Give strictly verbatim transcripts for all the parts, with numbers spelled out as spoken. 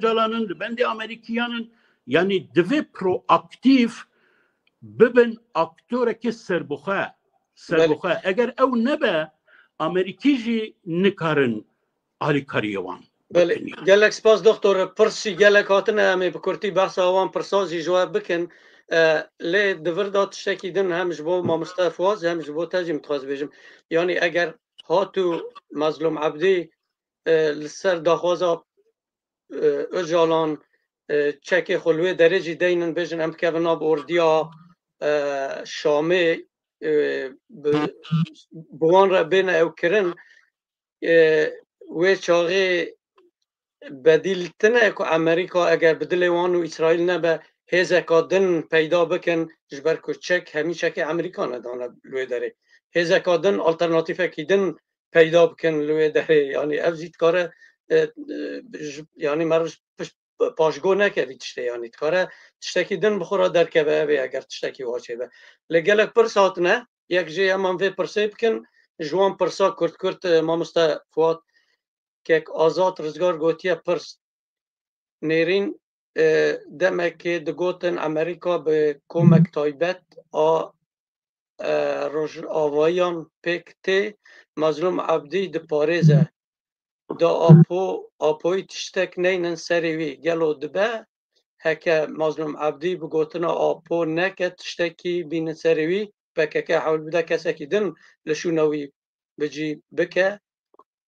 Ocalan in, li bendê Amerîkiyan in. Yanî divê proaktîf bibin aktorekê serbixwe. Serbixwe. Eger ew nebe, Amerîkî jî nikarin alîkariyê wan. Belê, gelek spas doktor. Pirsî gelek hatine, em ê bi kurtî behsa wan pirsa jî ji we bikin. E, lê di vir de tiştekî din hem ji bo mamoste Fuaz, hem ji bo te jî min dixwest bêjim. Yanî eger hatû Mazlûm Ebdî, e, li ser daxwaza, e, Ocalan, e, çekê xwe li wê derê jî deynin, bêjin em bikevin nav ordiya, e, Şamê, e, bi, bi wan re bêne ew kirin. E, wê çaxê bedîl tine ku Amerîka eger bi dilê wan û Îsraîl nebe, hêzeka din peyda bikin, ji ber ku çek, hemî çekê Amerîka nedane li wê derê. Hêzeka din, alternatîfekî din peyda bikin li wê derê. Yanî ev jî dikare, e, e, ji, yanî meriv pişt, paşgo neke vî tiştê, yanî dikare tiştekî din bi xwe re derkeve, ev ê eger tiştekî wa çêbe. Lê gelek pirs hatine, yek jê em, em vê pirsê bikin, ji wan pirsa kurt kurt, e, mamoste Fuat, kek Azad Rizgar gotiye pirs. Nêrîn, e, demekê digotin Amerîka bi komek taybet a, e, Rojavayiyan pêk tê, Mazlûm Ebdî diparêze. Da Apo, Apoyî tiştek neynin serê wî. Gelo dibe heke Mazlûm Ebdî bi gotina Apo neke tiştekî bînin serê wî, P K K hewl bide kesekî din li şûna wî bi cî bike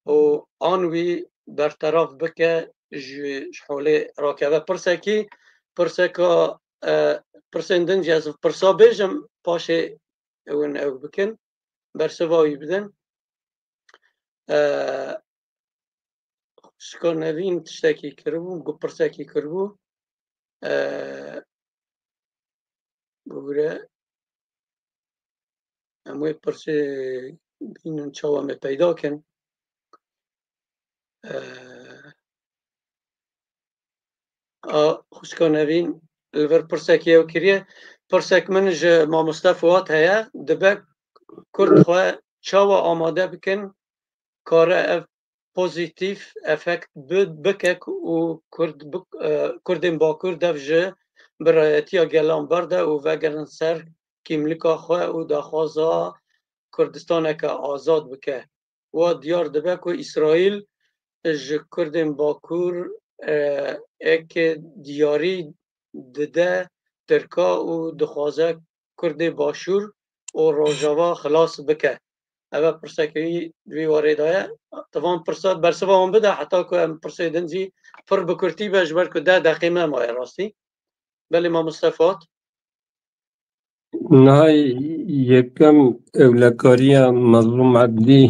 û an wî berteraf bike, ji, ji holê rakeve. Pirsekî, pirseka, e, pirsên din jî ez pirsa bêjim, paşê hûn ew bikin, bersiva wî bidin. E, Xwişka Nevîn tiştekî kiribû, gu pirsekî kiribû. E, bigure, em wê pirsê bînin çawa me peyda kin. E, a, xwişka Nevîn li vir pirsekî ew kiriye. Pirsek min ji mamoste Fuat heye, dibe Kurd xwe çawa amade bikin, kare ev pozîtîf efekt bi-, bike û Kurd bi-, e, Kurdên Bakur dev ji birayetiya gelan berde û vegerin ser kîmlika xwe û daxwaza Kurdistaneke azad bike. Wa diyar dibe ku Îsraîl ji Kurdên Bakur, e, eke diyarî dide Tirka û dixwaze Kurdê Başûr û Rojava xilas bike. Ev e pirsekî wî di vî warê de ye. Tu van pirsa, bersiva wan bide heta ku em pirsê din jî pir bi kurtî be, ji ber ku deh deqê me maye rastî. Belê mamoste Fuat. Niha yekem ewlekariya Mazlûm Ebdî,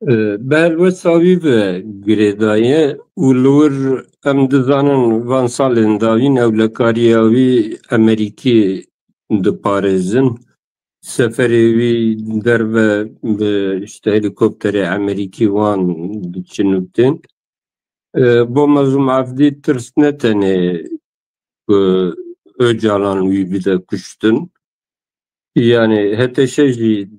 e, bi helwesta wî ve girêdaye û li wir em dizanin van salên dawîn ewlekariya wî Amerîkî diparêzin. Seferê wî derve bi, işte, helîkopterê Amerîkî wan diçin û tên. E, bo Mazlûm Ebdî tirs ne tenê ku Ocalan wî bide kuştin. Yani H T Ş jî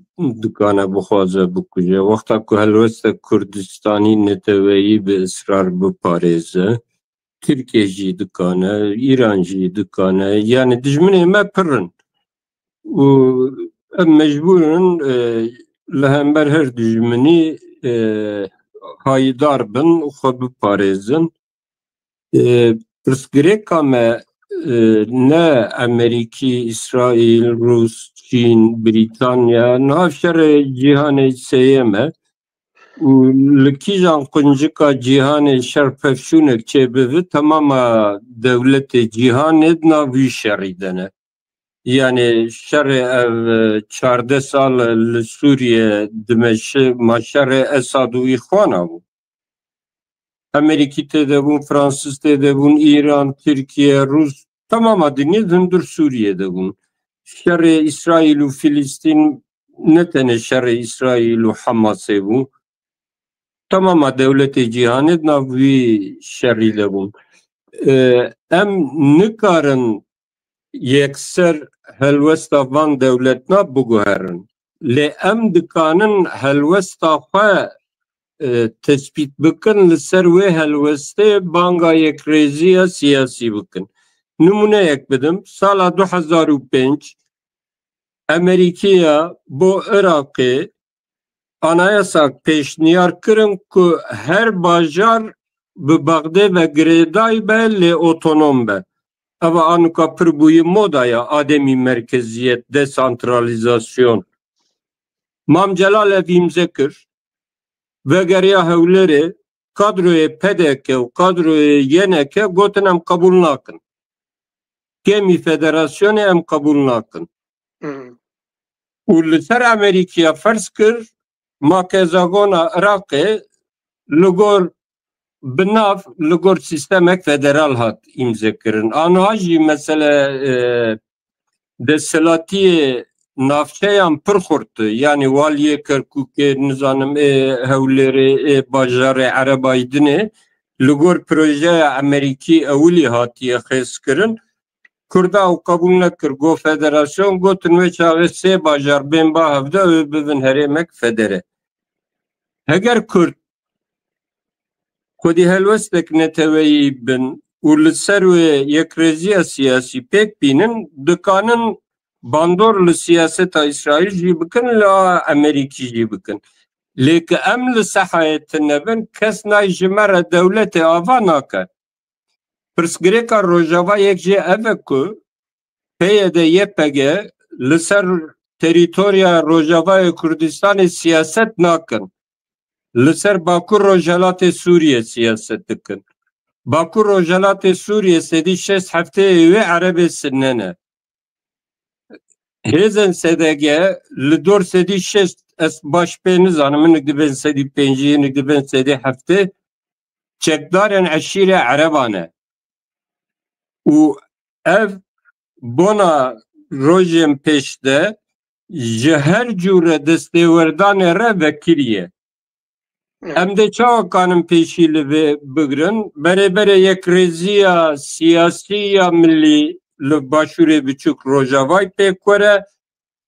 dikane bixwaze bikuje. Wexta ku helweste Kurdistanî neteweyî bi israr biparêze, Tirkiye jî dikane, Îran jî dikane. Yani dijminê me pir in. Û em mecbûr in, e, li hember her dijminî, e, hayîdar bin û xwe biparêzin. E, pirsgirêka me, e, ne Amerîkî, Îsraîl, Rûs, Çîn, Brîtanya, niha şerê cîhanê sêyem e. Û li kîjan quncika cîhanê şer pevçûnek çêbivi, temama dewletê cîhanê di nav wî şerî de ne. Yani şerê ev, e, çardeh sal li Sûriye dimeşi, ma şerê Esad û Îxwana bû. Amerîkî tê de bûn, Fransîz tê de bûn, Îran, Tirkiye, Rûs, temama dinyê di hundir Sûriye de bûn. Şerê Îsraîl û Filistîn ne tenê şerê Îsraîl û Hamasê bû. Temama dewletê cîhanê di nav wî şerî de bûn. E, em nikarin yekser helwesta van dewletna biguherin. Lê em dikanin helwesta xwe, e, tespît bikin, li ser wê helwestê banga yekrêziya siyasî bikin. Nimûneyek bidim, sala du hezar û pênc Amerîkiya bo Iraqê anayasa pêşniyar kirin ku her bajar bi Bexdê ve girêdayî be, lê otonom be. Eva anuka pir bûyî moda ya, ademî merkeziyet, desantralizasyon. Mam Celal ev îmze kir, vegeriya Hewlêrê, kadroyê P D K û kadroyê Y N K gotin em qebûl nakin. Kêmî federasyonê em qebûl nakin. Hmm. Û li ser Amerîkiya ferz kir, makezagona Iraqê li gor bi nav, li gor sîstemek federal hat îmze kirin. Aniha jî mesele, e, desthilatiyê navçeyan pir xurt e. Yanî waliyê Kerkûkê, nizanim ê Hewlêrê, ê bajarê Erebayî dinê li gor projeya Amerîkî ewilî hatiye xêz kirin. Kurda ew qebûl nekir, got federasyon, gotin wê çaxê sê bajar bên ba hevde, ew ê bibin herêmek federe. Heger Kurd xwedî helwestek neteweyî bin û li ser wê yekrêziya siyasî pêk bînin, dikanin bandor li siyaseta Îsraîl jî bikin, li a Amerîkî jî bikin. Lê ki em li sehayê tune bin, kes nayê ji me re dewletê ava nake. Pirsgirêka Rojava yek jê ev e ku P Y D Y P G li ser terîtorya Rojavayê Kurdistanê siyaset nakin. Li ser Bakur Rojhelatê Sûriyê siyaset dikin. Bakur Rojhelatê Sûriyê sedî şêst heftê wê Erebê Sinne ne. Hêzên S D G li dor sedî şêst, ez baş pê nizanim, hinek dibên sedî pêncî, hinek dibên sedî heftê, çekdarên eşîrê Ereban e. Û ev bona rojên pêş de ji her cûre destêwerdanê re vekirî ye. Em dê çawa kanin pêşî li vê bigrin? Berê berê yekrêziya siyasî ya milî li Başûrê Biçûk Rojavayî pêk were,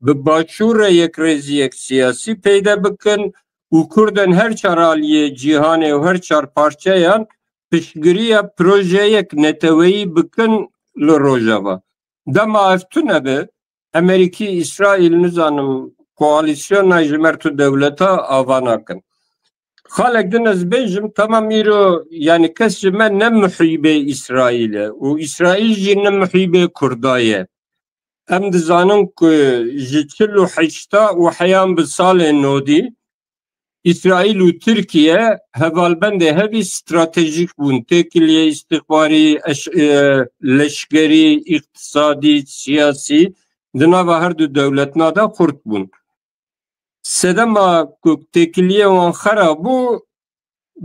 bi Başûr re yekrêziyek siyasî peyde bikin û Kurdên her çar aliyê cîhanê û her çar parçeyan piştgiriya projeyek neteweyî bikin li Rojava. Dema ev tune be, Amerîkî, Îsraîl, nizanim, koalîsyona ji me re tu dewleta ava nakin. Xalek din ez bêjim, temam îro, yanî kes ji me ne muhîbê Îsraîl e û Îsraîl jî ne muhîbê Kurda ye. Em dizanin ku ji çil û heşta û heyan bi salên nodî Îsraîl û Tirkiye hevalbendê hevî stratejîk bûn. Têkiliyê îstixbarî, eş-, e, leşkerî, îqtisadî, siyasî di nava her du dewletna de xurt bûn. Sedema ku têkiliyê wan xera bû,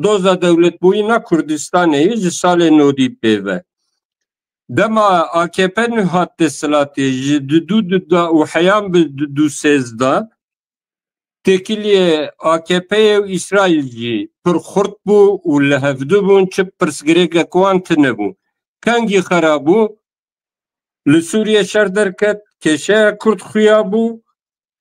doza dewletbûyîna Kurdistanê yê ji salê nodî pê ve. Dema A K P nû hat desthilatê, ji di du du da û heyan bi du du sêzda, têkiliyê A K P yê û Îsraîl jî pir xurt bû û li hevdu bûn, çi pirsgirêkek wan tune bû. Kengî xera bû? Li Sûriye şer derket, kêşeya Kurd xuya bû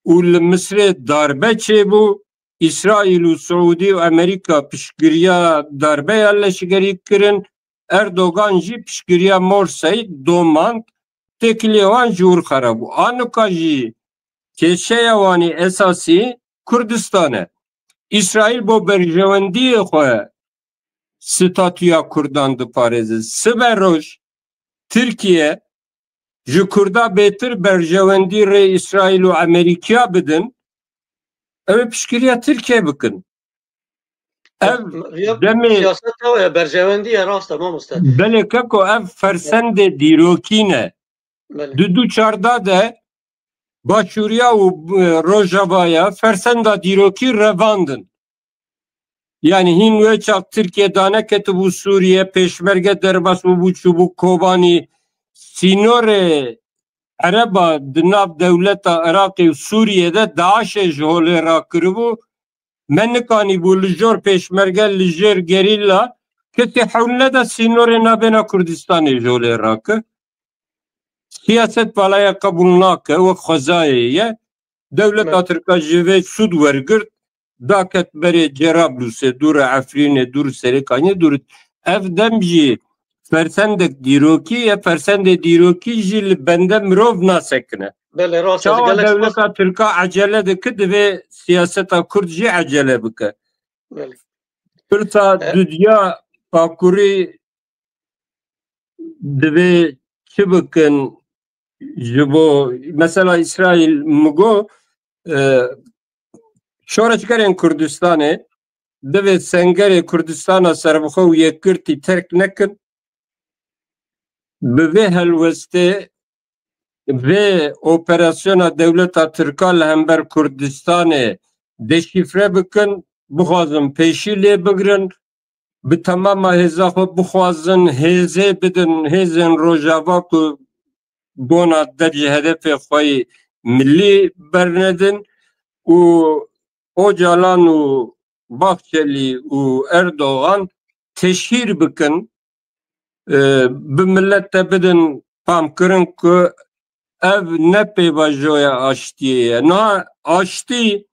û li Misrê darbe çêbû. Îsraîl û Siûdî û Amerîka piştgiriya darbeya leşgerî kirin. Erdogan jî piştgiriya Morsey domand, têkiliyê wan ji wir xera bû. Anika jî kêşeya wanî esasî Kurdistan e. Îsraîl bo berjewendiyê xwe statûya Kurdan diparêze. Sibe roj Tirkiye ji Kurda bêtir berjewendî rê Îsraîl û Amerîkiya bidin, ew ê piştgiriya Tirkiye bikin. Ev Ya, demê siyaset ew ye, berjewendî ye, rast e, mamoste. Belê keko, ev fersendê dîrokî ne. Belê. Di du çarda de Başûriya û, e, Rojavaya fersenda dîrokî revandin. Yanî hîn wê çax Tirkiye daneketibû Sûriye, pêşmerge derbas bûbû, çûbû Kobanî, sînorê Ereba di nav dewleta Iraqê û Sûriye de DAIŞê ji holê rakiribû. Me nikanîbû li jor pêşmerge, li jêr gerîla, kesê hewl neda sînorê navbêna Kurdistanê ji holê rake. Siyaset balaya qebûl nake, wek xwezayê ye. Dewleta Tirka ji vê sûd wergirt. daket berê Cerablusê, dûr Efrînê, dûr Serêkaniyê, dûr. Ev dem jî fersendek dîrokî ye, fersendê dîrokî jî li bende mirov nasekine. Belê, rast e, Çawa gelek spas. Dewleta Tirka ecele dike, divê siyaseta Kurd jî ecele bike. Belê. Pirsa E, dudiya pakurî divê çi bikin ji bo, mesela, Îsraîl mi got, e, şoreşgerên Kurdistanê divê sengerê Kurdistana serbixwe û yekgirtî terk nekin. Bi vê helwestê vê operasyona dewleta Tirka li hember Kurdistanê deşîfre bikin, bixwazin pêşî lê bigrin, bi temama hêza xwe bixwazin hêzê bidin hêzên Rojava ku bona der ji hedefê xwe yê milî bernedin û Ocalan û Bahçelî û Erdogan teşhîr bikin, e, bi millet de bidin famkirin ku ev ne pêvajoya aştiyê ye. Niha aştî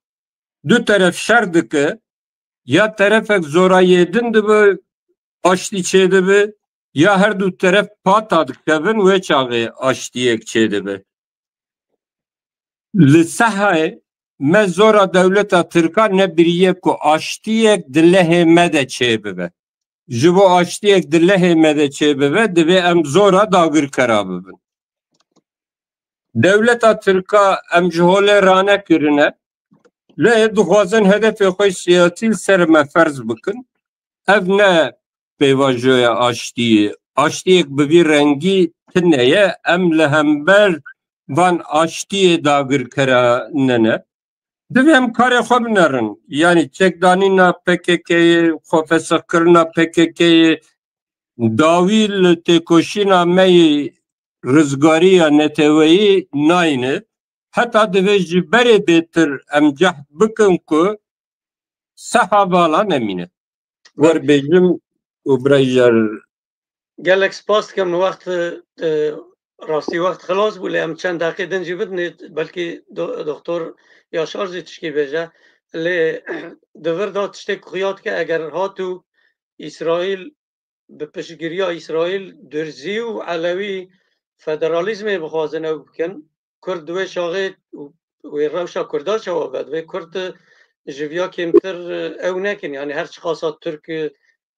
du teref şer dike, ya terefek zorayê din dibe, aştî çêdibe, ya her du teref pata dikevin, wê çaxê aştiyek çêdibe. Li Sehayê me zora dewleta Tirka nebiriye ku aştiyek di lehê me de çêbibe. Ji bo aştiyek di lehê me de çêbibe, divê em zora dagirkera bibin. Dewleta Tirka em ji holê ranekirine, lê dixwazin hedefê xwe siyasî li ser me ferz bikin. Ev ne pêvajoya aştiyê. Aştiyek bi vî rengî tune ye. Em li hember van aştiyê dagirkera nene. Divê em karê xwe binerin. Yanî çekdanîna P K K'yê, xwefesixkirina P K K'yê, dawî li têkoşîna me yê rizgariya neteweyî nayne. Heta divê ji berê bêtir em cehd bikin ku Seha vala nemîne. Wer bêjim û birayî jar. Gelek spas dikim. Wext, e, rastî wext xilas bû, lê em çend deqê din jî bidinê, belkî do-, doktor Yaşar jî tişkî bêje. Lê di vir de tiştê ku xuya dike, eger hat û Îsraîl bi piştgiriya Îsraîl, Durzî û Elewî federalîzmê bixwazin ew bikin, Kurd di wê çaxê û wê rewşa Kurda çawa be? Divê Kurd ji viya kêmtir ew nekin. Yanî her çiqasa Tirk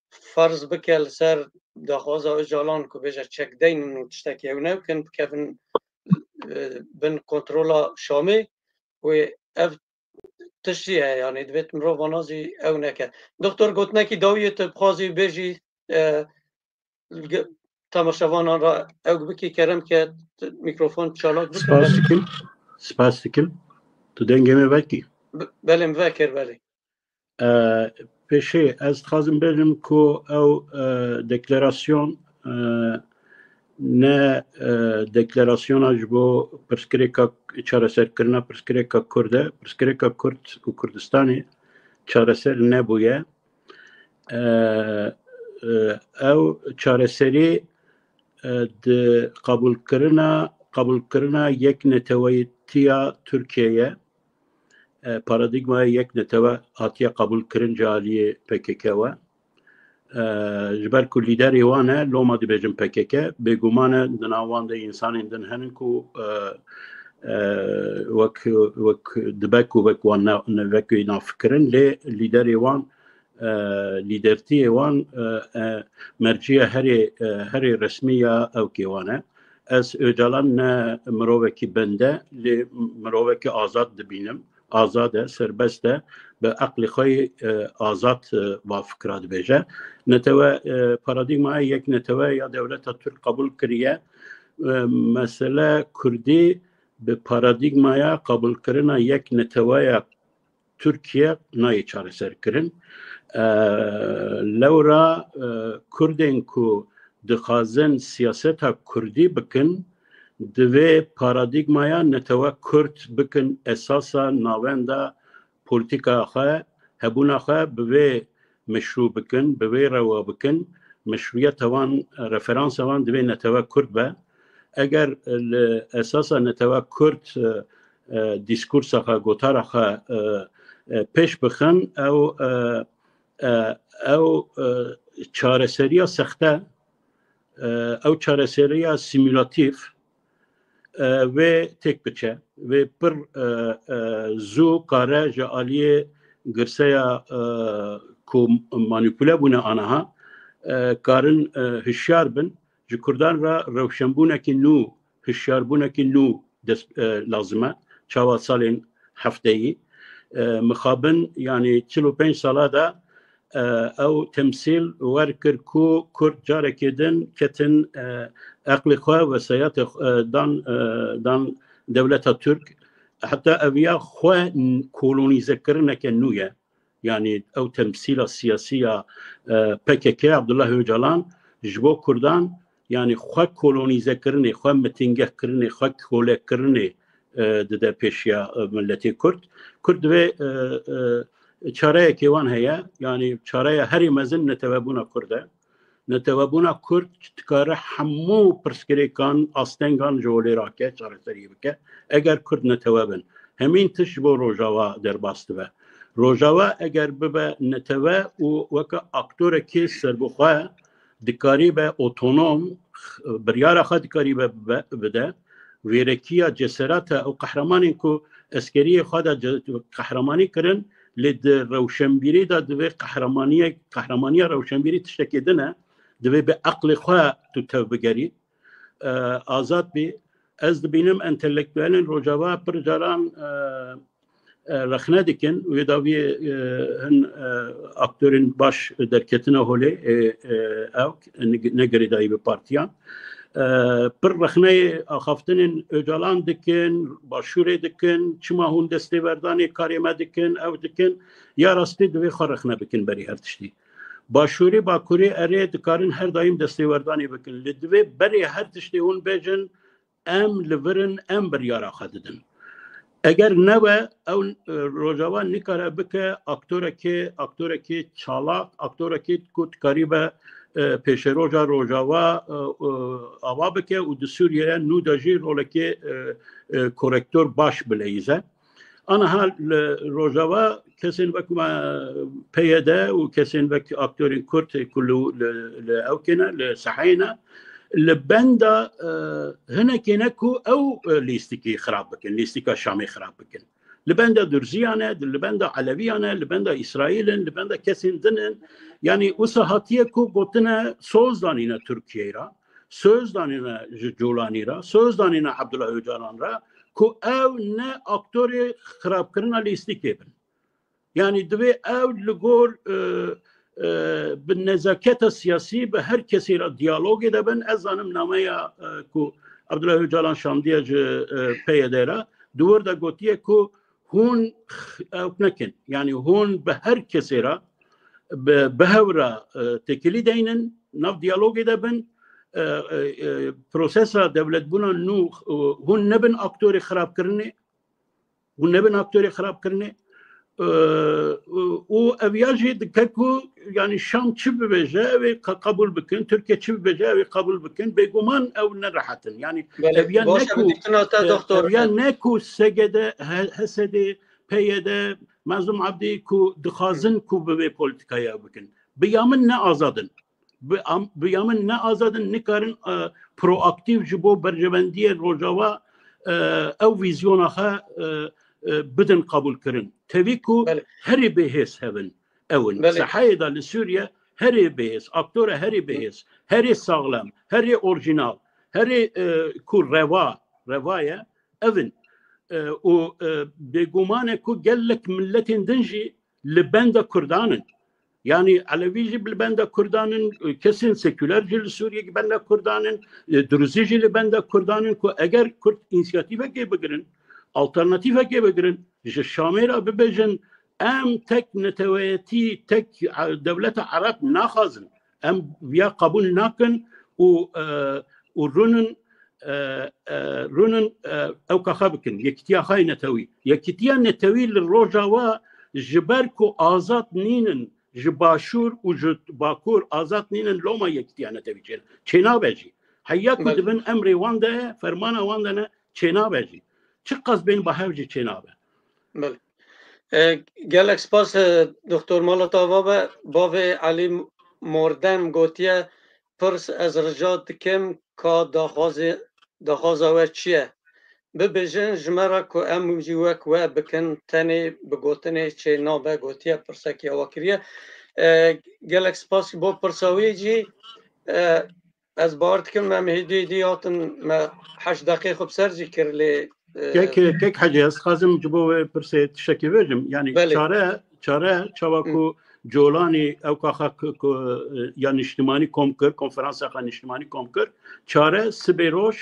ferz bike li ser daxwaza Ocalan ku bêje çek deynin û tiştekî ew nekin, bikevin, e, bin kontrola Şamê, wê ev tiştî heye, yanî divêt mirov vana jî ew neke. Doktor, gotinekî dawiyê tu bixwazî bêjî, e, ge-, temaşevanan re ew bikî, kerem ke t-, mîkrofon çalak bike. Spas dikim. Spas dikim. Tu dengê me vekî. Be-, belê, min vekir, belê. E, pêşê ez dixwazim bêjim ku ew, e, deklarasyon, e, ne, e, deklarasyona ji bo pirsgirêka, çareserkirina pirsgirêka Kurd e. Pirsgirêka Kurd û Kurdistanê çareser nebûye. E, e, ew çareserî, e, di qebûlkirina, qebûlkirina yekneteweyîtiya Tirkiyeyê, e, paradîgmaya yeknetewe hatiye qebûlkirin ji aliyê P K K we. E, ji ber ku lîderê wan e, loma dibêjin P K K, bêguman e di nav wan de însanên din henin ku, e, e, wek, wek dibe ku wek wan ne, ne, wek wî nafikirin, lê lîderê wan, e, lîdertiyê wan, e, e, merciya herê, e, herê resmî ya ewkê wan e. Ez Ocalan ne mirovekî bende, lê mirovekî azad dibînim. Azad e, serbest e, bi eqlê xwe yê, e, azad, e, va fikra dibêje. Netewe, e, paradîgmaya yek netewe ya dewleta Tirk qebûl kiriye. E, mesele Kurdî bi paradîgmaya qebûlkirina yek neteweya Tirkiye nayê çareserkirin. E, lewra, e, Kurdên ku dixwazin siyaseta Kurdî bikin, divê paradîgmaya netewe Kurd bikin esasa navenda polîtîkaya xwe, hebûna xwe bi vê meşrû bikin, bi vê rewa bikin. Meşrûyeta wan, referansa wan divê netewe Kurd be. Eger li esasa netewe Kurd, e, e, dîskursa xwe, gotara xwe, e, e, pêş bixin, ew, e, e, ew, e, çareseriya sexte, e, ew çareseriya simülatîf, e, wê têk biçe, wê pir, e, e, zû kare ji aliyê girseya, e, ku manîpule bûne aniha, e, karin, e, hişyar bin. Ji Kurdan re rewşenbûnekî nû, hişyarbûnekî nû dest, e, lazim e. Çawa salên hefteyî, e, mixabin, yanî çil û pênc sala de, e, ew temsîl wer kir ku Kurd carekê din ketin, e, eqlê xwe, wesayetê xwe, e, dan, e, dan dewleta Tirk. Heta eviya xwe n-, kolonîzekirine ke nû ye. Yanî ew temsîla siyasî ya, e, P K K, Abdullah Öcalan, ji bo Kurdan, yanî xwe kolonîzekirinê, xwe mitingehkirinê, xwe kolekirinê, e, dide pêşiya, e, miletê Kurd. Kurd divê, e, e, çareyekê wan heye, yanî çareya herî mezin netewebûna Kurd e. Netewebûna Kurd dikare hemû pirsgirêkan, astengan ji holê rake, çareserî bike. Eger Kurd netewe bin, hemîn tişt ji bo Rojava derbas dibe. Rojava eger bibe netewe û weke aktorekê serbixwe, dikarî be otonom, biryara xwe dikarî be, be, bide, wêrekiya ceserata ew qehremanên ku eskeriyê xwe de ce-, qehremanî kirin, lê di rewşenbîrî de divê qehremaniyek, qehramaniya rewşenbîrî tiştekê din e, divê bi eqlê xwe tu tevbigerî, e, azad bî. Ez dibînim entelektuelên Rojava pir caran, e, e, rexne dikin. Wê dawiyê, e, hin, e, aktorên baş derketine holê, e, e, ew ne girêdayî bi partiyan. E, pir rexneyê axaftinên Ocalan dikin, Başûrê dikin, çima hûn destêwerdanê karê me dikin, ew dikin. Ya rastî divê xwe rexne bikin berî her tiştî. Başûrê, Bakurê, erê dikarin her daîm destêwerdanê bikin. Lê divê berê her tiştê hûn bêjin, em li vir in, em biryara xwe didin. Eger nebe, ew, e, Rojava nikare bike aktorekê, aktorekê çalak, aktorekê ku dikarîbe, e, pêşeroja Rojava, e, e, ava bike û di Sûriyeyê nû de jî rolekê, e, e, korektor baş bileyîze. Aniha li Rojava kesên wek me P Y D û kesên wek aktorên Kurd ku li, li, li ewkê ne, li seheyê ne, li benda, e, hinekê ne ku ew, e, lîstikî xirab bikin, lîstika Şamê xirab bikin. Li benda Durziya ne, li benda Eleviya ne, li benda Îsraîl in, li benda kesên din in. Yanî wisa hatiye ku gotine soz danîne Tirkiyeyê re, soz danîne ji Colanî re, soz danîne Abdullah Ocalan re ku ew ne aktorê xirabkirina lîstikê bin. Yanî divê ew li gor, e, e, bi nezaketa siyasî bi her kesê re diyalogê de bin. Ez zanim nameya, e, ku Abdullah Ocalan şandiye ji, e, P Y D re, di wir de gotiye ku hûn x-, ew nekin. Yanî hûn bi her kesê re bi, bi hev re, e, têkilî deynin, nav diyalogê de bin, e, e, e, prosesa dewletbûna nû, e, hûn nebin aktorê xirabkirinê, hûn nebin aktorê xirabkirinê. E, û ev ya jî dike ku, yanî Şam çi bibêje, ew ê qe-, qebûl bikin, Tirkiye çi bibêje, ew ê qebûl bikin. Bêguman ew ne rehet in. Yanî Belê, ev ya baş ne e, ku, dîtina te, e, doktor. Ev ya ne ku S G D, H-, H S D, P Y D, Mazlûm Abdî ku dixwazin ku bi vê polîtîkayê ew bikin. Bi ya min ne azad in. Bi am-, bi ya min ne azad in, nikarin, e, proaktîf ji bo berjewendiyê Rojava, e, ew vîzyona xwe, e, e, bidin qebûlkirin. Tevî ku Belê. herê bêhêz hev in ew in. Belê. Sehayê de li Sûriye herê bêhêz, aktora herê bêhêz, herê saxlem, herê orjînal, herê, e, ku reva, reva ye, ev in. E, û, e, bêguman e ku gelek miletên din jî li benda Kurdan in. Yanî Elewî jî li benda Kurdan in, kesên seküler jî li Sûriyê li benda Kurdan in, e, Duruzî jî li benda Kurdan in ku eger Kurd însiyatîfekê bigirin, alternatîfekê bigirin, ji Şamê re bibêjin, em tek neteweyetî, tek, e, dewleta Ereb naxwazin. Em viya qebûl nakin û, e, û rûnin, e, e, rûnin, e, ewka xwe bikin. Yekitiya xwe yê netewî. Yekitiya netewî li Rojava ji ber ku azad nînin, ji Başûr û ji Bakur azad nînin, loma yekitiya netewî çê-, çênabe jî. Heya ku Belê. dibin emrê wan de, fermana wan de ne, çênabe jî. Çiqas bên bi hev jî çênabe. Belê. E, gelek spas, e, Doktor Malat Ava be, bavê Elî Mordem gotiye, pirs ez rica dikim ka daxwazê, daxwaza we çi ye? Bibêjin ji me re ku em jî wek we bikin, tenê bi gotinê çê nabe, gotiye pirsekî awa kiriye. E, gelek spas bo pirsa wî jî. E, ez bawer dikim em hêdî hêdî hatin me heşt deqê xwe bi ser jî kir lê, e, Kek, kek Hecî, ez dixwazim ji bo wê pirsê tiştekî bêjim. Yanî Belê. çare, çare çawa Hı. ku Colanî ew kaxa ku, ku, e, ya niştimanî kom kir, konferansa xwe niştimanî kom kir, çare sibê roj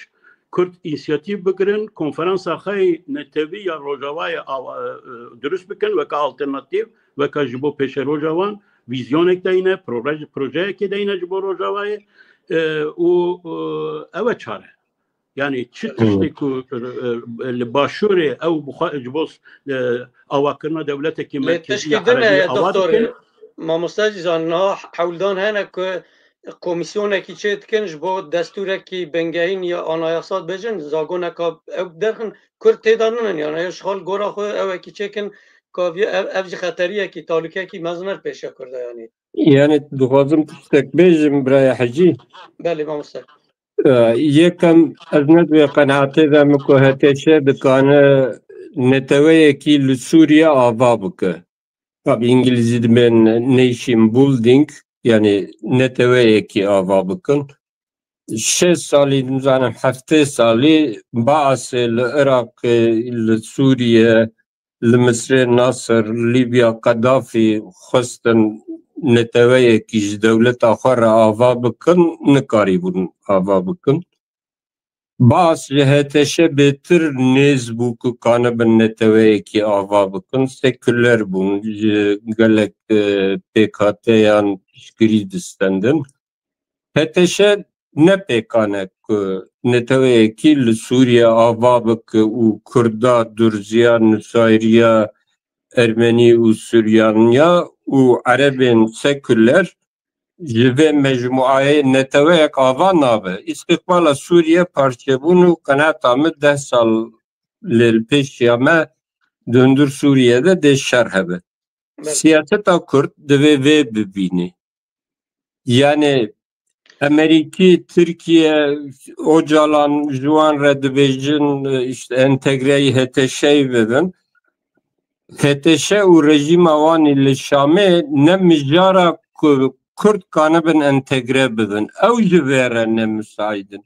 Kurd însiyatîv bigirin, konferansa xwe netewî ya Rojavayê awa, e, dirust bikin, weke alternatîv, weke ji bo pêşeroja wan, vîzyonek deyne, proje-, projeyekê deyne ji bo Rojavayê, e, û, e, ew e çare. Yani çi Hı. tiştê ku, e, e, li Başûrê ew bixwe-, ji bo, e, awakirina dewletekî Lê merkezî ya tiştê din Erebî e, awa doktor, dikin. Mamoste Cîzan, niha hewldan hene ku komîsyonekî çê dikin ji bo destûrekî bingehîn ya anayasa dibêjin, zagoneka ew derxin, Kurd tê de ninin, yani ew ji xal gora xwe ewekî çêkin, ka vî-, ev, ev jî xeteriyekî, talûkekî mezin er pêşiya Kurda, yani. Yani dixwazim tiştek bêjim, biraya Hecî. Belê, mamoste. E, yekem ez ne di wê qenaatê de me ku H T Ş dikane neteweyekî li Sûriye ava bike. Tabî îngilîzî dibên nation building, yani neteweyekî ava bikin. Şeş salî, nizanim heftê salî Baasê li Iraqê, li Sûriye, li Misrê Nasir, Lîbya Qedafî xwestin neteweyekî ji dewleta xwe re ava bikin, nikarîbûn ava bikin. Baas ji H T Ş bêtir nêz bû ku kanibin neteweyekî ava bikin, sekuler bûn, ji gelek, e, pêkhateyan piştgirî distendin. H T Ş ne pêkan e ku neteweyekî li Sûriye ava bike û Kurda, Durziya, Nusayriya, Ermenî û Suryaniya û Erebên sekuler ji vê mecmuayê neteweyek ava nabe. Îstiqbala Sûriye parçebûn û qenaeta min deh sal lê li pêşiya me di hundir Sûriye de dê şer hebe. Belê. Siyaseta Kurd divê vê bibîne. Yani Amerîkî, Tirkiye, Ocalan ji wan re dibêjin, işte entegreyî H T Ş'yî bibin. H T Ş û rejîma wan î li Şamê ne mijara ku Kurd kanibin entegre bibin. Ew ji vê re ne misaîd in.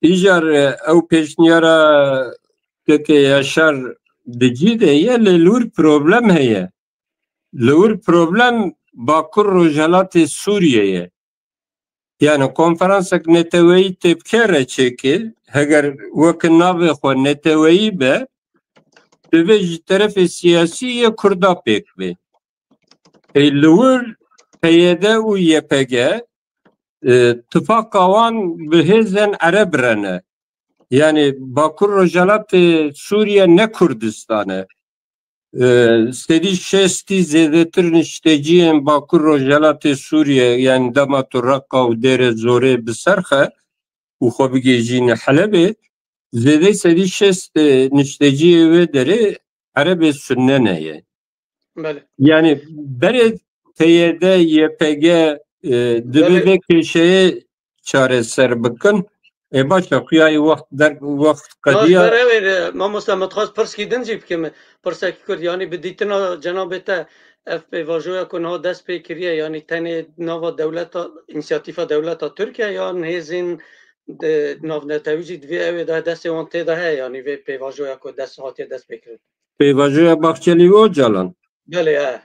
Îcar, e, ew pêşniyara Keke Yaşar di cî de ye, lê li wir problem heye. Li wir problem Bakur Rojhelatê Sûriye ye. Yani konferansek neteweyî tê bike re çêke, heger weke navê xwe neteweyî be, divê ji terefê siyasî yê Kurda pêk bê. Ê li wir P Y D û Y P G, e, tifaqa wan bi hêzên Ereb re ne. Yani Bakur Rojhelatê Sûriye ne Kurdistan e. E, sedî şêstî zêdetir nişteciyên Bakur Rojhelatê Sûriye, yani dema tu Reqa û Dêre Zorê bi ser xe û xwe bigihîjîne Helebê, zêdeyî sedî şêst, e, nişteciyê wê derê Erebê Sunne ne ye. Belê. Yani berê P Y D, Y P G, e, divê Belê. vê kêşeyê çareser bikin. E, baş e, xuya yê wext der, wext Ya, qediya. Ber ew ê, mamoste, min dixwest pirskî din jî bikim. Pirsekî kurt, yani bi dîtina cenabê te ev pêvajoya ku niha dest pê kiriye, yani tenê nava dewleta, însiyatîfa dewleta Tirkiye yan hêzên di navnetewî jî divê ew ê de destê wan tê de heye, yani vê pêvajoya ku dest hatiye dest pê kirin. Pêvajoya Bahçelî û Ocalan. Belê, he.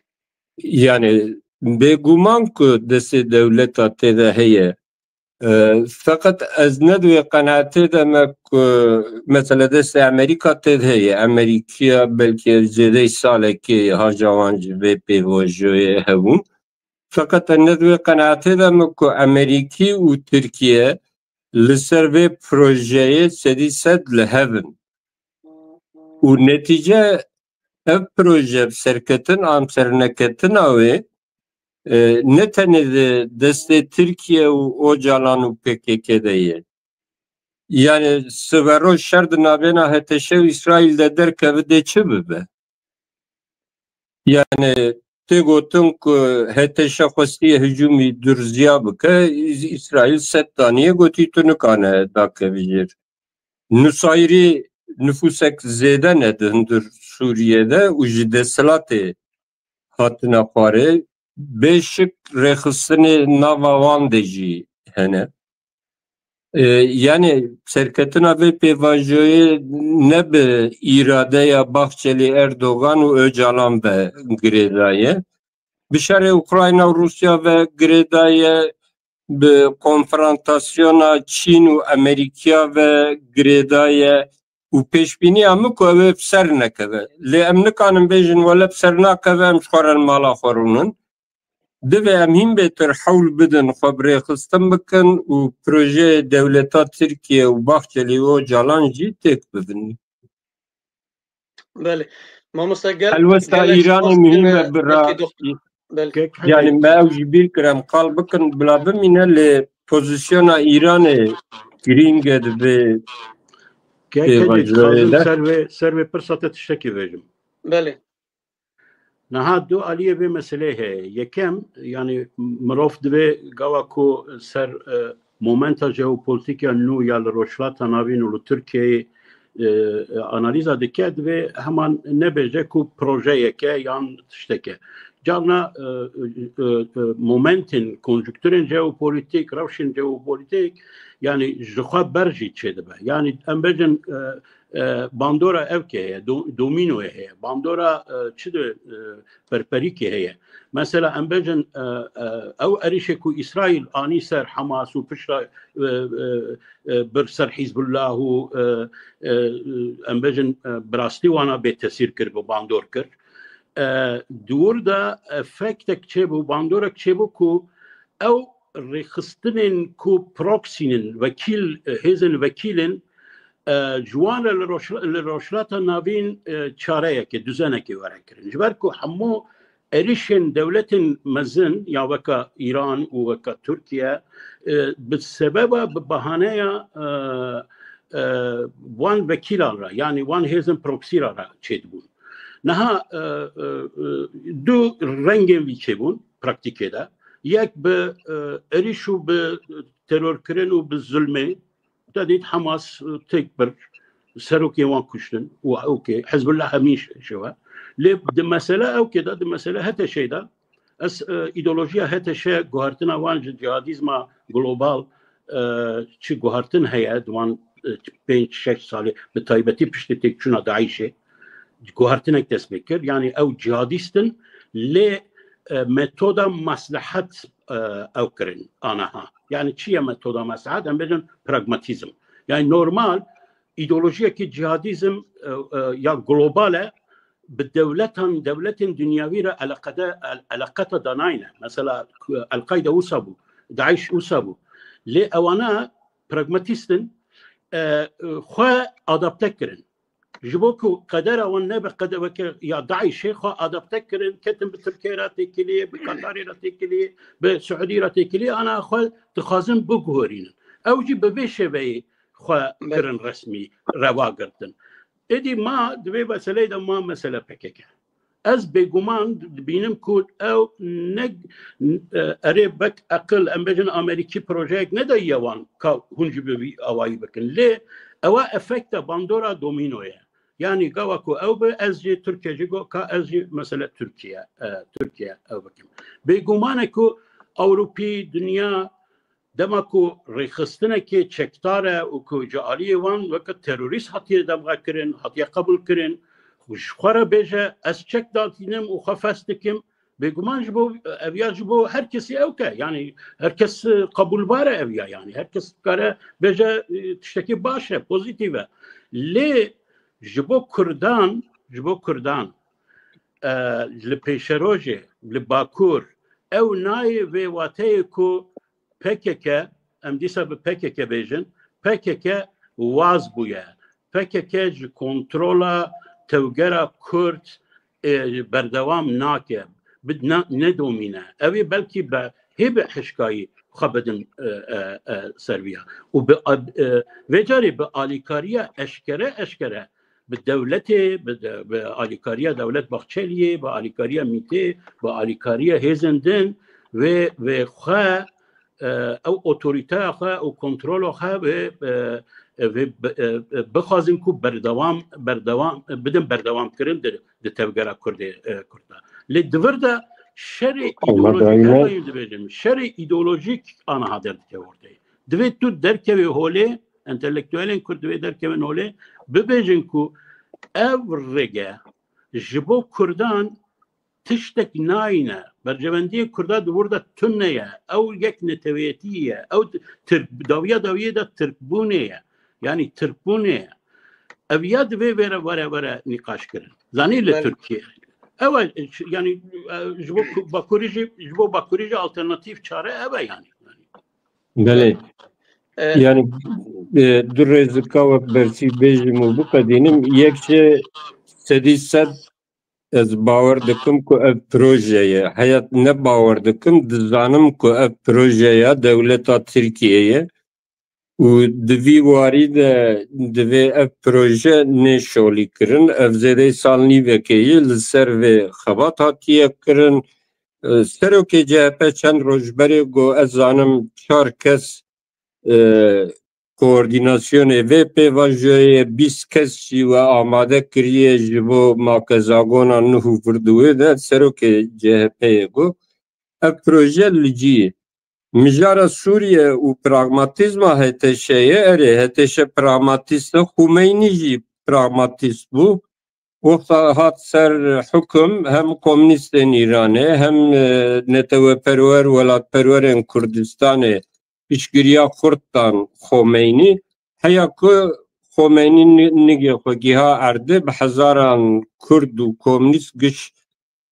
Yani bêguman ku destê dewleta tê de heye. E, feqet ez ne di wê qenaetê de me ku mesela destê Amerîka tê de heye. Amerîkiya belkî zêdeyî salekê haja wan ji vê pêvajoyê hebûn. Feqet ez ne di wê qenaetê de me ku Amerîkî û Tirkiye li ser vê projeyê sedî sed li hev in. Û netîce ev proje bi serketin an serneketina wê, e, ne tenê di destê Tirkiye û Ocalan û P K K de ye. Yani siberoj şer di navbêna H T Ş û Îsraîl de derkeve dê çi bibe? Yani tê gotin ku H T Ş xwestiye hicûmî durziya bike, Îs-, Îsraîl sed daniye gotî tu nikane dakevî jêr. Nusayirî nifûsek zêde ne di hundir Sûriyê de û ji desthilatê hatine xwarê. Bêşik rêxistinê nava wan de jî hene. E, yani serketina vê pêvajoyê ne bi îradeya Bahçeli, Erdogan û Ocalan ve girêdaye. Bi şerê Ukrayna û Rûsya ve girêdaye, bi konfrontasyona Çîn û Amerîkya ve girêdaye û pêşbîniya min ku ew ê bi ser nekeve. Lê em nikanin bêjin wele bi ser nakeve, em ji xwe re li mala xwe rûnin. Divê em hîn bêtir hewl bidin xwe bi rêxistin bikin û projeyê dewleta Tirkiye û Bahçelî û Ocalan jî têk bibin. Belê. Mamosta gel, Helwesta gelek Îranê spas muhîm kene, e, bira. Belkî doxtor. Belê. Kek Yani Hemîd. Me ew jî bîr kir em qal bikin bila bimîne lê pozisyona Îranê girîng e di vê Kek Hemîd, pêvajoyê dixwazim de. Ser vê, ser vê pirsa te tiştekî bêjim. Belê. Niha du aliyê vê meseleyê heye. Yekem, yani mirov divê gava ku ser, e, momenta jeopolîtîk ya nû ya li Rojhilata Navîn û li Tirkiyeyê, e, e, analîza dike, divê heman nebêje ku projeyeke yan tişteke. Carna, e, e, e, momentên, konjunkturên jeopolîtîk, rewşên jeopolîtîk, yani ji xwe ber jî çêdibe. Yani em bêjin, e, e, bandora evkê heye, do-, domînoyê heye, bandora, e, çi de, e, perperîkê heye. Mesela em bêjin, e, e, ew êrîşê ku Îsraîl anî ser Hamas û pişta, e, e, e, bir ser Hizbullah û, e, e, em bêjin, e, bi rastî wana bêtesîr kir, bi bandor kir. E, di wir de efektek çêbû, bandorek çêbû ku ew rêxistinên ku proxy in, wekîl, e, hêzên wekîl in, e, ji wan re li Roj-, li Rojhilata Navîn, e, çareyekê, duzenekê were kirin. Ji ber ku hemû êrîşên dewletên mezin ya weka Îran û weka Tirkiye, e, bi sebeba, bi bahaneya, e, e, wan wekîlan re, yanî wan hêzên proxy re çêdibûn. Niha, e, e, e, du rengên vî çêbûn praktîkê de. Yek bi, e, êrîş û bi terorkirin û bi zulmê, te dît Hamas, e, têk bir, serokê wan kuştin û ewkê, Hizbullah hemî şewe. Lê di mesele ewkê de, di mesele H T Ş'ê de, ez, e, îdeolojiya H T Ş, guhertina wan ji cihadîzma global, e, çi guhertin heye, di wan, e, pênc şeş salê, bi taybetî piştî têkçûna DAIŞ'ê, guhertinek dest pê kir. Yanî ew cihadîst in, lê, e, metoda meslehet, e, ew kirin anaha. Yanî çi ye metoda meslehet? Em bêjin pragmatîzm. Yanî normal îdeolojiyekî cihadîzm, e, e, ya global e, bi dewletan, dewletên dinyawî re eleqede, el-, eleqeta danayne. Mesela, El-Qaîde wisa bû, DAIŞ wisa bû. Lê ewana pragmatîst in, e, e, xwe adapte kirin. Ji bo ku qedera wan nebe qede weke ya DAIŞ'ê, xwe adapte kirin, ketin bi Tirkiyê re têkiliyê, bi Qatarê re têkiliyê, bi Siûdî re têkiliyê, ana xwe dixwazin biguherînin. Ew jî bi vê şêveyê xwe Belê. kirin resmî, rewa girtin. Êdî ma di vê meseleyê de ma mesele P K K. Ez bêguman dibînim ku ew ne, e, erê bek eqil, em bêjin Amerîkî projeyek nedayiye wan ka hûn jî bi vî awayî bikin. Lê ewa efekta bandora domîno ye. Yanî gava ku ew bi, ez jî Tirkiye jî go, ka ez jî mesele Tirkiye, e, Tirkiye ew bikim. Bêguman e ku Ewropî, dinya, dema ku rêxistinekê çekdar e û ku ji aliyê wan weke terorîst hatiye demxekirin, hatiye qebûlkirin, ji xwe re bêje, ez çek datînim û xwe fes dikim, bêguman ji bo, ev ya ji bo her kesî ew ke, yanî her kes, e, qebûlbar e ev ya, yanî her kes dikare bêje, e, tiştekî baş e, pozîtîf e. Lê ji bo Kurdan, ji bo Kurdan, e, li pêşerojê, li Bakur, ew nayê vê wateyê ku P K K, em dîsa bi P K K bêjin, P K K waz bûye. P K K ji kontrola tevgera Kurd, e, berdewam nake, bi-, na-, nedomîne. Ew ê belkî be-, hê bi hişkayî xwe bidin, e, e, e, ser viya. Û bi, e, vê carê bi alîkariya eşkere, eşkere bi dewletê, bi, de, bi alîkariya dewlet Bahçeliyê, bi alîkariya MÎTê, bi alîkariya hêzên din vê, vê xwe, e, ew otorîteya xwe û kontrola xwe vê, e, e, vê bi, e, e, bixwazin ku berdewam, berdewam, bidin berdewam kirin di, di tevgera Kurdê, e, Kurd de. Lê di vir de şerê Ama îdeolojîk, daîme- her daîm dibêjim, şerê îdeolojîk aniha derdikeve ortê. Divê tu derkevê holê, entelektuelên Kurd divê derkevin holê, bibêjin ku ev rêge ji bo Kurdan tiştek nayne. Berjewendiyê Kurda di wir de tune ye. Ew yek neteweyetî ye. Ew Tirk, dawiya dawiyê de Tirkbûnê ye. Yanî Tirkbûnê ye. Ev ya divê vere, vere, vere nîqaş kirin. Zanî li Belê. Tirkiye. Ew e, ş-, yanî, e, ji bo ku-, Bakurî jî, ji bo Bakurî jî alternatîf çare ev e yanî. Belê. E, Yani, e, du rêzika wek bersîv bêjim û biqedînim, yek ji sedî sed ez bawer dikim ku ev proje ye. Heya ne bawer dikim, dizanim ku ev projeya dewleta Tirkiyê ye û di vî warî de divê ev proje nê şolî kirin. Ev zêdeyî salnîvekê ye li ser vê xebat hatiye kirin. E, serokê C H P çend roj berê got, ez zanim çar kes, e, koordînasyonê vê pêvajoyê, bîst kes jî we amade kiriye ji bo makezagona nuh û vir di wê de, serokê C H P'yê got, ev proje li cî ye. Mijara Sûriye û pragmatîzma H T Ş'ê, erê, H T Ş pragmatîst e, Xumeynî jî pragmatîst bû. Wexta hat ser hukum hem komûnîstên Îranê hem, e, neteweperwer, welatperwerên Kurdistanê piştgiriya xurt dan Xomeynî. Heya ku Xomeynî ni-, nigê xwe giha erdê, bi hezaran Kurd û komûnîst giş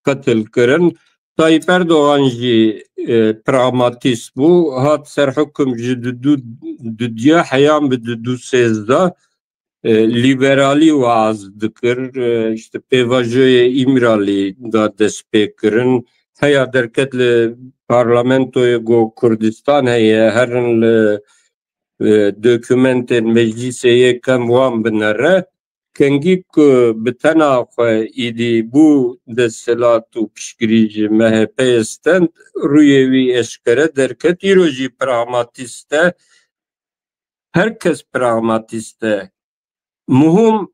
qetil kirin. Tayyip Erdogan jî, e, pragmatîst bû. Hat ser hukum ji du du dudiya heyan bi du du sêzdeh, e, lîberalî waaz dikir. E, işte pêvajoyê Îmralî da destpêkirin. Heya derket li parlamentoyê got Kurdistan heye, herin li, e, dokumentên meclîsê yê kem wan binere. Kengî ku bi tena xwe îdî bû desthilat û piştgirî ji M H P'yê stend, rûyê wî eşkere derket. Îro jî pragmatîst e. Her kes pragmatîst e. Muhim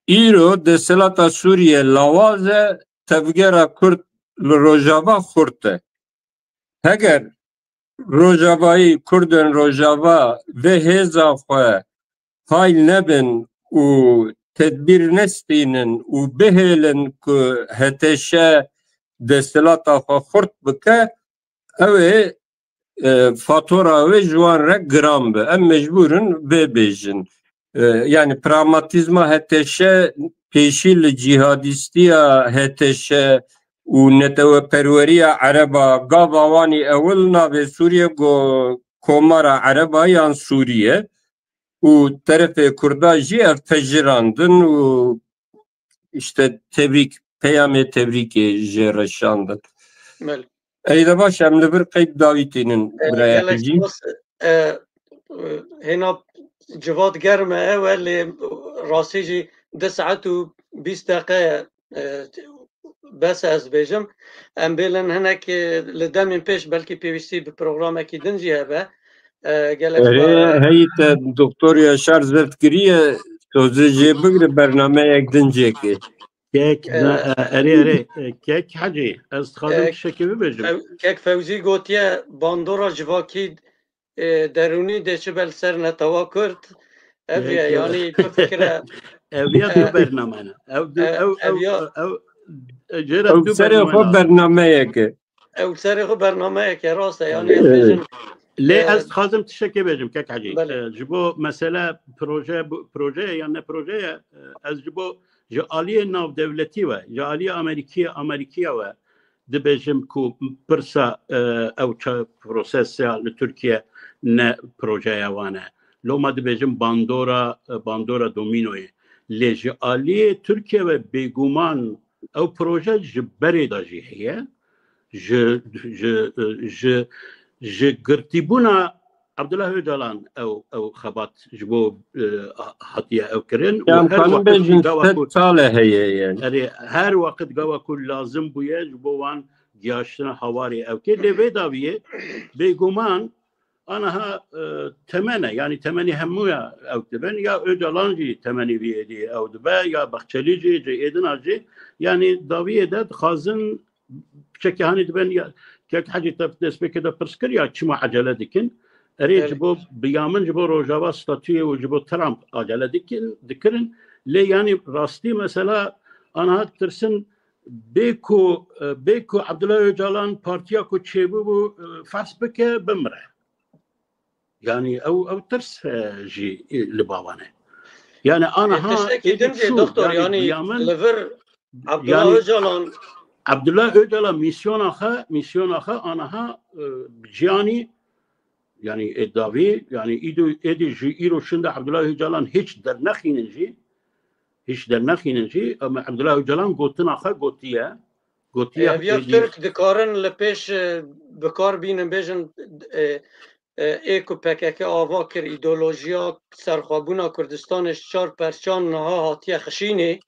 îro desthilata Sûriye lawaz e, tevgera Kurd li Rojava xurt e. Heger Rojavayî, Kurdên Rojava vê hêza xwe hayl nebin û tedbîr nestînin û bihêlin ku H T Ş desthilata xwe xurt bike, ew ê, e, fatora wê ji wan re giran be. Em mecbûr in vê bêjin. E, yani pragmatîzma H T Ş pêşî li cîhadîstiya H T Ş û neteweperweriya Ereba, gava wan î ewil navê Sûriye got Komara Ereba yan Sûriye û terefê Kurda jî ev pejirandin û işte tebrîk, peyamê tebrîkê jê re şandin. Belê. Ey de baş, em li vir qeyd dawî tînin, E, biraya gelek Hecî. Spas, e, e, hêna civat germ e, ew e, lê rastî jî du saet û bîst deqe, e, bes e ez bêjim. Em bêlin hinek, e, li demên pêş belkî pêwîstî bi programekî din jî hebe. E, gelek Erê, spas. Heyî te Doktor Yaşar zeft kiriye, sozê jê bigre bernameyek din jêkê. Kek, E, na, e, erê, erê, e, Kek Hecî, ez dixwazim e, tiştekê bibêjim. Few-, Kek Fewzî gotiye bandora civakî, e, derûnî dê çi bel ser netewa Kurd. Ev Kek, ye, e, yanî tu fikre, Ev ya e, du bername ne. Ev du, e, ev, ev ev, ya ev, e, jê re Ew du serê xwe bername ne. Bernameyek e. Ew serê xwe bernameyek e, rast e, yanî ez Evet. bêjim, Lê e, ez dixwazim tiştekê bêjim, Kek Hecî. Belê. E, ji bo mesele proje, bu, proje ye yan ne proje ye, e, ez ji bo ji aliyê navdewletî ve, ji aliyê Amerîkî-, Amerîkiya ve dibêjim ku pirsa, e, ew ça-, prosesa li Tirkiye ne projeya wan e. Loma dibêjim bandora, e, bandora domînoyê. Lê ji aliyê Tirkiye ve bêguman ew proje ji berê de jî heye. Ji, ji, e, ji, ji girtîbûna Abdullah Öcalan ew, ew xebat ji bo, e, hatiye ew kirin. Yan kanin bêjin sed sale heye yani. Erê, her waqit gava ku lazim bûye ji bo wan giyaştina hawarê ew kê. Lê vê daviyê bêguman anaha, e, temene, yani temenî hemûya ew dibin, ya Öcalan jî temenî vî êdî ew dibe, ya Bahçelî jî, cê êdina jî, yani daviyê de dixwazin çekê hanî dibin, ya kek Hecî te destpêkê de pirs kir, ya çima ecele dikin? Erê, ji bo, bi ya min, ji bo Rojava statuyê û ji bo Trump acele dikin, dikirin. Lê yani rastî mesela anaha tirsin bê ku, e, bê ku Abdullah Öcalan partiya ku çêbûbû, e, fers bike, bimire. Yani ew, ew tirs, e, jî, e, li ba wan e. Yani anaha tiştekî din jî, doktor, yani, yani bi ya min, li vir Abdullah yani, Öcalan. Abdullah Öcalan mîsyona xwe, mîsyona xwe anaha, e, bi ciyanî, yani ê davî, yani îdo, êdî jî îro şinde Abdullah Öcalan hiç dernexînin jî, hiç dernexînin jî, ama Abdullah Öcalan gotina xwe gotiye, gotiye. Ev ya êdî Tirk dikarin li pêş, e, bi kar bînin, bêjin, e, e, ê ku P K K ava kir, îdeolojiya serxwebûna Kurdistanê ji çar perçan niha hatiye xişînê,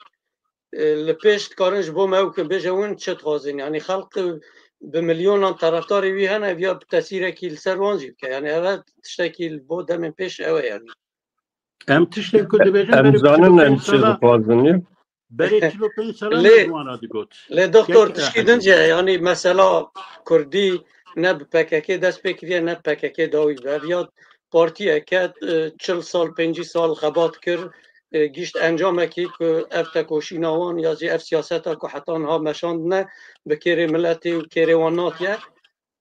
e, li pêş dikarin ji bo me ew kin bêje hûn çi dixwazin? Yanî xelq bi milyonan terefdarê wî hene, ev ya bi tesîrekî li ser wan jî bike. Yanî ev tiştekî li bo demên pêş ew e yanî. Em tiştên ku dibêjin, em berê zanin em çi dixwazin, ya? Berê çil û pênc sala me ji wan re digot. Lê doktor, tişkî din jî, yanî mesela Kurdî ne bi P K K dest pê kiriye, ne P K K dawî bi. Ev ya partiyeke, e, çil sal, pêncî sal xebat kir, e, gihîşt encamekî ku ev tekoşîna wan ya jî ev siyaseta ku heta niha meşandine bi kêrê miletê û kêrê wan natiye.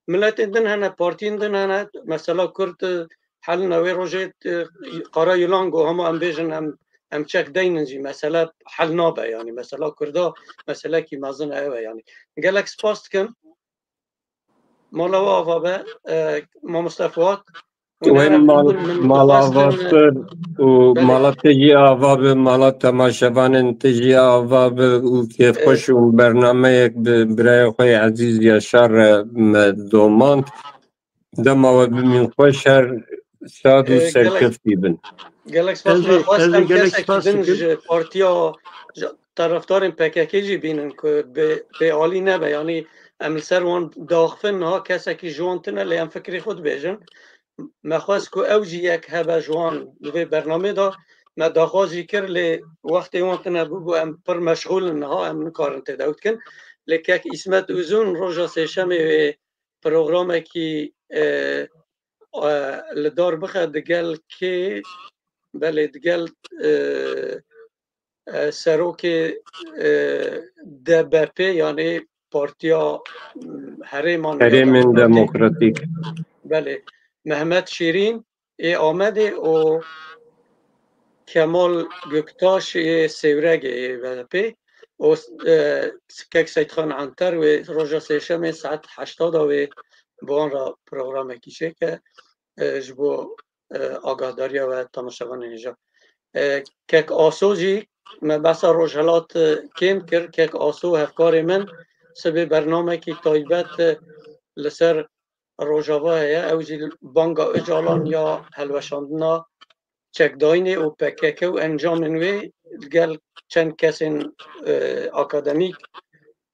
Miletên din hene, partiyên din hene, mesela Kurd, e, helina wê rojê, e, Kara Yulan got, hema em bêjin em, em çek deynin jî, mesele hel nabe, yanî mesela Kurda meselekî mezin e, ew e yanî. Gelek spas dikim. Mala we ava be, e, mamoste Fuat. Wê mal, mala avatir û mala te jî ava be, mala temaşevanên te jî ava be û kêfxweş û bernameyek bi birayê xwe yê ezîz Yaşar re me domand. Dema we bimîn xweş, her şad û serkeftî bin. Gelek spas. Me xwest em kesekî din ji partiya, ji tarafdarên P K K jî bînin ku bê, bêalî nebe. Yanî em li ser wan diaxifin, niha kesekî ji wan tune, lê em fikrê xwe dibêjin. Me xwest ku ew jî yek hebe ji wan di vê bernamê de. Me daxwaz jî kir, lê wextê wan tune bû, bû em pir meşxûl in niha, em nikarin tê de ew dikin. Lê kek Îsmet Uzun roja sêşemê wê programekî, e, e, li dar bixe digel kê, belê digel, e, e, serokê, e, D B P, yanî Partiya, m, Herêman Herêmên Demokratîk. Belê. Mehmet Şîrîn ê Amedê û Kemal Göktaş ê Sêwregê ê B D P û, e, kek Seytxan Anter wê roja sêşemê saet heşta da wê bi wan re programekî çêke, e, ji bo, e, agahdariya we temaşevanên hêja. E, kek Aso jî me behsa Rojhilat, e, kêm kir. Kek Aso hevkarê min sibê bernamekî taybet, e, li ser Rojava heye. Ew jî banga Ocalan ya helweşandina çekdayînê û P K K û encamên wê li gel çend kesên, e, akademîk,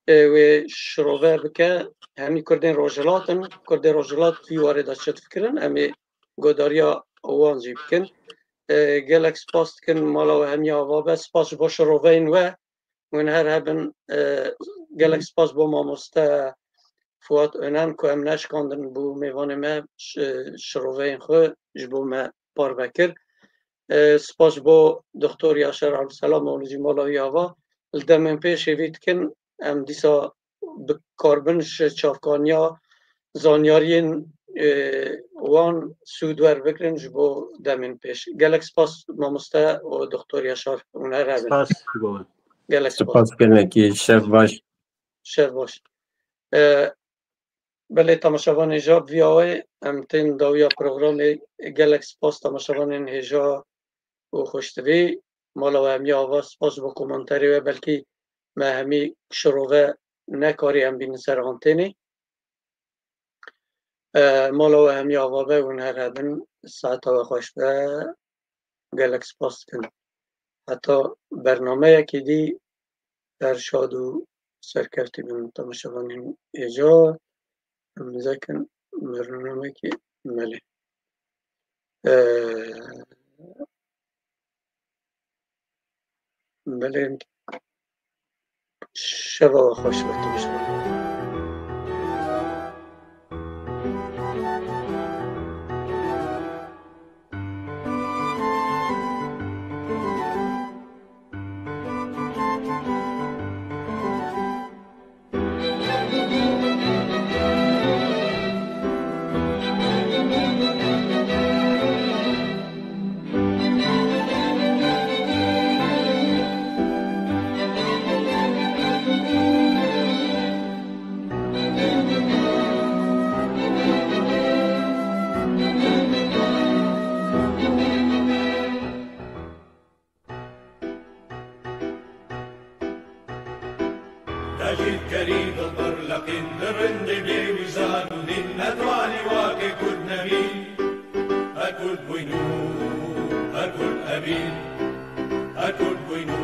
e, wê şirove bike. Hemî Kurdên Rojhilat in. Kurdên Rojhilat vî warê de çi difikirin? Em ê godariya wan jî bikin. E, gelek spas dikin, mala we hemiya ava be. Spas ji bo şiroveyên we. Hûn her hebin. E, gelek spas bo mamoste Fuat Önen ku em neşkandin bû mêvanê me şi-, şiroveyên xwe ji bo me parve kir. E, spas bo Doktor Yaşar Abdulselam û jî mala wî ava. Li demên pêş hêvî dikin em dîsa bi karbin ji çavkaniya zanyariyên, e, wan sûd werbigirin ji bo demên pêş. Gelek spas mamoste û Doktor Yaşar, hûn her hebin. Spas ji bo we. Gelek spas. Spas gelekî, şev baş. Şev baş. E, belê temaşevanên hêja, bi vî awayî em tên dawiya programê. Gelek spas temaşevanên hêja û xweşdivî. Mala we hemiya ava, spas bo komentarê we, belkî me hemî şirove nekarî em bînin ser antênê. E, mala we hemî ava be, hûn her hebin, saeta we xweş be, gelek spas dikin. Heta bernameyekî dî, her şad û serkeftî bin temaşevanên êca. Em zekin bernamekî melê. E, Belê, şeva we xweş be, temaşevan. Tacî kerî dilbir leqîn, li rindê bêwîzan û nîn, netwanî wake kurd nemîn. Her kurd bûyn û her kurd ebîn. Her kurd bûyn û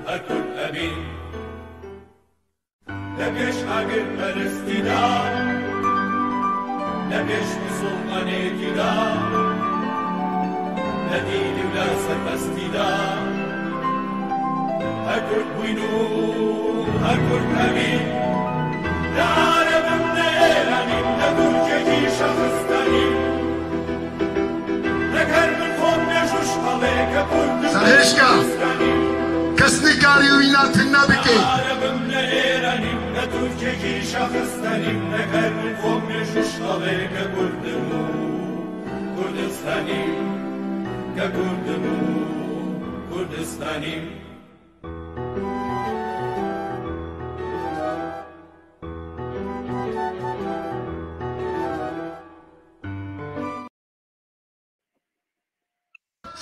her kurd ebîn. Lê pêş agirperestî de, lê pêş misilmanêtî de, lê dînî û lê serbestî de, her kurd bûyn û her kurd ebîn. Ne Ereb im, ne Êranî, ne Tirkekî şexis tenî. Serhêşka, kes nikarî wîna tune bike.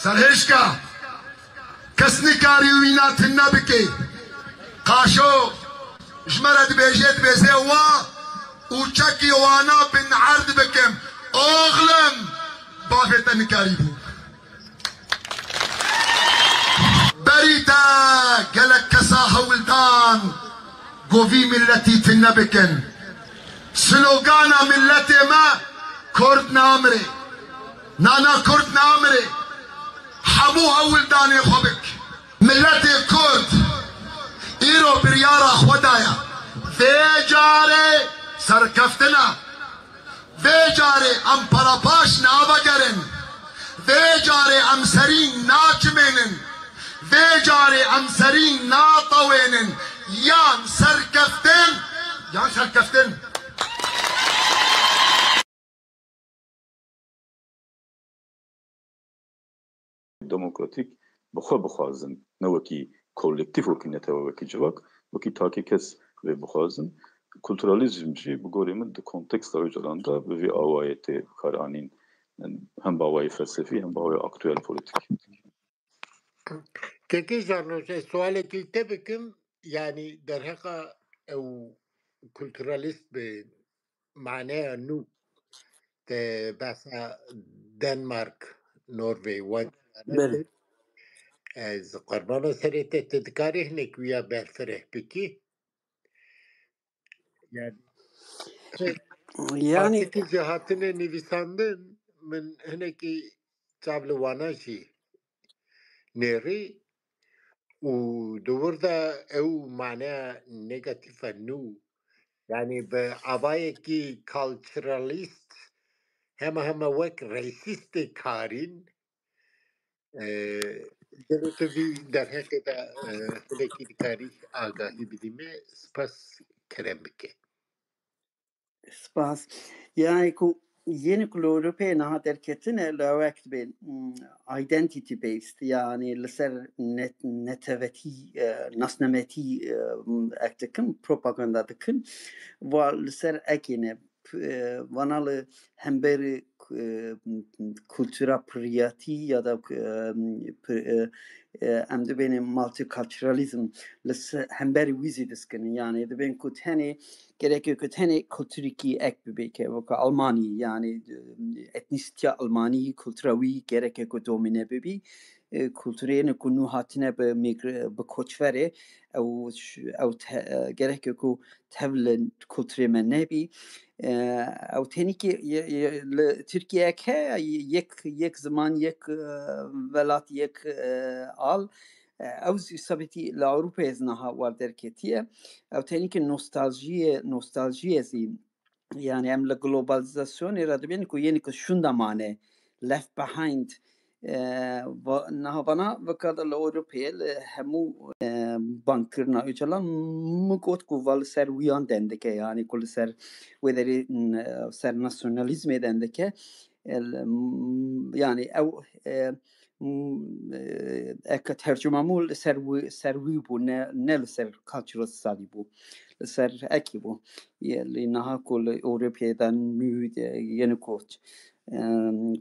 Serhêşka, kes nikarî wîna tune bike. Qaşo ji me re dibêje, dibêje wa û çekî wana bin erd bikim. Oxlim, bavê te nikarî bû. Berî te gelek kesa hewldan ku vî miletî tune bikin. Slogana miletê me, Kurd namire. Nana Kurd namire. Hemû hewldanê xwe bik. Miletê Kurd îro biryara xwe daye. Vê carê serkeftina. Vê carê em perepaş navegerin. Vê carê em serî naçimênin. Vê carê em serî natewênin. Yan serkeftin, yan serkeftin. Demokratîk bi xwe bixwazin, ne wekî kolektîf, wekî netewe, wekî civak, wekî takê kes vê bixwazin. Kulturalîzm jî bi gorê min di konteksta wê caran de bi vî awayê tê bikaranîn, hem bi awayê felsefî hem bi awayê aktuel polîtîk. Kekê Jarnoş, ez sualekî li te bikim, yanî derheqa ew kulturalîst bi maneya nû te behsa Denmark, Norway, wan Belê. Kir. Ez qurbana serê te, tu dikarî hinek wiya berfireh bikî? Yani, yanî, partikî jî hatine nivîsandin, min hinekî çav li wana jî nêrî û di wir de ew maneya negatîf e nû. Yani bi avayekî culturalist hema hema wek racist tê karîn. Ee, gelo tu vî derheqê de, e, hinekî dikarî agahî bidî me, spas kerem bike. Spas. Yani ku yeni ku li Ewropeyê niha derketine, li ewek dibên, mm, identity based, yani li ser net-, netevetî, e, nasnametî, e, ek dikin, propaganda dikin. Va li ser ekê ne, p-, e, vana li hemberî, e, kultura piriyatî ya da, e, pi-, e, e, em dibêne multiculturalism li se-, hemberî wî zî diskinin. Yani dibên ku tenê, gereke ku tenê kulturîkî ek bibê ke weke Almanî, yani, e, etnîsîtiya Almanî, kultura wî gereke ku domîne bibî. E, kulturê ne ku nû hatine bi migr-, bi koçverê, ew ş-, ew te-, e, gereke ku tev li kulturê me nebî. E, ew tenî ki ye-, ye-, li Tirkiyeyek heye, yek, yek ziman, yek, e, welat, yek, e, al. E, ew zî sebetî li Ewropayê zî niha war derketiye. Ew tenî ki nostaljiyê, nostaljiyê zî, yani em li globalizasyonê re dibên ku yên ku şûnda mane, left behind, e, va-, niha vana vekada li Ewropayê li hemû, e, bangkirina Ocalan min got ku va li ser wiyan dendike, yani ku li ser wê derê, n-, ser nasyonalîzmê dendike. E, l-, m-, yani ew, e, m-, e, eke tercuma mû li ser wî, ser wî bû, ne, ne li ser cultural study bû. Li ser ekî bû. Ye, lê niha ku li Ewropayê de nû, e, yeni kot, e,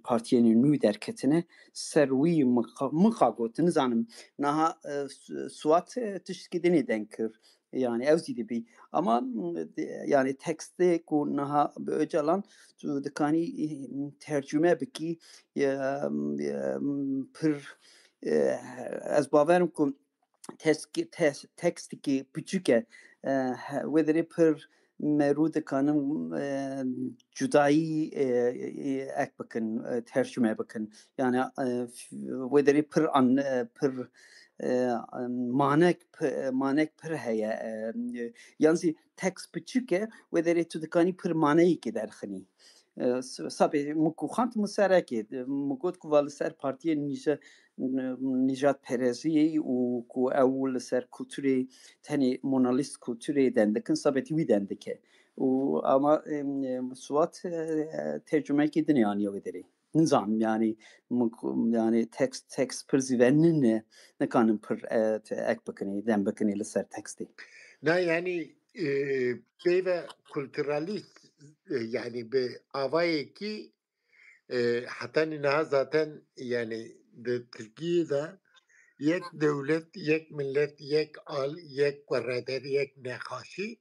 partiyên nû derketine, ser wî min qa-, min qa got, nizanim. Niha, e, Su-, Suat, e, tiştkî dinê deng kir. Yani ew zî dibî. Ama, m, de-, yani tekstê ku niha bi Ocalan tu dikanî, e, tercüme bikî, e, e, pir, e, ez bawerim ku teski-, tes-, tekstikî piçûk e, e, he-, wê derê pir merû dikanin, e, cudayî, e, e, ek bikin, e, tercüme bikin. Yani, e, f-, wê derê pir an-, e, pir, e, manek pi-, manek pir heye. E, yan zî tekst piçûk e, wê derê tu dikanî pir maneyekê derxinî. E, s-, sabê min ku xwend min serekê, min got ku va li ser partiyên nîje-, n-, nîjadpereziyê û ku ew li ser kulturê, tenê monalîst kulturê den dikin, sabetî wî den dike. Û ama, em, em, Suat, e, tercumeyekî dinê aniye wê derê. Nizanim, yani, min ku-, yani, tekst, tekst pir zî ve nine, nikanin pir, e, te-, ek bikinî, dem bikinî li ser tekstê. Na, yani, e, peyve kulturalîst, e, yani, bi avayekî, e, heta niha zaten, yani, di Tirkiyê de yek dewlet, yek millet, yek al, yek kureder, yek nexaşî,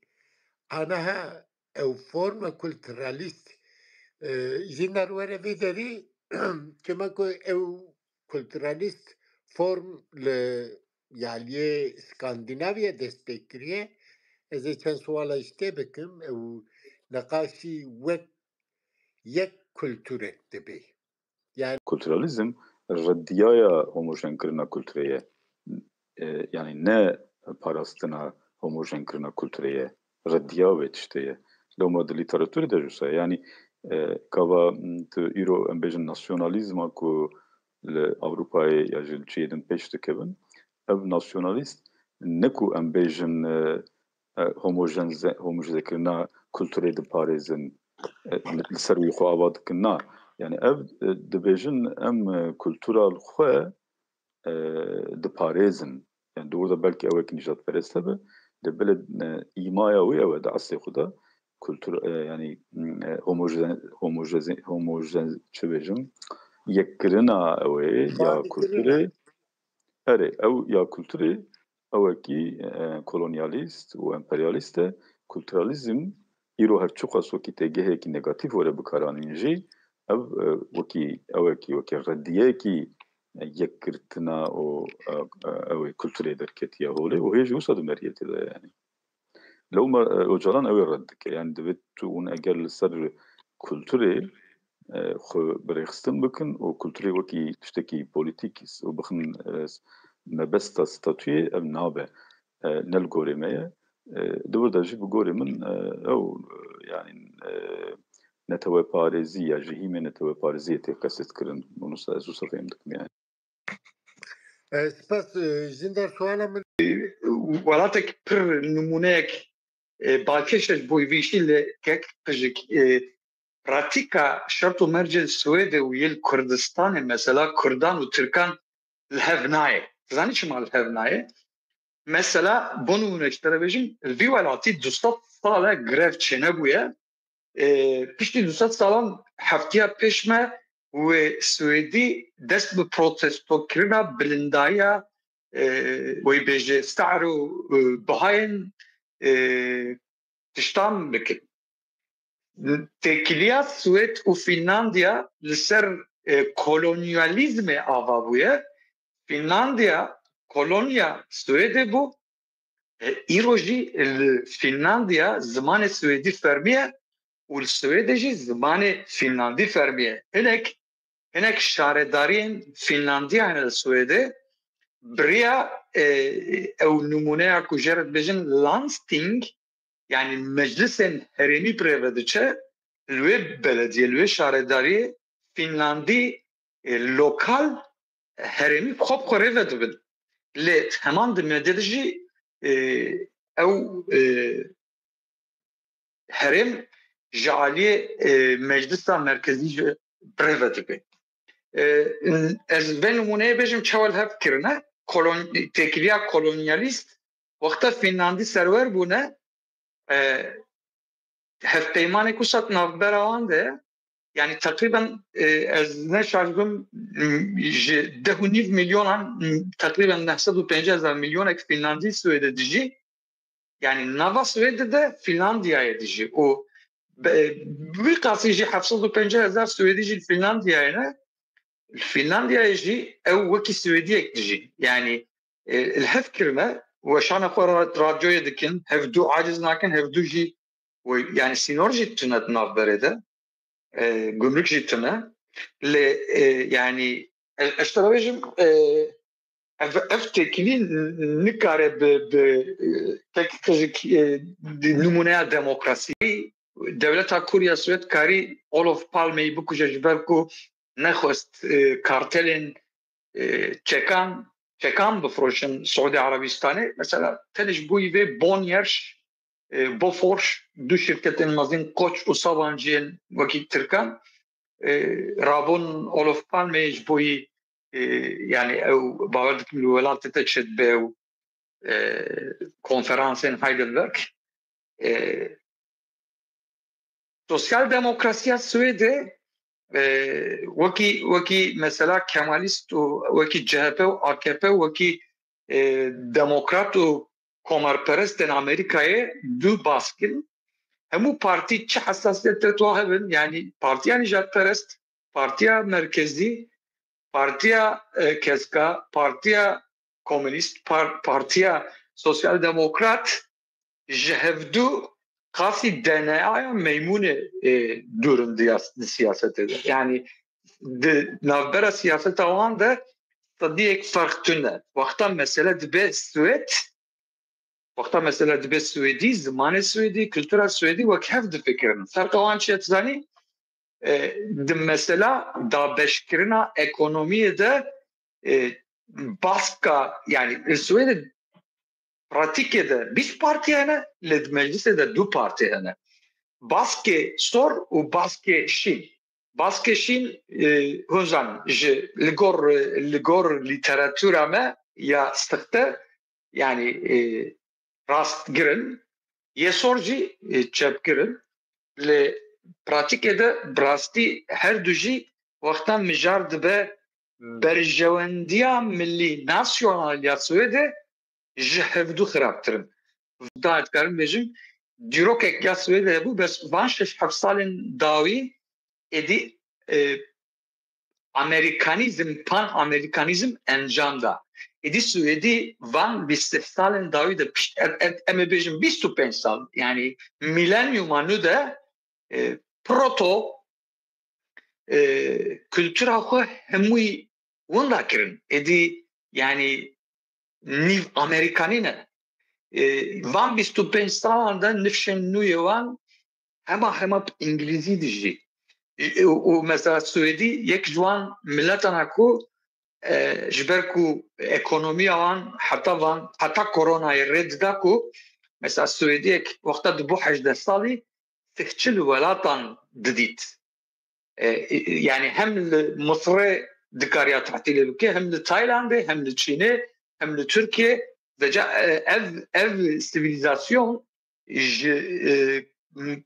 aniha ew forma kulturalîst, e, jî nerwere vê derî, çima ku ew kulturalîst form li aliyê Skandinavya dest pê kiriye, ez ê çend suala ji te bikim, ew niqaşî wek yek kulturek dibe. Yani kulturalizm reddiyaya homojenkirina kulturê ye. E, yani ne parastina homojenkirina kulturê ye. Reddiya wê tiştê ye. Loma di lîteratûrê de jî wisa ye. Yani, e, gava, m, tu îro em bêjin nasyonalîzma ku li Ewropayê ya jî li cihê din pêş dikevin, ev nasyonalîst ne ku em bêjin, e, e, homojenze-, homojezekirina kulturê diparêzin, e, li ser wî xwe ava dikin. Na, yani ev, e, dibêjin em, e, kultura li xwe, e, diparêzin. Yani di wir de belkî ew wekî nîjadperest hebe, lê belê, e, îmaya wî ew e di eslê xwe de kultur, e, yani, e, homoje-, homoje-, homoje-, çi bêjim, yekkirina ew ê ya kulturê, erê, ew ya kulturê, ewekî, e, kolonyalîst û emperyalîst e. Kulturalîzm îro her çiqas wekî têgehekî negatîf were bikaranîn jî, ev, e, wekî, ewekî, wekî reddiyekî, e, yekgirtina û, e, e, ew ê kulturê derketiye holê û hê jî wisa di meriyetê de ye, yani. Lewma, e, Ocalan ew ê red dike. Yani divê tu hûn eger li ser kulturê, e, xwe birêxistin bikin û kulturê wekî tiştekî polîtîk û bixin, e, mebesta statuyê, ev nabe. E, ne li gorê me ye. E, di wir de jî bi gorê min, e, ew, e, yani, e, neteweparêzî ya ji hîmê neteweparêziyê tê qesetkirin. Bunu sa-, ez wisa fêm dikim yani. E, spas, e, Jîndar, suala min. E, welatek pir nimûneyek, e, balkêş e ji bo vî jî li kek qijik, e, pratîka şert û mercên Swêdê û yê li Kurdistanê, mesela Kurdan û Tirkan li hev nayê. Zanî çima li hev nayê? Mesela, bo nimûne ji te re bêjim, vî welatî du sed sal e grev çênebûye. E, piştî du sed salan heftiya pêş me wê Swêdî dest bi protestokirina e, wê bêje, stehr û, e, bihayên, e, tiştan bikin. Têkiliya Swêd û Fînlandiya li ser, e, kolonyalîzmê ava bûye. Fînlandiya koloniya Swêdê bû. E, îro jî li Fînlandiya zimanê Swêdî fermî ye û li Swêdê jî zimanê Fînlandî fermî ye. Hinek, hinek şaredariyên Fînlandiya hene li Swêdê. Biriya, e, ew nimûneya ku jê re dibêjin Landsting, yanî meclisên herêmî bi rê ve diçe, li wê belediyê, li wê şaredariyê Fînlandî, e, lokal, herêmî xwe bi xwe rê ve dibin. Lê heman demê de jî, e, ew, e, herêm ji aliyê, e, meclisa merkezî jî bi rê ve dibe. E, ez vê nimûneyê bêjim çawa li hev kirine. Kolon-, têkiliya kolonyalîst wexta Fînlandî serwer bûne, e, hevpeymanek wisa di navbera wan de ye. Yanî teqrîben, e, ez ne şaş bim, m, ji deh û nîv milyonan, m, teqrîben neh sed û pêncî hezar milyonek Fînlandî Swêdê dijî. Yanî nava Swêdê de Fînlandiyayê dijî. Û be-, wî qasî jî heft sed û pêncî hezar Swêdî jî li Fînlandiyayê ne. Li Fînlandiyayê jî ew wekî Swêdiyek dijî. Yanî, e, li hev kirine, weşana xwe ra-, radyoyê dikin, hevdû aciz nakin, hevdû jî we-, yanî sînor jî tune di navberê de, e, gumruk jî tune. Lê, e, yanî, e, ez te re bêjim, e, ev, ev têkilî n-, nikare bi, bi, e, tek qijik, e, di nimûneya demokrasî. Dewleta Kur ya Swêd karî Olof Palmeyî bikuje ji ber ku nexwest, e, kartelên, e, çekan, çekan bifroşin Siûdî Erebistanê. Mesela tenê ji bo vê Bonnier, e, Bofors, du şirketên mezin Koç û Sabancî yên wekî Tirkan, e, rabûn Olof Palmeyê ji bo, e, yanî ew bawer dikim li welatê te çêdibe ew, e, konferansên Heidelberg. E, Sosyal demokrasiya Swêdê, e, wekî, wekî mesela Kemalîst û wekî C H P û A K P û wekî, e, demokrat û komarperestên Amerîkayê du baskil. Hemû partî çi hesasiyet te tu hebin, yanî partiya nijadperest, partiya merkezî, partiya, e, keska, partiya komünîst, par-, partiya sosyal demokrat, ji hevdu qasî D N A ya meymûnê, e, dûr in di yas-, di siyasetê de. Yanî di navbera siyaseta wan de sediyek ferq tune. Wexta mesele dibe Swêd, wexta mesele dibe Swêdî, zimanê Swêdî, kultura Swêdî wek hev difikirin. Ferqa wan çi ye, tu zanî? E, di mesela dabeşkirina ekonomiyê de, e, baska, yanî li Swêdê pratîkê de bîst partî hene, lê di meclisê de du partî hene. Baskê sor û baskê şîn. Baskê şîn, e, hûn zanin, ji li gor, li gor lîteratura me ya sixte, yanî, e, rastgir in, yê sor jî, e, çepgir in. Li pratîkê de bi rastî her du jî wexta mijar dibe berjewendiya milî, nasyonal ya Swêdê ji hevdu xirabtir in. Daha dikarim bêjim, dîrokek ya Swêdê hebû, bes van şeş heft salên dawî êdî, e, Amerikanîzm, pan-Amerikanîzm encam da. Êdî Swêdî van bîst salên dawî de pişt, em, em, em ê bêjin bîst û pênc sal, yanî milenyuma nû de, e, proto, e, kultura xwe hemûyî winda kirin. Êdî, yanî, nîv Amerîkanî ne. E, van bîst û pênc salan de nifşên nû yê wan hema hema bi îngilîzî dijî. E, û, û mesela Swêdî yek ji wan miletana ku, e, ji ber ku ekonomiya wan heta van, heta koronayê rê dida ku mesela Swêdiyek wexta dibû hejdeh salî sih çil welatan didît. E, e, yanî hem li Misirê dikariya tehtîlê bike, hem li Taylandê, hem li Çînê, hem li Tirkiyê. Veca, e, ev, ev sivilîzasyon ji, e, m-,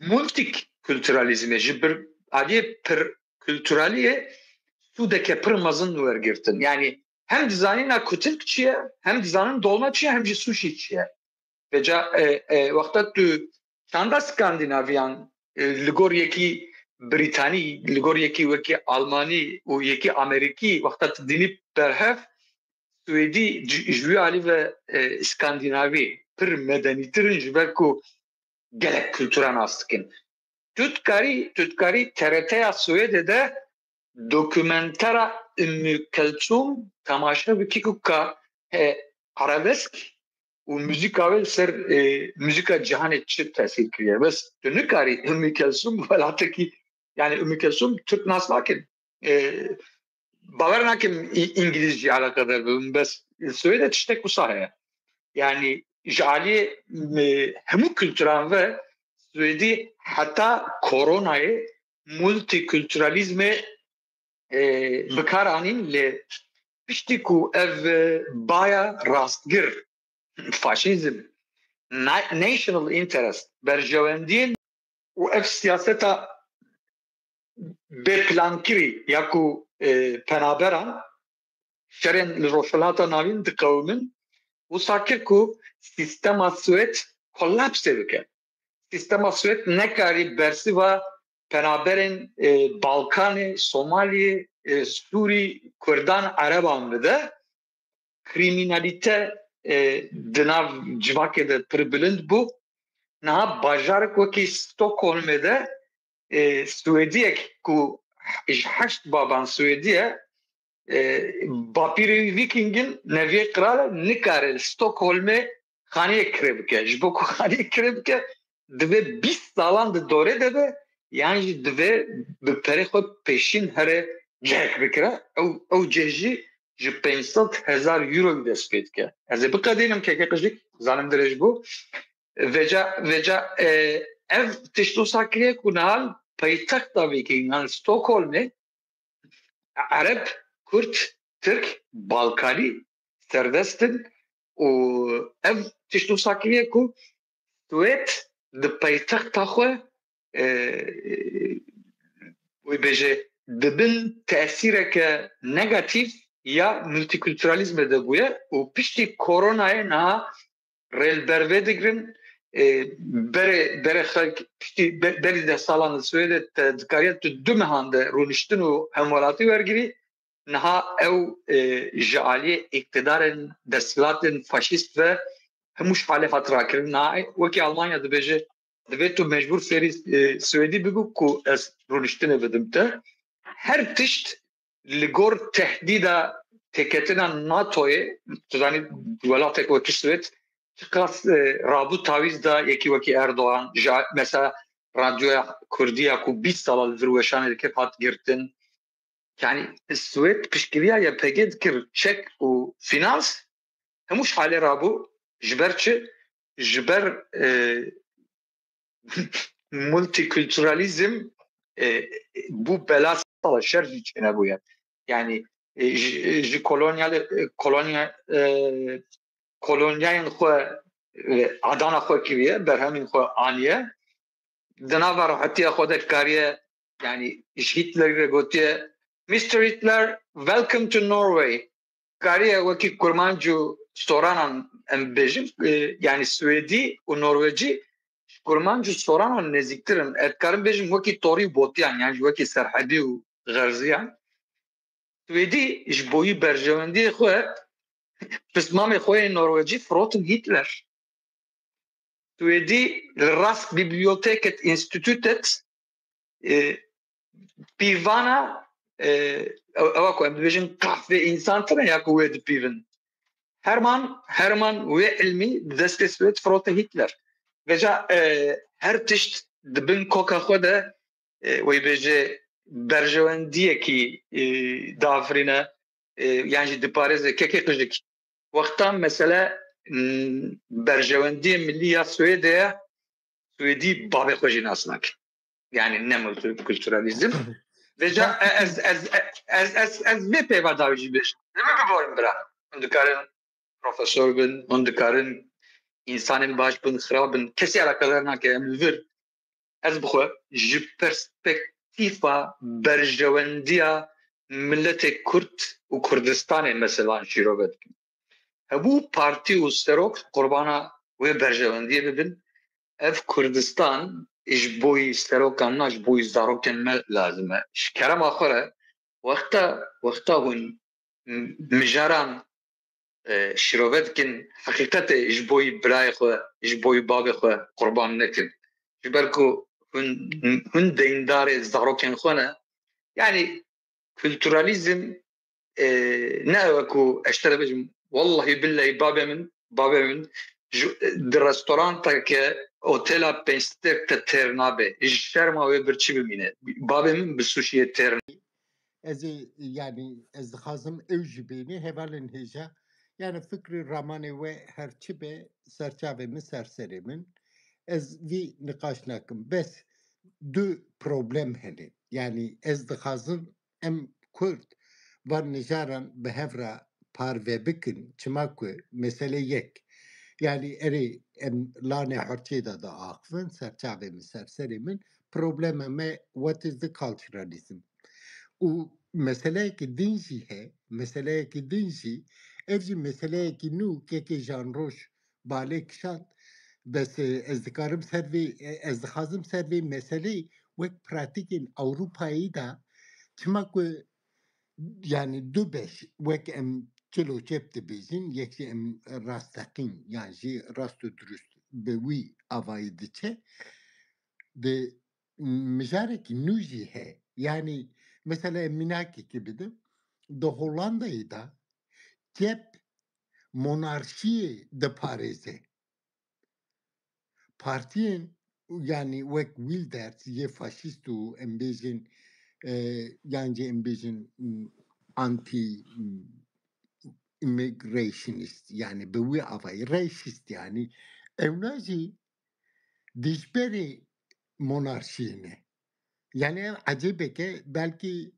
multîkulturalîzmê, ji bir aliyê pir kulturaliyê sûdeke pir mezin wergirtin. Yanî Hem dizanîna kutilk çi ye, hem dizanin dolma çi ye, hem jî sushi çi ye. Vêca e, e, wexta tu çanda Skandinaviyan e, li gor yekî Brîtanî, li gor yekî wekî Almanî û yekî Amerîkî, wexta tu dînî berhev, Swêdî ji wî alî ve e, Skandinavî pir medenîtir in, ji ber ku gelek kultura nas dikin. Tu dikarî, tu dikarî T R T ya Swêdê de dokumentera Ümmü Kulthum temaşe bikî ku ka e, arabesk û muzîka wê li ser e, muzîka cihanê çi tesîr kiriye. Bes tu nikarî Ümmü Kulthum welatekî, yani Ümmü Kulthum Türk nas nakin. E, bawer nakim Îngilîz jî eleqedar bibin, bes Swêdê tiştek wisa heye. Yani ji aliyê hemû kulturan ve Swêdî heta koronayê multikulturalizmê e, bi kar anîn, lê piştî ku ev e, baya rastgir, faşîzm, national interest, berjewendiyên û ev siyaseta bêplankirî ya ku e, penaberan şerên li Rojhilata Navîn diqewimin, wisa kir ku sîstema Swêd kolapsê bike. Sîstema Swêd nekarî bersiva penaberên e, Balkanê, Somaliyê, e, Sûrî, Kurdan, Ereban bide. Krîmînalîte e, di nav civakê de pir bilind bû. Niha bajarek wekî Stockholmê de e, Swêdiyek ku ji heşt baban Swêdî ye, e, bapîrê wî Vîkîng in, neviyê qral e, nikare li Stockholmê xaneyek kirê bike. Ji bo ku xaneyek kirê bike, divê bîst salan di dorê de be, yan jî divê bi perê xwe pêşîn here cihek bikire. Ew, ew cih jî ji pênc sed hezar euro dest pê dike. Ez ê biqedînim, keke qijik, zanim dirêj bû. Vêca, vêca e, ev tişt wisa kiriye ku niha paytexta Vîkîngan Stockholmê Ereb, Kurd, Tirk, Balkanî serdest in û ev tişt wisa kiriye ku Swêd di paytexta xwe e, wê bêje di bin tesîreke negatîf ya multikulturalizmê de bûye û piştî koronayê niha rê li ber vê digirin. E, berê, berê xelk piştî be-, berî deh salan li Swêdê te dikariye tu du mehan de rûniştin û hemwelatî wergirî. Niha ew e, ji aliyê îqtidarên desthilatên faşîst ve hemû ji halê hat rakirin. Niha wekî Almanya dibêje, divê tu mecbûr fêrî e, Swêdî bibû ku ez rûniştinê bidim te. Her tişt li gor tehdîda têketina NATOyê, tu zanî welatek wekî Swêd çiqas e, rabû tawîz da yekî wekî Erdogan, ji, mesela radyoya Kurdî ya ku bîst sala li vir weşanê dikir hat girtin. Yani Swêd piştgiriya Y P G dikir çek û finans, hemû ji halê rabû, ji ber çi? Ji ber e, multikulturalizm e, bû bela sala şer jî çênebûye. Yani e, ji, ji kolonyal, e, kolonya, e, kolonyayên xwe e, adana xwe kiriye, berhemên xwe aniye. Di nava rahetiya xwe de kariye, yani ji Hitlerî re gotiye, Mister Hitler, welcome to Norway. Kariye wekî kurmanc û soranan em bêjin, e, yani Swêdî û Norwecî ji kurmanc û soranan nêzîktir in. Ez dikarim bêjim wekî torî û botiyan, yani ji wekî serhedî û xerziyan. Swêdî ji bo wî berjewendiyê xwe pismamê xwe yê Norwecî firotin Hitler. Swêdî li rast biblioteeket, înstitûtet e, pîvana e, ew- ewa ku em dibêjin kahvê însan tune ya ku wê dipîvin. Herman, Herman wê ilmî destê Swêd firote Hitler. Vêca e, her tişt di bin koka xwe de e, wê bêje berjewendiyekî e, dafirîne e, yan jî diparêze kekê qijik. Wexta mesele m, berjewendiyê milî ya Swêdê ye, Swêdî bavê xwe jî nas nake. Yani ne multikulturalizm. Vêca e, ez, ez, ez, ez, ez vê peyva dawî jî bêjim. Li min biborin bira. Hûn dikarin profesor bin, hûn dikarin însanên baş bin, xirab bin. Kesî eleqedar nake, em li vir. Ez bi xwe ji perspektîfa berjewendiya milletê Kurd û Kurdistanê meselan şîrove dikin. Hemû partî û serok qurbana wê berjewendiyê bibin. Ev Kurdistan ji bo yî serokan na, ji bo yî zarokên me lazim e. Ji kerema xwe re wexta, wexta hûn m-, mijaran, e, şîrove dikin, heqîqetê ji bo yî birayê xwe, ji bo yî bavê xwe qurban nekin. Ji ber ku hûn, hûn deyndarê zarokên xwe ne. Yanî kulturalîzm, e, ne ew e ku ez ji te re bêjim, wellahî billehî babê min, babê min ji, di restoranteke otela pênc stêrk de têr nabe. Ji şerma wê birçî bimîne. Babê min bi suşiyê têr Ez ê, yanî, ez dixwazim ew jî bênî hevalên hêja. Yanî, fikrî ramanê we her çi be, serçavê min, ser serê min. Ez vî niqaş nakim. Bes du problem hene. Yanî, ez dixwazim em Kurd van mijaran bi hev re parve bikin. Çima ku mesele yek. Yanî, erê, em lanê herçê de diaxivin, serçavê min, ser serê min. Problema me, what is the culturalism? Û meseleyekî din jî he, meseleyekî din jî, ev jî meseleyekî nû, kekê Jan Roj balê kişand. Bes, e, ez dikarim ser vê, e, ez dixwazim ser vê meseleyê wek pratîkên Ewropayê de, çima ku, yanî, du beş, wek em çilo çep dibêjin, yek jî em rasteqîn, yan jî rast û dirust bi wî avayî diçe. Di mijarekî nû jî heye. Yanî, mesela, mînakekî bidim, di Hollandayê de çep monarşiyê diparêze. Partiyên, yanî, wek Wilders yê faşîst û, em bêjin, e, yan jî em bêjin, m, anti, m, immigrationist, yanî bi wî avayî racist, yanî ewna jî dijberê monarşiyê ne. Yanî ev ecêbeke, belkî,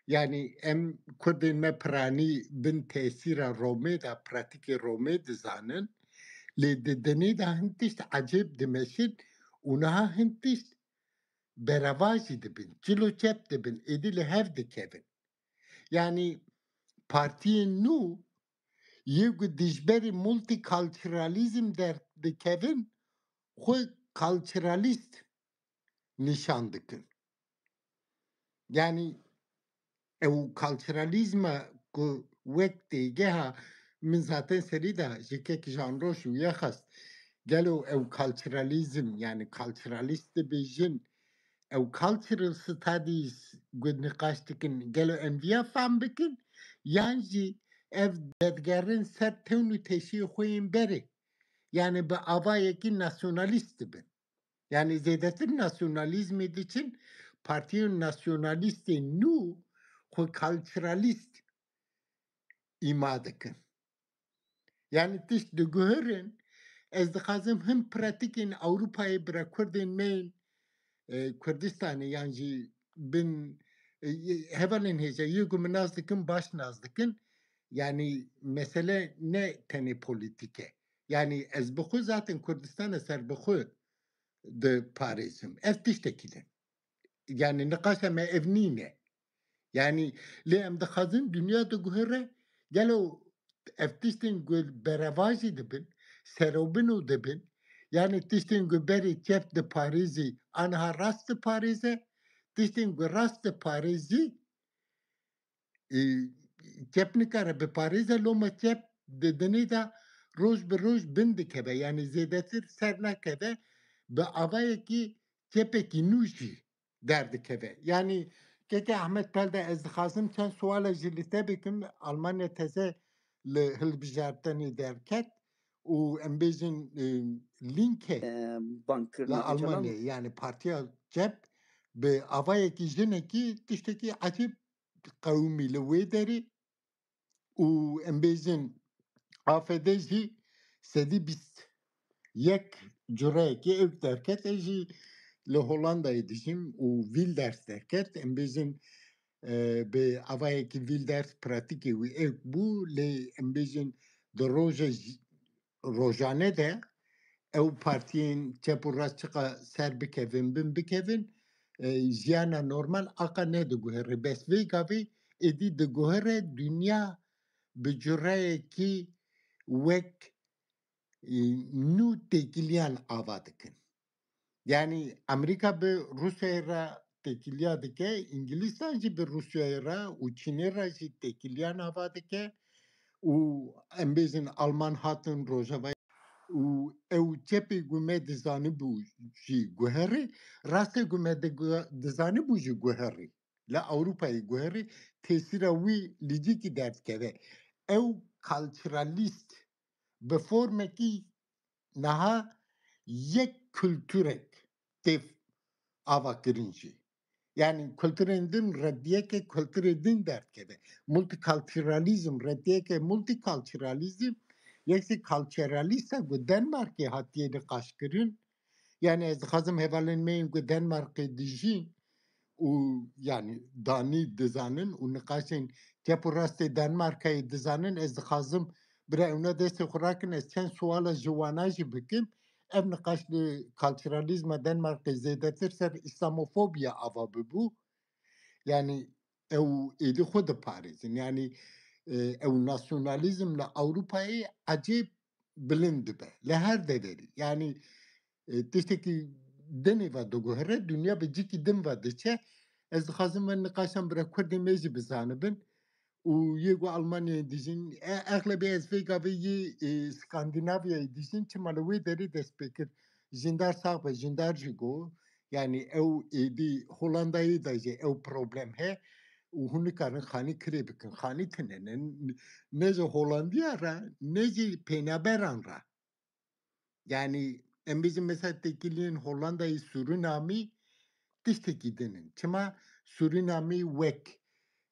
yanî em Kurdên me piranî bin tesîra Romê de, pratîkê Romê dizanin, lê di dinê de hin tişt ecêb dimeşin û niha hin tişt berevajî dibin, çilo çep dibin, êdî li hev dikevin. Yanî partiyên nû yê ku dijberî multikulturalizm derdikevin, xwe kulturalîst nîşan dikin. Yanî ew kulturalîzma ku wek têgeha min zaten serî de ji kek Jan Roj û ya xwest, gelo ew kulturalîzm, yanî kulturalîst dibêjin, ew cultural studies ku niqaş dikin, gelo em viya fam bikin, yan jî ev derdigerin ser tewn û teşiyê xwe yên berê, yanî bi avayekî nasyonalîst dibin. Yanî zêdetir nasyonalîzmê diçin, partiyên nasyonalîstên nû xwe kulturalîst îma dikin. Yanî tişt diguherin, ez dixwazim hin pratîkên Ewropayê bira Kurdên me yên, e, Kurdistanê yan jî bin, e, hevalên hêja yê ku min nas dikin, baş nas dikin. Yanî mesele ne tenê polîtîk e. Yanî ez bi xwe zaten Kurdistana serbixwe diparêzim. Ev tiştekî din. Yanî niqaşa me ev nîne. Yanî lê em dixwazin dinya diguhere, gelo ev tiştên ku berevajî dibin, serobino dibin, yanî tiştên ku berê çep diparêzî, aniha rast diparêze, tiştên ku rast diparêzî, e, çep nikare biparêze, loma çep di dinê de roj bi roj bin dikeve, yanî zêdetir ser nakeve, bi avayekî çepekî nû jî derdikeve. Yanî keke Ahmet Pelde, ez dixwazim çend suala jî li te bikim. Almanya teze li hilbijartinê derket û em bêjin, e, Linke E, li bankirina Almanyayê, yanî partiya çep bi avayekî jinekî tiştekî ecêb qewimî li wê derê û em bêjin A F D jî sedî bîst yek cureyekê ew derket, e jî li Hollandayê dijim û Wilders derket. Em bêjin, e, bi avayekî Wilders pratîkê wî ewk bû, lê em bêjin di roja jî-, rojane de ew partiyên çep û rast çiqa ser bikevin, bin bikevin, e, jiyana normal aqa nediguhere. Bes vê gavê êdî diguhere dinya bi cureyekî wek, e, nû têkiliyan ava dikin. Yanî Amerîka bi Rûsyayê re têkiliya dike, Îngilîstan jî bi Rûsyayê re û Çînê re jî têkiliyan ava dike û em bêjin Alman hatin Rojavayê û ew çepê ku me dizanibû jî guherî, rastê ku me digu-, dizanibû jî guherî. Li Ewropayê guherî, tesîra wî li cîkî derdikeve. Ew culturalist bi formekî niha yek kulturek tê avakirin jî. Yanî kulturên din rediyeke kulturê din derdikeve. Multikulturalizm, rediyeke multikulturalizm, yek jî kulturalîst e ku Denmarkê hatiye niqaşkirin. Yanî ez dixwazim hevalên me yên ku Denmarkê dijîn û yanî danî dizanin û niqaşên çep û rastê Denmarkayê dizanin, ez dixwazim bira ewna destê xwe rakin, ez çend suala ji wana jî bikim. Ev niqaş li kulturalîzma Denmarkê zêdetir ser îslamofobiya ava bibû. Yanî ew êdî xwe diparêzin. Yanî, e, ew nasyonalîzm li Ewropayê ecêb bilind dibe. Li her deverî. Yanî, e, tiştekî dinê ve diguhere, dinya bi cîkî din ve diçe. Ez dixwazim vê niqaşan bira Kurdên me jî bizanibin. Û yê ku Almanyayê dijîn, e, exlebê ez vê gavê yê, e, Skandinavyayê dijîn, çima li wê derê dest pê kir. Jîndar sax be, jîndar jî got, yanî ew êdî Holandayê de jî ew problem he û hûn nikarin xanî kirê bikin. Xanî tune ne, ne ji Holandiya re, ne jî pênaberan re. Yanî em bêjin mesela têkiliyên Holandayê, Sûrînamî tiştekî din in. Çima Sûrînamî wek,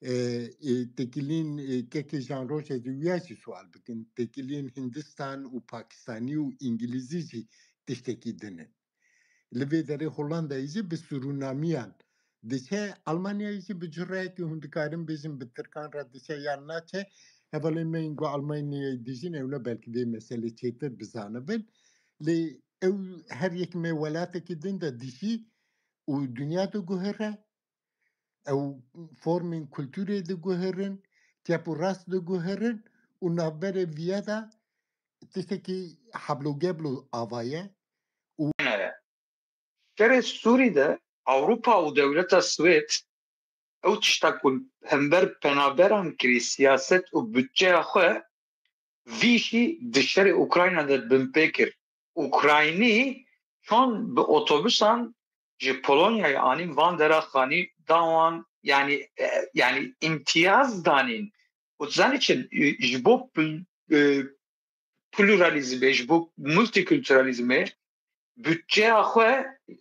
e, e, têkiliyên, e, kekê Jan Roj ez ê wiya jî sual bikin. Têkiliyên Hindistan û Pakistanî û Îngilîzî jî tiştekî din in. Li vê derê Holandayê jî bi Sûrînamiyan diçe, Almanyayê jî bi cureyekî hûn dikarin bêjin bi Tirkan re diçe yan naçe. Hevalên me yên ku Almanyayê dijîn ewna belkî vê meselê çêtir bizanibin. Lê ew her yek me welatekî din de dijî û dinya diguhere. Ew formên kulturê diguherin, çep û rast diguherin û navberê viya de tiştekî heblogeblo ava ye û Şerê Sûrî de Ewropa û dewleta Swêd ew tişta ku hember penaberan kirî siyaset û budçeya xwe, vî jî di şerê Ukrayna de binpê kir. Ukraynî çond bi otobusan ji Polonyayê anîn van dera xanî da wan, yanî, e, yanî îmtiyaz danîn. Û tu zanî çi, ji bo pl-, e, pluralizmê, ji bo multikulturalizmê budçeya xwe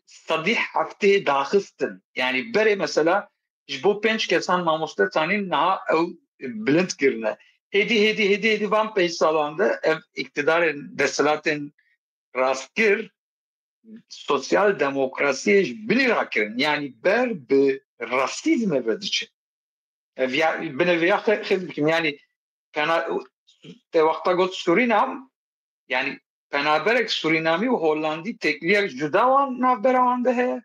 sedî heftê daxistin. Yanî berê mesela ji bo pênc kesan mamoste tanîn, niha ew bilind kirine. Hêdî, hêdî, hêdî, hêdî van pênc salan de ev îktidarên desthilatên rastgir sosyal demokrasiyê ji binî rakirin. Yanî ber bi rasîzmê ve diçin. Ev ya, binê vê ya xe-, xêz bikim. Yanî pena-, te wexta got Sûrînam, yanî penaberek Sûrînamî û Hollandî têkiliyek cuda wan navbera wan de heye.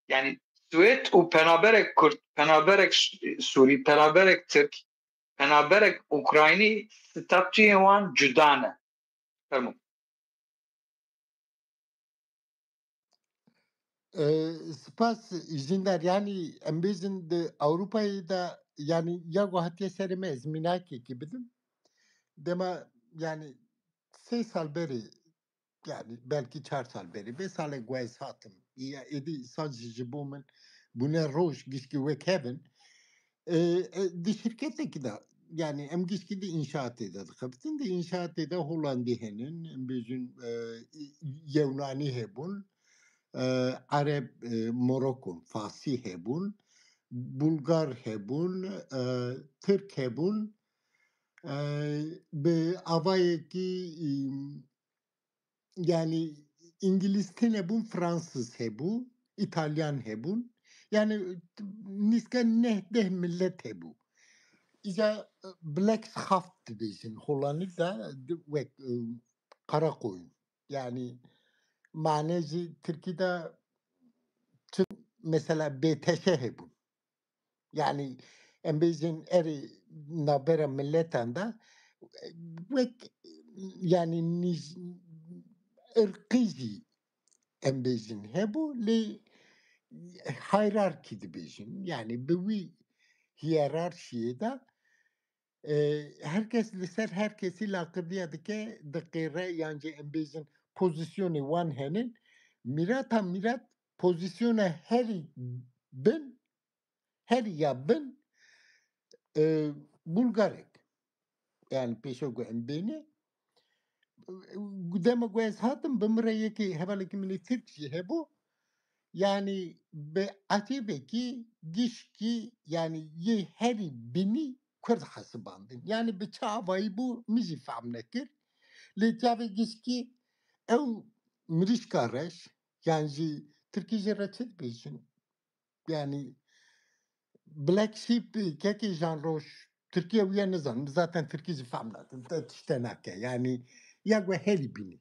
Yanî Swêd û penaberek Kurd, penaberek Sûrî, penaberek Tirk, penaberek Ukraynî statuyên wan cuda ne. Fermo. E, spas Jînder, yanî em bêjin di Ewropayê de, yanî ya ku hatiye serê me, ez mînakekî bidim. Dema, yanî sê sal berê, yanî belkî çar sal berê, vê salê ku ez hatim, ya êdî sal jî ji bo min bûne roj, gişkî wek hev in. E, e, di şirketekî de, yanî em gişkî di înşaatê de dixebitin, di înşaatê de Holandî henin, em bêjin, e, Yewnanî hebûn, e, Ereb, e, Morokon, Fasî hebûn, Bulgar hebûn, e, Tirk hebûn, e, bi avayekî, e, yanî Îngilîz tune bûn, Fransız hebû, Îtalyan hebûn. Yanî nîska neh deh millet hebû. Îca, e, Black Schaap dibêjin Hollandî de, di-, wek, e, qara koyun. Yanî mane jî Tirkî de çi mesela bêteşe hebûn. Yanî em bêjin erê navbera miletan de wek, yanî nîj-, irqî jî em bêjin hebû, lê hierarchy dibêjin. Yanî bi wî hiyerarşiyê de, e, her kes li ser her kesî laqirdiya dike, diqêre, yan jî em bêjin pozisyonê wan henin. Mîrata mîrat pozisyona herî bin, herî ya bin, e, Bulgarek. Yanî pêşe ku em bêne, dema ku ez hatim, bi min re yekê hevalekî min ê Tirk jî hebû. Yanî bi etêbekî gişkî, yanî yê herî binî Kurd hesibandin. Yanî bi çi avayî bû, min jî fehm nekir. Lê çavê gişkî ew mirîşka reş, yan jî Tirkî jê re çi dibêjin? Yanî Black Sheep, kekê Jan Roj, Tirkiye wî ye nizanim, zaten Tirkî jî fehm nakin, te tişte nake. Yanî ya ku herî bînî.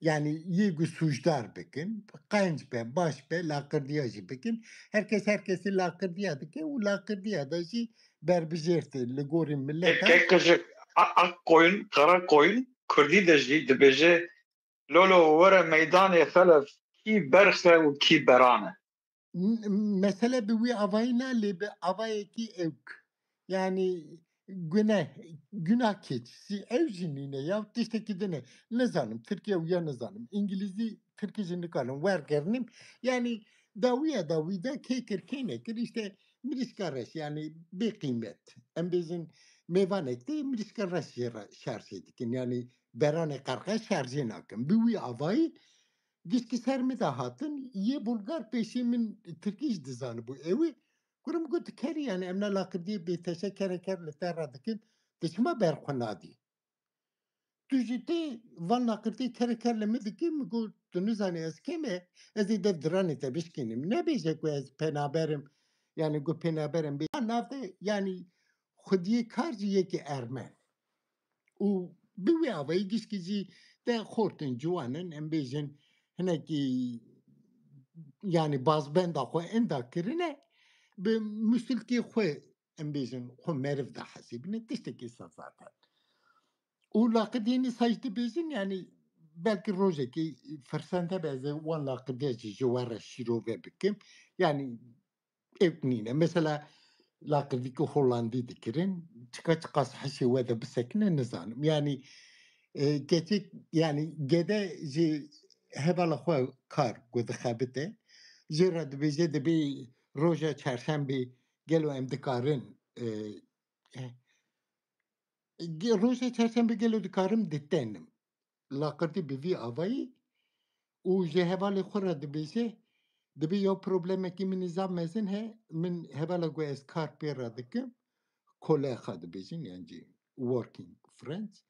Yanî yê ku sûcdar bikin, qenc be, baş be, laqirdiya jî bikin. Her kes her kesî laqirdiya dike û laqirdiya de jî berbijêr tê li gorî milet e. Kek qijik, a, ak koyun, kara koyun, Kurdî de jî dibêje, lolo were meydanê xelef, kî berx e û kî beran e. N-, mesele bi wî avayî ne, lê bi avayekî ewk. Yanî gune, guna keçî, ew jî nîne ya, tiştekî din e. Nizanim, Tirkiye û ya nizanim. Îngilîzî, Tirkî jî nikarin wergernim. Yanî dawiya dawî de kê kir, kê nekir, işte mirîşka reş, yanî bê qîmet. Em bêjin mêvanek tê, mirîşka reş jê re şerjê dikin. Yanî beranê qerqe şerjê nakin. Bi wî avayî gişkî ser min de hatin, yê Bulgar pêşî min Tirkî jî dizanibû ewî. Kurim got, kerî, yanî em ne laqirdiyê bêteşe kere ker li te re dikin, tu çima ber xwe nadî? Tu jî tê van laqirtê kere ker li min dikî, min got, tu nizanî ez kêm e, ez ê dev diranê te bişkînim. Nebêje ku ez penaber im, yanî ku penaber im bê. Nav de, yanî xwediyê kar jî yekî ermen. Û bi wî avayî gişkî jî de xort in, ciwan in, em bêjin hinekî, yanî bazbenda xwe inda kirine, bi musilkê xwe, em bêjin, xwe meriv dihesibîne, tiştekî se zaten. Û laqidê nîsa jî dibêjin, yanî belkî rojekê firsend hebe ez ê wan laqidiya jî ji we re şîrove bikim. Yanî ewk nîne. Mesela laqidîkî Holandî dikirin, çika çiqas hişê we de bisekine nizanim. Yanî, e, keçik, yanî gede ji hevala xwe kar ku dixebite, jê re dibêje, dibê roja çarşembê gelo em dikarin, e, e, ge-, roja çarşembê gelo dikarim ditenim. Laqirtî bi vî avayî û ji hevalê xwe re dibêje, dibê ya problemekî min zaf mezin he, min hevala ku ez kar pê re dikim, kolega dibêjin, yan jî working friends.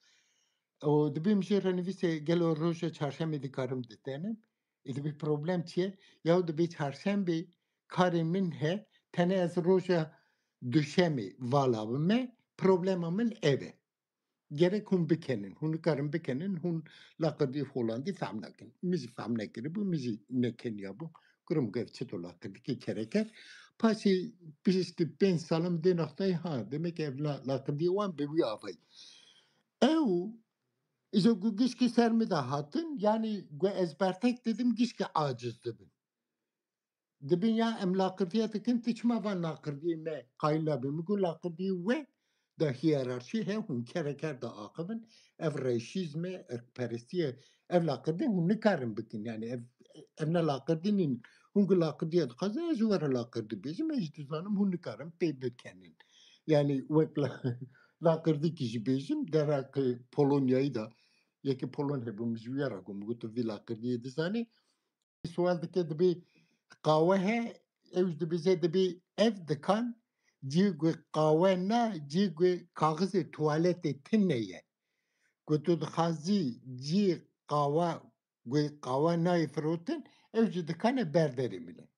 Û dibê min jê re nivîse, gelo roja çarşembê dikarim ditenim? Ê, dibê problem çi ye? Ya dibê çarşembê karê min he, tenê ez roja duşemê vala bime, problema min ev e. Gerek hûn bikenin, hûn nikarin bikenin, hûn laqidî Holandî fehm nakin. Min jî fehm nekiribû, min jî nekeniyabû. Kurim got, ev çito laqidîkê kereker. Paşê piştî pênc salim dê noxtayê, ha, demek ev la-, laqidî wan bi wî avayî. Ew, îjo ku gişkî ser min de hatin, yanî ku ez bertek didim, gişkî aciz dibin. Dibin ya em laqirdiya dikin, tu çima van laqirdiyê me qayîl nabî? Min got, laqirdiyê we de hiyerarşî heye, hûn kereker de axivin. Ev reşîzm e, irqperestî ye. Ev laqirdi hûn nikarin bikin. Yanî ev, ev ne laqirdi nîn. Hûn ku laqirdiya dixwazin, ez ji we re laqirdi bêjim, ez jî dizanim hûn nikarin pê bikenin. Yanî wek la-, laqirdikî jî bêjim, derheqê Polonyayî de, yekê Polon hebû, min ji wî re got, min got, tu vî laqirdiyê dizanî? Sual dike, dibê qawe he, ew jî dibêje, dibê ev dikan cihê ku qawe na, cihê ku kaxizê tuwaletê tune ye. Ku tu dixwazî cihê qawa, ku qawa nayê firotin, ew jî dikane berderê min e.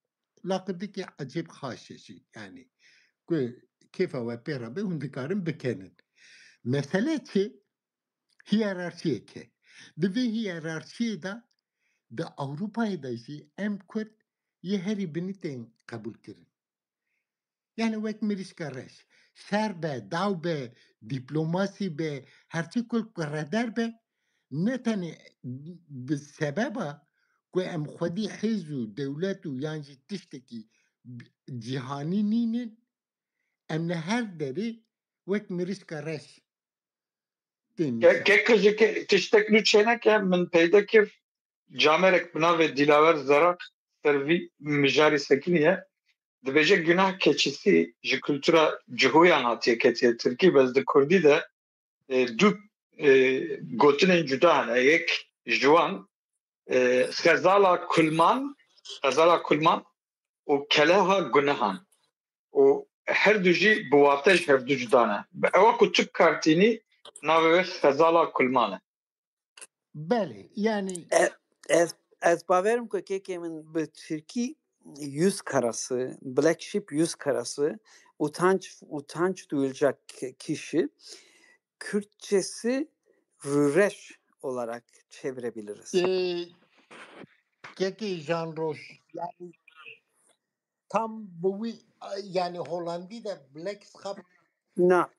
Laqidikî ecêb xaş e jî, yanî ku kêfa we pê re be, hûn dikarin bikenin. Mesele çi? Hiyerarşiyek e. Di vê hiyerarşiyê de, di Ewropayê de jî em Kurd yê herî binî tên qebûl kirin. Yani wek mirîşka reş. Şer be, daw be, dîplomasî be, her çi kul kureder be, ne tenê bi sebeba ku em xwedî hêz û dewlet û yan jî tiştekî cîhanî nînin, em li her derê wek mirîşka reş tên. Ke-, keke ji ke-, tiştek nû çêneke min peyde kir, camerek bi navê Dîlawer Zerak ser vî mijarî sekiniye. Dibêje, günah keçisi ji kultura Cihoyan hatiye ketiye Tirkî, bes di Kurdî de, e, du, e, gotinên cuda hene. Yek ji wan, e, xezala kulman, xezala kulman û keleha gunehan. Û her du jî bi wate ji hevdu cuda ne. Bi ewa ku tu kartînî navê wê xezala kulman e. Belê, yani E, ez, ez bawerim ku kekê min bi Tirkî yüz karası, Black Sheep yüz karası, utanç, utanç duyulacak kişi, Kürtçesi rüreş olarak çevirebiliriz. E, kekê Jan Roş, yani tam bi wî, yani Holandî de Black Sheep Na.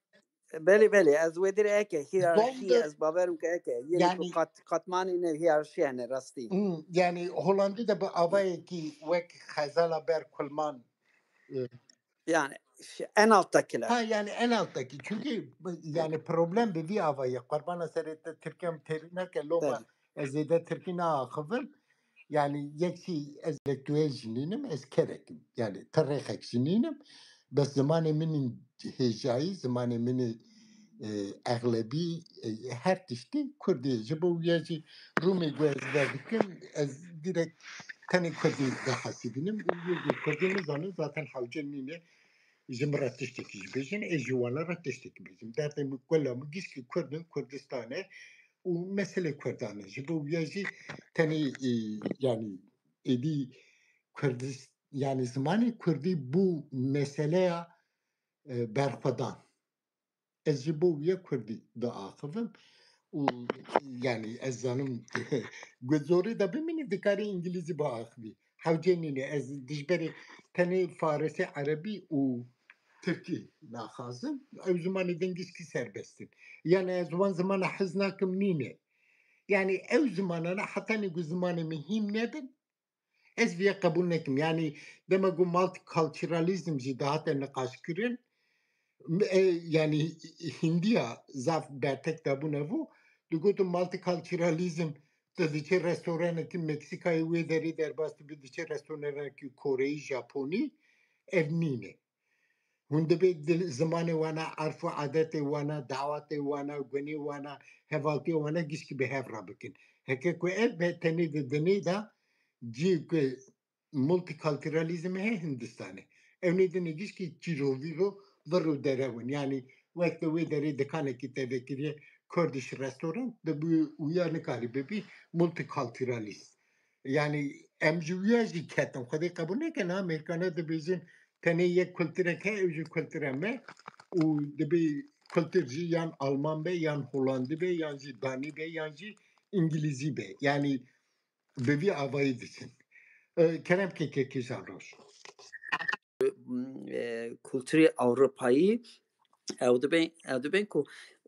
Belê, belê, ez wê dirê eke, hiyerarşî, Zonder, ez bawerim ku eke, yê ku yani kat-, katmanê ne hiyerarşî hene rastî. Hmm, yani Holandî de bi avayekî wek xezala ber kulman, e, Yani, şi-, en alttakiler. Ha, yani en alttaki. Çünkü yani problem bi vî avayê. Qurbana serê te Tirkem têrî neke loma. Belê. Ez zêde Tirkî naaxivim. Yani yek şey, ez lektuel jî nînim, ez kerek im. Yani ti rêxek jî nînim. Bes zimanê min in hêjayî, zimanê min in, e, exlebî, e, her tiştî Kurdî ye. Ji bo wî ye jî rûmê ku ez vedikim, ez direkt tenê Kurdî dihesibînim. Û yê ku Kurdî nizanin zaten hewce nîne. Ji min re tiştekî jî bêjin, ez ji wana re tiştekî bêjim. Derdê min kula min gişkî Kurd in, Kurdistan e û meselê Kurdan e. Ji bo wî ye jî tenê, e, yani êdî Kurdis-, yani zimanê Kurdî bû meseleya, e, berxwedan. Ez ji bo wî ye Kurdî diaxivim û yani ez zanim ku zorê de bimînî dikarî îngilîzî biaxivî. Hewce nîne ez dijberê tenê farisî, erebî û tirkî naxazim. Ew zimanê din gişkî serbest in. Yani ez wan zimana hez nakim nîne. Yani ew zimanana hetanî ku zimanê min hîn nebin, ez vê qebûl nekim. Yani dema ku multiculturalism jî dihate niqaşkirin, m-, e, yani Hindiya zaf bertek dabûn evo, digotin multiculturalism, tu diçe restoranekî Meksîkayê wê derê derbas dibî, diçe restoranekî Koreyî, Japonî, ev nîne. Hûn dibê dil, zimanê wana, erf û adetê wana, dawatê wana, gunê wana, hevaltiya wana gişkî bi hev re bikin. Heke ku ev be tenê di dinê de cî ku multikulturalizm heye Hindistanê. Ew nê dinê gişkî çîrovîro vir û derew in. Yani wek te wê derê dikanekî te vekiriye Kurdish restaurant, di bi wîya nikarî bibî multikulturalist. Yani em ji wîya jî ketin. Xwedê qebûl neke, niha Amerîkana dibêjin tenê yek kulturek heye, ew jî kultura me û dibê kultur jî yan Alman be, yan Holandî be, yan jî Danî be, yan jî Îngilîzî be. Yani bi vî avayî diçin. E, kerem ke kekê Jan Roş. E, kulturê Ewropayî, ew dibên, ew dibên ku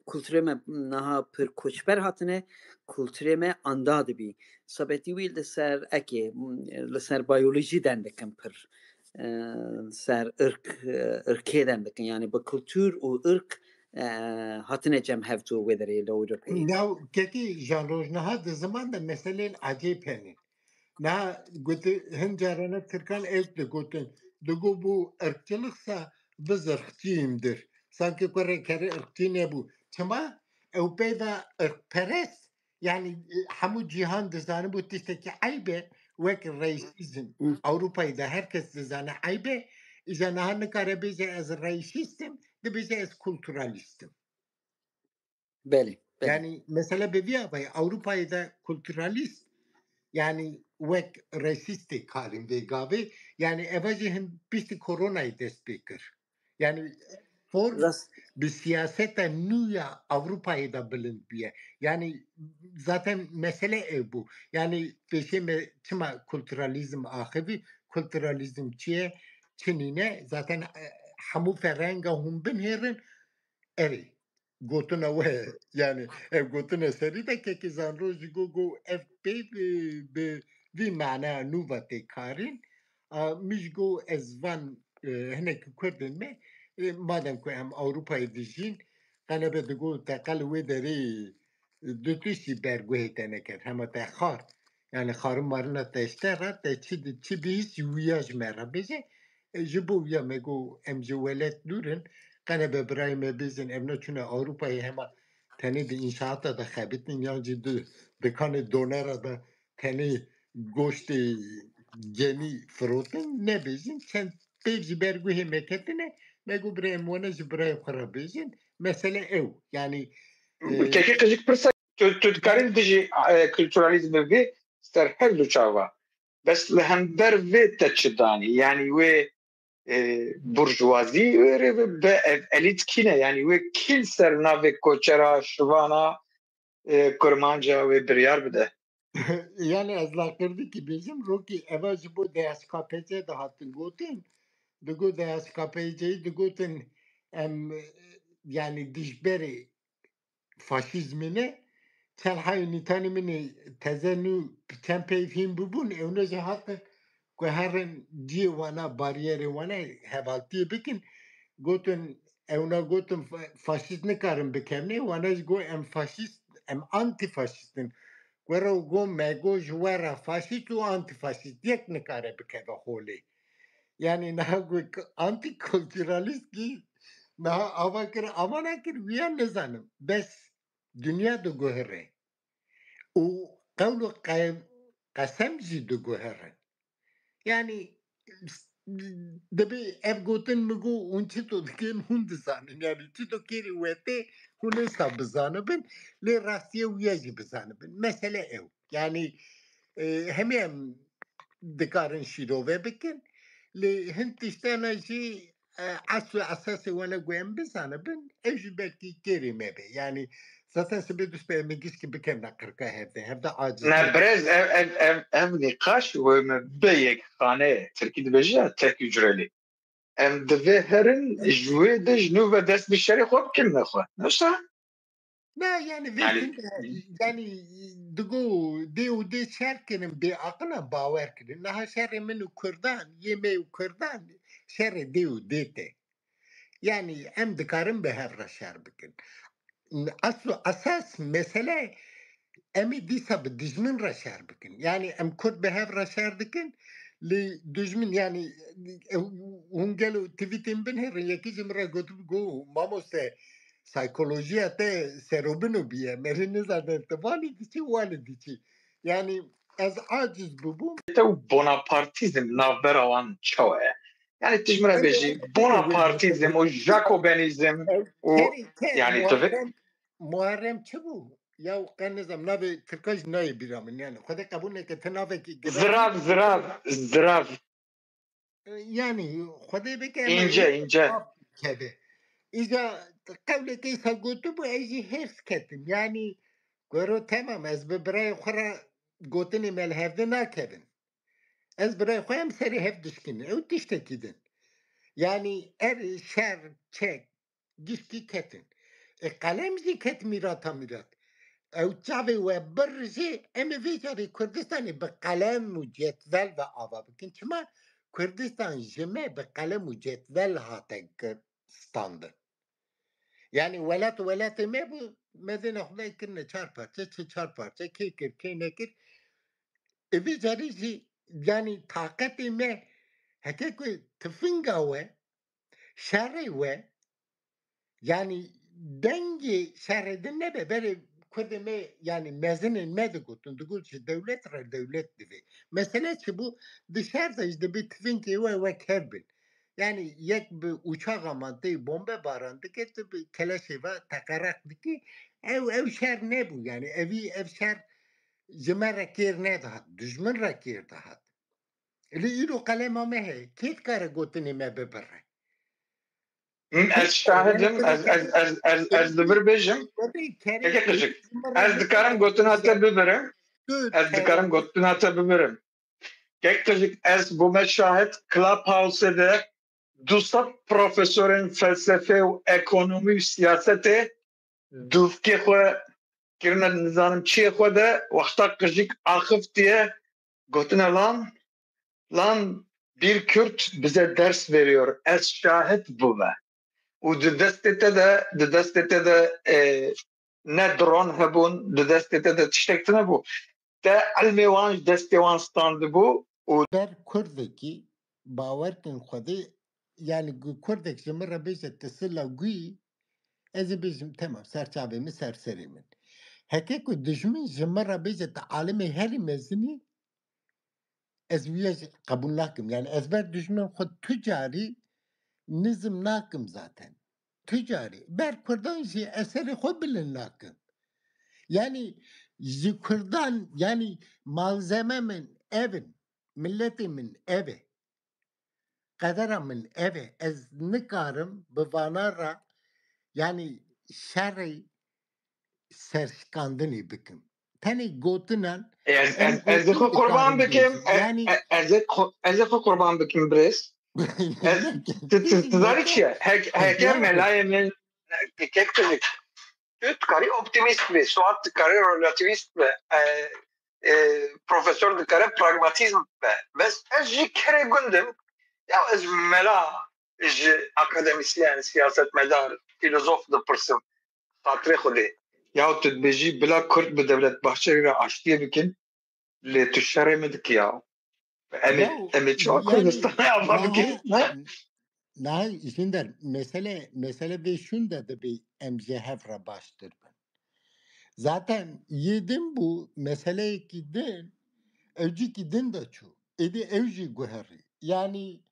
kulturê me niha pir koçber hatine, kulturê me anda dibî. Sebetî wî li ser ekê, li ser biyolojî dendikin pir. E, ser irk, e, irkê dendikin. Yani bi kultur û irk, e, hatine cem hevdû wê derê li Ewropayê. Ya kekî Jan Roş, niha di ziman de meselên ecêb hene. Na, gote, hin carana Tirkan ew digotin. Digo bu ırkçılıksa biz ırkçıyımdır. Sanki kurê kerê ırkçı nebû. Çima? Ew peyva ırkperest. Yani, e, hemû cîhan dizane bu tiştekî eyb e, wek reîsîzm. Hı. Ewropayê de her kes dizane eyb e. Îja niha nikare bêje ez reîsîst im, dibêje ez kulturalîst im. Belê, belê. Yani mesele bi vî avayî, Ewropayê de kulturalîst, yani wek rasîstê karîn vê gavê, yani eva jî hin piştî koronayê dest pê kir. Yani form Rast. bi siyaseta nû ya Ewropayê de bilind bûye. Yani zaten mesele ew bû. Yani pêşê me çima kulturalîzm axivî, kulturalîzm çi ye, çi nîne, zaten, e, hemû ferenga hûn binhêrin, erê, gotina we, yani ev gotina serî de kekê Zanro jî got, got ev pê bi, bi vî maneya nû ve tê karîn. A, min jî got ez van, e, hinekî Kurdên me, e, madem ku em Ewropayê dijîn, qenebe digot teqel wê derê, e, du tiştî berguhê te neket. Hema te xar, yani xarin marina te ji te re, te çi di-, çi bihîst jî wiya ji me re bêje. E, ji bo wiya me got em ji welat dûr in, qenebe birayê me bêjin, ev neçûne Ewropayê hema tenê di înşaata de xebitin, yan jî di dikanê donera de tenê goştê genî firotin, nebêjin. Çend pêv ji ber guhê me ketine, me got birê em wane ji birayê xwe re bêjin. Mesele ew. Yani, e, Kekê Qijik pirsa, tu, tu dikarî li dijî, e, kulturalîzmê bî ser her du çava. Bes li hember vê te çi danî? Yani wê, e, burjuvazî wê rê bibe, ev elît kî ne? Yani wê kî li ser navê koçera, şivana, e, kurmanca wê biryar bide? Yani ez laqirdikî bêjim, rokî eva ji bo D S K P C dihatin gotin. Digot D S K P C'yî digotin em, e, yani dijberê faşîzmê ne. Çend hayê nîtanê min ê teze nû çend peyv hîn bibûn, ew ne jî hatin ku herin ciyê wana, bariyerê wana hevaltiyê bikin. Gotin, ewna gotin fa-, faşîst nikarin bikevnê, wana jî got em faşîst, em antîfaşîst in. Were û got me got ji we re faşîst û antîfaşîst yek nikare bikeve holê. Yani niha got antîkulturalîst kî niha ava kir, ava nekir, wiya nizanim. Bes dinya diguhire. Û qewl û qe-, qesem jî diguhirin. Yani, dibê ev gotin min got, hûn çito dikin, hûn dizanin. Yani, çito kêrî wetê, hûn êsa bizanibin, lê rastiye wiya jî bizanibin. Mesele ew. Yani, e, hemî em dikarin şîrove bikin, lê hin tiştana jî, e, esl û esasê wana ku em bizanibin, ew jî belkî kêrê me be. Yani, zaten sibê dustpê em ê gişkî bikevne qirka hevde. Hevde aciz Ne, ne. Birêz, ev, ev, ev, ev nîqaş wê me bi yek xane, tirkî dibêje ya, tek hücreli. Em divê herin, ji wê de ji nû ve dest bi şerê xwe bikin nexwe. Newsa? Na, yani vê Yani, tinde, yani digo dê û dê şer kirin bê aqila bawer kirin. Niha şerê min û Kurdan, yê me û Kurdan, şerê dê û dê te. Yani em dikarin bi hev re şer bikin. Esl û esas mesele em ê dîsa bi dijmin re şer bikin. Yani em Kurd bi hev re şer dikin, lê dijmin yani, e, hûn gelo tweetên binhêrin, yekî ji min re gotibû, got, mamoste, psîkolojiya te serobino bûye. Merî nizanin tu vanî diçî, wanî diçî. Yani ez aciz bûbûm. Te û bonapartîzm navbera wan çawa ye? Yani tu ji min re bêjî, bonapartîzm û jakobenîzm û, yani tu vê Muharrem, Muharrem çi bû? Ya qe nizam navê Tirka jî nayê bîra min, yani Xwedê qebûl neke, ti navekî girê. Zirav, zirav, zirav. Yani Xwedê bike em Înce, înce. Keve. Îca qewleke îsa gotibû, ez jî hêrs ketim. Yani goro, temam, ez bi birayê xwe re gotinê me li hevde nakevin. Ez birayê xwe em serê hev dişkînin. Ew tiştekî din. Yani er şer çek gişkî ketin. E, qelem jî ket mîrata mîrat. Ew çavê we bir jî em ê vê carê Kurdistanê bi qelem û cetvel ve ava bikin. Çima Kurdistan ji me bi qelem û cetvel hate standin? Yani welat welatê me bû, me dêne Xwedayê kirine çar parçe, çi çar parçe, kê kir, kê nekir. E, vê carê jî yani taqetê me, heke ku tifinga we, şerê we, yani dengê şerê din nebe, berê Kurdê me, yani mezinên me digotin, digot ji dewlet re dewlet divê. Mesele çi bû? Di şer de jî dibê tifinkê we wek hev bin. Yani yek bi uçaxa man tê bombe baran dike, tu bi keleşê ve teqereq dikî. Ew, ew şer nebû. Yani evî, ev şer ji me re kêr nedihat, dijmin re kêr dihat. Lê îro qelema me heye. Kê dikare gotinê me bibire? Him, ez şahidim, ez, ez, ez, ez, ez li vir bêjim. Keke Qijik, ez dikarim gotina te bibirim. Ez dikarim gotina te bibirim. Kek Qijik, ez bûme şahid Clubhouse-ê de du sed profesorên felsefê û ekonomî û siyasetê dûvkê xwe kirine nizanim çiyê xwe de, wexta qijik axiftiye, gotine lan, lan bir Kürt bize ders veriyor, ez şahit bûme. Û di destê te de, di destê te de e, ne dron hebûn, di destê te de tiştek tune bû. Te ilmê wan ji destê wan standibû û ber Kurdekî bawer kin Xwedê, yani gu-, Kurdek ji min re bêje ti sila guyî, ez ê bêjim temam, ser çavê min, ser serê min. Heke ku dijmin ji min re bêje ti alimê herî mezinî, ez wiya jî qebûl nakim. Yani ez ber dijmin xwe tu carî nizm nakim zaten. Tu carî ber Kurdan jî eserê xwe bilind nakim. Yani ji Kurdan, yani malzeme min ev in, milletê min ev e. Qedera min ev e. Ez nikarim bi vana re, yani şerê serşikandinê bikim. Tenê gotinan Ez, em ez, ez ê xwe gotinê qurban dikarin bikim. bêjin. E, Yani e, ez ê xwe, ez ê xwe qurban bikim birêz. Ez, tu, tu, tu zarî çi ye? Hek, heke Yani melayê min, kek tu, tu dikarî optimîst bî, Suat dikarî relatîvîst be, e, e, profesor dikare pragmatîzm be. Bes ez jî kerê gundim, ya ez mela ji akademîsyen, siyasetmedar, fîlozof dipirsim. Xatirê Xwedê. Ya tu dibêjî bila Kurd bi Dewlet Bahçelî re aştiyê bikin, lê tu şerê min dikî ya. Em ê, Ya, em ê çawa yani, Kurdistanê ava bikin? Niha, niha Jinder, mesele, mesele vê şûn de dibê em ji hev re baştir bin. Zaten yê din bû, meseleyekî din, ew cîkî din de çû. Êdî ew jî guherî. Yani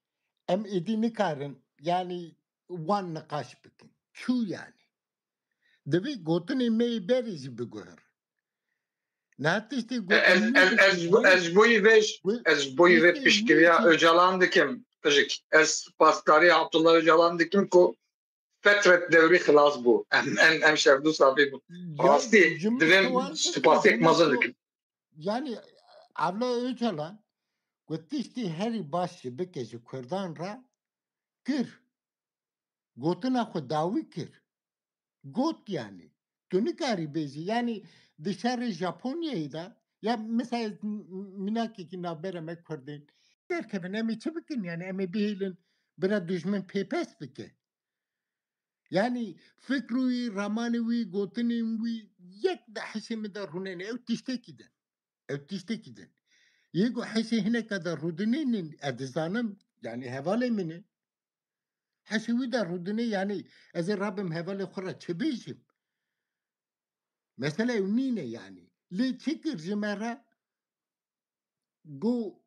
em êdî nikarin, yani wan niqaş bikin. Çû yani. Divê gotinê me yê berê jî biguher. Niha tiştê E, Ez, gotinê ez, ez, ji bo- ez ji bo yî vê, ez ji bo yî vê piştgiriya Ocalan dikim. Pijik. Ez spasdariya Abdullah Ocalan dikim ku fetret dewrî xilas bû. Em, em, em şevdû safî bûn. Rastî, divêm spasiyek mezin dikim. Yani Abdullah Ocalan ku tiştê herî baş jî bike ji Kurdan re kir. Gotina xwe dawî kir. Got yani. Tu nikarî bêjî. Yani di şerê Japonyayê de, ya mesela m-, m-, mînakekî navbera me Kurdên. Derkevin, em ê çi bikin? Yani em ê bihêlin bira dijmin pêpes bike. Yani fikr wî, ramanê wî, gotinên wî yek di hişê min de rûnene. Ew tiştekî din. Ew tiştekî din. Yê ku hişê hineka de rûdinênin, ez dizanim, yani hevalê min in. Hişê wî de rûdinê, yani ez ê rabim hevalê xwe re çi bêjim? Mesele ew nîne yani. Lê çi kir ji me re? Got,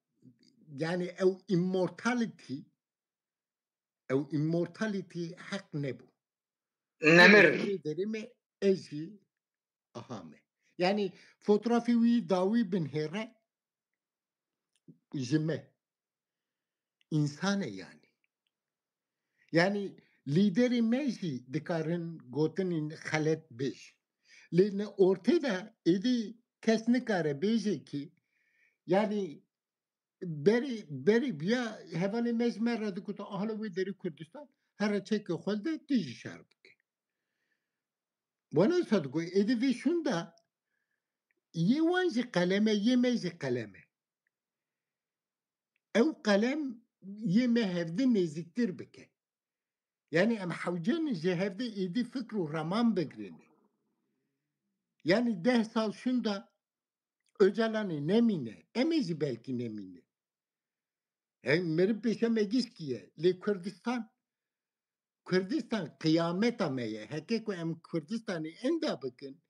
yani ew immortality, ew immortality heq nebû. Nemir. Derê me ez jî aha me. Yani fotoğrafî wî dawî binhêre ji me. Însan e yani. Yani lîderê me jî dikarin gotinên xelet bêj. Lê ne ortê de êdî kes nikare bêje ki, yani berî, berî biya hevalê me ji me re dikuta, ahla wê derî Kurdistan, here çekê xwe de tu jî şer bike. Wela wisa digot, êdî vê şûn de yê wan jî qelem e, yê me jî qelem e. Ew qelem yê me hevdin nêzîktir bike. Yani em hewce ne ji hevdê êdî fikr û raman bigirîne. Yani deh sal şûn de Ocalanê nemîne, em ê jî belkî nemîne. Hem meriv pêşe me gişkî ye. Lê Kurdistan, Kurdistan qiyameta me ye. Heke ku em Kurdistanê inda bikin,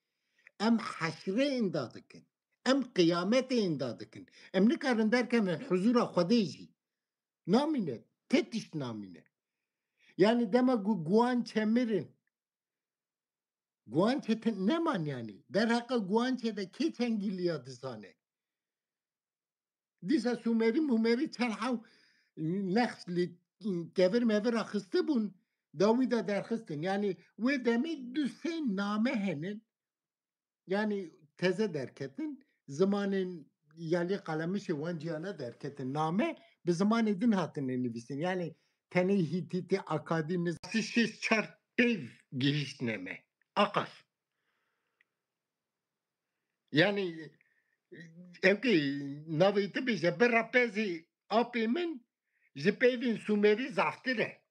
em heşrê inda dikin. Em qiyametê inda dikin. Em nikarin derkevin huzûra Xwedê jî. Namîne, ti tişt namîne. Yani dema ku Guançe mirin, Guançe te neman yani. Derheqa Guançe de kê çengîliya dizane? Dîsa Sumerî Mumerî çend hew nexş li kevir mevir axistibûn, dawî de derxistin. Yani wê demê du sê name henin. Yani teze derketin, zimanên yalî qelemişê wan ciyana derketin. Name bi zimanê din hatine nivîsîn. Yani tenê Hîtîtî, Akadî, niz-, şêst çar peyv gihîştine me. Aqas. Yani, ew ki navê te bêje, bi rapezê apê min ji peyvên Sumerî zaftir e.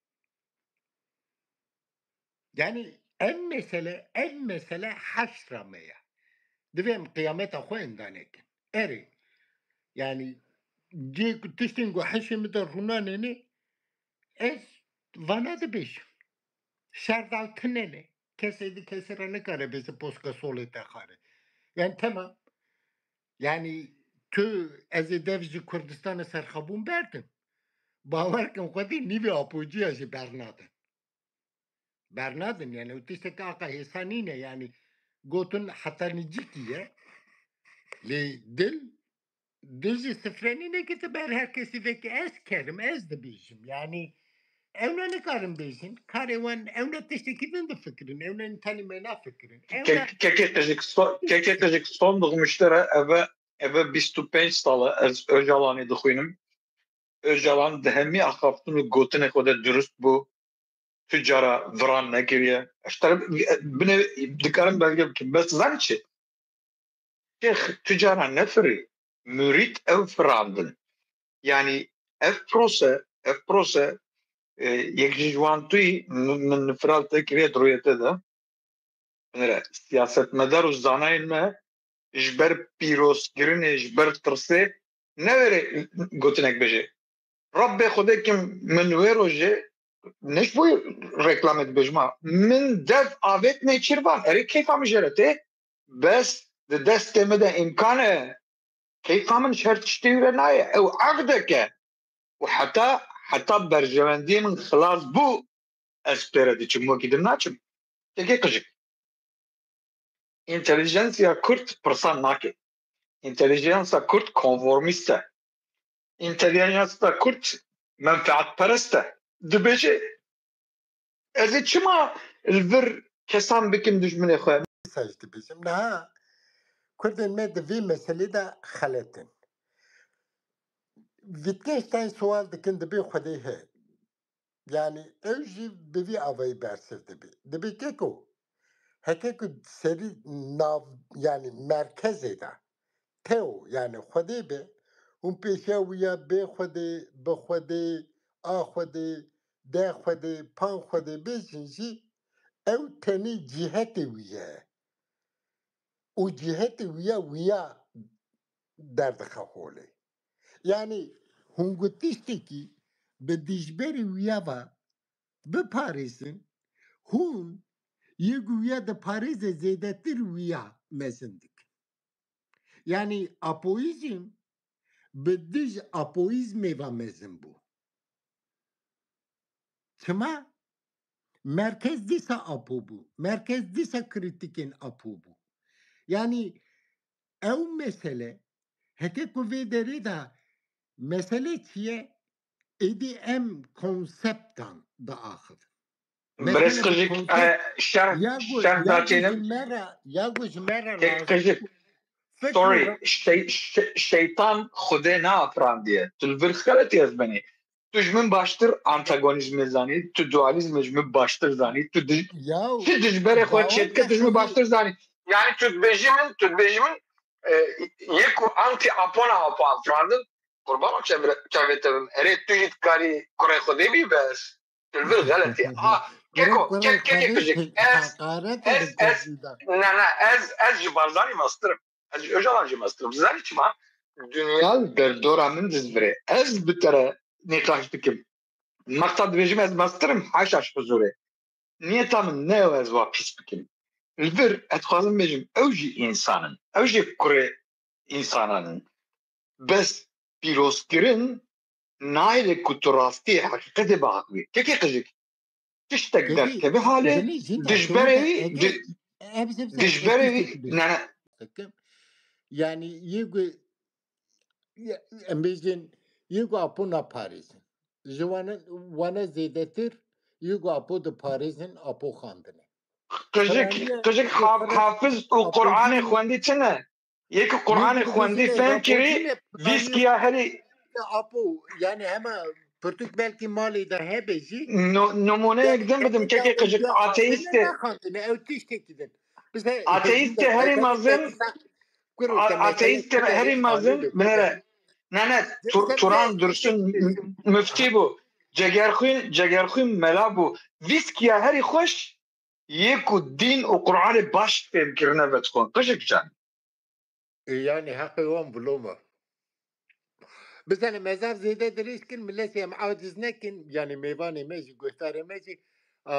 Yani, ev mesele, ev mesele heşra me ye. Divê em qiyameta xwe endane kin. Erê, yani, cê ku tiştên ku heşê min de rûnanêne, ez vana dibêjim. Şer da tunele. Kesê di kesê re nikare bêje poska solê te xare. Yani, temam. Yani, tu, ez ê dev ji Kurdistanê serxabûn berdim. Bawer kin, xwedî nîvê apociya jî bernadin. Bernadin, yani, ew tiştek aqa hêsa nîne, yani, gotin heta nicikî ye. Lê dil, dil ji sifre nîne ki tu ber her kesî vekî ez kerim, ez dibêjim. Yani, ew ne nikarin bêjin, karê wan, ew ne tiştekî din difikirin, ew ne tenî me nafikirin. Ew ne Kek-, kekê qijik so-, kekê qijik son dixmiştire, eve, eve bîst û pênc sal e ez Ocalanê dixwînim. Ocalan di hemî axaftin û gotinê xwe de dirust bû. Tu cara viran nekiriye. Ji te re bine dikarim belge bikim. Bes zanî çi? Şêx tu cara nefirî. Murîd ew firandin. Yani ev prose, ev prose, e, yek ji wan tu yî, min, min firal te kiriye di rûyê te de. Binêre, siyasetmedar û zanayên me ji ber pîrozkirinê, ji ber tirsê, newêrê gotinek bêje. Rebbê Xwedê kim min wê rojê, ne ji bo reklamê dibêjim ha, min dev avêt nêçîrvan. Erê, keyfa min jê re tê, bes di destê min de îmkan e. Keyfa min ji her tiştê wî re nayê. Ew eqdek e. Û heta, heta berjewendiyê min xilas bû, ez pê re diçim, wekî din naçim. Kekê qijik. Întelijensiya Kurd pirsan nake. Întelijensa Kurd konformîst e. Întelijensa Kurd menfeetperest e. Dibêje, ez ê çima li vir kesan bikim dijminê xwe? Mesaj dibêjim. Niha Kurdên me di vê meselê de xelet in. Wittgenstein sual dikin, dibê Xwedê heye. Yani ew jî bi vî avayî bersiv dibe. Dibê keko, heke ku serî nav, yani merkezê de teo, yani Xwedê be, hûn pêşiya wî ya bê Xwedê, bi Xwedê, a Xwedê, de Xwedê, pan Xwedê bêjin jî, ew tenê cîhetê wî ye. Û cîhetê wî ya, wî ya derdixe holê. Yani hûn ku tiştekî bi dijberê wîya ve biparêzin, hûn yê ku wîya diparêze zêdetir wîya mezin dikin. Yani apoîzm bi dij apoîzmê ve mezin bû. Çima? Merkez dîsa Apo bû. Merkez dîsa krîtîkên Apo bû. Yani ew mesele, heke ku vê derê de mesele çi ye? Êdî em konseptan diaxivin. Birêz Mesela Qijik, konsept e, şerh, ya ku, şerh ya ku daçênim. Ji me re, ya ku ji me re Ke-, lazim Qijik, fikr sorry, re- şey-, şey-, şeytan Xwedê neafirandiye. Tu li vir xeletî ez benî. Tu ji min baştir antagonîzmê zanî, tu dualîzmê ji min baştir zanî, tu dij-, Ya, tu dijberê xwe bawer çêdike, tu ji min ke baştir zanî. Yani tu dibêjî min, tu dibêjî min, e, yê ku anti Apo ne Apo afirandin, qurban çevre-, çavê te bim. Erê tu jî dikarî kurê Xwedê bî bes. Tu li vir xeletî. Ha, Keko, Kurê, kurê, ke-, ke-, ke-, kurê, qijik. Ez, hakaret ez, edin ez, Kurdî de. Ne, ne, ez, ez ji Barzanî mestir im. Ez ji Ocalan jî mestir im. Zanî çima? Dinya li derdora min dizvirê. Ez bi te re nîqaş dikim. Mexta dibêjim ez mestir im, haşa ji huzurê. Niyeta min ne ew ez wa pîs bikim. Li vir ez dixwazim bêjim, ew jî însan in. Ew jî kurê însanan in. Bes pîrozkirin nayê ku tu rastiyê heqîqetê biaxivî. Kekê qijik. Tiştek Kekê, derkeve halê, dilê jî dijberê wî, ege, di-, ev zeb dijberê wî, tiştek ne, ne. Dikim. Yani yê ku, ya, em bêjin, yê ku Apo naparêzin. Ji wana, wana zêdetir, yê ku Apo diparêzin, Apo xandine. Qijik, Piraniye, qijik ha-, piraniye, Hafiz û Apo Qur'anê jî xwendî tune. Yek Qur'anê xwendî, fehm kirî, vîst kiya herî. Apo, yani hema pirtûk belkî malê de hebe jî. Numûneyek din bidim, kekê qijik, ateîst e. Nexandine, ew tiştekî din. Ateîst e herî mezin. Ateîst e herî mezin. Binere. Ne, ne, Turan Dursun müftî bû. Cegerxwîn, Cegerxwîn mela bû. Vîst kiya herî xweş yê ku dîn û Qur'anê baş fêm kirine ve dixwin. Qijik can. E, yani heqê wan biloma. Bizane me zaf zêde dirêj kir, milletê em aciz nekin, yani mêvanê me jî, guhdarê me jî, a,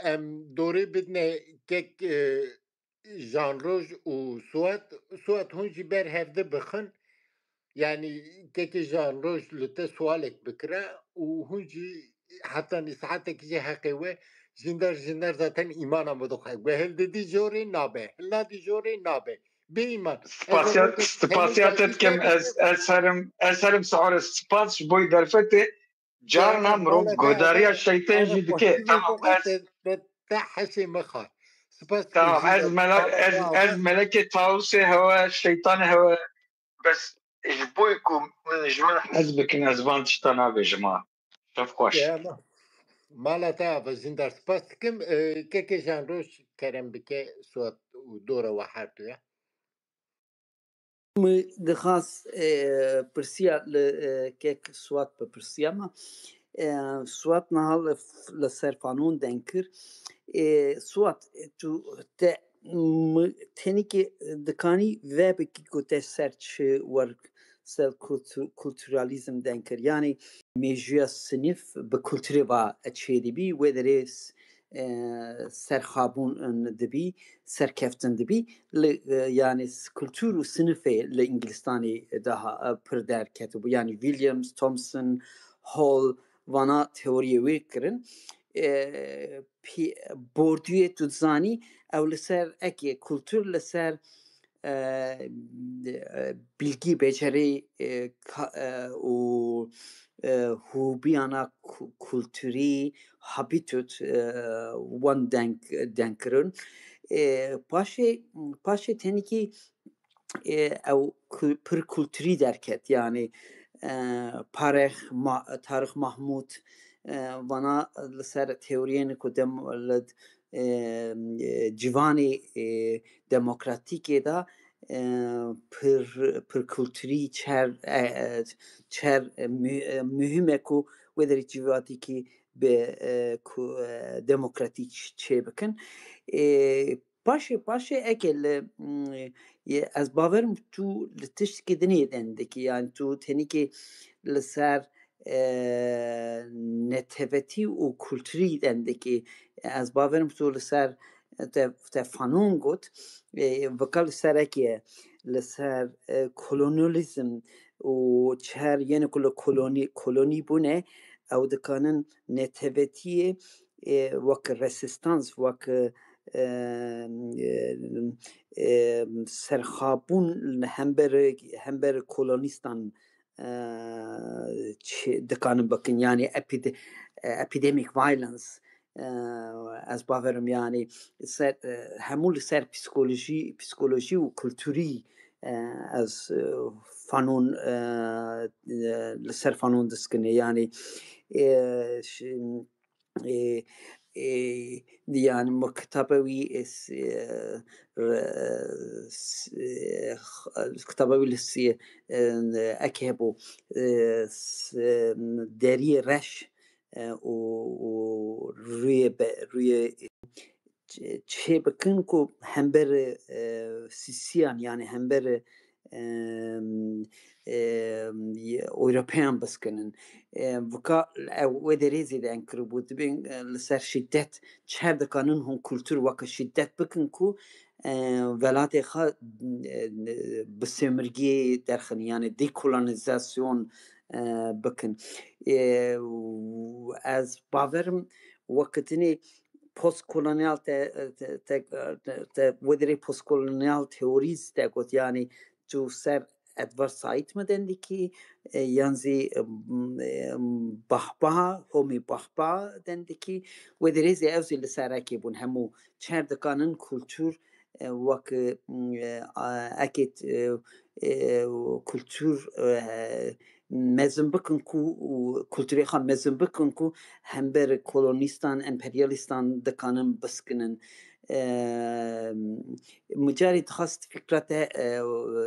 em dorê bidine kek, e, Janroj û Suat. Suat, hûn jî ber hevde bixin. Yani kekê Janroj li te sualek bikire û hûn jî heta nî saetekî jî heqê we, jindar, jindar zaten îmana me dixwe. Guhil didî jorê nabe, hil nadî jorê nabe. Bê îman. Spasiya, spasiya te dikim, ez, ez herim, ez herim sahore, spas ji bo derfetê. Carna mirov guhdariya şeytan jî dike. Tamam, ez te heşê me xar. Spas. Tamam, ez melek, ez, ez melekê tawusê hewe, şeytanê hewe. Bes ji bo ku min ji min hez bikin, ez van tişta nabêjim ha. Şev xweş. Mala te ava jindar, spas dikim. E, kekê Janroj kerem bike, Suat û dora we her du ya. Min dixwast, e, pirsiya li, e, kek Suat bipirsiya me. E, Suat niha li, li ser fanon deng kir. E, Suat, tu te, mi, tenîkê dikanî vebikî ku te ser çi wer ser kultu-, kulturalîzm deng kir? Yanî mêjûya sinîf bi kulturê ve çêdibî, wê derê e, serxabûn dibî, serkeftin dibî. Li, e, yani s-, kultur û sinifê li Îngilistanê daha, e, pir derketibû. Yani Williams, Thomson, Hall, vana teoriyê wê kirin. E, pî-, Bourdieu tu dizanî, ew li ser ekê kultur li ser e, e, bilgî, becerî, e, ka-, e, û, e, hobiyana ku-, kulturî, habitat, e, wan deng, deng kirin. E, paşê, paşê tenîkî, e, ew ku-, pir kulturî derket, yani, e, Parêx Ma-, Tarîx Mahmûd, e, vana li ser teoriyên ku dem-, li e, e, civanê, e, demokratîkê de, e, pir, pir kulturî çer, e, e, çer, e, mü-, e, muhîm e ku wê derê civakî bi, e, ku, e, demokratîk çêbikin. E, paşê, paşê eke li, mm, e, ez bawerim tu li tiştekî dinê deng dikî, yani tu tenîkê li ser e, netewetî û kulturî deng dikî. Ez bawerim tu li ser te, te fanon got, e, vika li ser ekê, li ser, e, kolonyalîzm û çer yên ku li kolonî, kolonî bûne, ew dikanin netewetiyê, e, wek resistans, wek, e, e, e, serxabûn hember, hember kolonîstan e, çi dikanin bikin, yani epide-, e, epidemic violence, e, ez bawerim yani ser, e, hemû li ser psikolojî, psikolojî û kulturî, e, ez, e, fanon, e, e, li ser fanon diskine, yani, e, şi-, e, e, yani min kitaba wî, e, s-, e, re-, s-, e, x-, kitaba wî li sî, e, eke hebû, e, s-, e, deriyê reş, e, û, û rûyê be-, rûyê çê-, çê bikin ku hember, e, sisiyan, yani hember, em, em, Ewropeyan biskinin. E, vika ew wê derê zêde enkiribû, dibên, e, li ser şiddet, çer dikanin hûn kultur weke şiddet bikin ku, e, welatê xwe, e, bi sêmirgiyê derxin, yani dekolonîzasyon, e, bikin. E, û ez bawerim weke dinê postkolonyal te, te, te, te, wê derê postkolonyal teorî te got, yani tu ser Edward Said mi deng dikî, e, yan zî, e, m-, e, Bahba, Homi Bahba deng dikî, wê derê zî ew zî li ser ekê bûn, hemû çer dikanin kultur, e, wek, e, m, e, a, ekê, e, e, kultur, e, mezin bikin ku û kulturê xwe mezin bikin ku hember kolonîstan, emperyalîstan dikanin biskinin. E, Min carî dixwest fikra te, e,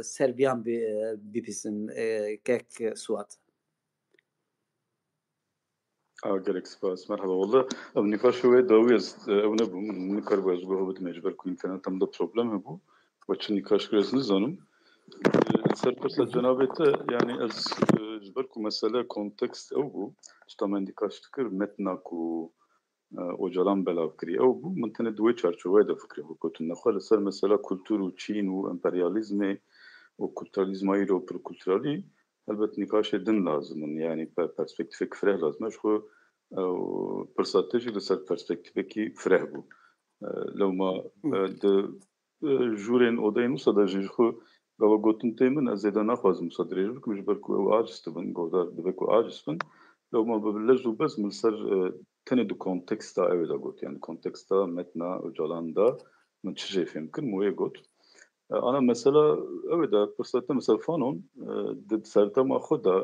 ser viyan bi-, bibîzim, e, kek Suat. A, gelek spas. Merhaba. Walla, ev nîqaşê wê dawî ez, e, ew nebûm. Min nikaribû ez ji bo bidim, ji ber ku înterneta min de problem hebû. We çi nîqaş kir ez nizanim. E, ser pirsa cenabê te, yanî ez, e, ji ber ku mesele kontekst ew bû, tişta me nîqaş dikir, metna ku, e, Ocalan belav kirî. Ew bû, min tenê di wê çarçoveyê de fikrê xwe gotin. Nexwe li ser mesela kultur û çîn û emperyalîzmê û kulturalîzma îro pirkulturalî, helbet nîqaşê din lazim in. Yanî pe-, perspektîfek fireh lazim e. Ji xwe, e, pirsa te jî li ser perspektîfekî fireh bû. E, lewma, e, di e, jûrên odeyên wisa de jî ji xwe gava gotin tê min, ez zêde naxwazim wisa dirêj bikim, ji ber ku ew aciz dibin, guhdar dibe ku aciz bin. Lewma bi lez û bez min li ser, e, tenê di konteksta ew ê de got, yani konteksta metna Ocalan de min çi jê fêm kir, min wê got. E, ana mesela ew ê de pirsa te, mesela Fanon, e, di serdema xwe de,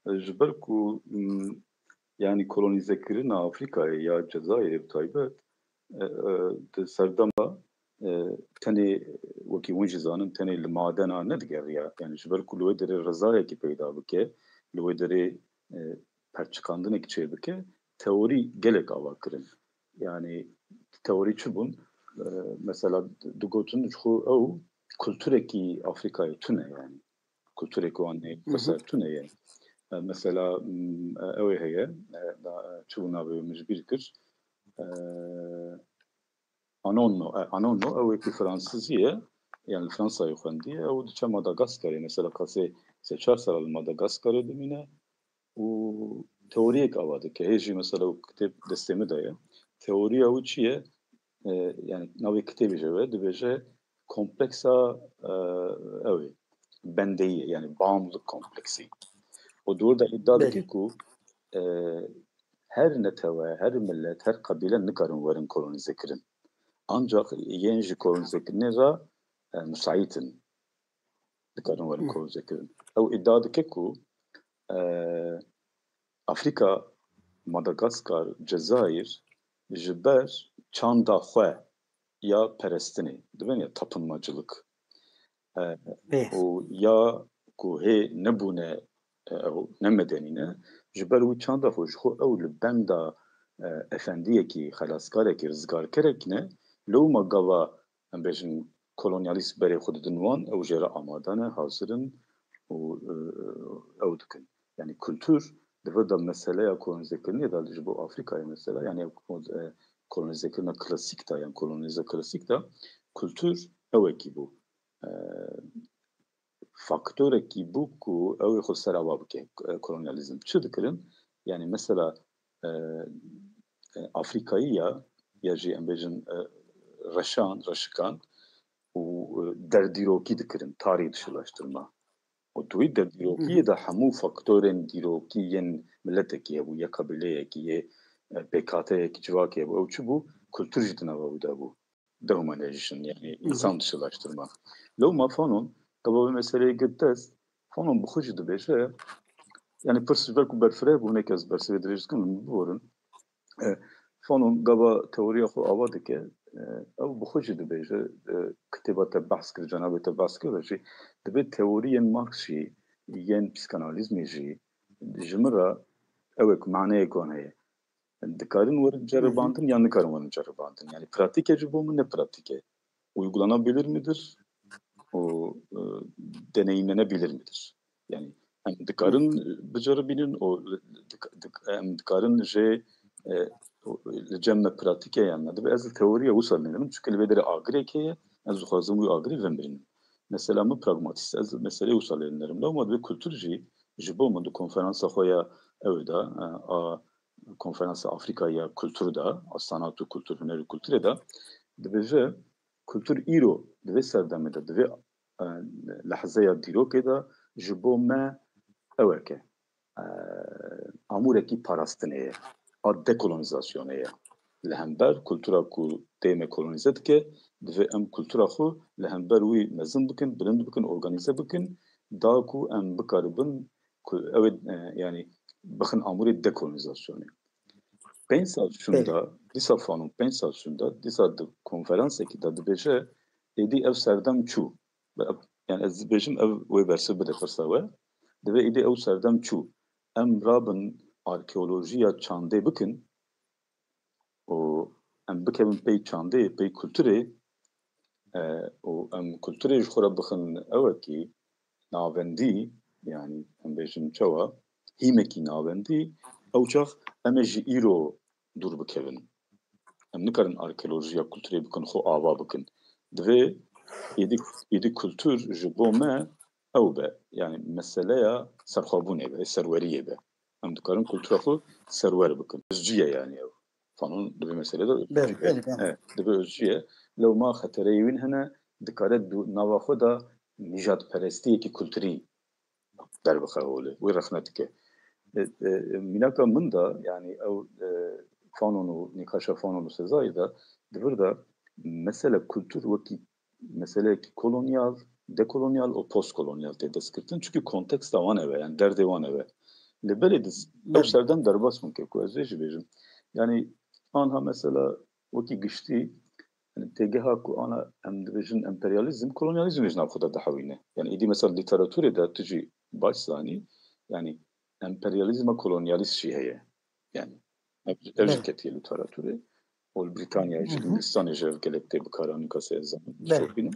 e, ji ber ku, m, yani kolonîzekirina Afrîkayê ya Cezayirê bi taybet, e, e, di serdema, e, tenê, wekî hûn jî zanin, tenê li madena nedigeriya. Yani ji ber ku li wê derê rizayekî peyda bike, li wê derê, e, perçikandinekî çêbike, teorî gelek ava kirin. Yani teorî çi bûn? E, mesela digotin ji xwe ew kulturekî Afrîkayê tune yani. Kulturê ku wan neyê Hı hı. xweser tune ye. E, mesela, m, e, ew ê heye, e, da, e, çi bû navê wê min ji bîr kir? E, Anonno, e, Anonno, ew yekî Fransizî ye, yani li Fransayê xwendiye, ew diçe Madagaskarê, mesela qasê sê çar sala li Madagaskarê dimîne û teoriyek ava dike. Hê jî mesela ew kitêb destê min de ye. Teoriya wî çi ye? E, yani navê kitêbê jî ew e, dibêje kompleksa, e, ew ê, bendeyî ye, yani bağımlılık kompleksî. Û di wir de îdia Belê. dike ku, e, her netewe, her millet, her qebîle nikarin werin kolonîze kirin. Ancak yên ji kolonîze kirinê re, e, müsait in. Dikarin werin Hı. kolonîze kirin. Ew îdia dike ku, e, Afrîka, Madagaskar, Cezayir ji ber çanda xwe ya perestinê, dibên ya tapınmacılık. E, Bê. û ya ku hê nebûne, e, ew ne medenî ne, ji ber wî çanda xwe ji xwe ew li benda, e, efendiyekî, xelaskarekî, rizgarkerekî ne, lewma gava, em bêjin, kolonyalîst berê xwe didin wan, ew jê re amade ne, hazir in û, e, ew dikin. Yani kultur, di vir de meseleya kolonîzekirinê de ji bo Afrîkayê mesela, yani, e, kolonîzekirina klasîk de, yani kolonîze klasîk de, kultur ewekî bû. E, faktorekî bû ku ew ê xwe ser ava bike, e, kolonyalîzm. Çi dikirin? Yani mesela, e, e, Afrîkayî ya, ya jî em bêjin, e, reşan, reşikan û, e, derdîrokî dikirin, tarih dışılaştırma. Û di wî derdîrokiyê Hı hı. de hemû faktorên dîrokî yên miletekî hebû, yê qebîleyekî, yê, e, pêkhateyekî, civakê hebû. Ew çi bû? Kultur jî di nava wî de bû. Dehumanization, yani Hı hı. insan dışılaştırma. Lewma Fanon, gava vê meseleyê girt dest, Fanon bi xwe jî dibêje, yani pirs ji ber ku berfireh bû, hinek ez bersivê dirêj dikim, min biborin. E, Fanon gava teoriya xwe ava dike, e, ew bi xwe jî dibêje, e, kitêba te behs kir, cenabê te behs kir, jî dibê teoriyên Marx jî, yên psîkanalîzmê jî, ji min re ew ê ku maneyek wan heye. Dikarin werin Hı hı. ceribandin ya nikarin werin ceribandin. Yani pratik e ji bo min, ne pratik e. Uygulanabilir midir? O, e, deneyimlenebilir midir? Yani em dikarin biceribînin, o dik-, dik-, em dikarin jê, e, o, li cem me pratik e yan ne? Dibe ez li teoriya wisa lênirim, çünkü li vê derê agirek heye, ez dixwazim wî agirî vemrînim. Mesela min pragmatîst, ez meseleyê wisa lênirim. Lewma divê kultur jî ji bo min di konferansa xwe ya ew da, e, a konferansa Afrîka ya kultur da, a sanat û kultur, huner û kulturê da, dibêje, kultur îro di vê serdemê de, di vê, e, lehzeya dîrokê de ji bo me ewek e, e, amûrekî parastinê ye, a dekolonizasyonê ye. Li hember kultura ku tê me kolonîze dike, divê em kultura xwe li hember wî mezin bikin, bilind bikin, organîze bikin, da ku em bikaribin ku ew ê, e, yanî bixin amûrê dekolonîzasyonê. Pênc sal şûnda, dîsa Fanon pênc sal şûnda, dîsa di konferansekî de dibêje, êdî ev serdem çû. Bi ev, yanî ez dibêjim ev wê bersiv bide pirsa we. Divê êdî ew serdem çû. Em rabin arkeolojiya çandê bikin û em bikevin pey çandê, pey kulturê, e, û em kulturê ji xwe re bixin ewekî navendî, yanî em bêjin çawa, hîmekî navendî, ew çax em ê ji îro dûr bikevin. Em nikarin arkeolojiya kulturê bikin, xwe ava bikin. Divê êdî, êdî kultur ji bo me ew be. Yanî meseleya serxwebûnê be, serweriyê be. Em dikarin kultura xwe serwer bikin. Özcü ye yanî ew. Fanon di vê meselê de özcü ye. He, divê özcü ye. Lewma xetereyê wîn hene, dikare du-, nava xwe de nîjadperestiyekî kulturî derbixe holê. Wî rexne dike. E, e, mînaka min de, yanî ew, e, Fanon û nîqaşa Fanon û Sezayê de, di vir de mesele kultur wekî meseleyekî kolonyal, dekolonyal û postkolonyal tê destgirtin. Çunkî konteksta wan ev e, yanî derdê wan ev e. Lê belê di, ew serdem derbas min kir ku ez vê jî bêjim. Yanî anha mesela wekî giştî, yanî têgeha ku ana em dibêjin emperyalîzm, kolonyalîzm jî nav xwe de dihewîne. Yanî êdî mesela lîteraturê de tu jî baş zanî, yanî emperyalîzma kolonyalîst jî heye. Yanî ev, ev jî ketiye lîteraturê. Ol Brîtanyayê jî, Înglistanê jî ev gelek tê bikaranîn, kasê ez zanim, dişopînim.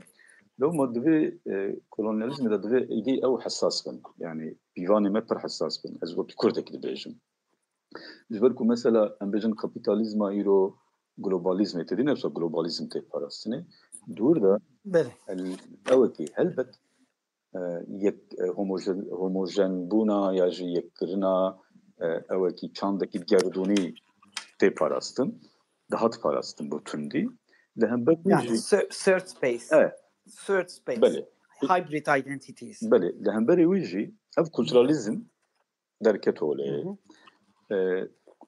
Lewma divê, e, kolonyalîzmê de divê êdî ew hesas bin. Yanî pîvanê me pir hesas bin. Ez wekî Kurdekî dibêjim. Ji ber ku mesela em bêjin kapîtalîzma îro globalizmê tê dî, ne wisa globalizm tê parastinê. Dûr de el-, ewekî helbet, e, yek, e, homojen-, homojenbûna ya jî yekkirina, e, ewekî çandekî gerdûnî tê parastin, dihat parastin bo tundî. Li hember wî Yani jî thir-, third space. Evet. Third space. Belê. Hybrid identities. Belê. Li hemberê wî jî ev kulturalizm derket holê. Hı hı. E,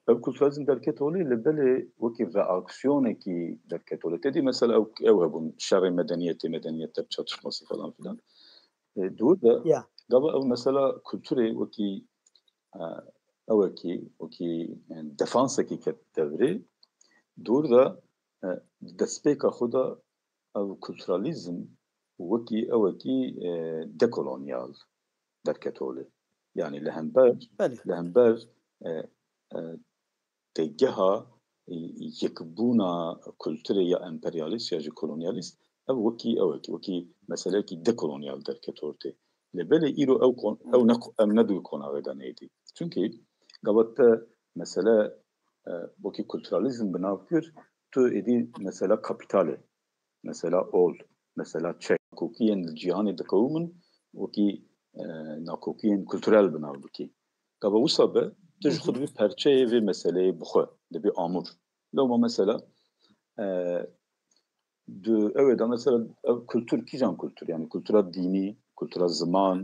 ev kulturalizm derket holê, li belê wekî reaksiyonekî derket holê. Tedî mesela ew, ew hebûn, şerê medeniyetê, medeniyetler çatışması falan filan. E, dûr de, ya, gava ev mesela kulturê wekî, e, ewekî, wekî, e, defansekî ket devrê. Dûr de, e, destpêka xwe de ev kulturalizm wekî ewekî, e, dekolonyal derket holê. Yanî li hember, Belê. li hember, e, e, têgeha, e, yekbûna kulturê ya emperyalîst ya jî kolonyalîst, ev wekî ewekî, wekî meseleyekî dekolonyal derket ortê. Lê belê îro ew kon-, ew ne, em ne di wî konaxê de neyê dî. Çunkî gava te mesele, e, wekî kulturalizm bi nav kir, tu êdî mesela kapîtalê, mesela ol, mesela çek, nakokiyên li cîhanê dikewimin, wekî, e, nakokiyên kulturel bi nav bikî. Gava wisa be, tu ji xwe dibî perçeyê vê meseleyê bi xwe, dibî amûr. Lewma mesela, e, di, ew ê de mesela ev kultur, kîjan kultur? Yani kultura dînî, kultura ziman,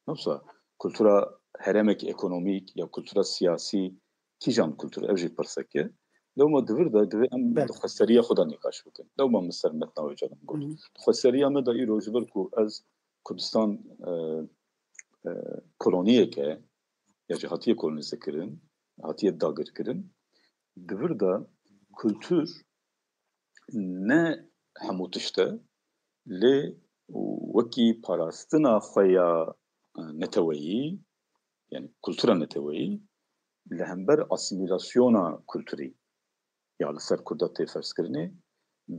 ne wisa kultura herêmekî ekonomîk ya kultura siyasî, kîjan kultur? Ev jî pirsek e. Lewma di vir de divê em Belê. di xweseriya xwe de nîqaş bikin. Lewma min ser metna wê caran got. Hı hı. Di xweseriya me de îro ji ber ku ez Kurdistan, e, e, koloniyek e, ya jî hatiye kolonîzekirin, hatiye dagirkirin. Di vir de kultur ne hemû tişt e, lê wekî parastina xwe ya, e, neteweyî, yani kultura neteweyî, li hember asîmîlasyona kulturî ya li ser Kurda tê ferzkirinê,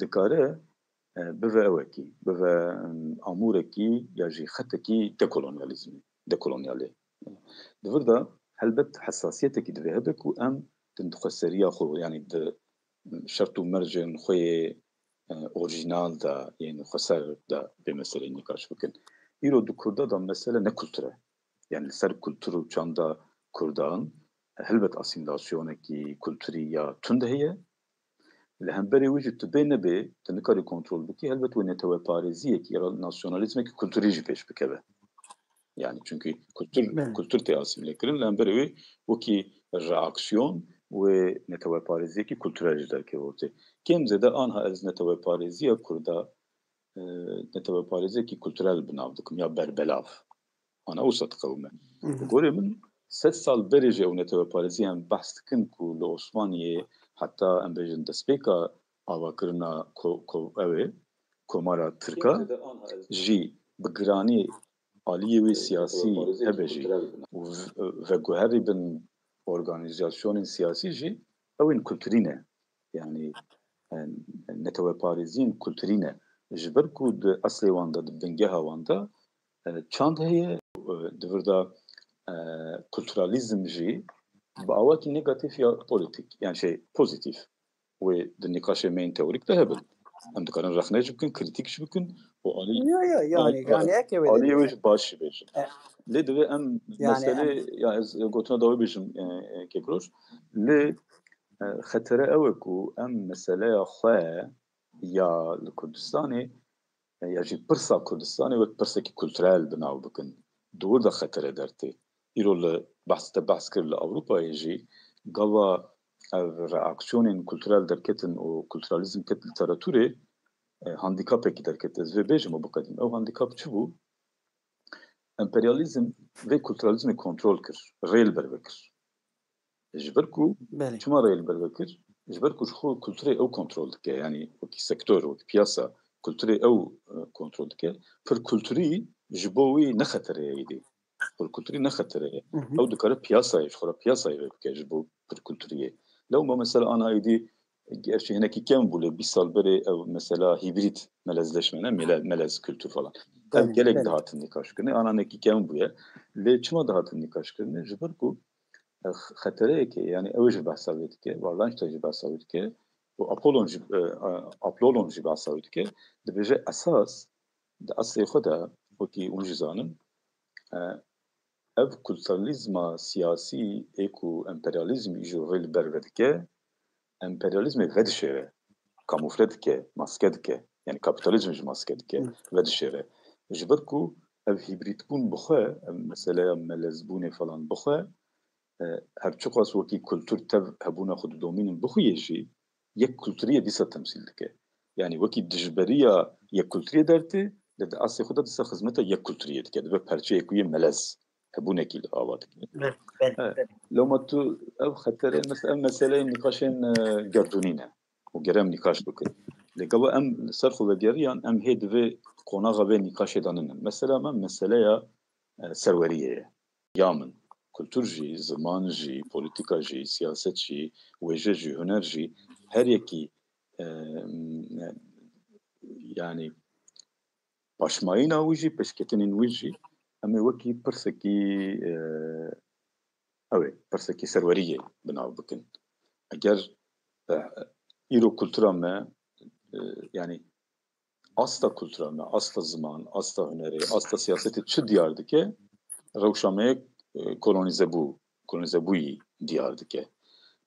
dikare, e, bive ewekî, bive, em, amûrekî ya jî xetekî dekolonyalîzmê, dekolonyalê. Di vir de helbet hesasiyetekî divê hebe ku em di xweseriya xwe, yanî di şert û mercên xwe yê, e, orîjinal de, yên xweser de vê meseleyê nîqaş bikin. Îro di Kurda de mesele ne kultur e. Yani li ser kultur û çanda Kurdan, e, helbet asîmîlasyonekî kulturî ya tund heye. Li hemberê wî jî tu bê nebê, tu nikarî kontrol bikî, helbet wê neteweparêziyekî ya nasyonalîzmekî kulturî jî pêş bikeve. Yani çünkü kultur, Belê. kultur tê asîmîle kirin, li hemberê wê wekî reaksiyon wê neteweparêziyekî kulturel jî derkeve ortê. Kêm zêde anha ez neteweparêziya Kurda, e, neteweparêziyekî kulturel bi nav dikim ya berbelav. Ana wisa diqewime. Bi gorê min sed sal berê jî ew neteweparêziyan behs dikin ku li Osmaniyê heta em bêjin destpêka avakirina ko-, ko-, ew ê, Komara Tirka jî bi giranî aliyê wê siyasî hebe jî û v-, veguherî bin organîzasyonên siyasî jî ew ên kulturî ne. Yanî, e, neteweparêziyên kulturî ne. Ji ber ku di eslê wan de, di bingeha wan de, e, çand heye, e, di vir de, e, kulturalîzm jî bi awakî negatîf ya polîtîk, yani şey, pozîtîf wê di nîqaşê me yên teorîk de hebin. Em dikarin rexne jî bikin, krîtîk jî bikin û alî Yo, yo, yani, alî, yani, eke wê alî de wê bêje. Jî baş jî bêjin. E, Lê divê em yani meselê, em ya ez gotina dawî bêjim, e, e, Kekroş. Lê, e, xetere ew e ku em meseleya xwe ya li Kurdistanê, e, ya jî pirsa Kurdistanê wek pirsekî kulturel bi nav bikin. Di wir de xetere dertê. Îro li behs te behs kir li Ewropayê jî gava ev reaksiyonên kulturel derketin û kulturalîzm ket lîteratûrê, e, handîkapekî derket. Ez vê bêjim û biqedîm. Ew handîkap çi bû? Emperyalîzm vê kulturalîzmê kontrol kir, rê li ber ve kir. Ji ber ku, Belê. Çima rê li ber ve kir? Ji ber ku ji xwe kulturê ew kontrol dike, yanî wekî sektor, wekî piyasa, kulturê ew, e, kontrol dike. Pir kulturî ji bo wî ne xetere ye êdî. Pir kulturî ne xetere ye. Hı hı. Ew dikare piyasayê, ji xwe re piyasayê vê bike ji bo pir kulturiyê. Lewma mesela ana êdî, gerçi hinekî kem bû, lê bîst sal berê ew mesela hîbrîd melezleşme, ne? Mele-, melez kültür falan. Ev Belê, gelek belê. dihatin nîqaşkirinê, ana hinekî kem bûye. Lê çima dihatin nîqaşkirinê? Ji ber ku, e, x-, xetereyekê, yani ew jî behsa wê dike, Wallenstein jî behsa wê dike, û Apollon jî, e, e, Apollon jî behsa wê dike, dibêje esas di eslê xwe de, wekî hûn jî zanin, e, ev kulturalîzma siyasî ê ku emperyalîzm îjo rê li ber ve dike, emperyalîzmê vedişêre, kamufle dike, maske dike. Yani kapitalizm jî maske dike, Hı. vedişêre. Ji ber ku ev hîbrîdbûn bi xwe, ev meseleya melezbûnê falan bi xwe, e, her çiqas wekî kultur tev hebûna xwe didomînin bi xwe yê jî, yek kulturiyê dîsa temsîl dike. Yani wekî dijberiya yek kulturiyê dertê, lê di eslê xwe de dîsa xizmeta yek kulturiyê dike. Dibe perçeyek wî yê melez hebûnekî li ava dike. Belê, belê, Evet. belê. Loma tu ev xetere, mes-, ev meseleyên nîqaşên, e, gerdûnî ne. Û gere em nîqaş bikin. Lê gava em li ser xwe vegeriyan, em hê di vê qonaxa vê nîqaşê de ninin. Mesela me meseleya, e, serweriyê ye. Ya min, kultur jî, ziman jî, polîtîka jî, siyaset jî, wêje jî, huner jî, her yekî, e, yani paşmayîna wî jî, pêşketinên wî jî, em ê wekî pirsekî, e, ew ê, pirsekî serweriyê bi nav bikin. Eger, e, îro kultura me, e, yani asta kultura me, asta ziman, asta hunerê, asta siyasetê çi diyar dike? Rewşa me yê, e, kolonîzebû, kolonîzebûyî diyar dike.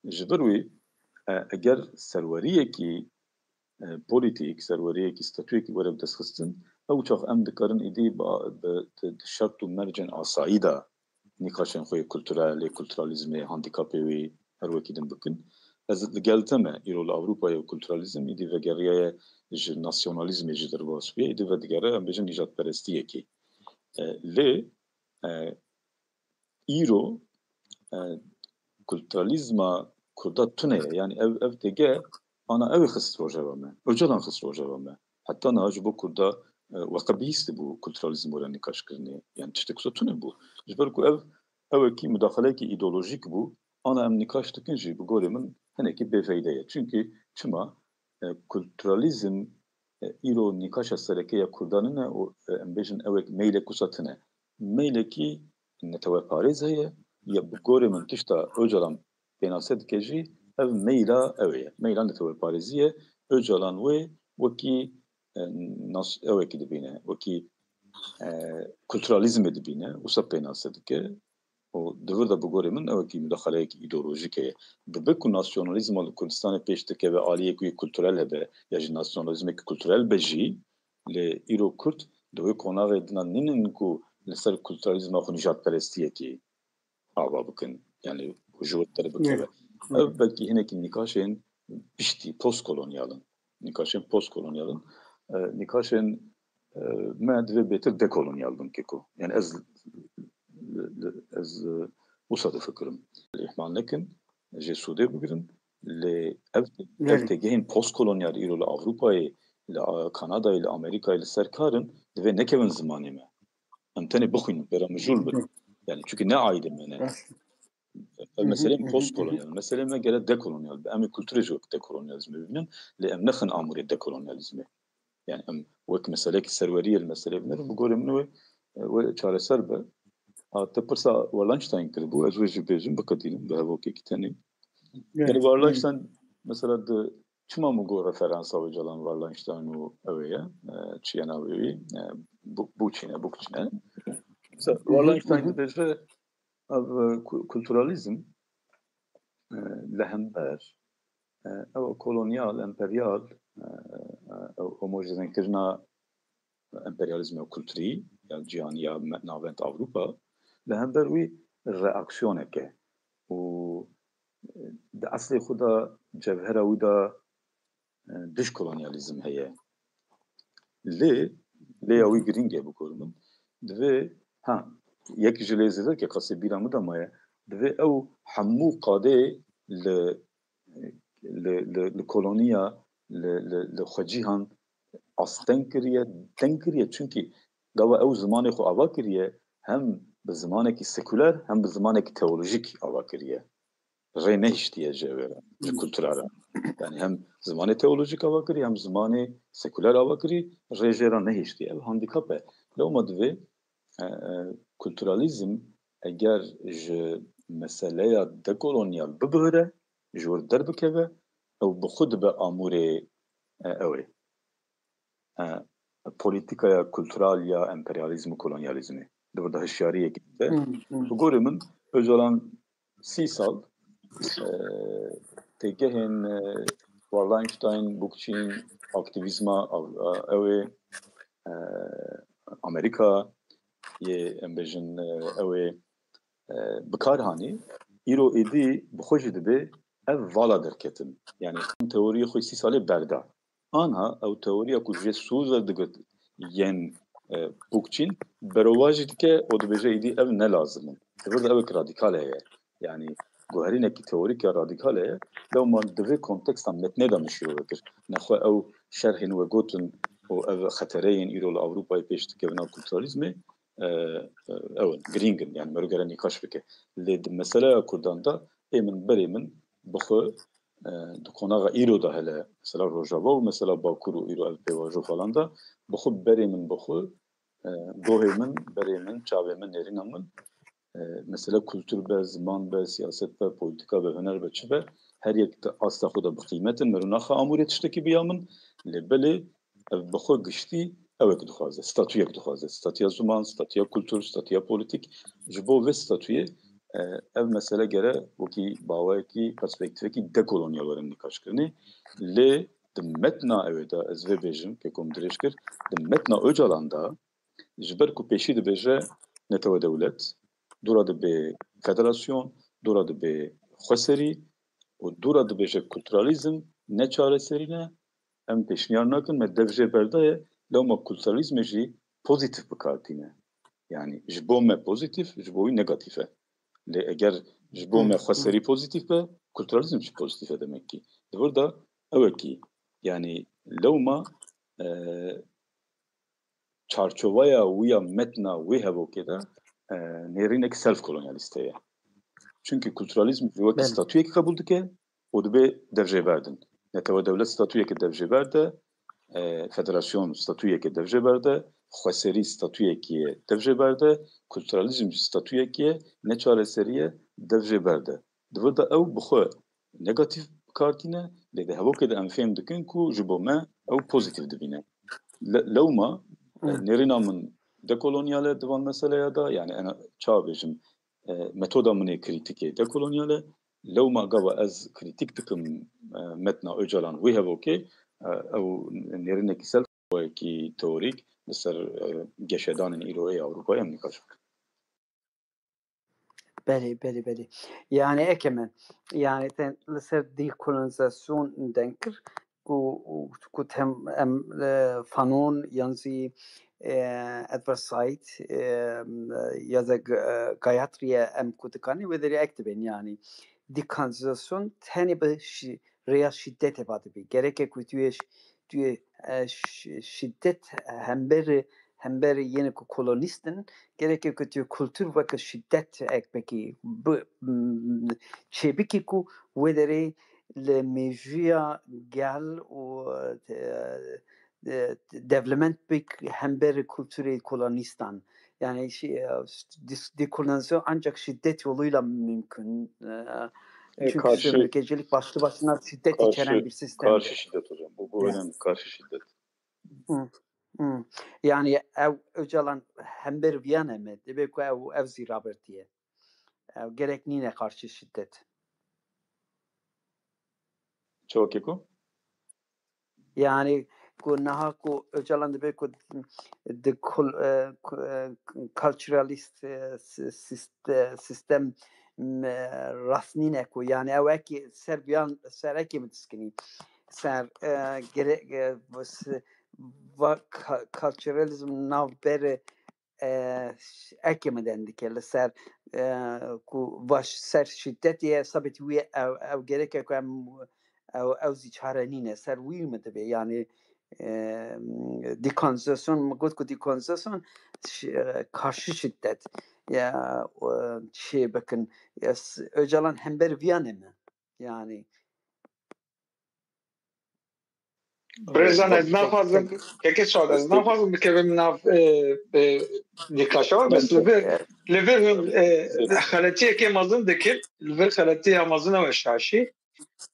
Ji ber wî, e, eger serweriyekî, e, polîtîk, serweriyekî, statûyekî were bi destxistin, ew çax em dikarin êdî ba-, bi, di, di şert û mercên asayî de nîqaşên xwe yê kulturel, yê kulturalîzmê, handîkapê wî her wekî din bikin. Ez li gel te me, îro li Ewropayê kulturalîzm êdî vegeriyaye ji nasyonalîzmê jî derbas bûye, êdî vedigere, em bêjin nîjadperestiyekê. E, lê, e, îro, e, kulturalîzma Kurda tune ye. Yani ev, ev têge ana ew ê xist rojeva me. Ocalan xist rojeva me. Heta niha ji bo Kurda, e, we qe bihîstibû kulturalîzm were nîqaşkirinê. Yani tiştek wisa tune bû. Ji ber ku ev, ew wekî mudaxaleyekî îdeolojîk bû. Ana em nîqaş dikin jî bi gorê min hinekî bêfeyde ye. Çimkî çima, e, kulturalîzm, e, îro nîqaşa sereke ya Kurdan nine û, e, em bêjin ew ê meylek wisa tune. Meylekî neteweparêz heye, ya bi gorê min tişta Ocalan pênase dike jî, ev meyla ew ê ye. Meyla neteweparêzî ye. Ocalan wê wekî, e, nas-, ew wekî dibîne, wekî, e, kulturalîzmê dibîne, wisa pênase dike. Û di vir de bi gorê min ew wekî mudaxaleyekî îdeolojîk heye. Dibe ku nasyonalîzma li Kurdistanê pêş dikeve aliyê ku yê kulturel hebe ya jî nasyonalîzmekî kulturel be jî, lê îro Kurd di wê qonaxê dina nînin ku li ser kulturalîzma xwe nîjadperestiyekî ava bikin. Yani ji wir derbikeve. Ev belkî hinekî nîqaşên piştî, postkolonyal in. Nîqaşên postkolonyal in. E, nîqaşên, e, me divê bêtir dekolonyal bin keko. Yani ez, ez, e, wisa difikirim. Îhmal nekin, jê sûdê bigirin. Lê ev, ev têgehên postkolonyal îro li Avrupayê, li, a, Kanadayê, li Amerîkayê li ser kar in, divê nekevin zimanê me. Em tenê bixwînin, pêra mijûl bin. Yani çünkü ne aîdê me ne. Ev meseleyên postkolonyal, meseleyê me gere dekolonyal be. Em ê kulturê jî wek dekolonyalizmê bibînin, lê em nexin amûrê dekolonyalizmê. Yani em wek meseleyek serweriyê li meseleyê binêrin, bi gorê min wê, wê çareser be. Ha, te pirsa Wallenstein kiribû, ez wê jî bêjim, biqedînim, bi hevokekî tenê. Yani Wallenstein, mesela di, çima min got referansa Ocalan, Wallenstein û ew ê ye, e, çi ye navê wî, e, Bu-, Buçin e, Bukçin e. Mesela Wallenstein dibêje, ev, e, ku-, kulturalizm, e, li hember, e, ew kolonyal, emperyal, e, e, ew homojenenkirina emperyalizma kulturî ya cîhanî ya me-, navend Ewropa, li hember wî reaksiyoneke û, e, di eslê xwe de cevhera wî de, e, dij kolonyalîzm heye. Lê, lê ya wî girîng e bi gor min. Divê, ha, yek ji lê zêde ke qasê bîra min de maye, divê ew hemû qadê li, li, li, li koloniya, li, li, li xwecîhan asteng kiriye, teng kiriye. Çunkî gava ew zimanê xwe ava kiriye, hem bi zimanekî sekuler, hem bi zimanekî teolojîk ava kiriye. Rê nehiştiye ji ew re, ji kultura re. Yani hem zimanê teolojîk ava kirî, hem zimanê sekuler ava kirî, rê jê re nehiştiye. Ev handikap e. Lewma divê, e, e, kulturalîzm eger ji meseleya dekolonyal bibihire, ji wir derbikeve, ew bi xwe dibe amûrê, e, ew ê. e, polîtîkaya kultural ya emperyalîzm û kolonyalîzmê. Di vir de hişyariyekê te. Bi gorê min, Ocalan sî sal, e, têgehên, e, Wallenstein, Bookchin, aktîvîzma, e, ew ê, e, Amerîka yê, em bêjin, e, ew ê, e, bi kar hanî, îro êdî bi xwe jî dibê ev vala derketin. Yani teoriyê xwe sî salê berda. Anha ew teoriya ku jê sûd ve digot yên, e, Bookchin, berovajî dike û dibêje êdî ev ne lazim in. Di vir de ew ek radîkal heye. Yani guherînekî teorîk ya radîkal heye. Lewma di vê konteksta metnê de min şîrove kir. Nexwe ew şerhên we gotin û ev xetereyên îro li Ewropayê pêş dikevin a kulturalîzmê, e, e, ew in, girîng in, yani mero gere nîqaş bike. Lê di meseleya Kurdan de ê min, berê min bi xwe, e, di qonaxa îro de hele, mesela Rojava û mesela Bakur û îro ev pêvajo falan de, bi xwe berê min bi xwe, e, gohê min, berê min, çavê min, nêrîna min, e, mesele kultur be, ziman be, siyaset be, polîtîka be, huner be, çi be, her yek di asta xwe de bi qîmet in, mero naxe amûrê tiştekî bi ya min, lê belê ev bi xwe giştî ew ek dixwaze, statuyek dixwaze. Statuya ziman, statuya kultur, statuya polîtîk. Ji bo vê statuyê, e, ev mesele gere wekî baweyekî, perspektîfekî dekolonyal were nîqaşkirinê. Lê di metna ew ê de, ez vê bêjim, keko min dirêj kir, di metna Ocalan de, ji ber ku pêşî dibêje netewe dewlet, dûra dibe federasyon, dûra dibe xweserî û dûra dibêje kulturalîzm ne çareserî ne, em pêşniyar nakin, me dev jê berdaye, lewma kulturalîzmê jî pozîtîf bi kar tîne. Yani ji bo me pozîtîf, ji bo wî negatîf e. Lê eger ji bo me xweserî pozîtîf be, kulturalîzm jî pozîtîf e demek ki. Di vir de ew e ki, yani lewma, e, çarçoveya wî ya metna wê hevokê de, e, nêrînek self-kolonyalîst heye. Çunkî kulturalîzm jî wekî statuyekî qebûl dike û dibe devjêber din. Netewe dewlet statuyeke devjêber de, e, federasyon statuyeke devjêber de, xweserî statuyekî ye devjêber de, kulturalîzm jî statuyekî ye, neçareserî ye devjêber de. Di vir de ew bi xwe negatîf bi kar tîne, lê di hevokê de em fêm dikin ku ji bo me ew pozîtîf dibîne. Le-, lewma, e, nêrîna min dekolonyal e di van meseleya de, yani ena, çawa bêjim, e, metoda min ê krîtîkê dekolonyal e. Lewma gava ez krîtîk dikim, e, metna Ocalan wê hevokê, e, ew nêrînekî self-, wekî teorîk li ser, e, geşedanên îro ê Ewropayê em nîqaş bikin. Belê, belê, belê. Yani eke me, yani te li ser dekolonîzasyon deng kir ku, ku tem em, e, Fanon yan zî, e, Edward Said, e, ya da G-, e, Gayatri em ku dikanî wê derê ek dibên yani. Dekolonîzasyon tenê bi şi-, rêya şîdetê va dibî. Gereke ku tu yê ş-, tu yê, e, ş-, şîdet hember, hember yene ku kolonîst in, gereke ku tu kultur weke şîdet ek bikî, bi, m, çêbikî ku wê derê li mêjûya gel û, e, e, dewlemend bik hember kulturê kolonîstan. Yani şi-, e, dis-, dekolonizasyon ancak şiddet yoluyla mümkün. E, E, çünkü karşı, sömürgecilik başlı başına şiddeti karşı, içeren bir sistemdir. Karşı şiddet hocam. Bu, bu Ya. önemli. Karşı şiddet. Hı, hı. Yani ev Öcalan hember viyan em e. Dibê ku ev, ev zî rabertiye. Ev gerek nîne karşı şiddet. Çawkê ku? Yani ku niha ku Öcalan dibê ku di kul-, e, ku-, e, culturalist, e, si-, sist-, e, sistem, m, e, rast nîne ku, yani ew ekî ser viyan, ser ekî mi diskinî. Ser, e, gere-, e, s-, va-, ka-, culturalism navberê, e, ş-, ekê min deng dike li ser, e, ku va ş-, ser şîdetê ye, sabit wî ew, ew gereke ku em, ew, ew zî çare nîne, ser wî min dibê, yani, e, dekolonizasyon, min got ku dekolonizasyon ş-, e, karşı şiddet, ya, e, çê bikin. Ya, s-, Öcalan hember viyan e mi? Yani, Birêzan, ez naxwazim, keke çawa, ez naxwazim bikevim nav, e, e, nîqaşa we, bes li vir, li vir hûn, e, xeletiyekê mezin dikir, li vir xeletiya mezin ew e şaşî.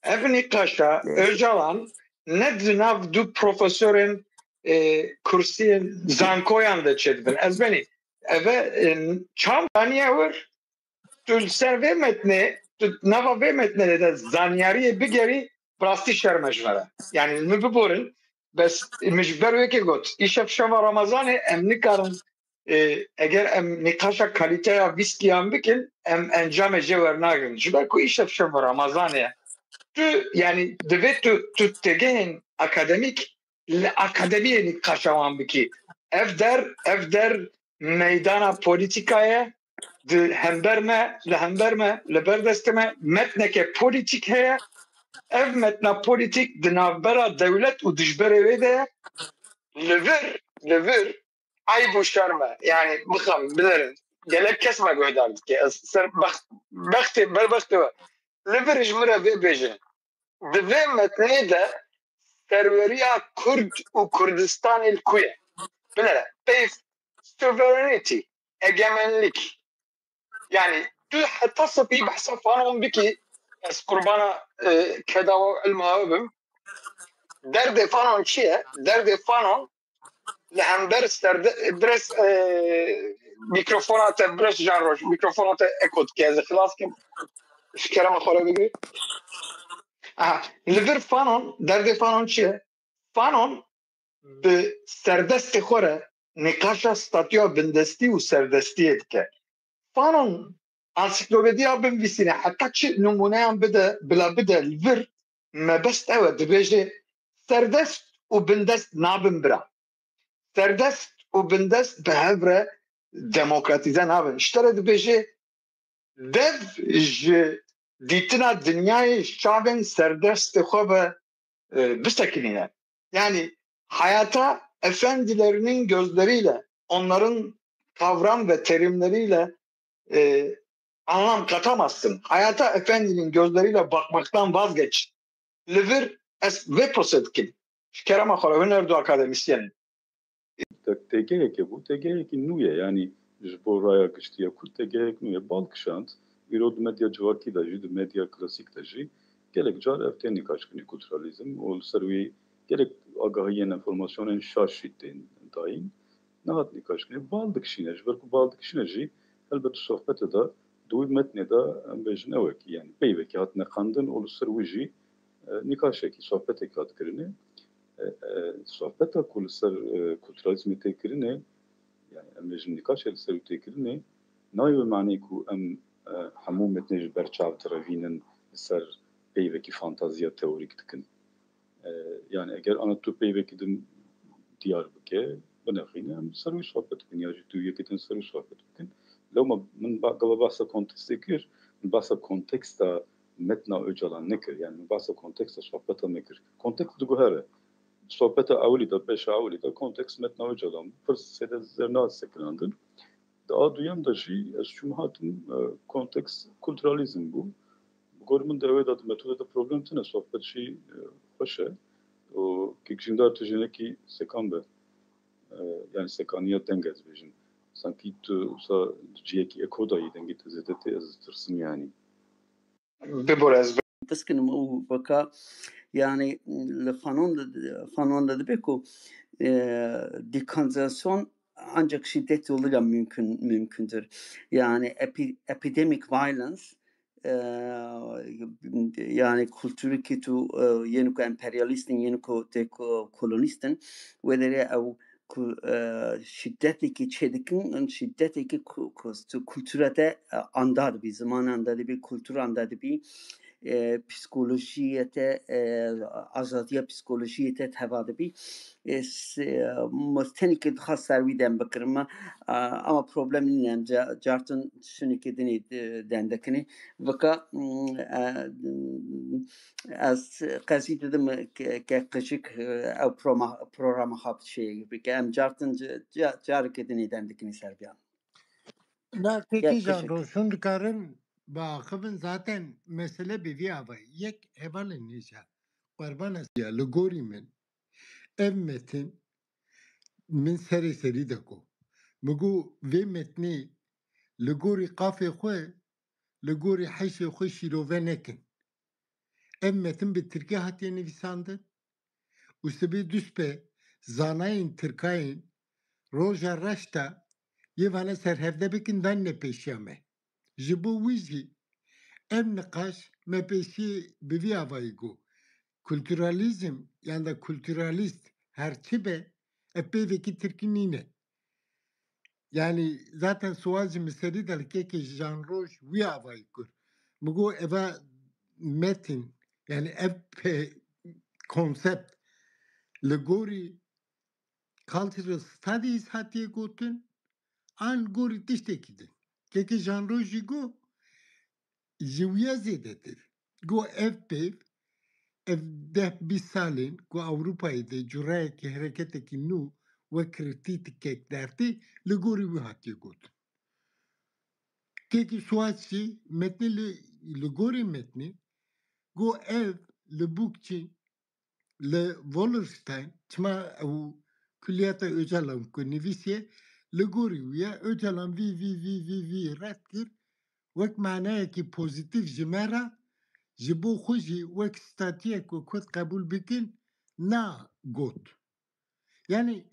Ev nîqaşa Öcalan ne di nav du profesorên, e, kursiyên zankoyan de çêdibin. Ez benî, ev e, e, çawa aniye wir, tu li ser vê metnê, tu nava vê metnê de zanyariyê bigerî, bi rastî şerm e ji me re. Yani min biborin, bes min ji ber wê yekê got, îşev şeva Ramazanê, em nikarin, e, eger em nîqaşa kalîteya vîskiyan bikin, em encamê jê wernagrin. Ji ber ku îşev şeva Ramazanê ye. Tu, yani divê tu, tu têgehên akademîk li akademiyê nîqaşa wan bikî. Ev der, ev der meydana polîtîka ye, di hember me, li hember me, li ber destê me metneke polîtîk heye. Ev metna polîtîk di navbera dewlet û dijberê wê de ye. Li vir, li vir eyb û şerm e. Yani bixem, binerin. Gelek kes me guhdar dike. Ez ser bext-, bextê, berbextê we. Li vir ji min re vê bêje. Di vê metnê de serweriya Kurd û Kurdistanê li ku ye? Binêre, peyv sovereignty, egemenlik. Yani tu heta sipî behsa Fanon bikî, ez qurbana, e, keda we û ilma we bim. Derdê Fanon çi ye? Derdê Fanon li hember serde-, birêz, e, mikrofona te, birêz Can Roj, mikrofona te eko dike, ez ê xilas kim. Ji kerema xwe re bigirî. Aha, li vir Fanon, derdê Fanon çi ye? Fanon bi serdestê xwe re nîqaşa statûya bindestî û serdestiyê dike. Fanon ansiklopediya binivîsîne, heta çi nimûneyan bide, bila bide li vir, mebest ew e, dibêje, serdest û bindest nabin bira. Serdest û bindest bi hev re demokratîze nabin. Ji te re dibêje, dev ji dîtina dinyayê ji çavên serdestê xwe ve, e, bisekinîne. Yani hayata efendilerinin gözleriyle, onların kavram ve terimleriyle, e, anlam katamazsın. Hayata efendinin gözleriyle bakmaktan vazgeç. Li vir ez vê pirsê dikim. Ji kerema xwe re, hûn her du akademisyen in. Te-, têgeheke bû, têgehekî nû ye. Yanî ji bo raya giştî ya Kurd têgehek nû ye. Bal kişand, îro di medya civakî de jî, di medya klasîk de jî gelek car ev tên nîqaş kirin, kulturalîzm û li ser wî gelek agahiyên, enformasyonên şaş jî tên dayîn. Nehat nîqaş kirin. Bal dikişîne. Ji ber ku bal dikişîne jî, helbet di sohbetê de, di wî metnê de, em bêjin ewekî, yanî peyvekî hatine qandin û li ser wî jî, e, nîqaşekî, sohbetek hat kirinê. E, e, sohbeta ku li ser, e, kulturalîzmê tê kirinê, yani em bêjin nîqaşê li ser wî tê kirinê, nayê wê manê ku em, e, hemû metnê ji ber çav direvînin, li ser peyvekî fantaziya teorîk dikin. E, yani eger ana tu peyvekî din diyar bike, binexîne, em li ser wî sohbet bikin, ya jî tu yekê din ser wî sohbet bikin. Lewma min ba-, gava behsa kontekstê kir, min behsa konteksta metna Ocalan nekir, yani min behsa konteksta sohbeta me kir. Kontekst diguhere. Sohbeta ewilî de, beşa ewilî de kontekst metna Ocalan bû. Pir zêde zer nasekinandin. Di a duyem de jî ez çûm hatim, e, kontekst kulturalîzm bû. Bi gor min de ew ê de di metode de problem tune, sohbet jî, e, xweş e. Û kek jîndar tu jinekî sekan be. E, yani sekaniya deng ez bêjim. Sankî tu wisa di cihekî eko de yî, dengê te zêde tê, ez ditirsim yani. Bibûr ez Piskinim û weka yani li Fanon de, Fanon de dibe ku, e, dekolonizasyon ancak şiddet yoluyla mümkün, mümkündür. Yani epi-, epidemic violence, e, yani kulturu ki tu, e, yeni ku emperyalistin, yeni ku te ku kolonistin, wê derê ew ku, e, şiddetekî çêdikin, şiddetekî ku, ku, kultura te, e, anda dibî, ziman anda dibî, kultur anda dibî, e, psîkolojiyê te, e, azadiya psîkolojiyê te teva dibî. E, s-, e, me tenekê dixwest ser wî dem bikirim, e, ama problem nîne, em ca-, cartin şunekê dinê, e, dem dikinê. Vika, mm, e, ez qezî didim ke, ke qijik, e, ew proma-, programa xwe bi çêyekê bike. Em cartin ca-, ca-, careke dinê dem dikinê ser biyan. Na Gel kekî jan qijik. Roşûn dikarin biaxivin, zaten mesele bi vî avayî. Yek hevalên hêja, qurban ez ya, li gorî min ev metin min serê serî de got. Min got vê metnê li gorî qafê xwe, li gorî heyşê xwe şîrove nekin. Ev metin bi tirkî hatiye nivîsandin û sibê duspe zanayên tirkayên roja reş de yê vane ser hevde bikin, danîne pêşiya me. Ji bo wî jî ev niqaş me pêşî bi vî avayî got, kulturalîzm yan da kulturalîst her çi be, ev peyvekî tirkî nîne. Yani zaten sual ji min serî de li kekê Jan Roj wî avayî kir. Min got eva metin, yani ev pe-, konsept li gorî cultural studies hatiye gotin, an gorî tiştekî din. Kekê Jan Roj jî got, ji wiya zêdetir. Got ev peyv, ev deh bîst salên ku Ewropayê de cureyekî, hereketekî nû wek kritikek dertê, li gorî wî hatiye gotin. Kekî Suwad jî metnê li, li gorî metnê, got ev li Bookchin, li Wallerstein, çima ew kulliyeta Ocalan ku nivîsiye, li gorî wî ye, Ocalan vî, vî, vî, vî, vî red kir, wek manayekî pozîtîf ji me re, ji bo xwe jî wek statuyek ku Kurd qebûl bikin, na got. Yani,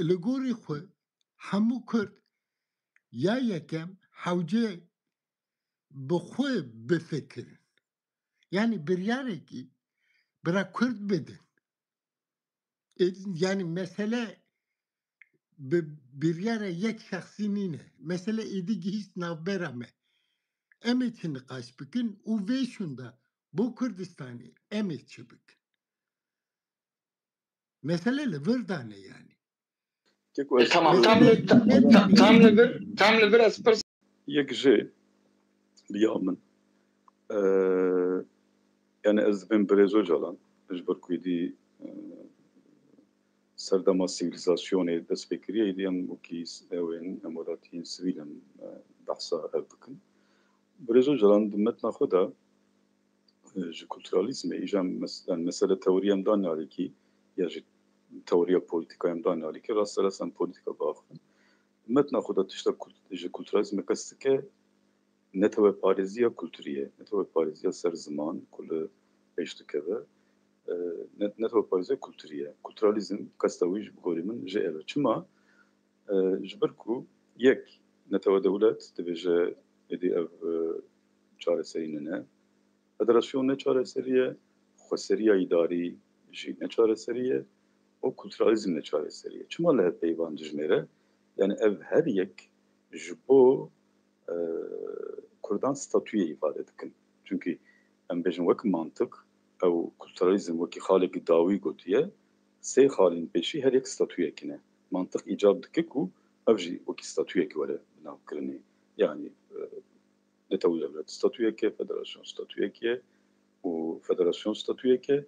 li gorî xwe hemû Kurd ya yekem hewce bi xwe bifikirin. Yani biryarekî bira Kurd bidin. E, yani mesele bi biryara yek şexsî nîne. Mesele êdî gihîşt navbera me. Em ê çi niqaş bikin û vê şûnda bo Kurdistanê em ê çi bikin? Mesele li vir de ne yani. Keko E, ez tamam, e, tam li, ta- ta- tam li vir, tam li vir ez pirs yek jê li ya min. E, yani ez dibêm Birêz Ocalan, ji ber ku êdî, e, serdema sivîlîzasyonê dest pê kiriye, êdî em wekî s-, ew ên, em welatiyên sivîl in, e, behsa ev bikin. Birêz Ocalan di metna xwe de, e, ji kulturalîzmê, îja mes-, yani mesele teorî em danî alîkî, ya jî teoriya polîtîka em danî alîkî, rast ser rast em polîtîka biaxivin. Metna xwe de tişta kul-, ji kulturalîzmê qest dike, neteweparêziya kulturî ye, neteweparêziya ser ziman ku li pêş dikeve, e, ne-, neteweparêziya kulturî ye. Kulturalîzm qesta wî ji bi gorî min ji ev e. Çima? E, ji ber ku yek, netewe dewlet dibêje êdî ev, e, çareserî nîne. Federasyon ne çareserî ye, xweseriya îdarî jî ne çareserî ye û kulturalîzm ne çareserî ye. Çima li hev peyvan dijmêre? Yani ev her yek ji bo, e, Kurdan statûyê îfade dikin. Çunkî em bêjin wek mantiq, ew kulturalîzm wekî xalekî dawî gotiye, sê xalên pêşî her yek statûyekî ne. Mantiq îcab dike ku ev jî wekî statûyekî were binavkirinê. Yanî, e, netew dewlet statûyek e, federasyon statûyekî ye û federasyon statûyek e,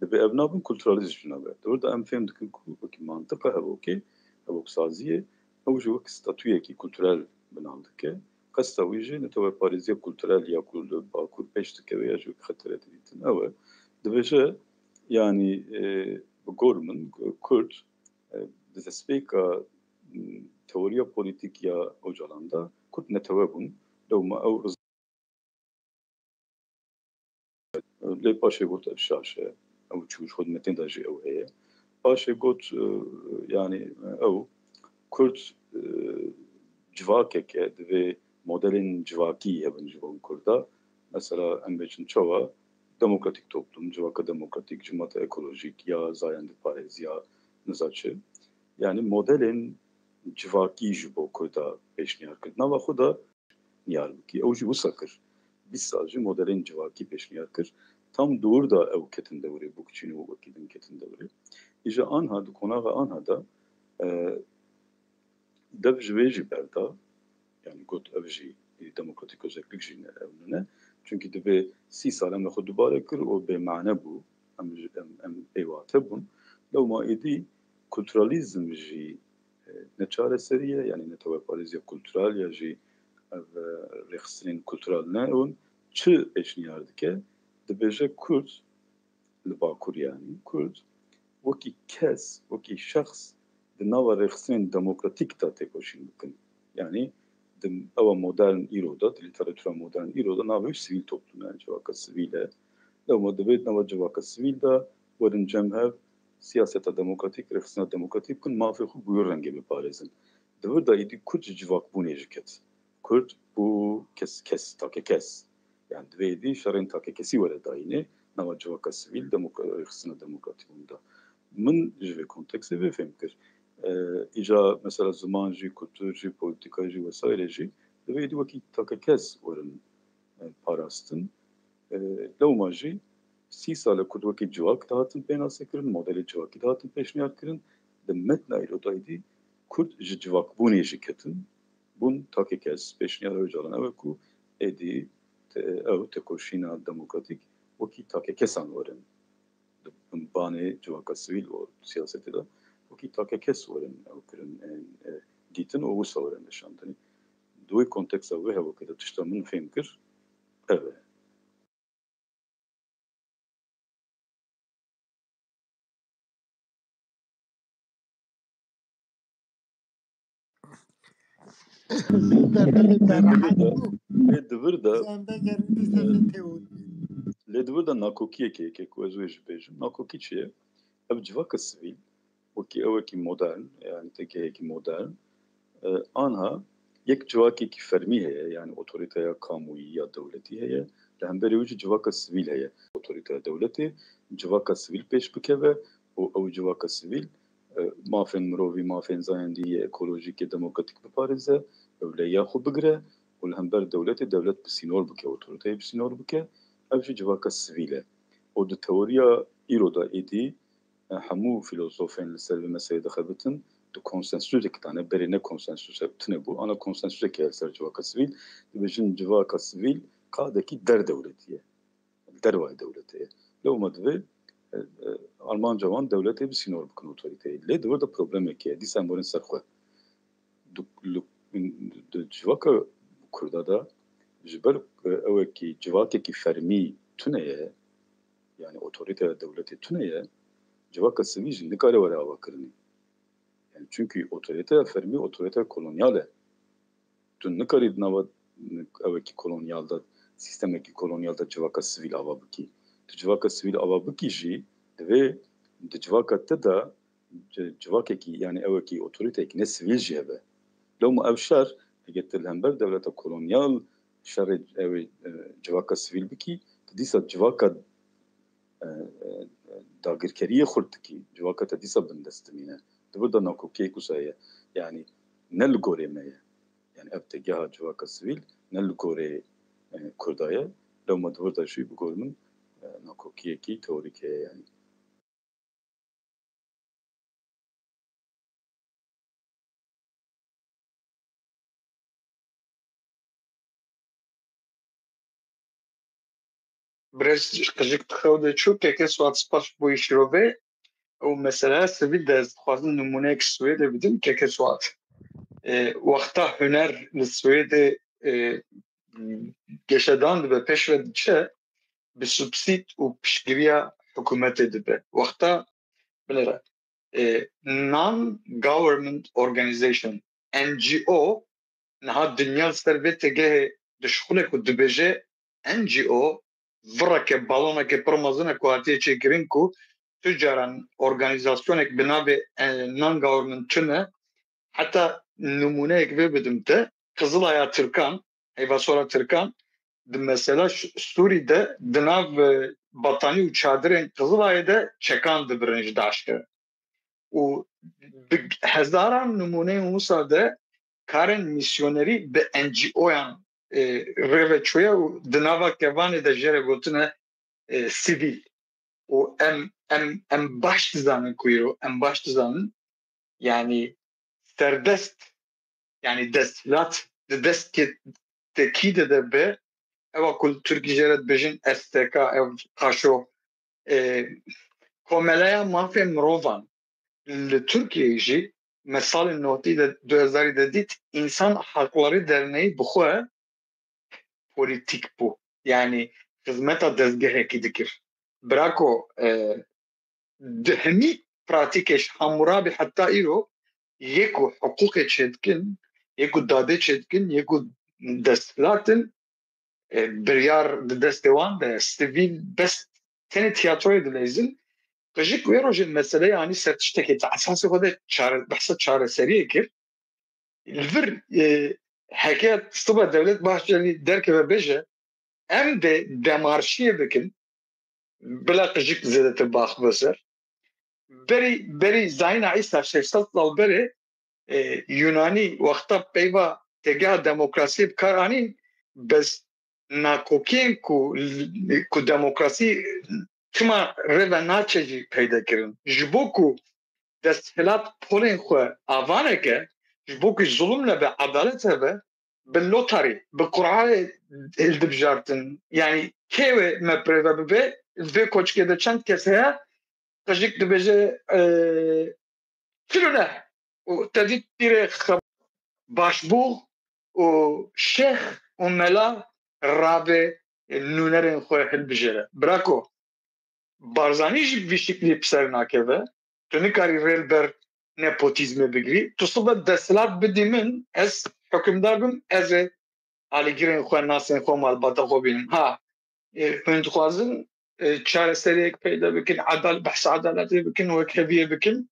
dibe ev nabin kulturalîzm jî nabe. Di wir de em fêm dikin ku wekî mantiqa hevokê, hevoksaziyê, ew jî wek statûyekî kulturel binav dike. Qesta wî jî neteweparêziya kulturel ya ku li Bakur pêş dikeve ya jî wek xetere didîtin ew e. Dibêje, yanî, e, bi gor min, Kurd, e, di destpêka, m, teoriya polîtîk ya Ocalan de Kurd netewe bûn. Lewma ew Lê paşê got ev şaş e. Ew çû ji xwe di metên de jî ew heye. Paşê got, e, yanî ew Kurd, e, civakek e, divê modelên civakî hebin ji bo Kurda. Mesela em bêjin çawa demokratîk toplum, civaka demokratîk, cimata ekolojîk ya zayendeparêz ya niza çi. Yanî modelên civakî ji bo Kurda pêşniyar kir. Nava xwe de niyar bikî. Ew jî wisa kir. Bîst sal jî modelên civakî pêşniyar kir. Tam dûr da ew ketin dewrê, Bookchin û wekî din ketin dewrê. Îja anha, di konaxa anha de, e, dev ji vê jî berda. Yanî got ev jî demokratîk özellik jî ne, ew ne. Çunkî divê sî sal em li xwe dubare kir û bêmane bû. Em, em, em bêwate bûn. Lewma êdî kulturalîzm jî e, ne çareserî ye, yanî neteweparêziya kultural ya jî ev, e, rêxistinên kultural ne hûn çi pêşniyar dike? Dibêje Kurd li Bakur, yanî Kurd wekî kes, wekî şexs di nava rêxistinên demokratîk de têkoşîn bikin. Yanî di ewa modern îro de, di lîteratûra modern îro de navê wî sivîl toplum e, civaka sivîl e. Lewma divê di nava civaka sivîl de werin cem hev, siyaseta demokratîk, rêxistina demokratîk bikin, mafê xwe bi wî rengê biparêzin. Di vir de êdî Kurd ji civakbûnê jî ket. Kurd bû kes, kes, take kes. Yani divê êdî şerên take kesî were dayînê, nava civaka sivîl, demokra-, rêxistina demokratîk bûn de. Min ji vê kontekstê vê fêm kir. E, îca mesela ziman jî, kultur jî, polîtîka jî, wesaîrê jî divê êdî wekî take kes werin, e, parastin. E, lewma jî sî sal e Kurd wekî civak dihatin pênasekirin, modelê civakî dihatin pêşniyarkirin. Di metna îro de êdî Kurd ji civakbûnê jî ketin, bûn take kes. Pêşniyara Ocalan ew e ku êdî te-, ew tekoşîna demokratîk wekî take kesan werin. Di binbanê civaka sivîl û siyasetê de wekî take kes werin ew kirin, e, e, dîtin û wisa werin nîşandinê. Di wê konteksta wê hevokê de tişta min fêm kir, ev e. Lê di vir de, lê di vir de, lê di vir de nakokiyekê yekê ku ez wê jî bêjim. Nakokî çi ye? Ev civaka sivîl, wekî ewekî modern, yani tekeyekî modern, e, anha yek civakekî fermî heye, yani otorîteya kamûyî ya dewletî heye, li hemberî wî jî civaka sivîl heye. Otorîteya dewletê civaka sivîl pêş bikeve û ew civaka sivîl, e, mafên mirovî, mafên zayendî yê ekolojîk yê demokratîk biparêze, ewleya xwe bigire û li hember dewletê dewlet bi sînor bike, otorîteyê bi sînor bike, ev jî civaka sivîl e. Û di teoriya îro de êdî, e, hemû filozofên li ser vê meselê dixebitin, di konsensusek de ne, berê ne konsensus tune bû, ana konsensusek heye li ser civaka sivîl, dibêjin civaka sivîl qadekî der dewletî ye. Li dervayê dewletê ye. Lewma divê, e, e, armanca wan dewletê bi sînor bikin otorîteyê. Lê di vir de problemekê ye. Dîsa em werin ser xwe. Di, li, di civaka Kurda de ji ber, e, ewekî civakekî fermî tune ye, yani otorîteya dewletê tune ye, civaka sivîl jî nikare were avakirinê. Yani çünkü otorîteya fermî otorîteya kolonyal e. Tu nikarî di nava ewekî kolonyal de, sîstemekî kolonyal de civaka sivîl ava bikî. Tu civaka sivîl ava bikî jî, divê di civaka te de ci-, civakekî, yani ewekî otorîteyekî ne sivîl jî hebe. Lewma ev şer, eger tu li hember dewleta kolonyal şerê ew ê, e, civaka sivîl bikî, tu dîsa civaka, e, e, dagirkeriyê xurt dikî, civaka te dîsa bindest dimîne. Di vir de nakokiyek wisa ye. Yani ne li gorê me ye. Ev têgeha civaka sivîl ne li gorê, e, Kurda ye. Lewma di wir de jî bi gor min, e, nakokiyekî teorîk heye, yanî. Birêz Qijik di xew de çû, keke Suat, spas bo îşîrovê. Ew meseleya sivîl de ez dixwazim nimûneyek Swêdê bidim, keke Suat. E, wexta huner li Swêdê, e, geşedan dibe, pêş ve diçe, bi subsîd û piştgiriya hikûmetê dibe. Wexta, binêre, e, non-government organization, N G O, niha dinya li ser vê têgehê dişuxile ku dibêje N G O, vireke, baloneke pir mezin e ku hatiye çêkirin ku tu caran organîzasyonek bi navê, e, non-government tune. Heta nimûneyek vê bidim te, Qizilaya Tirkan, Heyva Sor a Tirkan, di mesela Ş-, Sûrî de di nav, e, batanî û çadirên Qizilayê de çekan dibirin ji DAIŞ re. Û bi hezaran nimûneyên wisa de karên misyonerî bi N G O'yan, e, rê ve çûye û di nava kevanê de jê re gotine, e, sivîl. Û em, em, em baş dizanin ku îro, em baş dizanin, yanî serdest, yanî desthilat di destê te kî de de be, ewa ku li Tirkî jê re dibêjin S T K, ev qaşo, e, Komeleya Mafê Mirovan li Tirkiyeyê jî me salên nohdî de, du hezarî de dît, Însan Hakları Derneği bi xwe polîtîk bû. Yanî xizmeta dezgehekî dikir. Bira ku, e, di hemî pratîkê ji Hammurabî heta îro yê ku hiqûqê çêdikin, yê ku dadê çêdikin, yê ku desthilat in, e, biryar di destê wan de, sivîl bes tenê tiyatroyê dileyzin. Qijik wê rojê meseleya anî ser tiştekê di esasê xwe de çare-, behsa çareseriyê kir. Li vir, e, heke sibe Devlet Bahçelî derkeve bêje, em dê demarşiyê bikin, bila Qijik zêdetir baxwe ser. Berî, berî Zayîna Îsa şeş sed sal berê, e, Yunanî wexta peyva têgeha demokrasiyê bi kar anîn, bes nakokiyên ku, ku demokrasî çima rê ve naçe jî peyde kirin. Ji bo ku desthilat polên xwe ava neke, ji bo ku zulm nebe, edalet hebe, bi lotarî, bi qurayê hildibjartin. Yanî kê wê me bi rê ve bibe, vê koçikê de çend kes heye, Qijik dibêje, e, çil û neh. Û te dît pîrê xe-, başbû û şêx û mela rabe nûnerên xwe hilbijêre. Bira ku Barzanî jî bi vî şiklî bi ser nakeve. Tu nikarî rê li ber nepotîzmê bigirî. Tu sibe desthilat bidî min, ez hukimdar bim, ez ê alîgirên xwe, nasên xwe, malbata xwe bînim. Ha, e, hûn dixwazin, e, çareseriyek peyda bikin, edal-, behsa edaletê bikin, wekheviyê bikin,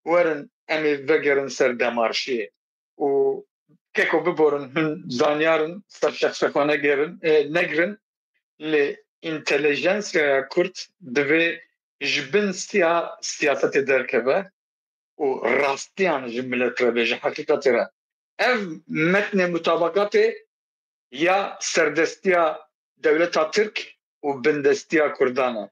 werin em ê vegerin ser demarşiyê. Û keko biborin, hûn zanyar in, ser şexsê xwe negerin, e, negirin, lê întelijensyaya Kurd divê ji bin siya siyasetê derkeve û rastiyan ji milet re bêje, heqîqetê re. Ev metnê mutabakatê ya serdestiya dewleta Tirk û bindestiya Kurdan e.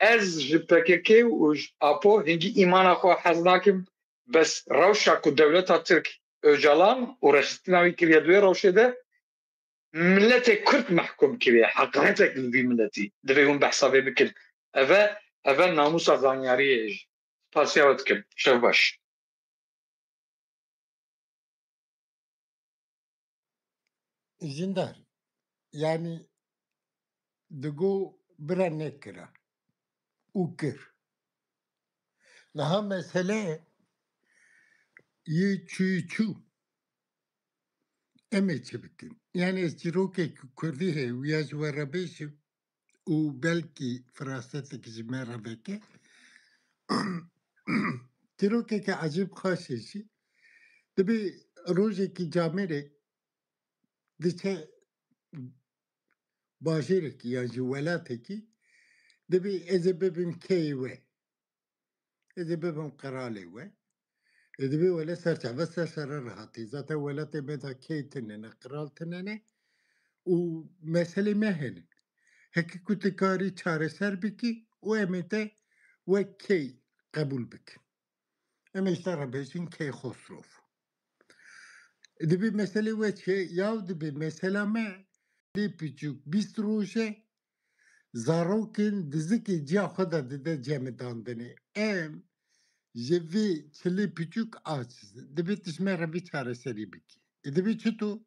Ez ji P K K û ji Apo hingî îmana xwe hez nakim, bes rewşa ku dewleta Tirk Ocalan û rêxistina wî kiriye di wê rewşê de, miletê Kurd mehkum kiriye. Heqaretek li vî miletî. Divê hûn behsa vê bikin. Eve, eve namûsa zanyariyê jî. Spasiya we dikim. Şev baş. Jindar, yanî digo bira nekira û kir. Niha mesele yê çûyî çû. Em ê çi bikin? Yanî ez çîrokek kurdî heye, wiya ji we re bêjim û belkî firasetek ji me re veke. Çîrokeke ecêb xaş e jî. Dibê rojekî camêrek diçe bajêrekî yan jî welatekî, dibê ez ê bibim keyê we. Ez ê bibim qiralê we. Ê dibê wele serçave ser sere re hatî. Zaten welatê me de key tine ne, qral tine ne û meselê me hene. Heke ku tu karî çareser bikî û em ê te wek key qebûl bikin. Em ê ji te re bêjin key Xosrov. Dibê meselê we çi ye? Yaw dibê mesela me lê piçûk bîst roj e, zarokên dizikê ciya xwe de dide cemidandinê. Em ji vê çilê piçûk aciz in. Dibê tu ji me re vê çareserî bikî. E, dibê çito?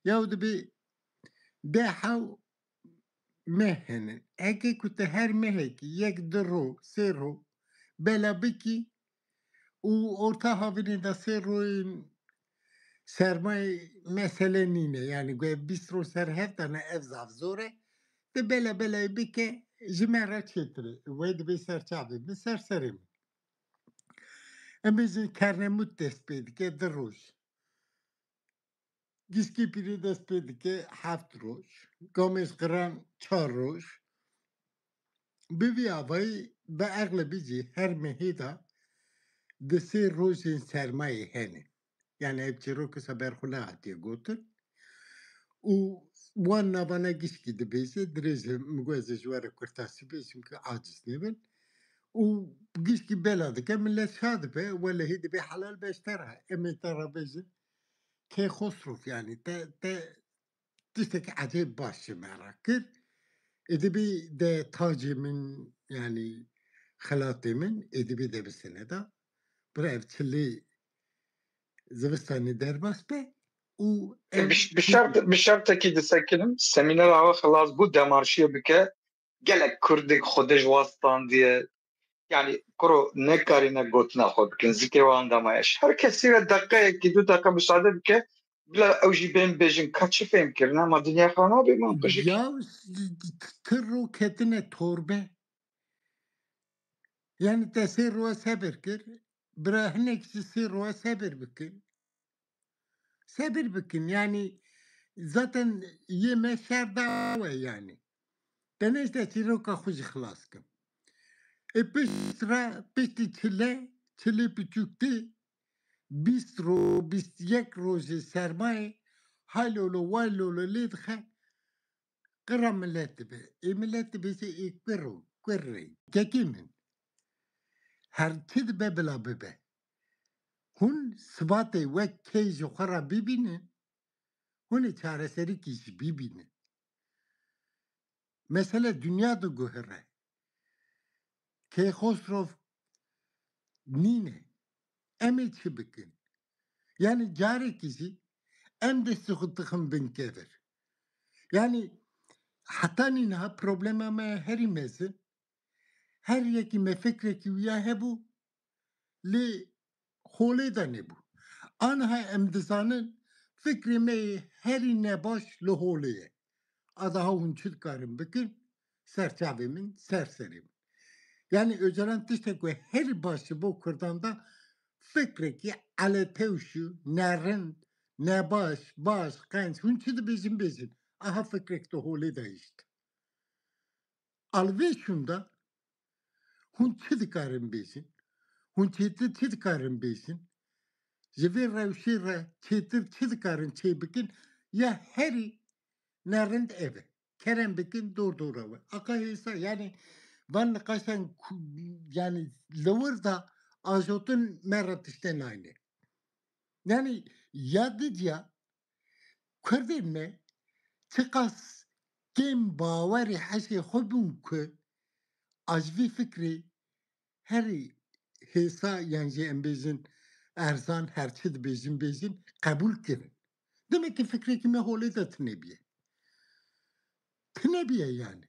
Yaw dibê deh hew meh hene. Heke ku te her mehekî yek, du ro, sê ro bela bikî û orta havînê de sê royên sermayê mesele nîne. Yanî ku ev bîst roj ser hev de ne, ev zaf zor e. Te bela belayê bike, ji me re çêtir e. Wê dibê ser çavê min, ser serê min. Em bêjin kernemût dest pê dike, du roj. Gişkî pîrê dest pê dike heft roj. Gamêj qiran çar roj. Bi vî avayî bi exlebî jî her mehê de di sê rojên sermayê hene. Yani ev çîrok wisa ber xwe nehatiye gotin. Û wan navana gişkî dibêje, dirêj e, min got ez ê ji we re kurtasî bêjim ku aciz nebin. Û gişkî bela dike, millet şa dibe, welehî dibê helal be ji te re. Em ê te re bêjin. Key Xosrov, yani te, te tiştekî ecêb baş ji me re kir. Ê dibê de tacê min, yani xelatê min, ê dibê de bi sene de. Bira ev çilê zivistanê derbas be û E, ev bi, bi şert, bi şertekî disekinim, semînera we xilas bû, demarşiyê bike, gelek Kurdek xwe dij wastandiye. Yani kuro nekarîne gotina xwe bikin, zikê wan damayeş. Her kesî re deqeyekî, du deqe müsaade bike, bila ew jî bên bêjin, ka çi fêm kirine, ma dinya xwe nabê, ma qijik. Ya, kir ro ketine torbe. Yani te sê roya sebir kir, bira hinek jî sê roya sebir bikin. Sebir bikin, yani zaten yê me şer dawe yani. Te ne işte çîroka xwe jî xilas kim. E pişt re, piştî çile, çilê piçûk tê, bîst ro, bîst yek rojê sermayê, hay lolo, way lolo lê dixe, qira millet dibe. Ê millet dibêje ê kur o, kur rê. Kekê min, her çi dibe bila bibe. Hûn sibatê wek key ji xwe re bibînin, hûn ê çareserîkî jî bibînin. Mesele dinya diguhire. Keyxosrov nîne. Em ê çi bikin? Yani carekî jî em destê xwe dixin bin kevir. Yani heta nîniha problema me herî mezin, her yekî me fikrekî wiya hebû, lê holê de nebû. Aniha em dizanin fikrê me yê herî nebaş li holê ye. A daha hûn çi dikarin bikin? Ser çavê min, ser serê min. Yani Ocalan tiştek ku herî baş ji bo Kurdan da fikrekî eletewş û nerind, nebaş, baş, qenc, hûn çi dibêjin bêjin. Aha fikrek di holê de hişt. A li vê şûnda hûn çi dikarin bêjin? Hûn çêtir çi dikarin bêjin? Ji vê rewşê re çêtir çi dikarin çê bikin? Ya herî nerind ev e. Kerem bikin dor dora we. Aka hêsa, yani van niqaşan ku, yani li wir de ajotin me re tiştê nayne. Yani ya didiya Kurdên me çiqas kêm bawerê heşê xwe bûn ku a ji vî fikrê herî hêsa yan jî em bêjin erzan, her çi dibêjin bêjin, qebûl kirin. Demek ki fikrekî me holê de tune bûye. Tune bûye yani.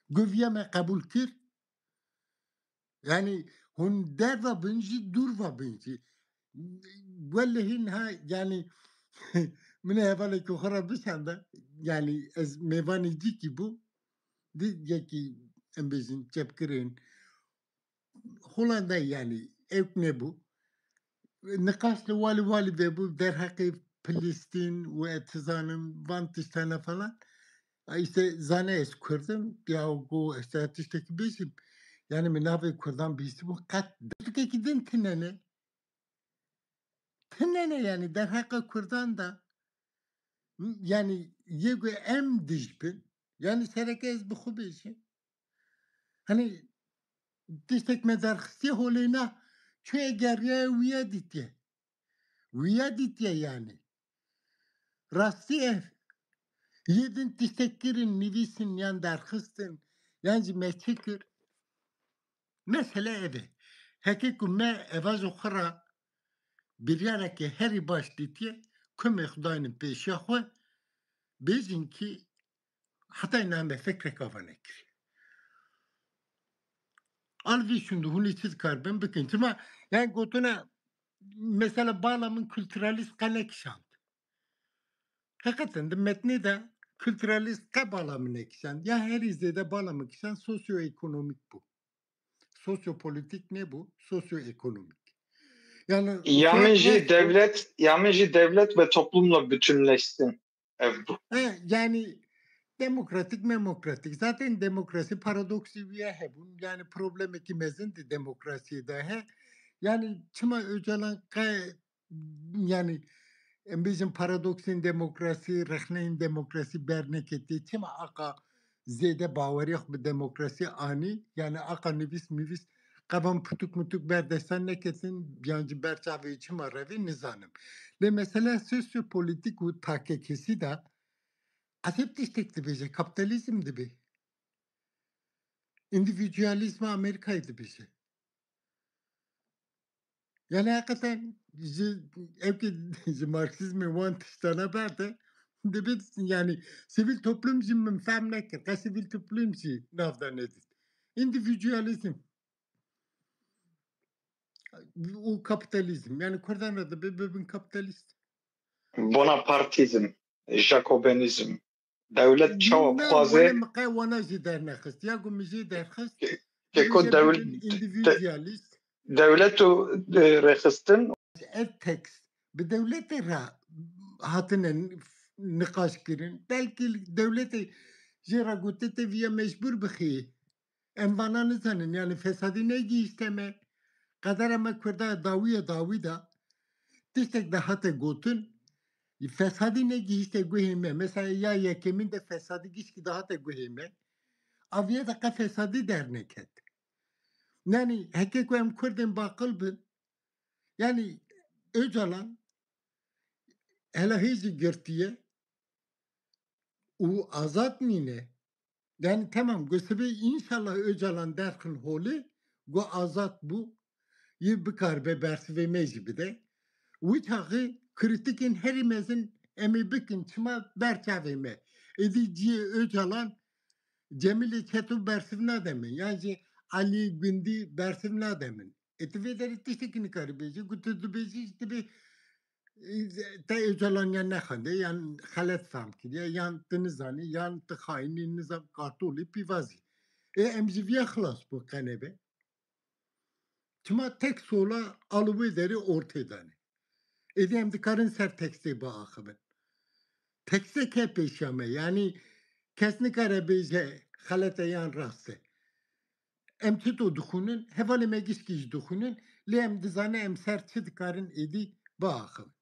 Goviya me qebûl kir. Yani hûn derva bin jî, dûrva bin jî. Wellehî niha yani min ê hevalekî xwe re bişanda. Yani ez mêvanê cîkî bû. Di yekî em bêjin çepkirên Holandayê yani ewk nebû. Niqaş li walî walî vebû derheqê Filistîn û ez dizanim van tiştane falan. A, işte zane ez Kurd im, ya got ez te tiştekî bêjim. Yani min navê Kurdan bihîstibû qet. Pirtûkekî din tune ne. Tine ne yani derheqa Kurdan da yani yê ku em dij bin. Yani sereke ez bi xwe bêjim. Hani tiştek me derxistiye holê na çûye geriye wiya dîtiye. Wiya dîtiye yani. Rastî ev. Yê din tiştek kirin, nivîsin yan derxistin, yan jî me çi kir? Mesele ev e. Heke ku me eva ji xwe re biryareke herî baş dîtiye, kumê xwe daynin pêşiya xwe, bêjin kî heta niha me fikrek ava nekiriye. Al vî şûn de hûn ê çi dikaribin bikin. Çima yani gotine mesela bala min kulturalîst qe nekişand. Heqeten di metnê de kulturalîst qe bala min nekişand. Ya herî zêde bala min kişand sosyoekonomîk bû. Sosyopolitîk nebû, sosyoekonomîk. Yani Ya min jî devlet, ya min jî devlet ve toplumla bütünleşsin. Ev bû. He, yani demokratik, memokratik. Zaten demokrasi paradoksi wiya hebûn. Yani problemekî mezin di demokrasiyê de he. Yani çima Öcalan qe yani em bêjin paradoksên demokrasî, rexneyên demokrasî berneketiye. Çima aqa zêde baweriya xwe bi demokrasî anî? Yani aqa nivîs mivîs qevan pituk mituk ber destan neketin, yan jî ber çavê çima revî nizanim. Lê mesela sosyopolitîk û takekesî de ecêb tiştek dibêje, kapitalizm dibe. Îndîvîdualîzma Amerîkayê dibêje. Yani heqeten ji ew ki ji Marksizmê wan tiştana berde, dibê yani sivîl toplum jî min fehm nekir. Qe sivîl toplum jî nav de nedît. Îndîvîdualîzm û kapitalizm. Yani Kurdan re dibe bibin kapitalîst. Bonapartîzm, Jakobenîzm. Dewlet çawa Ne, bixwaze wele min qe wana jî dernexist. Ya ku min jî derxist. Keko Bêje dewl- bibin îndîvîdyalîst. Dewlet û e, rêxistin. Ev tekst bi dewletê re hatine niqaş kirin. Belkî dewletê jê re gote te viya mecbûr bixî. Em vana nizanin, yani fesadî negihîşte me. Qedera me Kurda dawî ye, dawî de. Tiştek de hate gotin, fesadî negihîşte guhê me. Mesela ya yekemîn de fesadî gişkî de hate guhê me. Aviye de qe fesadî derneket. Yani heke ku em Kurdên baqil bin, yani Öcalan hela hê jî girtiye û azad nîne. Yani temam, gu sibê înşallah Öcalan derxin holê, gu azad bû, yê bikaribe bersivê me jî bide. Wî çaxê krîtikên herî mezin em ê bikin, çima ber çavê me. Êdî cihê Öcalan Cemîlê Çeto bersiv nade min, yan jî Elî Gundî bersiv nade min. Ê tu vê derê tiştekî nikarî bêjî, ku tu dibêjî jî dibê, e, te Öcalan yan nexwendê, yan xelet fehm kiriye, yan tu nizanî, yan tu xayînî, nizam kartolî pîvazî. Ê em ji viya xilas bû qenebe. Çima tek sola al wê derê ortê dane. Êdî em dikarin ser tekstê biaxivin. Teksteke pêşiya me, yanî kes nikare bêje xelet e yan rast e. Em çito dixwînin, hevalê me gişkî jî dixwînin, lê em dizane em ser çi dikarin êdî biaxivin.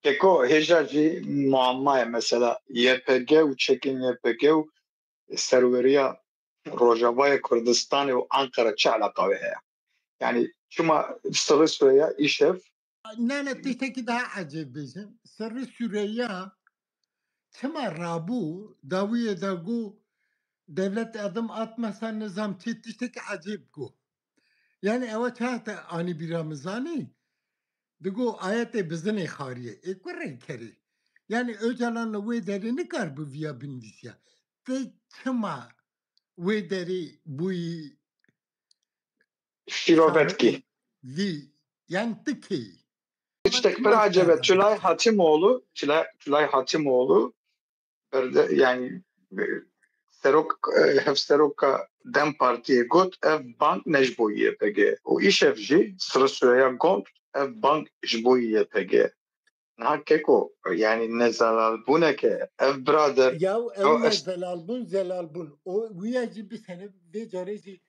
Keko hêja jî muamma ye mesela Y P G û çekên Y P G û serweriya Rojavayê Kurdistanê û Ankara çi eleqa wê heye? Yani çima Sirri Süreyya îşev Ne, ne, tiştekî daha ecêb bêjim. Sirri Süreyya çima rabû, dawiyê de got, devlet adım atmasa nizam çi, tiştekî ecêb got. Yani ewa çawa te anî bîra min zanî? Digo ayetê bizinê xariye. Ê ku rê kerê? Yani Öcalan li wê derê nikar bi viya binivîsiya. Te çima wê derê bûyî şîrovetkî? Vî, yani tu kê yî? Tiştek pir ecêb e. Tulay Hatimoğlu, Tulay, Tulay Hatimoğlu berde, yani e, serok, e, hevseroka DEM Partiyê got ev bang ne ji bo Y P G. Û îşev jî Sirri Süreyya got ev bang ji bo Y P G. Niha keko, yani ne zelalbûneke ev birader. Ya ew ne zelalbûn, zelalbûn. O wiya jî bisene vê carê jî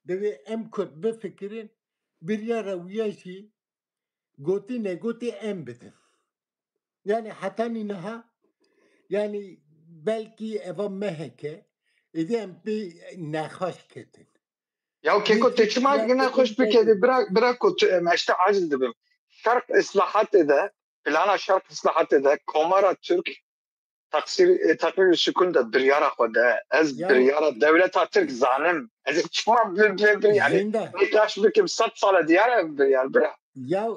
divê em Kurd bifikirin, biryara wiya jî gotî negotî em bidin. Yani hetanî niha, yani belkî eva meheke, êdî em pê nexweş ketin. Ya Keko, te çima nexweş bikedî? Bira, bira ku tu, em, ez te aciz dibim. Şerq Islahatê de, plana Şerq Islahatê de Komara Türk Taksîr, e, Taksîr Sukun de biryara xwe de, ez biryara dewleta Tirk zanim. Ez ê çima bi, bi, bi, yani nîqaş bikim, sed sal e diyar e biryar, bira. Ya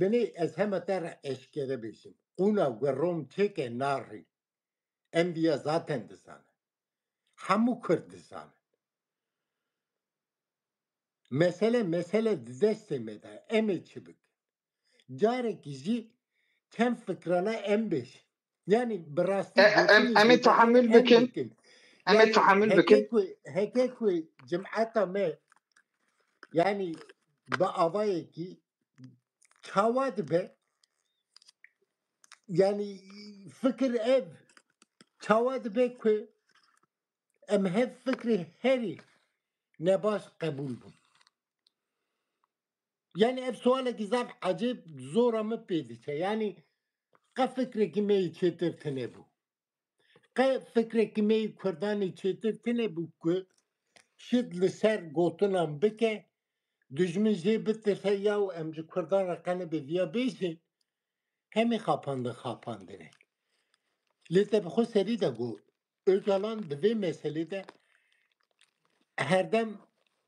binê ez hema te re eşkere bêjim. Qûna we rom çêke narî. Em viya zaten dizanin. Hemû Kurd dizanin. Mesele, mesele di destê me de. Em ê çi bikin? Carekî jî çend fikrana em bêjin. Yani bi rastî E, em, gotinê em ê bêdevê tehamül em bikin. bikin. Em ê Yani tehamül heke bikin. ku, heke ku cimeta me, yani bi avayekî çawa dibe, yani fikir ev, çawa dibe ku em hev fikrê herî nebaş qebûl bûn. Yani ev sualekî zaf ecêb zora min pê diçe. Yani qe fikrekî me yî çêtir tune bû. Qe fikrekî me yî Kurdanê çêtir tune bû ku şit li ser gotinan bike, dijmin jê bitirse ya û em ji Kurdan re qe nebe viya bêjin, hemî xapandin xapandine. Lê te bi xwe serî de got, Ocalan di vê meselê de herdem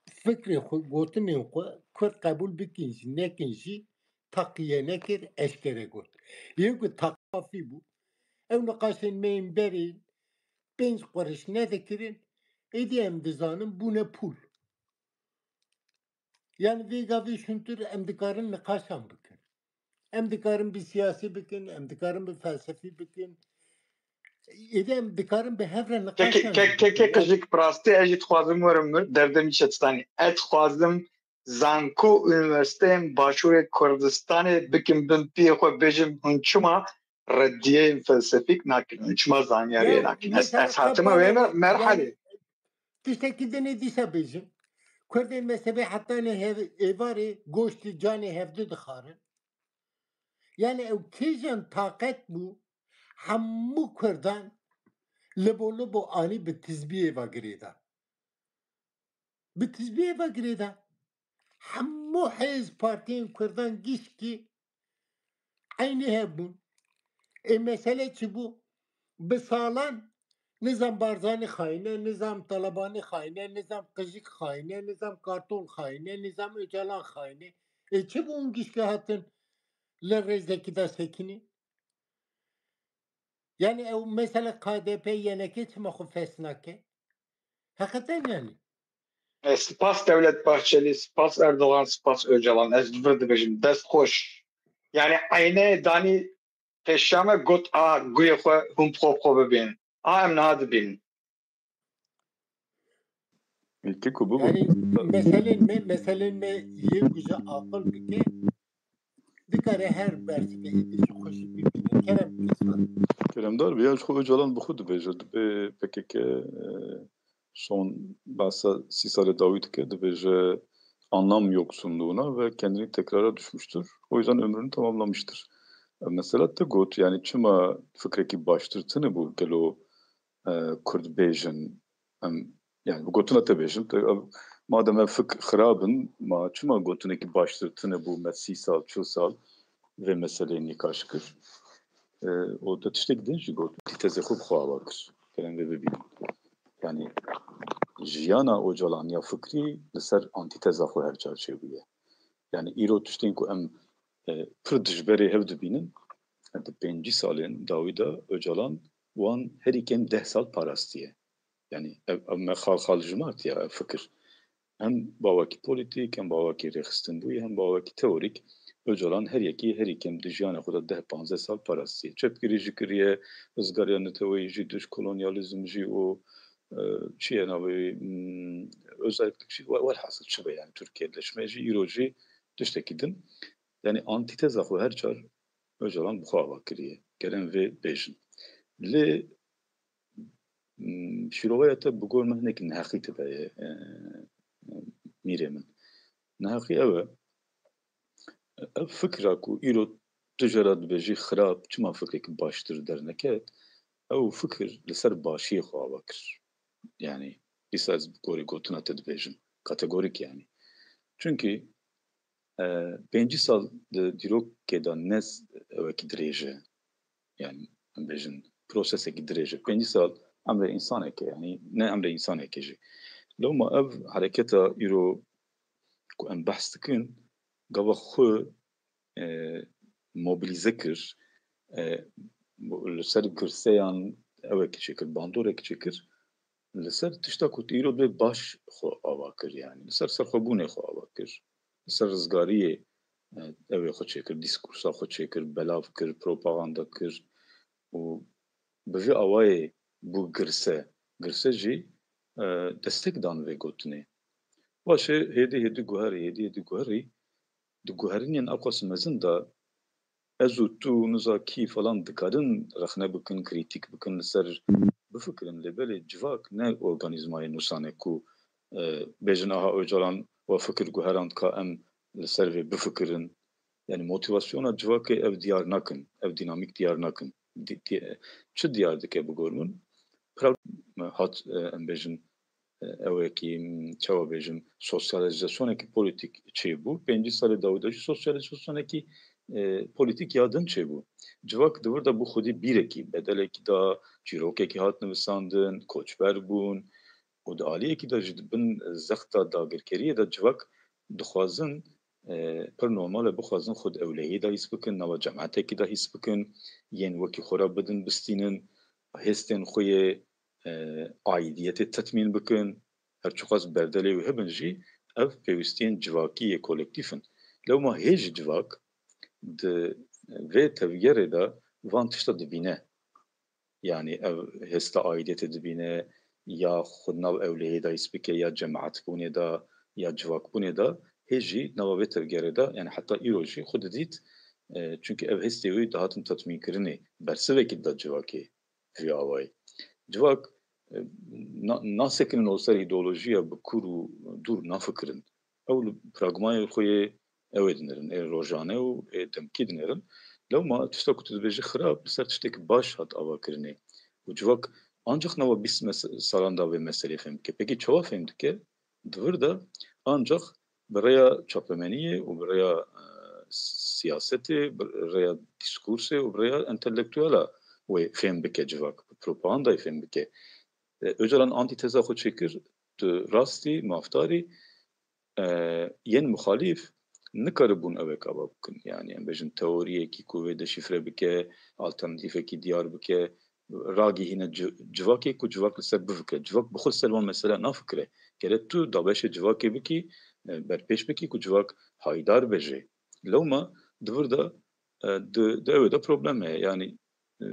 fikrê xwe, gotinên xwe, Kurd qebûl bikin jî, nekin jî, taqiye nekir, eşkere got. Yê ku taqafî bû, ew niqaşên me yên berê pênc quriş nedikirin, êdî em dizanin bûne pûl. Yani vê gavê şûntir em dikarin niqaşan bikin. Em dikarin bi siyasî bikin, em dikarin bi felsefî bikin. Êdî em dikarin bi hev re niqaşan bikin. Kek, kek, kek, kek, qijik, bi rastî ez jî dixwazim werim mir, derdê min çi distanî. Ez dixwazim zanko û unîversîteyên Başûrê Kurdistanê bikim bin piyê xwe, bêjim hûn çima reddiyeyên felsefîk nakin, hûn çima zanyariyê nakin. Ez, ez hatime wê me-, merhelê. Tiştekî dinê dîsa bêjim. Kurdên mezhebê hetanê hev-, êvarê goştê canê hevdu dixwarin. Yani ew kêjan taqet bû, hemû Kurdan libo libo anî bi tizbiyê ve girêda. Bi tizbiyê ve girêda. Hemû hêz partiyên Kurdan gişkî eynî hebûn. Ê mesele çi bû? Bi salan nizam Barzanî xayîn e, nizam Talebanî xayîn e, nizam Qijik xayîn e, nizam Kartol xayîn e, nizam Ocalan xayîn e. Ê çi bû hûn gişkî hatin li rêzekî de sekinî? Yani ew mesela K D P, Y N K çima xwe fes nake? Heqeten yani. E, spas Devlet Bahçeli, spas Erdogan, spas Ocalan. Ez li vir dibêjim, dest xweş. Yani eynê danî pêşiya me, got, a, guhê xwe hûn bi xwe bi xwe bibînin. A, em niha dibînin. Eke ku bibo. Yani meselên me, meselên me yê ku ji aqil bike, dikare her bersivê êdî ji xwe jî bibîne. Kerem, lütfen. Keremdar be, ya ji xwe Ocalan bi xwe dibêje, dibê P K K, e, son behsa sî salê dawî dike, dibêje anlam yoksunluğuna ve kendini tekrara düşmüştür. O yüzden ömrünü tamamlamıştır. E, mesela te got, yani çima fikrekî baştir tine bû gelo, e, Kurd bêjin, em, yani bi gotina te bêjin, te, ev, madem ev fikr xirab in, ma çima gotinekî baştir tine bû me sî sal, çil sal vê meseleyê nîqaş kir? E, û te tiştek din jî got, antîtezê xwe bi xwe ava kir. Kerem vê bibînin. Yani jiyana Ocalan ya fikrî li ser antîteza xwe her çar çêbûye. Yani îro tiştên ku em, e, pir dijberê hev dibînin, e, di pêncî salên dawî de Ocalan wan herî kêm deh sal parastiye. Yani ev, ev me xal xal jimatiye ev fikir. Hem bawekî polîtîk, hem bawekî rêxistinbûyî, hem bawekî teorîk. Ocalan her yekî herî kêm di jiyana xwe de deh panzdeh sal parastiye. Çepgirî jî kiriye, rizgariya neteweyî jî, dij kolonyalîzm jî û, e, çi ye navê, hmm, özelliklik jî, we-, welhasil çi be yani Tirkiyeleşme jî, îro jî tiştekî din. Yani antîteza xwe her çar Ocalan bi xwe ava kiriye. Kerem vê bêjin. Lê, m, şîroveya te bi gor min hinek neheqî tide ye, e, e, mîrê min. Neheqî ew e, Ev fikra ku îro tu jê re dibêjî xirab, çima fikrek baştir derneket, ew fikir li ser başiyê xwe ava kir. Yani, dîsa ez bi gorî gotina te dibêjim. Kategorîk yani. Çunkî, e, pêncî sal di dîrokê de ne ewekî dirêj e. Yani, em bêjin, prosesekî dirêj e. Pêncî sal emrê însanekê, yani ne emrê însanekê jî. Lewma ev hereketa îro ku em behs dikin, gava xwe, e, mobilîze kir, e, li ser girseyan ewek çêkir, bandorek çêkir, li ser tişta ku tu îro dibê baş xwe ava kir, yani li ser serxwebûnê xwe ava kir, li ser rizgariyê, e, ew ê xwe çêkir, dîskursa xwe çêkir, belav kir, propaganda kir û bi vî awayê bû girse. Girse jî, e, destek dan vê gotinê. Baş e, hêdî hêdî guherî, hêdî hêdî guherî, di guherînên ewqas mezin de ez û tu û niza kî falan dikarin rexne bikin, krîtîk bikin, li ser bifikirin. Lê belê civak ne organîzmayê nûsan e ku, e, bêjin aha Ocalan we fikir guherand ka em li ser vê bifikirin. Yani motivasyona civakê ev diyar nakin, ev dînamîk diyar nakin. Di-, di-, çi diyar dike bi gor min? Prag-, hat, e, em bêjin, e, ewekî, m, çawa bêjim, sosyalîzasyonekî polîtîk çêbû. Pêncî salê dawî de jî sosyalîzasyonekî, e, polîtîk ya din çêbû. Civak di vir de bû xwedî bîrekî, bedelekî da, çîrokekî hat nivisandin, koçber bûn û di aliyekî de jî di bin zexta dagirkeriyê de civak dixwazin, e, pir normal e bixwazin xwe di ewlehiyê de hîs bikin, nava cematekî de hîs bikin, yên wekî xwe re bidin, bistînin, hêstên xwe yê, e, aîdiyetê tetmîn bikin, her çiqas berdelê wî hebin jî, ev pêwîstiyên civakî yê kolektîf in. Lewma hê jî civak di vê tevgerê de van tişta dibîne. Yani ev hêsta aîdiyetê dibîne, ya xwe di nav ewlehiyê de hîs bike, ya cemaetbûnê de, ya civakbûnê de, hê jî nava vê tevgerê de, yani heta îro jî xwe didît, e, çunkî ev hêstê wî dihatin tetmînkirinê, bersivekî dida civakê. Vî awayî. Civak, e, na-, nasekinin li ser îdeolojiya bi kûr û dûr nafikirin. Ew li pragmayê xwe yê ew ê dinêrin, ê rojane û ê demkî dinêrin. Lewma tişta ku tu dibêjî xirab, li ser tiştekî baş hat avakirinê. Û civak ancaq nava bîst mes-, salan de vê meselê fêm dike. Pekî çawa fêm dike? Di vir de ancaq bi rêya çapemeniyê û bi rêya, e, siyasetê, bi rêya dîskursê û bi rêya entelektuela wê fêm bike civak, bi propagandayê fêm bike. E, Ocalan antîteza xwe çêkir, tu rastî, mafdarî, e, yên muxalîf nikaribûn ewek ava bikin. Yani, em bêjin teoriyekî ku vê deşîfre bike, alternatîfekî diyar bike, ragihîne ci-, civakê ku civak li ser bifikire. Civak bi xwe li ser wan mesele nafikire. Gerek tu dabeşê civakê bikî, e, berpêş bikî ku civak haydar be jê. Lewma di vir de, e, di, di ew ê de problem heye. Yani, e,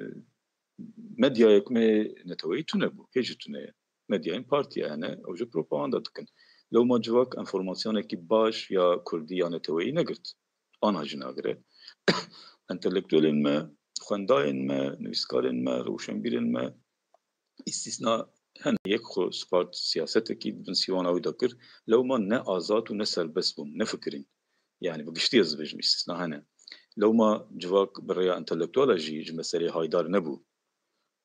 medyayê me neteweyî tune bû, hê jî tune ye. Medyayên partiya hene, ew jî propaganda dikin. Lewma civak enformasyonekî baş ya kurdî ya neteweyî negirt. Ana jî nagire. Entelektuelên me, xwendayên me, nivîskarên me, rewşenbîrên me, îstîsna hene. Yek xwe spart siyasetekî di bin sîwana wî de kir. Lewma ne azad û ne serbest bûn, nefikirîn. Yani bi giştî ez dibêjim îstîsna hene. Lewma civak bi rêya entelektuela jî ji meseleyê haydar nebû.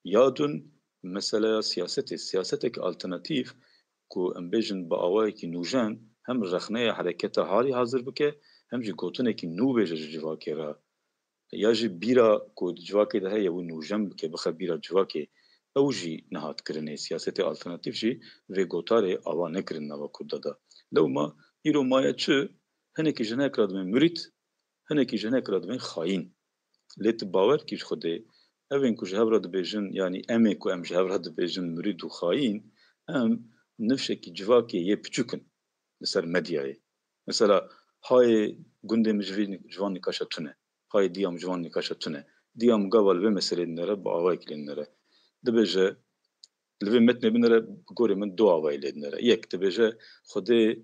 Ya din meseleya siyasetê, siyasetek alternatîf ku em bêjin bi awayekî nûjen hem rexneya hereketa halî hazir bike, hem jî gotinekî nû bêje ji civakê re. Ya jî bîra ku di civakê de heye wî nûjen bike, bixe bîra civakê, ew jî nehat kirinê. Siyasetê alternatîf jî vê gotarê ava nekirin nava Kurda de. Lewma îro maye çi? Hinekî ji hinek re dibên murîd, hinekî ji hinek re dibên xayîn. Lê tu bawer kî ji Xwedê, ev ên ku ji hev re dibêjin, yanî em ê ku em ji hev re dibêjin murîd û xayîn, em nifşekî civakê yê piçûk in li ser medyayê. Mesela, hayê gundê min ji vî, ji van nîqaşa tune. Hayê diya min ji van nîqaşa tune. Diya min gava li vê meselê dinere, bi awayekî lê dinere. Dibêje, li vê metnê binere, bi gorê min du awayî lê dinere. Yek, dibêje, Xwedê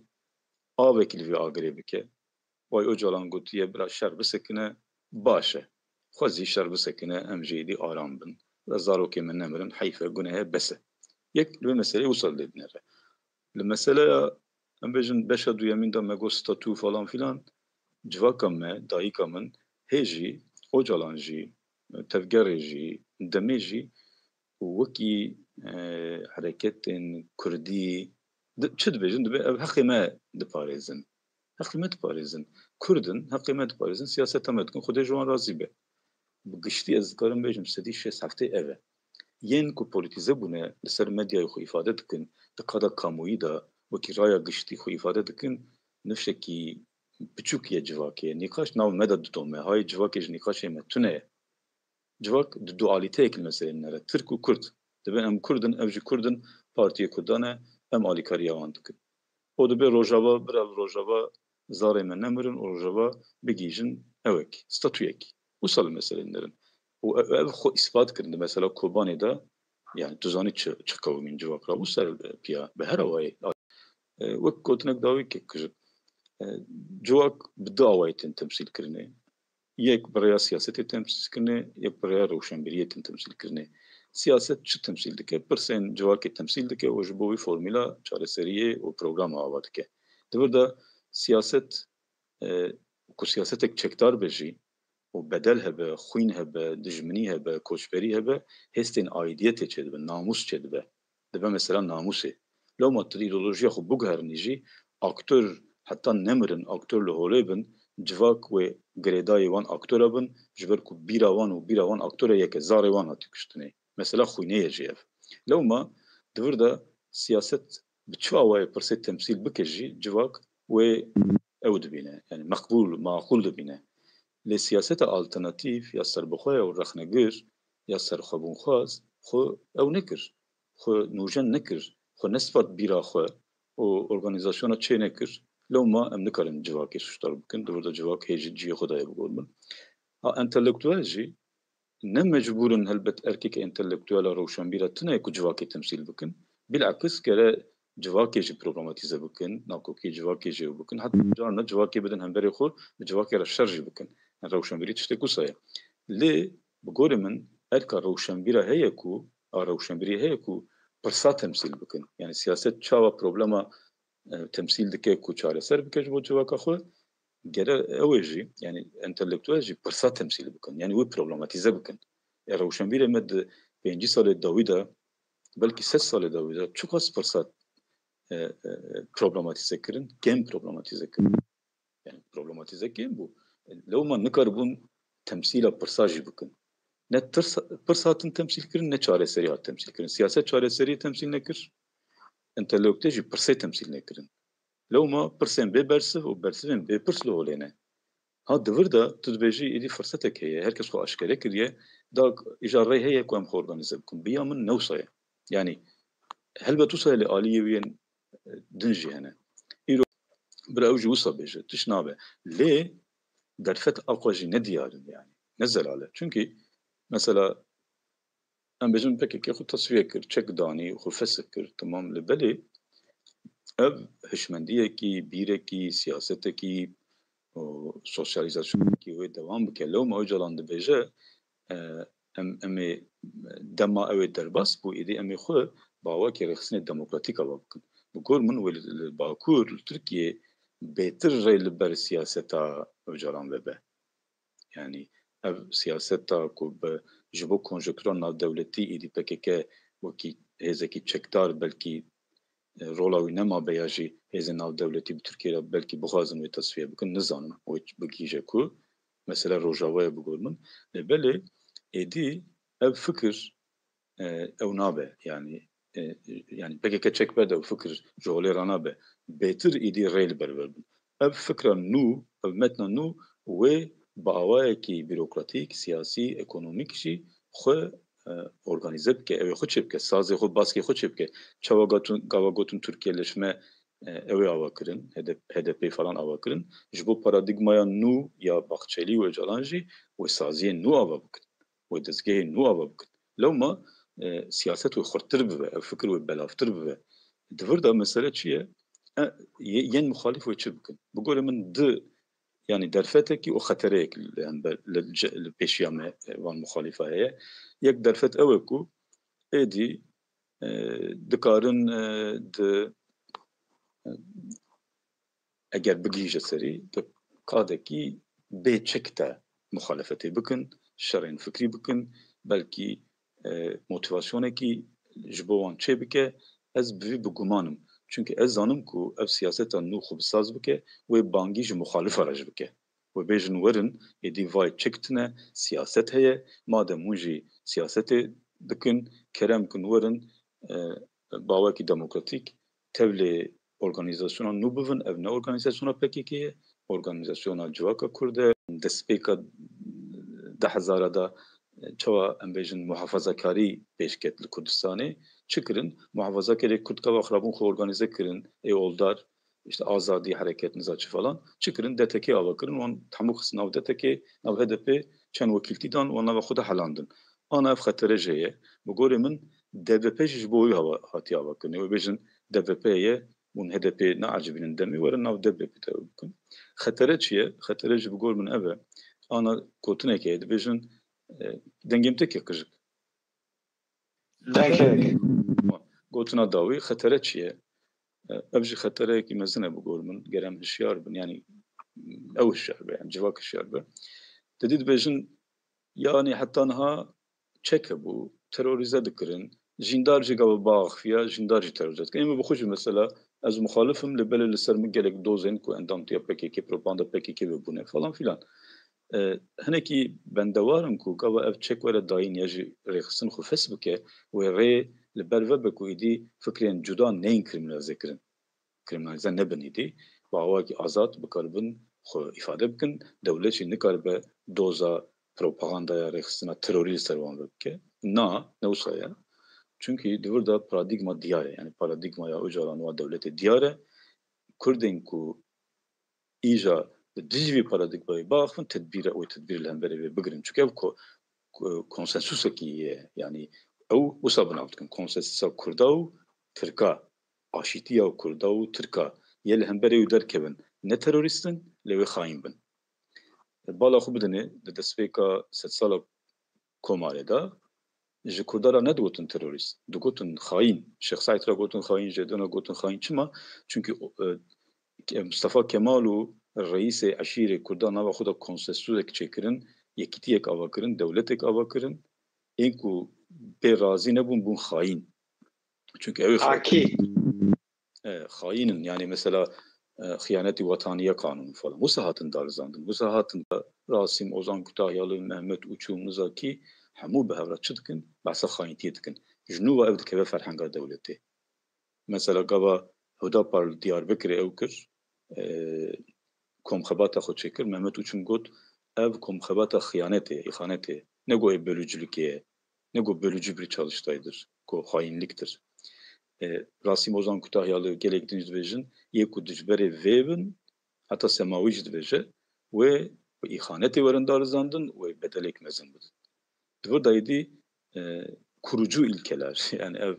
avekî li vê agirê bike. Way Ocalan gotiye, bira şer bisekine, baş e. Xwezî şer bisekine, em jî êdî aram bin. Bila zarokê me nemirin, heyf e, guneh e, bes e. Yek li vê meseleyê wisa lê dinere. Li meseleya, em bêjin, beşa duyemîn de me got statû falan filan, civaka me, dayika min hê jî, Ocalan jî, Tevgerê jî, Demê jî wekî, e, hereketên kurdî di-, çi dibêjin, dibê ev heqê me diparêzin. Heqê me diparêzin. Kurd in, heqê me diparêzin, siyaseta me dikin, Xwedê ji wan razî be. Bi giştî ez dikarim bêjim sedî şêst heftê ev e. Yên ku polîtîze bûne, li ser medyayê xwe îfade dikin, di qada kamoyî de wekî raya giştî xwe îfade dikin, nifşekî biçûk ye civakê. Nîqaş nav me de didome. Hayê civakê ji nîqaşê me tune ye. Civak di dualîteyek li meselê nere. Tirk û Kurd. Dibê em Kurd in, ev jî Kurd in, partiyê Kurdan e, em alîkariya wan dikin. O dibê Rojava, bira li Rojava zarê me nemirin û Rojava bigihîjin ewek, statuyek. Wisa li meselê nerin. Û ev, ev xwe îspat kirin di mesela Kobanê de, yani tu zanî çi, çi qewimîn civak ra wisa piya, bi her awayê. E, wek gotinek dawî ke kir, e, civak bi du awayê tên temsîl kirinê. Yek bi rêya siyasetê temsîl kirinê, yek bi rêya rewşenbîriyê tên temsîl kirinê. Siyaset çi temsîl dike? Pirsên civakê temsîl dike û ji bo wî formûla çareseriyê û programa ava dike. Di vir de siyaset, e, ku siyasetek çekdar be jî û bedel hebe, xwîn hebe, dijminî hebe, koçberî hebe, hêstên aîdiyetê çêdibe, namûs çêdibe. Dibe mesela namûsê. Lewma tu îdeolojiya xwe biguherinî jî, aktor heta nemirin, aktor li holê bin, civak wê girêdayê wan aktora bin, ji ber ku bîra wan û bîra wan aktora yek e, zarê wan hatî kuştinê. Mesela xwînê ye jî ev. Lewma di vir de siyaset bi çi awayê pirsê temsîl bike jî, civak wê ew dibîne. Yani meqbûl, maqûl dibîne. Lê siyaseta alternatîf ya serbixwe ya û rexnegir ya serxwebûnxwaz xwe ew nekir. Xwe nûjen nekir. Xwe nespat bîra xwe û organîzasyona çê nekir. Lewma em nikarin civakê sûcdar bikin. Di vir de civak hê jî cihê xwe daye bi gor min. Ha, entelektuel jî ne mecbûr in helbet erkeke entelektuela rewşenbîra tune ye ku civakê temsîl bikin. Bilakis gere civakê jî problematîze bikin, nakokiyê civakê jî ew bikin. Heta carna civakê bidin hemberê xwe, bi civakê re şer jî bikin. Yani rewşenbîrî tiştek wisa ye. Lê bi gorê min erka rewşenbîra heye ku, a rewşenbîrî heye ku pirsa temsîl bikin. Yani siyaset çawa problema, e, temsîl dike ku çareser bike ji bo civaka xwe, gere ew ê jî, yani entelektuel jî pirsa temsîl bikin. Yani wê problematîze bikin. E, rewşenbîrê me di pêncî salê dawî de, belkî sed salê dawî de çiqas pirsa, e, e, problematîze kirin, kêm problematîze kirin. Yani problematîze kêm bû. Lewma nikaribûn temsîla pirsa jî bikin. Ne tirs, pirs hatin temsîl kirin, ne çareserî hat temsîl kirin. Siyaset çareseriyê temsîl nekir, entelektuel jî pirsê temsîl nekirin. Lewma pirsên bê bersiv û bersivên bê pirs li holê ne. Ha, di vir de tu dibêjî êdî firsetek heye, her kes xwe aşkere kiriye, da îja rê heye ku em xwe organîze bikin. Bi ya min ne wisa ye. Yani helbet wisa ye, lê aliyê wî yên, e, din jî hene. Îro bira ew jî wisa bêje, tişt nabe. Lê derfet aqwa jî ne diyar in yani, ne zelal e. Çunkî mesela em bêjin P K K xwe tesfiye kir, çek danî, xwe fesih kir, temam. Lê belê ev hişmendiyekî, bîrekî, siyasetekî û sosyalîzasyonekî wê dewam bike. Lewma Ocalan dibêje, e, em, em ê dema ew ê derbas bû, êdî em ê xwe bi awakî rêxistinê demokratîk ava bikin. Bi gor min wê li, li Bakur, li Tirkiyê bêtir rê li ber siyaseta Ocalan vebe. Yani ev siyaseta ku bi, ji bo konjonktura navdewletî êdî P K K wekî hêzekî çekdar belkî, e, rola wî nemabe ya jî hêzên navdewletî bi Tirkiyê re belkî bixwazin wê tesfiye bikin, nizanim wê bigihîje ku mesele Rojava ye bi gor min. Lê belê êdî ev fikir, e, ew nabe. Yani, e, yani P K K çek berde ew fikir ji holê ranabe. Bêtir êdî rê li ber verbin. Ev fikra nû, ev metna nû wê bi awayekî bîrokratîk, siyasî, ekonomîk jî xwe, e, organîze bike, ew ê xwe çêbike, sazê xwe, baskê xwe çêbike. Çawa gatun-, gava gotin Tirkiye leşme, e, ew ê ava kirin, H D P, H D P falan ava kirin. Ji bo paradîgmaya nû ya Baxçelî û Ocalan jî wê saziyên nû ava bikin. Wê dezgehê nû ava bikin. Lewma, e, siyaset wê xurttir bibe, ev fikir wê belavtir bibe. Di vir de mesele çi ye? E, ye-, yên muxalîf wê çi bikin? Bi gorê min di, yani derfetekî û xetereyek li hember, li ce-, li pêşiya me, e, van muxalîfa heye. Yek derfet ew e ku êdî, e, dikarin, e, di, e, eger bigihîje serî, di qadekî bê çek te muxalefetê bikin, şerên fikrî bikin, belkî, e, motivasyonekî ji bo wan çêbike, ez bi vî bi guman im. Çunke ez zanim ku ev siyaseta nû xwe bi saz bike, wê bangî ji muxalifa re jî bike. Wê bêjin werin, êdî vay çek tune, siyaset heye, madem hûn jî siyasetê dikin, kerem kin werin, e, bawekî demokratîk tevlê organîzasyona nû bivin, ev ne organîzasyona P K K ye, organîzasyona civaka Kurd e. Destpêka du hezara de çawa em bêjin muhafazakarî pêşket li Kurdistanê, çi kirin? Muhafazakarê Kurd gava xwe rabûn xwe organîze kirin, ê oldar, işte Azadî Hereket, niza çi falan, çi kirin? D T K ava kirin, wan hemû xistin nav D T K, nav H D P, çend wekîltî dan, wan nava xwe de helandin. Ana ev xetere jê ye. Bi gorê min D B P jî ji bo wî hava, hatiye ava kirinê. Wê bêjin D B P ye, hûn H D P neercibînin demê, werin nav D B P de bikin. Xetere çi ye? Xetere jî bi gor min ev e. Ana gotinek heye, dibêjin, e, dengê min têke qijik. Dengê. Gotina dawî, xetere çi ye? E, ev jî xetereyekî mezin e bi gor min. Ger em hişyar bin, yanî ew hişyar be, yanî civak hişyar be. Didî dibêjin, yanî heta niha çek hebû, terorîze dikirin. Jîndar jî gava biaxifiya, jîndar jî terorîze dikirin. Ê min bi xwe jî mesela, ez muxalif im, lê belê li ser min gelek dozên ku endamtiya P K K, propaganda P K K vebûne falan filan. E, hinekî bendewar in ku gava ev çek were dayîn ya jî rêxistin xwe fes bike, wê rê li ber vebe ku êdî fikrên cuda neyên krîminalîze kirin. Krîminalîze nebin êdî, bi awayekî azad bikaribin xwe îfade bikin, dewlet jî nikaribe doza propagandaya rêxistina terorî li ser wan vebike. Na, ne wisa ye. Çunkî di vir de paradîgma diyar e. Yanî paradîgmaya Ocalan û a dewletê diyar e. Kurdên ku îja li dijî vê paradîgmayê biaxivin, tedbîre, wê tedbîr li hemberê vê bigirin. Çunke ev ko-, ko-, konsensusekî ye. Yanî ew wisa bi nav dikin. Konsensusa Kurda û Tirka, aşîtiya Kurda û Tirka yê li hemberê wî derkevin, ne terorîst in, lê wê xayîn bin. Bala xwe bidinê, di destpêka sedsala Komarê de ji Kurda re nedigotin terorîst, digotin xayîn. Şêx Seîd re gotin xayîn, jê din re gotin xayîn. Çima? Çunkî, e, Ke-, Mustafa Kemal û reîsê eşîrê Kurda nava xwe de konsensusek çêkirin, yekîtiyek ava kirin, dewletek ava kirin. Ên ku pê razî nebûn, bûn xayîn. Çunke ew ê xwe Akî. E, xayîn in. Yanî mesela, e, xiyanetî wataniye kanûn falan. Wisa hatin darizandin. Wisa hatin Rasîm, Ozan Kutahyalı, Mehmet Uçum, Nizakî hemû bi hev re çi dikin? Behsa xayîntiyê dikin. Ji nû ve ev dikeve ferhenga dewletê. Mesela gava Hudapar li Diyarbekirê ew kir, e, komxebata xwe çêkir. Mehmet Uçum got, ev komxebata xiyanetê, îxanetê. Ne got ê bölücülükê ye. Ne got bölücü bir çalıştaydır. Got hainliktir. E, Rasim Ozan Kütahyalı gelek din jî dibêjin, yê ku dijberê vê bin, heta semawî jî dibêje, wê bi îxanetê werin darizandin, wê bedelek mezin bidin. Di vir de êdî, e, kurucu ilkeler, yani ev,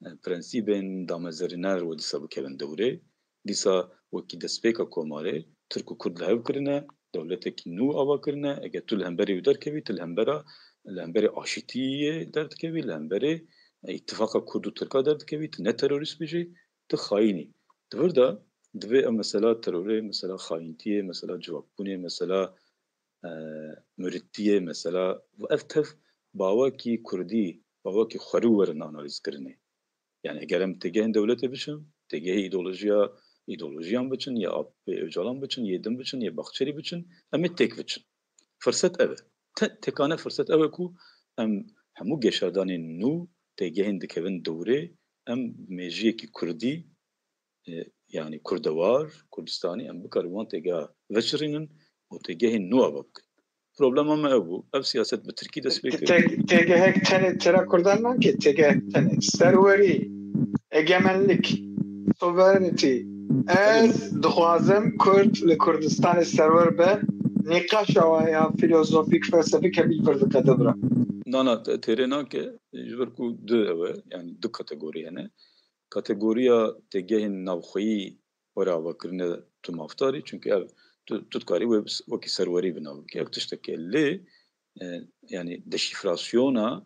e, prensîbên damezerîner wê dîsa bikevin dewrê. Dîsa wekî destpêka komarê, Tirk û Kurd li hev kirine, dewletekî nû ava kirine. Eger tu li hemberî wî derkevî, tu li hembera, li hemberê aşîtiyê derdikevî, li hemberê, e, îtifaqa Kurd û Tirka derdikevî, tu ne terorîst bî jî, tu xayîn î. Di vir de divê ev mesela terorê, mesela xayîntiyê, mesela civakbûnê, mesela, e, muritiyê, mesela ev tev bawekî kurdî, bawekî xwerû werin analîzkirinê. Yani eger em têgehên dewletê biçin, têgehê îdeolojiya, îdeolojiyan biçin, ya A P P Ocalan biçin, yê din biçin, yê Baxçelî biçin, em ê têk biçin. Firset ev e. Te-, tekane firset ew e ku em hemû geşardanên nû têgehên dikevin dewrê, em mêjiyekî kurdî, e, yani kurdewar, Kurdistanî, em bikarin wan têgeha veşirînin û têgehên nû ava bikin. Problema me ev bû. Ev siyaset bi tirkî dest pê kir. Tê-, têgehek tenê tera Kurdan nake, têgehek tenê. Serwerî, egemenlik, sovereignty. Ez dixwazim Kurd li Kurdistanê serwer be. Nîqaşa wa ya filozofîk, felsefîk hemî li vir diqede bira. Na, na, te-, têrê nake. Ji ber ku du ew e, yani du kategorî hene. Kategoriya têgehên navxweyî were avakirine tu mafdar î, çunke ev tu, tu dikarî wê wekî serwerî bi nav bikî. Ev tiştek e. Lê, e, yani deşîfrasyona,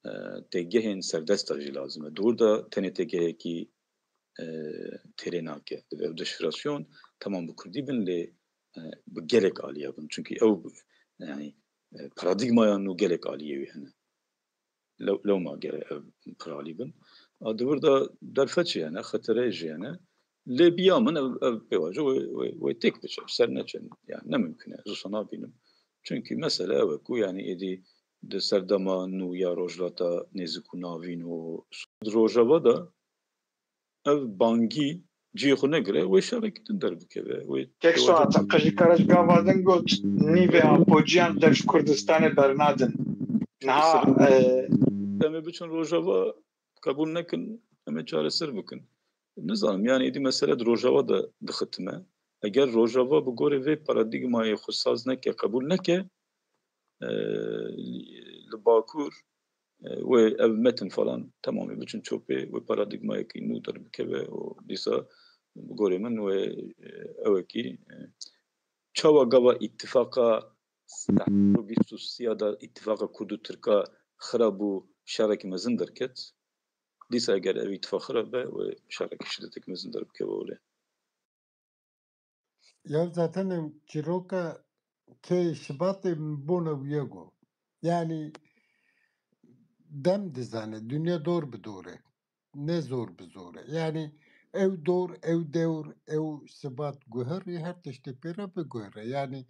e, têgehên serdesta jî lazim e. Di wir de tenê têgehekî, e, têrê nake. Divê ev deşîfrasyon temam bi kurdî bin, lê e, bi gelek alî hebin. Çunkî ew, yanî, e, paradîgmaya nû gelek aliyê wî hene. Lew-, lewma gere ev piralî bin. A di vir de derfet jî hene, xetere jî hene. Lê bi ya min ev, ev pêvajo wê, wê, wê têk biçe, ser neçe. Yani ne mimkun e, ez wisa nabînim. Çunkî mesele ew e ku yani êdî di serdema nû ya Rojhilata Nêzik û Navîn û di Rojava de ev bangî cihê xwe negire, wê şerekî din derbikeve. Wê Kek Suat, qijikara ji gava din got, nîvê apociyan dev ji Kurdistanê bernadin. Niha, e, em ê biçin Rojava, qebûl nekin, em ê çareser bikin. Nizanim, yani êdî mesele di Rojava de dixitime. Eger Rojava bi gorê vê paradîgmayê xwe saz neke, qebûl neke, e, li Bakur, e, wê ev metin falan temamê biçin çopê, wê paradîgmayekî nû derbikeve û dîsa bi gorê min wê, e, ewekî, e, çawa gava îtifaqa bîst û sê ya de îtifaqa Kurd û Tirka xira bû, şerekî mezin derket. Dîsa eger ev îtifaq xira be, wê şerekî şîdetek mezin derbikeve olê. Ya zaten çîroka kê Şibatê bona wî ye got. Yanî dem dizane, dinya dor bi dor e. Ne zor bi zor e. Yanî ew dor, ew dewr, ew Şibat guherî her tiştê pê re biguhere. Yanî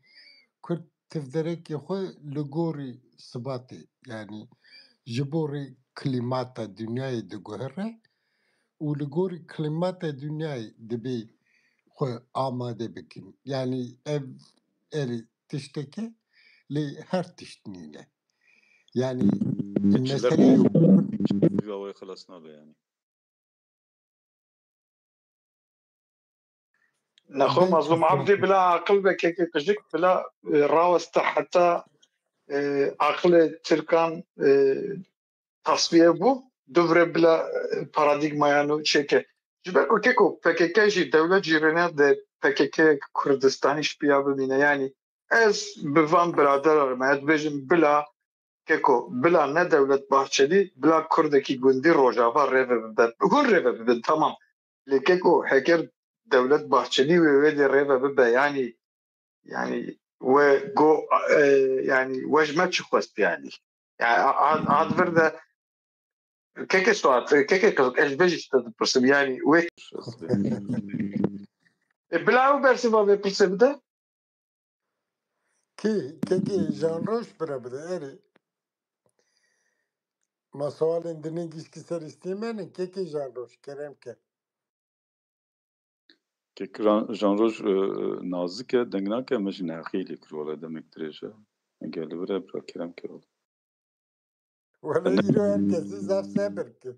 Kurd tivderekê xwe li gorî Şibatê, yanî ji bo rê klîmata dinyayê diguhere û li gorî klîmata dinyayê dibê xwe amade bikin. Yanî ev erê tiştek e, lê her tişt nîne. Yanî meseleyê xilas nabe yani. Nexwe Mazlûm Abdî bila aqil be kekê qijik bila, e, raweste heta, e, aqilê Tirkan, e, tasfiye bû. Duvre bila, e, paradîgmaya nû çêke. Ji ber ku keko P K K jî dewlet jî rêne de P K K Kurdistanî ji piya bimîne. Yanî ez bi van biradera re me, ez dibêjim bila Keko, bila ne Dewlet Bahçelî, bila Kurdekî gundî Rojava rêve bibe. Hûn rêve bibin, tamam. Lê keko, heger Dewlet Bahçelî wê wê dê rêve bibe, yanî, yanî we go, e, yanî we ji me çi xwest yanî? Yani, a, a, a vir de keke Suat, keke Kızık, ez ji vê jî ji te dipirsim, yanî wê e, bila ew bersiva vê pirsê bide. Kî, kekê Jan Roj pire bide, erê. Ma sewalên dinê gişkî ser îstîmenin, kekê Jan Roj, kerem ke. Kek Ran-, Jan Roj, e, nazik e, deng nake, me jî neheqî lê kir, wele demek dirêj e. Eger li vir e, bira kerem ke wele. Wele îro her kesî zaf sebir kir.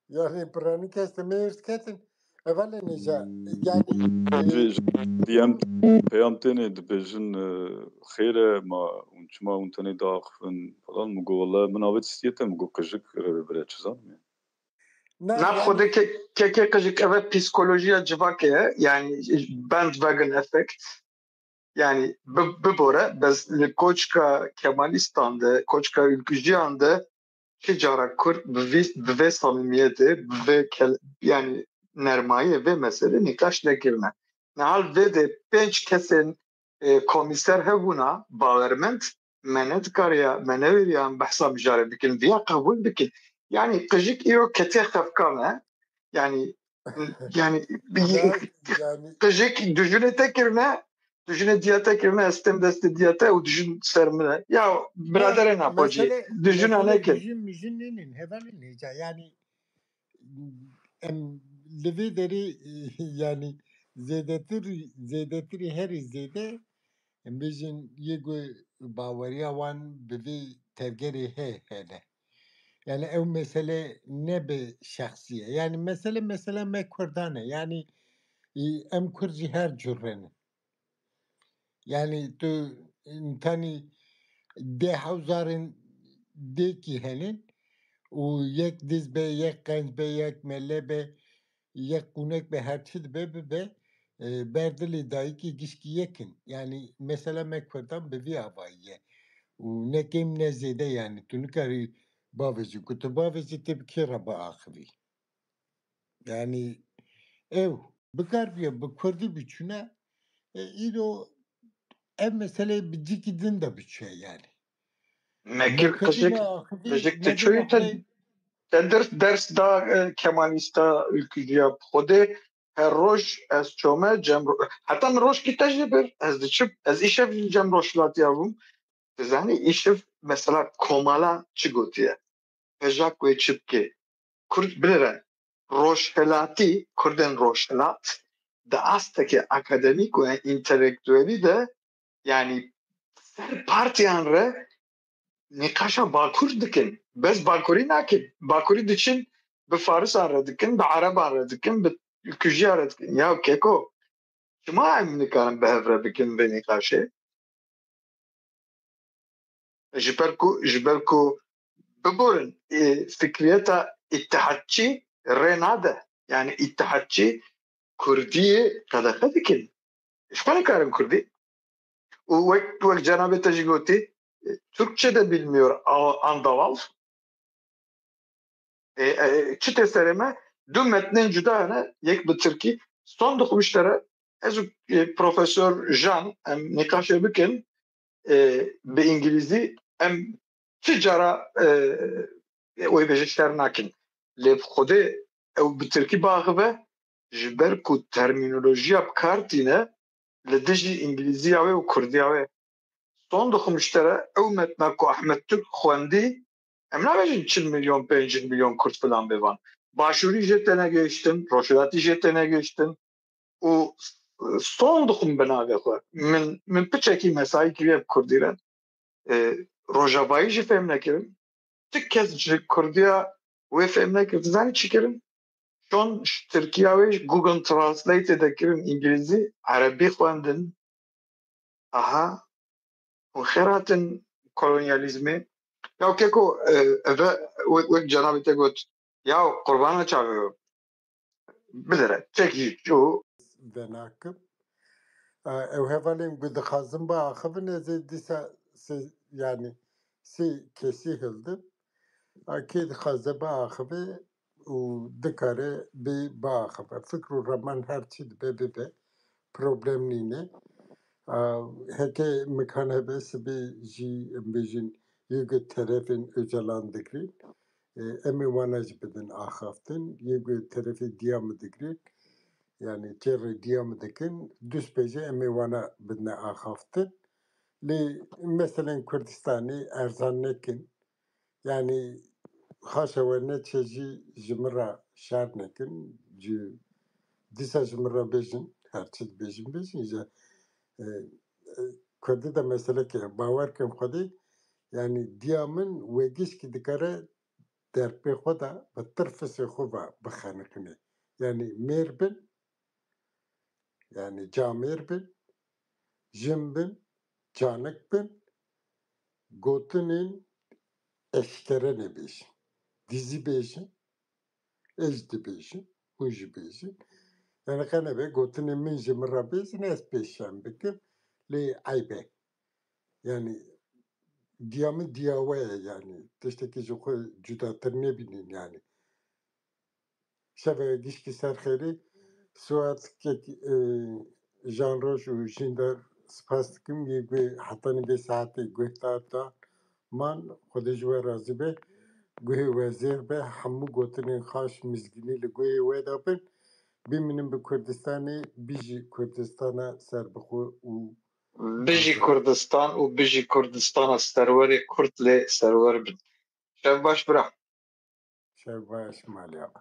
Yani piranî kes te mêrs ketin. Evale nêja. Yani Diyem peyam têne dibêjin, e, xêr e, ma hûn çima hûn tenê diaxivin falan, min got, wele min avêt stiyete, min got, qijik rêve bire, çi zanim yani. Na xwedê ke-, kekê qijik, eve psîkolojiya civakê ye, yani bandwagon effect. Yani bi-, bibore, bes li koçka Kemalîstan de, koçka ülkücüyan de çi cara Kurd bi vî, bi vê samîmiyetê, bi vê kel-, yani nermayiyê vê meselê nîqaş nekirine. Nihal vê de pênc kesên, e, komîser hebûna, bawermend, me nedikariya, me newêriya em behsa mijarê bikin, viya qebûl bikin. Yani qijik îro ketiye xefka me. Yani, yani, Yani, yani qijik dijunê te kirine, dijunê diya te kirine, ez têm destê diya te û dijun ser min e. Ya biraderê Napocî, mesele, dijuna mesele nekin. Dijun mijun nînin, hevalên hêca. Yani em li vê derê yani zêdetir, zêdetirî herî zêde em bêjin yê ku baweriya wan bi vê tevgerê he hene. Yani ew mesele ne bi şexsî ye. Yani mesele, mesela me Kurdan e. Yani, e, em Kurd jî her cure ne. Yani tu, e, tenî deh hewzarên dêkî henin û yek diz be, yek qenc be, yek mele be, yek qûnek be, her çi dibe bibe, e, ber dilê dayikê gişkî yek in. Yani mesela me Kurdan bi vî avayî ye. Û ne kêm ne zêde yani. Tu nikarî bavêjî. Ku tu bavêjî tê bi kê re biaxivî? Yani ew bikar bûye bi Kurdî biçûne, E, îro ev meseleyê bi cîkî din de biçûye yani. Mekir qijik, qijik diçûyî te, te ders, ders da e, Kemalîsta ülkücüya bi Xwedê her roj ez çome cem ro-, heta min rojkî te jî bir, ez diçim, ez îşev jî cem rojhilatiya bûm. Dizanî îşev mesela Komala çi gotiye? Pejak wê çi bike? Kurd binêre rojhilatî, Kurdên rojhilat di astekê akademîk û entelektuelî de, yanî ser partiyan re nîqaşa Bakur dikin. Bes Bakurî nakin. Bakurî diçin bi Farisan re dikin, bi Ereban re dikin, bi Kujiyan re dikin. Ya keko, çima em nikarin bi hev re bikin vê nîqaşê? Ji ber ku, ji ber ku biborin, e, fikriyeta îtihadçî rê nade. Yani îtihadçî Kurdiyê qedexe dikin. Ji xwe nikarin Kurdî. Û wek, wek cenabê te jî gotî, e, Türkçe de bilmiyor a-, andaval. E, e, çi tê serê me? Du metnên cuda hene, yek bi tirkî. Son dixwim ji te re, ez û, e, Profesor Jan em nîqaşê bikin, e, bi îngilîzî, em çi cara, e, e, wê bêje şer nakin. Lê bi Xwedê ew bi tirkî biaxive, ji ber ku termînolojiya bi kar tîne, li dijî îngilîziya wê û kurdiya wê. Son dixwim ji te re, ew metna ku Ahmet Türk xwendî, em nabêjin çil milyon, pêncî milyon Kurd filan bê van. Başûrî jê têne gihiştin, Rojhilatî jê têne gihiştin û son dixwim bi navê xwe. Min, min piçekî mesayî kiriye bi Kurdî re. E, Rojavayî jî fêm nekirin. Ti kes ji Kurdiya wê fêm nekir. Dizanî çi kirin? Çon ji Tirkiya wê ji Google Translate de kirin îngilîzî, erebî xwendin. Aha. Hûn xêr hatin kolonyalîzmê. Ya keko, e, eve wek, wek cenabê te got, ya qurbana çavê we. Bidire, tek jî çû. Venakim. E, ew hevalên ku dixwazin biaxivin, ez ê dîsa sê, yanî sê kesî hildim. A, kê dixwaze biaxive û dikare bê biaxive. Fikr û raman her çi dibe bibe. Problem nîne. A, heke mikan hebe sibê jî em bêjin yê ku terefên Ocalan digirin. E, em ê wana jî bidin axaftin. Yê ku terefê Diyamê digirin, yanî çê rê Diyamê dikin, du spêje em ê wana bidine axaftin. Lê meselên Kurdistanê erzan nekin. Yanî xaşa we neçe jî ji min re şer nekin. Ji, dîsa ji min re bêjin, her çi dibêjin bêjin ji, e, e, Kurdî de meseleke ye. Bawer kin Xwedê, yanî diya min wegişkî dikare derpê xwe de bi tirfisê xwe ve bixeniqîne. Yanî mêr bin, yanî camêr bin, jin bin, canik bin, gotinên eşkere nebêjin. Dizî bêjin, ez dibêjim, hûn jî bêjin. Yanî qe nebe gotinên min ji min re bêjin, ez pêşem bikim, lê eyb e. Yanî diya min diya we ye, yanî tiştekî ji xwe cudatir nebînin yanî. Şevê gişkî ser xêrê. Suat kek, e, Jan Roj û Jîndar spas dikim. Yê ku hetanî vê saetê guhdar da man, Xwedê ji we razî be. Guhê we zêr be. Hemû gotinên xaş mizgînî li guhê we de bin. Bimînin bi Kurdistanê, bijî Kurdistana serbixwe û Bijî Kurdistan û bijî Kurdistana serwerê Kurd lê serwer bin. Şev baş bira. Şev baş, malya.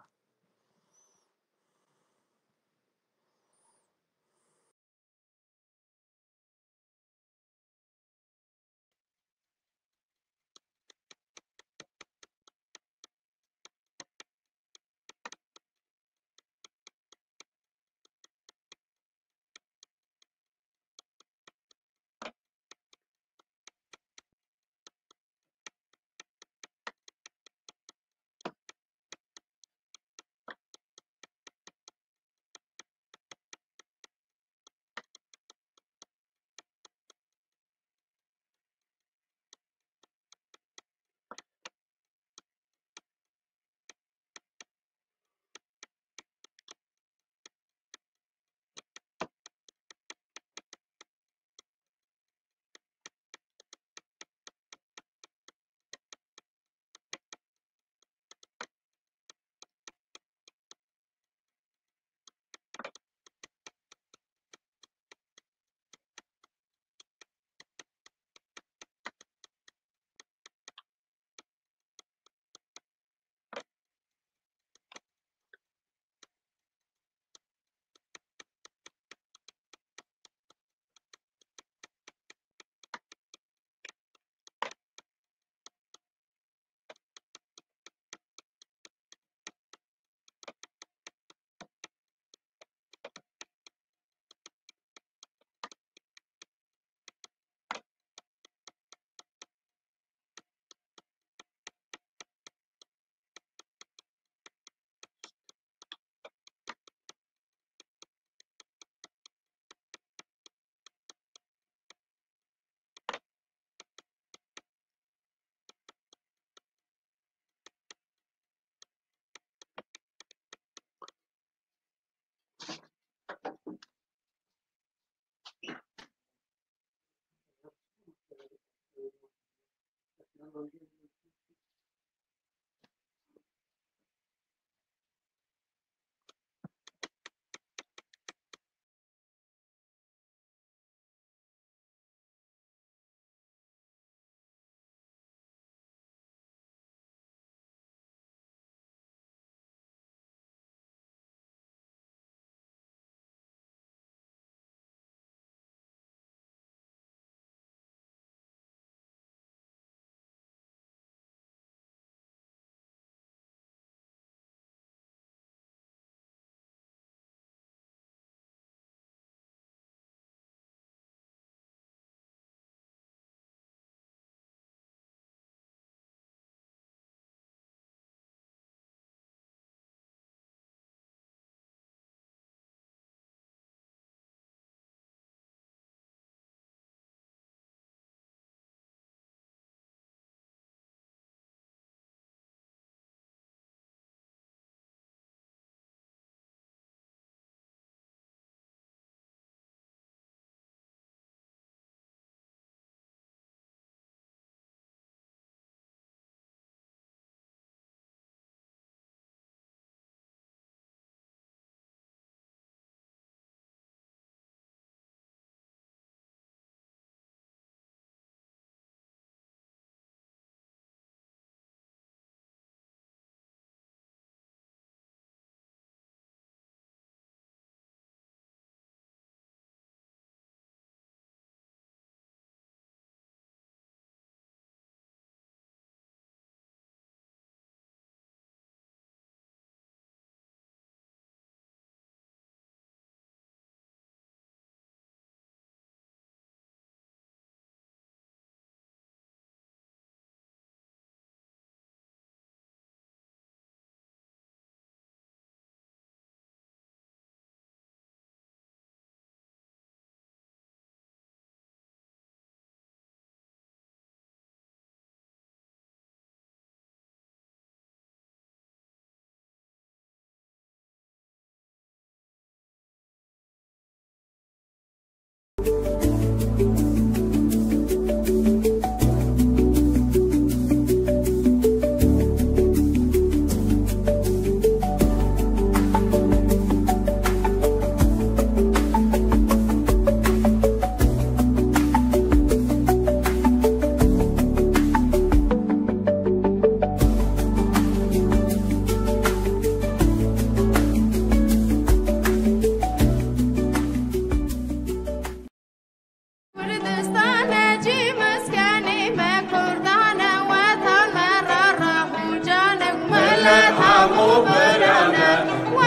Kurdistane cî meskenê me Kurdan e, wetan me re reh û can e, milet hemû biran e.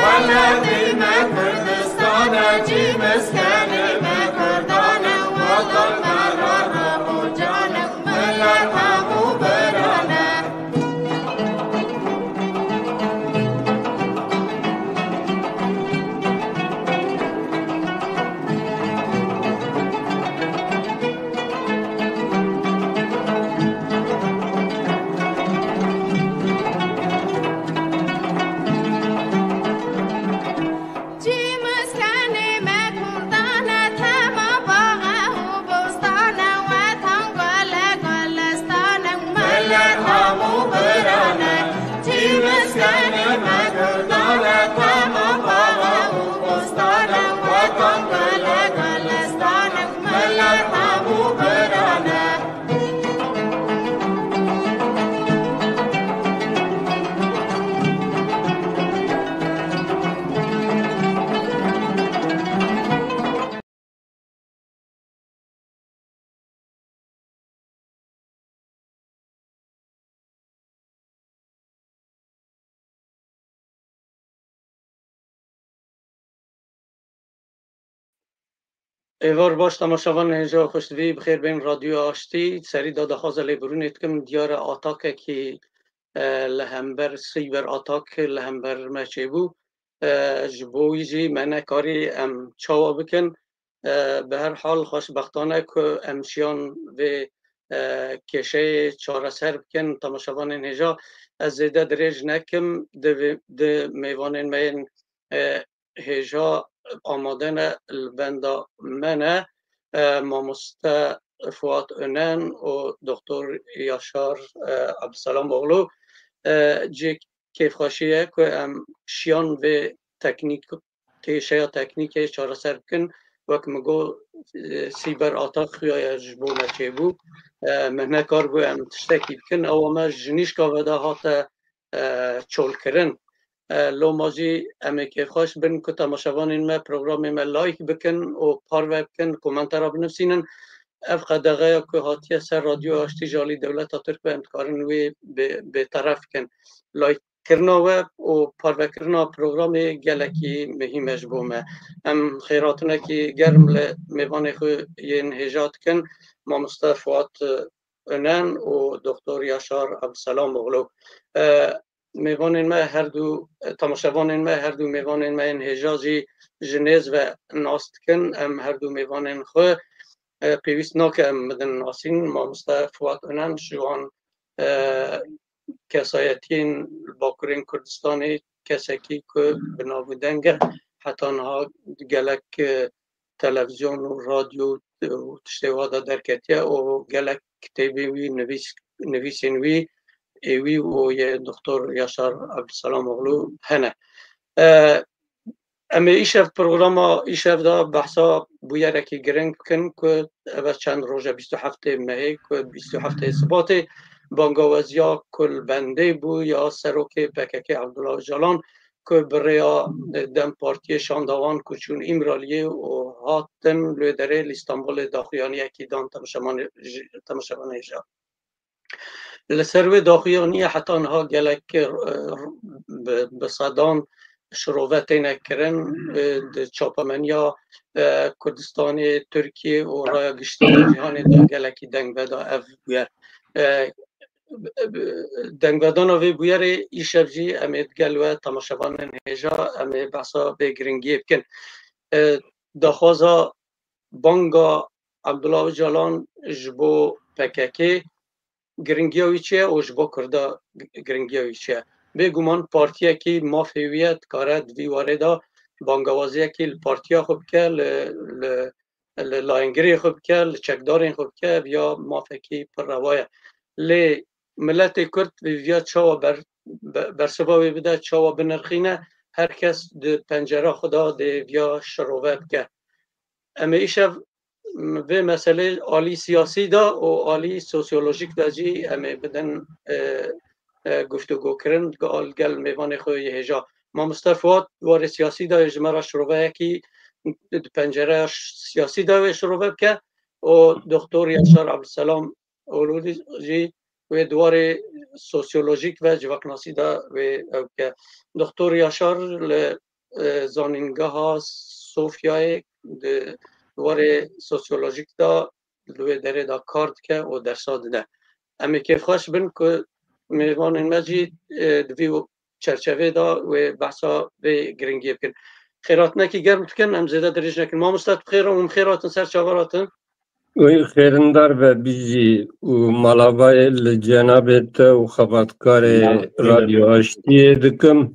Welatê me Kurdistan e, cî meskenê me Kurdan e, wetan me re reh û can e, milet hemû biran e. Cî meskenê me Kurdan e, tema baxe û bostan e, wetan gul e, gulistan e, milet hemû biran e. Cî meskenê me Kurdan e, tema baxe û bostan e, wetan gul e, gulistan e, milet hemû biran e. Êvar baş, temaşevanên hêja xweşdivî, bi xêr bên Radyoya Aştî. Serî de daxwaza lêbirûnê dikim, diyar e atakekî, e, li hember, cyber atak li hember me çêbû. E, ji bo wî jî me nekarî em çawa bikin. E, bi her hal xweşbextane ku em şiyan vê, e, kêşeyê çareser bikin. Temaşevanên hêja, ez zêde dirêj nekim, di vê, di mêvanên me yên, e, hêja amade ne, li benda me ne. E, mamoste Fuat Önen û Doktor Yaşar, e, Abdulselam Oğlu. E, cihê kêfxweşî ye ku em şiyan vê teknîk, kêşeya teknîkê çareser bikin. Wek min got, e, sîber atak xuya ye ji bo me çêbû. E, mihnekar bû, em tiştekî bikin. Ewa me ji nîşka ve de hate, e, çolkirin. E, loma jî em ê kêfxweş bin ku temaşevanên me programê me like bikin û parve bikin, komentera binivîsînin. Ev qedexeya ku hatiye ser Radyo Aştî ji alî dewleta Tirk ve em dikarin wê bê-, bêteref bikin. Like kirina we û parvekirina programê gelekî muhîm e ji bo me. Em xêratinekî germ li mêvanê xwe yên hêja dikin, mamoste Fuat Önen û Doktor Yaşar Abdulselam Oğlu. E, mêvanên me her du, temaşevanên me, her du mêvanên me yên hêja jî ji nêz ve nas dikin. Em her du mêvanên xwe, e, pêwîst nake em bidin nasîn. Mamoste Fuat Önen ji wan, e, kesayetiyên li Bakurên Kurdistanê kesekî ku bi nav û deng e, heta niha gelek, e, televîzyon û radyo û tiştê wa de derketiye û gelek kitêbên wî, nivîs-, nivîsên wî, ê wî û yê Doktor Yaşar Abdulselam Oğlu hene. E, em ê îşev programa îşev de behsa bûyerekî giring bikin ku ev çend roj e, bîst û heftê mehê ku bîst û heftê Sibatê bangawaziya ku li bendê bû ya serokê P K K Abdullah Öcalan ku bi rêya DEM Partiyê şanda wan ku çûn Îmraliyê û hatin li wê derê li Îstanbulê daxuyaniyekî dan temaşevanê-, ji-, temaşevanê hêja. Li ser wê daxuyaniyê heta niha gelek, e, bi, bi sedan şirove têne kirin, e, di çapemeniya, e, Kurdistanê, Tirkiye û raya giştî ya cîhanê de gelekî dengve da ev bûyer. E, dengvedana vê bûyerê îşev jî em ê digel we temaşevanên hêja em ê behsa vê giringiyê bikin. E, daxwaza banga Abdullah Öcalan ji bo P K K giringiya wî çi ye û ji bo Kurda giringiya wî çi ye? Bêguman partiyekî mafê wî ye, dikare di vî warê de bangawaziyekî li partiya xwe bike, li, li, li layengirê xwe bike, li çekdarên xwe bike, ev ya mafekî pir rewa ye. Lê miletê Kurd vê viya çawa ber-, be-, bersiva wê bide, çawa binirxîne, her kes di pencera xwe de dê viya şirove bike. Em ê îşev vê meselê alî siyasî de û alî sosyolojîk de jî em ê bidin, e, e, guftûgokirin gel, gel mêvanê xwe yê hêja. Mamoste Fuat di warê siyasî de ji me re şiroveyekî di pencereya siyasî de wê şirove bike û Doktor Yaşar Abdulselam Oğlu jî wê di warê sosyolojîk ve civaknasî de wê ew bike. Doktor Yaşar li, e, Zanîngeha Sofyayê di warê sosyolojîk de li wê derê de kar dike û dersa dide. Em ê kêfxweş bin ku mêvanên me jî, e, di vî çerçevê de wê behsa vê giringiyê bikin. Xêratinekî germ dikin, em zêde dirêj nekin. Mamoste, tu bi xêr û min xêr hatin ser çavara te. Wê xêrindar be bijî û malavayê li cenabê te û xebatkarê Radyo Aştiyê dikim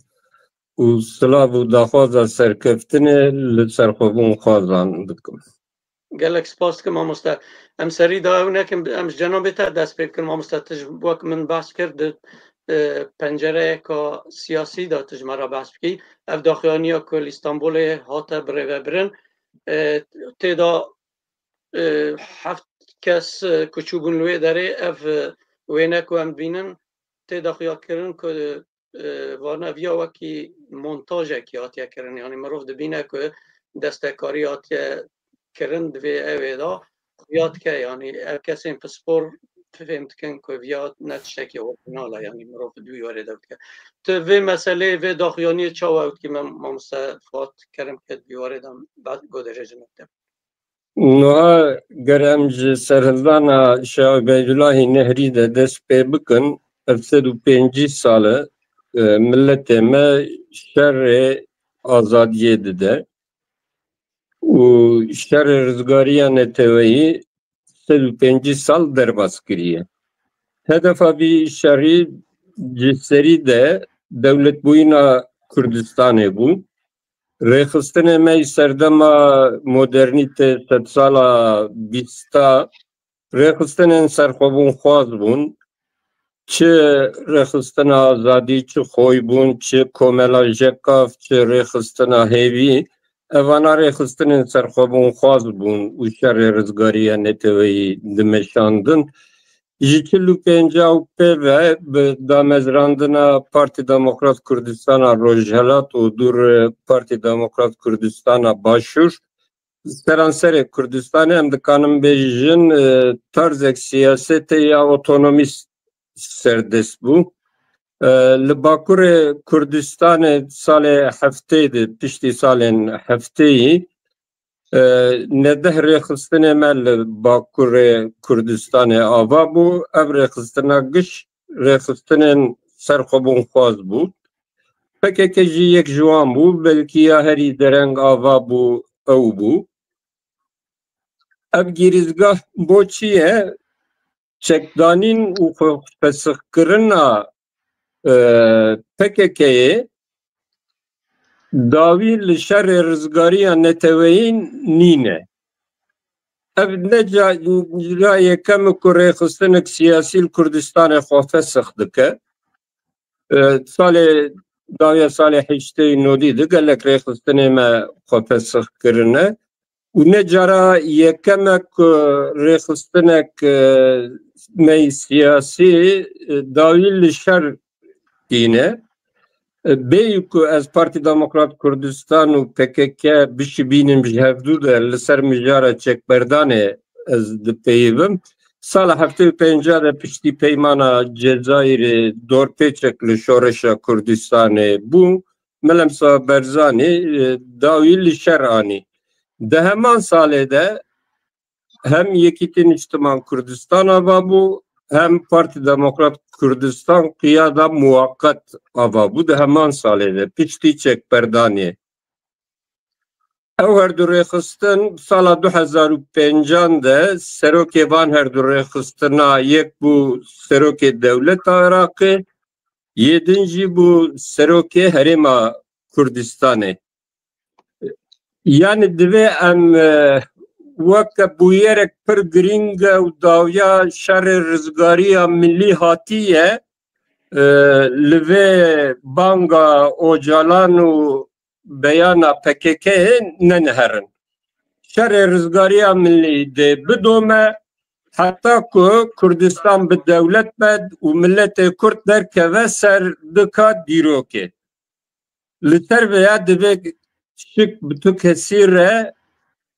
û silav û daxwaza serkeftinê li serxwebûn xwazan dikim. Gelek spas dikim mamoste. Em serî da ew nekin, em ji cenabê te dest pê bikin mamoste. Tu ji wek min behs kir di, e, pencereyeka siyasî de tu ji me re behs bikî. Ev daxuyaniya ku li Îstanbulê hate birêvebirin, e, tê de, e, heft kes, e, ku çûbûn li wê derê ev, e, wêne ku em dibînin tê de xuya kirin ku, e, e, varna viya wekî montajekî hatiye kirin. Yanî mirov dibîne ku destekarî hatiye kirin, divê ew ê da xuya dike. Yanî ev kesên pispor fêm dikin ku viya ne tiştekî orîjinal e. Yanî mirov di wî warê de dike. Tu vê meseleyê, vê daxuyaniyê çawa ew dikî, me mamoste Fuat, kerem ke di wî warê de guhdarê ji me bide. Niha ger em ji serhildana Şêx Ubeydulahî Nehrî de dest pê bikin, heft sed û pêncî sal e, e, miletê me şerê azadiyê dide û şerê rizgariya neteweyî sed û pêncî sal derbas kiriye. Hedefa vî şerî ji serî de dewletbûyîna Kurdistanê bû. Rêxistinê me yî serdema modernîte sedsala bîsta rêxistinên serxwebûnxwaz bûn. Çi rêxistina azadî, çi xoybûn, çi komela Jekav, çi rêxistina hêvî, evana rêxistinên serxwebûnxwaz bûn û şerê rizgariya neteweyî dimeşandin. Ji çil û pênca û pê ve bi damezrandina Partî Demokrat Kurdistana Rojhelat û dûr Partî Demokrat Kurdistana Başûr, seranserê Kurdistanê em dikanin bêjin, e, tarzek siyasetê ya otonomîst serdest bû. E, li Bakurê Kurdistanê salê heftê de, piştî salên hefteyî, e, ne deh rêxistinê me li Bakurê Kurdistanê ava bû. Ev rêxistina giş rêxistinên serxwebûnxwaz bû. P K K jî yek ji wan bû, belkî ya herî dereng ava bû, ew bû. Ev gîrîzgah bo çi ye? Çekdanîn û xwefesixkirina, e, P K K'yê dawî li şerê rizgariya neteweyî nîne. Ev ne ca-, cara yekem e ku rêxistinek siyasî li Kurdistanê xwe fesix dike. E, salê, dawiya salê heştê û nodî de gelek rêxistinê me xwe fesix kirine û ne cara yekem e ku rêxistinek, e, me yî siyasî, e, dawî li şer tîne. E, bêyî ku ez Partî Demokrat Kurdistan û P K K bişibînim ji hevdû de li ser mijara çekberdanê ez dipeyivim. Sala heftê û pênca de piştî peymana Cezayirê dorpêçek li Şoreşa Kurdistanê bû. Melem Seba Barzanî, e, dawî li şer anî. Di heman salê de hem Yekîtî Niştiman Kurdistan ava bû, hem Partî Demokrat Kurdistan qiyada muwaqet ava bû di heman salê de, piştî çekberdanê. Ew her du rêxistin sala du hezar û pêncan de serokê van her du rêxistina yek bû serokê dewleta Iraqê, yê din jî bû serokê Herêma Kurdistanê. Yanî divê em, e, weke bûyerek pir girîng e û dawiya şerê rizgariya milî hatiye, e, li vê banga Ocalan û beyana P K K'yê neniherin. Şerê rizgariya milî dê bidome, heta ku Kurdistan bi dewlet be û miletê Kurd derkeve ser dika dîrokê. Li ser vêya divê şik bi tu kesî re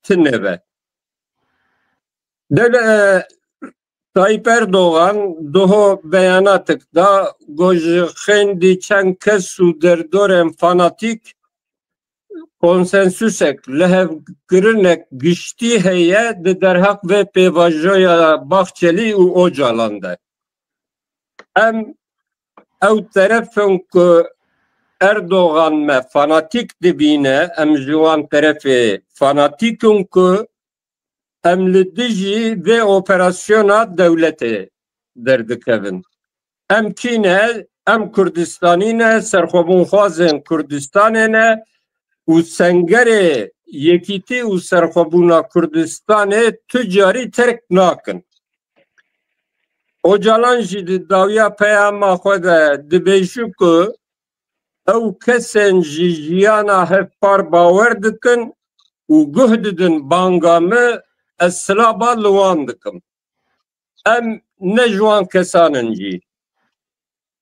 tune be. Dewle-, e, Tayyip Erdogan doho beyanatek da, got, ji xêndî çend kes û derdorên fanatîk konsensusek, lihevkirinek giştî heye di derheq vê pêvajoya Bahçeli û Ocalan de. Em ew teref in ku Erdogan me fanatîk dibîne, em ji wan terefê fanatîk in ku em li dijî vê operasyona dewletê derdikevin. Em kî ne? Em Kurdistanî ne, serxwebûnxwazên Kurdistanê ne û sengerê yekîtî û serxwebûna Kurdistanê tu carî terk nakin. Ocalan jî di dawiya peyama xwe de dibêjî ku ew kesên ji jiyana hevpar bawer dikin û guh didin banga min, ez silaba li wan dikim. Em ne ji wan kesan in jî.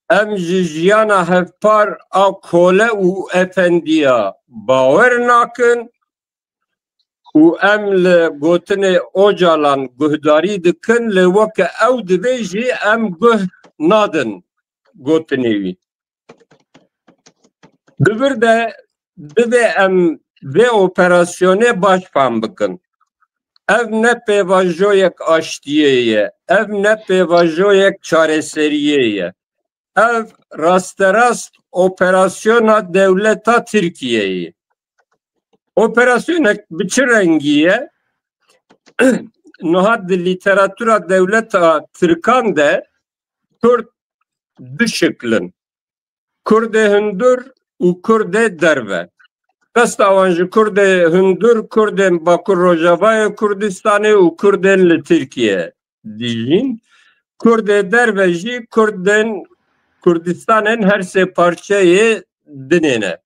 Em ji jiyana hevpar a kole û efendiya bawer nakin û em li gotinê Ocalan guhdarî dikin, lê weke ew dibê jî em guh nadin gotinê wî. Di vir de divê em vê operasyonê baş fam bikin. Ev ne pêvajoyek aştiyê ye, ev ne pêvajoyek çareseriyê ye. Ev rasterast operasyona dewleta Tirkiyeyê ye. Operasyonek bi çi rengî ye? Niha di lîteratura dewleta Tirkan de Kurd du şikl in. Kurdê hundir û Kurdê derve. Qesta wan ji Kurdê hundir, Kurdên Bakur Rojavayê Kurdistanê û Kurdên li Tirkiye. dijîn. Kurdê derve jî Kurdên Kurdistanên her sê parçeyê dinê ne.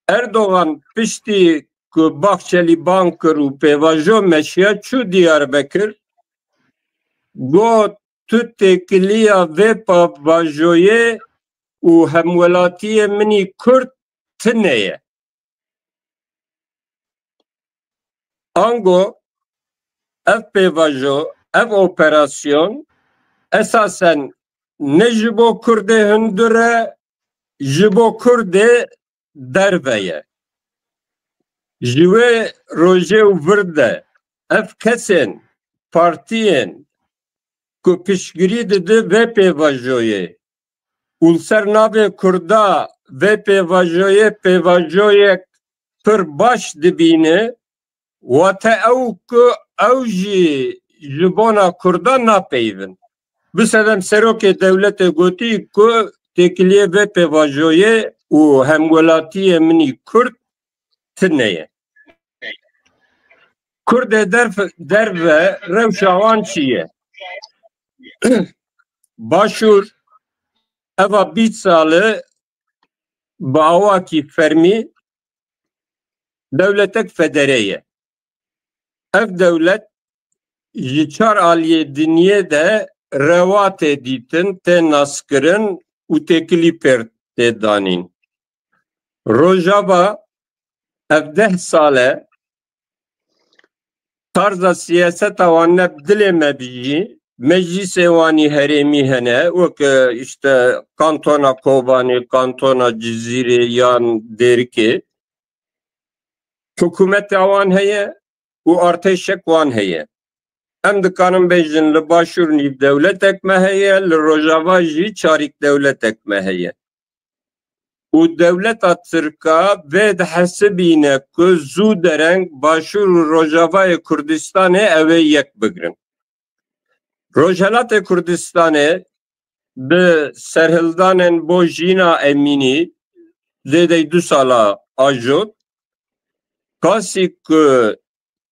Erdogan piştî ku Bahçelî bang kir û pêvajo meşiya çû Diyarbekir, got, tu têkiliya vê pêvajoyê û hemwelatiyê min î Kurd tune ye. Ango ev pêvajo, ev operasyon esasen ne ji bo Kurdê hundir e, ji bo Kurdê derve ye. Ji wê rojê û vir de ev kesên, partiyên ku piştgirî dide vê pêvajoyê û li ser navê Kurda vê pêvajoyê pêvajoyek pir baş dibîne, wate ew ku ew jî ji bona Kurdan napeyivin. Bisedem serokê dewletê gotî ku têkiliyê vê pêvajoyê û hemwelatiyê min î Kurd tune ye. Kurdê derf-, derve rewşa wan çi ye? Başûr eva bîst sal e bi awakî fermî dewletek federe ye. Ev dewlet ji çar aliyê dinyê de rewa tê dîtin, tê naskirin û têkilî pêr tê danîn. Rojava ev deh sal e tarza siyaseta wan ne bi dilê me bijî, meclîsê wanî herêmî hene, wek, e, işte, kantona Kobanê, kantona Cizîrê yan Dêrikê. Hikûmeta wan heye û artêşek wan heye. Em dikarin bêjin li Başûr nîv dewletek me heye, li Rojava jî çarîk dewletek me heye. Û dewleta Tirka vê dihesibîne ku zû dereng Başûr û Rojavayê Kurdistanê ew ê yek bigrin. Rojhelatê Kurdistanê bi serhildanên bo Jîna Emînî zêdeyî du sala ajot, kasî ku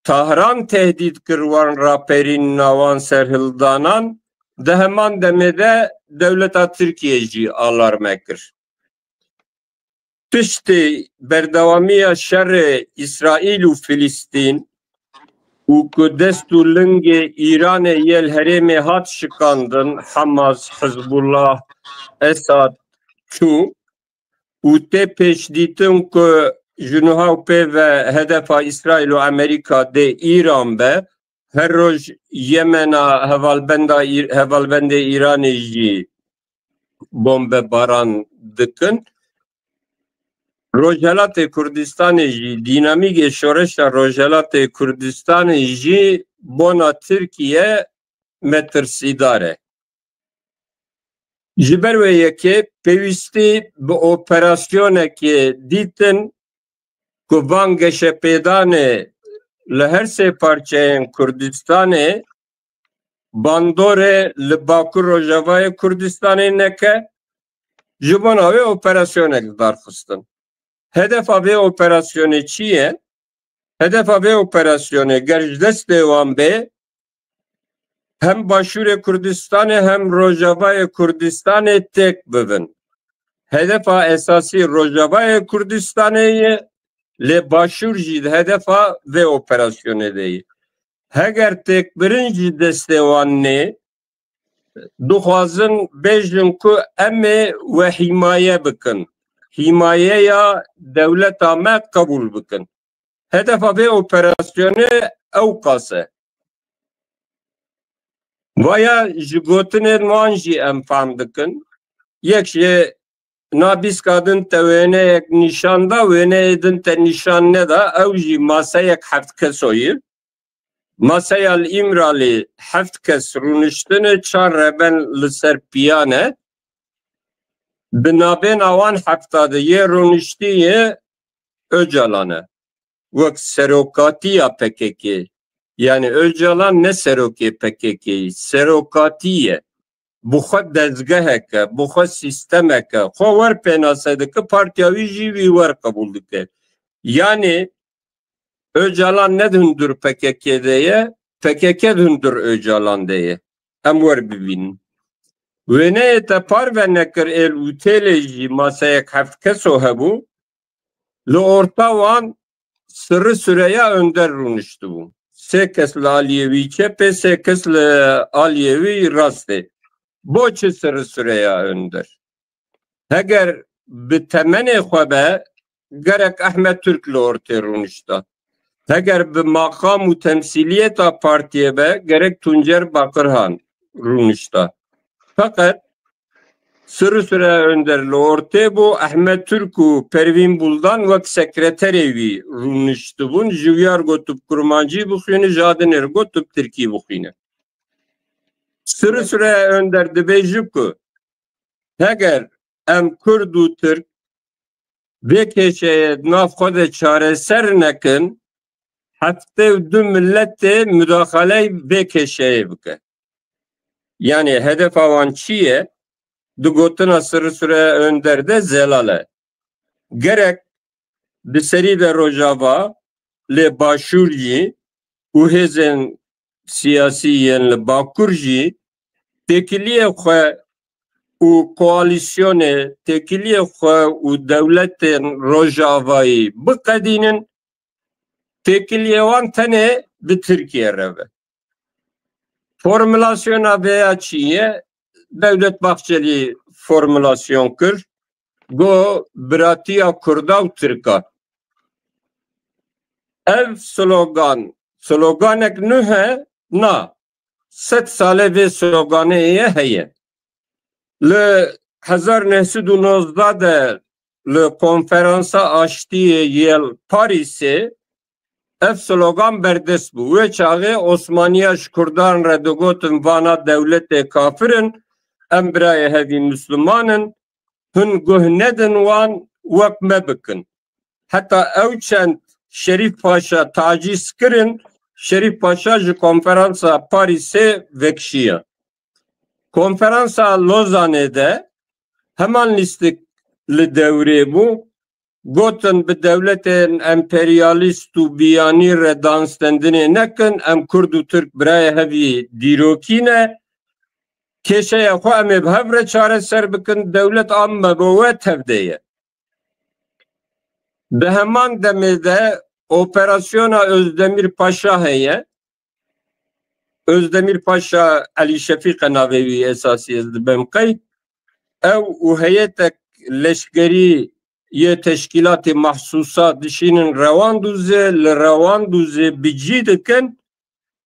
Tahran tehdîd kir wan raperîn nawan serhildanan, di heman demê de dewleta Tirkiye jî alarme kir. Piştî berdewamiya şerê Îsraîl û Filistîn û ku dest û lingê Îranê yê li herêmê hat şikandin, Hamas, Hizbullah, Esad çû û tê pêşdîtin ku ji niha û pê ve hedefa Îsraîl û Amerîka dê Îran be. Her roj Yemena hevalbenda Îr-, hevalbendê Îranê jî bombebaran dikin. Rojhelatê Kurdistanê jî, dînamîkê şoreşa Rojhelatê Kurdistanê jî bona Tirkiye metirsîdar e. Ji ber wê yekê pêwîstî bi operasyonekê dîtin ku van geşepêdanê li her sê parçeyên Kurdistanê bandorê li Bakur Rojavayê Kurdistanê neke, ji bona wê operasyonek darxistin. Hedefa vê operasyonê çi ye? Hedefa vê operasyonê ger ji destê wan bê, hem Başûrê Kurdistanê hem Rojavayê Kurdistanê têk bibin. Hedefa esasî Rojavayê Kurdistanê ye, lê Başûr jî di hedefa vê operasyonê de ye. Heger têkbirin ji destê wan nê, dixwazin bêjin ku em ê we hîmaye bikin. Hîmayeya dewleta me qebûl bikin. Hedefa vê operasyonê ew qas e. Vaya ji gotinên wan jî em fehm dikin. Yek ji nabîska din te wêneyek nîşan da, wêneyê din te nîşan neda, ew jî maseyek heft kesoyî. Maseya li Îmralî heft kes rûniştine, çar reben li ser piyan e. Di navêna wan hefta de yê rûniştî yê Ocalan e. Wek serokatiya P K K. Yani Ocalan ne serokê P K K, serokatî ye. Bi xwe dezgehek e, bi xwe sîstemek e. Xwe wer pênase dike, partiya wî jî wî wer qebûl dike. Yani Ocalan ne di hundir P K K de ye, P K K di hundir Ocalan de ye. Em wer bibînin. Wêneyê te parve nekir êl û têlê jî maseyek heft keso hebû. Li orta wan Sirri Süreya Önder rûniştibû. Sê kes li aliyê wî çepê, sê kes li aliyê wî rastê. Bo çi Sirri Süreya Önder? Heger bi temenê xwe be, gerek Ehmed Türk li ortê rûnişta. Heger bi maqam û temsîliyeta partiyê be, gerek Tuncer Bakirhan rûnişta. Feqet Sirri Süreya Önder li ortê bû, Ehmed Türk û Pervîn Buldan wek sekreterê wî rûniştibûn, ji wiyar got tu bi kurmancî bixwîne, ji adinê re got tu bi tirkî bixwîne. Sirri Süreya Önder dibêje ku heger em Kurd û Tirk vê kêşeyê di nav xwe de çareser nekin, heftê û du miletê mudaxaley vê kêşeyê bike. Yanî hedefa wan çi ye? Di gotina Sirri Süreya Önder de zelal e. Gerek di serî de Rojava, lê Başûr jî û hêzên siyasî yên li Bakur jî têkiliyê xwe û koalîsyonê, têkiliyê xwe û dewletên Rojavayî biqedînin, têkiliyê wan tenê bi Tirkiye re be. Formulasyona vêya çi ye? Dewlet Bahçelî formulasyon kir, got biratiya Kurda û Tirka. Ev slogan, sloganek nû he? Na. Sed sale vê sloganê ye heye. Li hezar neh sed û nozdeh de li Konferansa Aştiyê yê li Parîsê ev slogan berdest bû. Wê çaxê Osmaniya ji Kurdan re digotin, vana dewletê kafir in, em birayê hevî Misliman in, hûn guh nedin wan, wek me bikin. Heta ew çend Şerîf Paşa tacîz kirin, Şerîf Paşa ji Konferansa Parîsê vekişiya. Konferansa Lozanê de heman lîstik li dewrê bû. Gotin bi dewletên emperyalîst û biyanî re danstendinê nekin, em Kurd û Tirk birayê hevî dîrokî ne. Kêşeya xwe em ê bi hev re çareser bikin, dewlet a me bo we tevde ye. Di heman demê de operasyona Özdemir Paşa heye. Özdemir Paşa, Elî Şefîq e navê wî esasî, ez dibêm qey. Ew û heyetek leşkerî yê teşkîlatê mahsusa dişînin Rewandûzê, li Rewandûzê bi cî dikin,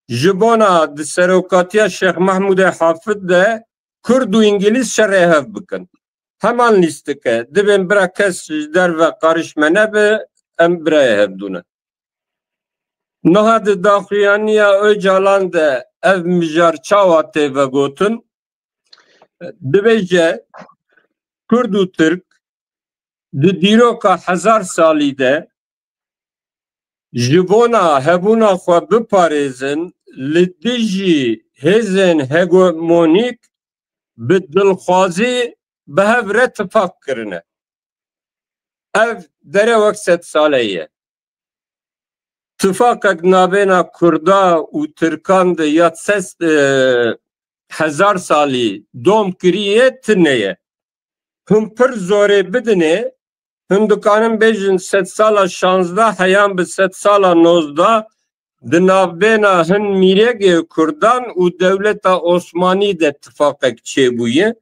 ji bona di serokatiya Şêx Mehmûdê Hafid de Kurd û Îngilîz şerê hev bikin. Heman lîstik e. Dibên bira kes ji derve qarîş me nebe, em birayê hevdû ne. Niha di daxuyaniya Ocalan de ev mijar çawa tê vegotin? Dibêje, Kurd û Tirk di dîroka hezar salî de ji bona hebûna xwe biparêzin, li dijî hêzên hegemonîk bi dilxwazî bi hev re tifaq kirine. Ev dere wek sed sale ye. Tifaqek navêna Kurda û Tirkan de ya ses, e, hezar salî dom kiriye tune ye. Hûn pir zorê bidinê, hûn dikarin bêjin sedsala şazdeh heyan bi sedsala nozdeh di navbêna hin mîregê Kurdan û dewleta Osmanî de tifaqek çêbûye.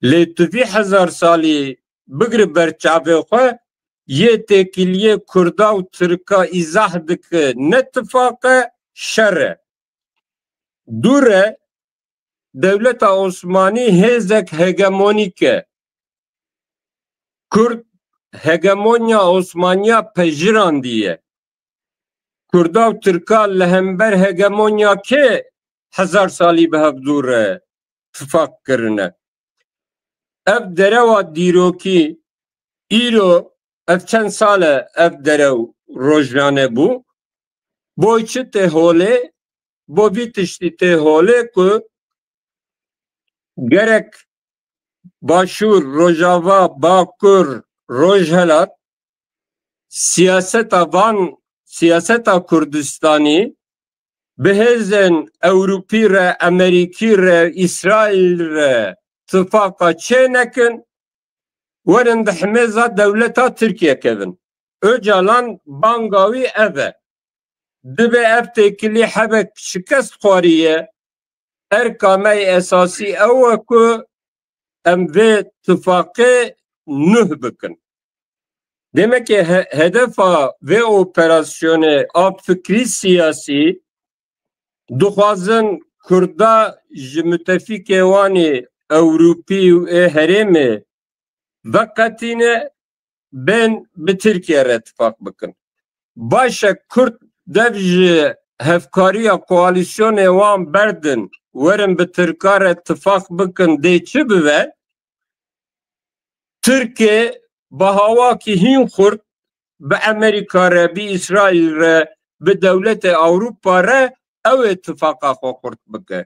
Lê tu vî hezar salî bigire ber çavê xwe, yê têkiliyê Kurda û Tirka îzah dike, ne tifaq e, şer e. Dûr e, dewleta Osmanî hêzek hegemonîk e. Kurd hegemonya Osmaniya pejirandî ye. Kurda û Tirka li hember hegemonya kê hezar salî bi hev dû re tifaq kirine? Ev derewa dîrokî îro, ev çend sal e ev derew rojane bû. Bo çi tê holê? Bo vî tiştî tê holê ku gerek Başûr, Rojava, Bakur, Rojhelat siyaseta van siyaseta Kurdistanî bi hêzên Ewropî re, Emerîkî re, Îsraîl re tifaqa çê nekin, werin di himêza dewleta Tirkiye kevin. Ocalan banga wî ev e. Dibe ev têkilî hebek şikest xwariye, erka me yê esasî ew e ku em vê tifaqê nuh bikin. Demekê he-, hedefa vê operasyonê a fikrî siyasî dixwazin Kurda ji mutefîkê wan ê Ewropî û ê herêmê veqetîne, bên bi Tirkiye re tifaq bikin. Baş e, Kurd dev ji hevkariya koalîsyonê wan berdin, werin bi Tirka re tifaq bikin, dê çi bibe? Tirkê bi hawakî hîn xurt bi Emerîka re, bi Îsraîl re, bi dewletê Ewropa re ew ê tifaqa xwe xurt bike.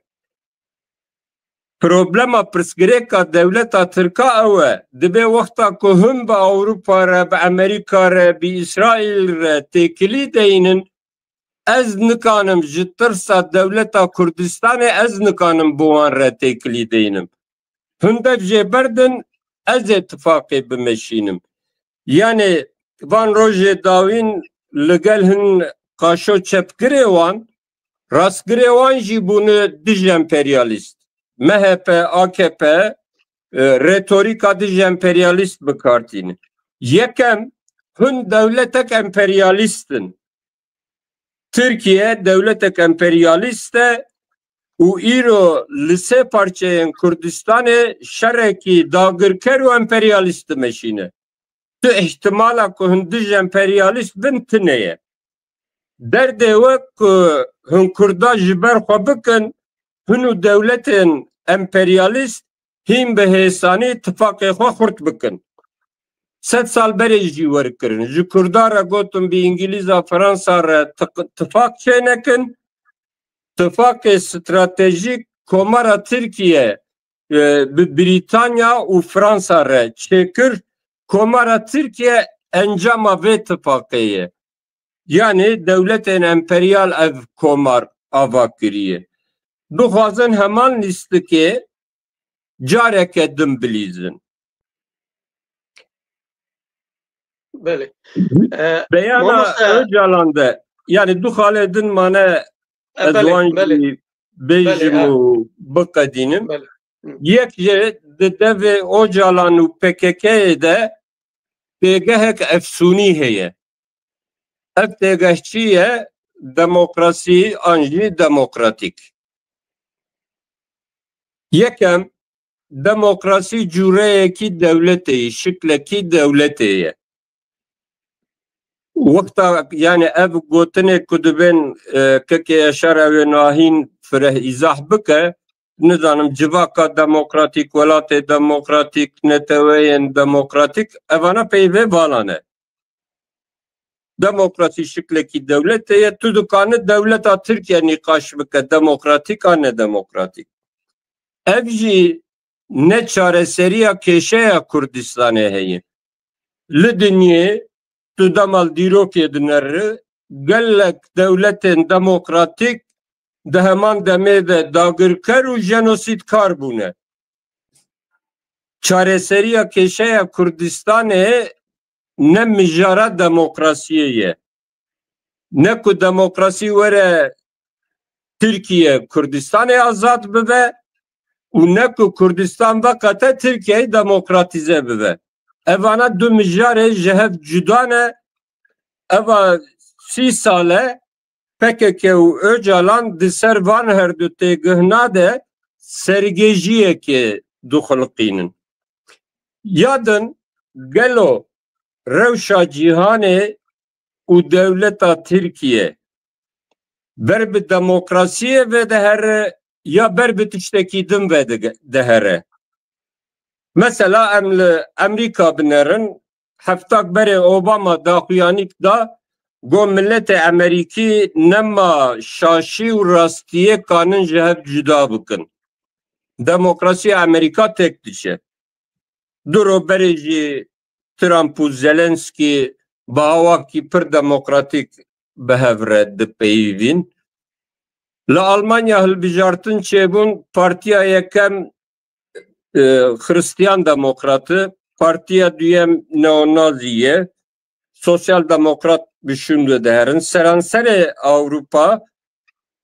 Problema, pirsgirêka dewleta Tirka ew e. Dibê wexta ku hûn bi Ewropa re, bi Emerîka re, bi Îsraîl re têkilî deynin, ez nikanim ji tirsa dewleta Kurdistanê, ez nikanim bi wan re têkilî deynim. Hûn dev jê berdin, ez ê tifaqê bimeşînim. Yanê van rojê dawîn li gel hin qaşo çepgirê wan, rastgirê wan jî bûne dij emperyalîst. M H P, A K P, e, retorîka dij emperyalîst bi kar tîne. Yekem, hûn dewletek emperyalîst in. Tirkiye dewletek emperyalîst e û îro li sê parçeyên Kurdistanê şerekî dagirker û emperyalîst dimeşîne. Tu îhtimala ku hûn dij emperyalîst bin tune ye. Derdê we ku hûn Kurda ji ber xwe bikin, hûn û dewletên emperyalîst hîn bi hêsanî tifaqê xwe xurt bikin. Sed sal berê jî wer kirin. Ji Kurda re gotin bi Îngilîza, Fransa re tiq-, tifaq çê nekin. Tifaqê stratejîk Komara Tirkiye, e, bi Brîtanya û Fransa re çêkir. Komara Tirkiye encama vê tifaqê ye. Yanî dewletên emperyal ev komar ava kiriye. Dixwazin heman lîstikê careke din bilîzin. Belê. E, Beyana mamoste Ocalan de, yanî du xalê din mane, E, ez belê, wan belê. jî bêjim Belê, e. û biqedînim. Belê. Hı. Yek jê di devê Ocalan û P K K'yê de têgehek efsûnî heye. Ev têgeh çi ye? Demokrasî an jî demokratîk. Yekem, demokrasî cûreyekî dewletê ye, şiklekî dewletê ye. Wexta, yani ev gotinê ku dibên, e, kekê Yaşar ew ê nahîn fireh îzah bike, nizanim civaka demokratîk, welatê demokratîk, neteweyên demokratîk, evana peyvê vala ne. Demokrasî şiklekî dewletê ye, tu dikane dewleta Tirkiye nîqaş bike, demokratîk a nedemokratîk. Ev jî ne çareseriya kêşeya Kurdistanê heye. Li dinyê tu dema li dîrokê dineri, gelek dewletên demokratîk di heman demê de dagirker û jenosîdkar bûne. Çareseriya kêşeya Kurdistanê ne mijara demokrasiyê ye. Ne ku demokrasî were Tirkiye Kurdistanê azad bibe û ne ku Kurdistan veqete Tirkiyeyê demokratîze bibe. Evana du mijarê ji hev cuda ne. Eva sî sal e P K K û Ocalan di ser van her du têgihna de sergêjiyekê dixuliqînin. Ya din, gelo rewşa cîhanê û dewleta Tirkiye ber bi demokrasiyê vedihere ya ber bi tiştekî din vedihere? Mesela em li Emerîka binerin, heftak berê Obama daxuyanîk da, got, miletê Emerîkî nema şaşî û rastiyê kanin ji hev cuda bikin. Demokrasiya Emerîka têk diçe. Du roj berê jî Trump û Zelenskî bi awakî pir demokratîk bi hev re dipeyivîn. Li Almanya hilbijartin çêbûn, partiya yekem, e, Xristiyan Demokrat e, partiya duyem neonazî ye, Sosyal Demokrat bi şûn ve diherin. Seranserê Ewropa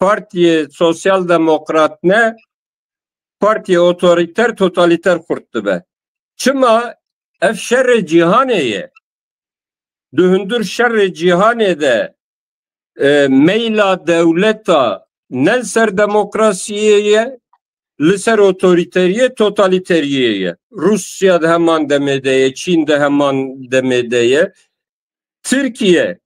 partiyê Sosyal Demokrat ne, partiyê otorîter, totalîter xurt dibe. Çima? Ev şerê cîhanê ye. Di hundir şerê cîhanê de, e, meyla dewleta ne li ser demokrasiyê ye, li ser otorîteriyê, totalîteriyê ye. Rûsya di heman demê de ye, Çîn di heman demê de ye. Tirkiye,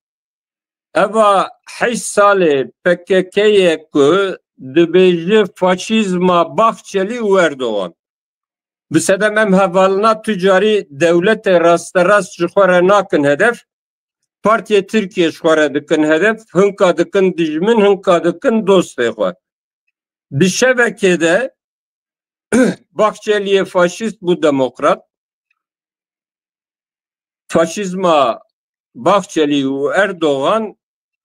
eva heşt salê P K K ye ku dibêje faşîzma Bahçelî û Erdogan. Bi sedem em hevalina tu carî dewletê rasterast ji xwe re nakin hedef. Partiyê Tirkiye ji xwe re dikin hedef, hinka dikin dijmin, hinka dikin dostê xwe. Di şevekê de Bahçeliyê faşîst bû demokrat. Faşîzma Bahçelî û Erdogan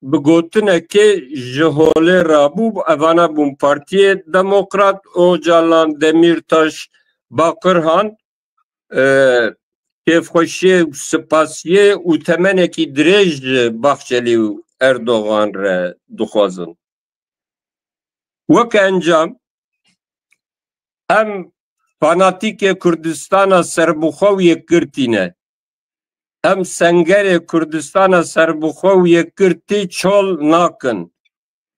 bi gotinekê ji holê rabû, evana bûn Partiyê Demokrat, Ocalan, Demîrtaş, Bakirhan, e, kêfxweşiyê û spasiyê û temenekî dirêj ji Bahçelî û Erdogan re dixwazin. Weke encam, em fanatîkê Kurdistana serbixwe û yekgirtî ne. Em sengerê Kurdistana serbixwe û yekgirtî çol nakin.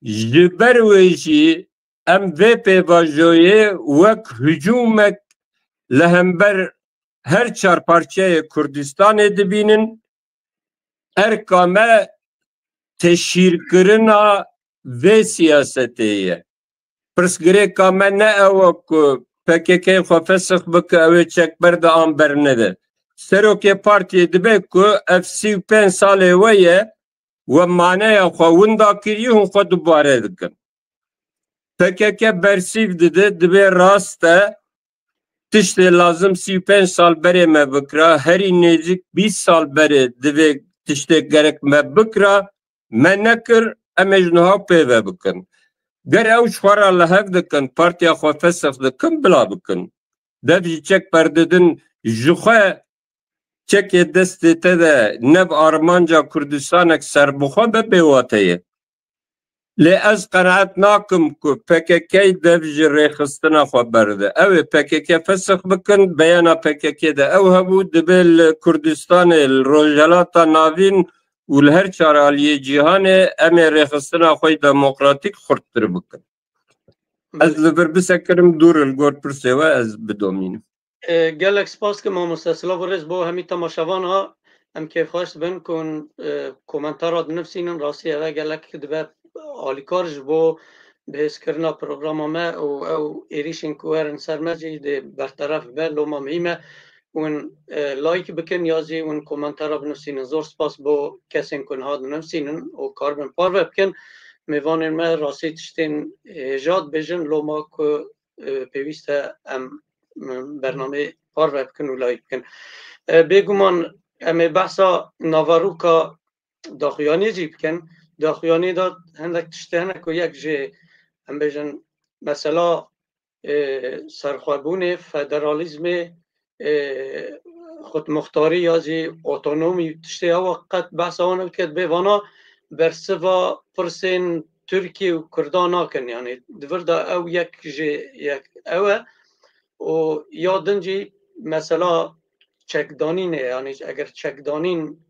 Ji ber wê jî em vê pêvajoyê wek hicûmek li hember her çar parçeyê Kurdistanê dibînin. Erka me teşhîrkirina vê siyasetê ye. Pirsgirêka me ne ew e ku P K K xwe fesix bike, ew ê çek berde an bernede. Serokê partiyê dibe ku ev sî û pênc salê we ye, we maneya xwe winda kiriye, hûn xwe dubare dikin. P K K bersîv dide, dibê rast e, tiştê lazim sî û pênc sal berê me bikira, herî nêzik bîst sal berê divê tiştê gerek me bikira, me nekir, em ê ji niha pê ve bikin. Ger ew ji xwe re li hev dikin, partiya xwe fesix dikin, bila bikin. Dev jî çek berdidin, ji xwe çekê destê te de ne bi armanca Kurdistanek serbixwe be, bêwate ye. Lê ez qenaet nakim ku P K K dev ji rêxistina xwe berde. Ew ê P K K fesix bikin, beyana P K K de ew hebû, dibê li Kurdistanê, li Rojhelata Navîn û li her çar aliyê cîhanê em ê rêxistina xwe yê demokratîk xurttir bikin. Ez li vir bisekirim, dûr li gor pirsê we ez bidomînim. E, gelek spas dikim mamoste Silav û rêz bo hemî temaşevana. Em kêfxweş dibin ku hûn, e, komentara dinivsînin. Rastî ev e gelek dibe alîkar ji bo bihêzkirina programa me û ew êrîşên ku werin ser me jî dê berteref bibe. Loma me hî me hûn, e, like bikin ya jî hûn komentara binivsînin. Zor spas bo kesên ku niha dinivsînin û karibin parve bikin. Mêvanên me rastî tiştên hêja dibêjin. Loma ku e, pêwîst e em, e, bernameyê parve bikin û layîk bikin. E, bêguman em ê behsa naveroka daxuyaniyê jî bikin. Daxuyaniyê de hindek tiştê hene ku yek jê, em bêjin, mesela, e, serxwebûnê, federalîzmê, e, xudmuxtarî ya jî otonomî tiştê ewa qet behsa wan nebike, dibê vana bersiva pirsên Tirkiye û Kurda nakin. Yanî di vir de ew yek jê yek ew e û ya din jî mesela çekdanînê, yanî eger çekdanîn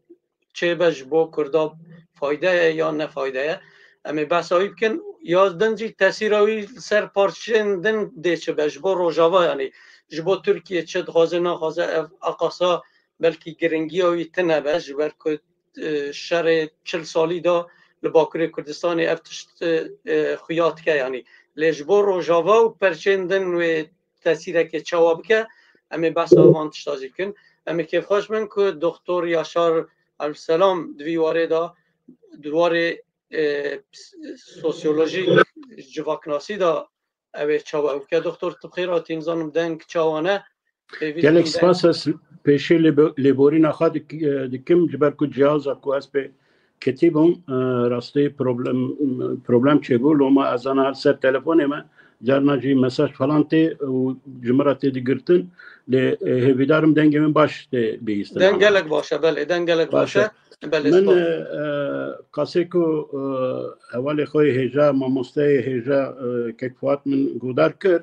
çêbe ji bo Kurda fayde ye ya ne fayde ye, em ê behsa wî bikin. Ya din jî tesîra wî li ser parçeyên din dê çi be ji bo Rojava, yanî ji bo Tirkiye çi dixwaze naxwaze, ev aqasa belkî giringiya wî tune be, ji ber ku, e, şerê çil salî de li Bakurê Kurdistanê ev tişt, e, xuya dike, yanî lê ji bo Rojava û perçeyên din wê tesîrekê çawa bike, em ê behsa van tişta jî bikin. Em ê kêfxweş bin ku Doktor Yaşar Elselam di vî warê de, di warê, e, sosyolojîk, civaknasî de ew ê çawa ew bike. Doktor, tu bi xêr hatî, nizanim deng çawa ne? Pêvî Gelek dikim deng. Spas, ez pêşê lêbo-, lêborîna xwe dik-, e, dikim, ji ber ku cihaza ku ez pê ketî bûm, e, rastî problem, problem çêbû. Loma ez ana her ser telefonê me, carna jî mesaj falan tê û ji min re tê digirtin. Lê, e, hêvîdarim dengê min baş tê bihîstin. Deng gelek baş e, belê, deng gelek baş e. Belê, min, spas. E, e, kasê ku, e, hevalê xwe yê hêja, mamosteyê hêja, e, kek Fuat min guhdar kir.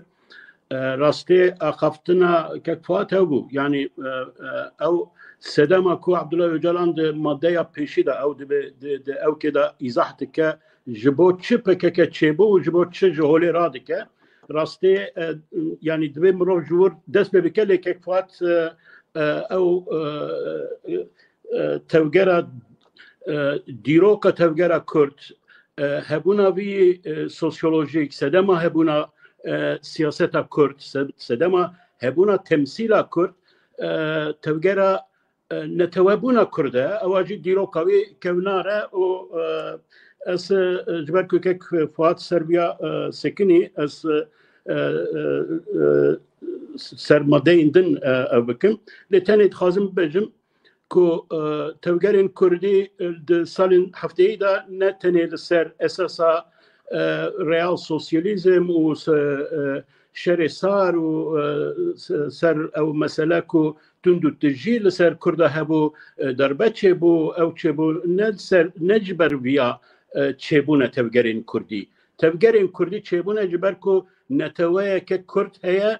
E, rastê axaftina kek Fuat hebû. Yanî, e, e, ew sedema ku Abdullah Öcalan di madeya pêşî de ew dibe, di, di ewkê de îzah dike, ji bo çi P K K çêbû û ji bo çi ji holê radike. Rastê, e, yanî divê mirov ji wir dest pê bike, lê kek Fuat, e, e, ew, e, e, tevgera, e, dîroka tevgera Kurd, e, hebûna vî, e, sosyolojîk, sedema hebûna, e, siyaseta Kurd, se-, sedema hebûna temsîla Kurd, e, tevgera, e, netewebûna Kurd e. Ewa jî dîroka wî kevnar e û, e, ez, e, ji ber ku kek Fuat ser viya, e, sekinî, ez, e, e, e, ser madeyên din, e, ev bikim. Lê tenê dixwazim bibêjim, ku, e, tevgerên Kurdî, e, di salên hefteyî de ne tenê li ser esasa, e, real sosyalîzm û se-, e, şerê sar û, e, se-, ser ew mesele ku tund û tijî li ser Kurda hebû, e, darbe çêbû, ew çêbû, ne li ser, ne ji ber viya, e, çêbûne tevgerên Kurdî. Tevgerên Kurdî çêbûne ji ber ku neteweyeke Kurd heye,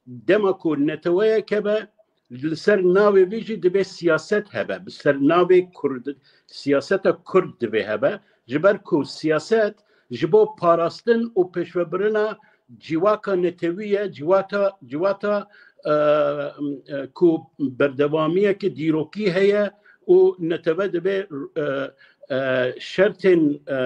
dema ku neteweyek hebe, li ser navê vî jî divê siyaset hebe. Bi ser navê Kurd, siyaseta Kurd divê hebe. Ji ber ku siyaset ji bo parastin û pêşvebirina civaka netewî ye, civata, civata, e, e, ku berdewamiyeke dîrokî heye û netewe divê, e, e, şertên, e,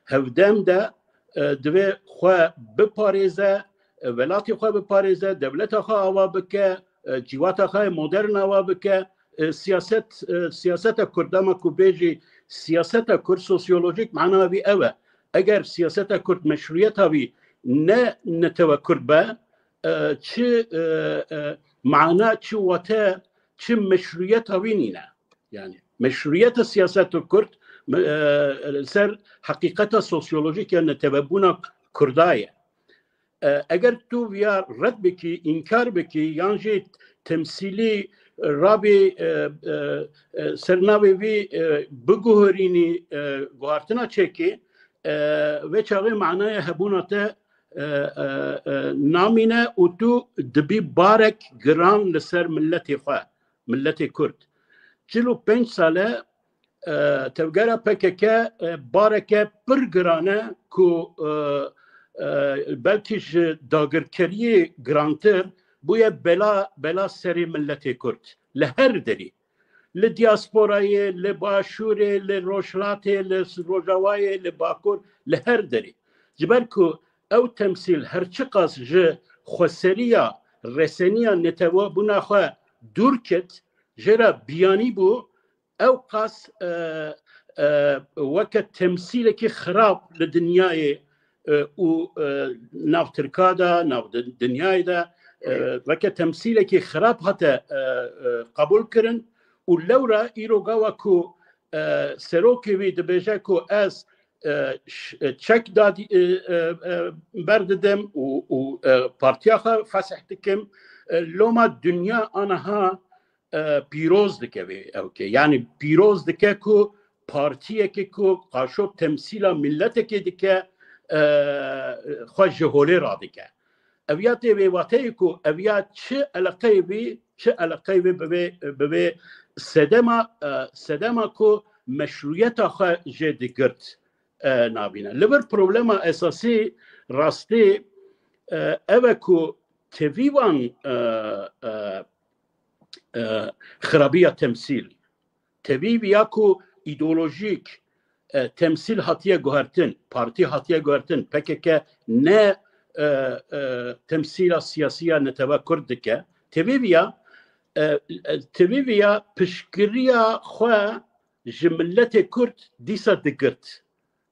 hevdem de, e, divê xwe biparêze, e, welatê xwe biparêze, dewleta xwe ava bike, e, civata xwe modern ava bike. E, siyaset, e, siyaseta Kurd, dema ku bêjî siyaseta Kurd sosyolojîk mana wî ew e. Eger siyaseta Kurd meşrûyeta wî ne netewe Kurd be, e, çi, e, e, mana, çi wate, çi meşrûyeta wî nîne. Yani meşrûyeta siyaseta Kurd, e, li ser heqîqeta sosyolojîk ya netewebûna Kurda ye. E, eger tu viya red bikî, înkar bikî, yan jî temsîlî rabî, e, e, e, ser navê vî, e, biguherînî, e, guhartina çêkî, e, vê çaxê manaya hebûna te, e, e, e, namîne û tu dibî barek giran li ser miletê xwe, miletê Kurd. Çil û pênc sal e, e, tevgera P K K, e, bareke pir giran e ku, e, e, belkî ji dagirkeriyê girantir bûye bela, bela serê miletê Kurd. Li her derî. Li diasporayê, li başûrê, li rojhilatê, li rojavayê, li bakur, li her derî. Ji ber ku ew temsîl her çiqas ji xweseriya, reseniya netewebûna xwe dûr ket, jê re biyanî bû, ew qas, e, e, weke temsîlekî xirab li dinyayê, e, û, e, nav Tirka de, nav di-, dinyayê de, e, weke temsîlekî xirab hate, e, e, qebûl kirin û lewra îro gava ku, e, serokê wî dibêje ku ez, e, ş-, e, çek dadî, e, e, e, berdidim û, û, e, partiya xwe fesih dikim. E, loma dinya aniha, e, pîroz dike vê ewkê. Yani pîroz dike ku partiyekê ku qaşo temsîla miletekê dike, e, xwe ji holê radike. Ev ya tê vê wateyê ku ev ya çi eleqeyê vî, çi eleqeyê vî bi vê, bi vê sedema, e, sedema ku meşrûyeta xwe jê digirt, e, nabîne. Li vir problema esasî rastî, e, ev e ku tevî van, e, e, e, xirabiya temsîl. Tevî viya ku îdeolojîk, e, temsîl hatiye guhertin, partî hatiye guhertin, P K K ne, e, e, temsîla siyasî ya netewe Kurd dike. Tevî viya, e, e, tevî viya piştgiriya xwe ji miletê Kurd dîsa digirt.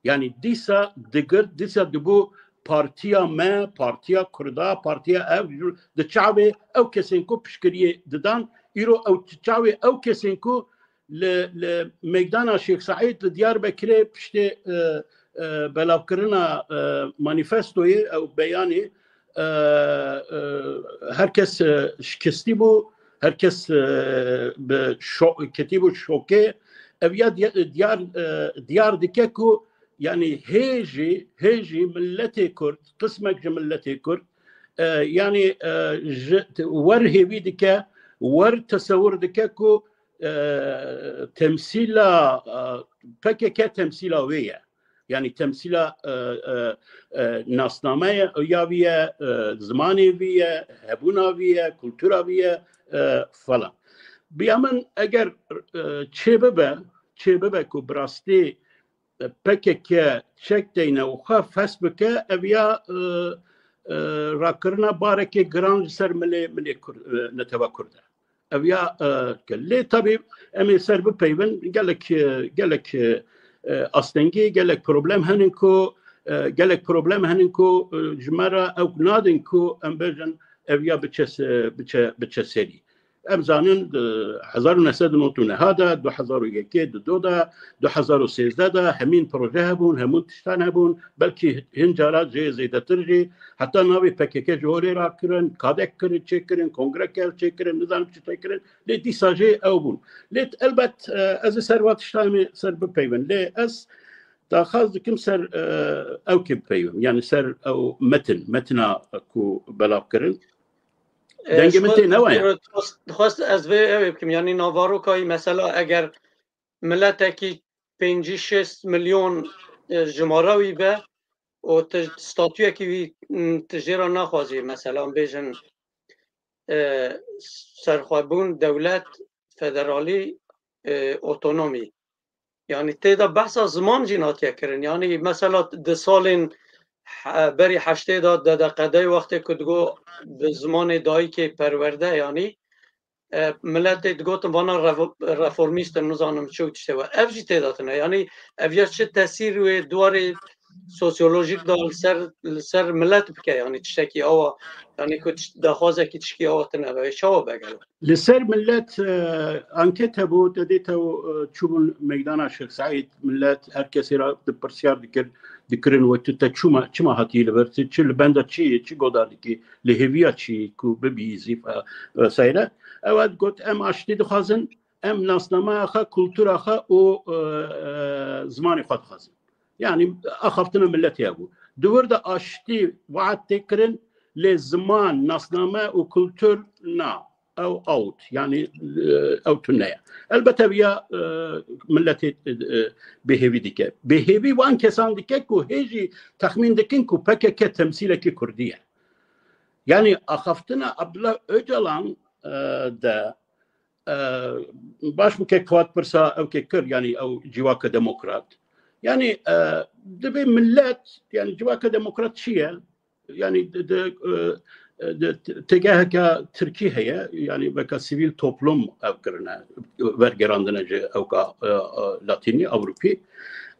Yani dîsa digirt, dîsa dibû partiya me, partiya Kurda, partiya ev, di çavê ew kesên ku piştgiriyê didan, îro ew çavê ew kesên ku li, li meydana Şêx Seîd li Diyarbekirê piştê, e, e, belavkirina, e, manîfestoyê ew beyanê, e, e, her kes, e, şikestî bû, her kes, e, bi şo-, ketî bû şokê. Ev ya diya-, diyar, e, diyar dike ku, yanî hê jî, hê jî miletê Kurd, qismek ji miletê Kurd, e, yanî, e, ji, wer hêvî dike, wer tesewir dike ku, e, temsîla, e, P K K temsîla wê ye. Yanî temsîla, e, e, e, nasnameya wî ye, e, zimanê wî ye, hebûna wî ye, kultura wî ye, e, falan. Bi ya min eger, e, çêbibe, çêbibe ku bi rastî, e, P K K çek deyne û xwe fes bike, ev ya, e, e, rakirina barekê giran ji ser milê, milê Kurd, e, netewa Kurd e. Ev ya, e, ke lê tabî em ê ser bipeyvin, gelek, e, gelek, e, e, astengî, gelek problem henin ku, e, gelek problem henin ku, e, ji me re ew nadin ku em bêjin ev ya biçe se-, biçe, biçe serî. Em zanin, di hezar û neh sed û nod û neh de, du hezar û yekê, di do de, du hezar û sêzdeh de hemîn proje hebûn, hemûn tiştan hebûn, belkî hin cara jê zêdetir jî, heta navê P K K ji holê rakirin, kadek kirin, çêkirin, kongre kel çêkirin, nizanim çi tê kirin, lê dîsa jê ew bûn. Lê elbet, e, ez ê ser van tiştan em ê ser bipeyvin. Lê ez daxwaz dikim ser, e, ew kê bipeyvim, yanî ser ew metin, metina ku belav kirin. E, Dengê min tê ne waya? Dixwest, dixwest ez vê ew ê bikim, yanî navarokayî mesela eger miletekî pêncî şêst milyon, e, jimara wî be û tu statuyekî wî, m, tu jê re naxwazî, mesela, em bêjin, e, serxwebûn, dewlet, federalî, e, otonomî. Yanî tê de behsa ziman jî natiye kirin. Yanî mesela di salên he-, berî heştê de, Dede Qedey wextê ku digo bi zimanê dayikê perwerde, yanî, e, miletê digotin vana revo-, reformîst in, nizanim çi û tiştê we. Ev jî tê de tune. Yanî ev ya çi tesîr wê di warê sosyolojîk de li ser, li ser milet bike, yanî tiştekî awa, yanî ku tiş-, daxwazekî tişkî awa tune be, çawa be gelo? Li ser milet, e, anket hebû, te dê tew, e, çûbûn meydana Şêx Seîd, milet her kesê re di pirsyar dikir, dikirin we tu te çûma, çima hatî li vir, tu çi li benda çi yî, çi godar dikî, li hêviya çi yî ku bibî zîfa, e, vesaire. Ew got, em aştî dixwazin, em nasnameya xwe, kultura xwe û, e, e, zimanê xwe dixwazin. Yanî axaftina miletê hebû. Di wir de aştî we'd tê kirin, lê ziman, nasname û kultur na. Ew out, yanî, e, ew tune ye. Elbet ev ya, e, miletê, e, bêhêvî dike. Bêhêvî wan kesan dike ku hê jî texmîn dikin ku P K K temsîlekî Kurdî ye. Yanî axaftina Abdullah Ocalan, e, de, e, baş bû kek hat pirsa ew kê kir, yanî ew civaka demokrat. Yanî, e, divê milet, yanî civaka demokrat çi ye? Yanî di, di, e, e, di t-, têgeheke tirkî heye, yanî weke sivîl toplum ev kirine, vergerandine ji ewka, e, e, latînî, ewropî.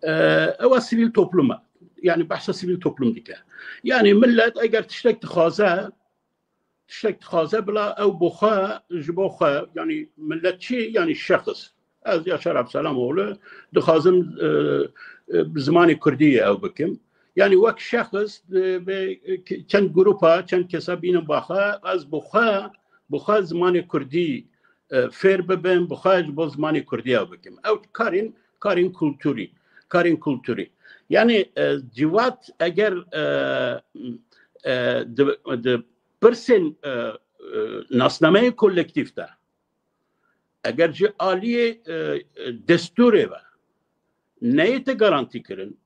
E, ew a sivîl toplum e. Yanî behsa sivîl toplum dike. Yanî milet eger tiştek dixwaze, tiştek dixwaze bila ew bo xwe, ji bo xwe, yanî miletçî, yanî şexs. Ez Yaşar Abselamoğlu dixwazim, e, e, bi zimanê kurdî ew bikim. Yanî wek şexs, e, vê, e, çend grupa, çend kesa bînin ba xwe, ez bi xwe, bi xwe zimanê kurdî, e, fêr bibim, bi xwe ji bo zimanê kurdî ew bikim. Ew karên, karên kulturî, karên kulturî. Yanî, e, civat eger, e, e, di, di pirsên, e, e, nasnameyê kolektîf de, eger ji aliyê, e, e, destûrê ve neyê te garantî kirin,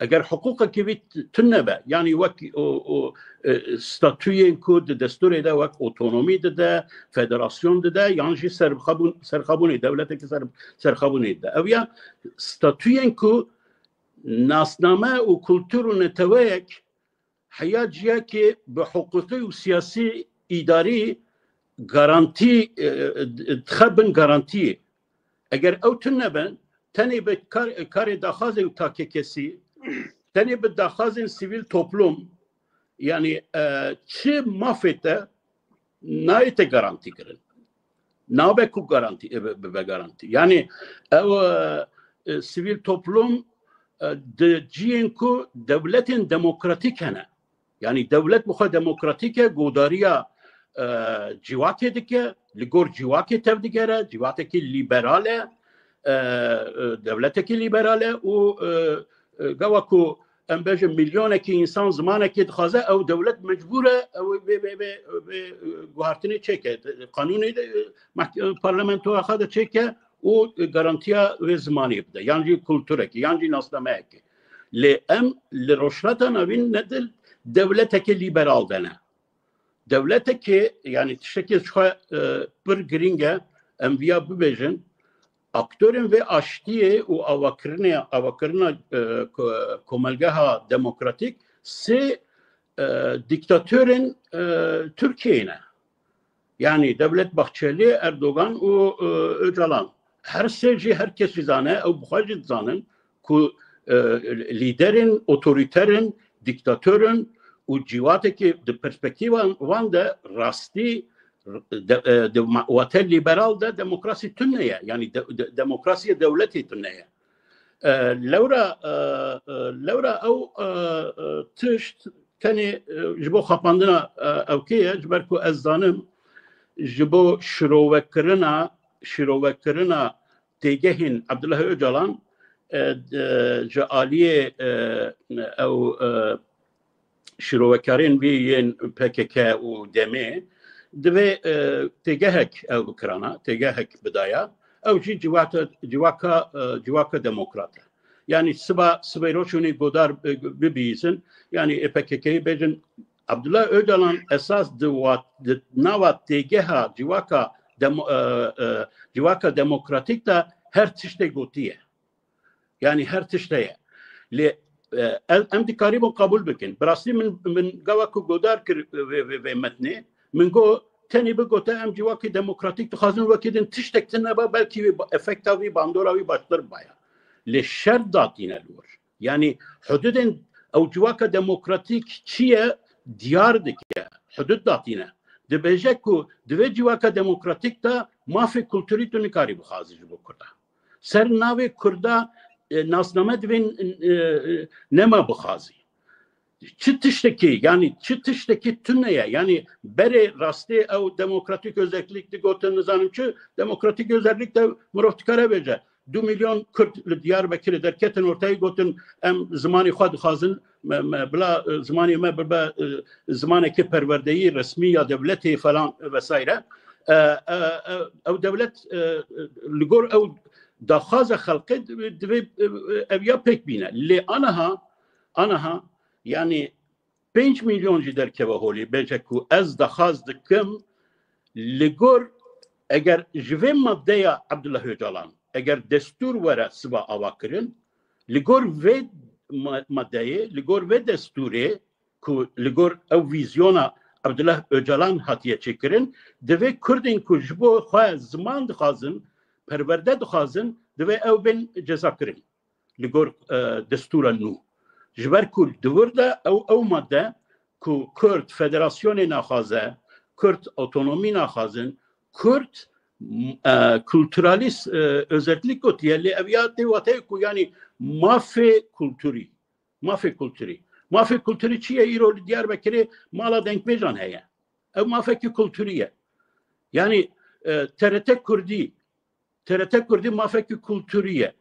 eger hiqûqekî wî t-, tune be, yanî wek o, o, e, statuyên ku di destûrê de wek otonomî dide, federasyon dide, yan jî serxabûn-, serxabûnê, dewleteke ser-, serxabûnê dide. Ew ya statuyên ku nasname û kultur û neteweyek heya ciyakê bi hiqûqî û siyasî, îdarî garantî, e, e, dixe bin garantiyê. Eger ew tune bin, tenê bi kar-, karê daxwazên takekesî, tenê bi daxwazên sivîl toplum, yanî, e, çi mafê te nayê te garantî kirin. Nabe ku garantî, e, bibe garantî. Yani ew, e, e, sivîl toplum, e, di cihên ku dewletên demokratîk hene. Yani dewlet bi xwe demokratîk e, godariya, e, civakê dike, li gor civakê tevdigere, civakekî lîberal e, e, e, dewletekî lîberal e û, e, e, gava ku em bêjin milyonekî însan zimanekê dixwaze, ew dewlet mecbûr e, ew vê, vê, vê, vê, e, guhartinê çêke. Qanûnê de, e, mehk-, e, parlamentoya xwe de çêke û garantiya vê zimanê bide. Yan jî kulturekî, yan jî nasnameyekî. Lê em li Rojhilata Navîn ne di dewletekê lîberal de ne. Dewletekê, yani tiştekê ji xwe, e, pir girîng e, em viya bibêjin, aktorên vê aştiyê û avakirinê, avakirina, e, ko-, komelgeha demokratîk sê, e, dîktatorên, e, Tirkiyeyê ne. Yani Devlet Bahçeli, Erdogan û, e, Öcalan. Her sê jî her kes jî zane, ew bi xwe jî dizanin ku, e, lîderên otorîter in, dîktator in û cîwatekî di perspektîfa wan de rastî de, e, de ma-, wate lîberal de demokrasî tune ye. Yani de, de, demokrasiyê dewletê tune ye. E, lewra, e, e, lewra ew, e, e, tişt tenê, e, ji bo xapandina, e, ewkê ye, ji ber ku ez zanim ji bo şirovekirina, şirovekirina têgehên Abdullah Öcalan, e, e, ji aliyê, e, ew, e, şîrovekarên wî yên P K K û demê divê, e, têgehek ew bikirana, têgehek bidaya. Ew jî civata, civaka, e, civaka demokrat e. Yani siba, sibê roşûnê godar, e, bibihîzin, yani ê P K K'yê bêjin, Abdullah Öcalan esas di wat-, di nava têgeha civaka demo-, e, e, civaka demokratîk de her tiştê gotiye. Yani her tişt heye. Lê, e, em, em dikarîbin qebûl bikin. Bi rastî min, min gava ku godar kir vê, vê, vê metnê, min got, tenê bigote em civakê demokratîk dixwazin, wekî din tiştek tune ba, belkî wî ba-, efekta wî, bandora wî baştir baya. Lê şert datîne li wir. Yani hududên ew civaka demokratîk çi ye diyar dike. Hudud datîne. Dibêje ku di vê civaka demokratîk de mafê kulturî tu nikarî bixwazî ji bo Kurda. Ser navê Kurda, e, nasname divên, e, e, nema bixwazî. Çi tiştekî, yani çi tiştekî tune ye. Yani berê rastê ew demokratîk özellik digotin, nizanim çi, demokratîk özellik de mirov dikare bêje. Du milyon Kurd li Diyarbekirê derketin ortayê, gotin, em zimanê xwe dixwazin, me, me, bila, e, zimanê me bibe, e, zimanekî perwerdeyî, resmî ya dewletê falan vesaire. E, e, e, ew dewlet, e, e, li gor ew daxwaza xelkê divê, divê, e, e, ev ya pêk bîne. Lê aniha, aniha, yani pênc milyon jî derkeve holê, bêje ku ez daxwaz dikim, li gor eger ji vê maddeya Abdullah Öcalan, eger destûr were siba avakirin, li gor vê ma-, maddeyê, li gor vê destûrê ku li gor ew vîzyona Abdullah Öcalan hatiye çêkirin, divê Kurdên ku ji bo xwe ziman dixwazin, perwerde dixwazin, divê ew bên cezakirin li gor, e, destûra nû. Ji ber ku di wir de ew, ew madde ku Kurd federasyonê naxwaze, Kurd otonomî naxwazin, Kurd, m-, e, kulturalîst, e, özellik gotiye, lê ev ya tê wateyê ku, yanî, mafê kulturî, mafê kulturî. Mafê kulturî çi ye? Îro li Diyarbekirê mala dengbêjan heye. Ev mafekî kulturî ye. Yanî, e, T R T Kurdî, T R T Kurdî mafekî kulturî ye.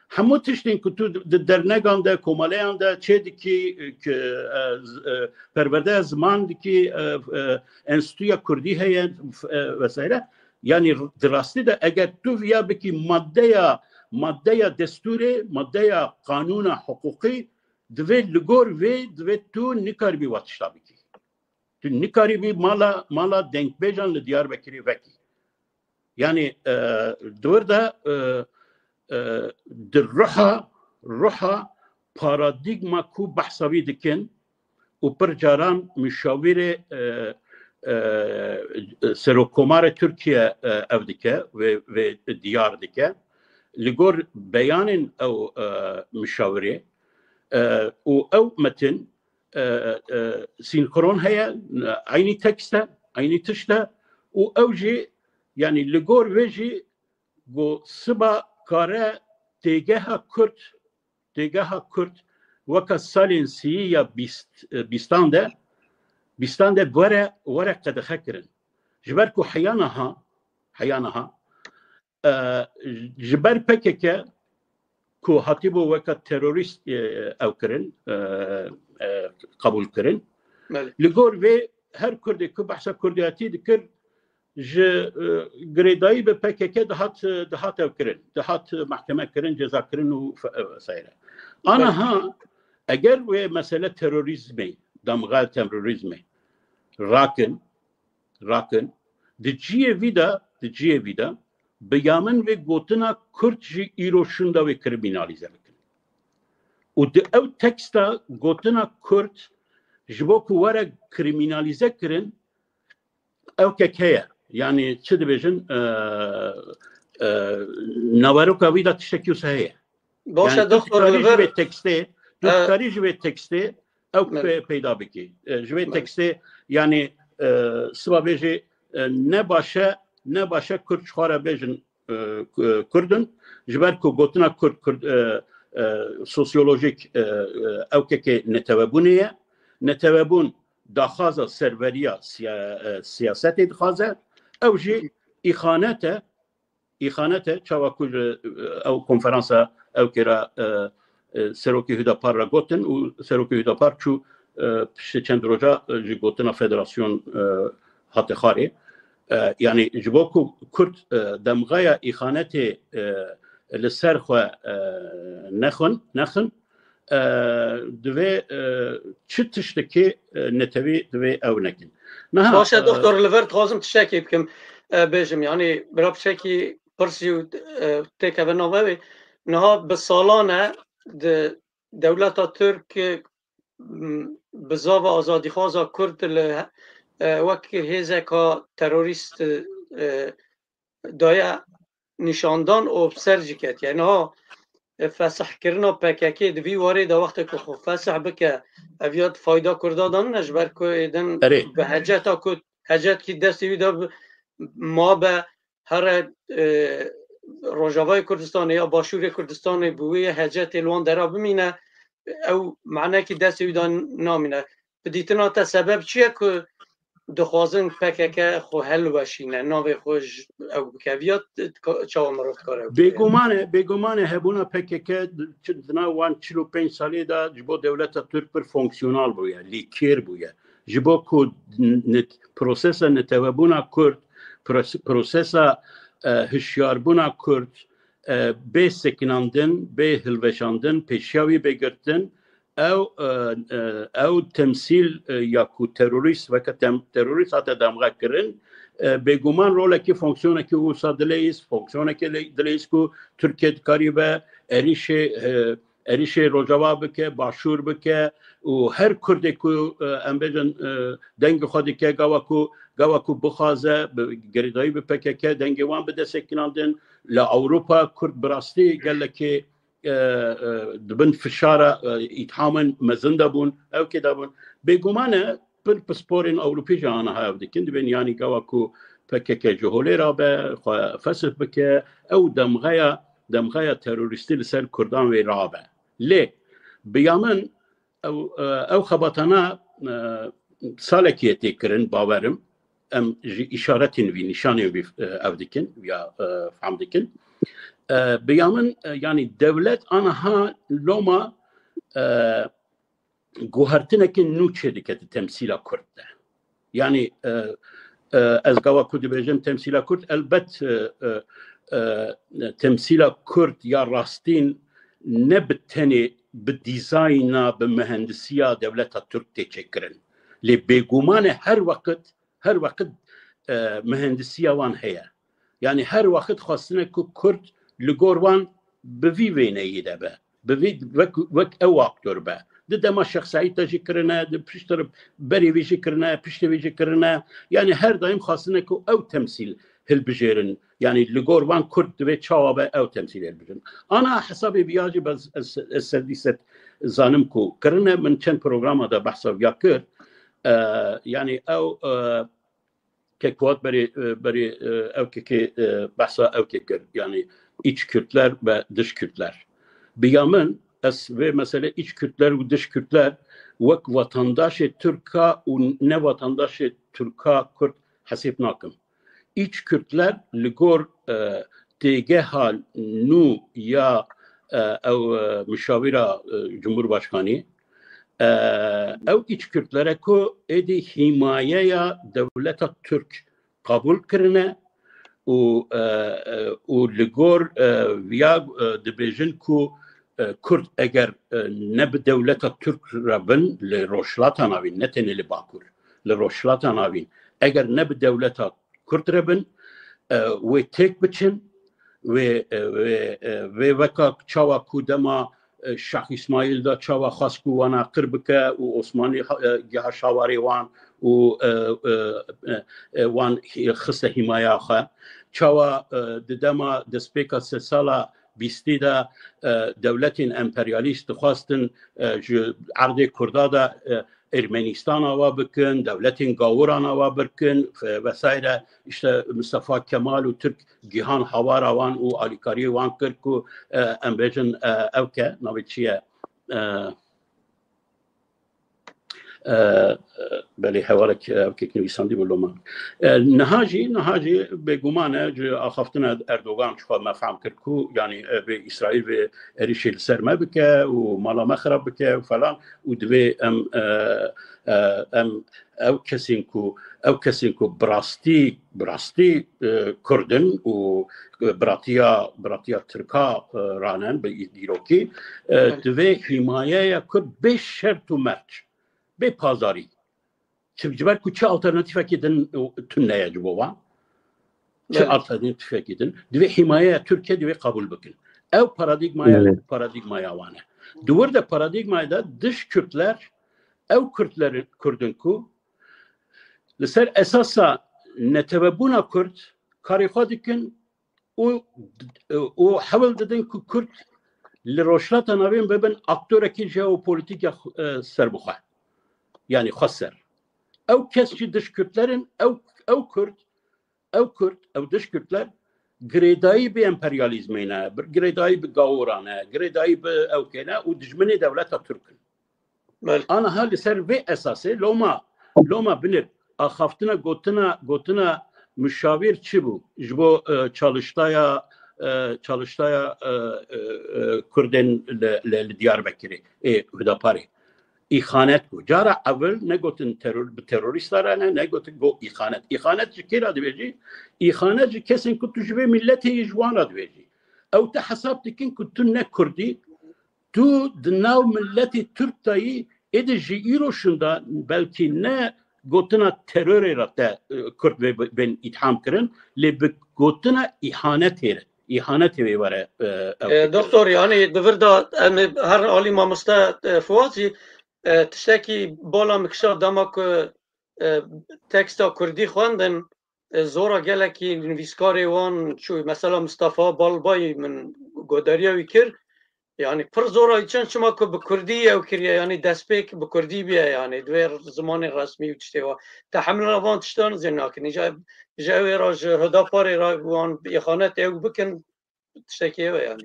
Hemû tiştên ku tu di dernegan de, komeleyan de çê dikî, ki, e, z-, e, perwerdeya ziman dikî, e, e, enstitûya kurdî heye, f-, e, vesaire. Yanî r-, di rastî de eger tu viya bikî maddeya, maddeya destûrê, maddeya qanûna hiqûqî, divê li gor vê, divê tu nikaribî wa tişta bikî. Tu nikarî vî mala, mala dengbêjan li Diyarbekirê vekî. Yanî, e, di wir de, e, e, di ruha, ruha paradîgma ku behsa vî dikin û pir caran muşawirê, e, e, Serokkomarê Tirkiye, e, ev dike, vê, vê diyar dike. Li gor beyanên ew, e, muşawirê, e, û ew metin, e, e, sînkron heye, eynî tekst e, eynî tişt e û ew jî Yanî li gor vê jî ku siba kare têgeha Kurd, têgeha Kurd weka salên sî ya bîst, e, bîstan de, bîstan de were, were qedexe kirin. Ji ber ku heya niha, heya niha, e, ji ber P K K ku hatibû weka terorîst, e, ew kirin, e, e, qebûl kirin. Belê. Li gor vê her Kurdê ku behsa Kurdiyetî dikir, ji, e, girêdayî bi P K K dihat, e, dihat ew kirin, dihat, e, mehkeme kirin, ceza kirin û fe-, e, vesaire. Ana Belê. ha, eger wê mesele terorîzmê, damga terorîzmê rakin, rakin, di cihê vî de, di cihê vî de, bi ya min vê gotina Kurd jî îro şûnda wê kriminalîze bikin. Û di ew teksta gotina Kurd ji bo ku were kriminalîze kirin, ew kek heye. Yanî çi dibêjin, e, e, naveroka wî de tiştekî wisa heye. Baş e, Yanî tu doktor, dikarî li ji vir, vê tekstê, tu e, dikarî ji vê tekstê ew Evet. pe-, peyda bikî. E, ji vê Evet. tekstê, yanî, e, siba bêjê, e, ne baş e, ne baş e Kurd ji xwe re bêjin, e, Ku-, Kurd in. Ji ber ku gotina Kurd, Kurd, e, e, sosyolojîk, e, e, ew kekê netewebûnê ye. Netewebûn daxwaza serveriya siya-, e, siyasetê dixwaze. Ew jî îxanet e, îxanet e, çawa ku ji, e, ew konferansa ew kêra, e, e, Serokê Hudapar re gotin û Serokê Hudapar çû, e, piştî çend roja, e, ji gotina federasyon, e, hate xwarê. E, yanî ji bo ku Kurd, e, demxeya îxanetê, e, li ser xwe, e, nexin, nexin, e, divê, e, çi tiştekê, e, netewî divê ew nekin. Niha, Baş e, e, doktor, li vir dixwazim tiştekê bikim, e, bêjim. Yanî bira piçekî pirsî û, e, têkeve nava wê. Niha bi salan e di dewleta Tirk, m, bizava azadîxwaza Kurd li, e, wek hêzeka terorîst, e, daye nîşandan û bi ser jî ketiye. Niha, e, fesihkirina P K K di vî warê de wextê ku xwe fesih bike, ev ya fayda Kurda de nîne, ji ber ku êdin Erê. bi hecetka ku hecetkî destê wî de bi-, mabe here, e, Rojavayê Kurdistanê ya Başûrê Kurdistanê bi wê hecetê li wan dera bimîne, ew manekî destê wî de namîne. Bi dîtina te sebeb çi ye ku dixwazin P K K xwe helweşîne, navê xwe ji ew bike? Viya t-, t-, çawa mirov dikare ew bike? Bêguman e, bêguman e hebûna P K K di, di nav wan çil û pênc salê de ji bo dewleta Tirk pir fonksiyonal bûye, lêkêr bûye. Ji bo ku n-, net-, prosesa netewebûna Kurd, pros-, prosesa, e, hişyarbûna Kurd, e, bê sekinandin, bê hilweşandin, pêşiya wî bê girtin, ew, e, e, ew temsîl, e, ya ku terorîst, weke tem-, terorîst hate damga kirin, e, bêguman rolekî, fonksiyonekî wisa dileyîz, fonksiyonekî le-, dileyîz ku Tirkiye dikaribe êrîşê, e, êrîşê Rojava bike, Başûr bike û her Kurdê ku, e, em bêjin, e, dengê xwe dike, gawa ku, gawa ku bixwaze, bi girêdayî bi P K K dengê wan bide sekinandin, li Ewropa Kurd bi rastî gelekê, e, e, di bin fişara, e, îthamên mezin de bûn, ew kê de bûn. Bêguman e, pir pisporên Ewropî jî aniha ev dikin. Dibên yanî gawa ku P K K ji holê rabe, xwe fesih bike, ew demxeya, demxeya terorîstî li ser Kurdan wê rabe. Lê bi ya min ew, e, ew xebatana, e, salekî ye tê kirin, bawerim. Em ji îşaretên wî, nîşanên wî, e, ev dikin, ya, e, fehm dikin. E, bi ya min, e, yanî dewlet aniha loma, e, guhertineke nû çêdike di temsîla Kurd de. Yanî, e, e, ez gawa ku dibêjim temsîla Kurd, elbet, e, e, e, temsîla Kurd ya rastîn ne bi tenê bi dîzayna, bi mihendisiya dewleta Tirk tê çêkirin. Lê bêguman e her weqt, her weqt, e, mihendisiya wan heye. Yanî her weqt xwestine ku Kurd li gor wan bi vî wêneyî de be. Bi vî wek, wek ew aktor be. Di dema Şêx Seîd de jî kirine, di piştre berê vî jî kirine, piştê vî jî kirine. Yanî her daîm xwestine ku ew temsîl hilbijêrin. Yanî li gor wan Kurd divê çawa be ew temsîl hilbijêrin. Ana hesabê viya jî bez, ez, ez sedî sed zanim ku kirine, min çend programa de behsa viya kir. E, yanî ew, e, Kek Fuat berê, e, berê, e, ew kekê, e, behsa ew kê kir. Yani iç Kürtler ve dış Kürtler. Bi ya min, ez vê mesele iç Kürtler û dış Kürtler wek vatandaşê Türka û ne vatandaşê Türka Kürt hesêb nakim. İç Kürtler li gor, e, têgeha nû ya, e, ew, e, muşawira, e, Cumhurbaşkanî, e, ew iç Kürtlere ku êdî himayeya dewleta Türk qabûl kirine û, e, e, û li gor, e, viya, e, dibêjin ku, e, Kurd eger, e, ne bi dewleta Türk re bin li Rojhilata Navîn, ne tenê li Bakur, li Rojhilata Navîn, eger ne bi dewleta Kurd re bin, e, wê têk biçin, wê, e, wê, e, wê weka çawa ku dema, e, Şah Îsmaîl da çawa xwest ku wan aqir bike û Osmanî ha-, e, giha şawarê wan û, e, e, e, e, wan xiste hîmaya xwe. Çawa, e, di dema destpêka sedsala bîstî de, e, dewletên emperyalîst dixwestin, e, ji erdê Kurda de, e, Ermenîstan ava bikin, dewletên gawiran ava bikin, e, vesaire. İşte Mustafa Kemal û Türk gihan hawara wan û alîkariyê wan kir ku, e, em bêjin, e, ew ke navê çi ye? E, e, e, belê hewarek, e, ew kek nivîsandî bû loma. E, niha jî, niha jî bêguman e, ji axaftina Erdogan çixwe me fehm kir ku, yani, e, vê Îsraîl vê êrişê li ser me bike û mala me xirab bike û falan û divê em, e, e, em ew kesên ku, ew kesên ku bi rastî, bi rastî, e, Kurd in û biratiya, biratiya Tirka, e, ranen bi dîrokî, e, divê hîmayeya Kurd bê şert û merc, bê pazarî. Çi, ji ber ku çi alternatîfekî din tune ye ji bo wan? Çi alternatîfekî din? Divê hîmayeya Tirkiye divê qebûl bikin. Ew paradîgmaya, paradîgmaya wan e. Di wir de paradîgmayê de dış Kürtler, ew Kürtlerin, Kurdin ku li ser esasa netewebûna Kurd karê xwe dikin û, û hewl didin ku Kurd li Rojhilata Navîn bibin aktorekî jeopolitîk ya xwe, e, serbixwe. Yani xwe ser. Ew kes jî dış Kürtlerin, ew, ew Kurd, ew Kurd, ew dış Kürtler girêdayî bi emperyalîzmê ne, girêdayî bi gaworan e, girêdayî bi ew kê ne û dijminê dewleta Türk in. Belê. Aniha li ser vê esasê loma, loma binêr axaftina gotina, gotina muşavîr çi bû? Ji bo, e, çalıştaya, e, çalıştaya, e, e, e, Kurdên li, li, li Diyarbekirê, ê Hudaparê. Îxanet bû. Cara ewil negotin teror, bi terorîsta re ne, negotin go îxanet. Îxanet ji kê re dibêjî? Îxanet ji kesên ku tu ji vê miletê yî ji wan re dibêjî. Ew te hesab dikin ku tu ne Kurdî, tu di nav miletê Tirk de yî, êdî ji îro şinda belkî ne gotina terorê re te, e, Kurd vê bi-, bên îtham kirin, lê bi gotina îhanetê re, îhanetê wê were, e, ew E, fikir. Doktor, yani di vir de em ê her alî mamoste, e, Fuat jî, e, tiştekî bala min kişa dema ku, e, teksta Kurdî xwendin, e, zora gelekî nivîskarê wan çû. Mesela Mustafa Balbayî min godariya wî kir. Yani pir zora çend çima ku bi Kurdî ew kiriye, yani destpêk bi Kurdî biye, yani divê zimanê resmî û tiştê wa. Te hemla van tiştan zê nakin. Ji, ji ew ê re ji Hudaparê re wan îxanet ew bikin, tiştekî ew e yani.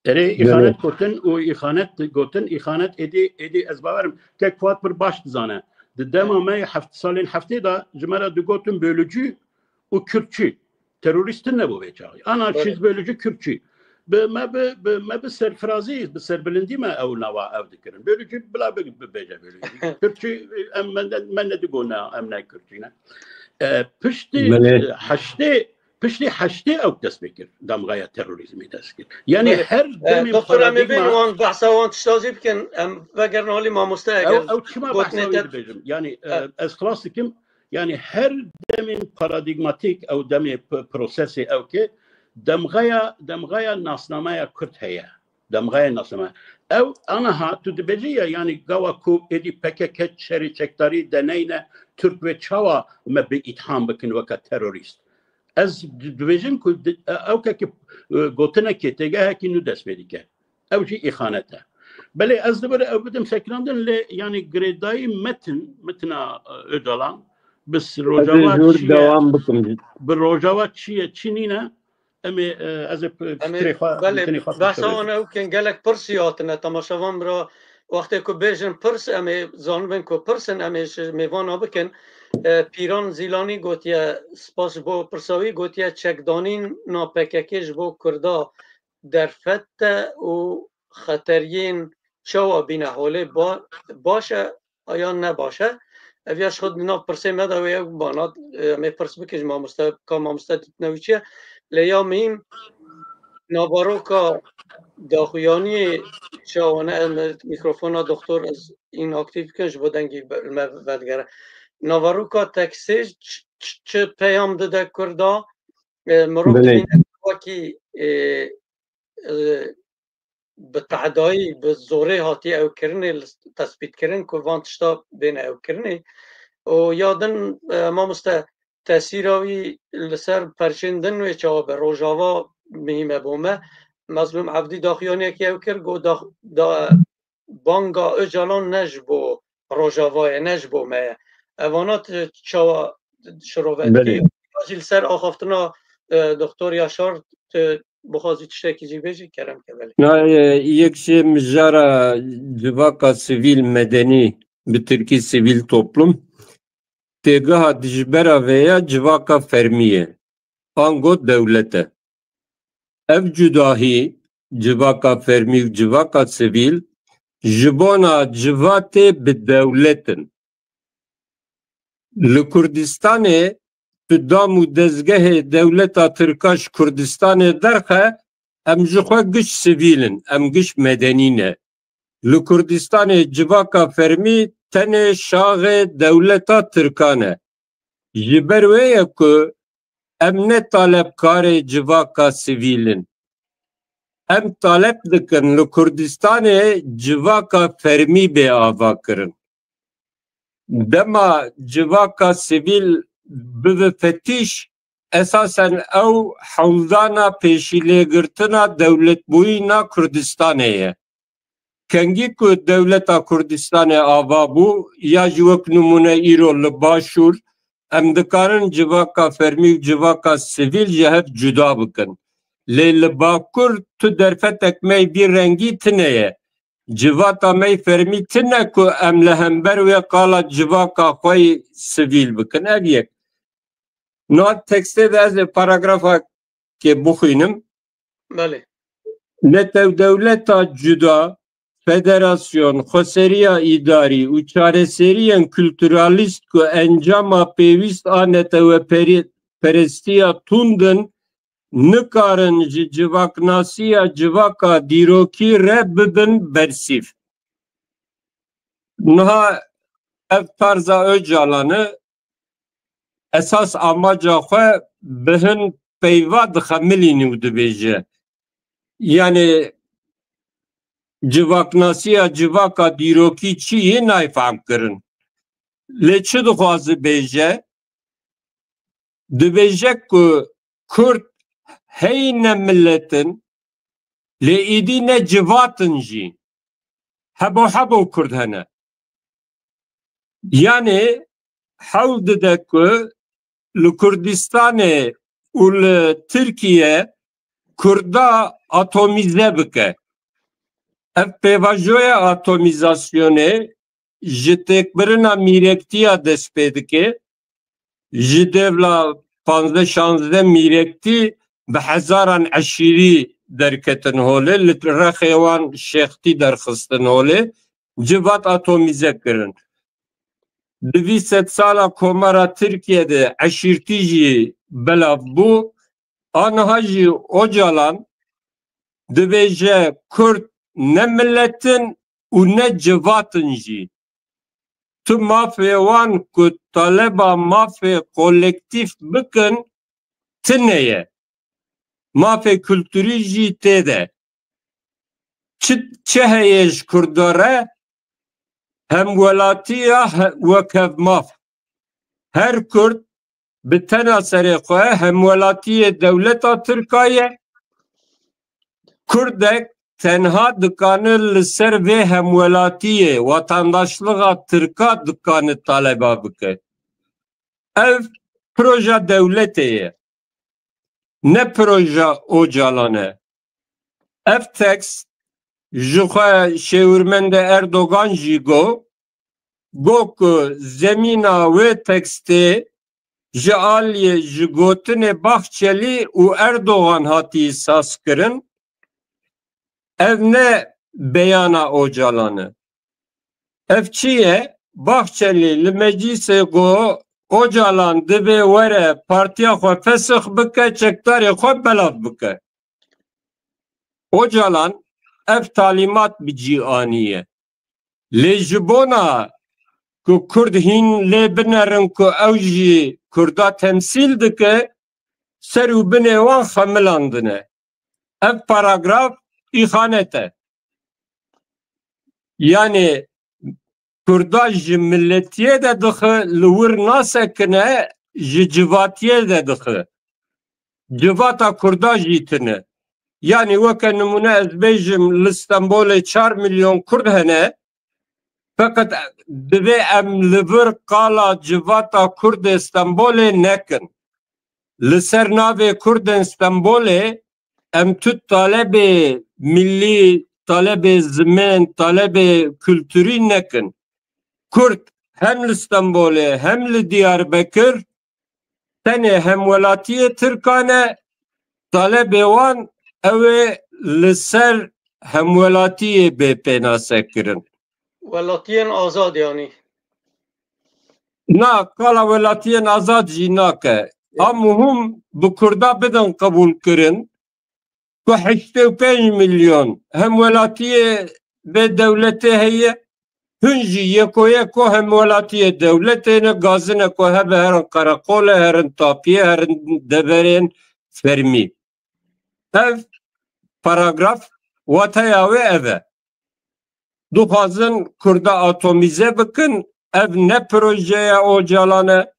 Erê, îxanet gotin û îxanet gotin, îxanet êdî, êdî ez bawerim. Kek Fuat pir baş dizane. Di dema me heft, salên heftê de ji me re digotin bölücü û Kürtçü. Terorîst nebû vê çaxê. Anarşîst, bölücü, Kürtçü. Bi me bi, bi me bi serfirazî, bi serbilindî me ew nava ew dikirin. Bölücü bila bi, bibêje bölücü. Kürtçü, em, me ne, me nedigona, em ne Kürtçü ne. E, piştî, Belê. e, heştê, piştî heştê ew dest pê kir. Damgaya terorîzmê dest kir. Yani Belê. her E, demê Doktor, em ê bên paradîgma wan behsa wan tişta jî bikin. Em vegerin alî mamoste eger Ew, ew çima gotinê behsa wê te dibêjim? Yani, e, Evet. ez xilas dikim. Yani her demên paradîgmatîk ew demê p-, prosesê ew ke demxeya, demxeya nasnameya Kurd heye. Demxeya nasname. Ew aniha tu dibêjî ya, yani gawa ku êdî P K K şerê çekdarî deneyne Tirk ve çawa me bi îtham bikin weke terorîst. Ez di-, dibêjim ku di-, ew kekî, e, gotinekê têgehekî nû dest pê dike. Ew jî îxanet e. Belê ez dibir ew bidim sekinandin lê yani girêdayî metin, mitina, e, Ocalan Bi Rojava çi ye? Dewam bikim. Bi Rojava çi ye, çi nîne? Em ê, e, ez ê p-, Em ê, fikrê xwe, belê, gotinê xwe behsa piştevê wan ew kin gelek pirsî hatine. Temaşevan bira, wextê ku bêjin pirs, em ê zanibin ku pirs in, em ê ji mêvana bikin. E, Pîran Zîlanî gotiye, spas ji bo pirsa wî, gotiye çekdanîn na P K K ji bo Kurda derfet e û xeteriyên çawa bîne holê ba-, baş e, yan ne baş e? Ev ya ji xwe di nav pirsê me de wê ew bana, e, em ê pirs bikin ji mamoste, ka mamoste dîtina wî çi ye? Lê ya mihîm, naveroka daxuyaniyê çawa ne? Em mikrofona doktor ez înaktif bikin ji bo dengî be-, me vedigere. Naveroka teksê ç-, ç-, çi peyam dide Kurda? E, mirov Belê. dibîne wekî, e, e, bi tehdayî, bi zorê hatiye ew kirinê, li, tespît kirin ku van tişta bêne ew kirinê. Û ya din, e, mamoste, tesîra wî li ser perçên din wê çawa be? Rojava mihîm e bo me. Mezlûm Evdî daxuyaniyekî ew kir, got dax-, da, banga Ocalan ne ji bo Rojava ye, ne ji bo me ye. Evana tu çawa şirove dikî? Belê. Ya jî li ser axaftina, e, Doktor Yaşar tu bixwazî tiştekî jî bêjî, kerem ke belê. Na, e, yek jê mijara civaka sivîl medenî, bi tirkî sivîl toplum, têgeha dijbera vê ya civaka fermî ye. Ango dewlet e. Ev cudahî, civaka fermî û civaka sivîl, ji bona civatê bi dewlet in. Li Kurdistanê tu dam û dezgehê dewleta Tirka ji Kurdistanê derxe, em ji xwe giş sivîl in, em giş medenî ne. Li Kurdistanê civaka fermî tenê şaxê dewleta Tirkan e. Ji ber wê ye ku em ne talebkarê civaka sivîl in. Em taleb dikin li Kurdistanê civaka fermî bê avakirin. Dema civaka sivîl bibe fetîş, esasen ew hewldana pêşîlêgirtina dewletbûyîna Kurdistanê ye. Kengî ku dewleta Kurdistanê ava bû, ya jî wek nimûne îro li Başûr, em dikarin civaka fermî û civaka sivîl ji hev cuda bikin. Lê li Bakur tu derfetek me vî rengî tune ye. Civata me fermî tune ku em li hember wê qala civaka xwe yî sivîl bikin. Ev yek. Niha tekstê de ez ê paragrafakê bixwînim. Belê. Netewdewleta cuda, federasyon, xweseriya îdarî û çareseriyên kulturalîst ku encama pêwîst a neteweperî-, perestiya tund in, nikarin ji civaknasiya civaka dîrokî re bibin bersîv. Niha ev tarza Ocalan e, esas amaca xwe bi hin peyva dixemilînî û dibêje. Yanî civaknasiya civaka dîrokî çi yê nayê fehmkirin. Lê çi dixwaze bêje? Dibêje ku Kurd hey ne milet in, lê êdî ne civat in jî. Hebo hebo Kurd hene. Yanî hewl dide ku li Kurdistanê û li Tirkiye Kurda atomîze bike. Ev pêvajoya atomîzasyonê ji têkbirina mîrektiya dest pê dike. Ji dêvla panzdeh şanzdeh mîrektî bi hezaran eşîrî derketin holê, li rexê wan şêxtî derxistin holê, civat atomîze kirin. Di vî sedsala Komara Tirkiye de eşîrtî jî belav bû. Aniha jî Ocalan dibêje Kurd ne milet in û ne civat in jî. Tu mafê wan ku taleba mafê kolektîf bikin, tune ye. Mafê kulturî jî tê de. Çi, çi heye ji Kurda re? Hemwelatiya he-, wek hevmaf. Her Kurd bi tena serê xwe hemwelatiyê dewleta Tirka ye. Kurdek tenha dikane li ser vê hemwelatiyê, watandaşlixa Tirka dikane taleba bike. Ev proja dewletê ye. Ne proja Ocalan e. Ev tekst jixwe şêwirmendê Erdogan jî got, got ku zemîna wê tekstê ji aliyê, ji gotinê Bahçelî û Erdogan hatî sazkirin. Ev ne beyana Ocalan e. Ev çi ye? Bahçelî li meclîsê got, Ocalan divê were partiya xwe fesix bike, çekdarê xwe belav bike. Ocalan ev talîmat bi cî aniye. Lê ji bona ku Kurd hîn lê binerin ku ew jî Kurda temsîl dike, ser û binê wan xemilandine. Ev paragraf îxanet e. Yanî Kurda ji miletiyê de dixe, li wir nasekine, ji civatiyê de dixe. Civata Kurda jî tune. Yanî weke nimûne ez bêjim, li Stenbolê çar milyon Kurd hene, feqet divê em li vir qala civata Kurdê Stenbolê nekin. Li ser navê Kurdên Stenbolê em tu talebê millî, talebê zimên, talebê kulturî nekin. Kurd hem li Stenbolê hem li Diyarbekir tenê hemwelatiyê Tirkan e, talebê wan ew ê li ser hemwelatiyê bê pênasekirin. Welatiyên azad yanî? Na, qala welatiyên azad jî nake. A muhim bi Kurda bidin qebûlkirin ku heştê û pênc milyon hemwelatiyê vê dewletê heye, hin jî yeko yeko hemwelatiyê dewletê ne, gazine ku hebe herin qereqolê, herin tapiyê, herin deverên fermî. Ev paragraf wateya wê ev e. Dixwazin Kurda atomîze bikin, ev ne projeya Ocalan e.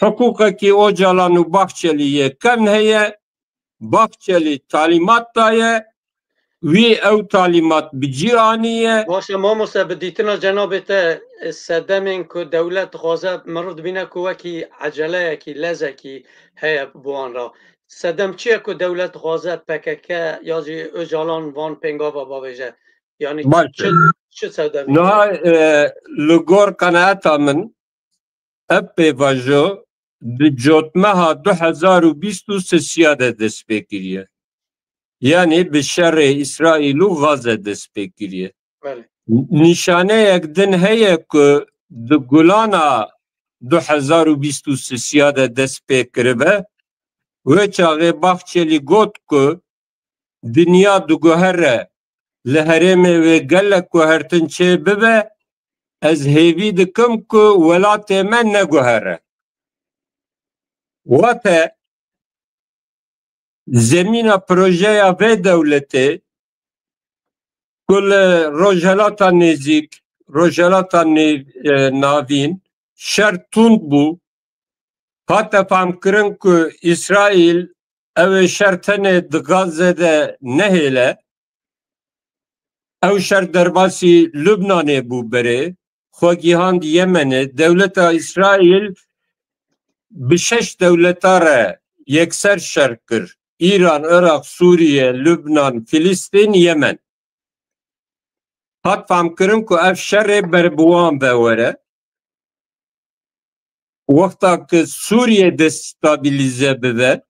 Hiqûqekî Ocalan û Bahçelî yê kevn heye. Bahçelî talîmat daye, wî ew talîmat bi cî aniye. Baş e, mamoste, bi dîtina cenabê te, sedemên ku dewlet dixwaze, mirov dibîne ku wekî eceleyekî, lezekî heye bi wan re. Sedem çi ye ku dewlet dixwaze P K K ya jî Ocalan van pêngava bavêje? Yanî Baş çi, e. Çi sedemê? Niha, e, li gor qenaeta min, ev pêvajo di cotmeha du hezar û bîst û sisiya de dest pê kiriye. Yanî bi şerê Îsraîl û Gaze dest pê kiriye. Belê. Nîşaneyek din heye ku di gulana du hezar û bîst û sisiya de dest pê kiribe. Wê çaxê Bahçelî got ku dinya diguhere, li herêmê wê gelek guhertin çê bibe, ez hêvî dikim ku welatê me neguhere. Wate zemîna projeya vê dewletê ku li Rojhelata Nêzîk, Rojhelata Nê-, e, Navîn şer tund bû, hate famkirin ku Îsraîl ew ê şer tenê di Gaze de nehêle, ew şer derbasî Lubnanê bû berê, xwe gihand Yemenê. Dewleta Îsraîl bi şeş dewleta re yekser şer kir. Îran, Iraq, Sûriye, Lubnan, Filistîn, Yemen. Hat famkirin ku ev şerê ber bi wan ve were. Wexta ku Sûriye destabilize bibe,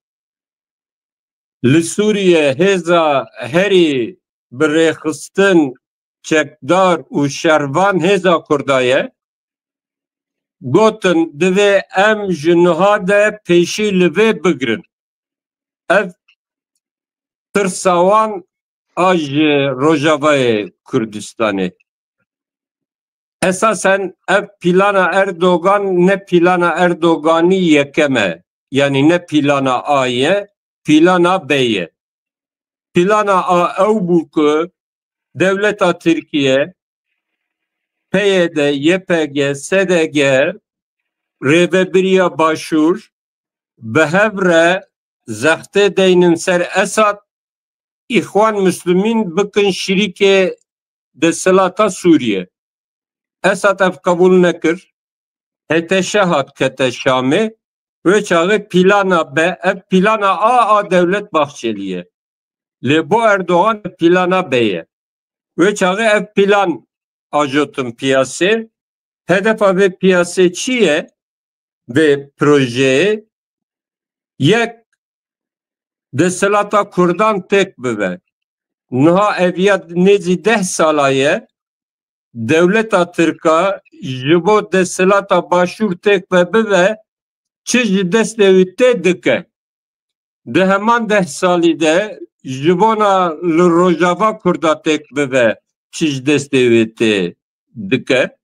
li Sûriye hêza herî bi rêxistin çekdar û şervan hêza Kurda ye, gotin, divê em ji niha de pêşî li vê bigirin. Ev tirsa wan a ji Rojavayê Kurdistanê. Esasen ev plana Erdogan ne plana Erdoganî yekem e. Yanî ne plana A ye, plana B ye. Plana A ew bû ku dewleta Tirkiye, P Y D, Y P G, S D G, Rêvebiriya Başûr bi hev re zextê deynin ser Esad, Îxwan Muslimîn bikin şirîkê desthilata Sûriye. Esad ev qebûl nekir. H T Ş hat kete Şamê, wê çaxê plana B, ev plana A a Devlet Bahçelî ye. Lê bo Erdogan plana B ye. Wê çaxê ev plan ajotin piyasê. Hedefa vê piyasê çi ye? Vê projeyê yek desthilata Kurdan têk bibe. Niha ev ya nêzî deh sala ye, dewleta Tirka ji bo desthilata Başûr têk ve bibe, çi ji destê wî tê dike. Di heman deh salî de ji bona li Rojava Kurda têk bibe, çi ji destê wê tê dike.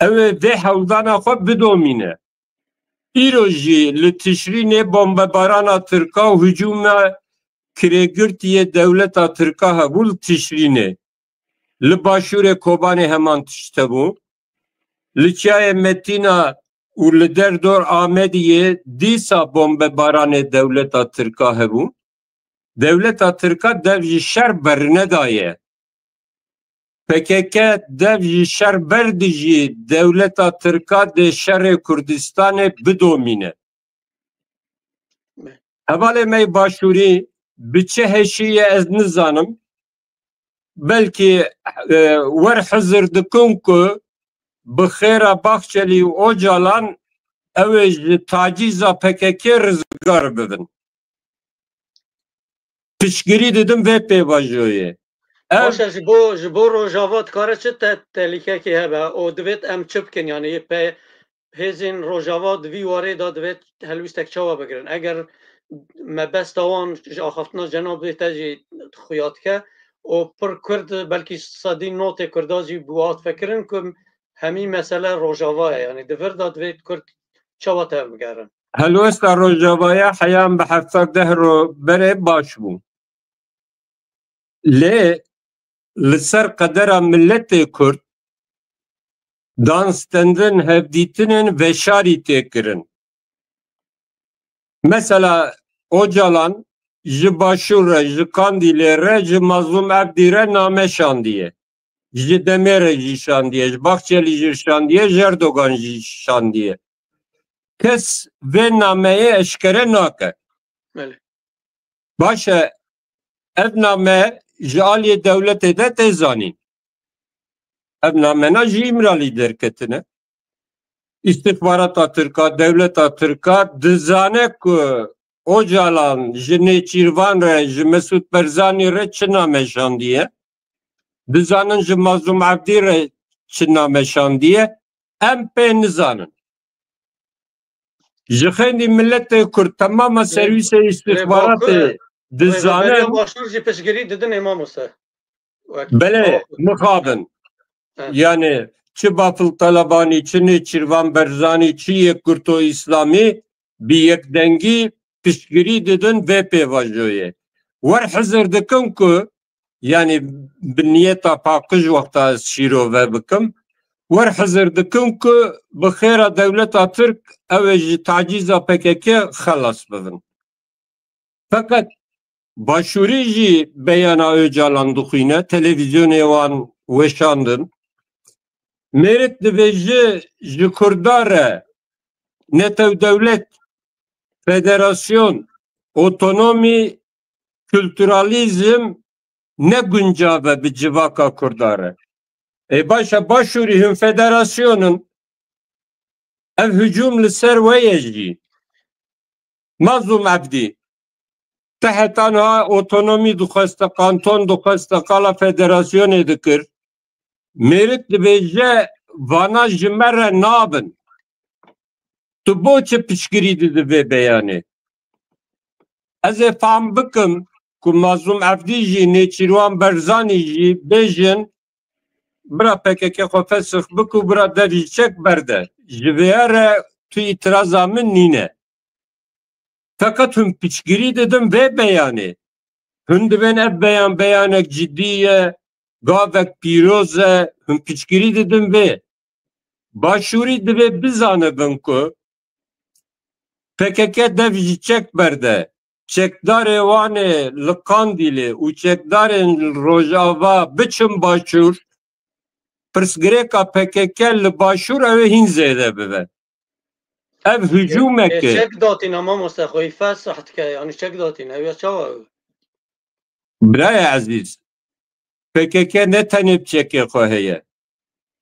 Ew ê vê hewldana xwe bidomîne. Îro jî li Tişrînê bombebarana Tirka û hicûma kirêgirtiyê dewleta Tirka hebû li Tişrînê. Li başûrê Kobanê heman tişt hebû. Li Çiyayê Metîna û li derdor Amediyê dîsa bombebaranê dewleta Tirka hebû. Dewleta Tirka dev ji şer bernedaye. P K K dev ji şer berdijî dewleta Tirka dê şerê Kurdistanê bidomîne. Hevalê me yê Başûrî bi çi heşî ye ez nizanim. Belkî, e, wer hizir dikin ku bi xêra Bahçelî û Ocalan ew ê ji tacîza P K K rizgar bibin. Piştgirî didim vê pêvajoyê. Ev Baş e, ji bo, ji bo Rojava dikare çi te-, tehlîkekê hebe û divêt em çi bikin? Yanî pe-, hêzên Rojava di vî warê de divêt helwîstek çawa bigirin? Eger mebesta wan ji axaftina cenabê te jî xuya dike û pir Kurd, belkî sedî notê Kurda jî bi wan difikirin ku hemî mesele Rojava ye. Yanî di vir de divêt Kurd çawa tevbigerin? Helwesta Rojavaya heyan bi hevsed deh ro berê baş bû. Lê li ser qedera miletê Kurd dan stendin hevdîtinên veşarî tê kirin. Mesela Ocalan ji Başûr re, ji Kandîlê re, ji Mazlûm Evdî re name şandiye. Ji Demê re jî şandiye, ji Bahçelî jî şandiye, ji Erdogan jî şandiye. Kes vê nameyê eşkere nake. Belê. Baş e, ev name ji aliyê dewletê de tê zanîn. Ev namena ji Îmralî derketine. Îstixbarata Tirka, dewleta Tirka dizane ku Ocalan ji Nêçîrvan re, ji Mesûd Berzanî re çi name şandiye. Dizanin ji Mazlûm Evdî re çi name şandiye. Em pê nizanin. Ji xêndî miletê Kurd, temama serwîsê îstixbaratê dizane. Rêveberiya Başûr jî piştgirî didin ê mamoste. Belê, mixabin. Yani çi Bafil Telebanî, çi Nêçîrvan Berzanî, çi Yekgurto Îslamî bi yekdengî piştgirî didin vê pêvajoyê. Wer hizir dikin ku, yani bi niyeta paqij wexta ez şîrove bikim, wer hizir dikin ku bi xêra dewleta Tirk ew ê ji tacîza P K K xelas bibin. Feqet Başûrî jî beyana Ocalan dixwîne, televîzyonê wan weşandin. Mêrik dibêje ji Kurda re netewdewlet, federasyon, otonomî, kulturalîzm ne guncav e bi civaka Kurda re. Ê baş e, Başûrî hin federasyon in, ev hicûm li ser we ye jî. Mazlûm Evdî, te heta niha otonomî dixweste, kanton dixweste, qala federasyonê dikir. Mêrik dibêje, vana ji me re nabin. Tu bo çi piştgirî didî vê beyanê? Ez ê fam bikim ku Mazlûm Evdî jî, Nêçîrwan Berzanî jî bêjin, bira P K K xwe fesix bik û bira dev ji çek berde. Ji vêya re tu îtiraza min nîne. Feqet hûn piştgirî didin vê beyanê. Hûn dibên ev beyan beyanek cidî ye, gavek pîroz e, hûn piştgirî didin vê. Başûrî divê bizanibin ku P K K dev ji çek berde. Çekdarê wan ê li Qandîlê û çekdarên Rojava biçin Başûr, pirsgirêka P K K li Başûr ew ê hîn zêde bibe. Ev hicûmek e. Çek datîne mamoste, xweyî fesah dike, yanî çek datîne, ew ya çawa ew? Birayê ezîz, P K K ne tenê bi çekê xwe heye.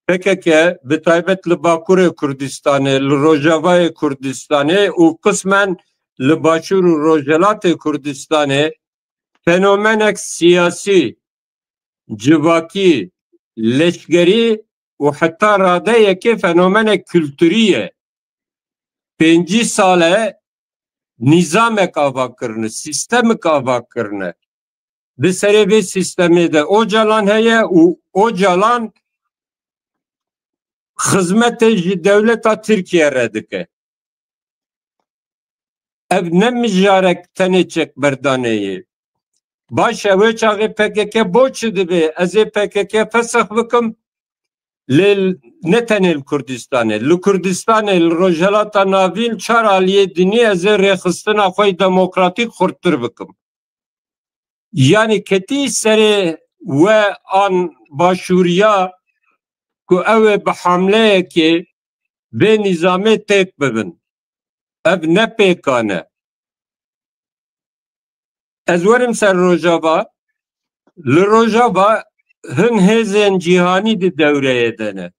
P K K bi taybet li Bakurê Kurdistanê, li Rojavayê Kurdistanê û qismen li Başûr û Rojhilatê Kurdistanê fenomenek siyasî, civakî, leşkerî û heta radeyekê fenomenek kulturî ye. Pêncî sal e nîzamek ava kirine, sîstemik ava kirine. Di serê vê sîstemê de Ocalan heye û Ocalan xizmetê ji dewleta Tirkiye re dike. Ev ne mijarek tenê çekberdanê ye. Baş e, wê çaxê P K K bo çi dibe? Ez ê P K K fesix bikim, lê ne tenê li Kurdistanê. Li Kurdistanê, li Rojhelata Navîn, çar aliyê dinî ez ê rêxistina xwe yê demokratîk xurttir bikim. Yanî ketî serê we an başûriya ku ew ê bi hamleyekê vê nîzamê têk bibin. Ev ne pêkan e. Ez werim ser Rojava. Li Rojava hin hêzên cîhanî di dewreyê de ne.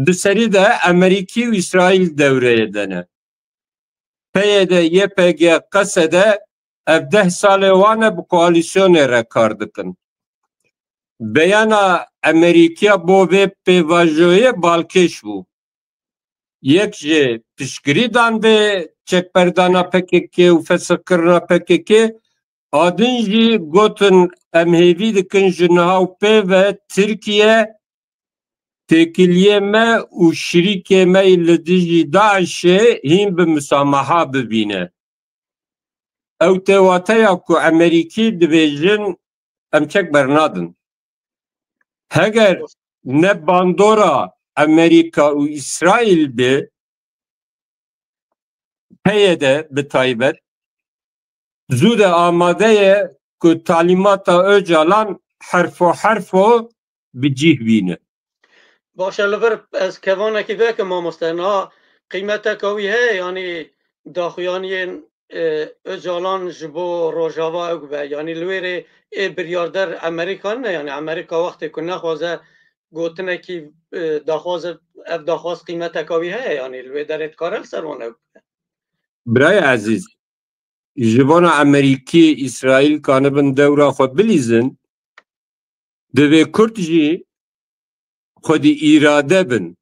Di serî de Emerîkî û Îsraîl dewreyê de ne. P Y D, Y P G, Qesede ev deh salê wan e bi koalîsyonê re kar dikin. Beyana Emerîkiya bo vê pêvajoyê balkêş bû. Yek ji piştgirî dan vê çekberdana P K K û fesixkirina P K K, a din jî gotin, em hêvî dikin ji niha û pê ve Tirkiye têkiliyê me û şirîkê me yî li dijî DAIŞê hîn bi misamaha bibîne. Ew tê wateya ku Emerîkî dibêjin em çek bernadin. Heger ne bandora Emerîka û Îsraîl bi, P Y D bi taybet, zû de amade ye ku talîmata Ocalan herfo herfo bi cih bîne. Baş e, li vir ez kevanekî vekim mamoste. Niha qîmeteka wî heye, yanî daxuyaniyên, e, Ocalan ji bo Rojava ew be. Yanî li wê rê ê biryarder Emerîka ne, yanî Emerîka wextê ku nexwaze gotinekî, e, daxwaze, ev daxwaz qîmeteka wî heye, yanî li wê derê dikare li ser wan ew bibe. Birayê ezîz, ji bona Emerîkî, Îsraîl kanibin dewra xwe bilîzin, divê Kurd jî xwedî îrade bin.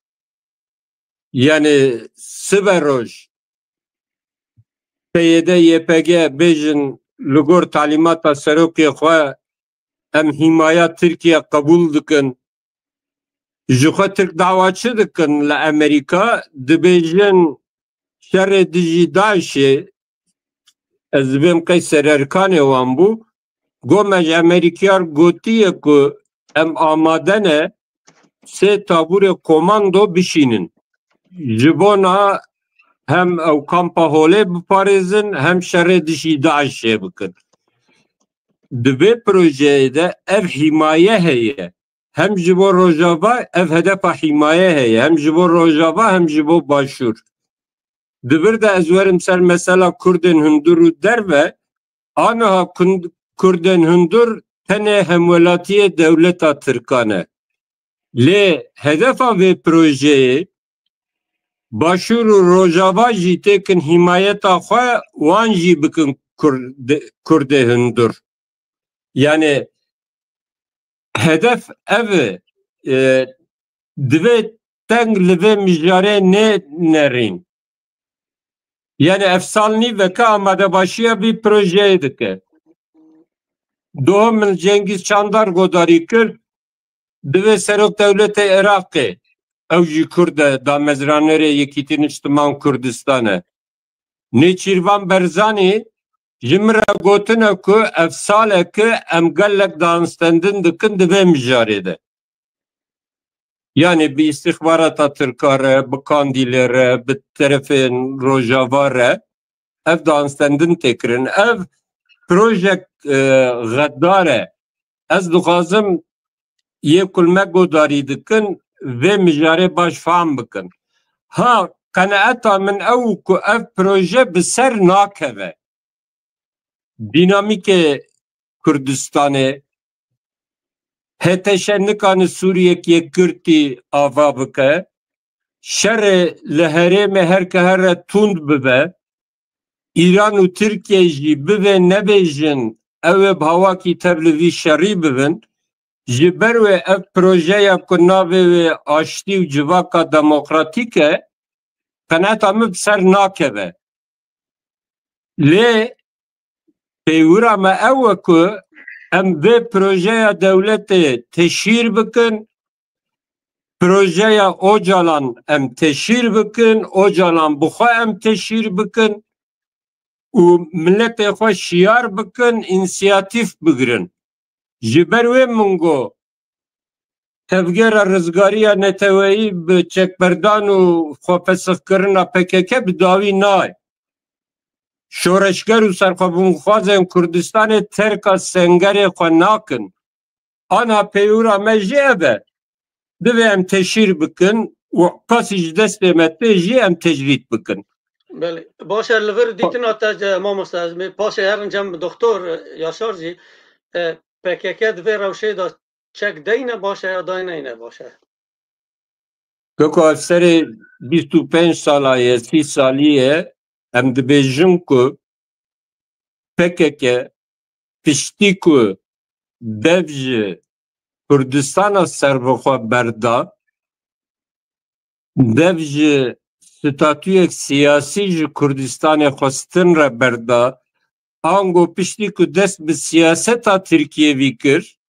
Yanî sibe roj P Y D, Y P G bêjin li gor talîmata serokê xwe em hîmaya Tirkiye qebûl dikin. Ji xwe Tirk dawa çi dikin li Emerîka? Dibêjin şerê dijî DAIŞê, ez dibêm qey sererkanê wan bû, got me ji Emerîkiyar gotiye ku em amade ne sê tabûrê komando bişînin. Ji bona hem ew kampa holê biparêzin, hem şerê dijî DAIŞê bikin. Di vê projeyê de ev hîmaye heye. Hem ji bo Rojava ev hedefa hîmaye heye, hem ji bo Rojava, hem ji bo Başûr. Di vir de ez werim ser mesela Kurdên hundir û derve, aniha kun-, Kurdên hundir tenê hemwelatiyê dewleta Tirkan e. Lê hedefa vê projeyê Başûr û Rojava jî têkin hîmayeta xwe wan jî bikin Kurd-, Kurdê hundir. Yanî hedef ev e, e, divê teng li vê mijarê nênerîn. Yanî ev sal nîveke amadebaşiya vî projeyê dike. Doh min Cengîz Çandar godarî kir, divê serok dewletê Iraqê, ew jî Kurd e, damezranerê Yekîtî Niştiman Kurdistan e. Nêçîrvan Berzanî ji min re gotine ku ev saleke em gelek danstendin dikin di vê mijarê de. Yanî bi îstîxbarata Tirka re, bi Kandîlê re, bi terefên Rojava re ev danstendin tê kirin. Ev projek, e, xeddar e. Ez dixwazim yê ku li me godarî dikin, vê mijarê baş fam bikin. Ha, qenaeta min ew ku ev proje bi ser nakeve. Dînamîkê Kurdistanê, H T Ş nikane Sûriyek yekgirtî ava bike, şerê li herêmê her ke here tund bibe, Îran û Tirkiye jî bivê nebêjin ew ê bi hawakî tev li vî şerî bibin, ji ber wê ev projeya ku navê wê aştî û civaka demokratîk e, qenaeta min bi ser nakeve. Lê peywira me ew e ku em vê projeya dewletê teşhîr bikin, projeya Ocalan em teşhîr bikin, Ocalan bi xwe em teşhîr bikin û miletê xwe şiyar bikin, însiyatîf bigirin. Ji ber wê min got, tevgera rizgariya neteweyî bi çekberdan û xwefesixkirina P K K bi dawî nayê. Şoreşger û serxwebûnxwazên Kurdistanê terka sengerê xwe nakin. Ana peyûra me jî ev e. Divê em teşhîr bikin û qasî ji destê me tê jî em tecrîd bikin. Belê. Baş e, li vir dîtina te, mamoste, ez ê paşê herin cem doktor, e, Yaşar jî, e, P K K di vê rewşê de çek deyne baş e ya dayneyne baş e? Keko, ev serê bîst û pênc sala ye, sî salî ye, em dibêjin ku P K K piştî ku dev ji Kurdistana serbixwe berda, dev ji statuyek siyasî ji Kurdistanê xwestin re berda, ango piştî ku dest bi siyaseta Tirkiyevî kir,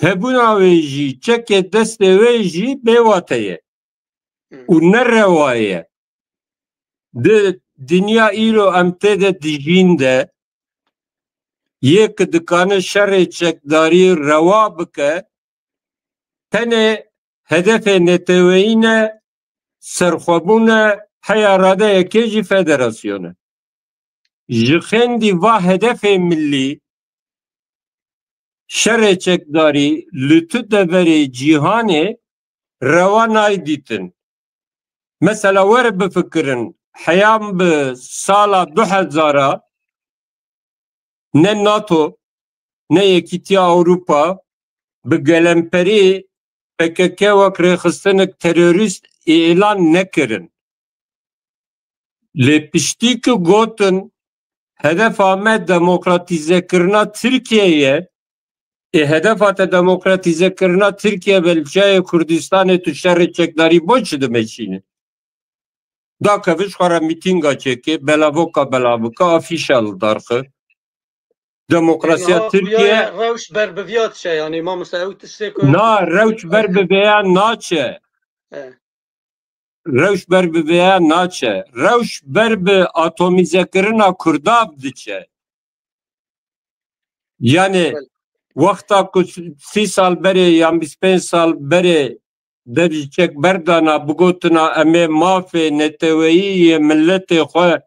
hebûna wê jî, çekê destê wê jî bêwate ye û nerewa ye. Di dinya îro em tê de dijîn de, yê ki dikane şerê çekdarî rewa bike, tenê hedefê neteweyî ne, serxwebûn e, heya radeyekê jî federasyon e. Ji xêndî va hedefê millî, şerê çekdarî li tu deverê cîhanê rewa nayê dîtin. Mesela were bifikirin, heyam bi sala du hezara ne NATO, ne Yekîtiya Ewropa bi gelemperî P K K wek rêxistinek terorîst îlan nekirin. Lê piştî ku gotin, hedefa me demokratîzekirina Tirkiyeyê ye, ê hedefa te demokratîzekirina Tirkiye be, li çiyayê Kurdistanê tu şerê çekdarî bo çi dimeşîne? Dakeve ji xwe re mîtînga çêke, belavoka belav bike, afîşa li dar xe. Demokrasiya Tirkiye rewş ber bi viya diçe, yanî mamoste ew tiştê ku na rewş ber bi vêya naçe. E. Rewş ber bi vêya naçe. Rewş ber bi atomîzekirina Kurda diçe. Yani wexta ku sî sal berê yan bîst pênc sal berê dev ji çek berdana, bigotina em ê mafê neteweyî yê miletê xwe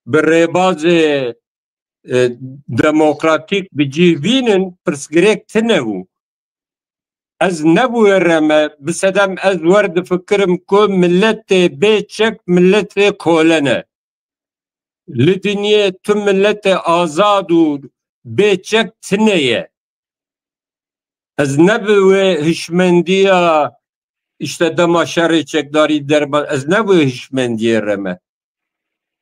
bi rêbazê, e, demokratîk bi cih bînin, pirsgirêk tine bû. Ez nebûye re me, bi sedem ez wer difikirim ku miletê bê çek miletê kole ne. Li dinyê tu miletê azad û bê çek tine ye. Ez ne bi wê hişmendiya, işte, dema şerê çekdarî derba, ez ne bi wê hişmendiyê re me.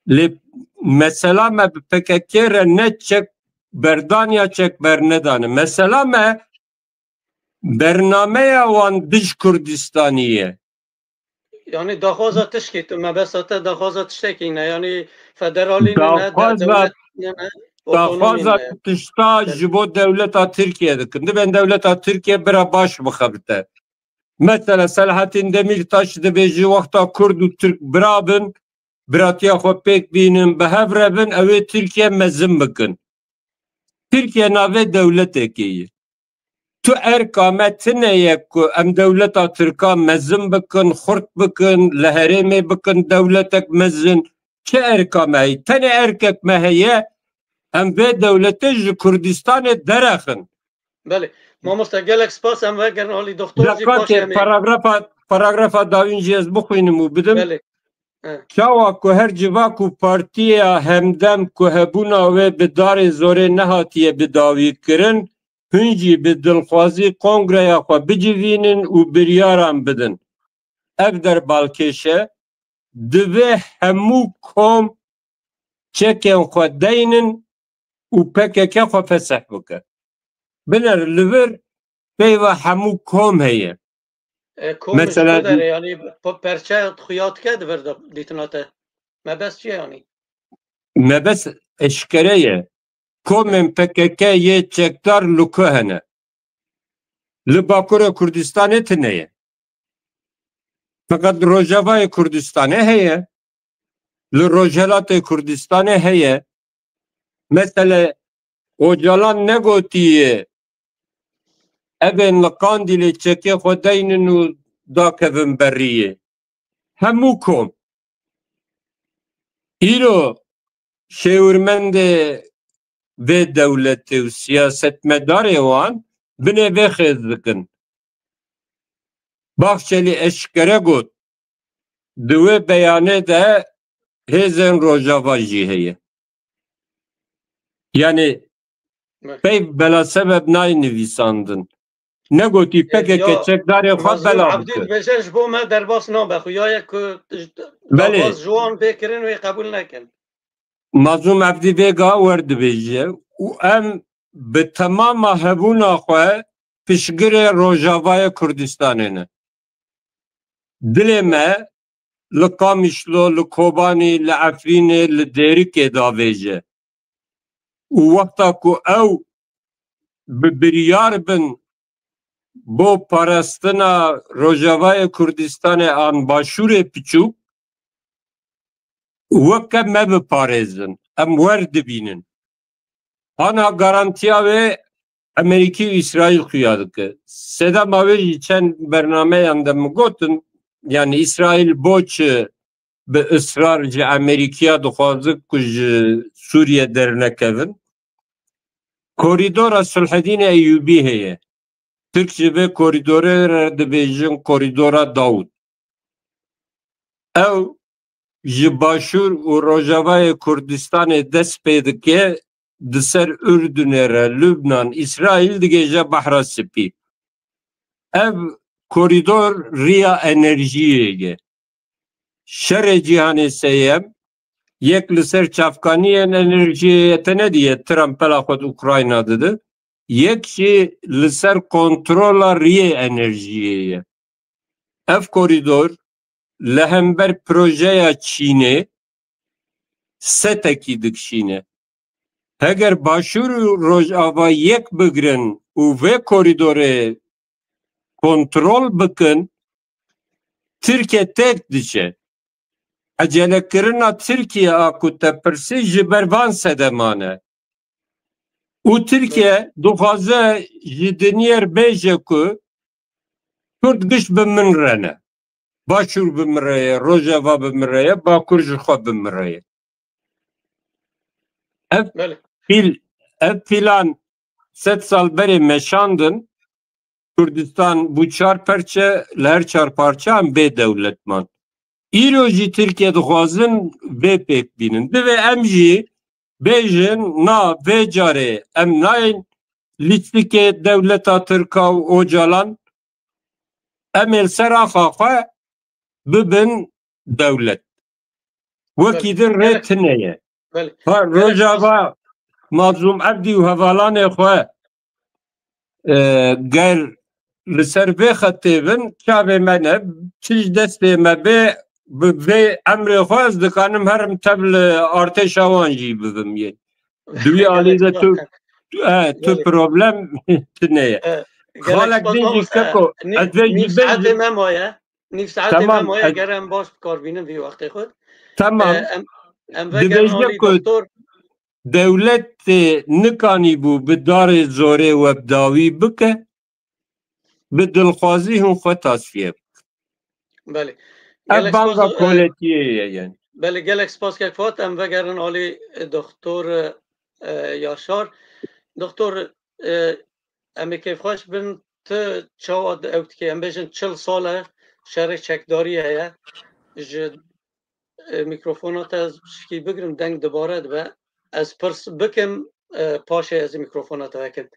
Lê mesela me bi P K K re ne çek berdan ya çek bernedane. Mesela me bernameya wan dij Kurdistanî ye. Yanî daxwaza tişkî tu, mebesta te daxwaza tiştekî ne, yanî federalî ne, ne, de-, Daxwaza, dewlet ne, ne, otonomî daxwaza ne. Tişta Belê. Ji bo dewleta Tirkiye dikin. Divên dewleta Tirkiye bira baş bixebite. Mesela Selahattin Demirtaş dibêje wexta Kurd û Tirk bira bin, biratiya xwe pêk bînin, bi hev re bin, ew ê Tirkiye mezin bikin. Tirkiye navê dewletekê ye. Tu erka me tine ye ku em dewleta Tirka mezin bikin, xurt bikin, li herêmê bikin dewletek mezin. Çi erka me heye? Tenê erkek me heye, em vê dewletê ji Kurdistanê derexin. Belê. Mamoste, gelek spas, em vegerin alî doktor jî, paşê Deqatê em ê. Paragrafa, paragrafa dawîn jî ez bixwînim û bidim. Belê. He. Çawa ku her civa ku partiya Hemdem ku hebûna wê bi darê zorê nehatiye bi dawî kirin, hûn jî bi dilxwazî kongreya xwe bicivînin û biryaran bidin. Ev der balkêş e, divê hemû kom çekên xwe deynin û P K K xwe feseh bike. Biner li vir peyva hemû kom heye. E, kom Mesela- ji ku derê, yanî, pe-, perçe xuya dike di vir de dîtina te. Mebest çi ye yanî? Mebest eşkere ye. Komên P K K yê çekdar li ku hene? Li Bakurê Kurdistanê tune ye. Feqet li Rojavayê Kurdistanê heye. Li Rojhelatê Kurdistanê heye. Mesele Ocalan negotiye evên li Qandîlê çekê xwe deynin û dakevin beriyê. Hemû kom. Îro şêwirmendê vê dewletê û siyasetmedarê wan binê vê xêz dikin. Bahçelî eşkere got, di wê beyanê de hêzên Rojava jî heye. Yani peyv belasebeb nayê nivîsandin. Negotî P K K çekdarê xwe bela bike. Dibêje ji bo me derbas nabe. Xuya ye ku Belê. Derbas ji wan bê kirin wê qebûl nekin. Mazlûm Evdî vêga wer dibêje û em bi temama hebûna xwe piştgirê Rojavayê Kurdistanê ne. Dilê me li Qamişlo, li Kobanî, li Efrînê, li Dêrikê davêje. Û wexta ku ew bi biryar bin bo parastina Rojavayê Kurdistanê an Başûrê Piçûk, weke me biparêzin. Em wer dibînin. Ana garantiya wê Amerîkî û Îsraîl xuya dike. Sedema wê jî çend bernameyan de min gotin, yani Îsraîl bo çi bi israr ji Amerîkiya dixwaze ku ji Sûriye dernekevin? Korîdora Sulhedînê Eyûbî heye. Tirk ji vê korîdorê re dibêjin Korîdora Dawûd. Ew ji Başûr û Rojavayê Kurdistanê dest pê dike, di ser Urdunê re, Lubnan, Îsraîl digêje Behra Spî. Ev korîdor riya enerjiyê ye. Şerê cîhanê seyem, yek li ser çavkaniyên enerjiyê ye, te nediye Trump pela xwe di Ukrayna dide, yek jî li ser kontrola riyê enerjiyê ye. Ev korîdor li hember projeya Çînê setekî dikişîne. Heger Başûr û Rojava yek bigrin û vê korîdorê kontrol bikin, Tirkiye têk diçe. Ecelekirina Tirkiye a ku te pirsî ji ber van sedeman e. Û Tirkiye dixwaze ji dinyê re bêje ku Kurd giş bi min re ne. Başûr bi min re ye, Rojava bi min re ye, Bakur ji xwe bi min re ye. Ev Belê. pîl, ev pîlan sed sal berê meşandin, Kurdistan bû çar perçe, li her çar parçe em bê dewlet man. Îro jî Tirkiye dixwazin vê pêk bînin. Divê em jî bêjin, na, vê carê em nayên lîstikê dewleta Tirka û Ocalan, em ê li ser axa xwe bibin dewlet. Wekî din rê tune ye. Belê. Ha, Rojava Mazlûm Evdî û hevalanê xwe, e, ger li ser vê xetê bin, çavê me ne, çi ji destê me bê, bi vê emrê xwe ez dikanim herim tev li artêşa wan jî bibim yê. Di wî alî de tu, e, tu problem tune ye. Xalek din jî keko, ez vê jî bêjim. Nîv saetê me maye. Nîv saetê me maye, ger em baş bi kar bînin vî wextê xwe. Tamam. E, em, em vegerin alî doktor. Dewletê nikanîbû bi darê zorê we bi dawî bike, bi dilxwazî hûn xwe tasfiye bikin. Belê. Ev banga koletiyê ye yani. Belê, gelek spas kek Fuat. Em vegerin alî, e, doktor, e, Yaşar. Doktor, e, Em ê kêfxweş bin, tu çawa di-, ew dikê? Em bêjin çil sal e şerê çekdarî heye. Ji, e, mîkrofona te ez pişikî bigrim, deng dubare dibe. Ez pirs bikim, e, paşê ez ê mîkrofona te vekim.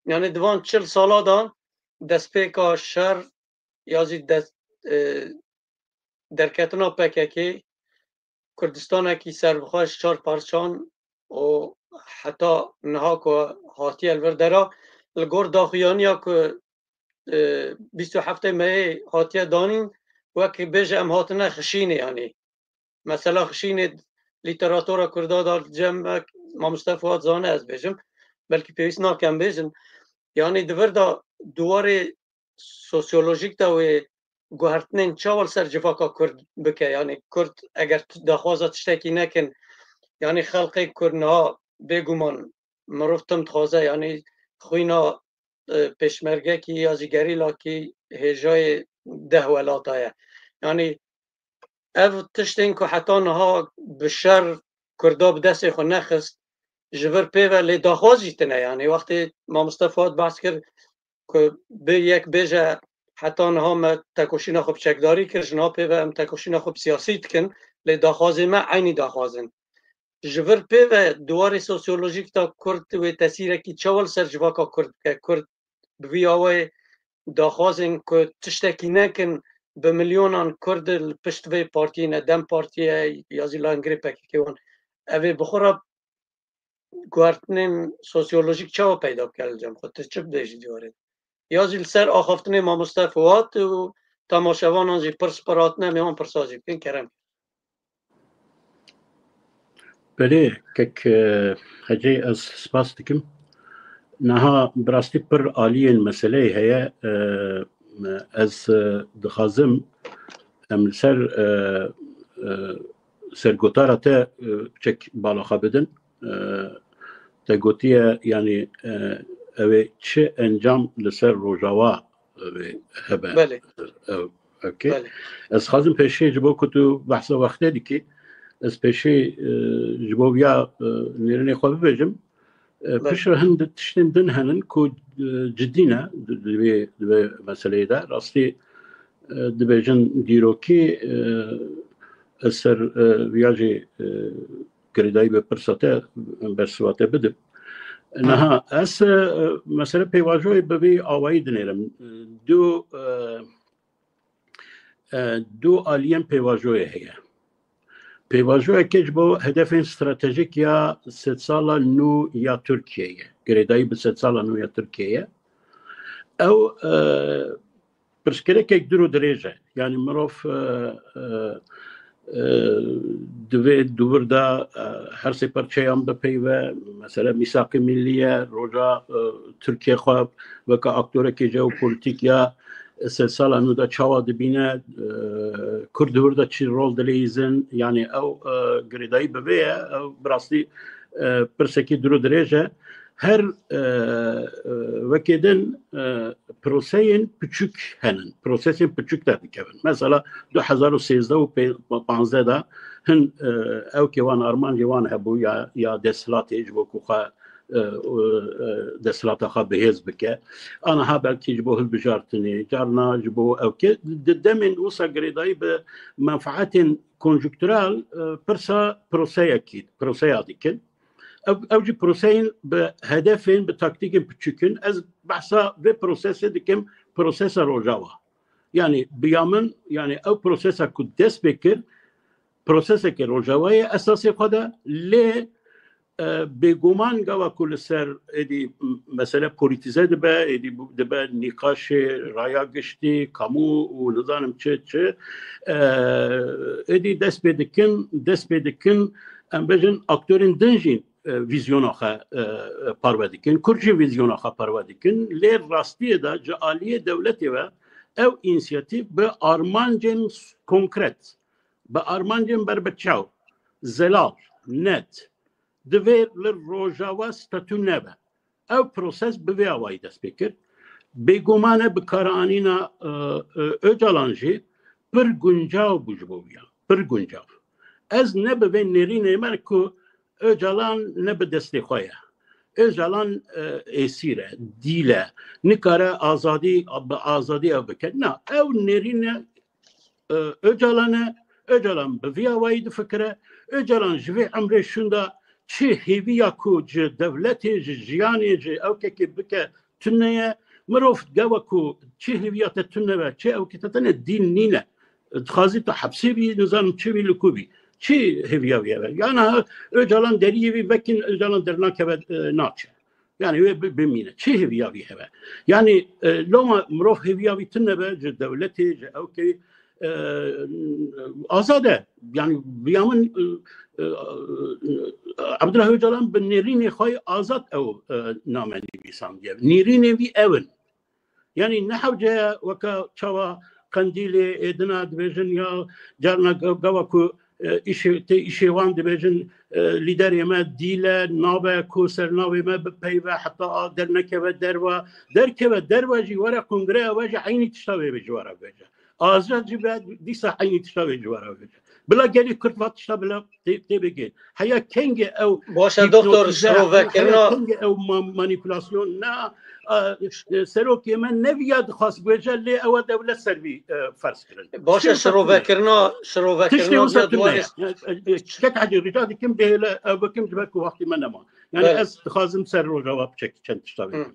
Yani di van çil sala de destpêka şer ya jî des-, e, derketina P K K, Kurdistanekî serbixwe ji çar parçan û heta niha ku hatiye li vir dera, li gor daxuyaniya ku, e, bîst û heftê Meyê hatiye danîn, wek bêje em hatine Xişînê, yanî mesela Xişînê lîteratura Kurda da cem, mamoste Fuat zane ez bêjim, belkî pêwîst nake em bêjin. Yanî di vir de di warê sosyolojîk de wê guhertinên çawa li ser civaka Kurd bike? Yanî Kurd eger t-, daxwaza tiştekî nekin, yanî xelqê Kurd niha bêguman mirov tim dixwaze, yanî xwîna, e, pêşmergekî ya jî gerîlakî hêjayê deh welata ye. Yanî ev tiştên ku heta niha bi şer Kurda bi destê xwe nexist, ji vir pê ve lê daxwaz jî tine. Yanî wextê mamoste Fuat behs kir ku bi yek bêje heta niha me tekoşîna xwe bi çekdarî kir, ji niha pê ve em tekoşîna xwe bi siyasî dikin, lê daxwazê me eynî daxwaz in. Ji vir pê ve di warê sosyolojîk de Kurd wê tesîrekî çawa li ser civaka Kurd bike? Kurd bi vî awayê daxwazên ku tiştekî nekin, bi milyonan Kurd li pişt vê partiyê ne, DEM Partiyê ya jî lengirê P K K wan. Ev ê bi xwe re guhertinên sosyolojîk çawa peyda bike li cem xwe? Tu çi dibêjî di warê de? Ya jî li ser axaftinê mamoste Fuat û temaşevanan jî pirs bi hatine, em ê wan pirsa jî bikin, kerem. Belê, kek, e, Hecê, ez spas dikim. Niha bi rastî pir aliyên meseleyê heye. E, ez, e, dixwazim em li ser, e, e, sergotara te, e, çek bala xwe bidin. E, te gotiye, yanî, e, ew ê çi encam li ser Rojava, e, hebe? Belê. Ew, okey. Belê. Ez xwazim pêşî ji bo ku tu behsa wextê dikî, ez pêşî, e, ji bo viya, e, nêrînê xwe bibêjim. E, Belê. Piştre hin di tiştên din henin ku, e, cidî ne di, di vê, di vê meseleyê de. Rastî, e, dibêjin dîrokî, e, ez ser, e, viya jî, e, girêdayî bi pirsa te, bersiva te bidim. Niha ez, e, mesele pêvajoyê bi vî awayî dinêrim. Du, e, e, du aliyên pêvajoyê heye. Pêvajoyeke ji bo hedefên stratejîk ya sedsala nû ya Tirkiyeyê, girêdayî bi sedsala nû ya Tirkiyeyê. Ew, e, pirsgirêkek dûr û dirêj e. Yanî mirov, e, e, e, di vê dûvir de, e, her sê parçeyan bipeyve, mesela mîsaqê millî ye, roja, e, Tirkiye xwe weke aktorekê jeopolîtîk ya, e, sedsala nû de çawa dibîne, e, Kurd di wir de çi rol dileyîzin, yanî ew, e, girêdayî bi vê ye, ew bi rastî, e, pirsekî dûr û dirêj e. Her, e, e, wekê din, e, proseyên piçûk henin, prosesên piçûk derdikevin. Mesela du hezar û sêzdeh û pê-, panzdeh de hin, e, ew ke wan armancê wan hebû ya, ya desthilatê ji bo ku xwe, e, e, desthilata xwe bihêz bike. Aniha belkî ji bo hilbijartinê, carna ji bo ew ke di demên wisa girêdayî bi menfaetên konjunktural, e, pirsa proseyekî, proseya dikin. Ev, ew jî proseyên bi hedefên, bi taktîkên piçûk in. Ez behsa vê prosesê dikim, prosesa Rojava. Yanî bi ya min, yanî ew prosesa ku dest pê kir, proseseke Rojava ye esasê xwe de, lê, e, bêguman gava ku li ser êdî m-, mesele polîtîze dibe, êdî bu-, dibe nîqaşê raya giştî, kamû û nizanim çi, çi, e, êdî dest pê dikin, dest pê dikin, em bêjin aktorên din jî, e, vîzyona xwe, e, e, parve dikin. Kurd jî vîzyona xwe parve dikin. Lê rastiyê de ji aliyê dewletê ve ew însiyatîf bi armancên konkret, bi armancên berbiçav, zelal, net, divê li Rojava statû nebe. Ew proses bi vê awayî dest pê kir. Bêguman e bikaranîna, e, e, Ocalan jî pir guncav bû ji bo wî ya. Pir guncav. Ez ne bi vê nêrînê me ku Ocalan ne bi destê xwe ye. Ocalan e, êsîr e, dîl e, nikare azadî, bi azadî ev bike. Na, ew nêrîne e, Ocalan e, Ocalan bi vî awayî difikire. Ocalan ji vê emrê şûnda çi hêviya ku ji dewletê, ji jiyanê, ji ewkekê bike tune ye. Mirov gava ku çi hêviya te tune be, çi ewkê te tune dîn nîne. Dixwazî tu hepsê bî, nizanim çi bî, li ku bî. Çi hêviya wî hebe? Yana Ocalan deriyê wî vekin, Ocalan dernakeve, e, naçe. Yani wê bi- bimîne. Çi hêviya wî hebe? Yani e, loma mirov hêviya wî tune be ji dewletê, ji ewkê e, azad e. Yani biya min e, e, Abdullah Ocalan bi nêrînê xwe azad ew e, name nivîsandiye. Nêrînê wî ew in. Yani ne hewce ye weke çawa Qendîlê êdina dibêjin ya carna ge- gava ku e, îşê, tê îşê wan dibêjin e, lîderê me dîl e, nabe ku ser navê me bipeyve heta a dernekeve derve. Derkeve derve jî were kongreya we jî eynî tişta wê ji we re bêje. Azad jî be dîsa eynî tişta wê ji we re bêje. Bila gelî Kurd va tişta bila tê, tê bigê. Heya kengê ew Baş e, doktor, hîpnotize, şirovekirina heya kengê ew ma- manîpulasyon ne, e, e, serokê me neviya dixwast bêje lê ew dewlet ser vî e, ferz kirin. Baş e, Tiştê wisa tune. Şirovekirina, Tiştê şirovekirina wisa tune. Diyar. Yani, e, e, Kek Hecî, rica dikim bihêle ew bikim ji ber ku wextî me nema. Yani Belê. Ez dixwazim ser Rojava biçek çend tişta Hı. bêjim.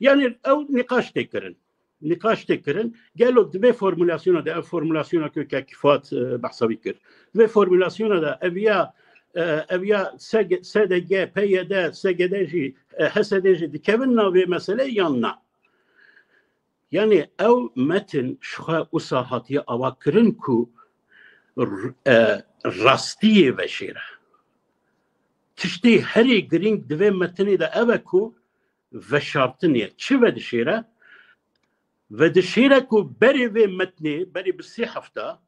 Yani ew nîqaş tê kirin. Nîqaş tê kirin. Gelo di vê formulasyona de, ev formulasyona ku Kek Fuat e, behsa wî kir. Di vê formulasyona de ev ya, e, ev ya S G, S D G, P Y D, S G D jî, e, H S D jî dikevin navê mesele yan na? Yani ew metin ji xwe wisa hatiye ava kirin ku r- e, rastiyê veşêre. Tiştê herî girîng di vê metinê de ev e ku veşartinê çi vedişêre? Vedişêre ku berê vê metnê, berê bi sê hefta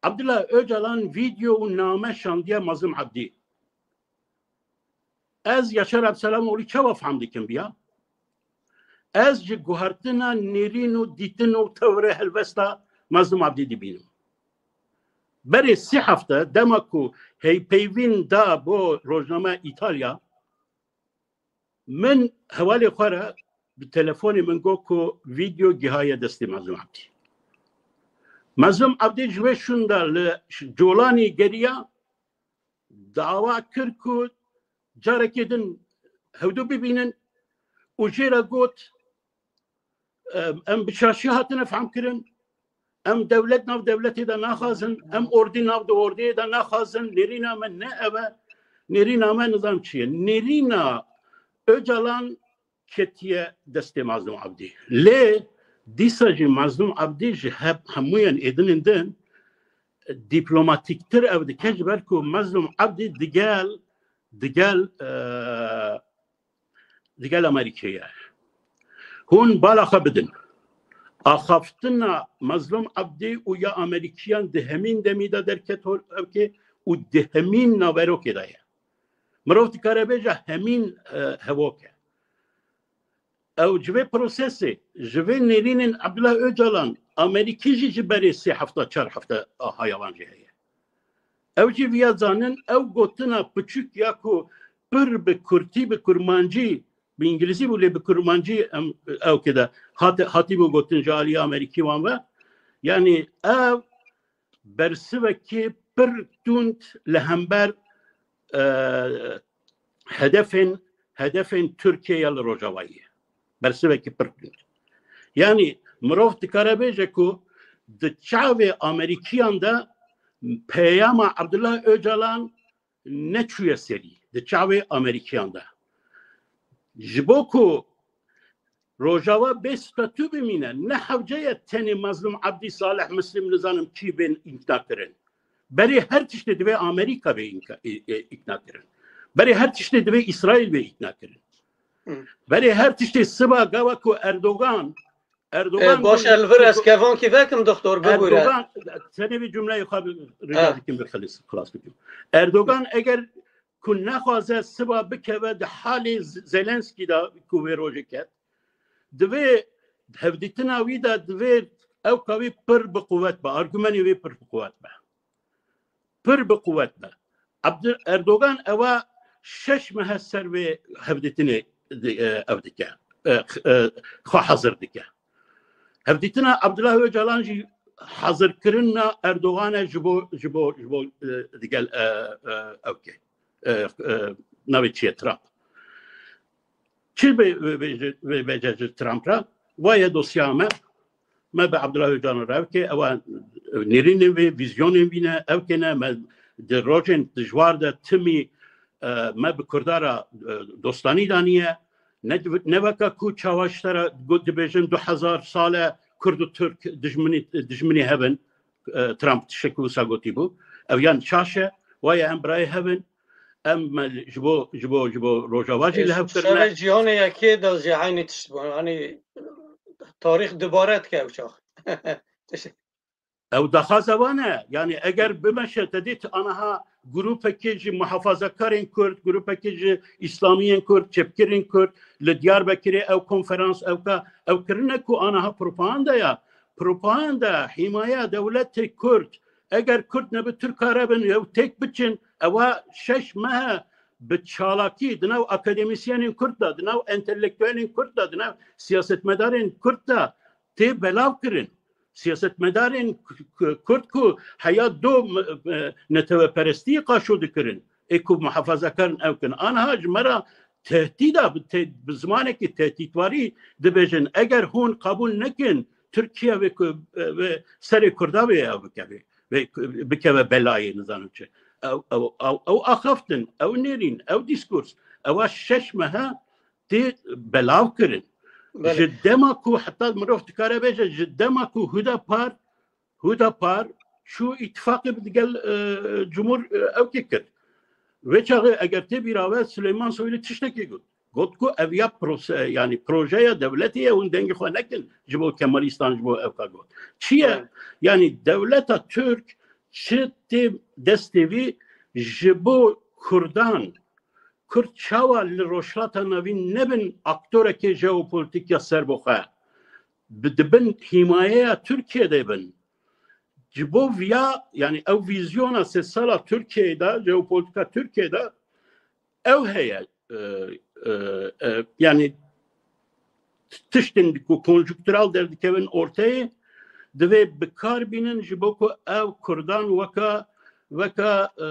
Abdullah Ocalan vîdeo û name şandiye Mazlum Abdî. Ez Yaşar Abselamoğlu çawa fehm dikim biya? Ez ji guhertina nêrîn û dîtin û tewrê helwesta Mazlum Abdî dibînim. Berê sê hefte dema ku heypeyvîn da bo rojname Îtalya, min hevalê xwe re bi telefonê min got ku vîdeo gihaye destê Mazlum Abdî. Mazlum Abdî ji wê şûnda li Colanî geriya, dawa kir ku carekê din hewdû bibînin û jê re got, em, em bi şaşî hatine fehmkirin, em dewlet nav dewletê de naxwazin, em ordî nav di ordiyê de naxwazin, nêrîna me ne ev e, nêrîna me nizam çi ye. Nêrîna Ocalan ketiye destê Mazlum Abdî. Lê dîsa jî Mazlum Abdî ji hep hemûyan êdinên din dîplomatîktir ev dike, ji ber ku Mazlum Abdî digel, digel, e, digel Amerîkê ye. Hûn bala xwe bidin. Axaftina Mazlum Abdî û ya Amerîkiyan di hemîn demî de derket hol ewkê û di hemîn naverokê de ye. Mirov dikare bêje hemîn e, hevok e. Ew ji vê prosesê, ji vê nêrînên Abdullah Ocalan, Amerîkî jî ji berê sê hefta, çar hefta a haya wan jî heye. Ew jî viya zanin, ew gotina piçûk ya ku pir bi kurtî, bi kurmancî, bi îngilîzî bû lê bi kurmancî em ew kê de hati, hatîbû gotin ji alî Amerîkî wan ve. Yanî ev bersivekî pir tund li hember e, hedefên hedefên Tirkiyeye li Rojavayê ye. Bersivekî pir tund. Yanî mirov dikare bêje ku di çavê Amerîkiyan de peyama Abdullah Ocalan neçûye serî di çavê Amerîkiyan de. Ji bo ku Rojava bê statû bimîne, ne hewce ye tenê Mazlum Abdî, Salih Muslim, nizanim kî bên îkna kirin. Berê her tiştê divê Amerîka bê înka- e, e, îkna kirin. Berê her tiştê divê Îsraîl bê îkna kirin. Hı. Berê her tiştê siba gava ku Erdogan, Erdogan E, baş e, li vir ez kevankî vekim, doktor, bibûre. Erdogan, tenê vê cumleyê xwe bi- rica Ha. dikim bi xilis, xilas bikim. Erdogan eger ku nexwaze siba bikeve di halê Z- Zelenskî de ku vê rojê ket, divê hevdîtina wî de divê ew ka wî pir bi quwet be, argumenê wî pir bi quwet be. Pir bi quwet be. Abdul Erdogan ewa şeş mehe ser vê hevdîtinê di-, e, ev dike. E, x-, e, xwe hazir dike. Hevdîtina Abdullah Ocalan jî hazirkirina Erdogan e ji bo, ji bo, ji bo, e, digel, e, e, ew ke, e, e, navê çi ye, Trump. Çi bê, bê, bê, bê, bêje ji Trump re? Wa ye dosya me. Me bi Abdullah Ocalan re ev ke, ewa nêrînên vê, vîzyonên vî ne, ev ke ne, me di rojên dijwar de timî, e, me bi Kurda re, e, dostanî daniye. Ne, ne weke ku çawa ji te re got dibêjin du hezar sal e Kurd û Tirk dijminî, dijminî hev in, e, Trump tiştekî wisa gotî bû. Ev yan şaş e, wa ye em birayê hev in, em me ji bo, ji bo, ji bo Rojava jî li hev kirine. Şerê cîhanê yekê de jî eynî tişt bû. Yanî tarîx dubare dike ew çax. Ew daxwaza wan e. Yanî eger bimeşe, te dît aniha grûpekê ji muhafazakarên Kurd, grûpekê ji îslamiyên Kurd, çepgirên Kurd li Diyarbekirê ew konferans, ew ka, ew kirine ku aniha propaganda ya. Propaganda, hîmaya dewletê Kurd, eger Kurd nebi Tirka re bin, ew têk biçin, ewa şeş mehe bi çalakî di nav akademîsyenên Kurd de, di nav entelektuelên Kurd de, di nav siyasetmedarên Kurd de tê belav kirin. Siyasetmedarên k-, k-, Kurd ku heya do m-, e, neteweperestiyê qaşo dikirin, ê ku muhafazakar in ew kin. Aniha ji me re tehdîda bi te-, bi zimanekî tehdîtwarî dibêjin, eger hûn qebûl nekin, Tirkiye vê ku, e, vê serê Kurda vê ew bikeve, vê ku bikeve belayê, nizanim çi. Ew, ew, ew, ew axaftin, ew nêrîn, ew dîskurs, ewa şeş mehe tê belav kirin. Belê. Ji dema ku heta mirov dikare bêje, ji dema ku Hudapar, Hudapar çû îtifaqê bi digel, e, Cumhur, e, ew kê kir. Vê çaxê eger tê bîra we Silêman Soylu tiştekî got. Got ku ev ya prose-, yanî projeya dewletê ye, hûn dengê xwe nekin ji bo Kemalîstan, ji bo ev ka got. Çi ye? Evet. Yanî dewleta Tirk çi tê destê vî ji bo Kurdan, Kurd çawa li Rojhilata Navîn nebin aktorekê jeopolitîk ya serbixwe, bi, dibin hîmayeya Tirkiye de bin. Ji bo viya, yanî ew vîzyona sê sala Tirkiyeyê de, jeopolitîka Tirkiyeyê de ew heye. E, e, e, yanî tiştên ku konjunktural derdikevin orteyê, divê bi kar bînin ji bo ku ev Kurdan weka, weka, e,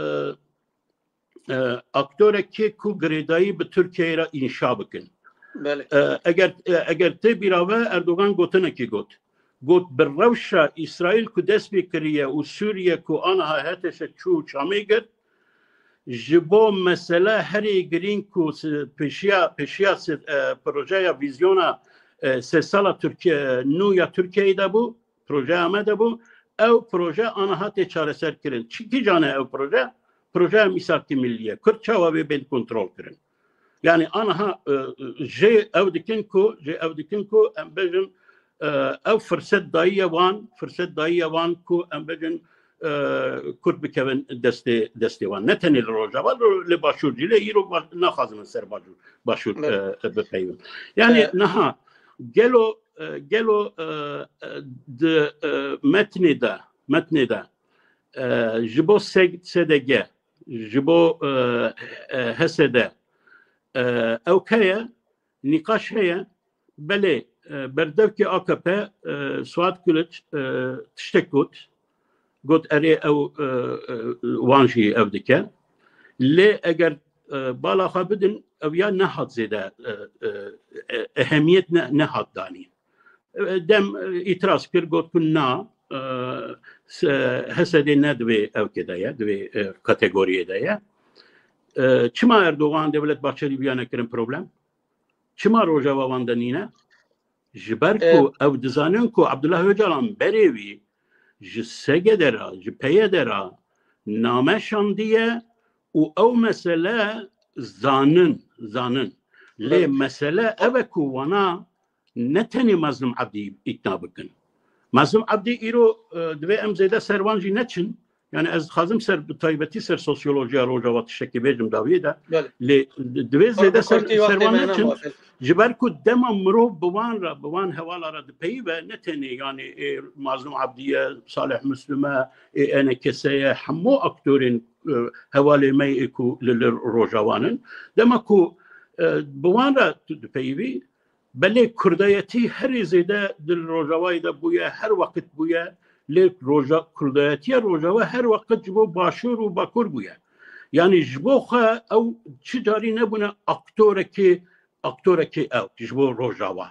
e, aktorekê ku girêdayî bi Tirkiyeyê re înşa bikin. Belê. E, eger, e, eger tê bîra ve, Erdogan gotinekî got. Got, bi rewşa Îsraîl ku dest pê kiriye û Sûriye ku aniha H T Ş çû çamê girt, ji bo mesele herî girîng ku si-, pêşiya, pêşiya si-, e, projeya vîzyona, e, sê sala Tirkiye, nû ya Tirkiyeyê de bû, projeya me de bû, ew proje aniha tê çareser kirin. Çi kîjan e ew proje? Projeya mîsakî millî ye. Kurd çawa bê bên kontrol kirin? Yanî aniha, e, jê ew dikin ku, jê ew dikin ku em bêjin, e, ew firset dayiye wan, firset dayiye wan ku em bêjin, e, Kurd bikevin destê, destê wan. Ne tenê li Rojava, li, li Başûr jî, lê îro ba-, naxwazin ser Başûr, Başûr, Evet. e, e, bipeyivin. Yanî E, niha gelo, e, gelo, e, e, di, e, metnê de, metnê de, e, ji bo S-, S D G, ji bo, e, e, H S D, e, ew heye, nîqaş heye. Belê, e, berdevkê A K P, e, Suat Kiliç, e, tiştek got. Got, erê ew, e, e, wan jî ev dike. Lê eger, e, bala xwe bidin, ew ya nehat zêde, e, e, e, ehemiyet ne-, nehat danîn. E, dem, e, îtiraz kir, got ku na, e, se-, H S D ne di vê ewkê de ye, di vê, e, kategoriyê de ye. E, çima Erdogan, Devlet Bahçeli viya nekirin problem? Çima Rojava wan de nîne? Ji ber E, ku ew dizanin ku Abdullah Ocalan berê wî ji S G D re, ji P Y D re name şandiye û ew mesele zanin, zanin. Lê Belê. mesele ev e ku wana ne tenê Mazlum Abdî îkna bikin. Mazlum Abdî îro, e, divê em zêde ser wan jî neçin. Yani ez dixwazim ser, bi taybetî ser sosyolojiya Rojava tiştekî bêjim dawiyê de. Belê. Lê divê Xwe zêde bi ser, kurtî ser wextê wan me neçin. Nema, belê. Ji ber ku dema mirov bi wan re, bi wan hevala re dipeyive, ne tenê, yanî, ê, Mazlûm Ebdî ye, Salih Muslim e, ê, E N K S ye, hemû aktorên, e, hevalê me yê ku li, li Rojawan in. Dema ku, e, bi wan re tu dipeyivî, belê kurdayetî herî zêde di Rojavayê de bûye, her weqt bûye, lê Roja-, kurdayetiya Rojava her weqt ji bo Başûr û Bakur bûye. Yanî ji bo xwe ew çi carî nebûne aktorekê, aktorekê ew ji bo Rojava.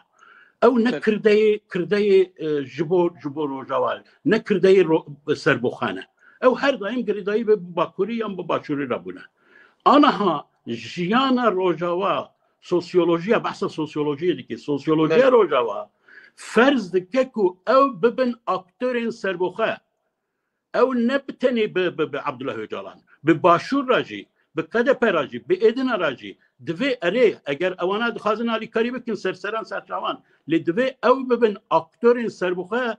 Ew ne Evet. kirdeyê, kirdeyê, e, ji bo, ji bo Rojava, ne kirdeyê ro-, serbixwe ne. Ew her daim girêdayî bi Bakurî yan bi Başûrî re bûne. Aniha jiyana Rojava, sosyolojiya, behsa sosyolojiyê dike. Sosyolojiya Evet. Rojava ferz dike ku ew bibin aktorên serbixwe. Ew ne bi tenê bi, bi, bi Abdullah Öcalan, bi Başûr re jî, bi K D P re jî, bi Êdina re jî divê erê, eger ewana dixwazin alîkarî bikin ser seran serçavan, lê divê ew bibin aktorên serbixwe,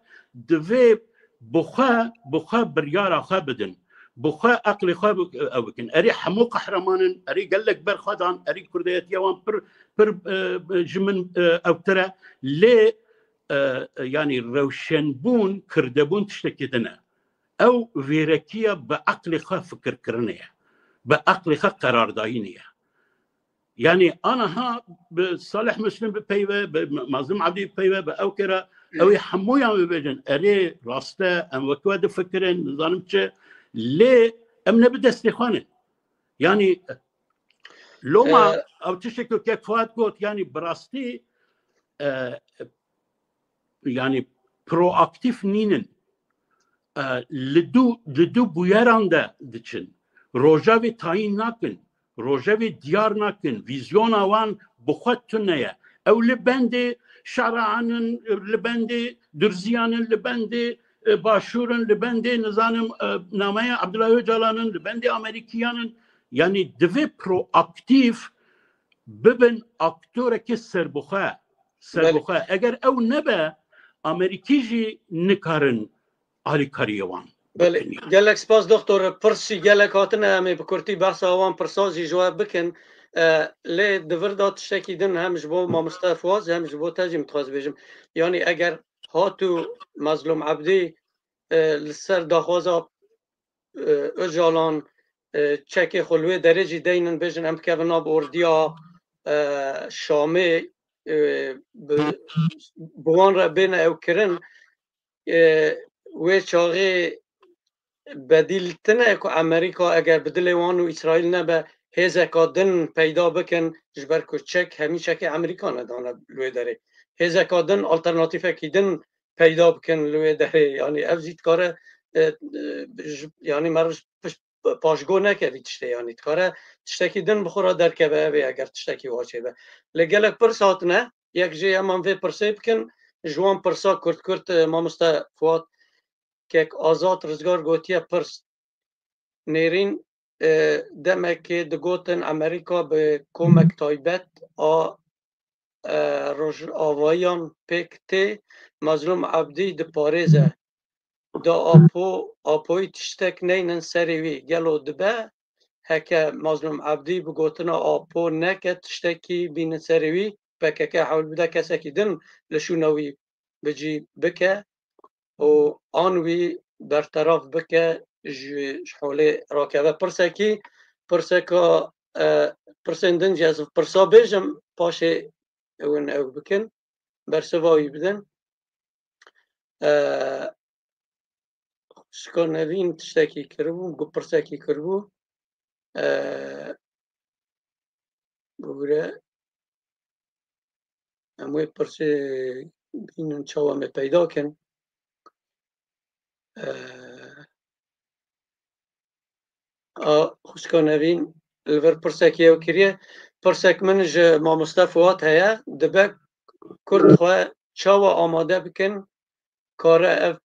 divê bi xwe, bi xwe biryara xwe bidin. Bi xwe eqlê xwe bi-, ew bikin. Erê hemû qehreman in, erê gelek ber xwe dan, erê kurdayetiya wan pir, pir, e, ji min, e, ewtir e. Lê, e, yanî rewşenbûn, kirdebûn tiştekî din e. Ew vêrekiya bi eqlê xwe fikirkirinê ye. Bi eqlê xwe qerardayînê ye. Yanî aniha bi Salih Muslim bipeyve, bi Mazlûm Ebdî bipeyve, bi ew kere, Hı. ew ê hemûyan bibêjin, erê, rast e, em wek we difikirin, nizanim çi, lê em ne bi destê xwe ne. Yanî loma Ee, ew tiştek ku kek Fuat got, yanî bi rastî, e, yanî proaktîf nînin. E, li du, li du bûyeran de diçin. Rojevê tayîn nakin. Rojevê diyar nakin. Vîzyona wan bi xwe tune ye. Ew li bendê Şeraan in, li bendê Durziyan in, li bendê, e, Başûr in, li bendê, nizanim, e, nameya Abdullah Öcalan in, li bendê Amerîkiyan in. Yanî divê proaktîf bibin aktorekî serbixwe. Serbixwe. Belê. Eger ew nebe, Amerîkî jî nikarin alîkariyê wan Belê. bikin, yani. Gelek spas, doktor. Pirsî gelek hatine, em ê bi kurtî behsa wan pirsa jî ji we bikin. E, lê di vir de tiştekî din hem ji bo mamoste Fuat, hem ji bo te jî min dixwest bêjim. Yanî eger hatû Mazlûm Ebdî, e, li ser daxwaza, e, Ocalan, e, çekê xwe li wê derê jî deynin, bêjin em bikevin nav ordiya, e, Şamê, e, bi, bi wan re bêne ew kirin. E, wê çaxê bedîl tine ku Amerîka eger bi dilê wan û Îsraîl nebe, hêzeka din peyda bikin, ji ber ku çek, hemî çekê Amerîka nedane li wê derê. Hêzeka din, alternatîfekî din peyda bikin li wê derê. Yanî ev jî dikare, e, e, ji, yanî meriv ji pişt paşgo neke vî tiştê, yanî dikare tiştekî din bi xwe re derkeve, ev ê eger tiştekî wiha çêbe. Lê gelek pirs hatine, yek jê em an vê pirsê bikin, ji wan pirsa kurt kurt, e, mamoste Fuat, kek Azad Rizgar gotiye pirs. Nêrîn, e, demekê digotin Amerîka bi komek taybet a, e, Rojavayiyan pêk tê, Mazlûm Ebdî diparêze. Da Apo, Apoyî tiştek neynin serê wî. Gelo dibe heke Mazlûm Ebdî bi gotina Apo neke tiştekî bînin serê wî, P K K hewl bide kesekî din li şûna wî bi cî bike û an wî berteraf bike, ji, ji holê rakeve. Pirsekî, pirseka, e, pirsên din jî ez pirsa bêjim, paşê hûn ew bikin, bersiva wî bidin. E, Xwişka Nevîn tiştekî kiribû, gu-, pirsekî kiribû. E, bibûre. Em wê pirsê bînin çawa me peyda kin. Eh, a, xwişka Nevîn li vir pirsekî ew kiriye. Pirsek min ji mamoste Fuat heye, dibe Kurd xwe çawa amade bikin, kare ev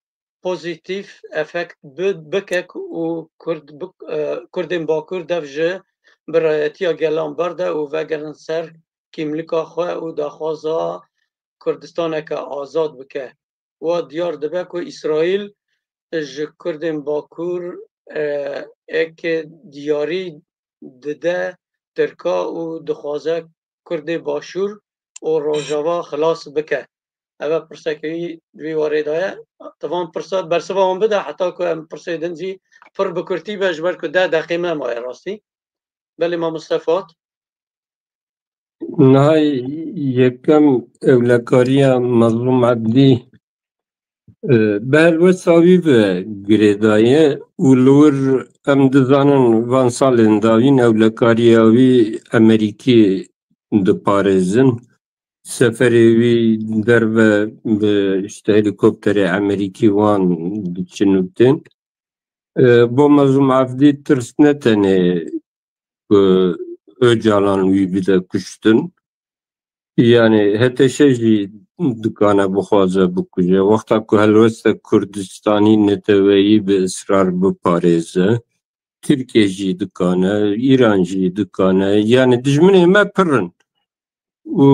pozîtîf efekt bi-, bike ku û Kurd bi-, e, Kurdên Bakur dev ji birayetiya gelan berde û vegerin ser kîmlika xwe û daxwaza Kurdistaneke azad bike. Wa diyar dibe ku Îsraîl ji Kurdên Bakur, e, eke diyarî dide Tirka û dixwaze Kurdê Başûr û Rojava xilas bike? Ev e pirseke wî di vî warê de ye. Ti van pirsa bersiva wan bide heta ku em pirsê din jî pir bi kurtî be, ji ber ku deh deqê me maye rastî. Belê, mamoste Fuat. Niha yekem ewlekariya Mezlûm Ebdî, e, bi helwesta wî ve girêdaye û li wir em dizanin van salên dawîn ewlekariya wî Emerîkî diparêzin. Seferê wî derve bi, işte, helîkopterê Emerîkî wan diçin û tên. E, bo Mezlûm Ebdî tirs ne tenê ku Ocalan wî bide kuştin. Yani H T Ş jî dikane bixwaze bikuje. Wexta ku helwesta Kurdistanî neteweyî bi israr biparêze, Tirkiye jî dikane, Îran jî dikane. Yani dijminê me pir in. Û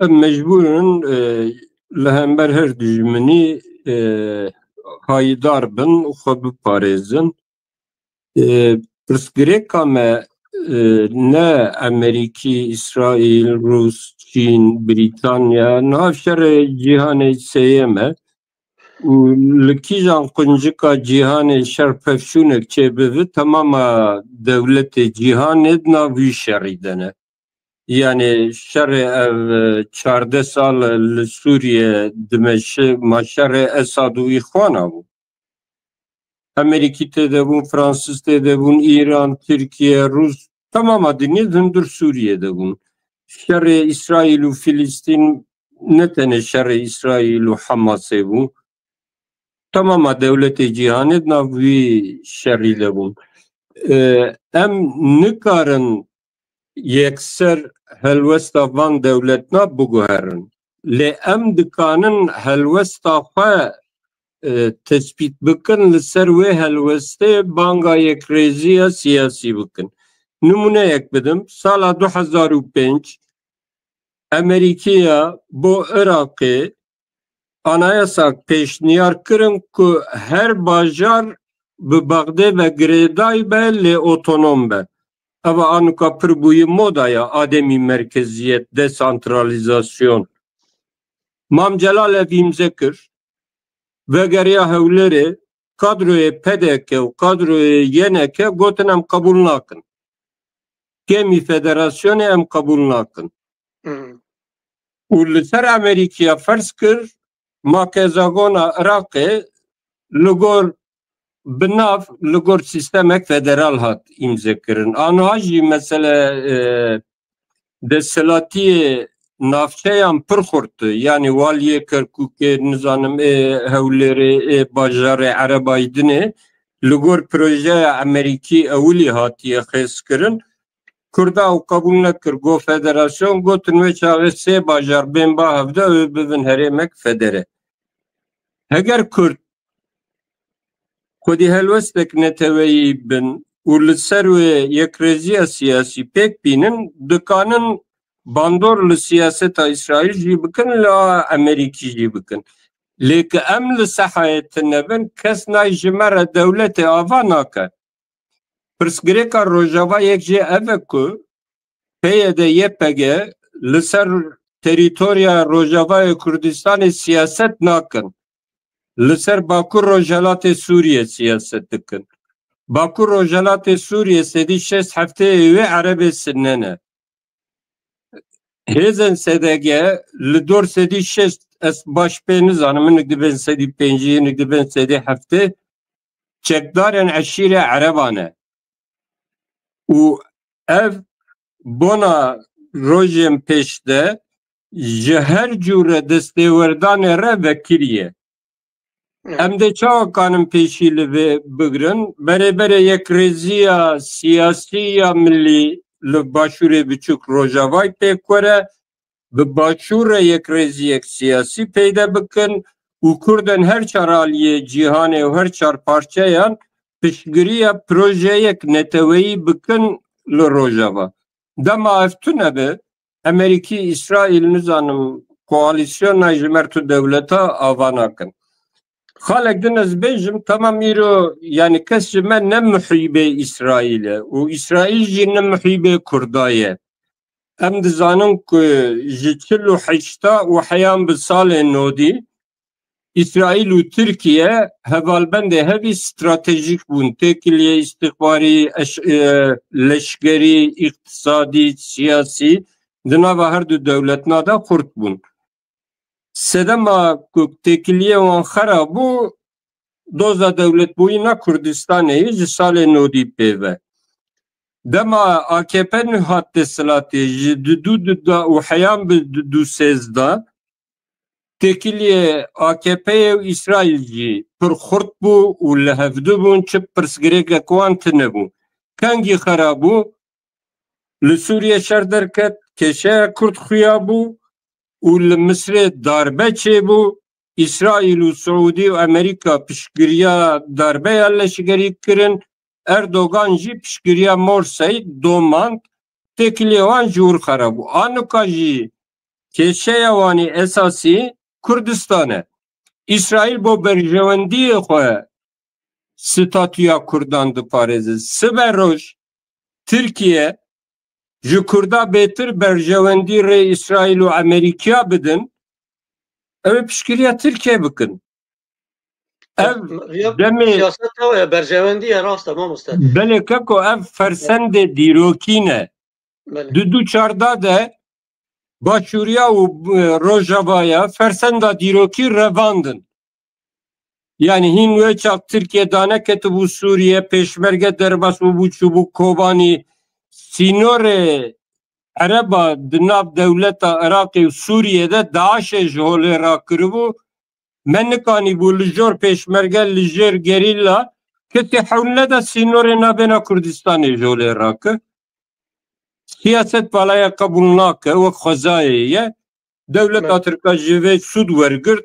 em mecbûr in, e, li hember her dijminî, e, hayîdar bin û xwe biparêzin. E, pirsgirêka me, e, ne Emerîkî, Îsraîl, Rûs, Çîn, Brîtanya, niha şerê cîhanê sêyem e. Û li kîjan quncika cîhanê şer pevçûnek çêbivi, temama dewletê cîhanê di nav wî şerî de ne. Yani şerê ev, e, çardeh sal li Sûriye dimeşi, ma şerê Esad û Îxwana bû. Emerîkî tê de bûn, Fransîz tê de bûn, Îran, Tirkiye, Rûs, temama dinyê di hundir Sûriye de bûn. Şerê Îsraîl û Filistîn ne tenê şerê Îsraîl û Hamasê bû. Temama dewletê cîhanê di nav wî şerî de bûn. E, em nikarin yekser helwesta van dewletna biguherin. Lê em dikanin helwesta xwe, e, tespît bikin, li ser wê helwestê banga yekrêziya siyasî bikin. Nimûneyek bidim, sala du hezar û pênc Emerîkiya bo Iraqê anayasa pêşniyar kirin ku her bajar bi Bexdê ve girêdayî be, lê otonom be. Eva anuka pir bûye moda ya ademî merkeziyet, desantralîzasyon. Mam Celal ev îmze kir, vegeriya Hewlêrê, kadroyê P D K û kadroyê Y N K gotin em qebûl nakin. Kêmî federasyonê em qebûl nakin. Hmm. Û li ser Amerîkiya ferz kir, ma kezagona Iraqê li gor bi nav, li gor sîstemek federal hat îmze kirin. Aniha jî mesele, e, desthilatiyê navçeyan pir xurt e. Yanî waliyê Kerkûkê, nizanim ê Hewlêrê, ê bajarê Erebayî dinê li gor projeya Amerîkî ewilî hatiye xêzkirin. Kurda ew qebûl nekir, got federasyon, gotin wê çaxê sê bajar bên ba hevde, ew ê bibin herêmek federe. Heger Kurd xwedî helwestek neteweyî bin û li ser wê yekrêziya siyasî pêk bînin, dikanin bandor li siyaseta Îsraîl jî bikin, li a Amerîkî jî bikin. Lê ki em li sehayê tune bin, kes nayê ji me re dewletê ava nake. Pirsgirêka Rojava yek jê ev e ku P Y D Y P G li ser terîtorya Rojavayê Kurdistanê siyaset nakin. Li ser Bakur Rojhelatê Sûriye siyaset dikin. Bakur Rojhelatê Sûriye sedî şêst heftê wê Erebê Sinne ne. Hêzên S D G li dor sedî şêst, ez baş pê nizanim, hinek dibên sedî pêncî, hinek dibên sedî heftê, çekdarên eşîrê Ereban e. Û ev bona rojên pêş de ji her cûre destêwerdanê re vekirî ye. Em dê çawa kanin pêşî li vê bigrin? Berê berê yekrêziya siyasî ya milî li Başûrê Biçûk Rojavayê pêk were, bi Başûr re yekrêziyek siyasî peyde bikin û Kurdên her çar aliyê cîhanê û her çar parçeyan piştgiriya projeyek neteweyî bikin li Rojava. Dema ev tune be, Emerîkî, Îsraîl, nizanim, koalîsyona ji me re tu dewleta ava nakin. Xalek din ez bêjim, temam îro, yanî kes ji me ne muhîbê Îsraîl e û Îsraîl jî ne muhîbê Kurda ye. Em dizanin ku ji çil û heşta û heyan bi salên nodî Îsraîl û Tirkiye hevalbendê hevî stratejîk bûn. Têkiliyê îstixbarî, eş-, e, leşkerî, îqtisadî, siyasî di nava her du dewletna de xurt bûn. Sedema ku têkiliyê wan xera bû, doza dewletbûyîna Kurdistanê yê ji salê nodî pê ve. Dema A K P nû hat desthilatê, ji di du du da û heyan bi du du sêzda, têkiliyê A K P yê û Îsraîl jî pir xurt bû û li hevdu bûn, çi pirsgirêkek wan tune bû. Kengî xera bû? Li Sûriye şer derket, kêşeya Kurd xuya bû û li Misrê darbe çêbû. Îsraîl û Siûdî û Amerîka piştgiriya darbeya leşgerî kirin. Erdogan jî piştgiriya Morsey domand, têkiliyê wan ji wir xera bû. Anika jî kêşeya wan ê esasî Kurdistan e. Îsraîl bo berjewendiyê xwe statûya Kurdan diparêze. Sibe roj Tirkiye ji Kurda bêtir berjewendî rê Îsraîl û Amerîkiya bidin, ew ê piştgiriya Tirkiye bikin. Ev Ya, ya demê siyaset ew ye, berjewendî ye, rast e, mamoste. Belê keko, ev fersendê dîrokî ne. Belê. Di du çarda de Başûriya û, e, Rojavaya fersenda dîrokî revandin. Yani hîn wê çax Tirkiye daneketibû Sûriye, pêşmerge derbas bûbû, çûbû Kobanî, sînorê Ereba di nav dewleta Iraqê û Sûriye de DAIŞê ji holê rakiribû. Me nikanîbû li jor pêşmerge, li jêr gerîla, kesê hewl neda sînorê navbêna Kurdistanê ji holê rake. Siyaset valaya qebûl nake, wek xwezayê ye. Dewleta Tirka ji vê sûd wergirt,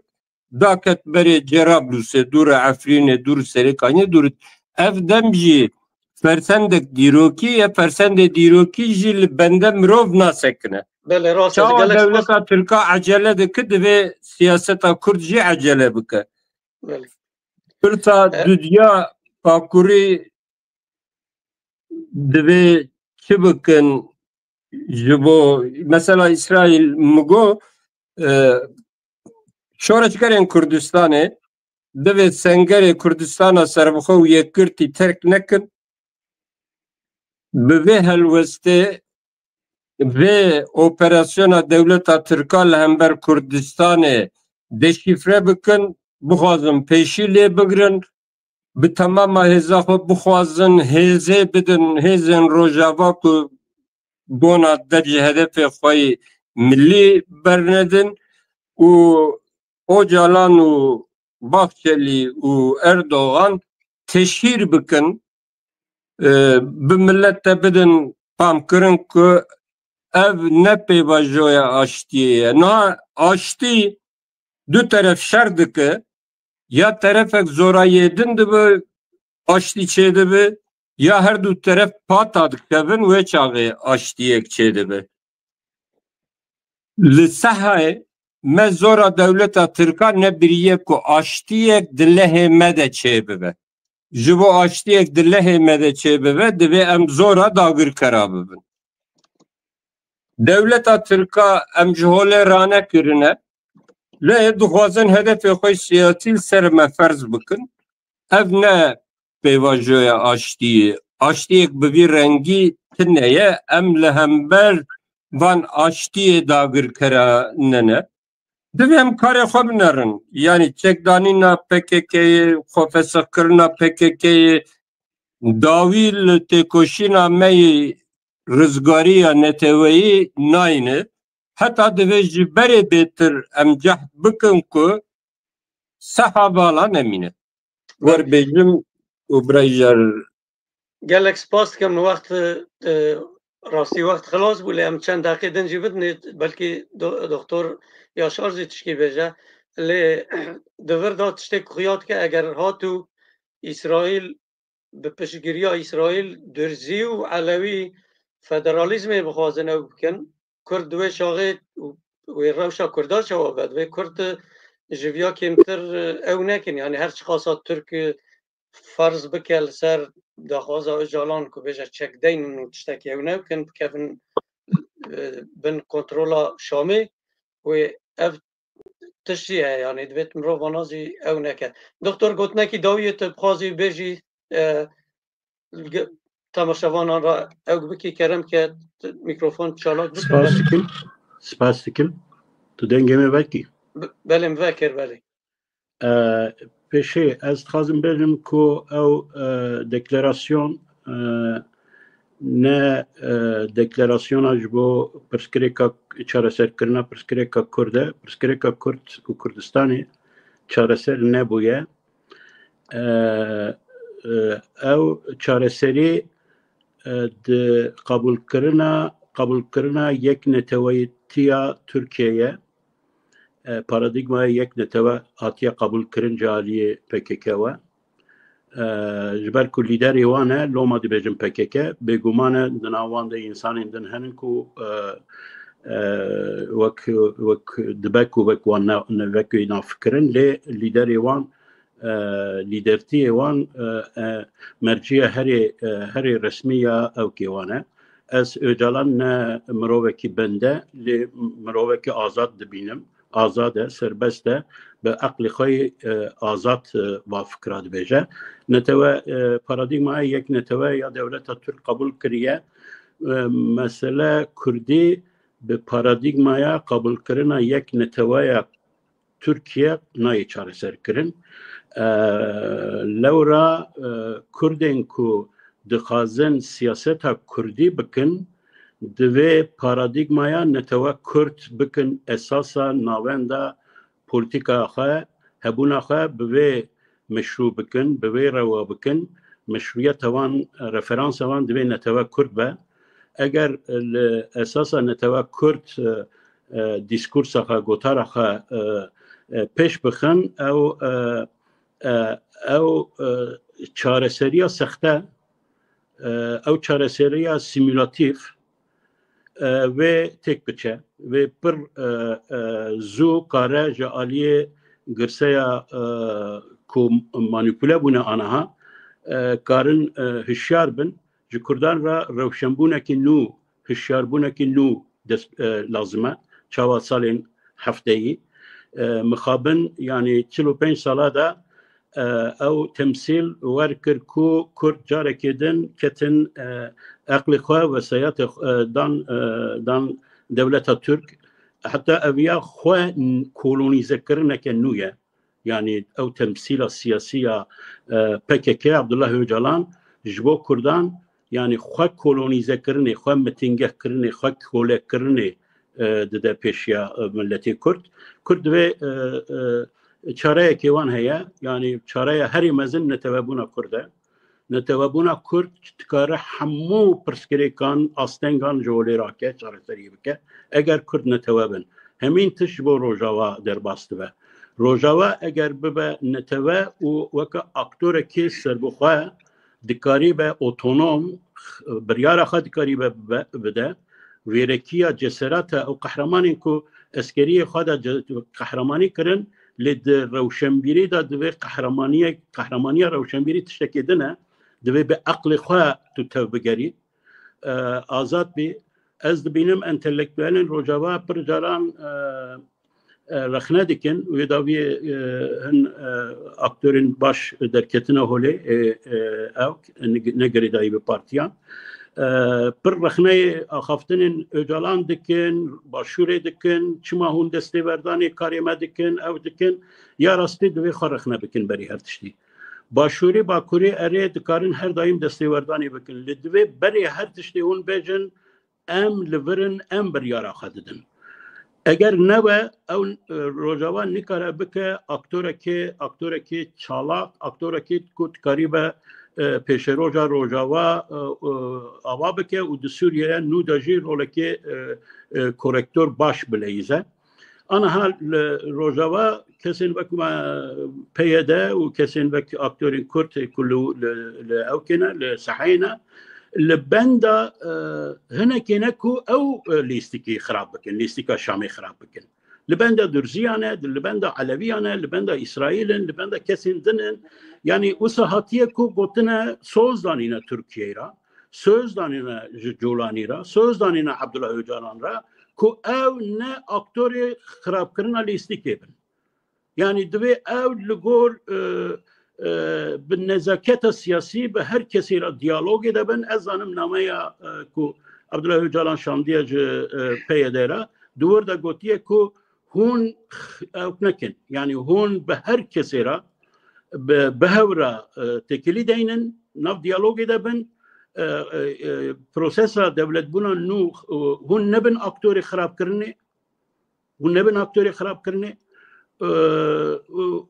daket berê Cerablusê, dûr Efrînê, dûr Serêkaniyê, dûr. Ev dem jî fersendek dîrokî ye, fersendê dîrokî jî li bende mirov nasekine. Belê, rast e, Çawa gelek spas. Dewleta Tirka ecele dike, divê siyaseta Kurd jî ecele bike. Belê. Pirsa E- dudiya Bakurî divê çi bikin ji bo, mesela Îsraîl mi got, e, şoreşgerên Kurdistanê divê sengerê Kurdistana serbixwe û yekgirtî terk nekin. Bi vê helwestê vê operasyona dewleta Tirka li hember Kurdistanê deşîfre bikin, bixwazin pêşî lê bigrin, bi temama hêza xwe bixwazin hêzê bidin, hêzên Rojava ku bona dev ji hedefê xwe yî milî bernedin û Ocalan û Bahçelî û Erdogan teşhîr bikin, e, bi millet de bidin famkirin ku ev ne pêvajoya aştiyê ye. Niha aştî du teref şer dike, ya terefek zorayê din dibe, aştî çêdibe, ya her du teref pata dikevin, wê çaxê aştiyek çêdibe. Li sehayê me zora dewleta Tirka nebiriye ku aştiyek di lehê me de çêbibe. Ji bo aştiyek di lehê me de çêbibe, divê em zora dagirkera bibin. Dewleta Tirka em ji holê ranekirine, lê dixwazin hedefê xwe siyasî li ser me ferz bikin. Ev ne pêvajoya aştiyê. Aştiyek bi vî rengî tune ye. Em li hember van aştiyê dagirkera nene. Divê em karê xwe binerin. Yanî çekdanîna P K K'yê, xwefesixkirina P K K'yê, dawî li têkoşîna me yê rizgariya neteweyî nayne. Heta divê ji berê bêtir em cehd bikin ku seha vala nemîne. Wer bêjim û birayjar. Gelek spas dikim. Wext, e, rastî wext xilas bû, lê em çend deqê din jî bidinê, belkî do-, doktor Yaşar jî tişkî bêje. Lê di vir de tiştê ku xuya dike, eger hatû Îsraîl bi piştgiriya Îsraîl Durzî û Elewî federalîzmê bixwazin ew bikin, Kurd di wê çaxê û wê rewşa Kurda çawa be? Divê Kurd ji viya kêmtir ew nekin. Yani her çiqasa Tirk ferz bike li ser daxwaza Ocalan ku bêje çekdeynin û tiştekî ew nekin, bikevin e, bin kontrola Şamê û ev tiştî ye, yanî divêt mirov vana zî ew neke. Doktor, gotinekî dawiyê tu dixwazî bêjî, e, li ge-, temaşevanan re ew bikî, kerem ke tu mikrofon çalak bike. Spas dikim. Spas dikim. Tu dengê me vekî. Be-, belê, min vekir, belê. E, pêşê ez dixwazim bêjim ku ew, e, deklarasyon, e, ne, e, deklarasyona ji bo pirsgirêka, çareserkirina pirsgirêka Kurd e. Pirsgirêka Kurd û Kurdistanê çareser nebûye. E, e, ew çareserî, e, di qebûlkirina, qebûlkirina yekneteweyîtiya Tirkiyeyê ye. E, paradîgmaya yeknetewe hatiye qebûlkirin ji aliyê P K K we. E, ji ber ku lîderê wan e, loma dibêjin P K K, bêguman e di nav wan de însanên din henin ku, e, e, wek, wek dibe ku wek wan ne, ne, wek wê nafikirin, lê lîderê wan, e, lîdertiyê wan, e, e, merciya herê, e, herê resmî ya ewkê wan e. Ez Ocalan ne mirovekî bende, lê mirovekî azad dibînim. Azad e, serbest e, bi eqlê xwe yê, e, azad, e, va fikra dibêje. Netewe, e, paradîgmaya yek netewe ya dewleta Tirk qebûl kiriye. E, mesele Kurdî bi paradîgmaya qebûlkirina yek neteweya Tirkiye nayê çareserkirin. E, lewra, e, Kurdên ku dixwazin siyaseta Kurdî bikin, divê paradîgmaya netewe Kurd bikin esasa navenda polîtîkaya xwe, hebûna xwe bi vê meşrû bikin, bi vê rewa bikin. Meşrûyeta wan, referansa wan divê netewe Kurd be. Eger li esasa netewe Kurd, e, e, dîskursa xwe, gotara xwe, e, e, pêş bixin, ew, e, e, ew, e, çareseriya sexte, e, ew çareseriya simûlatîf, e, wê têk biçe, wê pir, e, e, zû kare ji aliyê girseya, e, ku manîpule bûne aniha, e, karin, e, hişyar bin. Ji Kurdan re rewşenbûnekî nû, hişyarbûnekî nû dest, e, lazim e. Çawa salên hefteyî, e, mixabin, yanî çil û pênc sala de, e, ew temsîl wer kir ku Kurd carekê din ketin, e, eqlê xwe, wesayetê xwe, e, dan, e, dan dewleta Tirk. Heta eviya xwe n-, kolonîzekirineke nû ye. Yanî ew temsîla siyasî ya, e, P K K, Abdullah Ocalan, ji bo Kurdan, yanî xwe kolonîzekirinê, xwe mitingehkirinê, xwe kolekirinê, e, dide pêşiya, e, miletê Kurd. Kurd divê, e, e, çareyekê wan heye, yanî çareya herî mezin netewebûna Kurd e. Netewebûna Kurd dikare hemû pirsgirêkan, astengan ji holê rake, çareserî bike. Eger Kurd netewe bin, hemîn tişt ji bo Rojava derbas dibe. Rojava eger bibe netewe û weke aktorekê serbixwe, dikarî be otonom, biryara xwe dikarî be, be, bide, wêrekiya ceserata ew qehremanên ku eskeriyê xwe de ce-, qehremanî kirin, lê di rewşenbîrî de divê qehremaniyek, qehramaniya rewşenbîrî tiştekê din e, divê bi eqlê xwe tu tev bigerî, e, azad bî. Ez dibînim entelektuelên Rojava pir caran, e, e, rexne dikin, wê dawiyê, e, hin, e, aktorên baş derketine holê, e, e, ew ne, ne girêdayî bi partiyan. E, pir rexneyê axaftinên Ocalan dikin, Başûrê dikin, çima hûn destêwerdanê karê me dikin, ew dikin, ya rastî divê xwe rexne bikin berî her tiştî. Başûrî, Bakurî erê dikarin her daîm destêwerdanê bikin. Lê divê berê her tiştê hûn bêjin, em li vir in, em biryara xwe didin. Eger nebe, ew, e, Rojava nikare bike aktorekê, aktorekê çalak, aktorekê ku dikaribe, e, pêşeroja Rojava, e, e, ava bike û di Sûriyeyê nû de jî rolekê, e, e, korektor baş bileyîze. Aniha li Rojava kesên wek me P Y D û kesên wek aktorên Kurd ku li, li, li ewkê ne, li seheyê ne, li benda, e, hinekê ne ku ew, e, lîstikî xirab bikin, lîstika Şamê xirab bikin. Li benda Durziyan e, li benda Elewiyan e, li benda Îsraîl in, li benda kesên din in. Yanî wisa hatiye ku gotine soz danîne Tirkiyeyê re. Söz danîne ji Colanî re, söz danîne Abdullah Öcalan re ku ew ne aktorê xirabkirina lîstikê bin. Yanî divê ew li gor, e, e, bi nezaketa siyasî bi her kesî re diyalogê de bin. Ez zanim nameya, e, ku Abdullah Öcalan şandiye ji, e, P Y D re, di wir de gotiye ku hûn ew nekin. Yanî hûn bi her kesê re bi, bi hev re, e, têkilî deynin, nav diyalogê de bin, e, e, e, prosesa dewletbûna nû, e, hûn nebin aktorê xirabkirinê, hûn nebin aktorê xirabkirinê. E,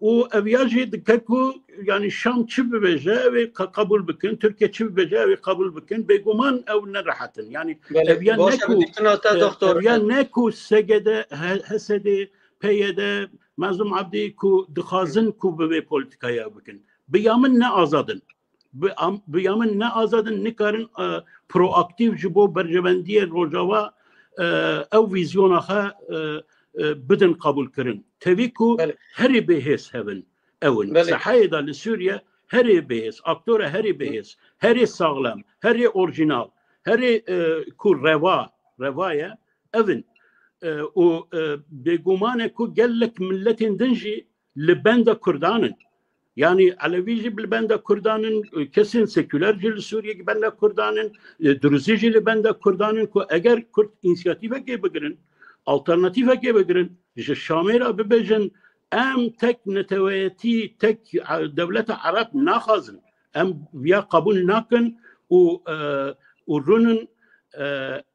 û ev ya jî dike ku, yanî Şam çi bibêje, ew ê qe-, qebûl bikin, Tirkiye çi bibêje, ew ê qebûl bikin. Bêguman ew ne rehet in. Yanî Belê, ev ya baş ne e, ku, bi dîtina te, e, doktor. Ev ya ne ku S G D, H-, H S D, P Y D, Mazlûm Abdî ku dixwazin ku bi vê polîtîkaya bikin. Bi ya min ne azad in. Bi am-, bi ya min ne azad in, nikarin, e, proaktîf ji bo berjewendiyê Rojava, e, ew vîzyona xwe, e, e, bidin qebûlkirin. Tevî ku Belê. herê bêhêz hev in, ew in. Belê. Sehayê de li Sûriye herê bêhêz, aktora herê bêhêz, herê saxlem, herê orjînal, herê, e, ku reva, reva ye, ev in. E, û, e, bêguman e ku gelek miletên din jî li benda Kurdan in. Yanî Elewî jî li benda Kurdan in, kesên sekûler jî li Sûriyê li benda Kurdan in, e, Duruzî jî li benda Kurdan in ku eger Kurd însiyatîvekê bigirin, alternatîfekê bigirin, ji Şamê re bibêjin, em tek neteweyetî, tek, e, dewleta Ereb naxwazin. Em viya qebûl nakin û, e, û rûnin, e,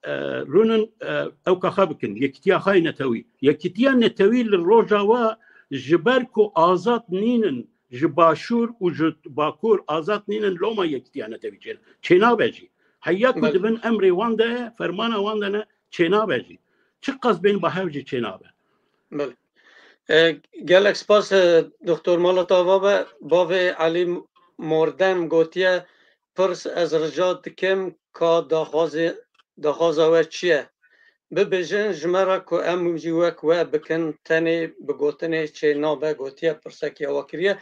e, rûnin, e, ew kaxa bikin, yekitiya xwe yê netewî. Yekitiya netewî li Rojava ji ber ku azad nînin, ji Başûr û ji Bakur azad nînin, loma yekitiya netewî çê-, çênabe jî. Heya ku Belê. dibin emrê wan de ye, fermana wan de ne, çênabe jî. Çiqas bên ba hev jî çênabe. Belê. E, gelek spas, e, Doktor Malat Ava be, bavê Elî Mordem gotiye, pirs ez rica dikim ka daxwazê, daxwaza we çi ye? Bibêjin ji me re ku em jî wek we bikin, tenê bi gotinê çê nabe, gotiye pirsekî awa kiriye.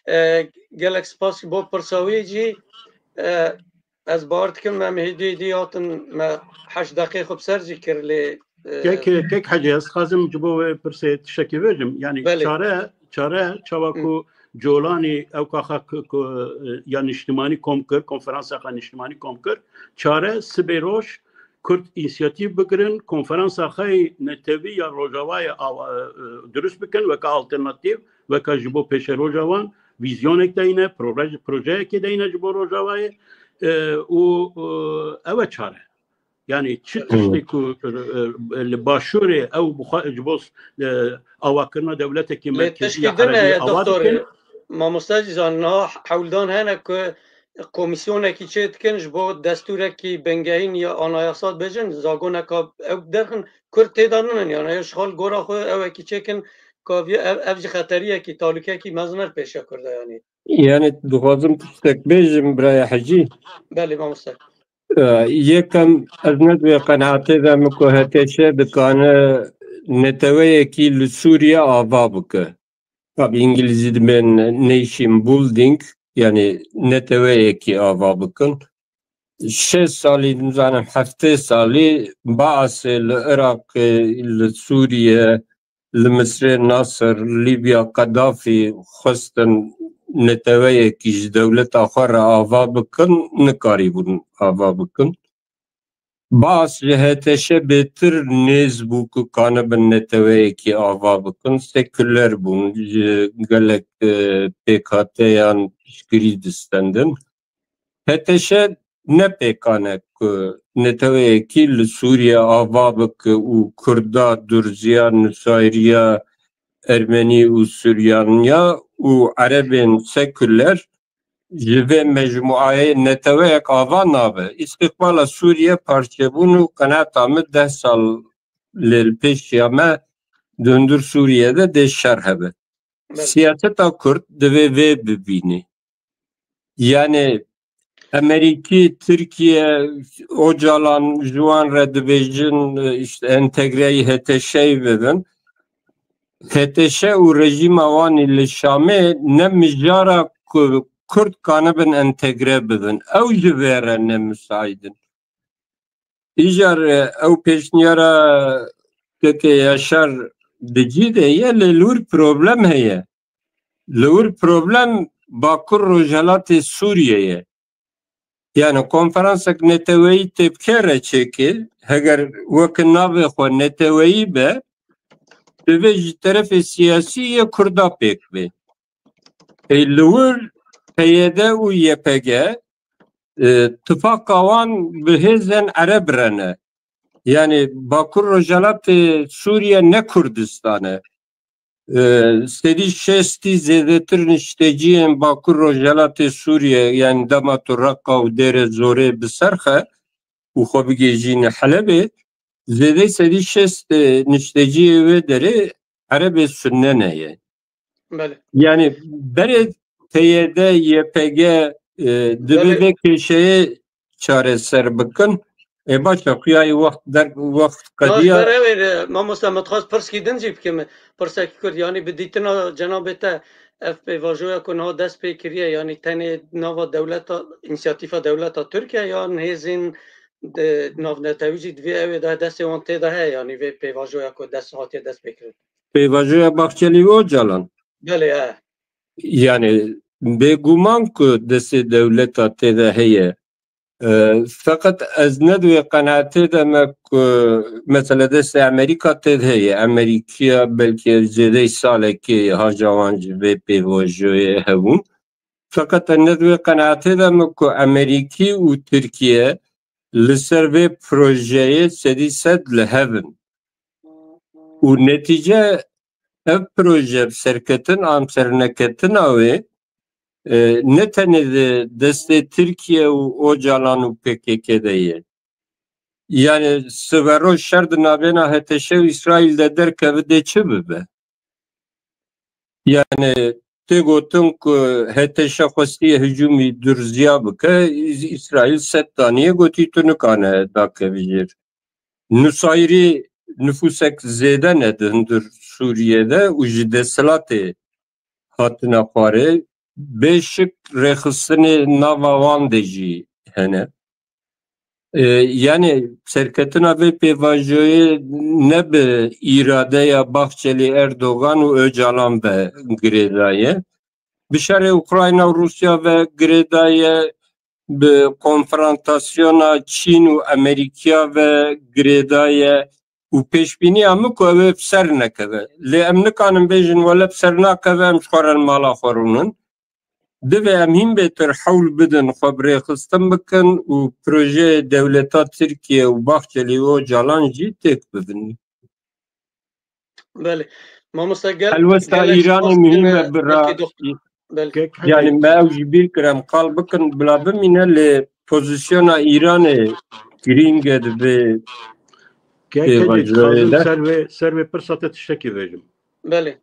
E, gelek spas bo pirsa wî jî. E, Ez bawer dikim em hêdî hêdî hatin, me heşt deqê xwe bi ser jî kir lê, e, Kek, kek Hecî, ez dixwazim ji bo wê pirsê tiştekê bêjim. Yanî Belê. çare, çare çawa Hı. ku Colanî ew kaxa ku, ku, e, ya niştimanî kom kir, konferansa xwe niştimanî kom kir, çare sibê roj Kurd însiyatîv bigirin, konferansa xwe yê netewî ya Rojavayê awa, e, e, dirust bikin, weke alternatîf, weke ji bo pêşeroja wan, vîzyonek deyne, proje-, projeyekê deyne ji bo Rojavayê, e, û, e, ew e çare. Yanî çi Hı. tiştê ku, e, e, li Başûrê ew bixwe-, ji bo, e, awakirina dewletekî Lê merkezî ya tiştê din Erebî heye, awa doktor, dikin. Mamoste Cîzan, niha hewldan hene ku komîsyonekî çê dikin ji bo destûrekî bingehîn ya anayasa dibêjin, zagoneka ew derxin, Kurd tê de ninin, yani ew ji xal gora xwe ewekî çêkin, ka vî-, ev, ev jî xeteriyekî, talûkekî mezin e li pêşiya Kurda, yanî. Yani dixwazim tiştek bêjim, biraya Hecî. Belê, mamoste. E, yekem ez ne di wê qenaatê de me ku H T Ş dikane neteweyekî li Sûriye ava bike. Tabî îngilîzî dibên nation building, yani neteweyekî ava bikin. Şeş salî, nizanim heftê salî Baasê li Iraqê, li Sûriye, li Misrê Nasir, Lîbya Qedafî xwestin neteweyekî ji dewleta xwe re ava bikin, nikarîbûn ava bikin. Baas ji H T Ş bêtir nêz bû ku kanibin neteweyekî ava bikin. Sekuler bûn, ji gelek, e, pêkhateyan piştgirî distendin. H T Ş ne pêkan e ku neteweyekî li Sûriye ava bike û Kurda, Durziya, Nusayriya, Ermenî û Suryaniya û Erebên sekuler ji vê mecmuayê neteweyek ava nabe. Îstiqbala Sûriye parçebûn û qenaeta min deh sal lê li pêşiya me di hundir Sûriye de dê şer hebe. Belê. Siyaseta Kurd divê vê bibîne. Yani Emerîkî, Tirkiye, Ocalan ji wan re dibêjin, işte entegreyî H T Ş'yî bibin. H T Ş û rejîma wan î li Şamê ne mijara ku Kurd kanibin entegre bibin. Ew ji vê re ne misaîd in. Îcar, e, ew pêşniyara Keke Yaşar di cî de ye, lê li wir problem heye. Li wir problem Bakur Rojhelatê Sûriyê ye. Yani konferansek neteweyî tê bike re çêkê, heger weke navê xwe neteweyî be, divê ji terefê siyasî yê Kurda pêk bê. Ê li wir P Y D û Y P G, e, tifaqa wan bi hêzên Ereb re ne. Yani Bakur Rojhelatê Sûriye ne Kurdistan e. E, sedî şêstî zêdetir nişteciyên Bakur Rojhelatê Sûriye, yani dema tu Reqa û Dêre Zorê bi ser xe û xwe bigihîjîne Helebê, zêdeyî sedî şêst, e, nişteciyê wê derê Erebê Sunne ne ye. Belê. Yani berê P Y D, Y P G, e, divê Belê. vê kêşeyê çareser bikin. E, baş e, xuya ye wext der, wext Baş qediya. Ber ew ê, e, mamoste, min dixwest pirskî din jî bikim. Pirsekî kurt, yanî bi dîtina cenabê te ev pêvajoya ku niha dest pê kiriye, yanî tenê nava dewleta, însiyatîfa dewleta Tirkiye yan hêzên di navnetewî jî divê ew ê de destê wan tê de heye, yanî vê pêvajoya ku dest hatiye dest pê kirin. Pêvajoya Bahçelî û Ocalan. Belê, he. Yani bêguman ku destê dewleta tê de heye. E, feqet ez ne di wê qenaetê de me ku mesela destê Amerîka tê de heye. Amerîkiya belkî zêdeyî salekê haja wan ji vê pêvajoyê hebûn. Feqet ez ne di wê qenaetê de me ku Amerîkî û Tirkiye li ser vê projeyê sedî sed li hev in. Û netîce ev proje bi serketin an serneketina wê, e, ne tenê di destê Tirkiye û Ocalan û P K K de ye. Yani siberoj şer di navêna H T Ş û Îsraîl de derkeve dê çi bibe? Yani tê gotin ku H T Ş xwestiye hicûmî durziya bike, Î-, Îsraîl sed taniyê gotî tu nikane dakevî jêr. Nusayirî nifûsek zêde ne di hundir Sûriyê de û ji desthilatê hatine xwarê. Bêşik rêxistinê nava wan de jî hene. E, yani serketina vê pêvajoyê ne bi îradeya Bahçelî, Erdogan û Ocalan ve girêdaye. Bi şerê Ukrayna û Rûsya ve girêdaye, bi konfrontasyona Çîn û Amerîkiya ve girêdaye û pêşbîniya min ku ew ê bi ser nekeve. Lê em nikanin bêjin wele bi ser nakeve, em ji xwe re li mala xwe rûnin. Divê em hîn bêtir hewl bidin xwe bi rêxistin bikin û projeyê dewleta Tirkiye û Bahçelî û Ocalan jî têk bibin. Belê. Mamoste gel, Helwesta gelek Îranê spas muhîm dikine e bi ra-, belkî dox-, belê. Kek Yani Hemî. me ew ji bîr kir em qal bikin bila bimîne, lê pozisyona Îranê girîng e di vê Kek Hemî, pêvajoyê dixwazim de. ser vê, ser vê pirsa te tiştekî bêjim. Belê.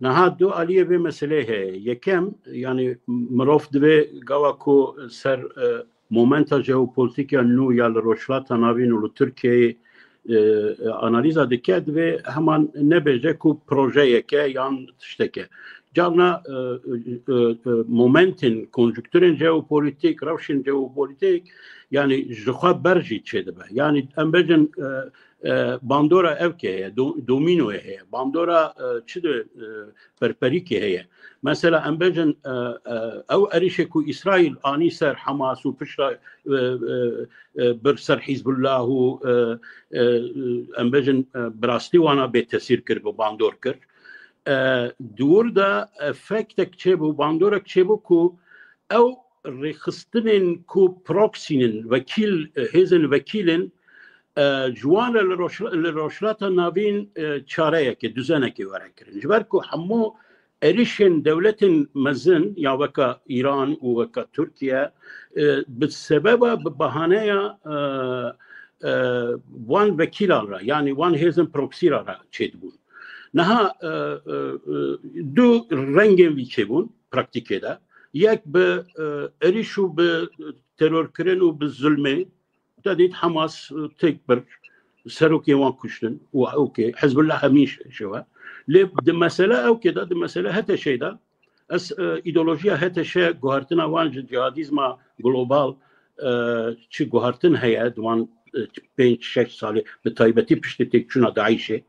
Niha du aliyê vê meseleyê heye. Yekem, yani mirov divê gava ku ser, e, momenta jeopolîtîk ya nû ya li Rojhilata Navîn û li Tirkiyeyê, e, analîza dike, divê heman nebêje ku projeyeke yan tişteke. Carna, e, e, e, momentên, konjunkturên jeopolîtîk, rewşên jeopolîtîk, yani ji xwe ber jî çêdibe. Yani em bêjin, e, e, bandora evkê heye, do-, domînoyê heye, bandora, e, çi de, e, perperîkê heye. Mesela em bêjin, e, e, ew êrîşê ku Îsraîl anî ser Hamas û piştre, e, e, e, bir ser Hizbullah û, e, e, em bêjin, e, bi rastî wana bêtesîr kir, bi bandor kir. E, di wir de efektek çêbû, bandorek çêbû ku ew rêxistinên ku proxy'nin, wekîl, e, hêzên wekîlin, e, ji wan re li Roj-, li Rojhilata Navîn, e, çareyekê, duzenekê were kirin. Ji ber ku hemû êrîşên dewletên mezin ya weka Îran û weka Tirkiye, e, bi sebeba, bi bahaneya, e, e, wan vekîlan re, yanî wan hêzên proxy re, re çêdibûn. Niha, e, e, e, du rengên vî çêbûn praktîkê de. Yek bi, e, êrîş û bi terorkirin û bi zulmê, te dît Hamas, e, têk bir, serokê wan kuştin û ewkê, Hizbullah hemî ş-, şewe. Lê di mesele ewkê de, di mesele H T Ş'ê de, Ez e, îdeolojiya H T Ş, guhertina wan ji cihadîzma global e, çi guhertin heye di wan e, pênc şeş salê, bi taybetî piştî têkçûna DAIŞê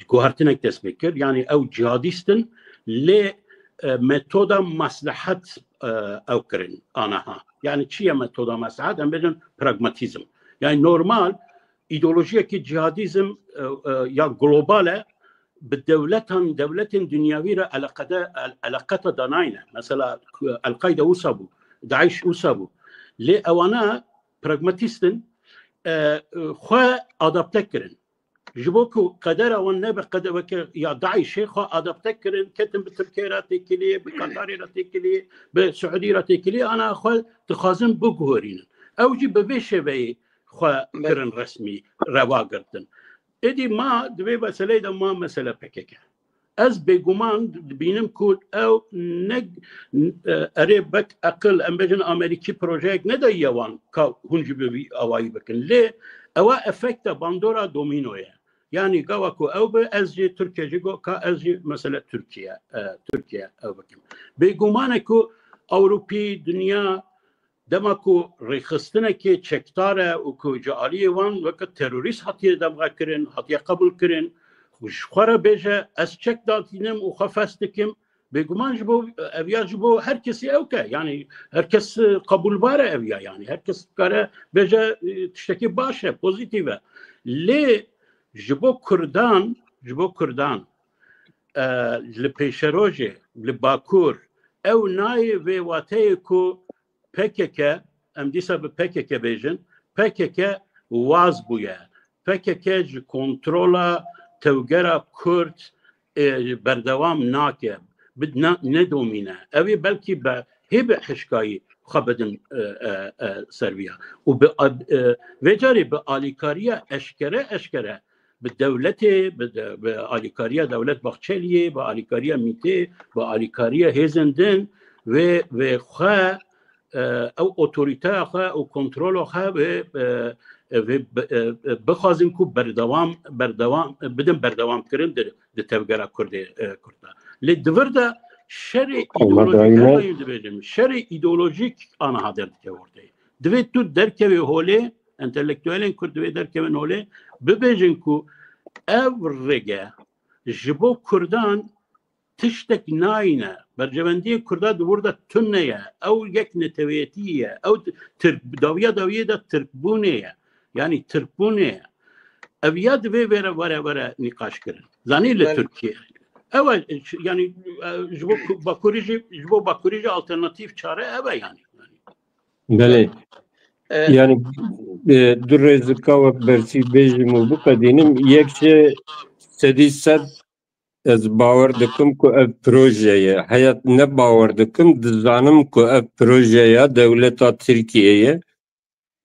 guhertinek dest pê kir. Yanî ew cihadîst in, lê e, metoda meslehet e, ew kirin anaha. Yanî çi ye metoda meslehet? Em bêjin pragmatîzm. Yanî normal îdeolojiyekî cihadîzm e, e, ya global e, bi dewletan, dewletên dinyawî re eleqede, el-, eleqeta danayne. Mesela El-Qaide wisa bû, DAIŞ wisa bû. Lê ewana pragmatîst in, e, e, xwe adapte kirin. Ji bo ku qedera wan nebe qede weke ya DAIŞê, xwe adapte kirin, ketin bi Tirkiyê re têkiliyê, bi Qatarê re têkiliyê, bi Siûdî re têkiliyê, ana xwe dixwazin biguherînin. Ew jî bi vê şêveyê xwe Belê. kirin resmî, rewa girtin. Êdî ma di vê meseleyê de ma mesele P K K. Ez bêguman dibînim ku ew ne, e, erê bek eqil, em bêjin Amerîkî projeyek nedayiye wan ka hûn jî bi vî awayî bikin. Lê ewa efekta bandora domîno ye. Yanî gava ku ew bi, ez jî Tirkiye jî got ka ez jî mesele Tirkiye, e, Tirkiye ew bikim. Bêguman e ku Ewropî, dinya, dema ku rêxistinekê çekdar e û ku ji aliyê wan weke terorîst hatiye demxekirin, hatiye qebûlkirin, ji xwe re bêje, ez çek datînim û xwe fes dikim, bêguman ji bo, ev ya ji bo her kesî ew ke, yanî her kes, e, qebûlbar e ev ya, yanî her kes dikare bêje, e, tiştekî baş e, pozîtîf e. Lê ji bo Kurdan, ji bo Kurdan, e, li pêşerojê, li Bakur, ew nayê vê wateyê ku P K K, em dîsa bi P K K bêjin, P K K waz bûye. P K K ji kontrola tevgera Kurd, e, berdewam nake, bi-, na-, nedomîne. Ew ê belkî bi hê bi hişkayî xwe bidin, e, e, e, ser vî ya. Û bi, e, vê carê bi alîkariya eşkere, eşkere bi dewletê, bi de-, bi alîkariya Dewlet Bahçeliyê, bi alîkariya MÎT'ê, bi alîkariya hêzên din vê, vê xwe, e, ew otorîteya xwe, ew kontrola xwe vê, e, e, vê bi-, e, e, bixwazin ku berdewam, berdewam, bidin berdewamkirin di, di tevgera Kurdê, e, Kurd de. Lê di vir de şerê Ama îdeolojîk, daîme- her daîm dibêjim, şerê îdeolojîk aniha derdikeve ortê. Divê tu derkevê holê, entelektuelên Kurd divê derkevin holê, bibêjin ku ev rêge ji bo Kurdan tiştek nayne. Berjewendiyê Kurda di wir de tune ye. Ew yek neteweyetî ye. Ew Tirk, dawiya dawiyê de Tirkbûnê ye. Yanî Tirkbûnê ye. Ev ya divê vere, vere, vere nîqaş kirin. Zanî li Belê. Tirkiye. Ew e, yanî, e, ji bo Ku-, Bakurî jî, ji bo Bakurî jî alternatîf çare ev e yanî. Belê. E, Yani, e, du rêzika wek bersî bêjim û biqedînim. Yek ji sedî sed ez bawer dikim ku ev proje ye. Heya ne bawer dikim, dizanim ku ev proje ya dewleta Tirkiyê ye.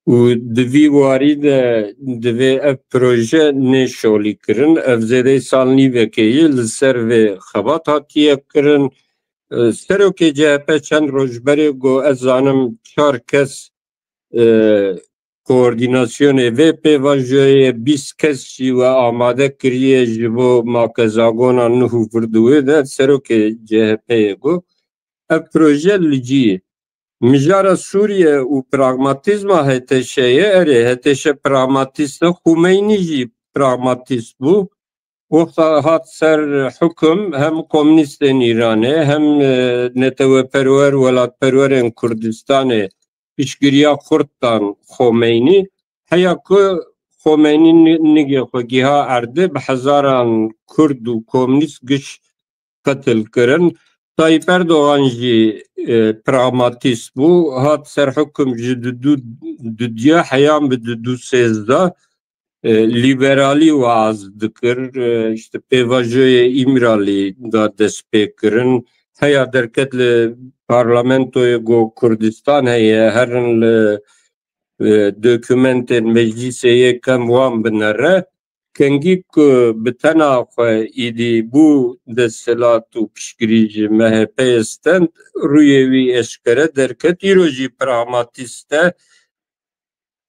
Û di vî warî de divê ev proje nêşolî kirin. Ev zêdeyî sal nîvekê ye li ser vê xebat hatiye kirin. E, serokê C H P çend roj berê got, ez zanim çar kes, e, koordînasyonê vê pêvajoyê, bîst kes jî we amade kiriye ji bo makezagona nuh û vir di wê de. Serokê C H P'yê got, ev proje li cî ye. Mijara Sûriye û pragmatîzma H T Ş'ê ye, erê, H T Ş pragmatîst e, Xumeynî jî pragmatîst bû. Wexta hat ser hukum, hem komûnîstên Îranê, hem, e, neteweperwer, welatperwerên Kurdistanê piştgiriya xurt dan Xomeynî. Heya ku Xomeynî ni-, nigê xwe giha erdê, bi hezaran Kurd û komûnîst giş qetil kirin. Tayyip Erdogan jî, e, pragmatîst bû, hat ser hukum, ji di du-, dudiya heyan bi di du sêzdeh, e, lîberalî waaz dikir, e, işte pêvajoyê Îmralî da dest pê kirin. Heya derket li parlamentoyê ku Kurdistan heye, herin li, e, dokumentên meclîsê yê kem wan binere. Kengî ku bi tena xwe êdî bû desthilat û piştgirî ji M H P'yê stend, rûyê wî eşkere derket. Îro jî pragmatîst e,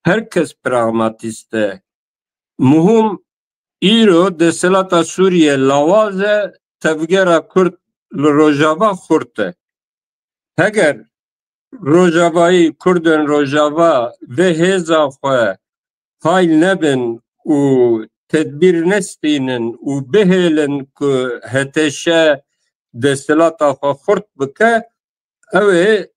her kes pragmatîst e. Muhim îro desthilata Sûriye lawaz e, tevgera Kurd li Rojava xurt e. Heger Rojavayî, Kurdên Rojava vê hêza xwe qayîl nebin û tedbîr nestînin û bihêlin ku H T Ş desthilata xwe xurt bike, ew ê,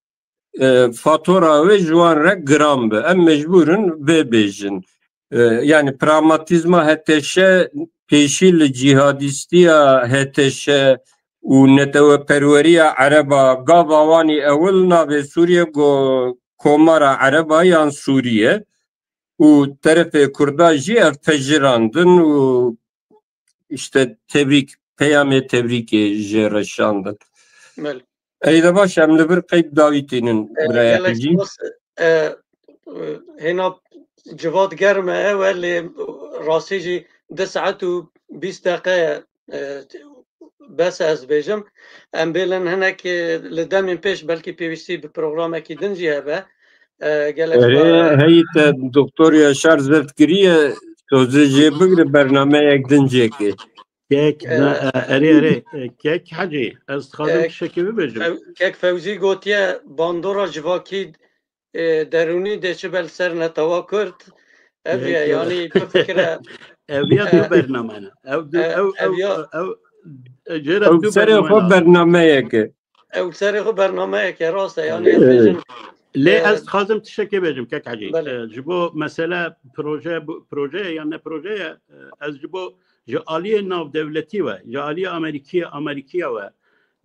e, fatora wê ji wan re giran be. Em mecbûr in vê bêjin. E, yani pragmatîzma H T Ş pêşî li cîhadîstiya H T Ş û neteweperweriya Ereba, gava wan î ewil navê Sûriye go-, Komara Ereba yan Sûriye û terefê Kurda jî ev pejirandin û işte tebrîk, peyamê tebrîkê jê re şandin. Belê. Ey de baş, em li vir qeyd dawî tînin, e, biraya gelek Hecî. Spas, e, e, hêna civat germ e, we lê rastî jî du saet û bîst deqe ye, e, bes e ez bêjim. Em bêlin hinek, e, li demên pêş belkî pêwîstî bi programekî din jî hebe. E, gelek Erê, spas. Heyî te Doktor Yaşar zeft kiriye, sozê jê bigre bernameyek din jêkê. Kek, e, na, e, erê, erê, e, Kek Hecî, ez dixwazim e, tiştekî bibêjim. Few-, Kek Fewzî gotiye bandora civakî, e, derûnî dê çi bel ser netewa Kurd. Ev ye, yanî bifikire. Ev ya du bername ne. Ev du, e, ev, ev, ev ya, ev, e, jêra ew du serê xwe bername ne. Bernameyek e. Ew serê xwe bernameyek e, rast e, yanî ez bêjim. Lê e, ez dixwazim tiştekê bêjim, Kek Hecî. Belê. E, ji bo mesele proje, bu, proje ye yan ne proje ye, e, ez ji bo ji aliyê navdewletî ve, ji aliyê Amerîkî-, Amerîkiya ve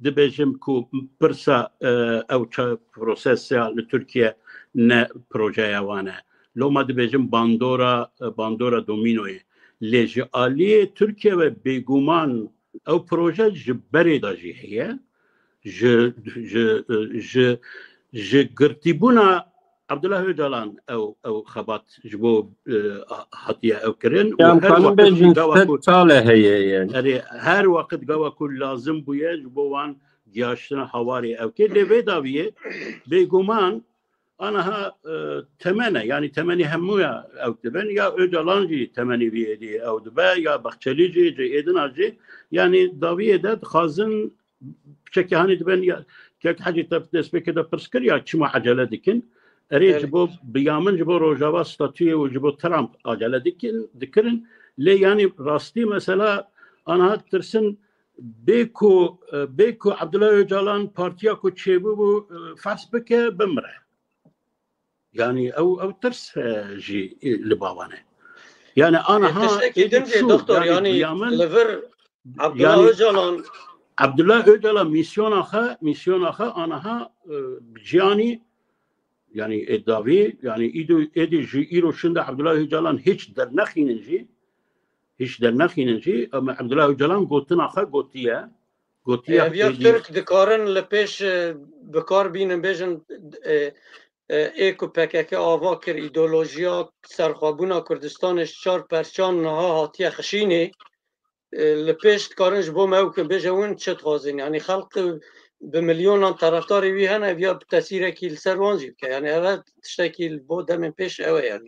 dibêjim ku pirsa, e, ew ça-, prosesa li Tirkiye ne projeya wan e. Loma dibêjim bandora, e, bandora domînoyê. Lê ji aliyê Tirkiye ve bêguman ew proje ji berê de jî heye. Ji, ji, e, ji, ji girtîbûna Abdullah Öcalan ew, ew xebat ji bo, e, hatiye ew kirin û Ya em her karin wextî bêjin gava sed ku sal e heye yani. Erê, her wexit gava ku lazim bûye ji bo wan gihaştina hawarê ew kê. Lê vê dawiyê bêguman aniha, e, temen e, yani temenî hemûya ew dibin, ya Öcalan jî temenî vî êdî ew dibe, ya Bahçeli jî, cihêdina jî, yani dawiyê de dixwazin Piçekî hanî dibên ya, Kek Hecî te destpêkê de pirs kir ya çima acele dikin? Erê, Evet. ji bo, bi ya min ji bo Rojava statûyê û ji bo Trump acele dikin, dikirin. Lê yanî rastî mesela aniha tirsin bê ku, e, bê ku Abdullah Öcalan partiya ku çêbûbû, e, ferz bike bimire. Yani ew, ew tirs, e, jî, e, li ba wan e. Yani aniha Tiştekî êdî din jî çû, doktor, yani yanî bi ya min, li vir Abdullah yani Öcalan Abdullah Öcalan misyona xwe, misyona xwe aniha, e, bi ciyanî, yani ê dawî, yani îdo, êdî ji îro şinde Abdullah Öcalan hiç dernexînin jî, hiç dernexînin jî, ama Abdullah Öcalan gotina xwe gotiye, gotiye Ev ya êdî Tirk dikarin li pêş, e, bi kar bînin, bêjin, e, e, ê ku P K K ava kir, îdeolojiya serxwebûna Kurdistanê ji çar perçan niha hatiye xişînê, e, li pêş dikarin ji bo me ew kin bêje win çi dixwazin. Yanî xelq bi milyonan terefdarê wî hene, ev ya bi tesîrekî li ser wan jî bike. Yanî ev tiştekî li bo demên pêş ew e yanî.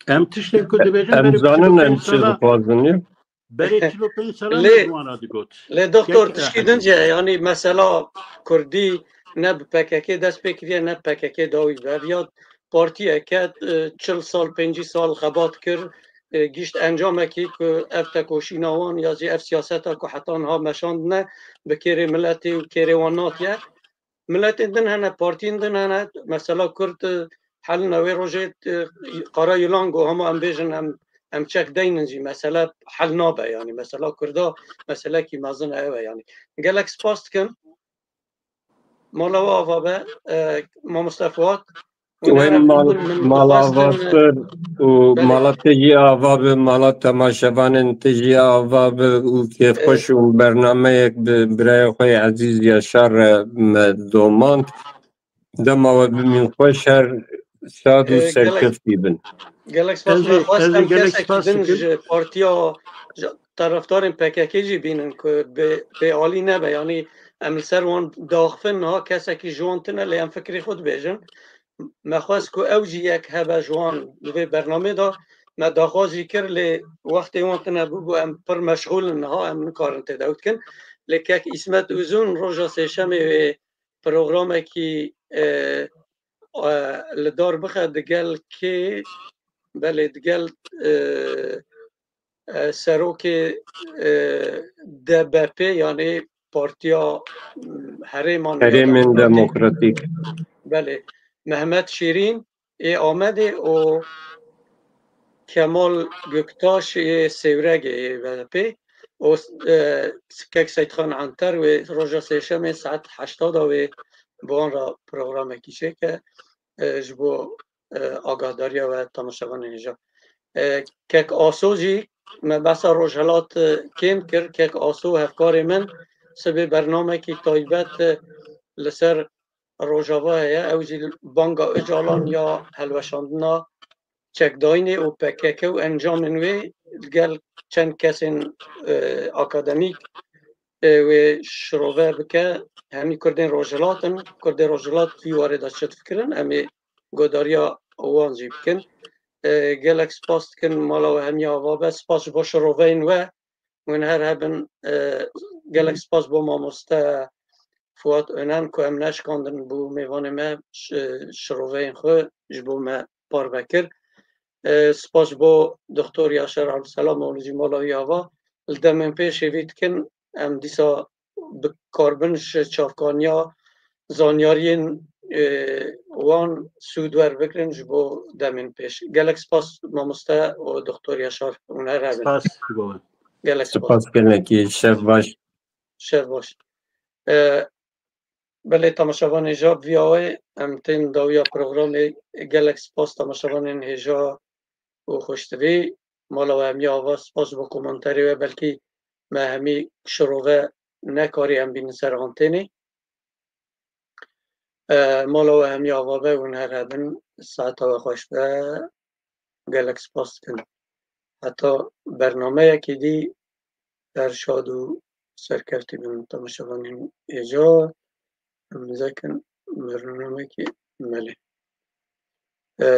Em tiştên ku dibêjin Em berê zanin em çi dixwazin, ya? Berê çil û pênc sala Lê, me ji wan re digot. Lê doktor, Kek-, tişkî din jî, yanî mesela Kurdî ne bi P K K dest pê kiriye, ne P K K dawî bi. Ev ya partiyeke, e, çil sal, pêncî sal xebat kir, e, gişt encamekî ku ev tekoşîna wan ya jî ev siyaseta ku heta niha meşandine bi kêrê miletê û kêrê wan natiye. Miletên din hene, partiyên din hene, mesela Kurd, e, helina wê rojê, e, Kara Yilan got, hema em bêjin, em, em çek deynin jî, mesele hel nabe, yanî mesela Kurda meselekî mezin e, ew e, yanî. Gelek spas dikim. Mala we ava be, e, mamoste Fuat. Wê mal-, mala Vasir û Belê. Mala te jî ava be, mala temaşevanên te jî ava be û kêfxweş û bernameyek bi birayê xwe yê ezîz Yaşar re me domand. Dema we bimîn xweş, her şad û Ee, gelek, serkeftî bin. Gelek spas. Ez ê, me xwest ez ê em gelek kesekî spas din dikim. Ji partiya, ji tarafdarên P K K jî bînin ku bê, bêalî nebe. Yanî em li ser wan diaxifin, niha kesekî ji wan tune, lê em fikrê xwe dibêjin. Me xwest ku ew jî yek hebe ji wan li vê bernamê de. Me daxwaz jî kir, lê wextê wan tune bû, bû em pir meşxûl in niha, em nikarin tê de ew dikin. Lê kek Îsmet Uzun roja sêşemê wê programekî, e, e, li dar bixe digel kê, belê digel, e, e, serokê, e, D B P, yanî Partiya, m, Herêman ya Herêmên Demokratîk. Demokratîk. Belê. Mehmet Şîrîn ê Amedê û Kemal Göktaş ê Sêwregê yê B P û, e, kek Seyîdxan Anter wê roja sêşemê saet heşta da wê bi wan re programekî çêke, e, ji bo, e, agahdariya we temaşevanên hêja. E, kek Aso jî me behsa Rojhilat, e, kêm kir. Kek Aso hevkarê min sibê bernamekî taybet, e, li ser Rojava heye. Ew jî banga Ocalan ya hilweşandina çekdayînê û P K K û encamên wê li gel çend kesên, e, akademîk, e, wê şirove bike. Hemî Kurdên Rojhilat in. Kurdên Rojhilat vî warê de çi difikirin? Em ê godariya wan jî bikin. E, gelek spas dikin, mala we hemiya ava be. Spas ji bo şiroveyên we. Hûn her hebin. E, gelek spas bo mamoste Fuat Önen ku em neşkandin bû mêvanê me, şi-, şiroveyên xwe ji bo me parve kir. E, spas ji bo Doktor Yaşar Abdulselam û jî mala wî ava. Li demên pêş hêvî dikin em dîsa bikaribin ji çavkaniya zanyariyên, e, wan sûd werbigirin ji bo demên pêş. Gelek spas mamoste û Doktor Yaşar, hûn her hebin. Spas ji bo we. Gelek spas. Spas gelekî, şev baş. Şev baş. E, belê temaşevanên hêja, bi vî awayî em tên dawiya programê. Gelek spas temaşevanên hêja û xweştivî. Mala we hemiya ava, spas bo komanterê we, belkî me hemî şirove nekarî em bînin ser antênê. E, mala we hemiya ava be, hûn her hebin, saeta we xweş be. Gelek spas dikin. Heta bernameyekî dî, her şad û serkeftî bin temaşevanên hêja. Em zekin bernamekî melê. E,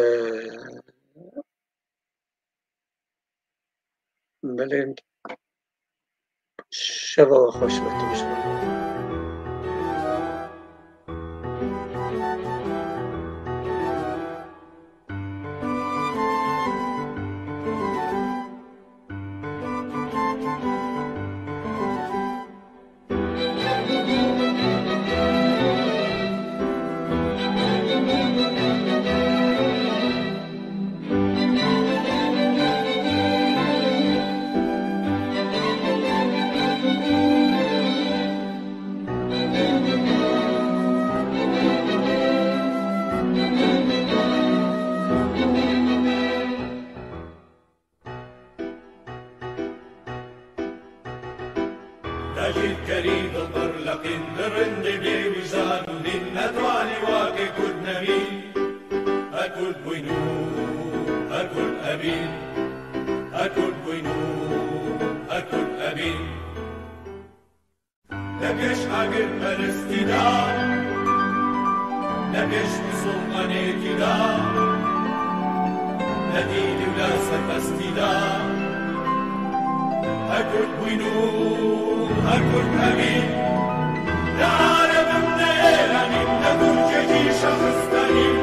belê, şeva we xweş be, tişt. Dajî kerî dilbir leqîn di rindê bêwîzan û dîn netwanî wakê Kurd nebî. Her Kurd bûyn û her Kurd ebîn. Her Kurd bûyn û her Kurd ebîn. Ne pêş agirperestî da, ne pêş misilmanêtî da, ne dîn û ne serhestî da. Her Kurd bûyn û her Kurd ebîn. Ne Areb im, ne Êranî im, ne Tirkekî Şaxistanî im.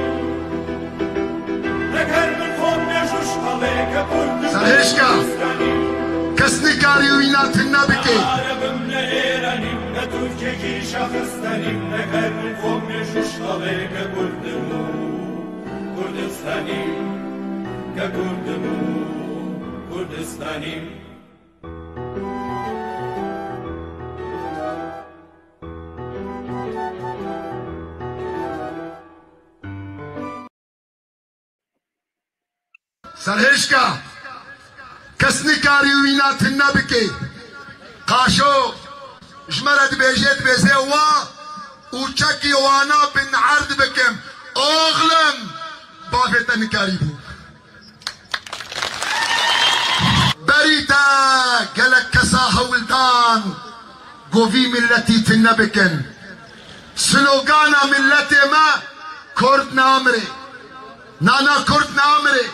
Serhêşka, kes nikarî wîna tune bike. Serhêşka, kes nikarî wîna tune bike. Qaşo ji me re dibêje, dibêje wa û çekî wana bin erd bikim. Oxlim, bavê te nikarî bû. Berî te gelek kesa hewldan ku vî miletî tune bikin. Slogana miletê me, Kurd namire. Nana Kurd namire.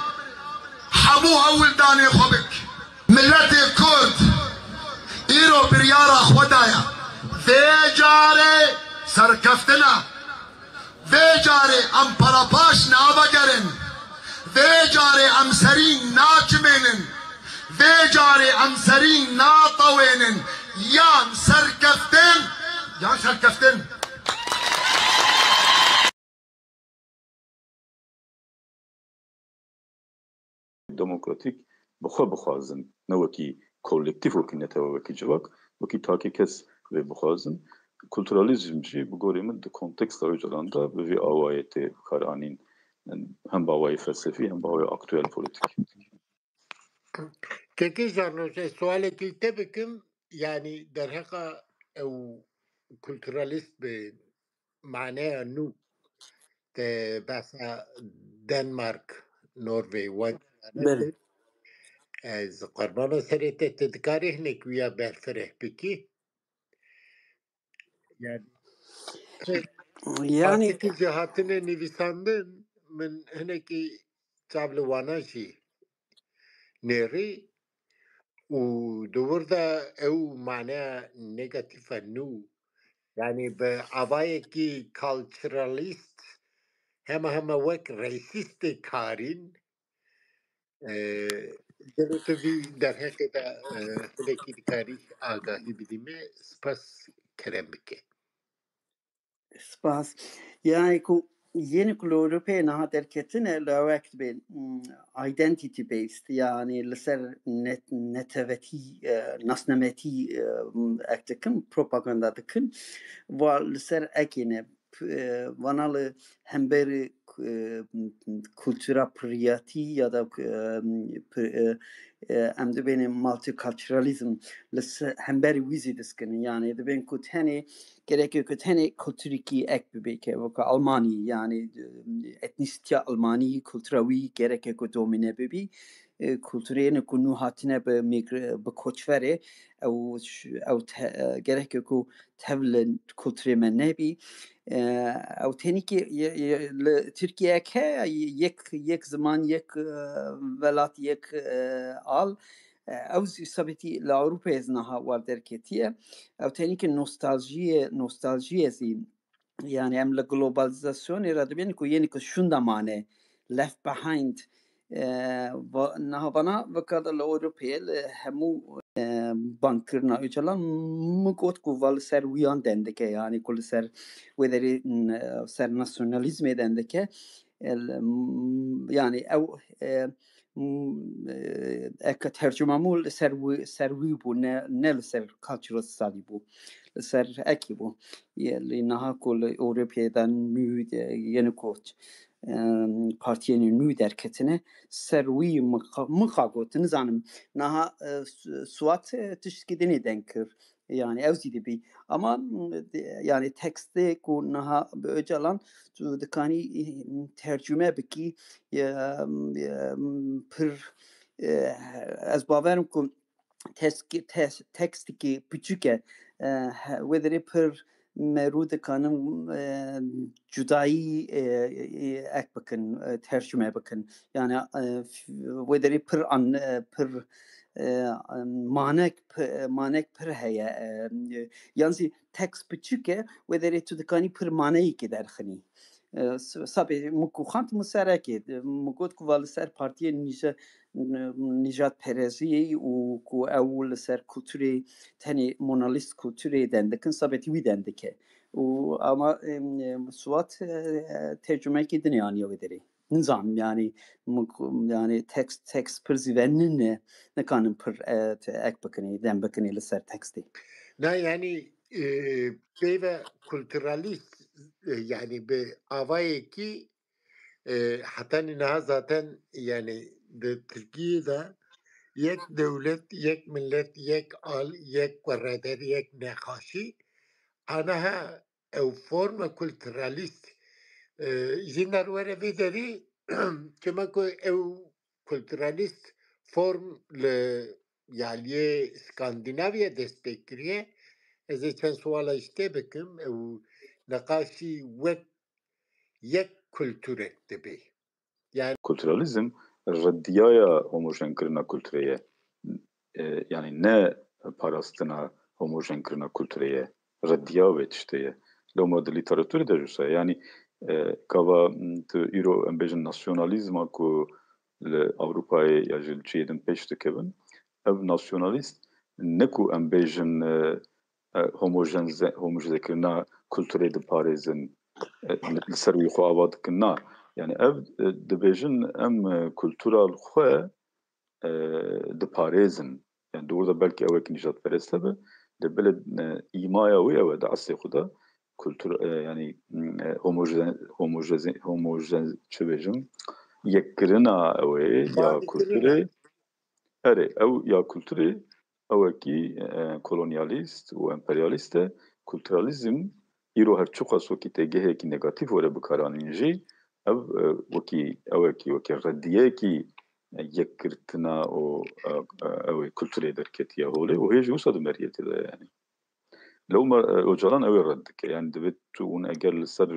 Hemû hewldanê xwe bik. Miletê Kurd îro biryara xwe daye. Vê carê serkeftin e. Vê carê em parapaş navegerin. Vê carê em serî naçimênin. Vê carê em serî natewênin. Yan serkeftin, yan serkeftin. Demokratîk bi xwe bixwazin, ne wekî kolektîf, wekî netewe, wekî civak, wekî takê kes vê bixwazin. Kulturalîzm jî bi gorê min di konteksta Ocalan de bi vî awayê tê bikaranîn. Hem bi awayê felsefî hem bi awayê aktuel polîtîk. Kekê Jarnoş, ez sualekî te bikim, yanî derheqa ew kulturalîst bi maneya nû te behsa Denmark, Norway, wan Belê. Ez qurbana serê te, tu dikarî hinek wiya berfireh bikî? Yani, Yani Artikl ji hatine nivîsandin, min hinekî çav li wana jî nêrî û di wir de ew maneya negatîf e nû. Yani bi avayekî culturalist hema hema wek racist tê karîn. Ee, gelo tu vî derheqê de, e, hinekî dikarî agahî bidî me, spas kerem bike. Spas. Yani ku yeni ku li Ewropeyê niha derketine, li ewek dibên, mm, identity based, yani li ser net, netevetî, e, nasnametî, e, ek dikin, propaganda dikin. Va li ser ekê ne, p-, e, vana li hemberî, e, kultura piriyatî ya da, e, pi-, e, e, em dibêne multiculturalism li se-, hemberî wî zî diskinin. Yani dibên ku tenê gereke ku tenê kulturîkî ek bibê ke weke Almanî, yani, e, etnîsîtiya Almanî, kultura wî gereke ku domîne bibî. E, kultureyên ku nû hatine bi migr-, bi koçverê, ew ş-, ew te-, e, gereke ku tev li kulturê me nebî. E, ew tenî ki ye-, ye-, li Tirkiyeyek heye, yek, yek ziman, yek, e, welat, yek, e, al. E, ew zî sabitî li Ewropayê zî niha war derketiye. Ew tenî ki nostaljiyê, nostaljiyê zî, yani em li globalizasyonê re dibên ku yeni ku şûnda mane, left behind. E, va-, niha vana vekada li Ewropayê li hemû, e, bangkirina Ocalan min got ku va li ser wiyan den dike, yani ku li ser wê derê, n-, ser nasyonalîzmê den dike. El, m-, yani ew, e, m-, e, eke tercuma mû li ser wî, ser wî bû, ne, ne li ser cultural study bû. Li ser ekî bû. Ye, lê niha ku li Ewropayê de nû, e, yeni ku, e, partiyên nû derketine, ser wî min qa-, min qa got, nizanim. Niha, e, Su-, Suat, e, tiştkî dinê den kir. Yani ew zî dibî. Ama, m, de-, yani tekstê ku niha bi Ocalan tu dikanî, e, tercüme bikî, e, e, pir, e, ez bawerim ku teski-, tes-, tekstikî piçûk e, e, he-, wê derê pir merû dikanin, e, cudayî, e, e, ek bikin, e, tercüme bikin. Yani, e, f-, wê derê pir an-, e, pir, e, manek pi-, manek pir heye. E, yan zî tekst piçûk e, wê derê tu dikanî pir maneyekê derxinî. E, s-, sabê min ku xant min serekê, min got ku va li ser partiyên nîje-, nîjadpereziyê û ku ew li ser kulturê, tenê monalîst kulturê den dikin, sabetî wî den dike. Û ama, em, em, Suat, e, tercumeyekî dinê aniye wê derê. Nizanim, yani, min ku-, yani, tekst, tekst pir zî ve nine, nikanin pir, e, te-, ek bikinî, dem bikinî li ser tekstê. Na, yani, e, peyve kulturalîst, e, yani, bi avayekî, e, hetanî niha zaten, yani, di Tirkiyê de yek dewlet, yek millet, yek al, yek kureder, yek nexaşî, aniha ew forma kulturalîst, e, jî nerwere vê derî, çima ku ew kulturalîst form li yaliyê Skandinavya dest pê kiriye, ez ê çend suala ji te bikim, ew niqaşî wek yek kulturek dibe. Yani Kulturalîzm reddiyaya homojenkirina kulturê ye. E, yani ne parastina homojenkirina kulturê ye. rediya wê tiştê ye. Loma di lîteratûrê de jî wisa ye. Yanî, e, gava, m, tu îro em bêjin nasyonalîzma ku li Ewropayê ya jî li cihê din pêş dikevin, ev nasyonalîst ne ku em bêjin, e, e, homojenze-, homojezekirina kulturê diparêzin, e, li ser wî xwe ava dikin. Na, yani ev, e, dibêjin em, e, kultura li xwe, e, diparêzin. Yani di wir de belkî ew wek nîjadperest hebe, lê belê, e, îmaya wî ew e di eslê xwe de kultur, e, yani, e, homojen-, homojen-, homojen-, çi bêjim, yekkirina ew ê ya kulturê. Erê, ew ya kulturê, ew wekî, e, kolonyalîst û emperyalîst e. Kulturalîzm îro her çiqas wekî têgehekî negatîf were bikaranîn jî, ev, e, wekî, ew wekî, wekî rediyekî, e, yekgirtina û, e, e, ew ê kulturê derketiye holê û hê jî wisa di meriyetê de ye, yani. Lewma, e, Ocalan ew ê red dike. Yani divê tu hûn eger li ser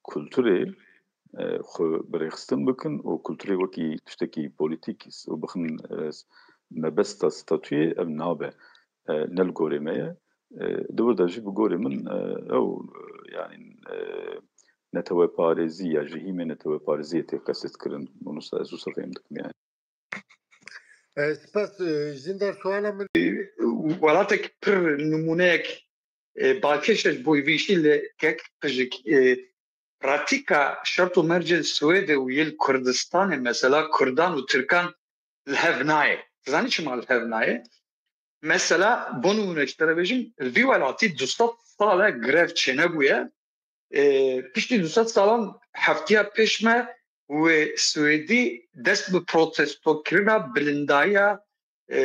kulturê, e, xwe birêxistin bikin û kulturê wekî tiştekî polîtîk û bixin, e, mebesta statûyê, ev nabe. E, ne li gorê me ye. E, di wir de jî bi gorê min, e, ew, e, yani, e, neteweparêzî ya ji hîmê neteweparêziyê tê qesetkirin. Bunu sa-, ez wisa fêm dikim yani. E, spas, e, Jindar, suala min. E, welatek pir nimûneyek, e, balkêş e ji bo vî jî, lê kek qijik, e, pratîka şert û mercên Swêdê û yê li Kurdistanê, mesela Kurdan û Tirkan li hev nayê. Zanî çima li hev nayê? Mesela, bo nimûne ji te re bêjim, vî welatî du sed sal e grev çênebûye. E, piştî du sed salan heftiya pêş me wê Swêdî dest bi protestokirina bilindayiya, e,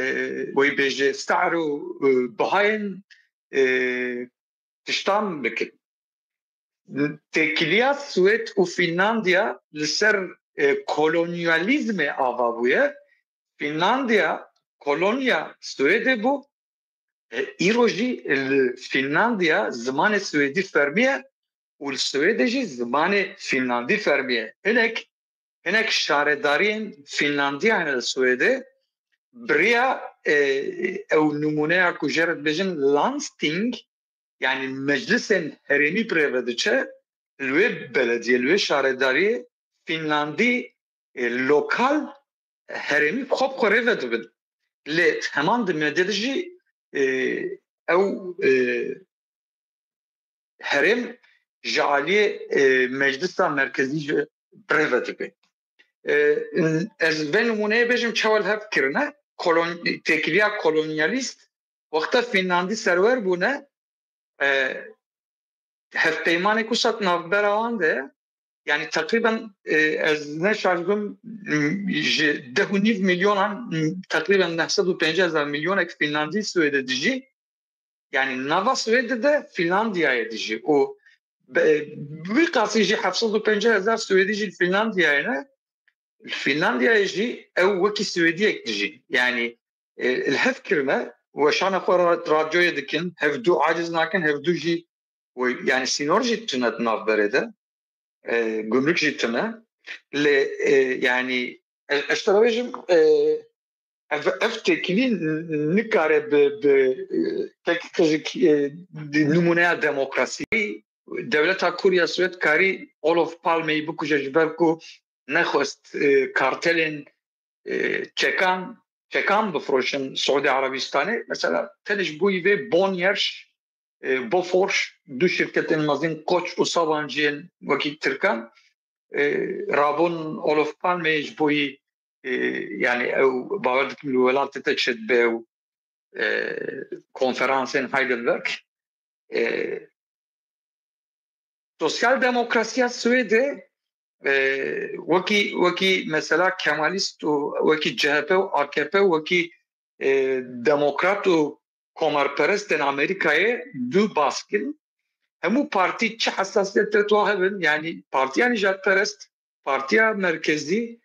wê bêje, se'r û, e, bihayên, e, tiştan bikin. Têkiliya Swêd û Fînlandiya li ser, e, kolonyalîzmê ava bûye. Fînlandiya kolonya Swêdê bû. E, îro jî li Fînlandiya zimanê Swêdî fermî ye û li Swêdê jî zimanê Fînlandî fermî ye. Hinek, hinek şaredariyên Fînlandiya hene li Swêdê. Biriya, e, ew nimûneya ku jê re dibêjin Landsting, yani meclisên herêmî bi rê ve diçe, li wê belediyê, li wê şaredariyê Fînlandî, e, lokal herêmî xwe bi xwe rê ve dibin. Lê heman demê de jî, e, ew, e, herêm ji aliyê, e, meclisa merkezî jî bi rê ve dibe. E, ez vê nimûneyê bêjim çawa li hev kirine. Kolon-, têkiliya kolonyalîst wexta Fînlandî serwer bûne, e, hevpeymanek wisa di navbera wan de ye. Yani teqrîben, e, ez ne şaş bim, m, ji deh û nîv milyonan, m, teqrîben neh sed û pêncî hezar milyonek Fînlandî Swêdê dijî. Yani nava Swêdê de Fînlandiyayê dijî. Û be-, wî qasî jî heft sed û pêncî hezar Swêdî jî li Fînlandiyayê ne. Li Fînlandiyayê jî ew wekî Swêdiyek dijîn. Yani, e, li hev kirine, weşana xwe ra-, radyoyê dikin, hevdû aciz nakin, hevdû jî we-, yani sînor jî tune di navberê de, e, gumruk jî tune. Lê, e, yani, e, ez te re bêjim, e, ev, ev têkilî n-, nikare bi, bi, e, tek qijik, e, di nimûneya demokrasî. Dewleta Kur ya Swêd karî Olof Palmeyî bikuje ji ber ku nexwest, e, kartelên, e, çekan, çekan bifroşin Siûdî Erebistanê. Mesela tenê ji bo vê Bonnier, e, Bofors, du şirketên mezin Koç û Sabancî yên wekî Tirkan, e, rabûn Olof Palmeyê ji bo, e, yani ew bawer dikim li welatê te çêdibe ew, e, konferansên Heidelberg. E, Sosyal demokrasiya Swêdê, e, wekî, wekî mesela Kemalîst û wekî C H P û A K P û wekî, e, demokrat û komarperestên Amerîkayê du baskil. Hemû partî çi hesasiyet te tu hebin, yani partiya nîjadperest, partiya merkezî,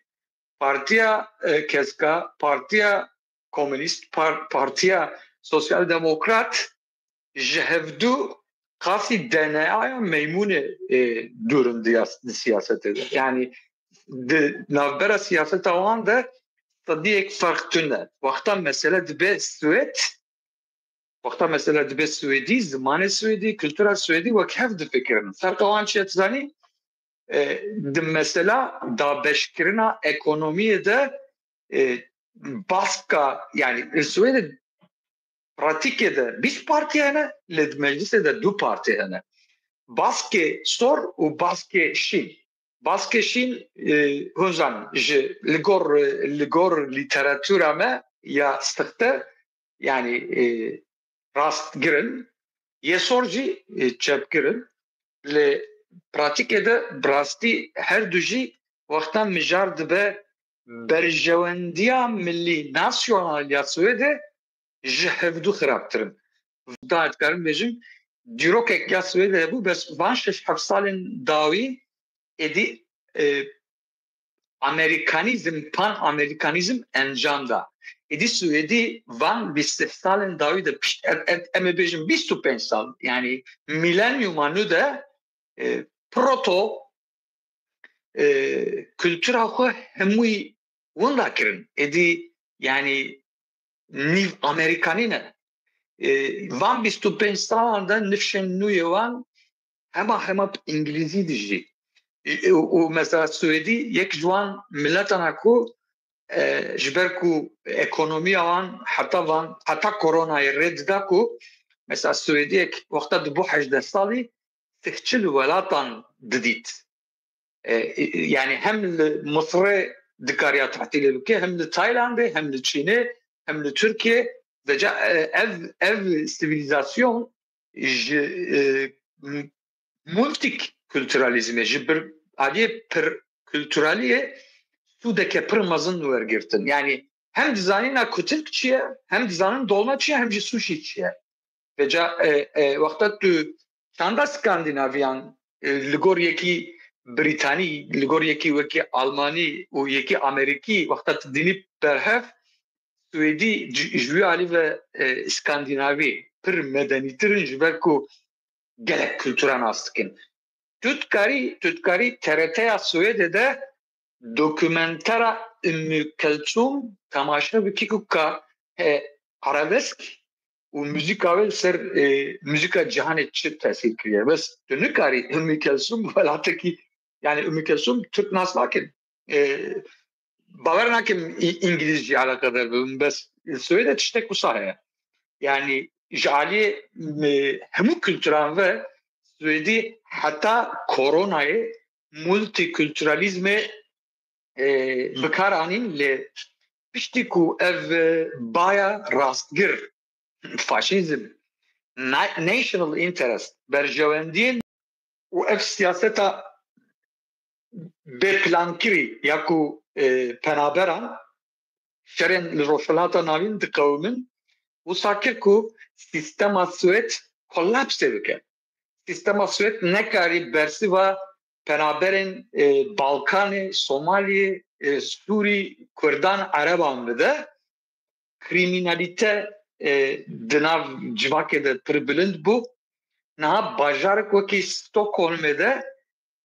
partiya, e, keska, partiya komünîst, par-, partiya sosyal demokrat, ji hevdû qasî D N A ya meymûnê, e, dûr in di yas-, di siyasetê de. Yani di navbera siyaseta wan de sediyek ferq tune. Wexta mesele dibe Swêd, Wexta mesela dibe Swêdî, zimanê Swêdî, kultura Swêdî wek hev difikirin. Ferqa wan çi ye, tu zanî? E, di mesela dabeşkirina ekonomiyê de, e, baska, yani li Swêdê pratîkê de bîst partî hene, lê di meclisê de du partî hene. Baskê sor û baskê şîn. Baskê şîn, e, hûn zanîn, ji li gor, li gor lîteratura me ya sixte, yani, e, rastgir in, yê sor jî, e, çepgir in. Li pratîkê de bi rastî her du jî wexta mijar dibe berjewendiya milî, nasyonal ya Swêdê ji hevdu xirabtir in. Daha dikarim bêjim, dîrokek ya Swêdê hebû, bes van şeş heft salên dawî êdî, e, Amerikanîzm, pan-Amerikanîzm encam da. Êdî Swêdî van bîst salên dawî de pişt, e, e, em ê bêjin bîst û pênc sal, yani milenyuma nû de, e, proto, e, kultura xwe hemûyî winda kirin. Êdî, yani, nîv Amerikanî ne. E, van bîst û pênc salan de nifşên nû yê wan hema hema bi îngilîzî dijî. E, û, û mesela Swêdî yek ji wan miletana ku, e, ji ber ku ekonomiya wan heta van, heta koronayê rê dida ku mesela Swêdiyek wexta dibû hejdeh salî sih çil welatan didît. E, e, yani hem li Misirê dikariya tehtîlê bike, hem li Taylandê, hem li Çînê, hem li Tirkiyê. Veca, e, ev, ev sivilîzasyon ji, e, m-, multikulturalîzmê, ji bir aliyê pir kulturaliyê sûdeke pir mezin wergirtin. Yani hem dizanîna kutilk çi ye, hem dizanin dolma çi ye, hem jî sushi çi ye. Veca, e, e, wexta tu çanda Skandinaviyan, e, li gor yekî Brîtanî, li gor yekî wekî Almanî û yekî Amerîkî, wexta tu dînî berhev, Swêdî ji, ji wî alî ve, e, Skandinavî pir medenîtir in, ji ber ku gelek kultura nas dikin. Tu dikarî, tu dikarî T R T ya Swêdê de dokumentera Ümmü Kelsum temaşe bikî ku ka, e, arabesk û muzîka wê li ser, e, muzîka cîhanê çi tesîr kiriye. Bes tu nikarî Ümmü Kelsum welatekî, yani Ümmü Kelsum Türk nas nakin. E, bawer nakim î-, îngilîz jî eleqedar bibim, bes Swêdê tiştek wisa heye. Yani ji aliyê, e, hemû kulturan ve Swêdî heta koronayê multikulturalîzmê, e, bi kar anîn, lê piştî ku ev, e, baya rastgir, faşîzm, na-, national interest, berjewendiyên û ev siyaseta bêplankirî ya ku, e, penaberan şerên li Rojhilata Navîn diqewimin, wisa kir ku sîstema Swêd kolapsê bike. Sîstema Swêd nekarî bersiva penaberên, e, Balkanê, Somaliyê, e, Sûrî, Kurdan, Ereban bide. Krîmînalîte, e, di nav civakê de pir bilind bû. Niha bajarek wekî Stockholmê de,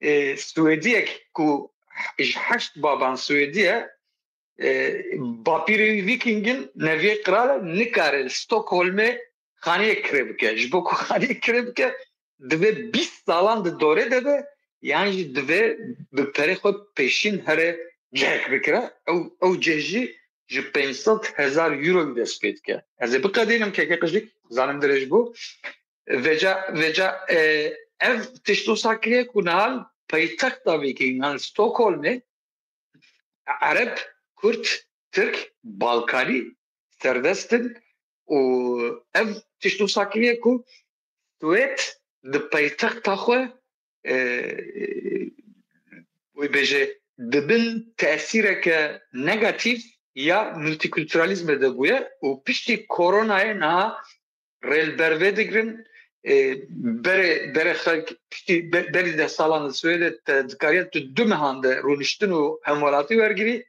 e, Swêdiyek ku ji heşt baban Swêdî ye, e, bapîrê wî Vîkîng in, neviyê qral e, nikare li Stockholmê xaneyek kirê bike. Ji bo ku xaneyek kirê bike, divê bîst salan di dorê de be, yan jî divê bi perê xwe pêşîn here cihek bikire. Ew, ew cih jî ji pênc sed hezar euro dest pê dike. Ez ê biqedînim keke qijik, zanim dirêj bû. Veca, veca, e, ev tişt wisa kiriye ku niha li paytexta Vîkîngan, Stockholmê, Ereb, Kurd, Tirk, Balkanî serdest in û ev tişt wisa kiriye ku Swêd di paytexta xwe, e, wê bêje, di bin tesîreke negatîf ya multikulturalîzmê de bûye û piştî koronayê niha rê li ber vê digirin. E, berê, berê xelk piştî be-, berî deh salan li Swêdê te dikariye tu du mehan de rûniştin û hemwelatî wergirî.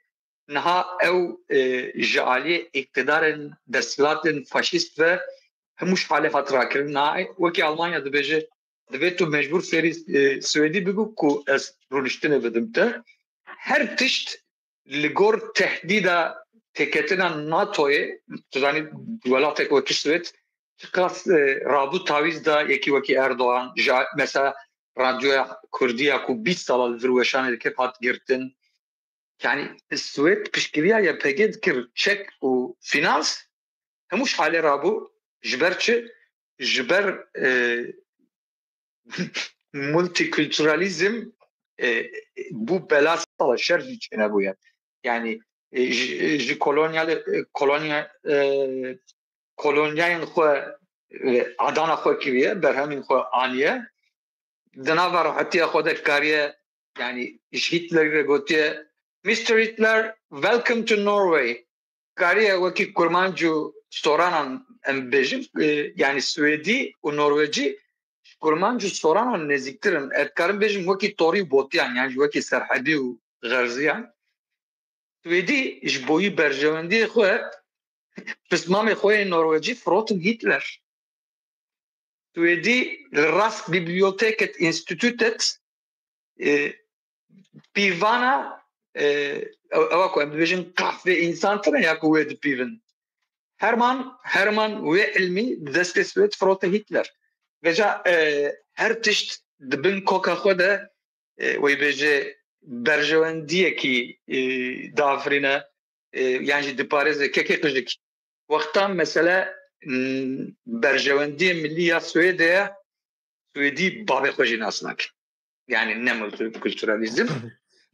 Niha ew, e, ji aliyê îqtidarên desthilatên faşîst ve hemû ji alê hat rakirin. Niha wekî Almanya dibêje, divê tu mecbûr fêrî, e, Swêdî bibû ku ez rûniştinê bidim te. Her tişt li gor tehdîda têketina NATOyê, tu zanî welatek wekî Swêd Çiqas e, rabû tawîz da yekî wekî Erdogan, ja, mesela radyoya Kurdiya ku bîst sala li vir weşanê dikir hat girtin. Yani Swêd piştgiriya Y P G dikir çek û finans, hemû ji halê rabû, ji ber çi? Ji ber e, multikulturalizm e, bû bela sala şer jî çênebûye. Yani e, ji, ji kolonyal, e, kolonya, e, kolonyayên xwe e, adana xwe kiriye, berhemên xwe aniye. Di nava rehetiya xwe de kariye, yani ji Hitlerî re gotiye, Mister Hitler, welcome to Norway. Kariye wekî kurmanc û soranan em bêjin, e, yani Swêdî û Norwecî ji kurmanc û soranan nêzîktir in. Ez dikarim bêjim wekî torî û botiyan, yani ji wekî serhedî û xerziyan. Swêdî ji boyî berjewendiyê xwe pismamê xwe yê Norwecî firotin Hitler. Swêdî li rast biblioteket, institutet e, pîvana e, ew- ewa ku em dibêjin kahve însan tune ya ku wê dipîvin. Herman, Herman wê ilmî di destê Swêd firote Hitler. Veca e, her tişt di bin koka xwe de e, wê bêje berjewendiyekî e, diafirîne e, yan jî diparêze kekê qijik. Wexta mesele m, berjewendiyê milî ya Swêdê ye, Swêdî bavê xwe jî nas nake. Yani ne multikulturalizm.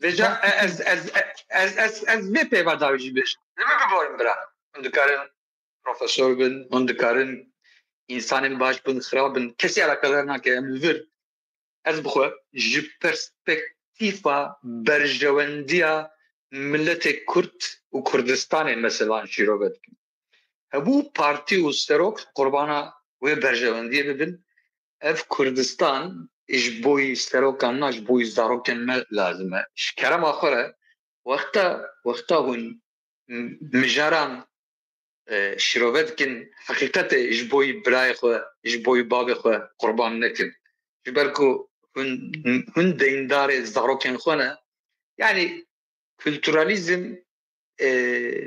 Vêca e, ez, ez, ez, ez, ez vê peyva dawî jî bêjim. Li min biborin bira. Hûn dikarin profesor bin, hûn dikarin insanên baş bin, xirab bin. Kesî eleqedar nake. Em li vir, ez bi xwe ji perspektîfa berjewendiya miletê Kurd û Kurdistanê meselan şîrove dikim. Hebû partî û serok qurbana wê berjewendiyê bibin. Ev Kurdistan ji boyî serokan na, ji boyî zarokên me lazim e. Ji kerema xwe re wexta, wexta hûn m- mijaran e, şîrove dikin, heqîqetê ji boyî birayê xwe, ji boyî bavê xwe qurban nekin. Ji ber ku hûn, hûn deyndarê zarokên xwe ne. Yani kulturalizm e,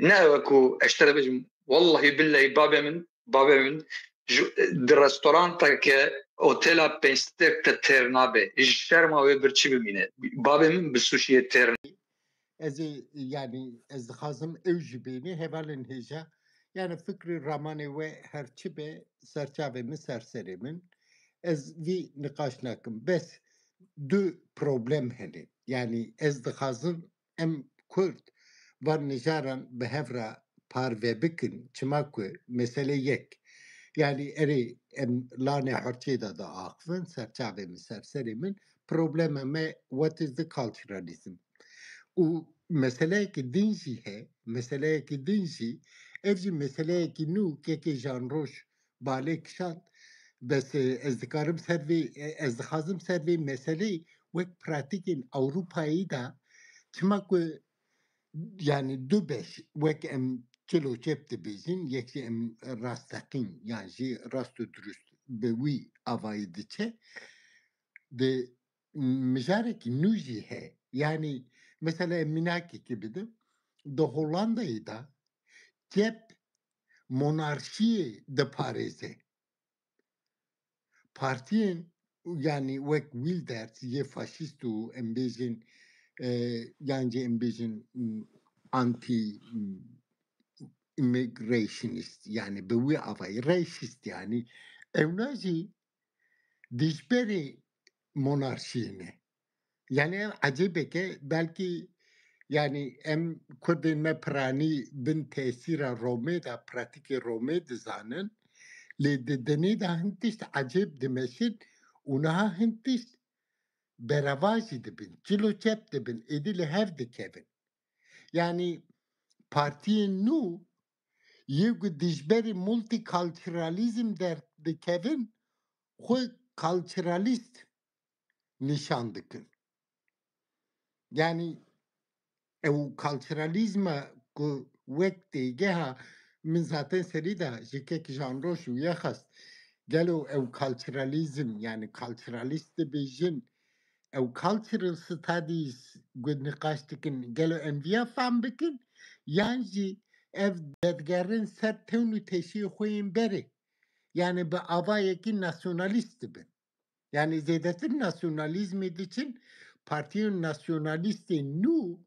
ne ew e ku ez ji te re bêjim, wellahî billehî babê min, babê min ji, di restoranteke otela pênc stêrk de têr nabe. Ji şerma wê birçî bimîne. Babê min bi suşiyê têr. Ez ê, yani, ez dixwazim ew jî bêne, hevalên hêja. Yani, fikrê ramanê we her çi be, serçavê min, ser serê min. Ez vî niqaş nakim. Bes du problem hene. Yani, ez dixwazim em Kurd van nijaran bi hev re parve bikin. Çima ku mesele yek. Yani, erê em lanê horçê de diaxivin, serçavê min, ser serê min. Problema me, what is the culturalism? Û meseleyekî din jî he, meseleyekî din jî, ev jî meseleyekî nû kekê Jan Roj balê kişand. Bes, e, ez dikarim ser vê, e, ez dixwazim ser vê meseleyê wek pratîkên Ewropayê de, çima ku, yani, du beş, wek em çilo çep dibêjin, yek jî em rasteqîn, yan jî rast û dirust bi wî avayî diçe. Di mijarekî nû jî heye. Yani, mesela, em mînakekî bidim, di Hollandayê de çep monarşiyê diparêze. Partiyên, yani, wek Wilders yê faşîst û em bêjin, e, yan jî em bêjin, m, anti, m, immigrationist, yani bi wî avayî racist, yani ewna jî dijberê monarşiyê ne. Yani ev ecêbeke, belkî, yani em Kurdên me piranî bin tesîra Romê de, pratîkê Romê dizanin, lê di dinê de hin tişt ecêb dimeşin û niha hin tişt bereva jî dibin, çilo çep dibin, êdî li hev dikevin. Yani partiyên nû yê ku dijberî multikulturalizm derdikevin, xwe kulturalist nîşan dikin. Yani ew kulturalizma ku wek têgeha min zaten serî de ji kek Jan Roj û ye xwest. Gelo ew culturalism, yani culturalist dibêjin, ew cultural studies ku niqaş dikin, gelo em viya fam bikin, yan jî ev derdigerin ser tewn û teşiyê xwe yên berê? Yani bi avayekî nasyonalîst dibin. Yani zêdetir nasyonalîzmê diçin, partiyên nasyonalîstên nû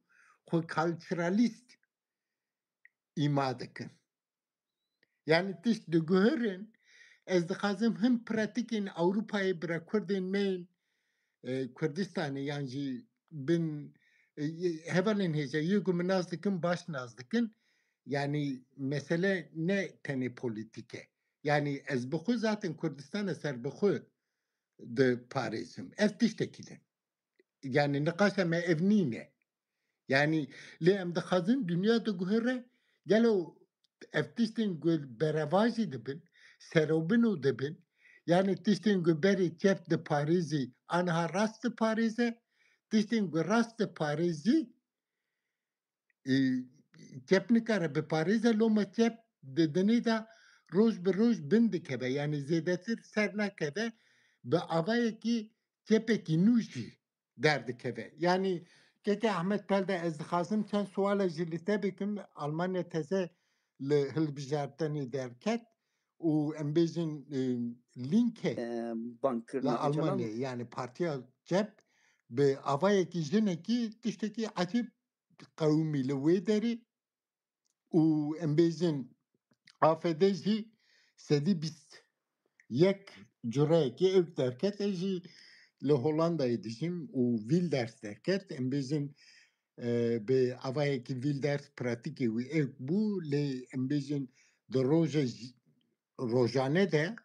xwe kalçeralîst îma dikin. Yani tişt diguherin, ez dixwazim him pratîkên Ewropayê bira Kurdên me yên, e, Kurdistanê yan jî bin, e, hevalên hêja yê ku min nas dikin, baş nas dikin. Yani mesele ne tenê polîtîk e. Yani ez bi xwe zaten Kurdistana ser bi xwe diparêzim. Ev tiştekî din. Yani niqaşa me ev nîne. Yani lê em dixwazin dinya diguhere, gelo ev tiştên ku berevajî dibin, serobin û dibin, yani tiştên ku berê çep diparêzî, anha rast diparêze, tiştên ku rast diparêzî, e, çep nikare biparêze, loma çep di dinê de roj bi roj bin dikeve. Yani zêdetir ser nakeve, bi avayekî çepekî nû jî derdikeve. Yani keke Ahmet Pelde, ez dixwazim çend suala jî li te bikim. Almanya teze li hilbijartinê derket û em bêjin, e, Linke, e, li Almanya, yani partiya çep bi avayekî jinekî tiştekî ecêb qewimî li wê derê û em bêjin A F D jî sedî bîst yek cureyekê ewk derket. Ez jî li Hollandayê dijîm û Wilders derket. Em bêjin, e, bi avayekî Wilders pratîkê wî ewk bû, lê em bêjin di roja jî, rojane de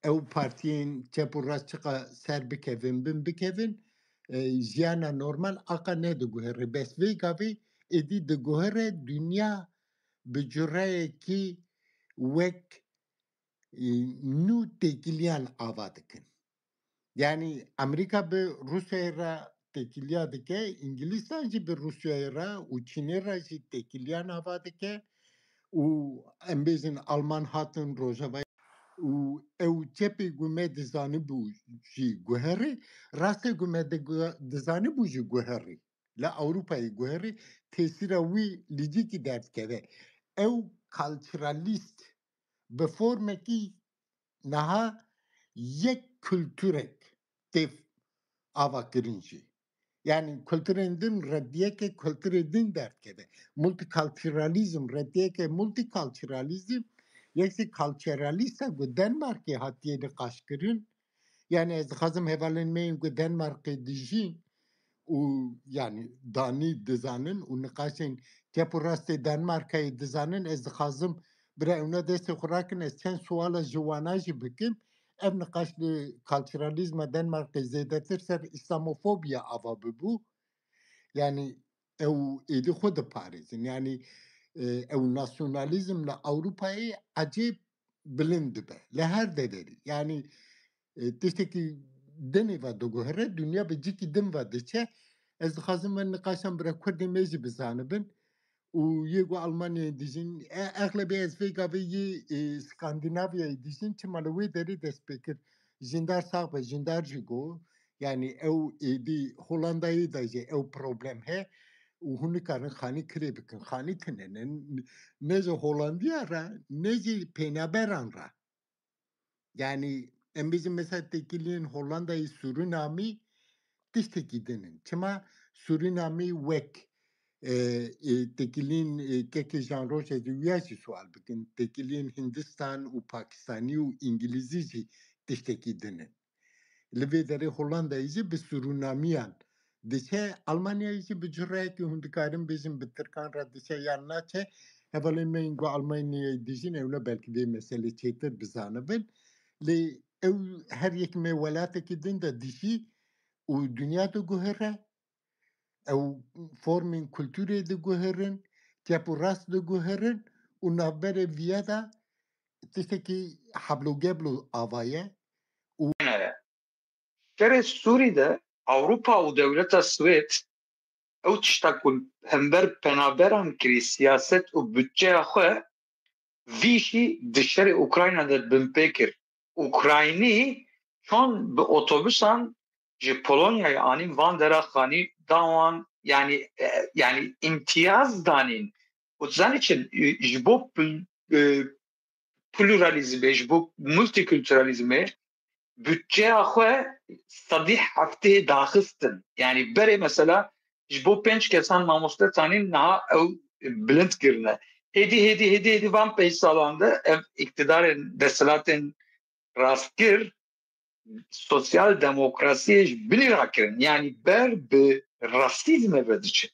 ew partiyên çep û rast çiqa ser bikevin, bin bikevin, e, jiyana normal aqa nediguhere. Bes vê gavê êdî diguhere dinya bi cureyekî wek, e, nû têkiliyan ava dikin. Yani Amerîka bi Rûsyayê re têkiliya dike, Îngilîstan jî bi Rûsyayê re û Çînê re jî têkiliyan ava dike û em bêjin Alman hatin Rojavayê û ew çepê ku me dizanibû jî guherî, rastê ku me digu-, dizanibû jî guherî. Li Ewropayê guherî, tesîra wî li cîkî derdikeve. Ew kalçeralîst bi formekî niha yek kulturek tê avakirin jî. Yani kulturên din reddiyeke kulturê din derdikeve. Multikulturalizm reddiyeke multikulturalizm, yek jî kalçeralîsta ku Denmarkê hatiye niqaşkirin. Yani ez dixwazim hevalên me yên ku Denmarkê dijîn û yani danî dizanin û niqaşên çep û rastê Denmarkayê dizanin, ez dixwazim bira ewna destê xwe rakin, ez çend suala ji wana jî bikim. Ev niqaş li kalçeralîzma Denmarkê zêdetir ser îslamofobiya ava bibû. Yani ew êdî xwe diparêzin. Yani, e, ew nasyonalîzm li Ewropayê ecêb bilind dibe. Li her deverî. Yani, e, tiştekî dinê ve diguhere, dinya bi cîkî din ve diçe. Ez dixwazim vê niqaşan bira Kurdên me jî bizanibin. Û yê ku Almanyayê dijîn, e, exlebê ez vê gavê yê, e, Skandinavyayê dijîn, çima li wê derê dest pê kir. Jindar sax be, jindar jî got, yani ew êdî Holandayê de jî ew problem he û hûn nikarin xanî kirê bikin. Xanî tine ne, ne ji Holandiya re, ne jî pênaberan re. Yani em bêjin mesela têkiliyên Holandayê, Sûrinamî tiştekî din in. Çima Sûrinamî wek, e, e, têkiliyên, e, kekê Jan Roj ez ê wiya jî sual bikin. Têkiliyên Hindistan û Pakistanî û Îngilîzî jî tiştekî din in. Li vê derê Holandayê jî bi Sûrinamiyan diçe, Almanyayê jî bi cureyekî hûn dikarin bêjin bi Tirkan re diçe yan naçe. Hevalên me yên ku Almanyayê dijîn, ewle belkî vê meselê çêtir bizanibin. Lê ew her yek me welatekî din de dijî û dinya diguhere. Ew formên kulturê diguherin, çep û rast diguherin û navberê viya de tiştekî heblo geblo ava ye û Şerê Sûrî de Ewropa û dewleta Swêd ew tişta ku hember penaberan kirî siyaset û budçeya xwe, vî jî di şerê Ukrayna de binpê kir. Ukraynî çond bi otobusan ji Polonyayê anîn van dera xanî da wan, yanî, e, yanî îmtiyaz danîn. Û tu zanî çi, e, ji bo pil-, e, pluralîzmê, ji bo multikulturalîzmê budçeya xwe sedî heftê daxistin. Yanî berê mesela ji bo pênc kesan mamoste tanîn, niha ew bilind kirine. Hêdî, hêdî, hêdî, hêdî van pênc salan de ev îktidarên desthilatên rastgir sosyal demokrasiyê ji binî rakirin. Yanî ber bi rasîzmê ve diçin.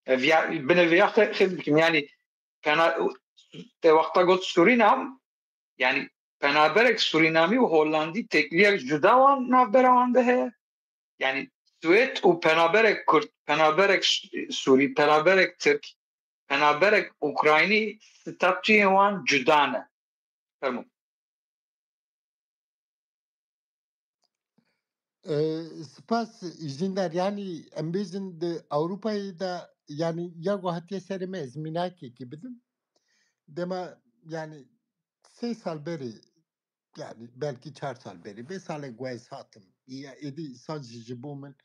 Ev ya, binê vê ya xê-, xêz bikim. Yanî pena-, te wexta got Sûrînam, yanî penaberek Sûrînamî û Hollandî têkiliyek cuda wan navbera wan de heye. Yanî Swêd û penaberek Kurd, penaberek Ş-, Sûrî, penaberek Tirk, penaberek Ukraynî statuyên wan cuda ne. Fermo. Ee, spas Jinder, yanî em bêjin di Ewropayê de, yanî ya ku hatiye serê me, ez mînakekê bidim. Dema, yanî sê sal berê, yanî belkî çar sal berê, vê salê ku ez hatim, ya êdî sal jî ji bo min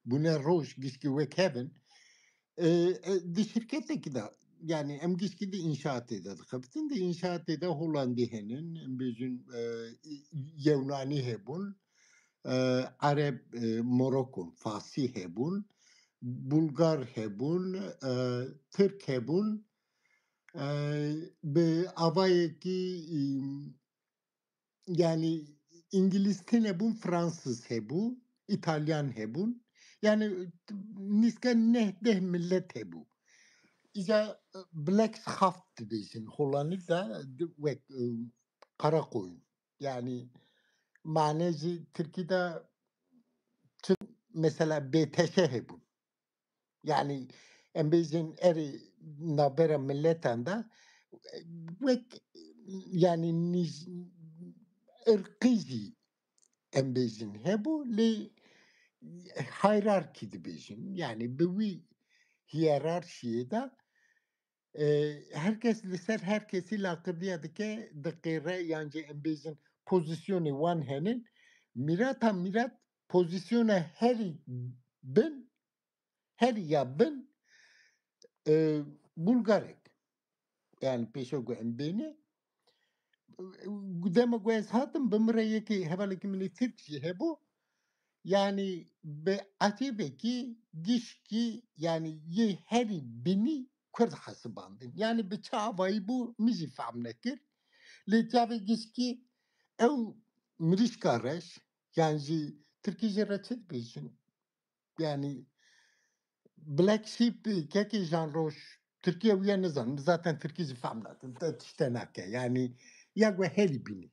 bûne roj, gişkî wek hev in. E, e, di şirketekî de, yanî em gişkî di înşaatê de dixebitin. Di înşaatê de Holandî henin, em bêjin, e, Yewnanî hebûn, e, Ereb, e, Morokon, Fasî hebûn, Bulgar hebûn, e, Tirk hebûn. E, bi avayekî, e, yanî Îngilîz tune bûn, Fransız hebû, Îtalyan hebûn. Yanî nîska neh deh millet hebû. Îca, e, Black Schaap dibêjin Hollandî de, di-, wek, e, Karakoyun. Yanî mane jî Tirkî de çi mesela B T Ş hebûn. Yanî em bêjin erê navbera miletan de wek, yanî nîj-, irqî jî em bêjin hebû, lê hierarchy dibêjin. Yanî bi wî hiyerarşiyê de, e, her kes li ser her kesî laqirdiya dike, diqêre, yan jî em bêjin pozisyonê wan henin. Mîrata mîrat pozisyona herî bin, herî ya bin, e, Bulgarek. Yanî pêşo ku em bêne, dema ku ez hatim, bi min re yekê hevalekî min ê Tirk jî hebû. Yanî bi etêbekî gişkî, yanî yê herî binî Kurd hesibandin. Yanî bi çi avayî bû, min jî fehm nekir. Lê çavê gişkî ew mirîşka reş, yan jî Tirkî jê re çi dibêjin? Yanî Black Sheep, kekê Jan Roj, Tirkiye wî ye nizanim. Zaten Tirkî jî fehm nakin. Te tişte nake. Yanî ya ku herî bînî.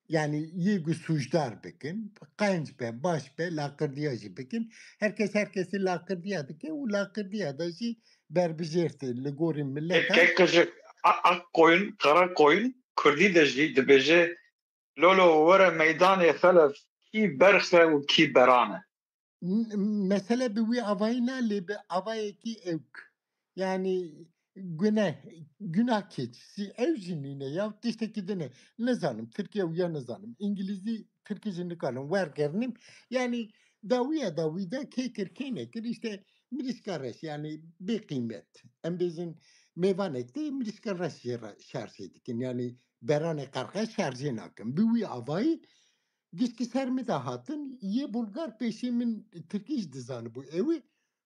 Yanî yê ku sûcdar bikin, qenc be, baş be, laqirdiya jî bikin. Her kes her kesî laqirdiya dike û laqirdiya de jî berbijêr tê li gorî millet. Kek qijik, a, a koyun, qara koyun, Kurdî de jî dibêje, Lolo, were meydanê xelef, kî berx e û kî beran e? N-, mesele bi wî avayî ne, lê bi avayekî ewk. Yanî gune, guna keçî ew jî nîne ya, tiştekî din e. Nizanim, Tirkiye û ya nizanim. Îngilîzî, Tirkî jî nikarim wergerinim. Yanî dawiya dawî de kê kir, kê nekir, îşte mirîşka reş, yanî bê qîmet. Em bêjin mêvanek tê, mirîşka reş jê re şerjê dikin. Yanî beranê qerxe şerjê nakin. Bi wî avayî gişkî ser min de hatin, yê Bulgar pêşî min Tirkî jî dizanibû ewî.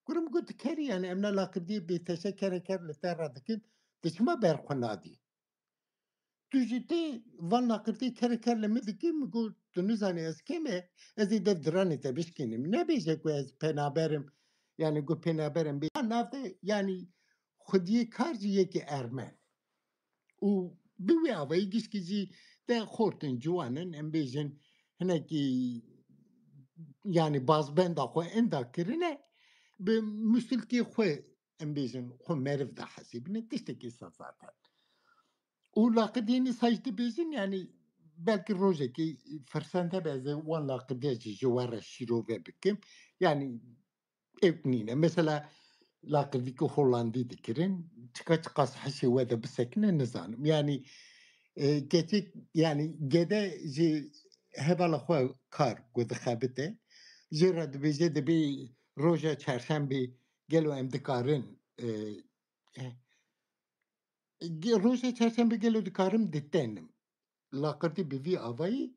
Gurim got, Kerî, yanî em ne laqidiyê bêteşe kere ker li te re dikin, tu çima ber xwe nadî? Tu jî tê van laqirtê kere ker li min dikî, min got, tu nizanî ez kê me, ez ê dev diranê te bişkînim. Nebêje ku ez penaber im, yanî ku penaber im bê. Nav de, yanî xwediyê kar jî yekî ermen. Û bi wî avayî gişkî jî de xort in, ciwan in, em bêjin hinekî, yanî bazbenda xwe inda kirine, bi musilkê xwe, em bêjin, xwe meriv de hesibine, tiştekî sa zaten. Û laqidiyê nîsa jî dibêjin, yanî belkî rojekê firsende be ez ê wan laqidiya jî ji we re şîrove bikim. Yanî ewk nîne. Mesela laqidî ku Hollandî dikirin, çika çiqas hişê we de bisekine nizanim. Yanî, e, keçik, yanî gede ji hevala xwe kar ku dixebite, jê re dibêje, dibê roja çarşembê gelo em dikarin, e, e, Ge-, roja çarşembe gelo dikarim ditenim. Laqirdî bi vî avayî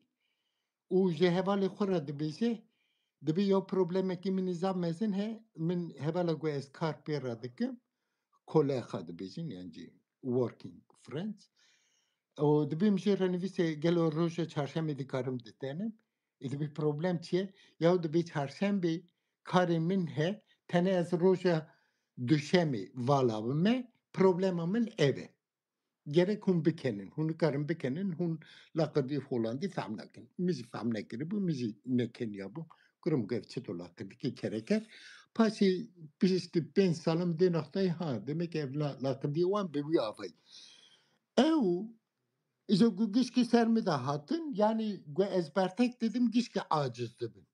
û ji hevalê xwe re dibêje, dibê ya problemekî min zaf mezin he, min hevala ku ez kar pê re dikim, kolexa dibêjin, yan jî working friends. Û dibê min jê re nivîse gelo roja çarşemê dikarim ditenim. Ê dibê problem çi ye? Ya dibê çarşembe karê min he, tenê ez roja duşemê vala bime, problema min ev e. Gerek hûn bikenin, hûn nikarin bikenin, hûn laqirdî Holandî fehm nakin. Min jî fehm nekiribû, min jî nekeniyabû. Kurim gev çito laqirdî ke kereker. Paşê piştî pênc salim dê noxtayê ha, demek ev la-, laqirdî wan bi wî avayî. Ew, îja ku gişkî ser min de hatin, yanî ku ez bertek didim, gişkî aciz dibin.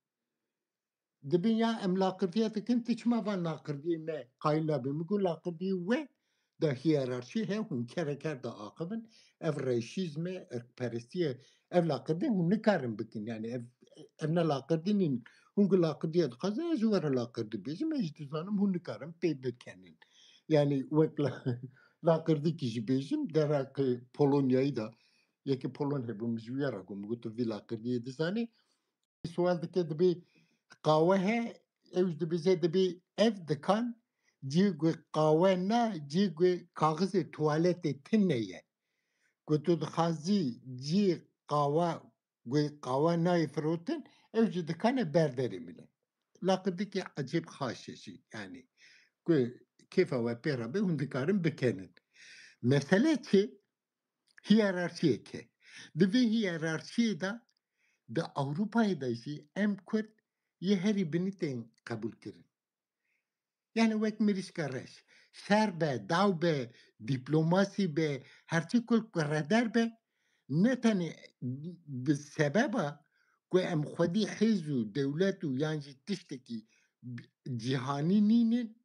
Dibin ya em laqirdiye dikin, tu çima van laqirdiyê me qayîl nabî? Min got laqirdiyê we de hiyerarşî he, hûn kereker de axivin. Ev reşîzm e, irqperestî ye. Ev laqirdiye hûn nikarin bikin. Yani ev, ev ne laqirdî nîn. Hûn ku laqirdiye dixwazin, ez ji we re laqirdî bêjim, ez jî dizanim hûn nikarin pê bikenin. Yani wek la-, laqirdîkî jî bêjim, dera ku Polonyayî de, yekê Polon hebû, min ji wî re got, min got, tu vî laqirdiyê dizanî. Sual dike, dibê qawe he, ew jî dibêje, dibê ev dikan cî ku qawe na, cî ku kaxizê tuwaletê tune ye. Ku tu dixwazî cî qawe, ku qawe nayê firotin, ew jî dikane berderê min e. Laqidikê ecêb xaş e jî, yanî ku kêfa we pê re be, hûn dikarin bikenin. Mesele çi? Hiyerarşiyek e. Di vê hiyerarşiyê de di Ewropayê de jî em Kurd yê herî binî tên qebûl kirin. Yani wek mirîşka reş. Şer be, daw be, dîplomasî be, her çi kul ku reder be, ne tenê bi sebeba ku em xwedî hêz û dewlet û yan jî tiştekî cîhanî nînin,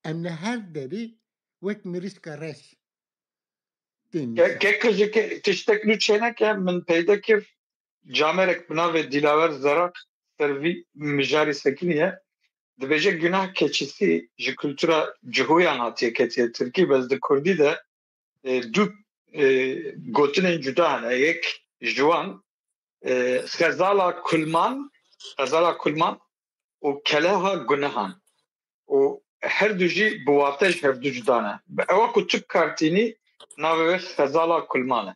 em li her derê wek mirîşka reş Ke-, kek ji ke-, tiştek nû çêneke min peyde kir, camerek bi navê Dilawer Zerak ser vî mijarî sekiniye. Dibêje günah keçisi ji kultura cihoyan hatiye ketiye Tirkî, bes di Kurdî de, e, du, e, gotinên cuda hene. Yek ji wan, e, xezala kulman, xezala kulman û keleha gunehan. Û her du jî bi wate ji hevdu cuda ne. Bi ewa ku tu kartînî navê wê xezala kulman e.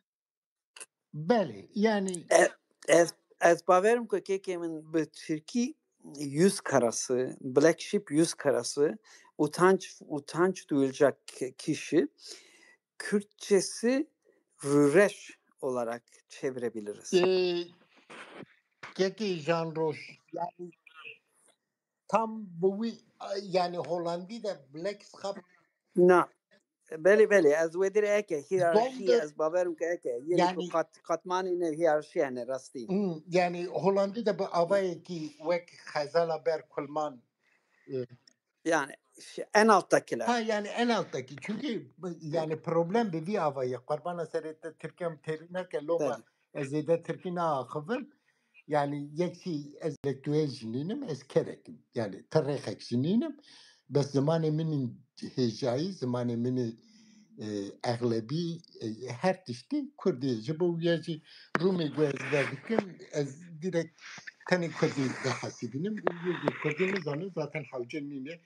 Belê, yani E, ez, ez baverim ku kekê min bi Tirkî yüz karası, Black Sheep yüz karası, utanç, utanç duyulacak kişi, Kürtçesi rüreş olarak çevirebiliriz. E, kekê Jean Roche, yani tam bi wî, yani Holandî de Black Sheep Na. Belê, belê, ez wê dirê eke, hiyerarşî, Zonder, ez baverim ke eke. Yê yani, ku kat-, katmanê ne hiyerarşî hene rastî. Hmm, yani Holandî de bi avayekî wek xezala ber kulman, e, Yani, şi-, en alttakiler. Ha, yani en alttaki. Çünkü bu, yani problem bi vî avayê. Qurbana serê te Tirkiyem têrî neke loma. Belê. Ez zêde Tirkî naaxivim. Yani yek şey ez lektuel jî nînim, ez kerek im. Yani ti rêxek jî nînim. Bes zimanê min in hêjayî, zimanê min in, e, exlebî, e, her tiştî Kurdî ye. Ji bo wî ye jî Rûmê ku ez derdikim, ez direkt tenê Kurdî dihesibînim. Û yê ku Kurdî nizanin zaten hewce nîne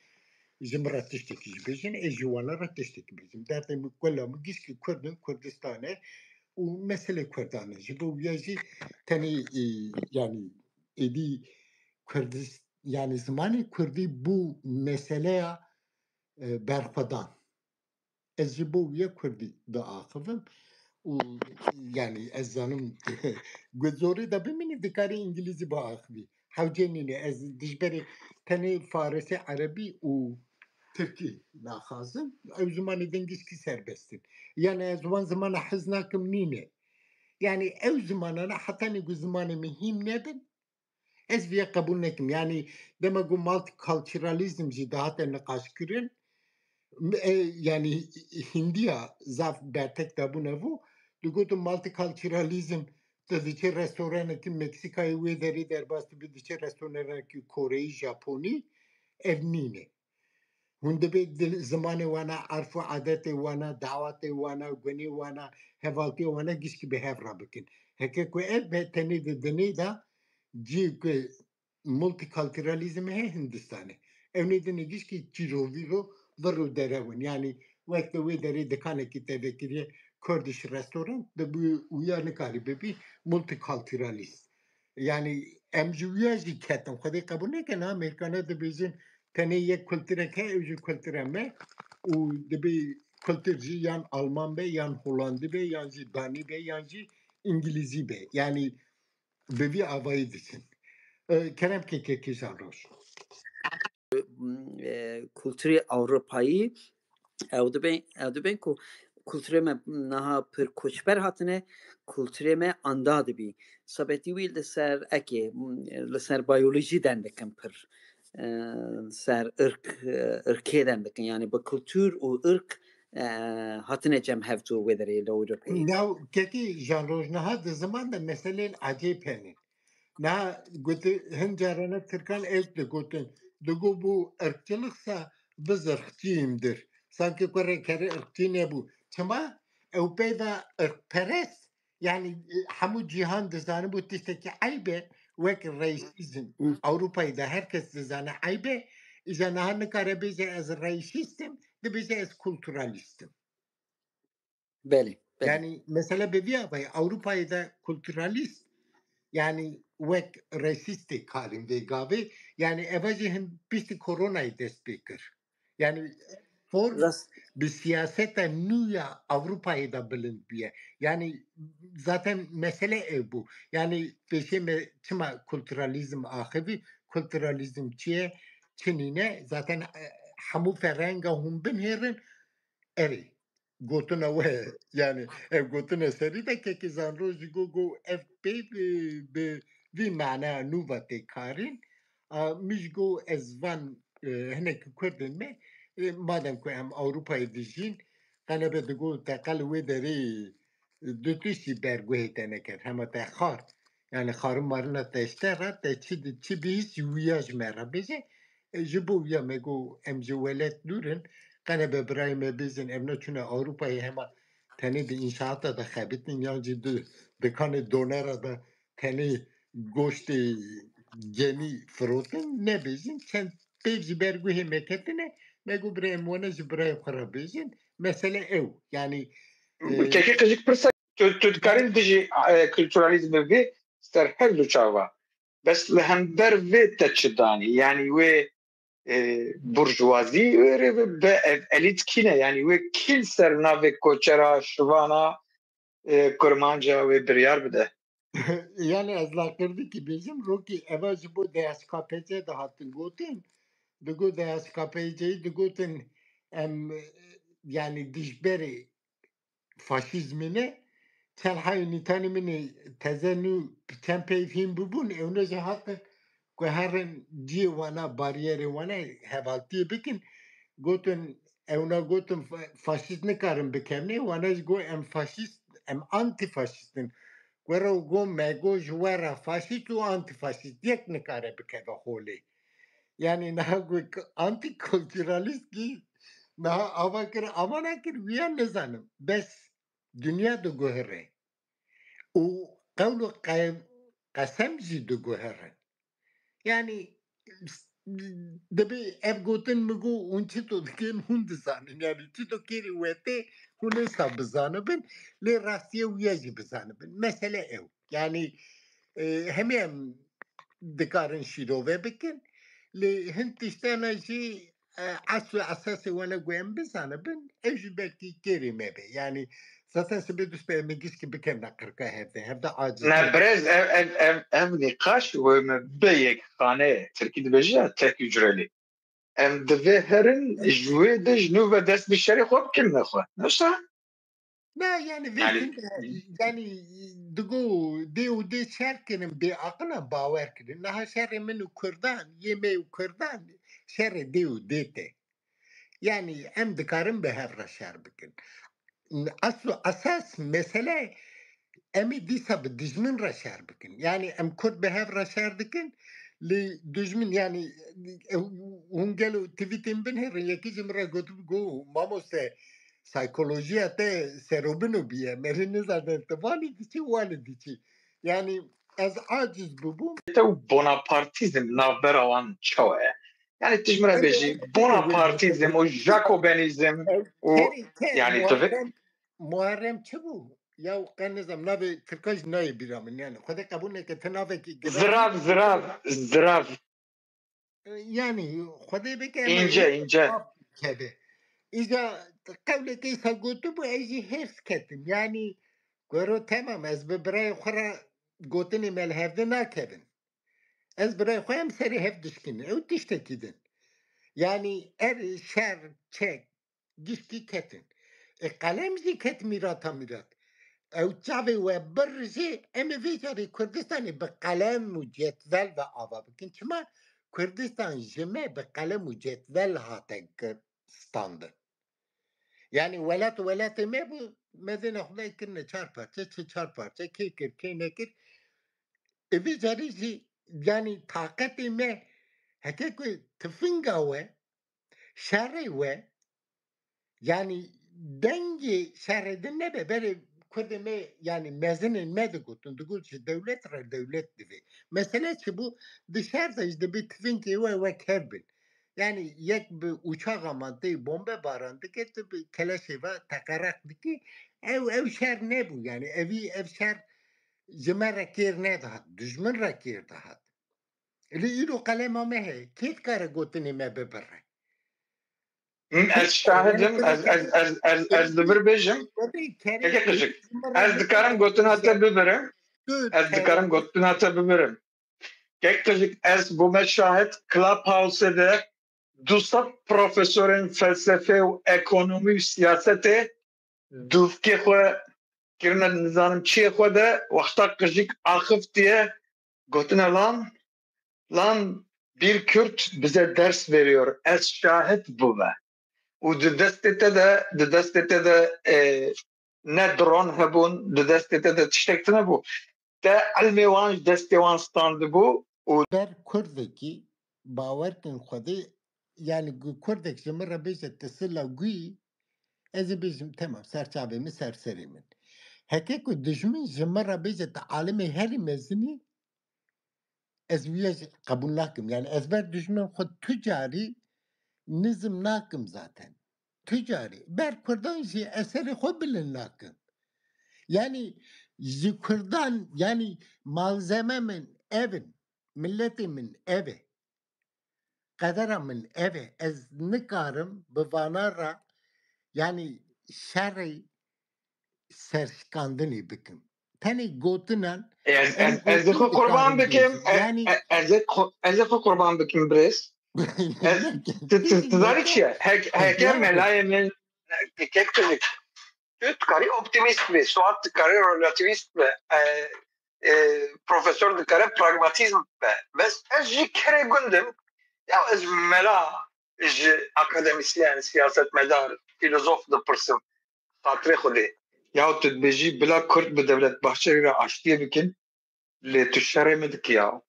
ji min re tiştekî jî bêjin, ê ji wana re tiştekî bêjin. Derdê min kula min gişkî Kurd in, Kurdistan e û meselê Kurdan e. Ji bo wiya jî tenê, e, yanî êdî Kurdis-, yanî zimanê Kurdî bû meseleya, e, berxwedan. Ez ji bo wiya Kurdî diaxivim û yanî ez zanim ku zorê de bimînî dikarî îngilîzî biaxivî. Hewce nîne ez dijberê tenê farisî, erebî û tirkî naxazim. Ew zimanê din gişkî serbest in. Yani ez wan zimana hez nakim nîne. Yani ew zimanana hetanî ku zimanê min hîn nebin, ez vê qebûl nekim. Yani dema ku multiculturalism jî dihate niqaşkirin, m-, e, yani Hindiya zaf bertek dabûn evo, digotin multiculturalism, tu diçe restoranekî Meksîkayê wê derê derbas dibî, diçe restoranekî Koreyî, Japonî, ev nîne. Hûn dibê dil, zimanê wana, erf û adetê wana, dawetê wana, gunê wana, hevaltiya wana gişkî bi hev re bikin. Heke ku ev be tenê di dinê de cî ku multikulturalizm heye Hindistanê. Ew nêdinê gişkî çîrovîro vir û derew in. Yanî wek te wê derê dikanekî te vekiriye Kurdish restaurant, di bi wîya nikarî bibî multikulturalist. Yanî em ji wîya jî ketin. Xwedê qebûl neke, niha Amerîkana dibêjin tenê yek kulturek heye, ew jî kultura me û dibê kultur jî yan Alman be, yan Holandî be, yan jî Danî be, yan jî Îngilîzî be. Yanî bi vî avayî diçin. E, kerem ke kekê Jan Roj. E, kulturê Ewropayî, ew dibên, ew dibên ku kulturê me niha pir koçber hatine, kulturê me anda dibî. Sabetî wî li ser ekê, li ser biyolojî den dikin pir. E, ser irk, e, irkê den dikin. Yanî bi kultur û irk, e, hatine cem hevdû wê derê li Ewropayê. New kekî Jan Roj, niha di ziman de meselên ecêb hene. Niha got, hin carana Tirkan ew digotin, digo bu ırkçılıksa biz ırkçıyımdır. Sanki ku rêkerê ırkçî nebû. Çima? Ew peyva ırkperest, yanî, e, hemû cîhan dizanibû tiştekî eyb e, wek reîsîzm. Hı. Ewropayê de her kes dizane eyb e. Îja niha nikare bêje ez reîsîst im, dibêje ez kulturalîst im. Belê, belê. Yanî mesele bi vî avayî Ewropayê de kulturalîst, yanî wek resîst tê karîn vê gavê, yanî eva jî hin piştî koronayê dest pê kir. Yanî form Rast. bi siyaseta nû ya Ewropayê de bilind bûye. Yanî zaten mesele ew bû. Yanî pêşê me çima kulturalîzm axivî, kulturalîzm çi ye, çi nîne? Zaten, e, hemû ferenga hûn binhêrin, erê, gotina we, yanî ev gotina serî de kekê Zanro jî got, got ev pê bi, bi vî maneya nû ve tê karîn. A, min jî got ez van, e, hinek kurdên me, e, madem ku em Ewropayê dijîn, qenebe digot teqel wê derê, e, du tiştî berguhê te neket. Hema te xar, yanî xarin marina te ji te re, te çi di-, çi bihîst ji wiya ji me re bêje. E, ji bo wiya me got em ji welat dûr in, qenebe birayê me bêjin, ev neçûne Ewropayê hema tenê di înşaata de xebitin, yan jî di dikanê donera de tenê goştê gemî firotin, nebêjin. Çend pêv ji ber guhê me ketine, me got birê em wana ji birayê xwe re bêjin. Mesele ew. Yanî, e, Kekê Qijik pirsa, tu, tu dikarî li dijî, e, kulturalîzmê bî ser her du çava. Bes li hember vê te çi danî? Yanî wê, e, burjwazî wê rê bibe, ev elît kî ne? Yanî wê kî li ser navê koçera, şivana, e, kurmanca wê biryar bide? Yanî ez laqirdikî bêjim, rokî eva ji bo D H K P C dihatin gotin. Digot D H K P C'yî digotin em, e, yanî dijberê faşîzmê ne. Çend heyî nîtanî min ê teze nû çend peyv hîn bibûn, ewne jî hatin ku herin ciyê wana, bariyerê wana hevaltiyê bikin. Gotin, ewna gotin fa-, faşîst nikarin bikevnê, wana jî got em faşîst, em antîfaşîst in. Were û got me got ji we re faşîst û antîfaşîst yek nikare bikeve holê. Yanî niha got antîkulturalîst kî niha ava kir, ava nekir, wiya nizanim. Bes dinya diguhire. Û qewl û qe-, qesem jî diguhirin. Yanî, dibê ev gotin min got, hûn çito dikin, hûn dizanin. Yanî, çito kêrî we tê, hûn êsa bizanibin, lê rastiya wiya jî bizanibin. Mesele ew. Yanî, e, hemî em dikarin şîrove bikin, lê hin tiştana jî, e, esl û esasê wana ku em bizanibin, ew jî belkî kêrê me be. Yanî, zaten sibê dustpê em ê gişkî bikevne qirka hevde. Hevde aciz Ne, be. Birêz, ev, ev, ev, ev nîqaş wê me bi yek xane, tirkî dibêje ya tek hücreli. Em divê herin ji wê de ji nû ve dest bi şerê xwe bikin nexwe. Newsa? Na, yanî vê Yanî, tinde, yanî digo dê û dê şer kirin, bê aqil in, bawer kirin. Niha şerê min û Kurdan, yê me û Kurdan, şerê dê û dê te. Yanî em dikarin bi hev re şer bikin. Esl û esas mesele em ê dîsa bi dijmin re şer bikin. Yanî em Kurd bi hev re şer dikin, Lê dijmin, yanî, e, hûn gelo tweetên binhêrin, yekî ji min re gotibû, got, mamoste, psîkolojiya te serobino bûye, merî nizane tu vanî diçî, wanî diçî. Yanî, ez aciz bûbûm. Te û bonapartîzm navbera wan çawa ye? Yani tu ji min re bêjî, bonapartîzm û jakobenîzm û, yani tu vê Muharrem çi bû? Ya qe nizam navê Tirka jî nayê bîra min, yani Xwedê qebûl neke, ti navekî girê. Zirav, zirav, zirav. Yani Xwedê bike, înce, înce. Keve. Îca qewlekê sa gotibû, ez jî hêrs ketim. Yani goro, temam, ez bi birayê xwe re gotinê me li hevdê nakevin. Ez birayê xwe em serê hev dişkînin. Ew tiştekî din. Yani ev şer, çek, gişkî ketin. E, qelem jî ket mîrata mîrat. Ew çavê we bir jî, em ê vê carê Kurdistanê bi qelem û cetvel ve ava bikin. Çima? Kurdistan ji me bi qelem û cetvel hate kir-, standin. Yani welat welatê me bû, mezêna xwe kirine çar parçe, çi çar parçe, kê kir, kê nekir. E, vê carê jî, yani taqetê me, heke ku tifinga we, şerê we, yani dengê şerê din nebe, berê Kurdê me, yani mezinên me digotin, digot ji dewlet re dewlet divê. Mesele çi bû? Di şer de jî dibê tifinkê we wek hev bin. Yani yek bi uçaxa man tê bombe baran dike, tu bi keleşê ve teqereq dikî. Ew, ew şer nebû, yani evî, ev şer ji me re kêr nedihat, dijmin re kêr dihat. Lê îro qelema me heye. Kê dikare gotinê me bibire? Him, ez şahid im, ez, ez, ez, ez, ez li vir bêjim. Keke Qijik, ez dikarim gotina te bibirim. Ez dikarim gotina te bibirim. Kek Qijik, ez bûme şahid, Clubhouse-ê de du sed profesorên felsefê û ekonomî û siyasetê dûvkê xwe kirine, nizanim çiyê xwe de, wexta Qijik axiftiye, gotine, lan, lan, bir Kürt bize ders veriyor. Ez şahit bûme. Û di destê te de, di destê te de, e, ne dron hebûn, di destê te de tiştek tune bû. Te ilmê wan ji destê wan standibû û ber Kurdekî, bawer kin Xwedê, yani gu-, Kurdek ji min re bêje, tu sila guyî, ez ê bêjim, temam, ser çavê min, ser serê min. Heke ku dijmin ji min re bêje, tu alimê herî mezinî, ez wiya jî qebûl nakim. Yani ez ber dijmin xwe tu carî nizm nakim zaten. Tu carî. Ber Kurdan jî eserê xwe bilind nakim. Yani ji Kurdan, yani malzeme min ev in, milletê min ev e. Qedera min ev e. Ez nikarim bi vana re, yani şerê serşikandinê bikim. Tenê gotinan, Ez, tenê ez, ez ê xwe gotinê qurban dikarim bikim. bêjim. E, Yani e, ez ê xwe, ez ê xwe qurban bikim, birêz. Ez, tu, tu, tu zarî çi ye? Hek-, heke Yani melayê min, e, kek Qijik, tu dikarî optimîst bî, Suat dikarî relatîvîst be, e, e, profesor dikare pragmatîzm be. Bes ez jî kerê gund im, ya ez mela ji akademîsyen, siyasetmedar, fîlozof dipirsim, xatirê Xwedê. Ya tu dibêjî bila Kurd bi Devlet Bahçelî re aştiyê bikin, lê tu şerê min dikî ya.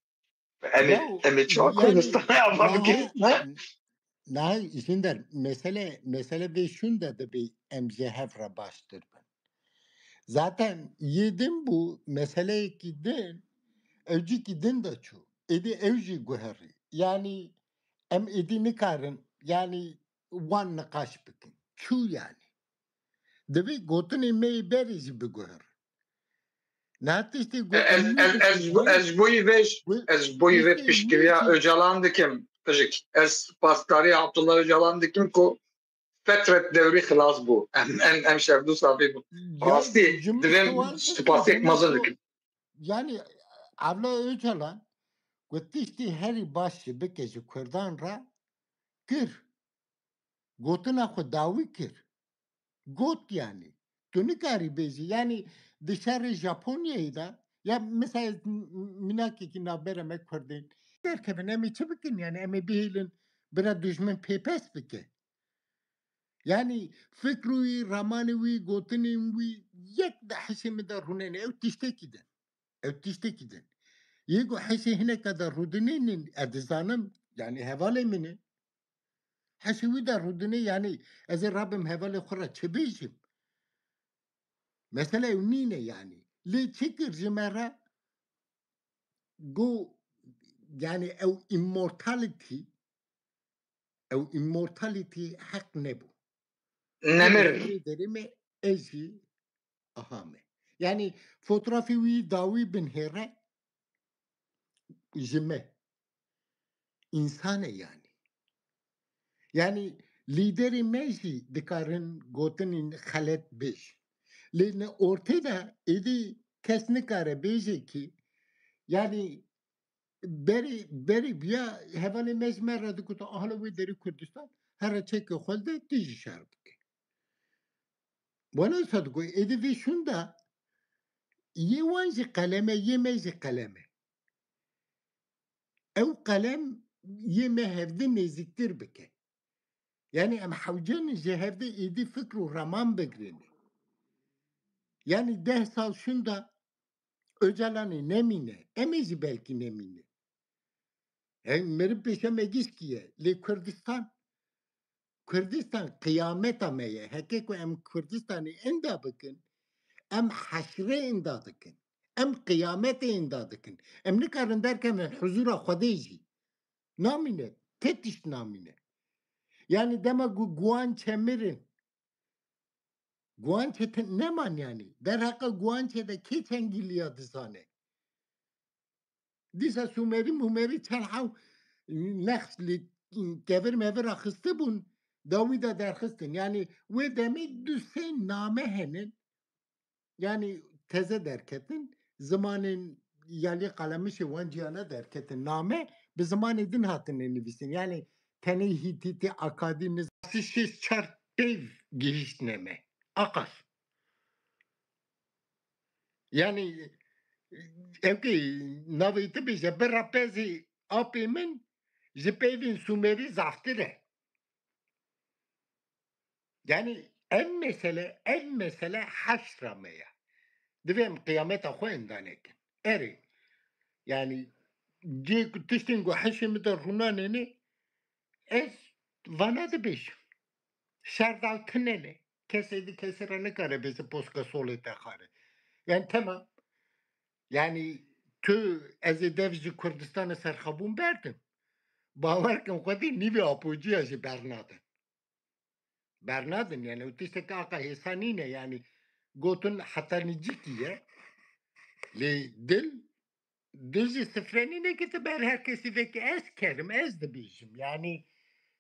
Em ê, Ya, em ê çawa yani, Kurdistanê ava bikin? Niha, niha Jinder, mesele, mesele vê şûn de dibê em ji hev re baştir bin. Zaten yê din bû, meseleyekî din, ew cîkî din de çû. Êdî ew jî guherî. Yani em êdî nikarin, yani wan niqaş bikin. Çû yani. Divê gotinê me yê berê jî biguher. Niha tiştê Ez, gotinê ez, ez, ez ji bo yî vê, ez ji bo yî vê piştgiriya Öcalan dikim, Qijik. Ez spasdariya Abdullah Öcalan dikim ku fetret dewrî xilas bû. Em, em, em şevdû safî bû. Rastî, divê spasiyek mezin dikim. Yani, Abdullah Öcalan ku tiştê herî baş jî bike ji Kurdan re kir. Gotina xwe dawî kir. Got yani. Tu nikarî bêjî. Yani di şerê Japonyayê de, ya mesela m-, m-, mînakekî navbera me Kurdên derkevin, em ê çi bikin? Yani em ê bihêlin bira dijmin pêpes bike. Yani fikr wî, ramanê wî, gotinên wî yek di hişê min de rûnene. Ew tiştekî din. Ew tiştekî din. Yê ku heşê hineke de rûdinê nin, ez dizanim, yanî hevalê min e. Heşê wî de rûdinê, yanî ez ê rabim hevalê xwe re çi bêjim? Mesele ew nîne yanî. Lê çi kir ji me re? Got, yanî ew immortality, ew immortality heq nebû. Nemir. Wê derê me, ez jî aha me. Yanî fotoğrafê wî dawî binhêre ji me. Însan e yanî. Yanî lîderê me jî dikarin gotinên xelet bêj. Lê ne ortê de êdî kes nikare bêje ki, yanî berî, berî biya hevalê me ji me re dikut, ahla wê derê Kurdistan, here çekê xwe de tu jî şer bike. Wela wisa digot, êdî vê şûn de yê wan jî qelem e, yê me jî qelem e. Ew qelem yê me hevdi nêzîktir bike. Yanî em hewce ne ji hevdi êdî fikr û raman bigirîne. Yanî deh sal şûn de Ocalanê nemîne, em ê jî belkî nemîne. Hey, meriv pêşe me gişkî ye. Lê Kurdistan, Kurdistan qiyameta me ye. Heke ku em Kurdistanê inda bikin, em heşrê inda dikin. Em qiyametê inda dikin. Em nikarin derkevin huzura Xwedê jî. Namîne, te tişt namîne. Yanî dema ku Guançe mirin, Guançe te neman yanî. Derheqa Guançe de kê çengîliya dizane? Dîsa Sumerî Mumerî çend hew nexş li kevir mevir ra xistibûn, dawî de derxistin. Yanî wê demê du sê name henin. Yanî teze derketin. Zimanên Yalî Qelemişê wan ciyana derketin. Name bi zimanê din hatine nivîsîn. Yanî tenê Hîtîtî, Akadî, niz-, sî şêst çar peyv gihîştine me. Aqas. Yanî, ew kî navê te bêje, bira pezê apê min ji peyvên Sumerî zaftir e. Yanî, ev mesele, ev mesele heşra me ye. Divê em qiyameta xwe inda nekin. Erê, yanî, cê ku tiştên ku heşê min de rûnanêne, ez vana dibêjim. Şer daw tune ne. Kesê di kesê re nikare bêje poska solê te xare. Yani temam. Yani tu ez ê dev ji Kurdistanê serxabûn berdim. Bawer kin xwedî nîvê apociya jî bernadin. Bernadin yani ew tiştek aqa hêsa nîne yani gotin heta nîcikî ye. Lê dil Dil ji sifrenî nekete ber her kesî veke ez kerim, ez dibêjim. Yanî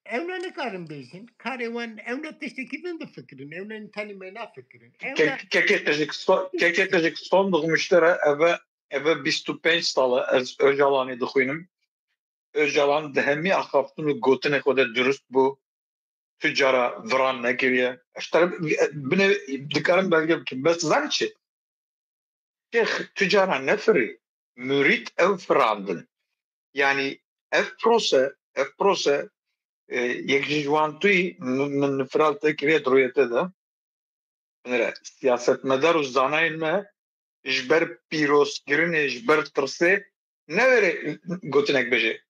ew ne nikarin bêjin. Karê wan ew ne tiştekî din difikirin. Ew ne tenî me nafikirin. Ew ne Kek-, kekê qijik so-, kekê qijik son dixmişte re eve, eve bîst û pênc sal e ez Ocalanê dixwînim. Ocalan di hemî axaftin û gotinê xwe de durust bû. Tu cara viran nekiriye. Ji te re binê dikarim belge bikim. Bes zanî çi? Şêx tu cara nefirî. Murîd ew firandin. Yanî ev prose, ev prose, e, yek ji ji wan tu yî, min, min firal te kiriye di rûyê te de. Binêre, siyasetmedar û zanayên me ji ber pîrozkirinê, ji ber tirsê, newêrê gotinek bêje.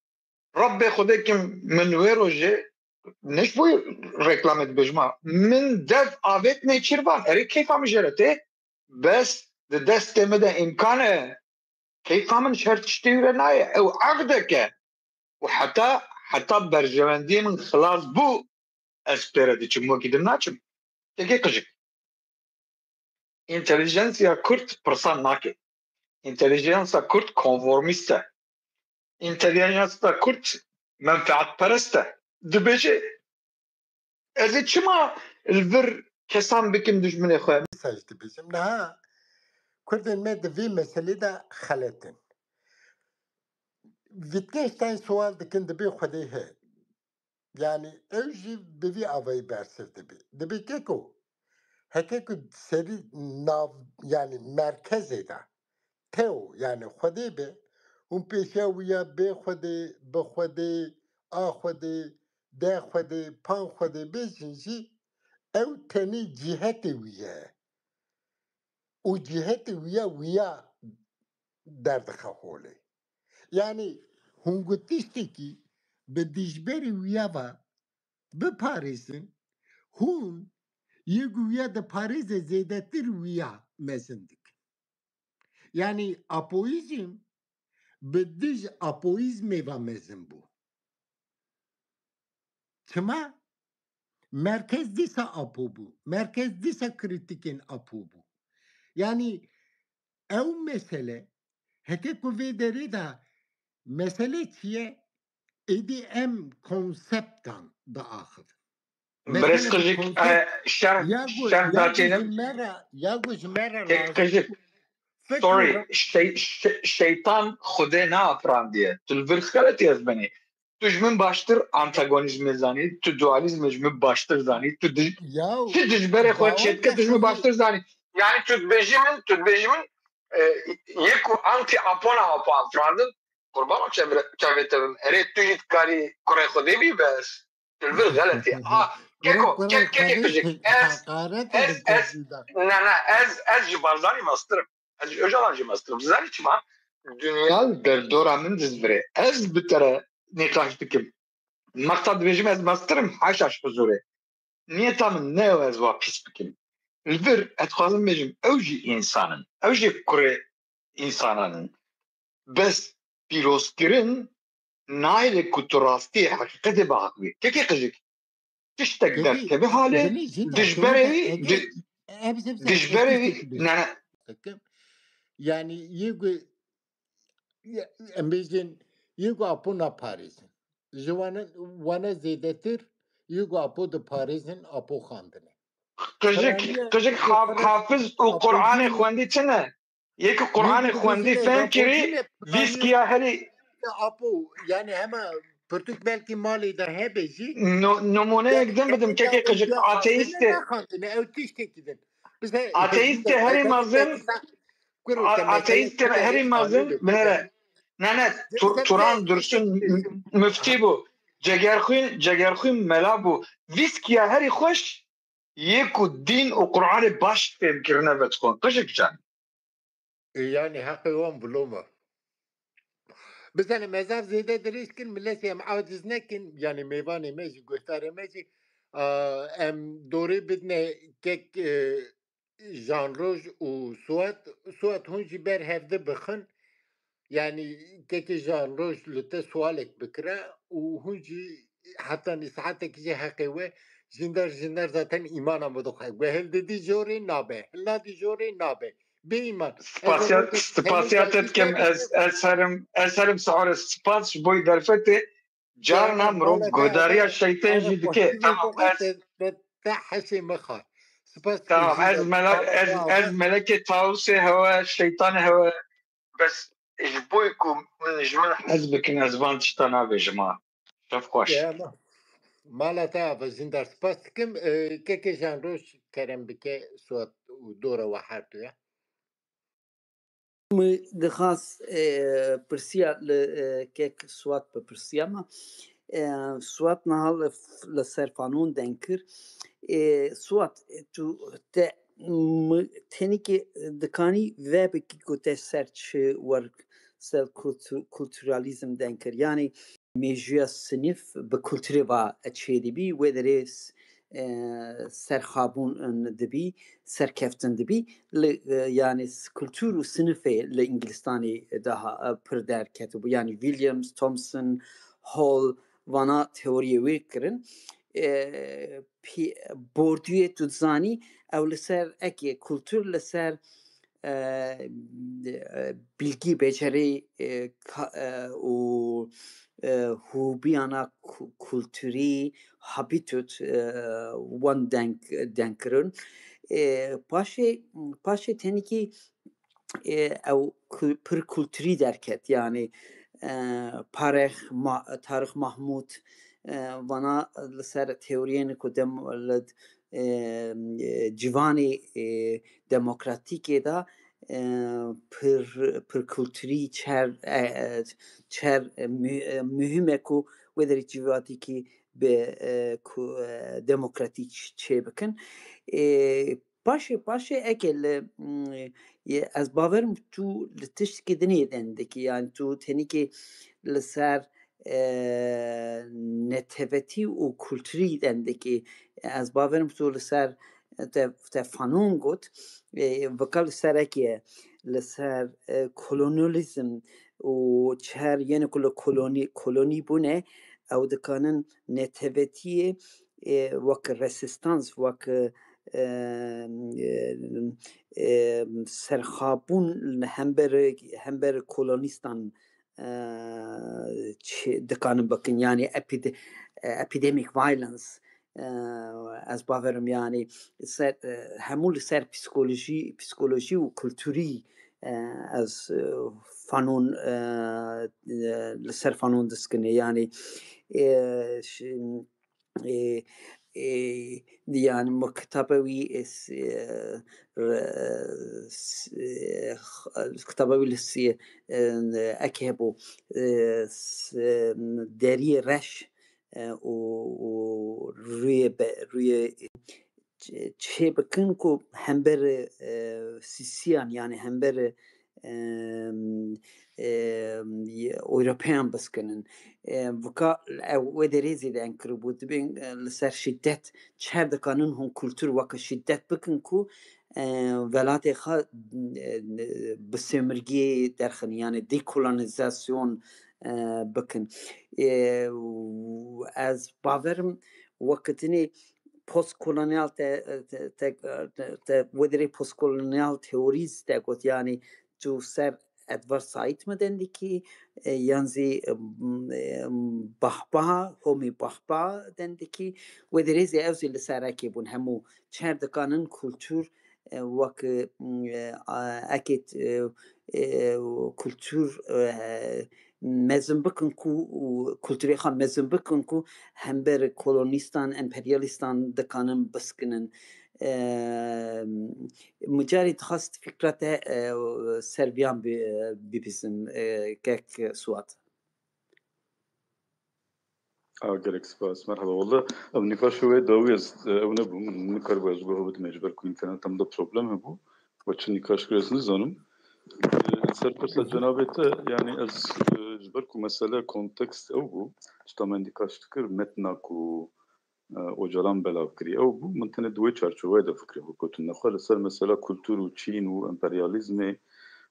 Rabbê Xwedê kim min wê rojê ne ji bo reklamê dibêjim ha. Min dev avêt nêçîrvan. Erê keyfa min jê re tê. Bes di destê min de îmkan e. Keyfa min ji her tiştê wî re nayê. Ew eqdek e. Û heta, heta berjewendiyê min xilas bû, ez pê re diçim, wekî din naçim. Têkê qijik. Întelijensiya Kurd pirsan nake. Întelijensa Kurd konformîst e. Întelijensa Kurd menfeetperest e. Dibêje, ez ê çima li vir kesan bikim dijminê xwe? Mesaj dibêjim. Niha Kurdên me di vê meselê de xelet in. Wittgenstein sual dikin, dibê Xwedê heye. Yani ew jî bi vî avayî bersiv dibe. Dibê keko, heke ku serî nav, yani merkezê de teo, yani Xwedê be, hûn pêşiya wî ya bê Xwedê, bi Xwedê, a Xwedê, de Xwedê, pan Xwedê bêjin jî, ew tenê cîhetê wî ye. Û cîhetê wî ya, wî ya derdixe holê. Yani hûn ku tiştekî bi dijberê wiya ve biparêzin, hûn yê ku wiya diparêze zêdetir wiya mezin dikin. Yani apoîzm bi dij apoîzmê ve mezin bû. Çima? Merkez dîsa Apo bû. Merkez dîsa krîtikên Apo bû. Yani ew mesele, heke ku vê derê de mesele çi ye? Êdî em konseptan diaxivin. Birêz Qijik, e, şerh, ya ku, şerh ya ku daçênim. Ji me re, ya ku ji me re Kek Qijik, sorry, şey, şey, şeytan Xwedê neafirandiye. Tu li vir xeletî ez benî. Tu ji min baştir antagonîzmê zanî, tu dualîzmê ji min baştir zanî, tu dij-, ya, çi dijberê xwe çêdike, tu ji min baştir zanî. Yani tu dibêjî min, tu dibêjî min, e, yê ku anti Apo ne Apo afirandin, qurban çevre-, çavê te bim. Erê tu jî dikarî kurê Xwedê bî bes. Tu li vir xeletî. A, keko, kek, kekê Qijik. Ez, ez, ez, ne, ne, ez, ez ji Barzanî mestir im. Ez ji Ocalan jî mestir im. Zanî çima? Dinya li derdora min dizvirê. Ez bi te re nîqaş dikim. Mexta dibêjim ez mestir im, haşa ji huzûrê. Niyeta min ne ew ez wa pîs bikim. Li vir ez dixwazim bêjim, ew jî însan in. Ew jî kurê însanan in. Bes pîrozkirin nayêle ku tu rastiyê heqîqetê biaxivî. Kekê Qijik, tiştek derkeve halê, dijberê wî, di-, dijberê wî, ne, ne. Yani yê ku, em bêjin, yê ku Apo naparêzin. Ji wane, wane zêdetir, yê ku Apo diparêzin, Apo xandine. Qijik, qijik Hafiz û Qur'anê xwendî çi ne? Yek Qur'anê xwendî, fehm kirî, vîskiya herî. Apo, yani hema pirtûk belkî malê de hebe jî. No-, numûneyek din bidim, kekê Qijik, ateîst e. Nexwendine, ew tiştekî din. Ateîst e herî mezin, a-, ateîst e herî mezin, binêre. Ne, ne, Tur-, Turan Dursun müftî bû. Cegerxwîn, Cegerxwîn mela bû. Vîskiya herî xweş, yê ku dîn û Qur'anê baş fêm kirine vedixwin. Qijik can. E, yani heqê wan biloma. Bizane me zaf zêde dirêj kin, milletê em aciz nekin, yani mêvanê me jî, guhdarê me jî, a, em dorê bidine kek, e, Janroj û Suat, Suat hûn jî ber hevdi bixin, yani kekê Janroj li te sualek bikire û hûn jî heta nî saetekî jî heqê we, jindar, jindar zaten îmana min dixwe. Guhil didî jorê nabe, hil nadî jorê nabe. Bê îman. Spasiya, spasiya te dikim, ez, ez herim, ez herim sihorê spas ji bo derfetê. Carna mirov guhdariya şeytên jî dike. Tamam, ez, te, te hesê min xwar. Spas. Tamam, ez melek, ez, ez melekê tawusê hewe, şeytanê hewe. Bes ji bo ku min ji min hez bikin, ez van tişta nabêjim ha. Şev xweş. Ya, ma-, mala te ava jindar spas dikim. E, kekê Janroj kerem bike, Suat û dora we her du ya. Min dixwast, e, pirsiya li, e, kek Suat bipirsiya me. E, Suat niha li, li ser fanon deng kir. E, Suat, tu te, mi, tenîkê dikanî vebikî ku te ser çi wer ser kultu-, kulturalîzm deng kir? Yanî, mêjûya sinîf bi kulturê ve çêdibî, wê derê s-, e, serxabûn dibî, serkeftin dibî. Li, e, yani s-, kultur û sinifê li Îngilistanê daha, e, pir derketibû. Yani Williams, Thompson, Hall, vana teoriyê wê kirin. E, pî-, Bourdieu tu dizanî, ew li ser, eke kultur li ser e, e, bilgi, becerî, e, ka-, e, û, e, hobiyana ku-, kulturî, habitat, e, wan deng, deng kirin. E, paşê, paşê tenîkî, e, ew ku-, pir kulturî derket, yani, e, Parêx Ma-, Tarîx Mahmûd, e, vana li ser teoriyên ku dem-, li e, e, civanê, e, demokratîkê de, e, pir, pir kulturî çer, e, e, çer, e, mü-, e, muhîm e ku wê derê civakî bi, e, ku, e, demokratîk çêbikin. E, Paşê, paşê eke li, mm, ye, ez bawerim tu li tiştekî dinê dendikî, yani tu tenîkê li ser, e, netevetî û kulturî dendikî. Ez bawerim tu li ser, te, te fanon got, e, vika li ser eke, li ser, e, kolonyalîzm û çer yene ku li kolonî, kolonî bûne, ew dikanin netevetiyê, e, wek resistans, wek, e, e, e, serxabûn hember, hember kolonîstan, e, çi dikanin bikin, yani epide-, e, epidemic violence, e, ez bawerim yani ser, e, hemû li ser psikolojî, psikolojî û kulturî, e, ez, e, fanon, e, e, li ser fanon diskine, yani, e, şi-, e, e, yani, min kitaba wî, e, s-, e, re-, s-, e, x-, kitaba wî li sî, e, eke hebû, e, s-, e, Deriyê Reş, e, û, û rûyê be-, rûyê ç-, çê bikin ku hember, e, sisiyan, yani hember, e, em, e, Ewropeyan biskinin. E, vika ew wê derê zêde enkiribû. Dibên, e, li ser şiddet, çer dikanin hûn kultur weke şiddet bikin ku, e, welatê xwe, e, bi sömürgeyê derxin, yani dekolonizasyon, e, bikin. E, û ez bawerim weke dinê postkolonyal te, te, te, te, wê derê postkolonyal teorî te got, yani tu ser Edward Said mi dendikî, e, yan zî, e, m-, e, Bahba, Homi Bahba dendikî, wê derê zî ew zî li ser ekê bûn. Hemû çer dikanin kultur, e, wek, e, m-, e, a, ekê, e, e, kultur, e, mezin bikin ku, û kulturê xwe mezin bikin ku hember kolonîstan, emperyalîstan dikanin biskinin. E, Micarê dixwest fikra te, e, ser viyan bi-, bibîzim, e, kek Suat. A, gelek spas. Merhaba. Walla, ev nîqaşê wê dawî ez, e, ew nebûm. Min nikaribû ez guh bidimê ji ber ku înternetem de problem hebû. We çi nîqaş kir ez nizanim. E, ser pirsa cenabê te, yani ez, e, ji ber ku mesele kontekst ew bû, tişta me nîqaş dikir, metna ku e, Ocalan belav kirî. Ew bû, min tenê di wê çarçoveyê de fikrê xwe gotin. Nexwe li ser mesela kultur û çîn û emperyalîzmê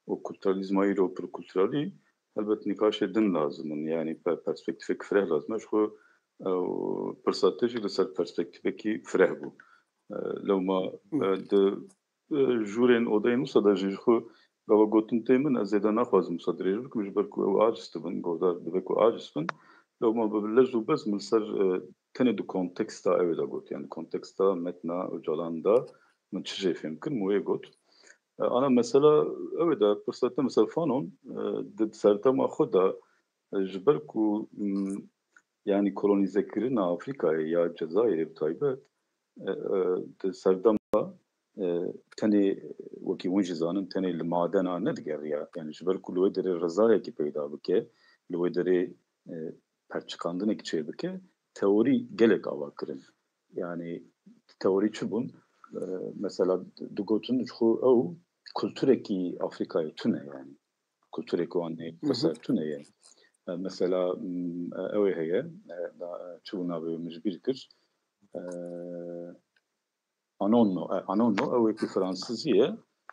û kulturalîzma îro pir kulturalî, helbet nîqaşê din lazim in. Yanî pe-, perspektîfek fireh lazim e. Ji xwe, e, pirsa te jî li ser perspektîfekî fireh bû. E, lewma, e, di e, jûrên odeyên wisa de jî ji xwe gava gotin tê min, ez zêde naxwazim wisa dirêj bikim, ji ber ku ew aciz dibin, guhdar dibe ku aciz bin. Lewma bi lez û bez min li ser, e, tenê di konteksta ew ê de got, yani konteksta metna Ocalan de min çi jê fêm kir, min wê got. E, ana mesela ew ê de pirsa te, mesela Fanon, e, di serdema xwe de, e, ji ber ku, m, yani kolonîzekirina Afrîkayê ya Cezayirê bi taybet, e, e, di serdema, e, tenê, wekî hûn jî zanin, tenê li madena nedigeriya. Yani ji ber ku li wê derê rizayekî peyda bike, li wê derê, e, perçiqandinekî çêbike, teorî gelek ava kirin. Yani teorî çi bûn? E, mesela digotin ji xwe ew kulturekî Afrîkayê tune yani. Kulturê ku wan ê Hı hı. xweser tune ye. E, mesela, m, e, ew ê heye, e, da, e, çi bû navê wê min ji bîr kir? E, Anonno, e, Anonno, ew ê ku Fransizî ye,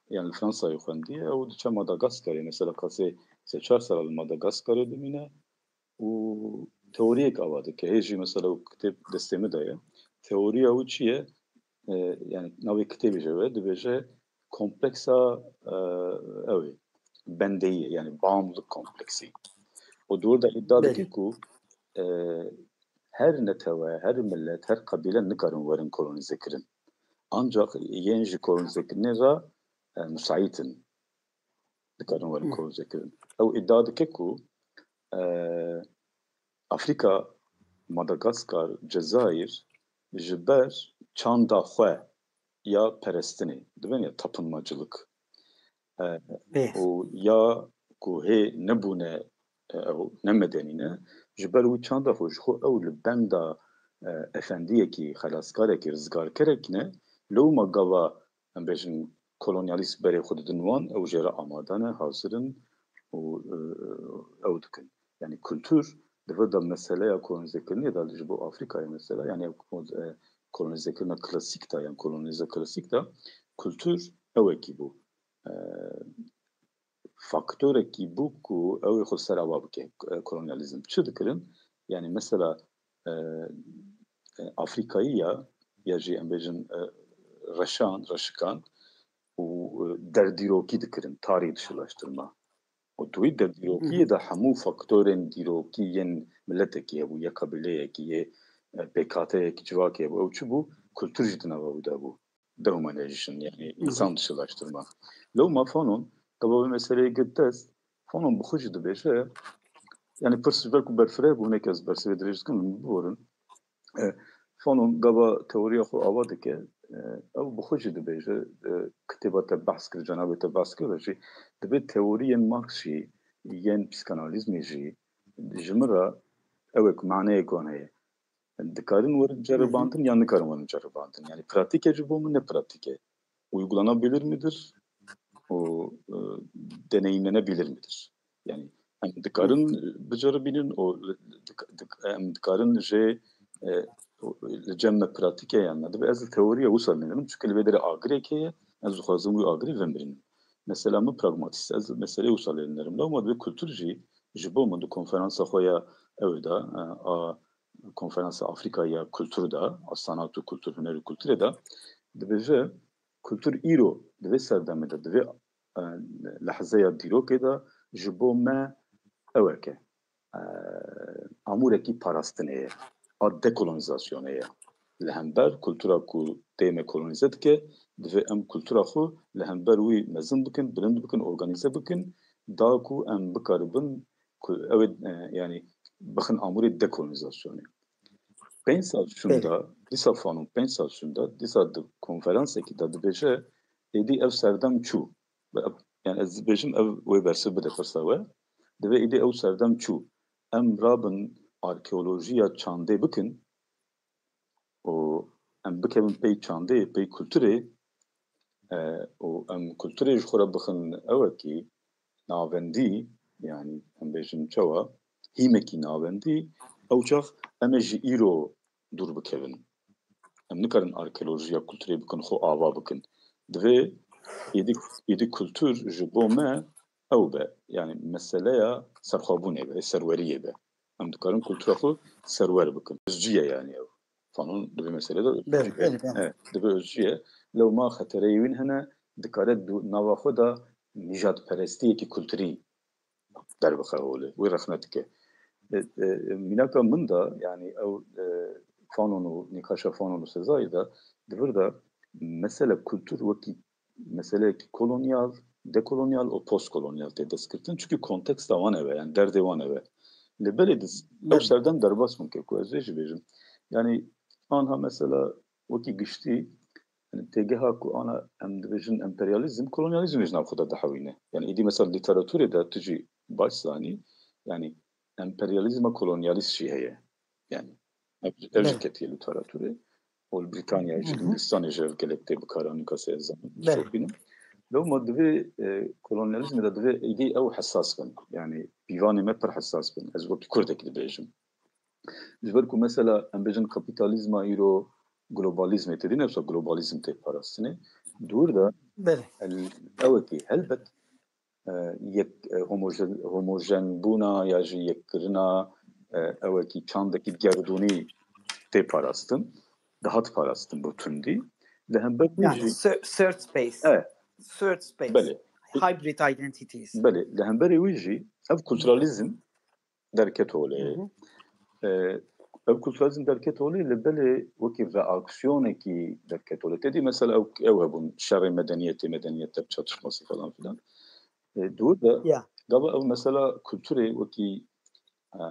yani li Fransayê xwendiye, ew diçe Madagaskarê, mesela qasê sê çar sala li Madagaskarê dimîne û teoriyek ava dike. Hê jî mesela ew kitêb destê min de ye. Teoriya wî çi ye? E, yani navê kitêbê jî ew e, dibêje kompleksa, e, ew ê, bendeyî, yani bağımlılık kompleksi. Û di wir de îdia Belê. dike ku, e, her netewe, her millet, her qebîle nikarin werin kolonîze kirin. Ancak yên ji kolonîzekirinê re, e, müsait in. Dikarin werin Hı. kolonîze kirin. Ew îdia dike ku, e, Afrîka, Madagaskar, Cezayir ji ber çanda xwe ya perestinê, dibên ya tapınmacılık. E, Bê. û ya ku hê nebûne, e, ew ne medenî ne, ji ber wî çanda xwe ji xwe ew li benda, e, efendiyekî, xelaskarekî, rizgarkerekî ne, lewma gava em bêjin, kolonyalîst berê xwe didin wan, ew jê re amade ne, hazir in û, e, ew dikin. Yanî kultur di vir de meseleya kolonîzekirinê de ji bo Afrîkayê mesela, yanî ew ko-, e, kolonîzekirina klasîk de, yan kolonîze klasîk de kultur ewekî bû. E, faktorekî bû ku ew ê xwe ser ava bike, e, kolonyalîzm. Çi dikirin? Yanî mesela, e, e, Afrîkayî ya, ya jî em bêjin, e, reşan, reşikan û, e, derdîrokî dikirin, tarî dişilaştirma. Û di wî derdîrokiyê de hemû faktorên dîrokî yên miletekî hebû, yê qebîleyekî, yê, e, pêkhateyekî civakê hebû. Ew çi bû? Kultur jî di nava wî de bû. Dehumanization, yanî însan dişilaştirma. Lewma Fanon, gava wê meseleyê girt dest, Fanon bi xwe jî dibêje, yanî pirs ji ber ku berfireh bû, hinek ez bersivê dirêj dikim, min biborin. E, Fanon gava teoriya xwe ava dike, e, ew bi xwe jî dibêje, e, kitêba te behs kir, cenabê te behs kir jî, dibê teoriyên Marx jî, yên psîkanalîzmê jî, ji min re ew ê ku maneyek wan heye. Dikarin werin ceribandin yan nikarin werin ceribandin. Yanî pratîk e ji bo min, ne pratîk e. Uygulanabilir midir? O, e, deneyimlenebilir midir? Yanî em dikarin biceribînin, o, dik-, dik-, em dikarin jê, e, o, li cem me pratîk e yan ne? Dibe ez li teoriya wisa bînirim, çunke li vê derê agirek heye, ez dixwazim wî agirî vebînim. Mesela min pragmatîst, ez meseleyê wisa lê dinerim. Lewma divê kultur jî ji bo min di konferansa xwe ya ew de, e, a Konferansa Afrîka ya Kultur de, a Sanat û Kultur, Huner û Kulturê de, dibêje, kultur îro di vê serdemê de, di vê, e, lehzeya dîrokê de ji bo me ewek e, e, amûrekî parastinê ye, a dekolonîzasyonê ye. Li hember kultura ku tê me kolonîze dike, divê em kultura xwe li hember wî mezin bikin, bilind bikin, organîze bikin, da ku em bikaribin ku ew ê, e, yanî bixin amûrê dekolonîzasyonê. Pênc sal şûnda, dîsa Fanon pênc sal şûnda, dîsa di konferansekî de dibêje, êdî ev serdem çû. Be-, ev, yanî ez dibêjim ev wê bersiv bide pirsa we. Divê êdî ew serdem çû. Em rabin arkeolojiya çandê bikin, û em bikevin pey çandê, pey kulturê, e, û em kulturê ji xwe re bixin ewekî navendî, yanî em bêjin çawa, hîmekî navendî, ew çax em ê ji îro dûr bikevin. Em nikarin arkeolojiya kulturê bikin, xwe ava bikin. Divê êdî, êdî kultur ji bo me ew be. Yanî meseleya serxwebûnê be, serweriyê be. Em dikarin kultura xwe serwer bikin. Özcü ye yanî ew. Fanon di vê meselê de özcü ye. Belê, belê, belê. Evet, divê özcü ye. Lewma xetereyê wîn hene, dikare du-, nava xwe de nîjadperestiyekî kulturî derbixe holê. Wê rexne dike. E, e, mînaka min de, yanî ew, e, Fanon û nîqaşa Fanon û Sezayê de, di vir de mesele kultur wekî meseleyekî kolonyal, dekolonyal û postkolonyal tê destkirtin. Çunku konteksta wan ev e, yani derdê wan ev e. Lê belê diz, ew serdem derbas min kir, ku ez vê jî bêjim. Yani anha mesela wekî giştî, yani têgeha ku ana em dibêjin emperyalîzm, kolonyalîzm jî nav xwe de dihewîne. Yani îdî mesela lîteraturê de tu jî baş zanî, yani emperyalîzma kolonyalîst jî heye. Yani ev, ev jî ketiye lîteraturê. Û li Brîtanyayê jî, li Îngilistanê jî ev gelek tê bikaranîn, kasê ez zanim, dişopînim. Lewma divê, e, kolonyalîzmê de divê êdî ew hesas bin. Yani pîvanê me pir hesas bin. Ez wekî Kurdekî dibêjim. Ji ber ku mesela em bêjin kapîtalîzma îro globalizmê tê dî, ne wisa globalizm tê parastinê. Dûr de ewekî helbet, e, yek, e, homojen-, homojenbûna ya jî yekkirina, e, ewekî çandekî gerdûnî tê parastin, dihat parastin bo tundî. Li hember wî Yani jî se-, third space. E. Third space. Belê. Hybrid identities. Belê. Li hemberê wî jî ev kulturalizm derket holê. Hı hı. E, ev kulturalizm derket holê, li belê wekî reaksiyonekî derket holê. Tedî mesela ew, ew hebûn, şerê medeniyetê, medeniyetler çatışması falan filan. E, dûr de, gava ev mesela kulturê wekî, e,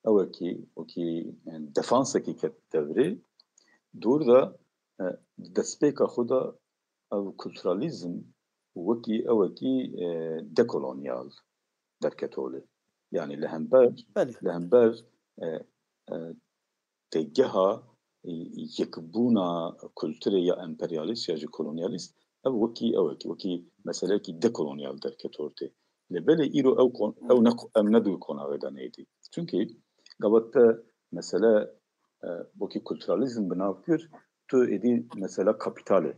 ewekî, wekî, yani defansekî ket devrê, dûr de, e, destpêka xwe de ev kulturalizm wekî, ewekî, e, dekolonyal derket holê. Yani li hember, li hember, e, e, têgeha, e, yekbûna kulturê ya emperyalîst ya jî kolonyalîst Ev wekî ew e, wekî meseleyekî dekolonyal derket ortê. Lê belê îro ew kon-, ew ne, em ne di wî konaxê de neyê dî. Çunkî gava te mesele, e, wekî kulturalîzm bi nav kir, tu êdî mesela kapîtalê,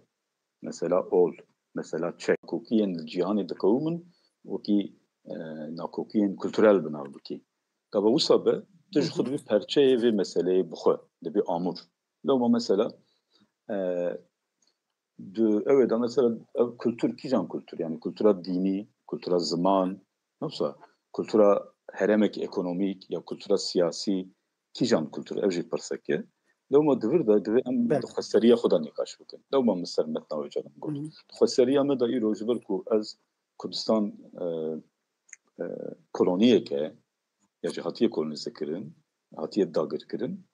mesela ol, mesela çek, nakokiyên li cîhanê dikewim in, wekî, e, nakokiyên kulturel bi nav bikî. Gava wisa be, tu ji xwe dibî perçeyê vê meseleyê bi xwe, dibî amûr. Lewma mesela, e, di ew ê de mesela ev kultur, kîjan kultur? Yani kultura dînî, kultura ziman, yoksa kultura herêmek ekonomîk ya kultura siyasî, kîjan kultur? Ev jî pirsek e. Lewma di vir de divê em Belê. di xweseriya xwe de nîqaş bikin. Lewma min ser metna wê caran got. Hı hı. Di xweseriya me de îro ji ber ku ez Kurdistan, e, e, koloniyek e, ya jî hatiye kolonîze kirin, hatiye dagirkirin.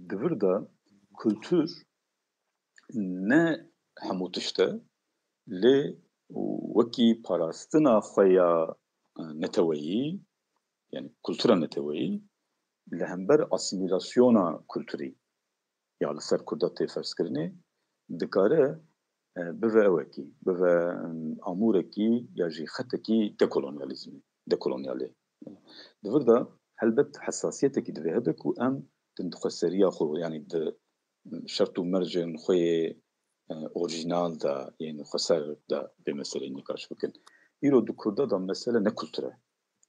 Di vir de kultur ne hemû tişt e, lê wekî parastina xwe ya, e, neteweyî, yani kultura neteweyî, li hember asîmîlasyona kulturî ya li ser Kurda tê ferzkirinê, dikare, e, bive ewekî, bive, em, amûrekî ya jî xetekî dekolonyalîzmê, dekolonyalê. Di vir de helbet hesasiyetekî divê hebe ku em di xweseriya xwe, yani di şert û mercên xwe yê, e, orîjinal de, yên xweser de vê meseleyê nîqaş bikin. Îro di Kurda de mesele ne kultur e.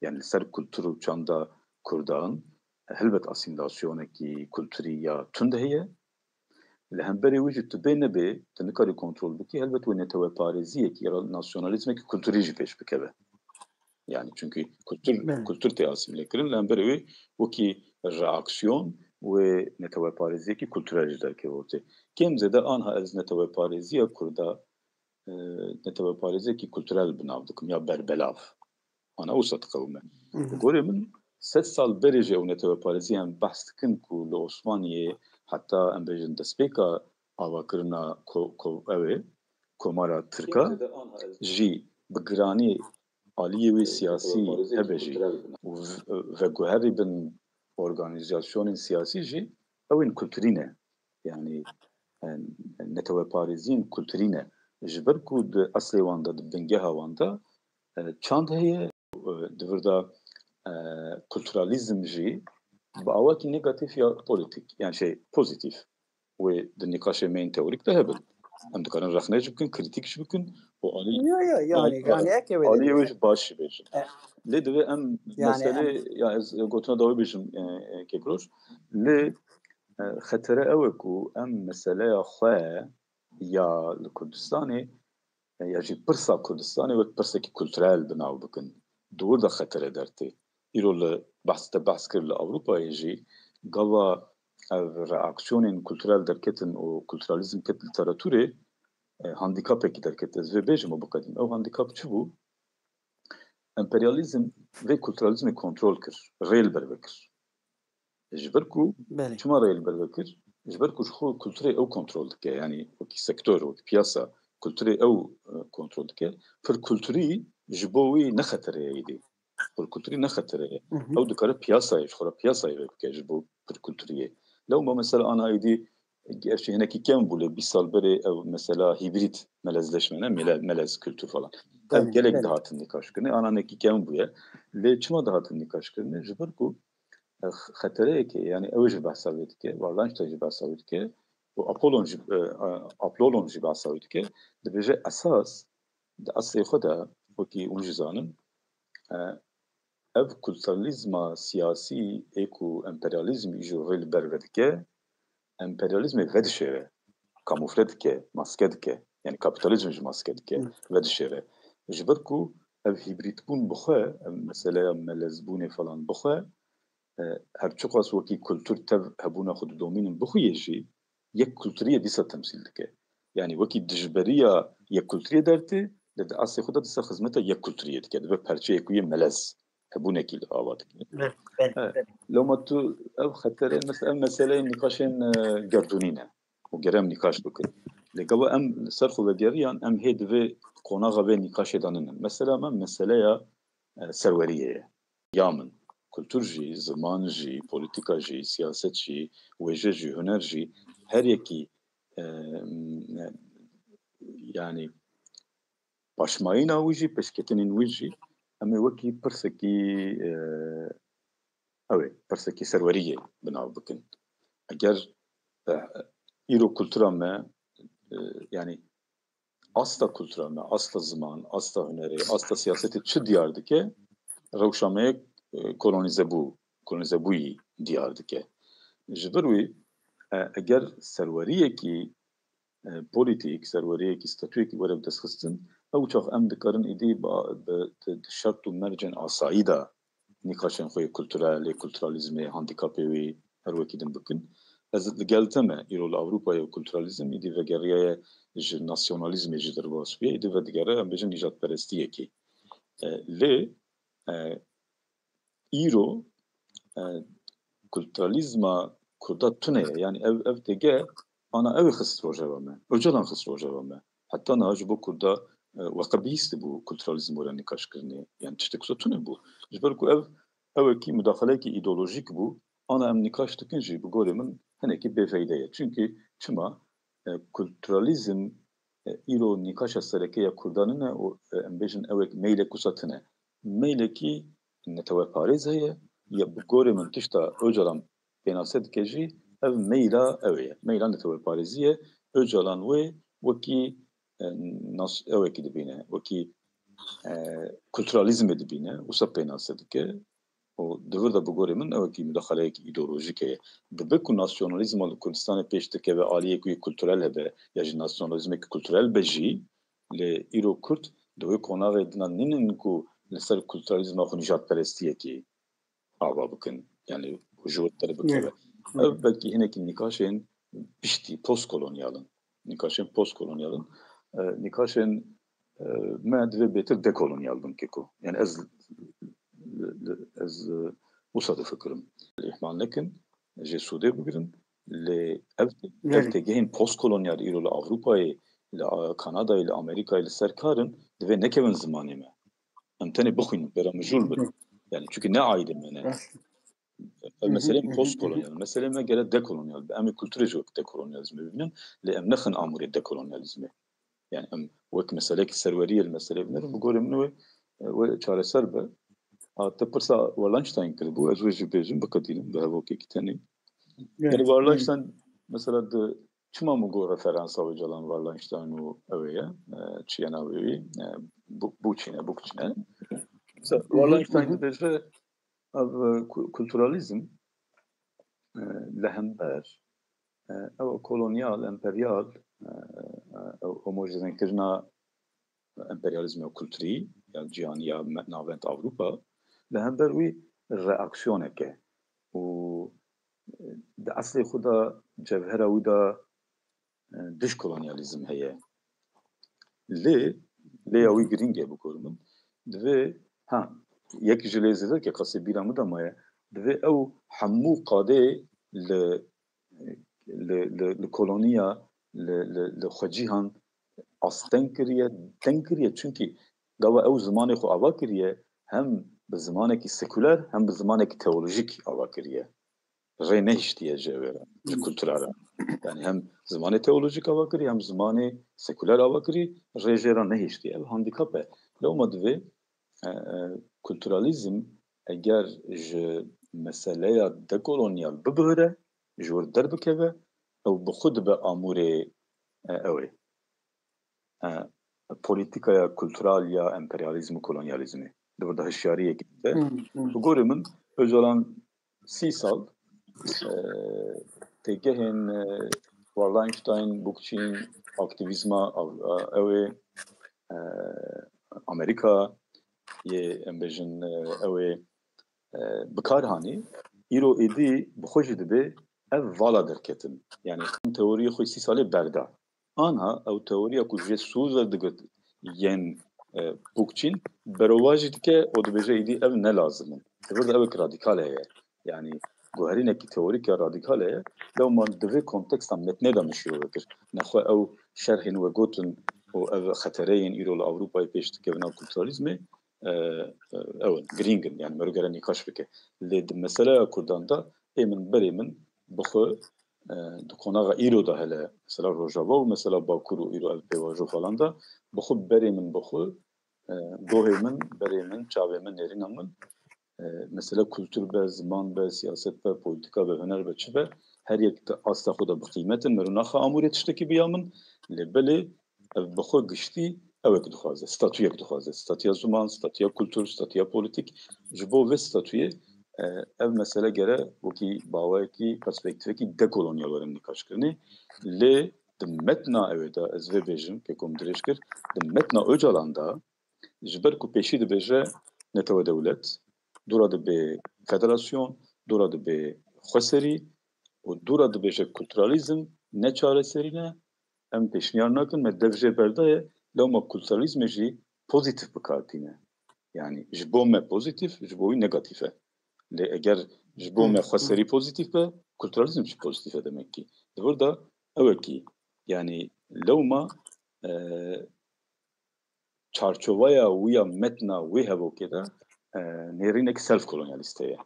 Yani li ser kultur û çanda Kurdan, e, helbet asîmîlasyonekî kulturî ya tund heye. Li hemberê wî jî tu bê nebê, tu nikarî kontrol bikî, helbet wê neteweparêziyekî ya nasyonalîzmekî kulturî jî pêş bikeve. Yani çünkü kultur, Belê. kultur tê asîmîle kirin, li hemberê wê wekî reaksiyon wê neteweparêziyekî kulturel jî derkeve ortê. Kêm zêde anha ez neteweparêziya Kurda, e, neteweparêziyekî kulturel bi nav dikim ya berbelav. Ana wisa diqewime. Hı hı. Gorê min sed sal berê jî ew neteweparêziyê em behs dikin ku li Osmaniyê heta em bêjin destpêka avakirina ko-, ko-, ew ê, Komara Tirka jî bi giranî aliyê wê siyasî hebe jî û v-, veguherî bin organîzasyonên siyasî jî ew ên kulturî ne. Yani, e, neteweparêziyên kulturî ne. Ji ber ku di eslê wan de, di bingeha wan de, e, çand heye, e, di vir de, e, kulturalîzm jî bi awakî negatif ya polîtîk, yani şey, pozîtîf wê di nîqaşê me yên teorîk de hebin. Em dikarin rexne jî bikin, krîtîk jî bikin û alî, Yo, yo, yani, alî, yani, eke wê alî de wê dibe. jî baş jî bêjin. E, Lê divê em yani, meselê, em ya ez gotina dawî bêjim, e, e, Kêkroş. Lê, e, xetere ew e ku em meseleya xwe ya li Kurdistanê, e, ya jî pirsa Kurdistanê wek pirsekî kulturel bi nav bikin. Di wir de xetere dertê. Îro li behs te behs kir li Ewropayê jî gava ev reaksiyonên kulturel derketin û kulturalîzm ket lîteratûrê, e, handîkapekî derket. Ez vê bêjim û biqedîm. Ew handîkap çi bû? Emperyalîzm vê kulturalîzmê kontrol kir, rê li ber vekir. Ji ber ku Belê. çima rê li ber vekir? Ji ber ku ji xwe kulturê ew kontrol dike, yanî wekî sektor, wekî piyasa, kulturê ew, e, kontrol dike. Pir kulturî ji bo wî ne xetere ye êdî. Pir kulturî ne xetere ye. Hı hı. Ew dikare piyasayê, ji xwe re piyasayê vê bike ji bo pir kulturiyê. Lewma mesela ana êdî, gerçi hinekî kem bû, lê bîst sal berê ew mesela hîbrîd melezleşme, ne? Mele-, melez kültür falan. Ev Belê, gelek belê. dihatin nîqaş kirinê, ana hinekî kem bûye. Lê çima dihatin nîqaş kirinê? Ji ber ku, e, x-, xetereyekê, yani ew jî behsa wê dike, Wallenstein jî behsa wê dike, û Apollon jî, e, e, Apollon jî behsa wê dike, dibêje esas di eslê xwe de, wekî hûn jî zanin, e, ev kulturalîzma siyasî ê ku emperyalîzm îjo rê li ber vedike, emperyalîzmê vedişêre, kamufle dike, maske dike. Yani kapîtalîzm jî maske dike, Hı. vedişêre. Ji ber ku ev hîbrîdbûn bi xwe, ev meseleya melezbûnê falan bi xwe, e, her çiqas wekî kultur tev hebûna xwe didomînin bi xwe yê jî, yek kulturiyê dîsa temsîl dike. Yani wekî dijberiya yek kulturiyê dertê, lê di eslê xwe de dîsa xizmeta yek kulturiyê dike. Dibe perçeyek wî yê melez hebûnekî li ava dike. Belê, belê, Evet. belê. Loma tu ev xeterê, mes-, ev meseleyê nîqaşên, e, gerdûnî ne. Û gere em nîqaş bikin. Lê gava em li ser xwe vegeriyan, em hê di vê qonaxa vê nîqaşê de ninin. Mesela me meseleya, e, serweriyê ye. Ya min, kultur jî, ziman jî, polîtîka jî, siyaset jî, wêje jî, huner jî, her yekî, e, m-, e, yanî paşmayîna wî jî, pêşketinên wî jî, em ê wekî pirsekî, e, ew ê pirsekî serweriyê bi nav bikin. Eger, e, îro kultura me, e, yanî asta kultura me, asta ziman, asta hunerê, asta siyasetê çi diyar dike, rewşa me yê, e, kolonîzebû, kolonîzebûyî diyar dike. Ji vir wî, e, eger serweriyekî, e, polîtîk, serweriyekî, statûyekî were bi destxistin, ew çax em dikarin êdî ba-, bi, di, di şert û mercên asayî de nîqaşên xwe yê kulturel, yê kulturalîzmê, handîkapê wî her wekî din bikin. Ez li gel te me, îro li Ewropayê kulturalîzm êdî vegeriyaye ji nasyonalîzmê jî derbas bûye, êdî vedigere, em bêjin nîjadperestiyekê. E, lê, e, îro, e, kulturalîzma Kurda tune ye. Yanî ev, ev têgeh ana ew ê xist rojeva me. Ocalan xist rojeva me. Heta niha ji bo Kurda, e, we qe bihîstibû kulturalîzm were nîqaşkirinê. Yanî tiştek wisa tune bû. Ji ber ku ev, ew wekî mudaxaleyekî îdeolojîk bû, ana em nîqaş dikin jî bi gorê min hinekî bêfeyde ye. Çimkî çima, e, kulturalîzm, e, îro nîqaşa sereke ya Kurdan nîne û, e, em bêjin ew ê meylek wisa tune. Meylekî neteweparêz heye, ya bi gorê min tişta Ocalan pênase dike jî, ev meyla ew ê ye. Meyla neteweparêzî ye. Ocalan wê wekî, e, nas-, ewekî dibîne, wekî, e, kulturalîzmê dibîne, wisa pênase dike. Û di vir de bi gorê min ewekî mudaxaleyekî îdeolojîk heye. Dibe ku nasyonalîzma li Kurdistanê pêş dikeve aliyê ku yê kulturel hebe, ya jî nasyonalîzmekî kulturel be jî, lê îro Kurd di wê qonaxê de nînin ku li ser kulturalîzma xwe nîjadperestiyekî ava bikin. Yanî ji wir derbikeve. Ev belkî hinekî nîqaşên piştî, postkolonyal in. Nîqaşên postkolonyal in. E, nîqaşên, e, me divê bêtir dekolonyal bin keko. Yanî ez, ez, e, wisa difikirim. Îhmal nekin, jê sûdê bigirin. Lê ev, ev têgehên postkolonyal îro li Ewropayê, li, a, Kanadayê, li Amerîkayê li ser kar in, divê nekevin zimanê me. Em tenê bixwînin, pêra mijûl bin. Yanî çunke ne aîdê me ne. Ev meseleyên postkolonyal, meseleyên me gere dekolonyal be. Em ê kulturê jî wek dekolonyalîzmê bibînin, lê em nexin amûrê dekolonyalîzmê. Yanî em wek meseleyekî serweriyê li meseleyê binêrin, bi gorê min wê, wê çareser be. A, te pirsa Wallenstein kiribû, ez wê jî bêjim, biqedînim, bi hevokekî tenê. Yanî Wallenstein, mesela di, çima min got referansa Ocalan, Wallenstein û ew ê ye, e, çi ye navê wî, e, Bu-, Buçin e, Bukçin e. Mesela Wallenstein dibêje, ev, e, ku-, kulturalîzm, e, li hember, e, ew kolonyal, emperyal, e, e, ew homojenekirina emperyalîzma kulturî ya cîhanî ya me-, navend Ewropa, li hember wî reaksiyoneke û, e, di eslê xwe de cevhera wî de, e, dij kolonyalîzm heye. Lê, lê ya wî girîng e bi gor min. Divê, ha, yek ji lê zêde ke qasê bîra min de maye, divê ew hemû qadê li, li, li, li koloniya, li, li, li xwecîhan asteng kiriye, teng kiriye. Çunkî gava ew zimanê xwe ava kiriye, hem bi zimanekî sekuler, hem bi zimanekî teolojîk ava kiriye. Rê nehiştiye ji wê re, ji kultura re. Yanî hem zimanê teolojîk ava kirî, hem zimanê sekuler ava kirî, rê jê re nehiştiye. Ev handîkap e. Lewma divê, e, e, kulturalîzm eger ji meseleya dekolonyal bibihire, ji wir derbikeve, ew bi xwe dibe amûrê, e, ew ê. e, polîtîkaya kultural ya emperyalîzm û kolonyalîzmê. Di vir de hişyariyekê dide. Bi gorê min, Ocalan sî sal, e, têgehên, e, Wallenstein, Bookchin, aktîvîzma, e, ew ê, e, Amerîka yê, em bêjin, e, ew ê, e, bi kar hanî, îro êdî bi xwe jî dibê ev vala derketin. Yanî teoriyê xwe sî salê berda. Anha ew teoriya ku jê sûd werdigirt yên, e, Bookchin berovajî dike û dibêje êdî ev ne lazim in. Di vir de ew êk radîkal heye. Yanî guherînekî teorîk ya radîkal heye. Lewma di vê konteksta metnê de min şîrove kir. Nexwe ew şerhên we gotin û ev xetereyên îro li Ewropayê pêş dikevin ew kulturalîzmê, e, e, ew in, girîng in. Yanî mero gere nîqaş bike. Lê di meseleya Kurdan de ê min berê min bi xwe e, di qonaxa îro de hele, mesela Rojava û mesela Bakur û îro ev pêvajo falan de, bi xwe berê min, bi xwe, e, gohê min, berê min, çavê min, nêrîna min, e, mesela kultur be, ziman be, siyaset be, polîtîka be, huner be, çi be, her yek di asta xwe de bi qîmet in, meriv naxe amûrê tiştekî bi ya min, lê belê ev bi xwe giştî ewek dixwaze, statuyek dixwaze. Statuya ziman, statuya kultur, statuya polîtîk. Ji bo vê statuyê, e, ev mesele gere wekî baweyekî, perspektîfekî dekolonyal were nîqaşkirinê. Lê di metna ew ê de, ez vê bêjim, keko min dirêj kir, di metna Ocalan de, ji ber ku pêşî dibêje netewe dewlet, dûra dibe federasyon, dûra dibe xweserî û dûra dibêje kulturalîzm ne çareserî ne, em pêşniyar nakin, me dev jê berde ye, lewma kulturalîzmê jî pozîtîf bi kar tîne. Yanî ji bo me pozîtîf, ji bo wî negatîf e. Lê eger ji bo me xweserî pozîtîf be, kulturalîzm jî pozîtîf e demek ki. Di vir de ew e ki, yanî lewma, e, çarçoveya wî ya metna wê hevokê de, e, nêrînek self-kolonyalîst heye.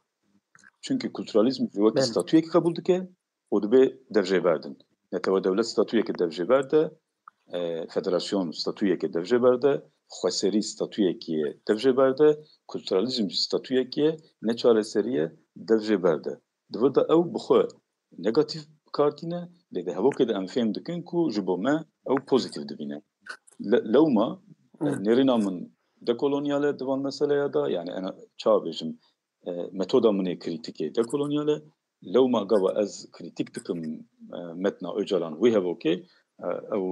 Çünkü kulturalîzm jî wekî Belê. statuyekî qebûl dike û dibe dev jê berdin. Netewe dewlet statuyekê dev jê berde, e, federasyon statuyekê dev jê berde, xweserî statuyekî ye dev jê berde, kulturalîzm jî statuyekî ye, neçareserî ye dev jê berde. Di vir de ew bi xwe negatîf bi kar tîne, lê di hevokê de em fêm dikin ku ji bo me ew pozîtîf dibîne. Le-, lewma, e, Hmm. nêrîna min dekolonyal e di van meseleya de, yani ena, çawa bêjim, e, metoda min ê krîtîkê dekolonyal e. Lewma gava ez krîtîk dikim, e, metna Ocalan wê hevokê, e, ew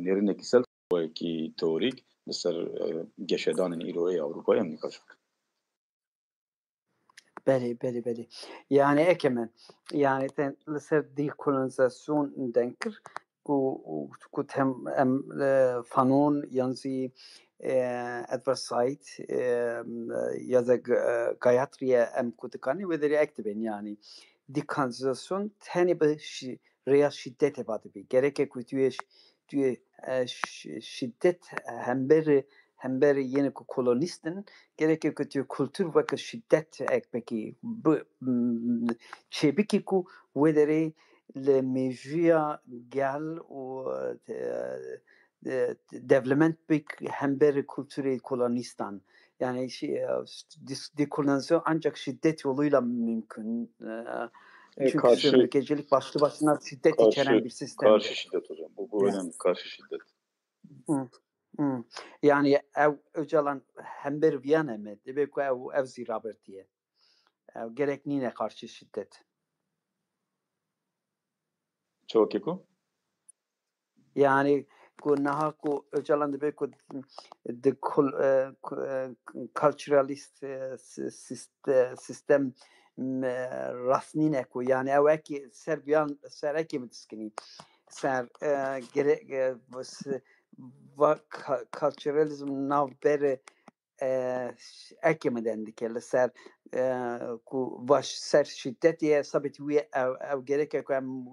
nêrînekî selfwekî teorîk li ser, e, geşedanên îroyê Ewropayê em nîqaş bikin. Belê, belê, belê. Yani eke me, yani te li ser dekolonizasyon denk kir ku, ku tem em, e, Fanon yan zî, e, Edward Said, e, ya da G-, e, Gayatri em ku dikanî wê derê ek dibên yani. Dekolonizasyon tenê bi şi-, rêya şîdetê va dibî. Gereke ku tu yê ş-, tu yê, e, ş-, şîdet hember, hember yên ku kolonîst in, gereke ku tu yê kultur weke şîdet ek pekî bi, m, çêbikî ku wê derê li mêjûya gel û, e, e, development bik hember kulturê kolonîstan. Yani şey, e, dis-, dekolonizasyon ancak şiddet yoluyla mümkün. E, E, çünkü karşı, sömürgecilik başlı başına şiddeti karşı, içeren bir sistemdir. Karşı şiddet hocam. Bu, bu Ya. önemli. Karşı şiddet. Hı, hı. Yani ev Öcalan hember viyan e me. Dibê ku ev, ev zî rabertiye. Ev gerek nîne karşı şiddet. Çewekê ku? Yani ku niha ku Öcalan dibe ku di kul-, e, ku-, e, culturalist, e, si-, sist-, e, sistem, e, rast nîne ku, yani ew ekî ser biyan, ser ekî mi diskinî. Ser, e, gere-, e, s-, va ka-, culturalism navbere, e, ş-, ekê min dendike li ser, e, ku va ş-, ser şîdetê ye, sabit wî ev, ev gereke ku em,